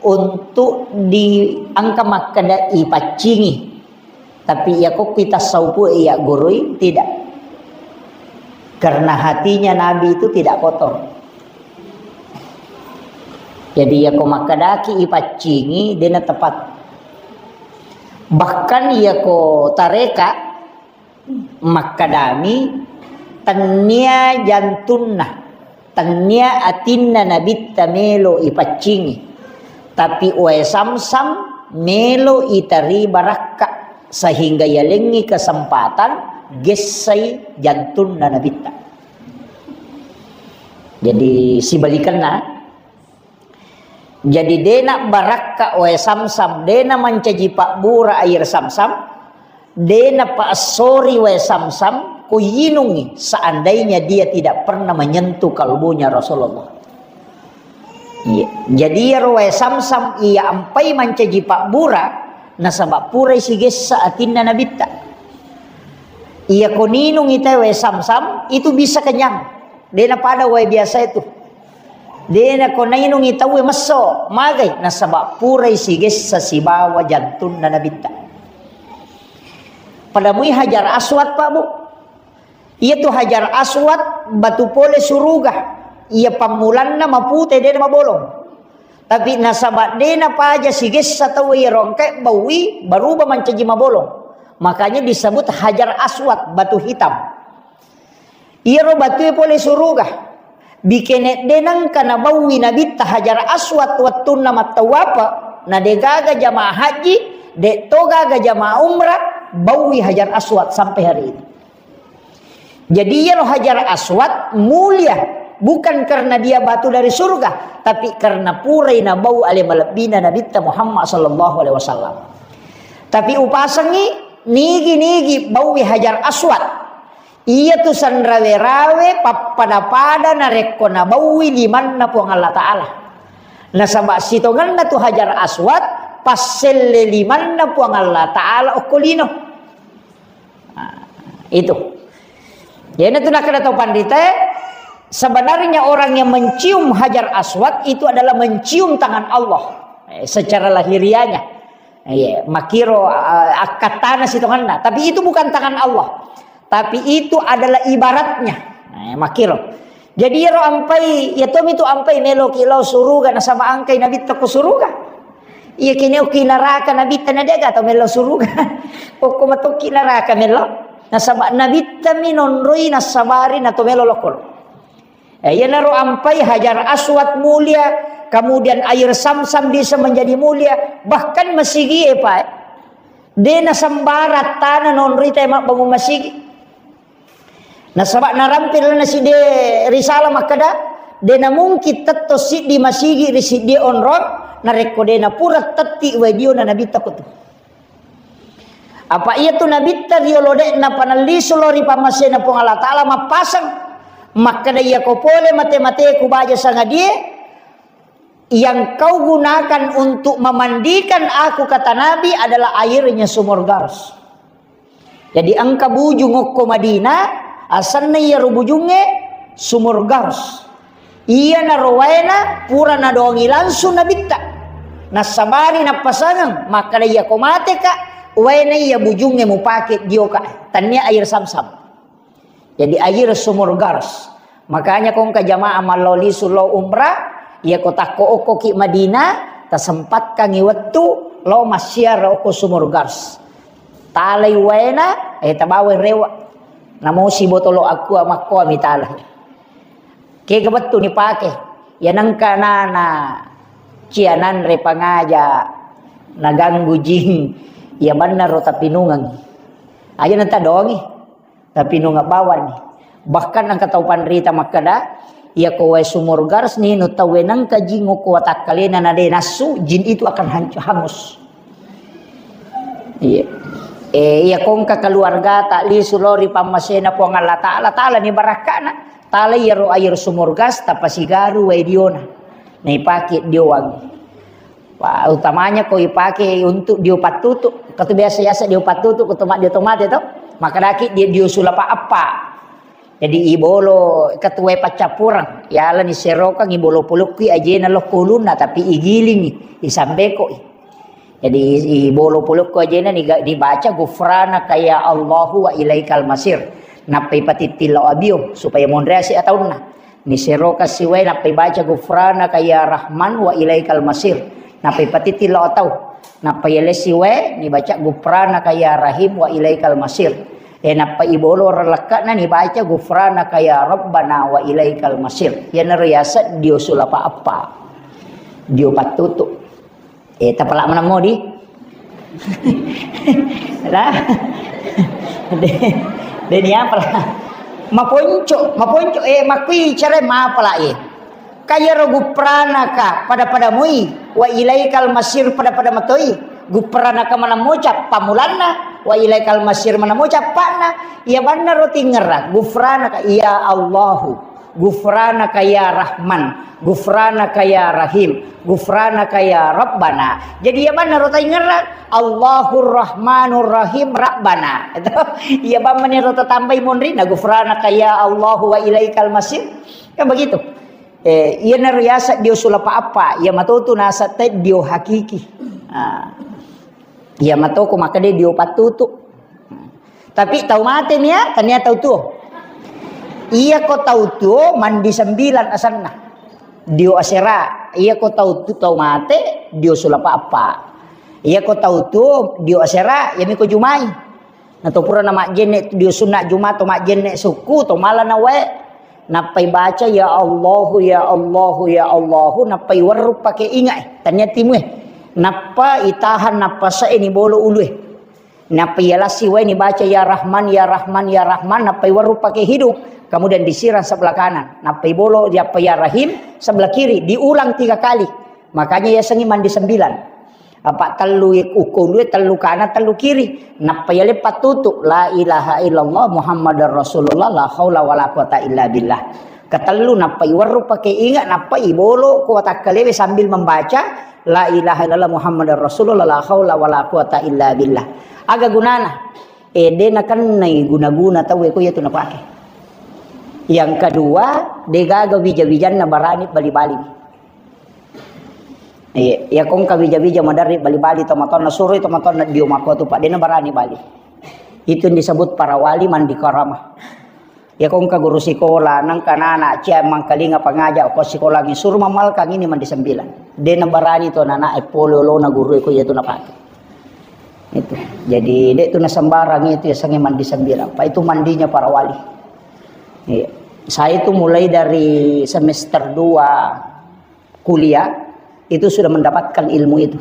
untuk diangka makkeda ipaccingi. Tapi iya kokki tassaupu iya gurui, tidak. Karena hatinya Nabi itu tidak kotor. Jadi iya ko makkedaki ipaccingi, dena tepat. Bahkan iya ko tareka, makkedami, tennia jantunna, tennia atinna Nabitta melo ipaccingi, tapi wae samsam melo itari barakka, sehingga yalengngi kesempatan gessai jantunna Nabitta. Jadi sibalikenna, jadi dena barakka wae samsam, dena mancaji pabbura air samsam, dena paassori wae samsam, ko yinungi seandainya dia tidak pernah menyentuh kalbunya Rasulullah. Iya. Jadi iyaro wae samsam iya ampai mancaji pabbura, nasaba purai sigessa atinna Nabitta. Iya ko ninungi tau wae samsam, itu bisa kenyang. Dena pada wae biasa itu. Dena ko nainungi tau wae messo, magai, nasaba purai sigessa sibawa jantunna Nabitta. Pada mui Hajar Aswad, Pak, Bu. Iyatu Hajar Aswad batu pole suruga. Iya pammulanna mapute, dena mabolong. Tapi nasaba dena paja sigessa tau iya rongke baui, baruba mancaji mabolong. Makanya disebut Hajar Aswad, batu hitam. Iyaro batue pole suruga. Bikene denengka nabaui Nabitta Hajar Aswad wettunna mattawapa, na degaga jamaah haji, de to gaga jamaah umrah, baui Hajar Aswad sampai hari ini. Jadi iyaro Hajar Aswad mulia, bukan karena dia batu dari surga, tapi karena purai nabau ale malebbina Nabitta Muhammad sallallahu alaihi wasallam. Tapi upasengi nigi-nigi baui Hajar Aswad. Iyatu sanrawe-rawe pappada-pada narekko nabaui limanna Puang Allah Ta'ala. Nasaba sitongenna tu Hajar Aswad, passelle limanna Puang Allah Ta'ala okko lino. Nah, itu. Jadi itu nakkeda tau panrita, sebenarnya orang yang mencium Hajar Aswad itu adalah mencium tangan Allah, eh, secara lahiriahnya. Iya, makkiro, eh, akkattana sitongenna. Tapi itu bukan tangan Allah. Tapi itu adalah ibaratnya. Nah, makkiro. Jadi iyaro ampai, iya tomi tu ampai meloki lao suruga nasaba engkai nabitta ko suruga. Iya ki neoki naraka nabitta na de'ga tau melo suruga. Okko matoki naraka melo. Nasaba nabitta mi nonroi nasabari na to melo lokolo. Eh, iyanaro ampai Hajar Aswad mulia, kemudian air Samsam bisa menjadi mulia, bahkan masigi e, Pak, eh. De nasembarang tana nonroi te mabbangun masigi. Nasaba narampe lalenna siddi risalah makkeda, de namungkin tetto siddi masigi ri siddi onrong, narekko de napura tetti wae diona nabitta ko tu. Apa iya tu nabitta riolo de napanallisu lao ri pammasena Puang Allah Ta'ala mappaseng, makkeda, "Iya ko pole mate-mateku baja sangadie, yang kau gunakan untuk memandikan aku," kata Nabi, "adalah airnya sumur Gars." Jadi engka bujung okko Madinah, asenna iyaro bujungnge Sumur Gars. Iyanaro waena pura nadoangi langsung nabitta. Nassabari nappasangeng, makkeda, "Iya ko mateka, waena iya bujungnge mupake dioka, tannia air Samsam." Jadi air Sumur Gars. Makanya ko engka jamaah mallao lisu lao umrah, iya ko takko okkoki Madinah, tasempatkangi wettu lao massiara okko Sumur Gars. Talai waena, eh, tabawai rewa. Namosi botolo aqua makkoa mitala. Kega wettu nipake. Iya nengka nana cia nanre pangaja naganggu jing. Iya mannaro tapinungeng. Aja nantadongi. Tapi nunga bawang ni. Bahkan engka tau panrita makkeda, iya ko wae Sumur Gars ni, nu tau wae nengka jin okko watakkalena na de nassu, jin itu akan hancu-, hangus. Iya. Eh, iya ko engka keluarga tak lisu lao ri pammasena Puang Allah Ta'ala, tala ni barakkana, tala iyaro air Sumur Gars, tapasigaru wae diona. Naipake diowangi. Wah, utamanya ko ipake untuk dio pattutu. Katu biasa-biasa dio pattutu, ko toma-, dio tomate to. Maka daki dio, dio sulapa appa. Jadi ibolo katuwae paccappureng. Yala ni serokang ibolo polokkui ajena lokko ulunna, tapi igilingi, isambekoi. Jadi ibolo polokko ajena niga-, dibaca gufranaka ya Allahu wa ilaikal masir. Nappai patitti lao abio supaya monreasi ataunna. Niseroka siwae nappai baca gufranaka ya Rahman wa ilaikal masir. Nappai patitti lao atau. Nappai yalessi wae nibaca gufranaka ya Rahim wa ilaikal masir. E, nappai ibolo relekkana nibaca gufranaka ya Rabbana wa ilaikal masir. Iyanaro yaseng dio sulapa appa. Dio pattutu. E, tapala maneng modi. Lah. De, de ni apa lah? Maponco, maponco, eh, makkui cara mapala, eh. Kayaro gufranaka pada-pada mui, wa ilaikal masir pada-pada matoi. Gufranaka maneng moca pamulanna, wa ilaikal masir maneng moca appanna. Iya banna ro tingerang, gufranaka, ya Allahu. Gufranaka ya Rahman, gufranaka ya Rahim, gufranaka ya Rabbana. Jadi iya banna ro taingerang, Allahur Rahmanur Rahim Rabbana. Itu iya bang meni ro tatambai monrina, gufranaka ya Allahu wa ilaikal masir. Kan begitu. Eh, iya naro yasa dio sulapa appa, iya matotu nasa te dio hakiki. Ah. Iya matoko makkeda dio pattutu. Tapi tau mate mia, tania tau tuo. Iya ko tau tuo mandi sembilan asanna. Dio asera. Iya ko tau tu-, tau mate, dio sulapa appa. Iya ko tau tuo, dio asera, yami ko jumai. Na to pura na majjenne dio sunna juma to majjenne sukku to mala na wae. Nappai baca, "Ya Allahu, ya Allahu, ya Allahu," nappai werru pake inga e, tania timue. Nappa itahan, nappa sae ni bolo ulue. Nappa iya lassi wae nibaca, "Ya Rahman, ya Rahman, ya Rahman," nappai werru pakai hidung, kemudian disiram sebelah kanan. Nappai bolo, nappa "Ya Rahim" sebelah kiri, diulang tiga kali. Makanya yasengi mandi sembilan. Apa tellu ukko ulue, tellu kanan, tellu kiri. Nappa yale pattutu, "La ilaha illallah Muhammadar Rasulullah, la haula wala quwata illa billah." Katellu, nappa iwerru pakai inga, nappa ibolo ko watakkalewe sambil membaca, "La ilaha illallah Muhammadar Rasulullah, la haula wala quwata illa billah." Aga gunana? Eh, de nakennai guna-guna tauwe ko iyatu napake. Yang kedua, degaga wija-wijanna barani bali-bali. Iya, iya kongka wija-wija maderri bali-bali tomatonna, suroi tomatonna dio makko tu, Pak, de nabarani bali. Itu yang disebut para wali mandi karama. Iya ko engka guru sikola, nengka nana cia mangkalinga pangaja ko sikolangi, suruh mamalkang ini mandi sembilan. De nabarani to nana e pole olona guru e ko iya tu napake. Itu. Jadi, de tu nasembarang itu ya sange mandi sembilan. Pak, itu mandinya para wali. Iya. Saya itu mulai dari semester dua kuliah, itu sudah mendapatkan ilmu itu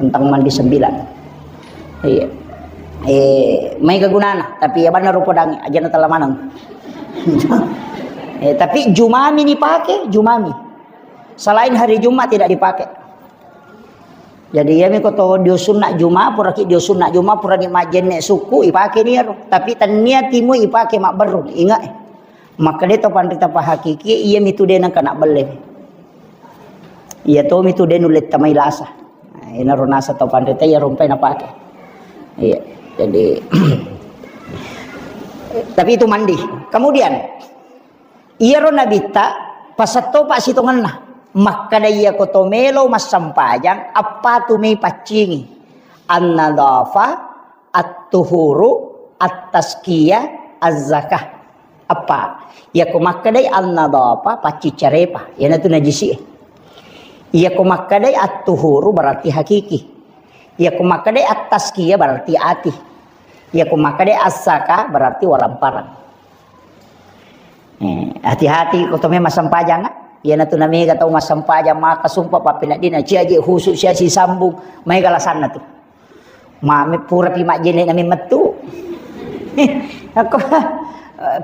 tentang mandi sembilan. Iya. Eh, mai kegunana, tapi ya benar rupa dangi, aja na tala maneng. Eh, tapi jumami ni pakai, jumami. Selain hari Jumat tidak dipakai. Jadi, iyami ko to dio sunna Juma, puraki dio sunna Juma, purani majjenne sukku, ipake ni ero. Tapi tennia timu ipake mabberru, ingat eh. Makkeda to panrita pahakiki, iyami tu de nengka nabbelle. Iya tomi tu de nulle tamai lasa. Nah, inaro nasa to panrita iya rompai napake. Iya. Jadi, tapi itu mandi. Kemudian, iyaro nabitta pasettopa sitongenna. Makkeda iyako to melo massempajang, appatu mei paccingi. An-nadhafa, at-tuhuru, at-tazkiyah, az-zakah. Appa? Iyako makkedai an-nadhafa, paccing carepa. Iyanatu najisi. Iyako makkedai at-tuhuru berarti hakiki. Iyako makkedai at-tazkiyah berarti ati. Iyako makkedai az-zakah berarti waramparang. Eh, hati-hati ko to memang massempajang, ah. Iyanatu namega tau massempajang maka sumpah pappeneddina ciaji khusu sia sisambung maega lasanna tu. Mame pura pi majjene nami mettu. Aku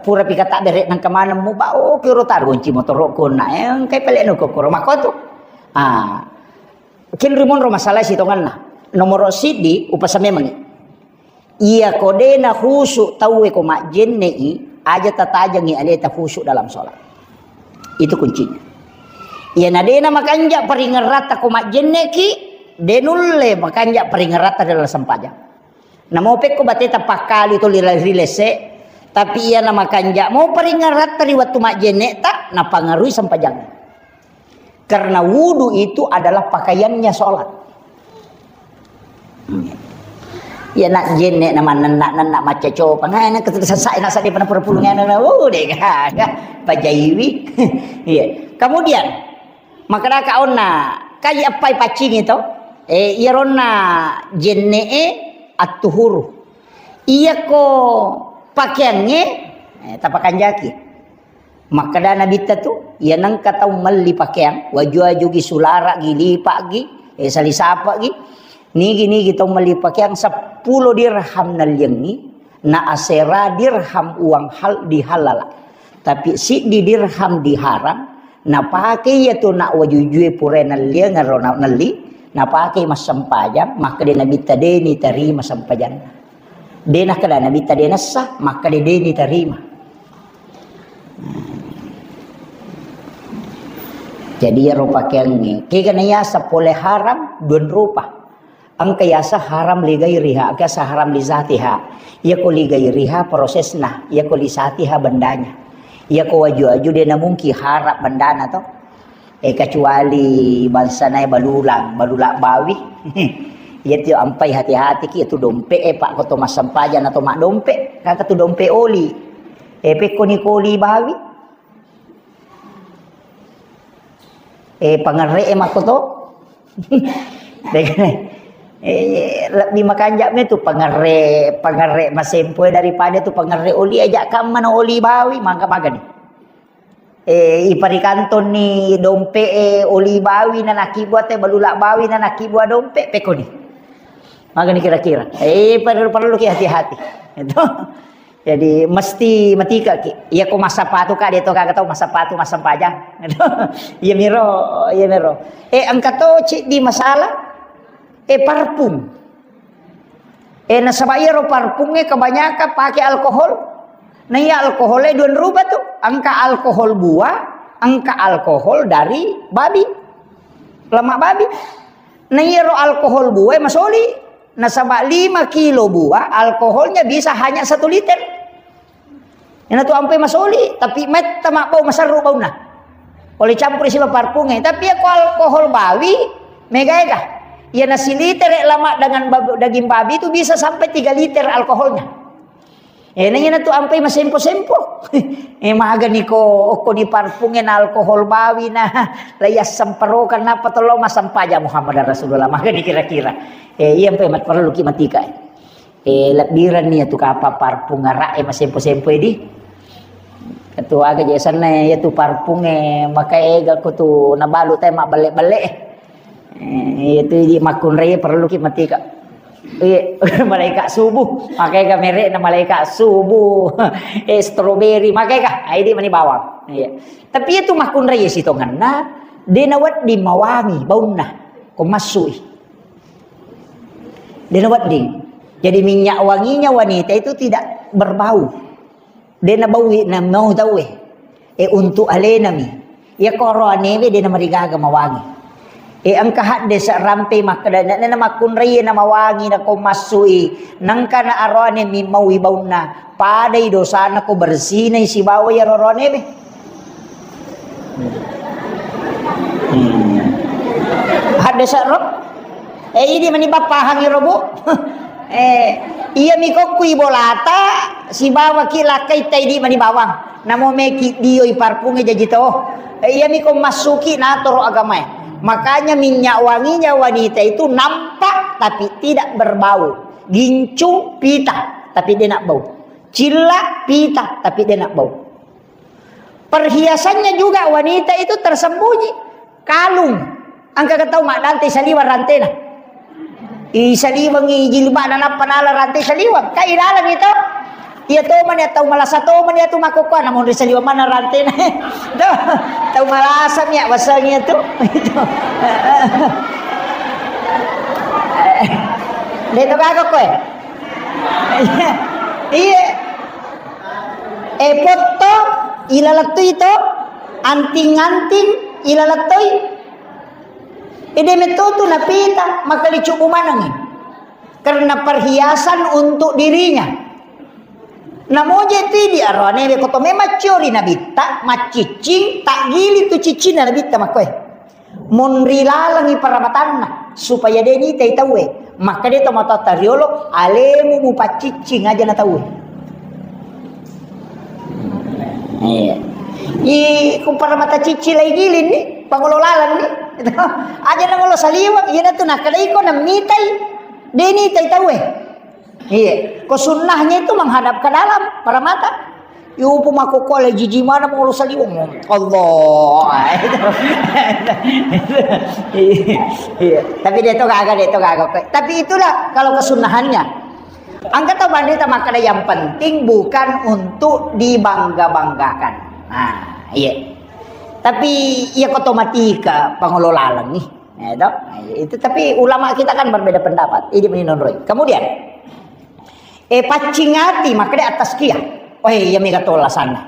pura pi kata bere nang kemana mu ba, oh, kiro taru kunci motoro kona, eh, engkai pele no kokoro makotu. Ah, kin rimonro masalah sitonganna. Nomoro sidi upasa memangi. Iya ko dena khusu tauwe ko majjenne'i, aja tatajengi aleta khusu dalam sholat. Itu kuncinya. Iya na dena makanja paringeratta ko majjenneki, denulle makanja paringeratta dalam sempajang. Namo pekko bateta pakkali to lila-, rilese, tapi iya na makanja mo paringeratta ri wattu majjenne ta napangarui sempajang. Karena wudu itu adalah pakaiannya sholat. Iya, nak jenne, nak manennak, nennak macca copa. Nah, ini ketuk sesai, nak sadi pernah pura-pura, nah, nah, oh, deh, gak, gak. Pajaiwi. Iya. Kemudian, maka daka onna, kai appai paccingi to? Eh, iya ronna jenne e attuhuru. Iya ko pakeangnge, eh, tapakanjaki. Makkeda Nabitta tu, iya nengka tau melli pakeang, waju-wajugi, sulara'gi, lipa'gi, eh, salisapa'gi, nigi-nigi tau melli pakeang seppulo dirham nalliangngi, na asera dirham uang hal-, dihalala. Tapi siddi dirham diharam, napake iya tu nak wajujue pura nalliang ero na-, nelli, napake massempajang, makkeda Nabitta deni tarima sempajanna. De nakkeda Nabitta de nessa, makkeda deni tarima. Jadi iyaro pakeangnge, kega na yaseng pole haram, duan rupa. Engka yaseng haram li ghairiha, engka yaseng haram li zatiha. Iya ko li ghairiha prosesna, iya ko li zatiha bendanya. Iya ko waju-waju de namungki haram bendana to. Eh, kecuali bangsana balulang, balulang bawi. Iya tu ampai hati-hati ki, itu dompet, eh, Pak, ko to massempajang atau mak dompet, kaka tu dompet oli. Eh, pekko ni ko oli bawi. Eh, pangerre e makko to. Eh, lebbi makanja me tu pangerre, pangerre masempo e daripada tu pangerre oli, aja kammana oli bawi, mangga magani. Eh, iparikantonni dompe e oli bawi na nakibua te balula bawi na nakibua dompe, pekoni. Magani kira-kira. Eh, perlu, perlu ki hati-hati. Itu. Jadi, mesti matika ki. Iya ko massapatu ka, de to kaga tau massapatu, massempajang. Iya miro, iya miro. Eh, engka to ciddi masalah. Eh, parfum. Eh, nasaba iyaro parfum e kebanyakan pake alkohol. Nah, iya alkohol e duan rupa tu. Engka alkohol buah, engka alkohol dari babi. Lemak babi. Nah, iyaro alkohol buah e masoli. Nasaba lima kilo buah, alkoholnya bisa hanya satu liter. Ina tu ampai masoli, tapi metta mabbau maserru bauna. Oleh campur siba parpunge. Tapi iya ko alkohol bawi, mega-ega. Iya na siliter lemak dengan bab-, daging babi itu bisa sampai tiga liter alkoholnya. Eh, naiya natu ampai masempo-sempo. Eh, magani ko, okko ni parpunge na alkohol bawi na, laiya semperokan napa tollo masampaja Muhammad Rasulullah. Magani kira-kira. Eh, iya ampai mat-, perlu ki matika. Eh, lebbiran ni tu kapa parpung ara e masempo-sempo di. Ketua aga je sanna ya tu parpunge maka ega ko tu nabalu te mabbelle-belle. Eh, itu di makkunrai perlu ki matika. Iya, malaikat subuh. Makega merekna malaikat subuh. Eh, strawberry. Makega, ah, idi mani bawang. Iya. Tapi itu makkunrai sitonganna, de nawedding mawangi baunna. Ko massui. De nawedding. Jadi minyak wanginya wanita itu tidak berbau. De nabaui na mau tauwe. E, untuk alenami. Iya ko aroanewe de namarigaga mawangi. E, engka haddese rampe makkeda, na, na, na makkunrai na mawangi na ko massui. Nengka na aroane mi maui baunna. Padai dosana ko bersinai sibawa iya aroanewe. Hmm. Haddese ro? Eh, idi mani pappahangi ro, Bu. Eh, iya mi kokkui bolata, sibawa ki lakkai tai di mani bawang. Namo meki dioi parpunge jaji to. Eh, iya mi ko massuki natoro agamae. Makanya minyak wanginya wanita itu nampak tapi tidak berbau. Gincu pita tapi de nabau. Cilla pita tapi de nabau. Perhiasannya juga wanita itu tersembunyi. Kalung. Engka tau maddante saliweng rantena. I saliweng i jilbabna nappa nala rante saliweng. Ka ilaleng itu. Iya to mani tau malasa to mani tu makkokkoe namun ri saliweng mana rantena. Tuh, tau malasa mi wasengi tu. Itu. De to gaga koe. Iya. E potto, ilalettui to, anting-anting, ilalettui. Ede metto tu napita, makali cubu manengi. Karena perhiasan untuk dirinya. Namoje tu di aroane ko to memang ciori nabitta, maccicing, tak gili tu ciccinna nabitta makkoe. Monri lalengi paramatanna supaya de nitai tauwe. Makkeda to matoatta riolo, alemu mupaccicing aja na tauwe. Iya. I ku paramata cicci lai giling ni, pangolo laleng ni. Aja na ngolo saliweng, iya natu nakkedai ko namitai. De nitai tauwe. Iya, ko sunnahnya itu menghadap ke dalam, paramata. Yupu makkokkoe jiji mana mau saliweng. Allah. Iya. Tapi de to gaga, de to gaga. Tapi itulah kalau kesunnahannya. Engka tau bande ta makkeda yang penting bukan untuk dibangga-banggakan. Nah, iya. Tapi iya ko to matika pangolo laleng ni. Ya, toh? Nah, itu tapi ulama kita kan berbeda pendapat. Ini menonroi. Kemudian, eh, paccing ati, makkeda at-tazkiyah. Oh, iya, mega to alasanna.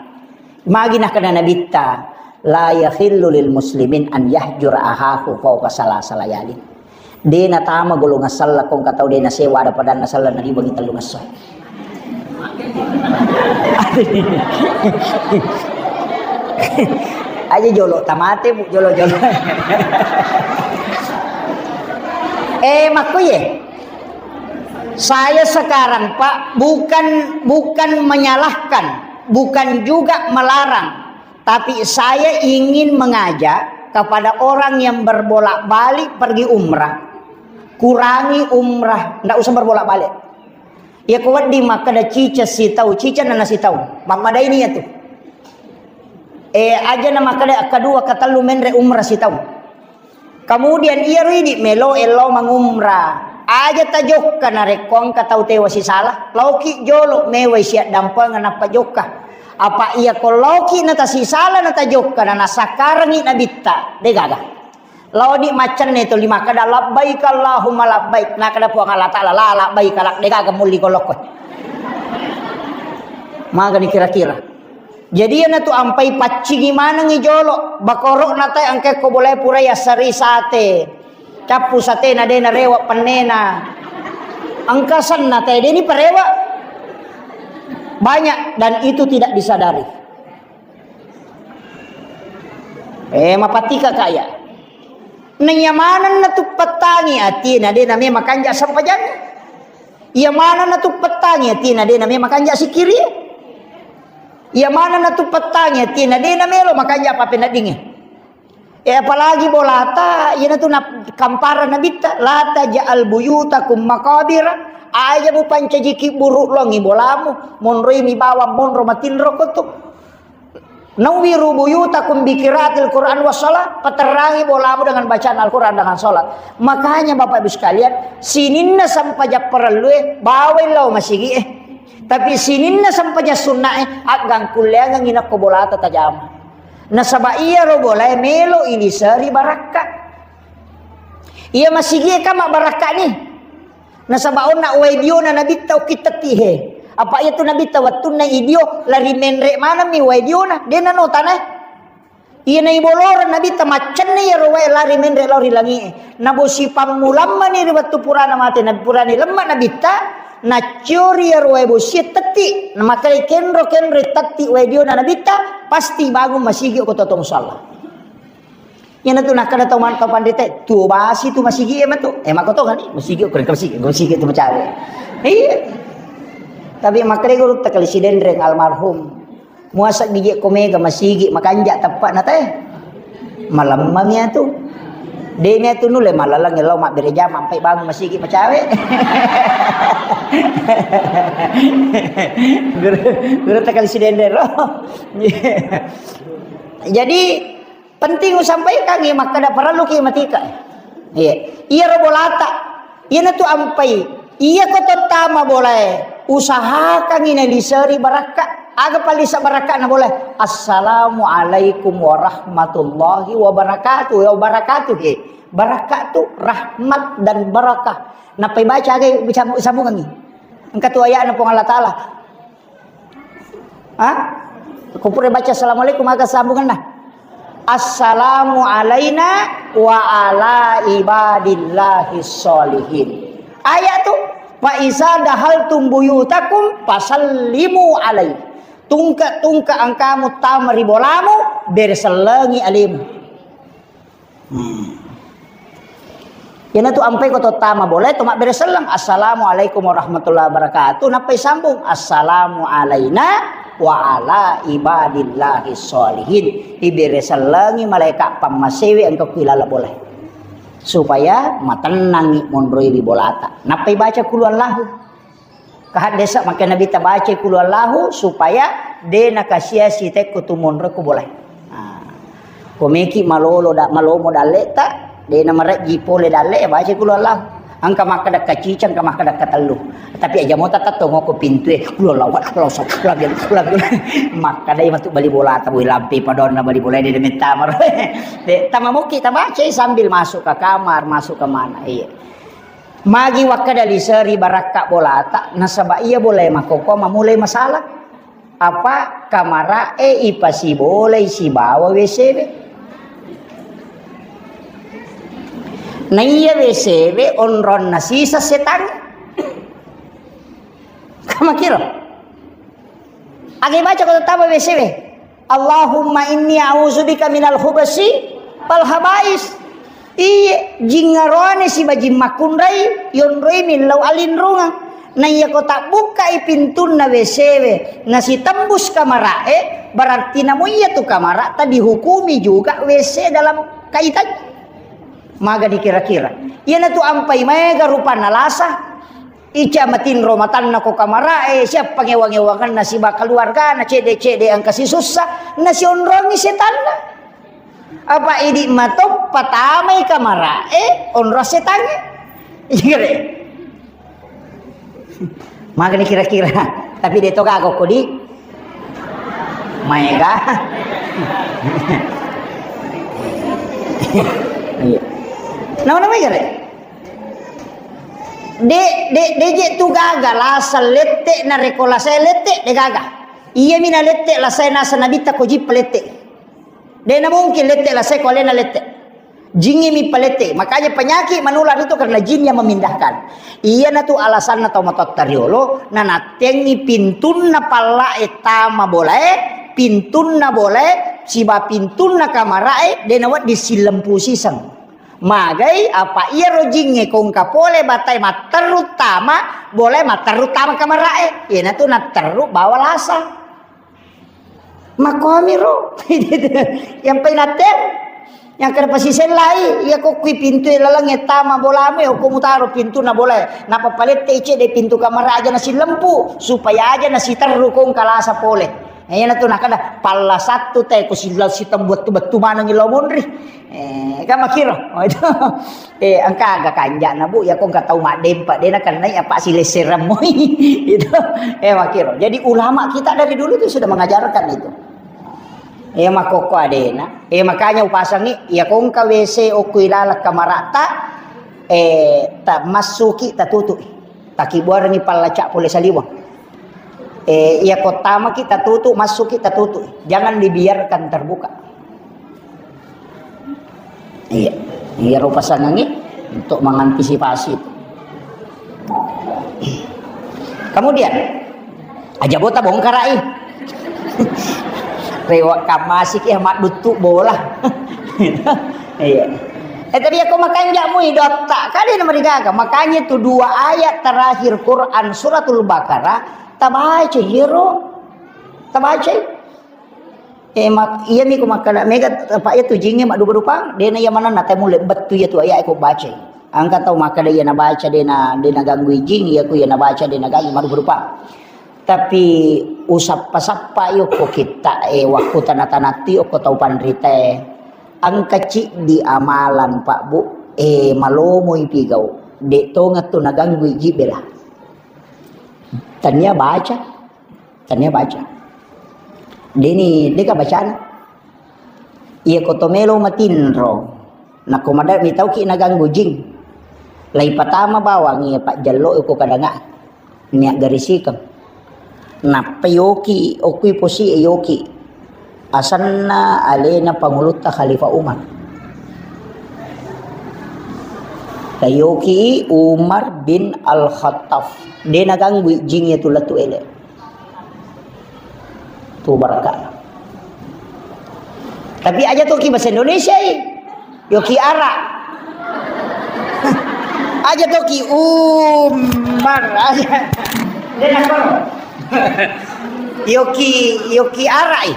Magi nakkeda Nabitta, "La yahillu lil muslimin an yahjura ahahu fauqa salasa layalin." De natama golongan sella ko engka tau de nasewa ada padanna sella naribangi tellu ngesso. Aja jolo tamate, Bu, jolo-jolo. Eh, makkuye. Saya sekarang, Pak, bukan, bukan menyalahkan, bukan juga melarang, tapi saya ingin mengajak kepada orang yang berbolak-balik pergi umrah, kurangi umrah, ndak usah berbolak-balik. Iya ko wedding makkeda cica sitau, cica nana sitau. Mammadaini iya tu. Eh, aja na makkeda kedua, ketellu menre umrah sitau. Kemudian iyaro idi melo ello mangumrah. Aja tajokka narekko engka tau tewa sisala. Laoki jolo mewai siaddampengeng nappa jokka. Apa iya ko laoki na tasisala na tajokka na nasakkarengi nabitta. De gaga. Laoni maccenne tuli makkeda, "Labbaik Allahumma labbaik." Nakkeda Puang Allah Ta'ala, "La labbaik, la, de gaga mulli golokko." Magani kira-kira. Jadi iyanatu ampai paccingi manengi jolo, bakoro'na tae engka ko bolae purai assari sate. Cappu satena de narewa pennena. Engka senna tae de ni parewa. Banyak dan itu tidak disadari. Eh, mapatika kaya. Naiya manenna tu pettangi atina de name makanja sempajanna. Iya manenna tuppettangi atina de' namelo makanja' sikkiri. Iya manenna tuppettangi atina de' namelo makanja' pappeneddingnge. E, apalagi bolata, iyanatu na-, kampara Nabitta, "La taj'al buyutakum maqabira." Aja mupancaji kibburu' longi bolamu, monroi mi bawang monro matinro ko tu. "Nawwiru buyutakum bi qiraatil Qur'an was shalah." Paterrangi bolamu dengan bacaan Al-Qur'an, dengan salat. Makanya Bapak Ibu sekalian, sininna sempajang parellue bawai lao masigi'e. Tapi sininna sempajang sunnae, aggangkulleangengngi nakko bolata tajama. Nasaba iyaro bolae melo iliseri barakka. Iya masigie ka mabbarakka ni. Nasaba onna wae diona Nabitta ukki tetti he. Apa iyatu Nabitta wettunna idio lari menre maneng mi wae diona, de' nano tanae. Iya naiboloreng Nabitta maccenna iyaro wae lari menre lao ri langie. Nabosi pammulammani ri wettu purana mate Nabi, purani lemma Nabitta, nacciori iyaro wae bosie tetti. Namakkeda kenro-kenro tetti wae diona Nabitta, pasti bangung masigi ko to musalla. Iyanatu nakkeda tau man-, tau panrita, "Tuo basi tu masigi e matu." Eh, makkotongani, masigi, kurang masigi, masigi tu macawe. Iya. Tapi makkeda guru takali sidenreng almarhum. Muasa bije ko mega masigi makanja' teppa'na te. Malemma mi atu. De' mi atu nulle malaleng lao mabbere jama ampai bangung masigi macawe. Guru, guru takali sidenreng ro. Jadi, penting usampaikan, iya, makkeda parelluki matika. Iya. Iyaro bolata. Iyanatu ampai. Iya ko tottama bolae. Usahakangi naliseri barakka. Aga pallisa barakkana bolae? "Assalamualaikum warahmatullahi wabarakatuh." Ya, wabarakatuh, he. Barakka tu rahmat dan barakah. Nappai baca aga sambung-, sambungangi. Engka tu ayatna Puang Allah Ta'ala. Ha? Ko pura baca assalamualaikum, aga sambunganna? "Assalamu alaina wa ala ibadillahi sholihin." Ayat tu, "Fa iza dahaltum buyutakum fasallimu alaihi." Tungke-tungke engkamu tama ri bolamu, bere sellengi alemu. Hmm. Iyanatu ampai ko tottama bolae to mabbere selleng, "Assalamualaikum warahmatullahi wabarakatuh." Nappai sambung, "Assalamu alaina wa ala ibadillahi sholihin." Ibere sellengi malaeka pammasewe engka ku ilaleng bolae. Supaya matennangi monroi ri bolata. Nappai baca qul huwallahu. Kahaddesa makkeda Nabitta bacai qul huwallahu supaya de' nakasia-sia tekko tu monro ko bolae. Nah, ko meki malolo da-, malomo dalle'ta, de' namarejji pole dalle', ya bacai qul huwallahu. Engka makkeda kacicang, engka makkeda katellu. Tapi aja mota tattongo ko pintue, qul huwallahu ahad, Allahu samad, lam yalid, lam yulad. Makkeda matu bali bolata, boi lampe padonna bali bola de' mettama. De', tama mokki, tabacai sambil masuk ke kamar, masuk ke mana. Iya. Magi wakkeda liseri barakka bolata, nasaba iya bolae makkokkoe mamulai masalah. Apa kamara'e ipasibolai sibawa W C we. Naiya W C we onronna sisa setangnge. Kamakiro. Aga ibaca ko tettama W C we? "Allahumma inni a'udzubika minal khubasi wal khabais." Iye, jingngaroane siba jing makkunrai, yonroi millau alinrungeng. Naiya ko tabbukkai pintunna W C we, nasitembus kamara'e, berarti namo iya tu kamara'ta dihukumi juga W C dalam kaitannya. Maga dikira-kira. Iyanatu ampai maega rupanna lasa. Ica matinro matanna ko kamara'e, siappa ngewang-ngewangenna siba keluargana, cede-cede engka sisussa, nasionrongi setanna. Apa idi matoppa tamai kamara'e, onro setangnge. Iya, gere. Magani kira-kira. Tapi de' to gaga ko di. Maega. Iya. Nama-nama gere. De', de', de' je tu gaga, lasa lette, narekko lasa lette, de' gaga. Iyami na lette, lasa nasa Nabitta ko jippa lette. De' na mungkin lette, lasa ko alena lette. Jingnge mi palette. Makanya penyakit menular itu karena jin yang memindahkan. Iyanatu alasanna tau matotta riolo, nanattengi pintunna palla'e tama bolae, pintunna bolae, siba pintunna kamara'e, de' nawedding sillempu siseng. Magai apa iyaro jingnge kongka pole batae matteru tama Bola matteru tama kamarae, iyanatu natteru bawa lasa. Makomi ro. Yang painater, yang kada pasisellai, iya ko kui pintu laleng tama bolamu, ya ko mutaro pintu na bola. Napa palette ice de pintu kamar aja nasi lempu, supaya aja nasi terru kong kalasa pole. Eh, iyanatu nakada palla sattu te ko sila sitembuat tu bettu maneng ilo monri. Eh, kan makiro. Oh, itu. Eh, engka aga kanja'na, Bu, ya ko engka tau maddempa, de nakennai apa silessereng moi. Itu. Eh, makiro. Jadi ulama kita dari dulu tuh sudah mengajarkan itu. Eh, makokko adena. Eh, makanya upasangi, ya ko engka W C okko ilaleng kamarata, eh, ta massuki tatutu. Takibuarengi pallaca pole saliweng. Eh, iya ko tamaki tatutu, massuki tatutu. Jangan dibiarkan terbuka. Iya, iya ro pasangangi untuk mengantisipasi itu. Kemudian, aja bota bongkarai. Rewa kamasik ya madduttu bola. Iya. Eh, tapi aku makanja mui dotta. Kade na marigaga. Makanya itu dua ayat terakhir Quran suratul Baqarah tabaca hero. Tabaca. Eh, mak-, iya mi ko makkada mega apa iya tu jinge maddupa-dupa, dena iya manenna te mulle bettu iya tu ayat ko baca. Angka tau makkada iya nabaca dena, dena ganggu jing, iya ku iya nabaca dena ganggu maddupa-dupa. Tapi usappa-sappa iyo ko kitta, eh, wakku tana-tanatti okko tau panrita. Angka ciddi amalan Pak Bu, eh, malomoi pigau. De tonga tu naganggu jing bela. Tania baca. Tania baca. Deni, deka bacana. Iya ko to melo matinro. Nako mada mitauki naganggu jing. Lai patama bawang iya pajjallo ko kadanga. Nia garisikeng. Nappa yoki, okui posi yoki. Asenna alena pangulutta Khalifah Umar. Tayoki Umar bin Al-Khattab. De naganggu jing iya tu lettu ele. Tu barakka. Tapi aja toki bahasa Indonesia i. Yoki ara. Aja toki Umar aja. De nakoro. Yoki, yoki ara i.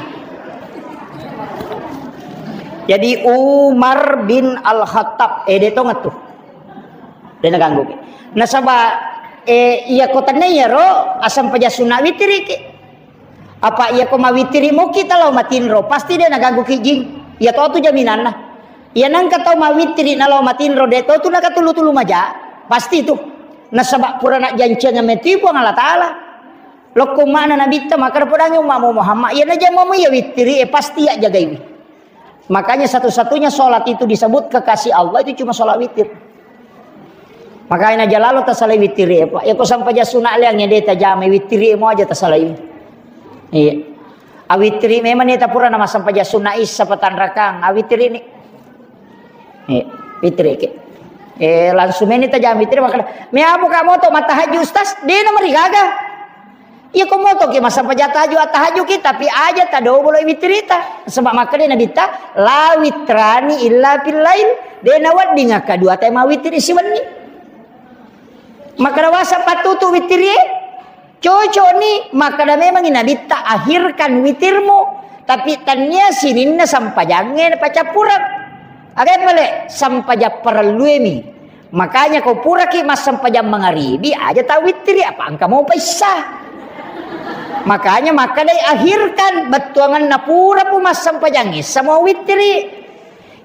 Jadi Umar bin Al-Khattab, eh, de tonga tu. De naganggu ki. Nasaba, eh, iya ko tenne iyaro, asam paja sunna witiri ki. Apa iya ko mawitiri moki talao matinro, pasti de naganggu ki jing. Iya to tu jaminanna. Iya nangka tau mawitiri nalao matinro, de to tu nakatulu-tulu maja. Pasti tu. Nasaba pura na janceng meti Puang Allah Taala. Lokko mana nabitta, maka podangi ummamu Muhammad, iya najamamu iya witiri, eh, pasti ya jagaiwi. Makanya satu-satunya sholat itu disebut kekasih Allah itu cuma sholat witir. Makanya jalalo tasalai witir ya, Pak. Ya ko sampaja sunat liang ya de tajamai witir ya, mau aja tasalai. Iya. Awitiri memang ni tapura nama sampaja sunat isya patanrakang. Awitiri ni. Iya, witir ya, Ki. Eh, langsung ini tajam witir makanya. Me abu kamu tuh matahaju Ustaz, dia nomor gaga. Iya, ko moto ki masa pajata haju, tahajud ki, tapi aja tadobolo witirita. Sebab makkeda Nabitta, "La witrani illa fil lail." De nawedding akka dua tae mawitiri siwenni. Makkeda wasa pattutu witirie, cocok ni, makkeda memang Nabitta, "Akhirkan witirmu, tapi tania sininna sampajangnge pacappureng." Aga pale sampajang parelluemi. Makanya ko puraki massempajang mangaribi, aja tau wittiri, apa engka mau paissa. Makanya makkedai akhirkan bettuanganna pura pu massempajang issa mau wittiri.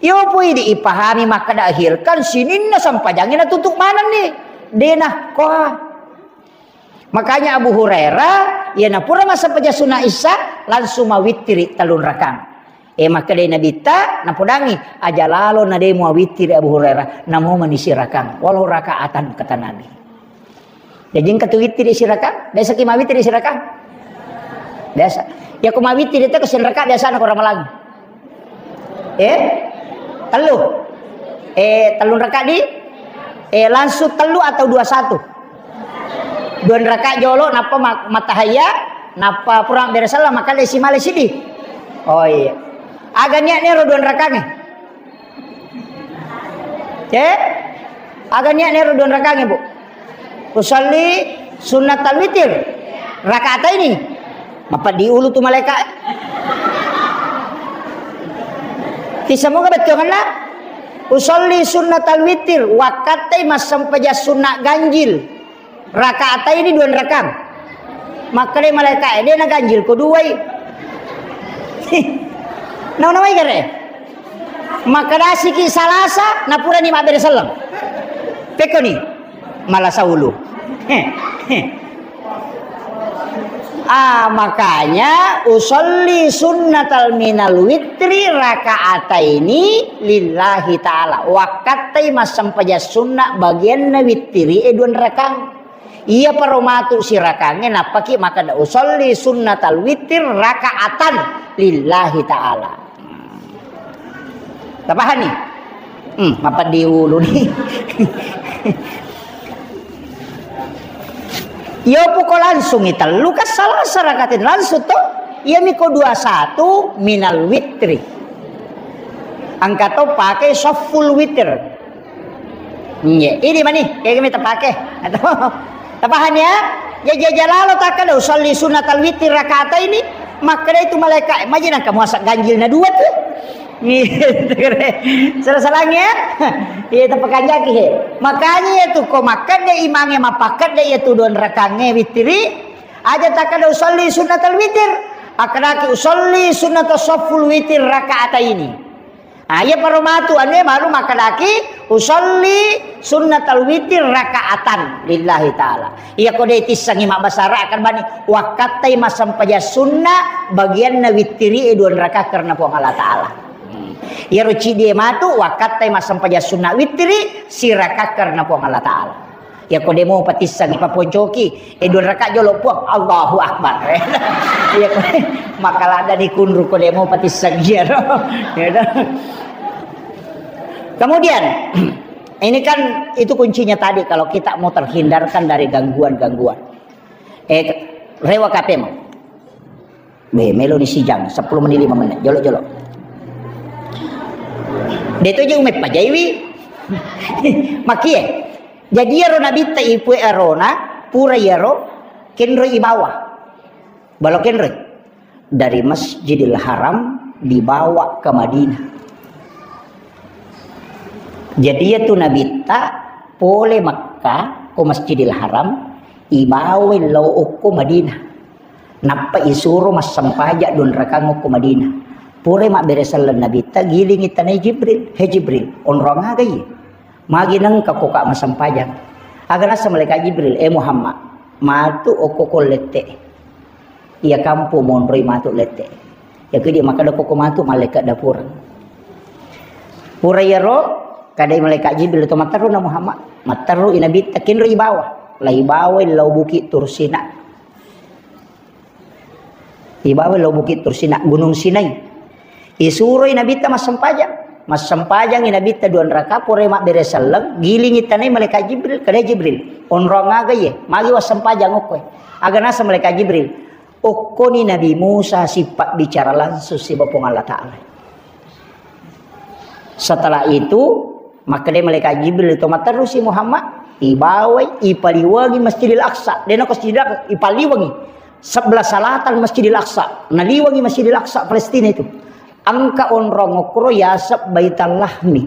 Iyo pui di ipahami makkeda akhirkan sininna sempajangnge natutup manenni. Dena koa. Makanya Abu Hurairah, iya napura massempajang sunna isya, langsung mawittiri tellung rakang. Eh, makkedai Nabitta, napodangi, aja lalo na de muawittiri Abu Hurairah, namo mani sirakang, walau rakaatan, kata Nabi. Jadi engka tu wittiri sirakang, biasa ki mawittiri sirakang? Biasa. Ya ko mawittiri te ko sinraka biasa na ko ramalang. Eh? Tellu. Eh, tellung raka di? Eh, langsung tellu atau dua satu? Dua raka jolo, nappa ma-, matahaya, nappa pura beresalla, maka lesi male sidi. Oh iya. Aga niat nero dua rakange? Eh? Aga niat nero dua rakange, Bu? Usalli Sunnatal witir. Raka'ataini. Mapeddi ulu tu malaika. Tisemua bettuanna. Usolli sunnatal witir. Wakkattai massempajang sunna ganjil. Raka'ataini dua rakang. Makkeda malaika, "Eh, de' na ganjil ko duai." Nau-nau mai gare. Makkedasiki Salasa, napurani mabbere selleng. Pekkoni. Malasa ulu. Ah, makanya usolli sunnatal minal witri raka'ataini lillahi ta'ala. Wakkattai massempajang sunna bagianna wittiri e dua rakang. Iya paro matu sirakangnge nappaki makkeda usolli sunnatal witir raka'atan lillahi ta'ala. Tapahani? Hmm, mapeddi ulu ni. Iyo puko langsungi tellu ka Salasa raka'atain langsung to. Iya miko dua satu minal witri. Engka to pakai sofful witir. Iya, ini mani, kayak gini tapake. Atau tapahani ya? Ya jaja lalo takkeda usolli sunnatal witir raka'ataini. Makkeda itu malaika, "Maji nangka muasa ganjilna dua tuh." Salah-salahnya ya? Iya, tapakanjaki he. Makanya ya tuh, ko makkeda imange mapakeda ya tuh dua rakangnge witiri. Aja takkeda usolli sunnatal witir. Akkedaki usolli sunnatas sofful witir raka'ataini. Ah, iya paro matu anu e baru makkedaki usolli sunnatal witir raka'atan lillahi ta'ala. Iya ko de' tissengi mabbasa Arab kan bani wakkattai massempajang sunna bagianna wittiri e dua rakang karena Puang Allah Ta'ala. Hmm. Iyaro cidi e matu wakkattai massempajang sunna wittiri sirakang karena Puang Allah Ta'ala. Iya ko de' mo patissengi paponcoki, eh, dua raka' jolo Puang, Allahu Akbar. Iya ko makaladani kunru ko de' mo patissengi iyaro. Iya to. Kemudian ini kan itu kuncinya tadi kalau kita mau terhindarkan dari gangguan-gangguan. Eh, rewa' kapemu. Be, melo ni sijang, seppulo menit, lima menit. Jolo-jolo. De' to je' umeppa jaiwi. Makie. Jadi iyaro nabitta ipue arona, pura iyaro kenroi ibawa. Balo kenroi. Dari Masjidil Haram dibawa ke Madinah. Jadi iyatu nabitta pole Makkah ko Masjidil Haram, ibawai lao okko Madinah. Nappa isuro massempajang dua rakang okko Madinah. Pura mabbere selleng nabitta, gilingi tanai Jibril. "He Jibril, onrong aga iye? Magi nengka ko ka massempajang?" Aga nasa malaikat Jibril, "Eh Muhammad, matu okko ko lette. Iya kampo monroi matu lette." Iya kedi makkeda ko matu malaikat dapur. Pura iyaro, kadai malaikat Jibril to matteru na Muhammad. Matteru i nabitta kenroi ibawa. Lai bawai lao Bukit Tursina. Ibawa lao Bukit Tursina, Gunung Sinai. Isuroi nabitta massempajang. Massempajangi nabitta dua raka, pura mabbere selleng, gilingi tanai malaikat Jibril, kadai Jibril, "Onrong aga iye? Magi wassempajang okkoe?" Aga nasa malaikat Jibril, "Okkoni Nabi Musa sipabbicara langsung siba Puang Allah Ta'ala." Setelah itu, makkeda malaikat Jibril to matterusi Muhammad, ibawai, ipaliwangi Masjidil Aqsa. Dena ko Masjidil Aqsa, ipaliwangi. Sebelah selatan Masjidil Aqsa. Naliwangi Masjidil Aqsa Palestina itu. Engka onrong okkoro yaseng Baital Lahmi.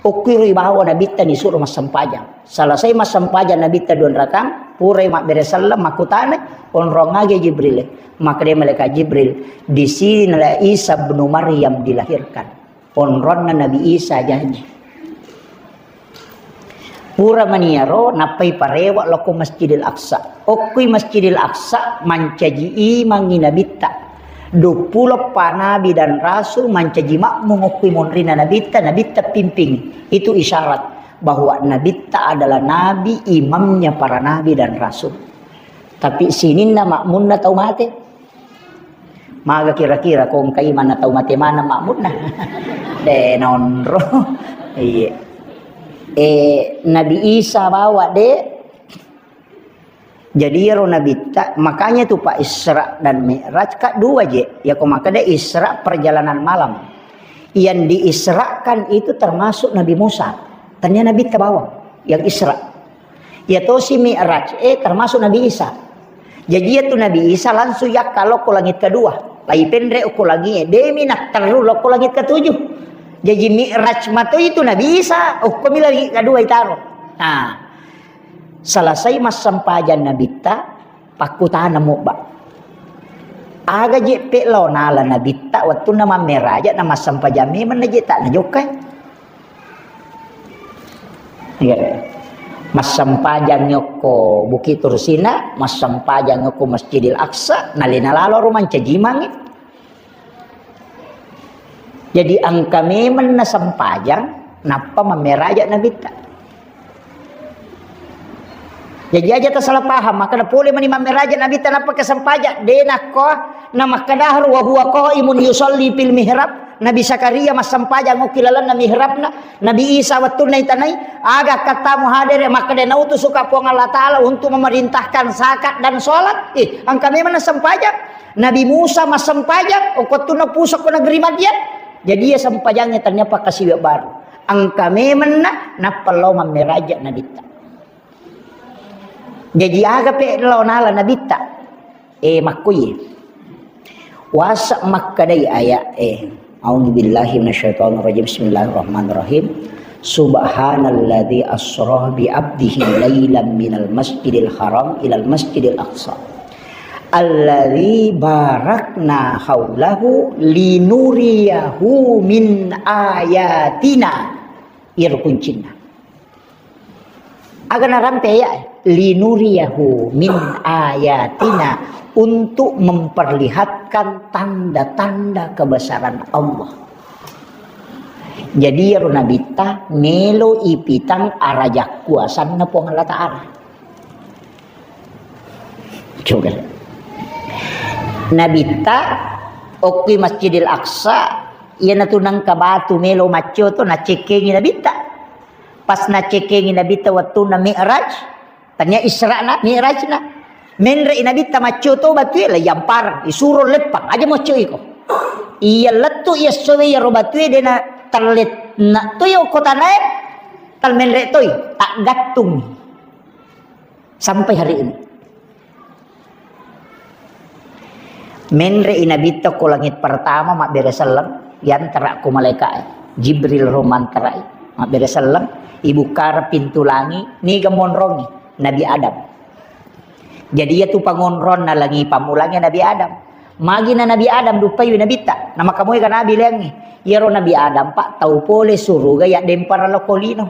Okkiro ibawa nabitta nisuro massempajang. Selesai massempajang nabitta dua rakang, purai mabbere selleng, makkutanai, "Onrong aga Jibril?" Makkeda malaikat Jibril, "Di sinilah Isa bin Maryam dilahirkan." Onronna Nabi Isa jaji. Pura maniyaro, nappai parewa loko Masjidil Aqsa. Okkoi Masjidil Aqsa, mancaji imangi nabitta. Dua puluh pa nabi dan rasul mancaji makmum okkoi monrina nabitta, nabitta pimping. Itu isyarat bahwa nabitta adalah nabi, imamnya para nabi dan rasul. Tapi sininna makmunna tau mate. Maga kira-kira ko engka imanna tau mate maneng makmunna? De, nonro. Iya. Eh, Nabi Isa bawa, de. Jadi iyaro nabitta, makanya tu Pak, Isra dan Mi'raj ka dua je. Ya ko makkeda Isra perjalanan malam. Yang diisrakan itu termasuk Nabi Musa. Tania nabitta bawa yang Isra. Iya tosi Mi'raj, eh, termasuk Nabi Isa. Jaji iya tu Nabi Isa langsung yakka lokko langit kedua. Lai penre okko langit, eh, demi natterru lokko langit ketujuh. Jaji Mi'raj mato itu Nabi Isa, okko mi langit kedua itaro. Nah, selesai massempajang Nabitta, pakkutana mobba. Aga je pe lao nala Nabitta, wettunna mammeraja na massempajang memang na je tak najokkai. Iya. Massempajang yokko Bukit Tursina, massempajang yokko Masjidil Aqsa, nalena lalo ro mancaji mangi. Jadi engka memang na sempajang, nappa mammeraja Nabitta. Jadi aja tasalah paham, maka na pole mani mammeraja Nabitta nappa ke sempajang, de nakko na makkadahar wa huwa qaimun yusalli fil mihrab. Nabi Zakaria massempajang okki lalenna mihrabna, Nabi Isa wettunna itanai, aga kattamu hadere, makkeda nautusuka Puang Allah Ta'ala untuk memerintahkan zakat dan sholat. Eh, engka memang na sempajang. Nabi Musa massempajang, okko wettunna pusokko negeri Madian. Jadi iya sempajangnge tania pakkasiwiang baru. Engka memenna nappa lao mammeraja Nabitta. Jaji aga pe lao nala Nabitta? Eh, makkuye. Wasa makkedai ayat, eh, A'udzubillahi minasyaitonirrajim. Bismillahirrahmanirrahim. Subhanalladzi asra bi abdihi lailan minal masjidil haram ilal masjidil aqsa. Alladzi barakna haulahu linuriyahu min ayatina. Iyaro kuncinna. Aga narampe ya, linuriyahu min ayatina, untuk memperlihatkan tanda-tanda kebesaran Allah. Jadi iyaro Nabitta melo ipitang araja kuasanna Puang Allah Ta'ala. Coba. Nabitta okkui Masjidil Aqsa, iyanatu nengka batu melo maccoto, nacekkengi Nabitta. Pas nacekkengi Nabitta wettunna Mi'raj, tania Isra'na, Mi'rajna. Menre'i Nabitta maccoto batue, la iyampareng, isuro leppang, aja mocco iko. Iya lettu iya sowe iyaro batue dena terlet na toi okko tanae, tal menre toi, taggattung. Sampai hari ini. Menre'i Nabitta ko langit pertama, mabbere selleng, yantara ko malaika, Jibril ro mantarai, mabbere selleng, ibukkara pintu langi, niga monrongi, Nabi Adam. Jadi, iyatu pangonronna langi pammulangi Nabi Adam. Magina Nabi Adam duppaiwi Nabitta, namakamoega Nabi leangngi. Iyaro Nabi Adam, Pak, tau pole suruga yaddempara lokko lino.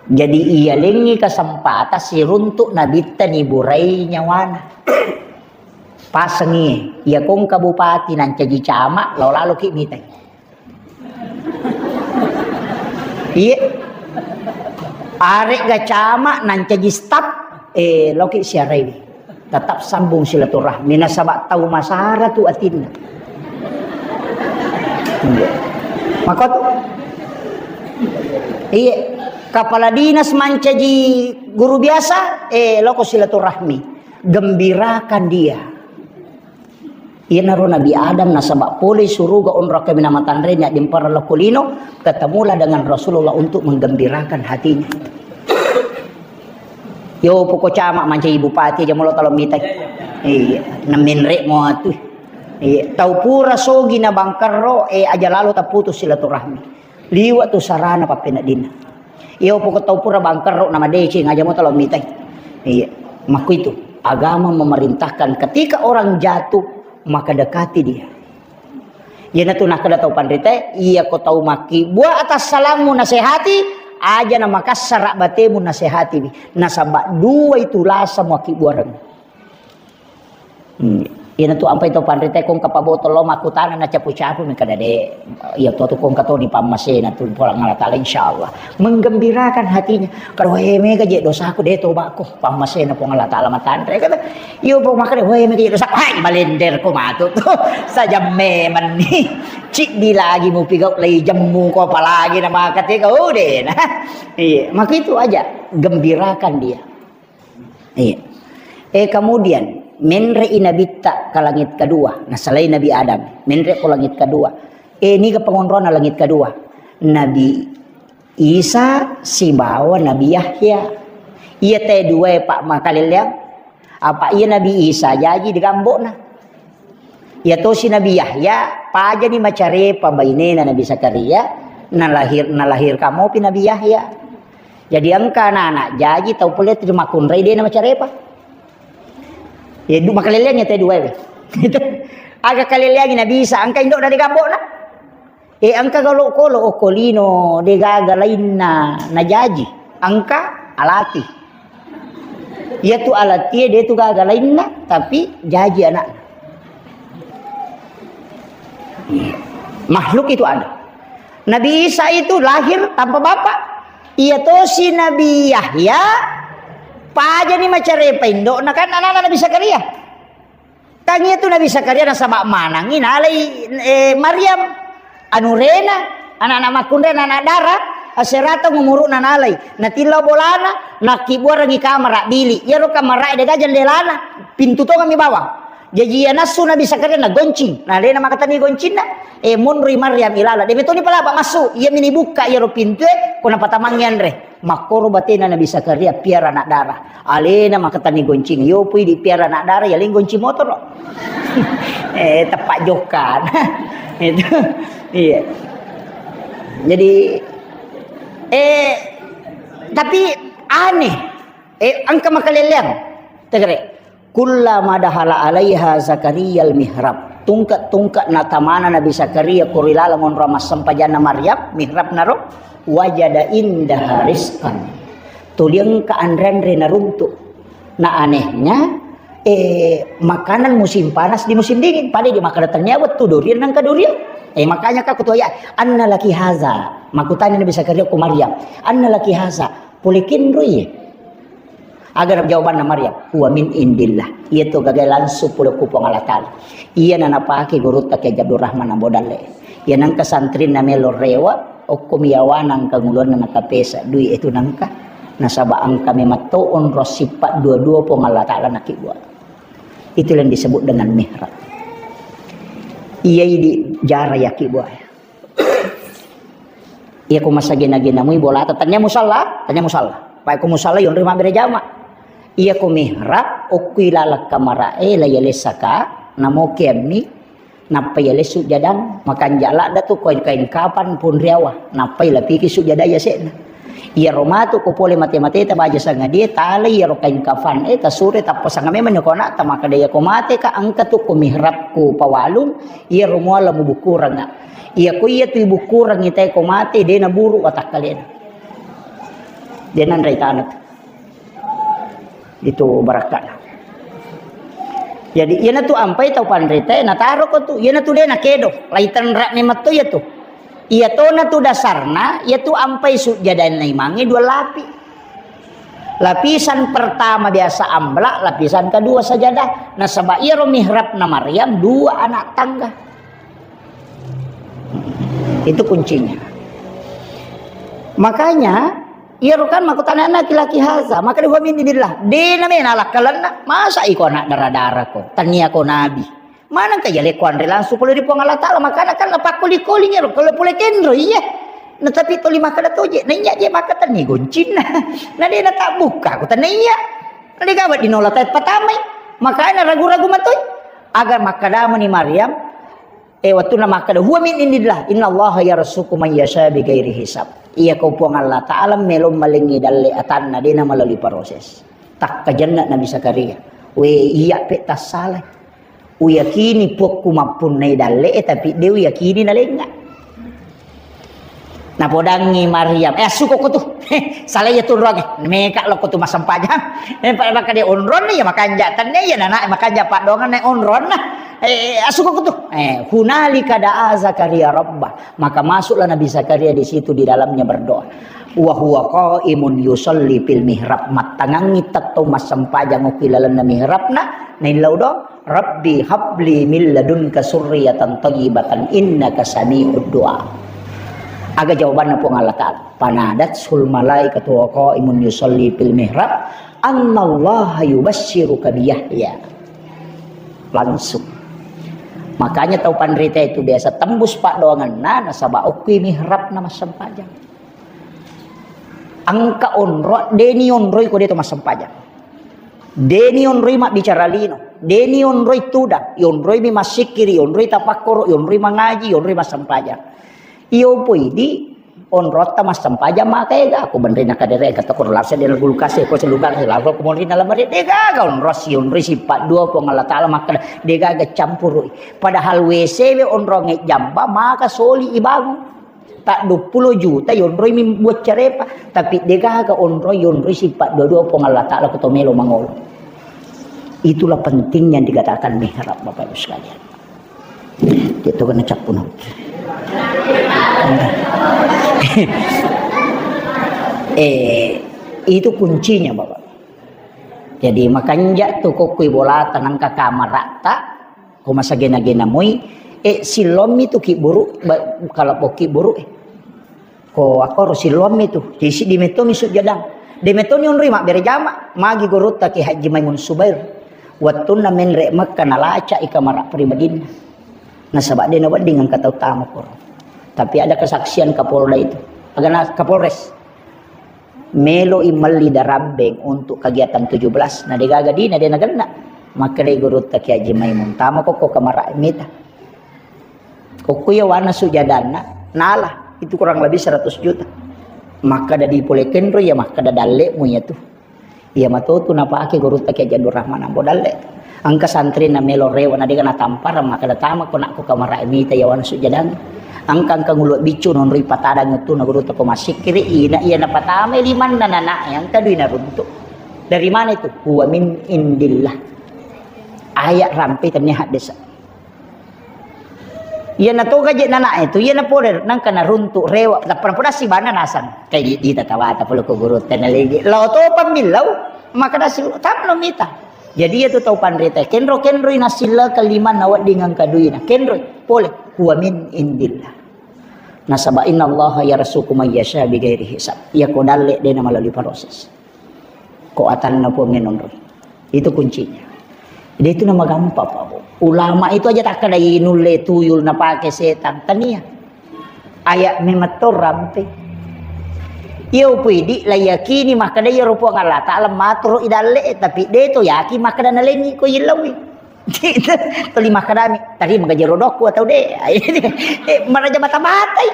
Jadi, iyalengngi kesempatan siruntuk Nabitta niburai nyawana. Pasengi, iya kongka bupati nancaji camat, lao laloki mitai. Iya. Arekga camat nancaji staf, eh, loki siaraiwi. Tetap sambung silaturahmi nasaba tau masara tu atinna. Iya. Maka tu, iya, kepala dinas mancaji guru biasa, eh, loko silaturahmi. Gembirakan dia. Iyanaro Nabi Adam nasaba pole suruga onrong kaminang matanre nia dimpara lokko lino, ketemulah dengan Rasulullah untuk menggembirakan hatinya. Yo, poko camat mancaji bupati aja molo talo mitai. Iya, namenre mo atu. Iya, tau pura sogi na bangkerro, eh, aja lalo taputus silaturahmi. Liwa tu sarana pappeneddinna. Iya, poko tau pura bangkerro na madeceng aja mo talo mitai. Iya, makku itu. Agama memerintahkan ketika orang jatuh, maka dekati dia. Iyanatu nakkeda tau panritae, iya ko tau makkibua atassalammu nasehati, aja na makassara batemu nasehatiwi. Nasaba dua itu lasa muakkibbuareng. Hmm. Iyanatu ampai tau panritae kongka pabotolo makkutana na capu-capu mi kada de. Iya to tu kongka to di pammasena tu Puang Allah Taala insyaallah. Menggembirakan hatinya. Kalo, "Weh, mega je dosaku, de tobako." Pammasena Puang Allah Taala matanre kata. Iyo, Puang, makkeda, "Weh, mega je dosaku." Hai, malenderko matu tu. Sajam memenni. Ciddi lagi mupigau lai jemmu ko apalagi na makateka, oh, de na. Iya, maka itu aja, gembirakan dia. Iya. Eh, kemudian, menre'i Nabitta ke langit kedua. Nah, selain Nabi Adam, menre ko langit kedua. Eh, niga pangonrona langit kedua? Nabi Isa sibawa Nabi Yahya. Iya te duae, Pak, makalelleang. Apa iya Nabi Isa jaji de gambokna. Iya tosi Nabi Yahya, pajani macarepa bainena Nabi Zakaria, nalahir-, nalahirkan mopi Nabi Yahya. Jadi engka anak-anak jaji tau pole terima kunrai dena macarepa. Ya, du-, makalelleang ya te duae. Itu. Aga kalelleangi Nabi Isa, engka indokna de gambokna. E, engka galo kolo okko lino, de gaga lainna najaji. Engka alati. Iya tu alatie de tu gaga lainna, tapi jaji anak. Makhluk itu ada. Nabi Isa itu lahir tanpa bapak. Iya tosi Nabi Yahya, pajani macarepa indokna kan anak-anak Nabi Zakaria. Kan iya tu Nabi Zakaria nasaba manangi nalai, eh, Maryam. Anurena, anak-anak makkunrai, anak-anak dara, aserata umuru'na nalai. Natillau bolana, nakkibuarangi kamara bili. Iyaro kamara de gaga jendelana, pintu tongeng mi bawang. Jaji iya nassu Nabi Zakaria nagoncing, nalena makatenni goncinna, eh, monroi Maryam ilala. De metoni palaba massu, iya mini bukka iyaro pintue, ko napatamangngi anre. Makkoro batena Nabi Zakaria piara anak dara. Alena makatenni goncing. Yo pui di piara anak dara, ya ling goncing motoro. Eh, tepak jokan. Itu. Iya. Jadi, eh, tapi aneh. Eh, engka makalelleang. Tegere. Kullama dakhala alaiha Zakariyal mihrab. Tungke-tungke natamana Nabi Zakaria ko ri laleng onrong massempajanna Maryam, mihrab naro, wajada indaha rizqan. Tuli engka anre-anre naruntu. Nah, anehnya, eh, makanan musim panas di musim dingin. Pada di makkeda tennia wettu durian nengka durian. Eh, makanya ka kutoya, "Anna laki haza?" Makutani Nabi Zakaria ko Maryam, "Anna laki haza?" Pole kenroi. Aga jawabanna Maryam, "Huwa min indillah." Iya to gaga langsung pole ku Puang Allah Taala. Iya na napake gurutta Kiai Abdul Rahman Ambo Dalle. Iya nengka santrinna melo rewa, okko miyawana engka ngulonna nakapesa dui itu nengka. Nasaba engka mematto onro sippa dua-dua Puang Allah Taala nakibua. Itu yang disebut dengan mihrab. Iya idi jara yakibua. Iya ko masagena-gena mui bolata, tania musalla, tania musalla. Pai ko musalla yonri mabbere jama. Iya ko mihrab, okko ilaleng kamarae la yalessaka, namo keammi, nappa yalessu jadang, makanja ladda tu kain-kain kapan pun riawa, nappa ilapiki sujada yase'na. Iyaro matu ko pole mate-mateta baja sangadie, talai iyaro kain kafan e, tasure, tappa sanga memang ni ko anakta, makkeda, "Iya ko mate ka, engka tu ko mihrab ku pawalung, iyaro muala mubukuranga." Iya ko iya tu ibukurangi tae ko mate, de naburu watakkalena. De nanrei tana tu. Itu barakkana. Jadi, iyanatu ampai tau panritae, nataro ko tu, iyanatu de nakedo, lai tenra memang to iya tu. Iya tona tu dasarna, iya tu ampai sujjadana imangnge dua lapi. Lapisan pertama biasa ambla, lapisan kedua sajadah. Nasaba iyaro mihrabna Maryam dua anak tangga. Itu kuncinya. Makanya, iyaro kan makkutana laki-laki haza, maka dua min idillah. Dena mena lakkalenna, masa iko anak dara-dara ko, tania ko nabi. Maneng ka yale ko anre langsung pole ri Puang Allah Taala, makana kan napakkoli-koli iyaro, kalau pole kenro iya. Nah, tapi toli makkeda toje, na iya je maka tania goncinna. Na dena tabbuka ko tania iya. Na de gawa dinola tae patamai. Makanya ragu-ragu matoi. Agar makkadamani Maryam, Eh, wettunna makkeda, "Huwa min indillah, innallaha yarzuqu man yasha bighairi hisab." Iya ko Puang Allah Taala melo malengngi dalle atanna, dena melalui proses. Takkajenna Nabi Zakaria. We, iya pe tassalai. Uyakini Puakku mappunnai dalle, eh, tapi de uyakini nalengnga. Napodangngi Maryam, "Eh, assuko ko tu." Salai iya tu onrong, eh. Meka lokko tu massempajang. Eh, pa-, maka de onrong iya makanja tenne iya nana makanja paddoangan ne onrong na. Eh, assuko ko tu. Eh, hunalika da'a Zakaria rabbah. Maka masuklah Nabi Zakaria di situ di dalamnya berdoa. Wa huwa qaimun yusalli fil mihrab. Mattangangngi tettong massempajang okki lalenna mihrabna, naillau do. "Rabbi habli min ladunka surriyatan thayyibatan innaka sami'ud du'a." Aga jawabanna Puang Allah Taala? "Fanadathul malaikatu wa qaimun yusalli fil mihrab, annallaha yubasysyuruka bi Yahya." Langsung. Makanya tau panrita itu biasa tembus paddoanganna nasaba okki mihrabna massempajang. Engka onro, deni onroi ko de to massempajang. Deni onroi mabbicara lino, deni onroi tudang, yonroi mi massikkiri, yonroi tapakkoro, yonroi mangaji, yonroi massempajang. Iyo poi di onrotta massempajang maka ega, ko benrena kadere ega to ko lase de kulkas ko selukar lalo ko monrina lamare de gaga onro si onroi sipat dua Puang Allah Taala maka de gaga campurui. Padahal W C we onronge jamba maka soli ibangun. Tak dua puluh juta yonroi mi buat cerepa, tapi de gaga onroi yonroi sipat dua-dua Puang Allah Taala ko to melo mangolo. Itulah pentingnya dikatakan mihrab, Bapak Ibu sekalian. Itu kena cappu nau. Eh, itu kuncinya, Bapak. Jadi makanja tu kokui bolata nangka kamaratta, ko masagena-gena moi, eh, silommi tu kiburu, ba-, kalau pokki buru, eh. Ko akkoro silommi tu, jadi siddi mettomi sujjadang. De mettoni onroi mabbere jama, magi gurutta Ki Haji Maimun Subair. Wattunna menre Mekka nalaca i kamara pribadinna. Nasaba de nawedding engka tau tama koro. Tapi ada kesaksian Kapolda itu. Agana Kapolres. Melo i melli darambeng untuk kegiatan tujuh belas. Na de gaga dina de nagenna. Makkeda gurutta Ki Haji Maimun, tama kokko kamara mita. Kokko iya wana sujadanna, nala, itu kurang lebih seratus juta. Makkeda di pole kenro iya, makkeda dalle'mu iya tu. Iya matotu napake gurutta Kiai Abdul Rahman Ambo Dalle. Engka santrina melo rewa na dega natamparang, makkeda tama ko nakko kamara mita iya wana sujadanna. Engka, engka ngulu biccu nonroi patadang tu na gurutta ko massikkiri, ina iya napatama limanna nana, engka dui naruntuk. Dari mana itu? Huwa min indillah. Ayat rampe tania haddesa. Iya natoga je nana itu, iya napole nangka naruntuk rewa, tappa napodassi bana nasang. Kai di, di tatawata pole ko guru tena legi. Lao to pammillau, maka dasi tamno mita. Jadi iya tu tau panrita, kenro-kenroi nasilla kelima nawedding engka duina. Kenroi, pole, huwa min indillah. Nasaba inna Allah yarzuqu may yasha bighairi hisab. Iya ko dalle dena melalui proses. Ko atanna Puang nonroi. Itu kuncinya. Jadi itu nama gampang, Pak Bu. Ulama itu aja takkeda inulle tuyul napake setan. Tania. Ayat memetto rampe. Iya upu idi la yakini makkeda iya Puang Allah Taala maturu idalle, tapi de to yakin makkeda nalengi ko illawi. Tuli makkedami, tadi menggaji rodokku atau de. Eh, maraja mata-matai.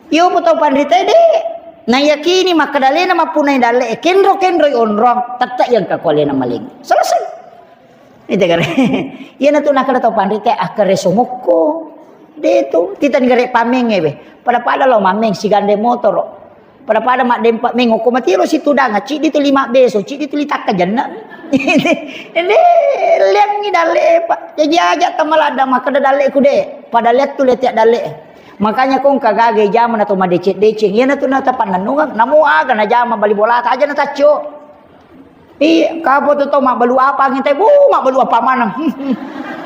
Iyo, pu tau panrita de. Nayakini makkeda alena mappunai dalle, kenro-kenroi onrong, tette yang kaku alena maling. Selesai. Itu kan. Iya natu nakkeda tau panrita, akkere somokko. De tu, titani gare pameng ebe. Pada-pada lo mameng sigande motoro. Pada-pada maddempa meng, okko matiro situdang, cidi tu lima beso, cidi tu litakka jenna. Ende, liangi dalle, Pak. Jaji aja tamaladda makkeda dalle ku de. Pada lihat tu letiak dalle. Makanya kong kagage jama na to madeceng-deceng. Iya na tu na tapannennungeng. Namo aga na jama bali bolata aja na taccio. Iya, kapo tu tau mabbalu apang, entai, bu, mabbalu apang maneng.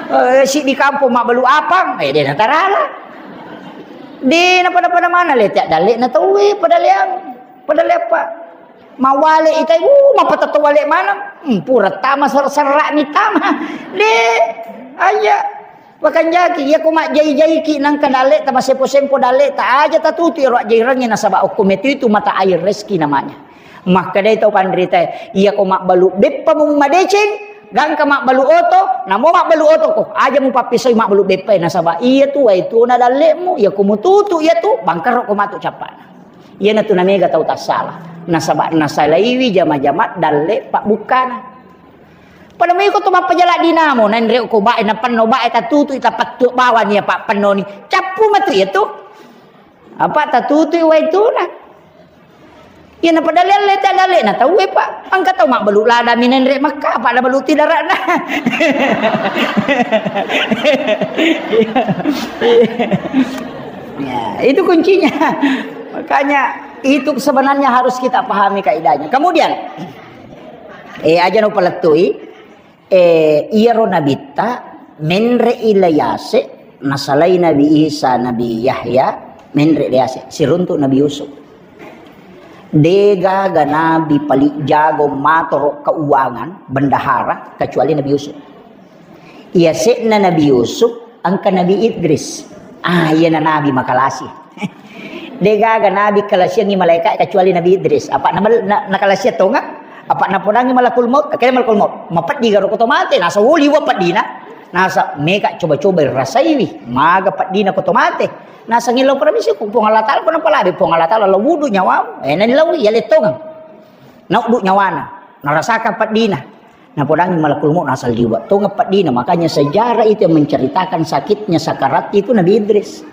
Eh, si di kampung mabbalu apang, eh, de natarala. De na pada-pada mana letiak dalle na tauwe, pada liang, pada lepa. Mawale itai, bu, mapatatto wale maneng. Hmm, pura tama ser-, serra ni tama. De, aja. Wakanjaki, iya ko majjai-jaiki nangka dalle ta, masempo-sempo dalle ta, aja tatutu ero ajjairengnge nasaba okko metu itu mata air rezeki namanya. Makkedai tau panrita, iya ko mabbalu beppa mu madeceng, gangka mabbalu oto, namo mabbalu oto ko, aja mupappisoi mabbalu beppa nasaba iya tu wai tu na dallemu, iya ko mututu iya tu, bangkaro ko matu cappana. Iya natu namega tau tassala, nasaba nasalaiwi jama-jama dalle pabbukkana. Pada mui ko to mappajala dinamo, nanre ko bae, napenno bae, tatutu, tapattu bawani, apa pennoni. Cappu matu iya tu. Apa tatutu wai tuna. Iya na pada lelle ta dalle na tauwe, Pak. Engka tau mabbalu lada mi nanre makka, apa ada balu tidak rana. Ya, itu kuncinya. Makanya itu sebenarnya harus kita pahami kaidahnya. Kemudian, eh, aja no palettui, eh, iyaro nabitta menre'i la yase, nasalai Nabi Isa, Nabi Yahya, menre' la yase, siruntu Nabi Yusuf. Degaga nabi paling jago matoro keuangan, bendahara, kecuali Nabi Yusuf. Iya se'na Nabi Yusuf, engka Nabi Idris. Ah, iya na nabi makalasi. Degaga nabi kalasiangi malaika kecuali Nabi Idris. Apa na, na, nakalasiang tonga? Apa napodangi malakul maut? Akhirnya malakul maut. Mapeddi garo ko to mate, nasa woli wa peddina. Nasa meka coba-coba rasaiwi. Maga peddina ko to mate. Nasa ngilau permisi ku Puang Allah Taala, ko napalabe Puang Allah Taala, la wudu nyawamu. Eh, nani lawi ya letongang. Nauddu nyawana, narasakan peddina. Napodangi malakul maut nasal liwa. Tonga peddina, makanya sejarah itu yang menceritakan sakitnya sakarat itu Nabi Idris.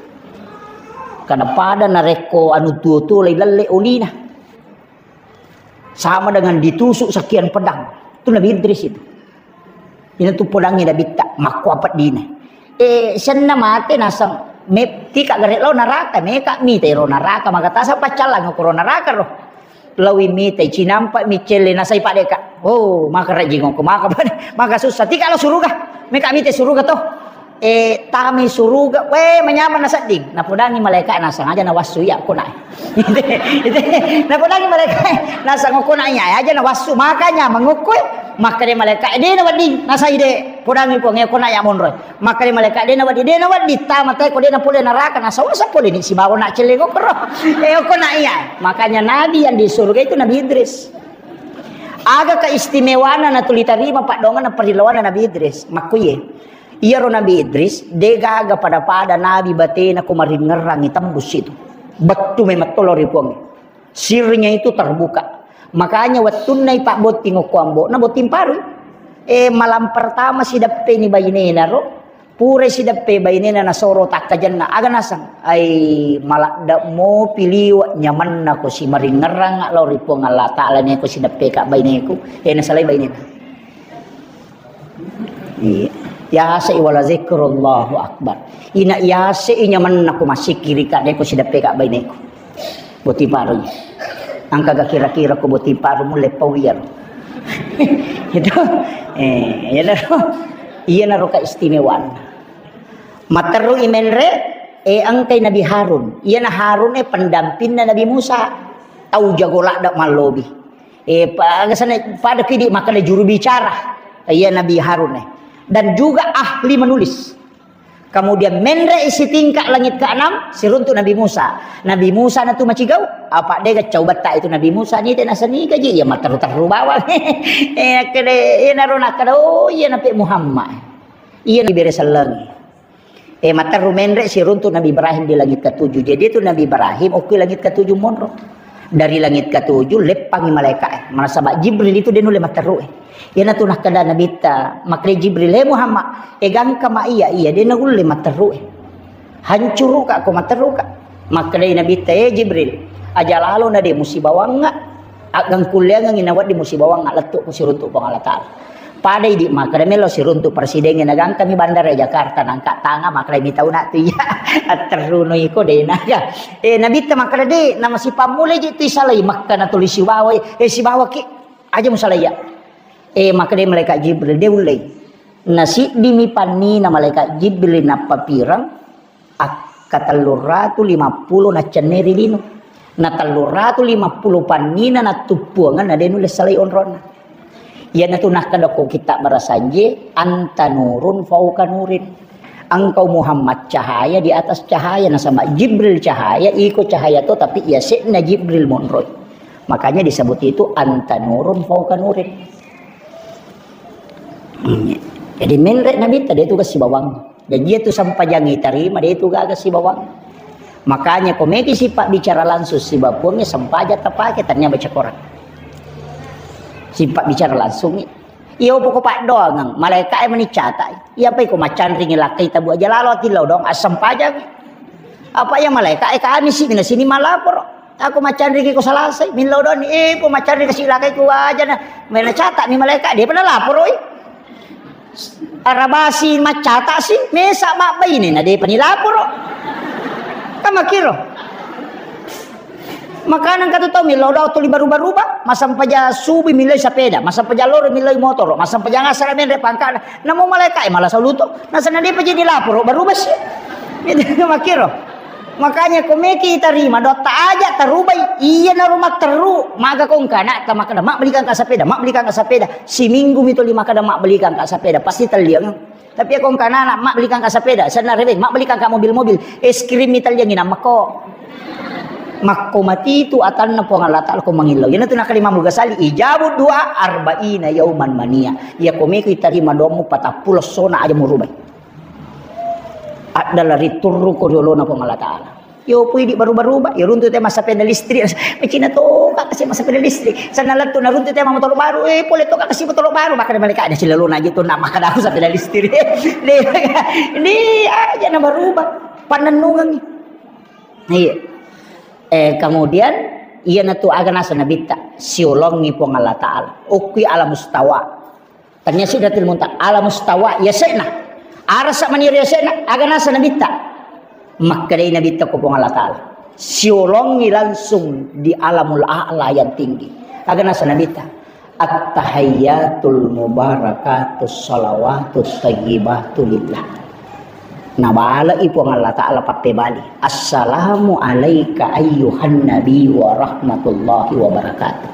Karena pada narekko anu tuo-tuo lai lalle olina. Sama dengan ditusuk sekian pedang. Itu Nabi Idris itu. Ina tu podangi Nabitta, makkuapeddina. Eh, senna mate nasang, me-, tika gare lao naraka, meka mite ro naraka, maka tasa paccallang ko ro naraka ro. Lawi mite, cinampa mi celle nasai padeka. Oh, maka rajing ko, maka pada, maka susah. Tika lo suruga, meka mite suruga to. Eh, tami suruga, we, manyameng nasedding. Napodangi malaika nasang aja nawassu iya ko nae. Ite, ite. Napodangi malaika nasang ko nae iya aja nawassu, makanya mengukui. Makkeda malaika, eh, de nawedding, nasai de. Podangi Puang, eh, ko nae iya monro. Makkeda malaika, de nawedding, de nawedding, tama te ko de napole naraka, nasawasa pole ni sibawa na celle ngokro. Eh, ko nae iya. Makanya nabi yang di surga itu Nabi Idris. Aga keistimewaanna natuli tarima paddoanganna parilawanna Nabi Idris. Makkuye. Iyaro Nabi Idris, degaga pada-pada nabi batena ko maringngerang itembus itu. Bettu memang tolo ri Puang. Sirnya itu terbuka. Makanya wettunna ipabbotting okko ambo'na botting parui. Eh, malam pertama sideppeni bainena ro, pura sideppe bainena nasoro takkajenna. Aga nasang? Ai, maladde mopi liwe nyamenna ko simaringngerang lao ri Puang Allah Taala ne ko sideppe ka baineku. Eh, nasalai bainena. Iya. Yasai wala zikrullahu akbar. Ina yasai nyamenna ko massikkiri ka de ko sideppe ka baineku. Boti paru. Angka ga kira-kira ko boti paru mulle pawiar. Itu. Eh, iya naro. Iya naro keistimewaan. Materru imenre, eh, engkai Nabi Harun. Iya na Harun, eh, pendampingna Nabi Musa. Tau jago ladde mallobi. Eh, pa-, agasana pada kidi makkeda juru bicara. Iya Nabi Harun, eh. Dan juga ahli menulis. Kemudian menre isi tingkat langit keenam, siruntuk Nabi Musa. Nabi Musa natu macigau, apa de gaccau betta itu Nabi Musa ni de nasani gaji, iya materru-terru bawang. Eh, kede, iya naro nakkeda, oh, iya nape Muhammad. Iya Nabi bere selleng. Eh, materru menre siruntuk Nabi Ibrahim di langit ketujuh. Jadi itu Nabi Ibrahim okui langit ketujuh monro. Dari langit ketujuh leppangi malaikat. Nasaba Jibril itu de nulle materru, eh. Iyanatu nakkeda Nabitta, makkeda Jibril, "He Muhammad, eh, gangka ma iya, iya de naulle materru, eh. Hancuru ka ko materru ka." Makkeda Nabitta, "Eh Jibril, aja lalo na de musibawangnga." Agangkulleangengngi nawedding musibawangnga lettu ko siruntuk Puang Allah Taala. Pada idi makkeda melo siruntuk presiden na gangkami bandara Jakarta nangka tanga makkeda mi tauna tu iya. Atterrunoi ko de naga. Eh, Nabitta makkeda de, namasipammulai ji tu isalai Mekka natuli sibawa, eh, sibawa ki. Aja musalai iya. Eh, makkeda malaikat Jibril de ullei. Nasiddimi pannina malaikat Jibril nappapireng. Akka telluratu limappulo naccenneri lino. Na telluratu limappulo pannina nattuppuangenna de nulle salai onronna. Iyanatu nakkeda ko kitab Barasanje, "Anta nurun fauka nurin." Engkau Muhammad cahaya di atas cahaya, nasaba Jibril cahaya, iko cahaya to, tapi iya sekna Jibril monroi. Makanya disebut itu anta nurun fauka nurin. Jadi menre Nabitta de tu kasibawang. Jaji itu sempajang itarima, de tu gaga sibawang. Makanya ko meki sifat bicara langsung sibawa Puangnge sempajang tapake, tania baca Quran. Sifat bicara langsung. Iya poko paddoangeng, malaika e meni cata. Iya pai ko macanringi lakkai tabu aja lalo ati lao dong, assempajang. Apa iya malaika e kami si mina sini malaporo. Aku macanriki ko Salasai, millau doni, eh, po macanri kasi lakai ku aja na, mena cata mi malaika, de pernah lapor, oi. Arabasi macata si, mesa mabbaine na de pani lapor. Kan makiro. Makanan katu tau millau dau tuli baru-baru ba, masampaja subuh millau sepeda, masampaja loro millau motor, masampaja ngasara menre pangkana. Namo malaika e malah saluto. Nasana de paja di lapor, baru basi. Itu makiro. Makanya ko meki tarima dotta aja tarubai. Iya naro matteru, maga kongkana ta makkeda mabbelikan ka sepeda, mabbelikan ka sepeda. Siminggu mi tuli makkeda mabbelikan ka sepeda, pasti telliang. Tapi ya kongkana anak mabbelikan ka sepeda, sana reweng mabbelikan ka mobil-mobil. Es krim mi telliang inang mako. Makko matitu atanna Puang Allah Ta'ala ko mangillau. Iyanatu nakkeda Imam Ghazali, "Ijabu du'a arba'ina yauman mania." Iya ko meko itarima doammu patappulo essona aja murubai. Addala riturru ko riolona Puang Allah Ta'ala. Yo pui di baru-baru ba, yo runtu te massapeda listrik. Macina to ka kasi massapeda listrik. Sana lettu na runtu te motoro baru, eh pole to ka kasi motoro baru, maka malaikat ada silalona aja tu nak maka aku sapeda listrik. Ni, ni aja na baru ba. Panennungan. Iya. Eh, kemudian, iyanatu aga naseng Nabitta, siolongi Puang Allah Ta'ala. Ukui ala mustawa. Tania Sidratil Muntaha, ala mustawa, yase'na. Arasa maniro yase'na, aga naseng Nabitta. Makkedai Nabitta ko Puang Allah Ta'ala. Siolongi langsung di alamul a'la yang tinggi. Aga naseng Nabitta. At-tahiyyatul mubarakatus shalawatut thayyibatu lillah. Nabalai Puang Allah Ta'ala pappebali, "Assalamu alaika ayyuhan nabi wa rahmatullahi wa barakatuh."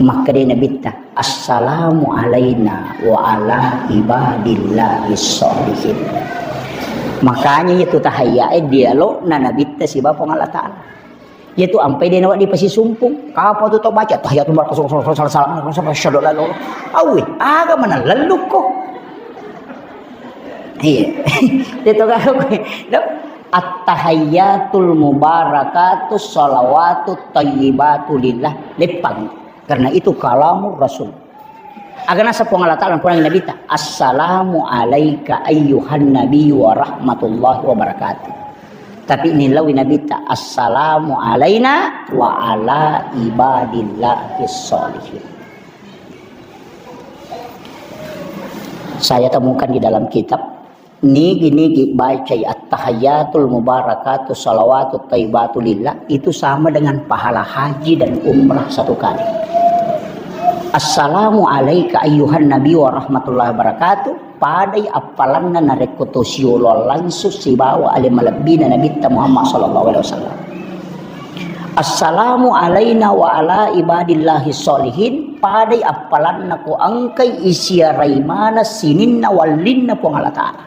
Makkedai Nabitta, "Assalamu alaina wa ala ibadillahis sholihin." Makanya itu tahiyyae dialogna Nabitta siba Puang Allah Ta'ala. Iyatu ampai de' nawedding pasisumpung. Kapa tu tau baca tahiyatul bar-, salah, salah, salah, salah, salah, asyhadu an la ilaha illallah. Awe, aga mana lellukko. Iya. Itu kan aku. At-tahiyyatul mubarakatus shalawatut thayyibatu lillah. Leppang. Karena itu kalamur Rasul. Aga naseng Puang Allah Ta'ala, Puang Nabitta, "Assalamu alaika ayyuhan nabi wa rahmatullahi wa barakatuh." Tapi nillaui Nabitta, "Assalamu alaina wa ala ibadillahis sholihin." Saya temukan di dalam kitab, nigi-nigi bacai at-tahiyyatul mubarakatus shalawatut thayyibatu lillah, itu sama dengan pahala haji dan umrah satu kali. "Assalamu alaika ayyuhan nabi wa rahmatullahi wa barakatuh." Padai appalanna narekko to siolo langsung sibawa ale malebbina Nabitta Muhammad sallallahu alaihi wasallam. "Assalamu alaina wa ala ibadillahi sholihin." Padai appalanna ko engkai isiarai maneng sininna wallinna Puang Allah Ta'ala.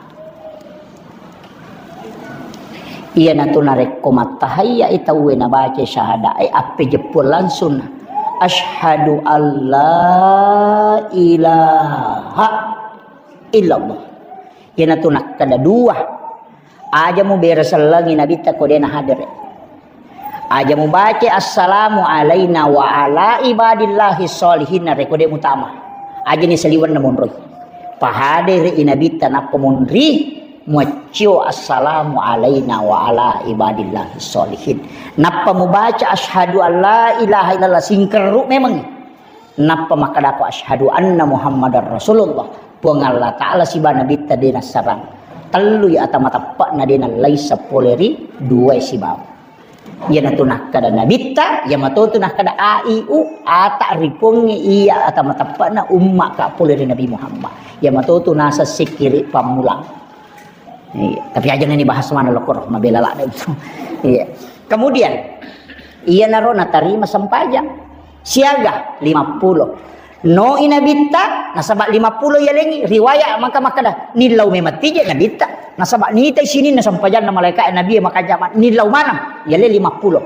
Iyanatu narekko mattahayyai tauwe nabaca syahadae, appejeppuang langsung, "Asyhadu alla ilaha illallah." Iyanatu nakkeda dua. Aja mubere sellengi Nabitta ko de' nahadere. Aja mubaca assalamu alaina wa ala ibadillahi sholihin narekko de' mutama. Aja ni saliwenna monroi. Pahadere i Nabitta nappa monri muaccio assalamu alaina wa ala ibadillahi sholihin. Nappa mubaca asyhadu an la ilaha illallah, singkerru memang. Nappa makkedako, "Asyhadu anna Muhammadar Rasulullah." Puang Allah Ta'ala siba Nabitta de' nassarang. Tellui ata mateppe'na de' nallai seppole ri duae sibawa. Iyanatu nakkeda Nabitta, iya matotu nakkeda aiu, ata ripuangnge iya ata mateppe'na umma ka pole ri Nabi Muhammad. Iya matotu naseng sikkiri pammulang. Iya, tapi aja ni bahas mana lokor, mabela lada itu. Iya. Kemudian, iyanaro natarima sempajang. Siaga? Lima pulo. Noi Nabitta, nasaba lima pulo yalengi, riwaya maka makkeda, nillau memang tije Nabitta, nasaba nitai sininna sempajanna malaika Nabi maka jama, nillau maneng, yale lima pulo.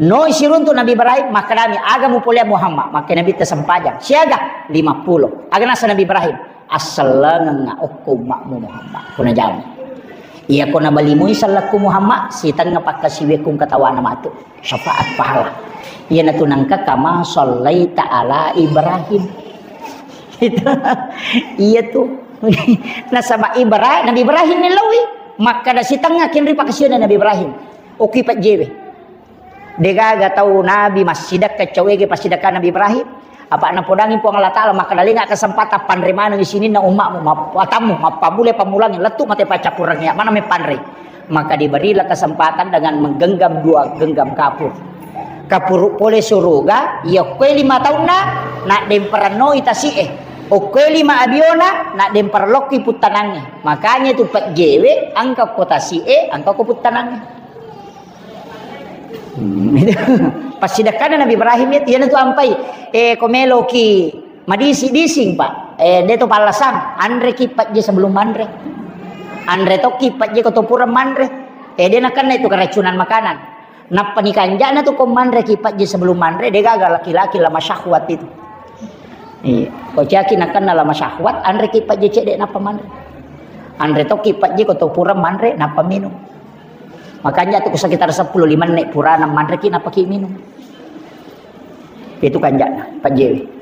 Noi siruntu Nabi Ibrahim, makkedami, aga mupolea Muhammad, makke Nabitta sempajang. Siaga? Lima pulo. Aga naseng Nabi Ibrahim, assellengengnga okko umma'mu Muhammad. Kuna jama. Iya ko nabalimui sellekku Muhammad, sitengnga pakkasiwiakku katawana matu. Syafaat pahala. Iyanatu nangka kama sallaita ala Ibrahim. Itu. Iya tu. Nasaba Ibra-, Nabi Ibrahim ni lawi. Makkeda sitengnga kinri pakkasiwianna Nabi Ibrahim. Okki pajjewe. Degaga tau Nabi massidekka cawege passidekka Nabi Ibrahim. Apa napodangi Puang Allah Ta'ala, maka dalenga kesempatan panre maneng sininna umma'mu, map-, atammu, mappammulai pammulangi, lettu mate paccappurengnge, mana me panre. Maka diberilah kesempatan dengan menggenggam dua genggam kapur. Kapuru pole suruga, iya kue lima taunna, nak demperennoi tasi'e. Okkoe lima abiona, nak demperlokki puttanangnge. Makanya itu pejjewe, angka ko tasi'e, angka ko puttanangnge. Hmm. Passidekkana Nabi Ibrahim itu, iyanatu ampai, eh, ko meloki madisi-dising, Pak. Eh, de to pallasang, anreki pejje sebelum manre. Anre tokki pejje ko to pura manre. Eh, de nakenna itu keracunan makanan. Nappa ni kanja'na tu ko manre ki pajje sebelum manre, de gaga laki-laki lama syahwat itu. Iya. Ko caki nakenna lama syahwat, anre ki pajje cedde nappa manre. Anre to ki pajje ko to pura manre, nappa minum. Makanya tu sekitar sepuluh lima menit purana manre ki, nappa ki minum. Itu kanja'na, pajjewe.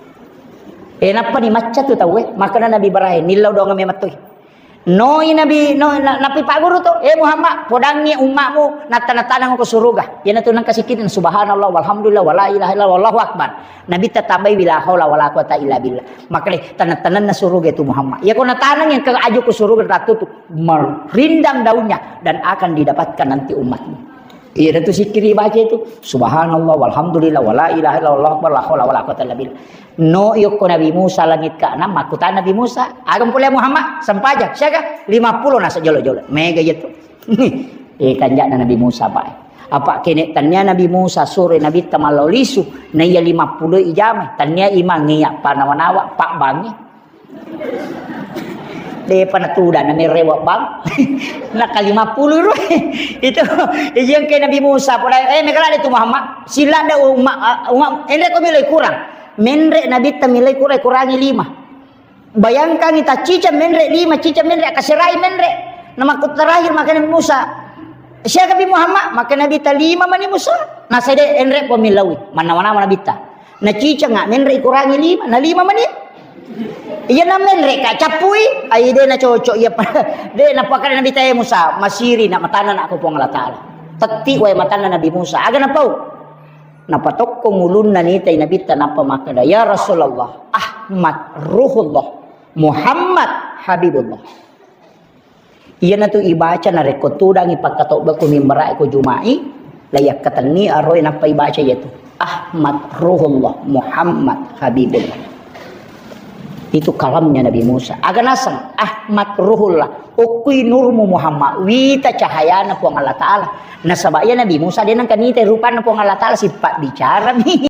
Eh, nappa ni macca tu tauwe, makana Nabi Ibrahim, nillau doang memettui. Noi Nabi, no, na-, Nabi Pak Guru tu, "Eh Muhammad, podangi ummamu, nattana-tanang ke suruga." Yana tu nang kasikirin, "Subhanallah, walhamdulillah, wala ilaha illallah, wallahu akbar." Nabi tatambai, "Wala haula wala quwata illa billah." Makanya tanah-tanah na suruga itu Muhammad. Ya kau natanang yang ke aju ke suruga ratu tu, merindang daunnya dan akan didapatkan nanti umatmu. Iya, tu sikkiri baca itu. "Subhanallah, walhamdulillah, wala ilaha illallah, wallahu akbar, la haula wala quwata illa billah." No, yokko Nabi Musa langit keenam, makkutana Nabi Musa, "Aga pole Muhammad, sempajang, siaga?" "Lima puluh nasa jolo-jolo." Mega iya tu. Eh, kanja'na Nabi Musa, Pak. Apa kene tania Nabi Musa sore Nabi ta mallau lisu, na iya lima puluh ijama, tania imang iya panawa-nawa, Pak Bangi. Depa natuda na merewa bang. Naka lima puluh ro. Itu, iya ke Nabi Musa, pada, eh, mega lade tu Muhammad. Sila ada umat, umat, enre ko milai kurang. Menre Nabi ta milai kurang, kurangi lima. Bayangkan ita cica menre lima, cica menre, akaserai menre. Nama ku terakhir makanya Musa. Siaga bi Muhammad? Maka Nabi ta lima mani Musa. Nasede enre po milaui. Mana-mana Nabi ta. Na cica nga menre kurangi lima, na lima mani. Iya na menre ka cappui, ai de na cocok iya pa-, de na pakada Nabi ta, "Eh Musa, masiri na matana na ko Puang Allah Taala." Tetti wae matanna Nabi Musa. Aga na pau? Napatokko ngulunna nitai Nabi ta nappa makkada, "Ya Rasulullah, Ahmad Ruhullah, Muhammad Habibullah." Iyanatu ibaca narekko tudangi pakkatobba ku mimbarae ko Juma'i, la yakkatenni aroe nappa ibaca iyatu. Ahmad Ruhullah, Muhammad Habibullah. Itu kalamnya Nabi Musa. Aga naseng, Ahmad Ruhullah. Okkui nurmu Muhammad. Wita cahayana Puang Allah Ta'ala. Nasaba iya Nabi Musa de nengka nita rupanna Puang Allah Ta'ala, sipabbicara mi.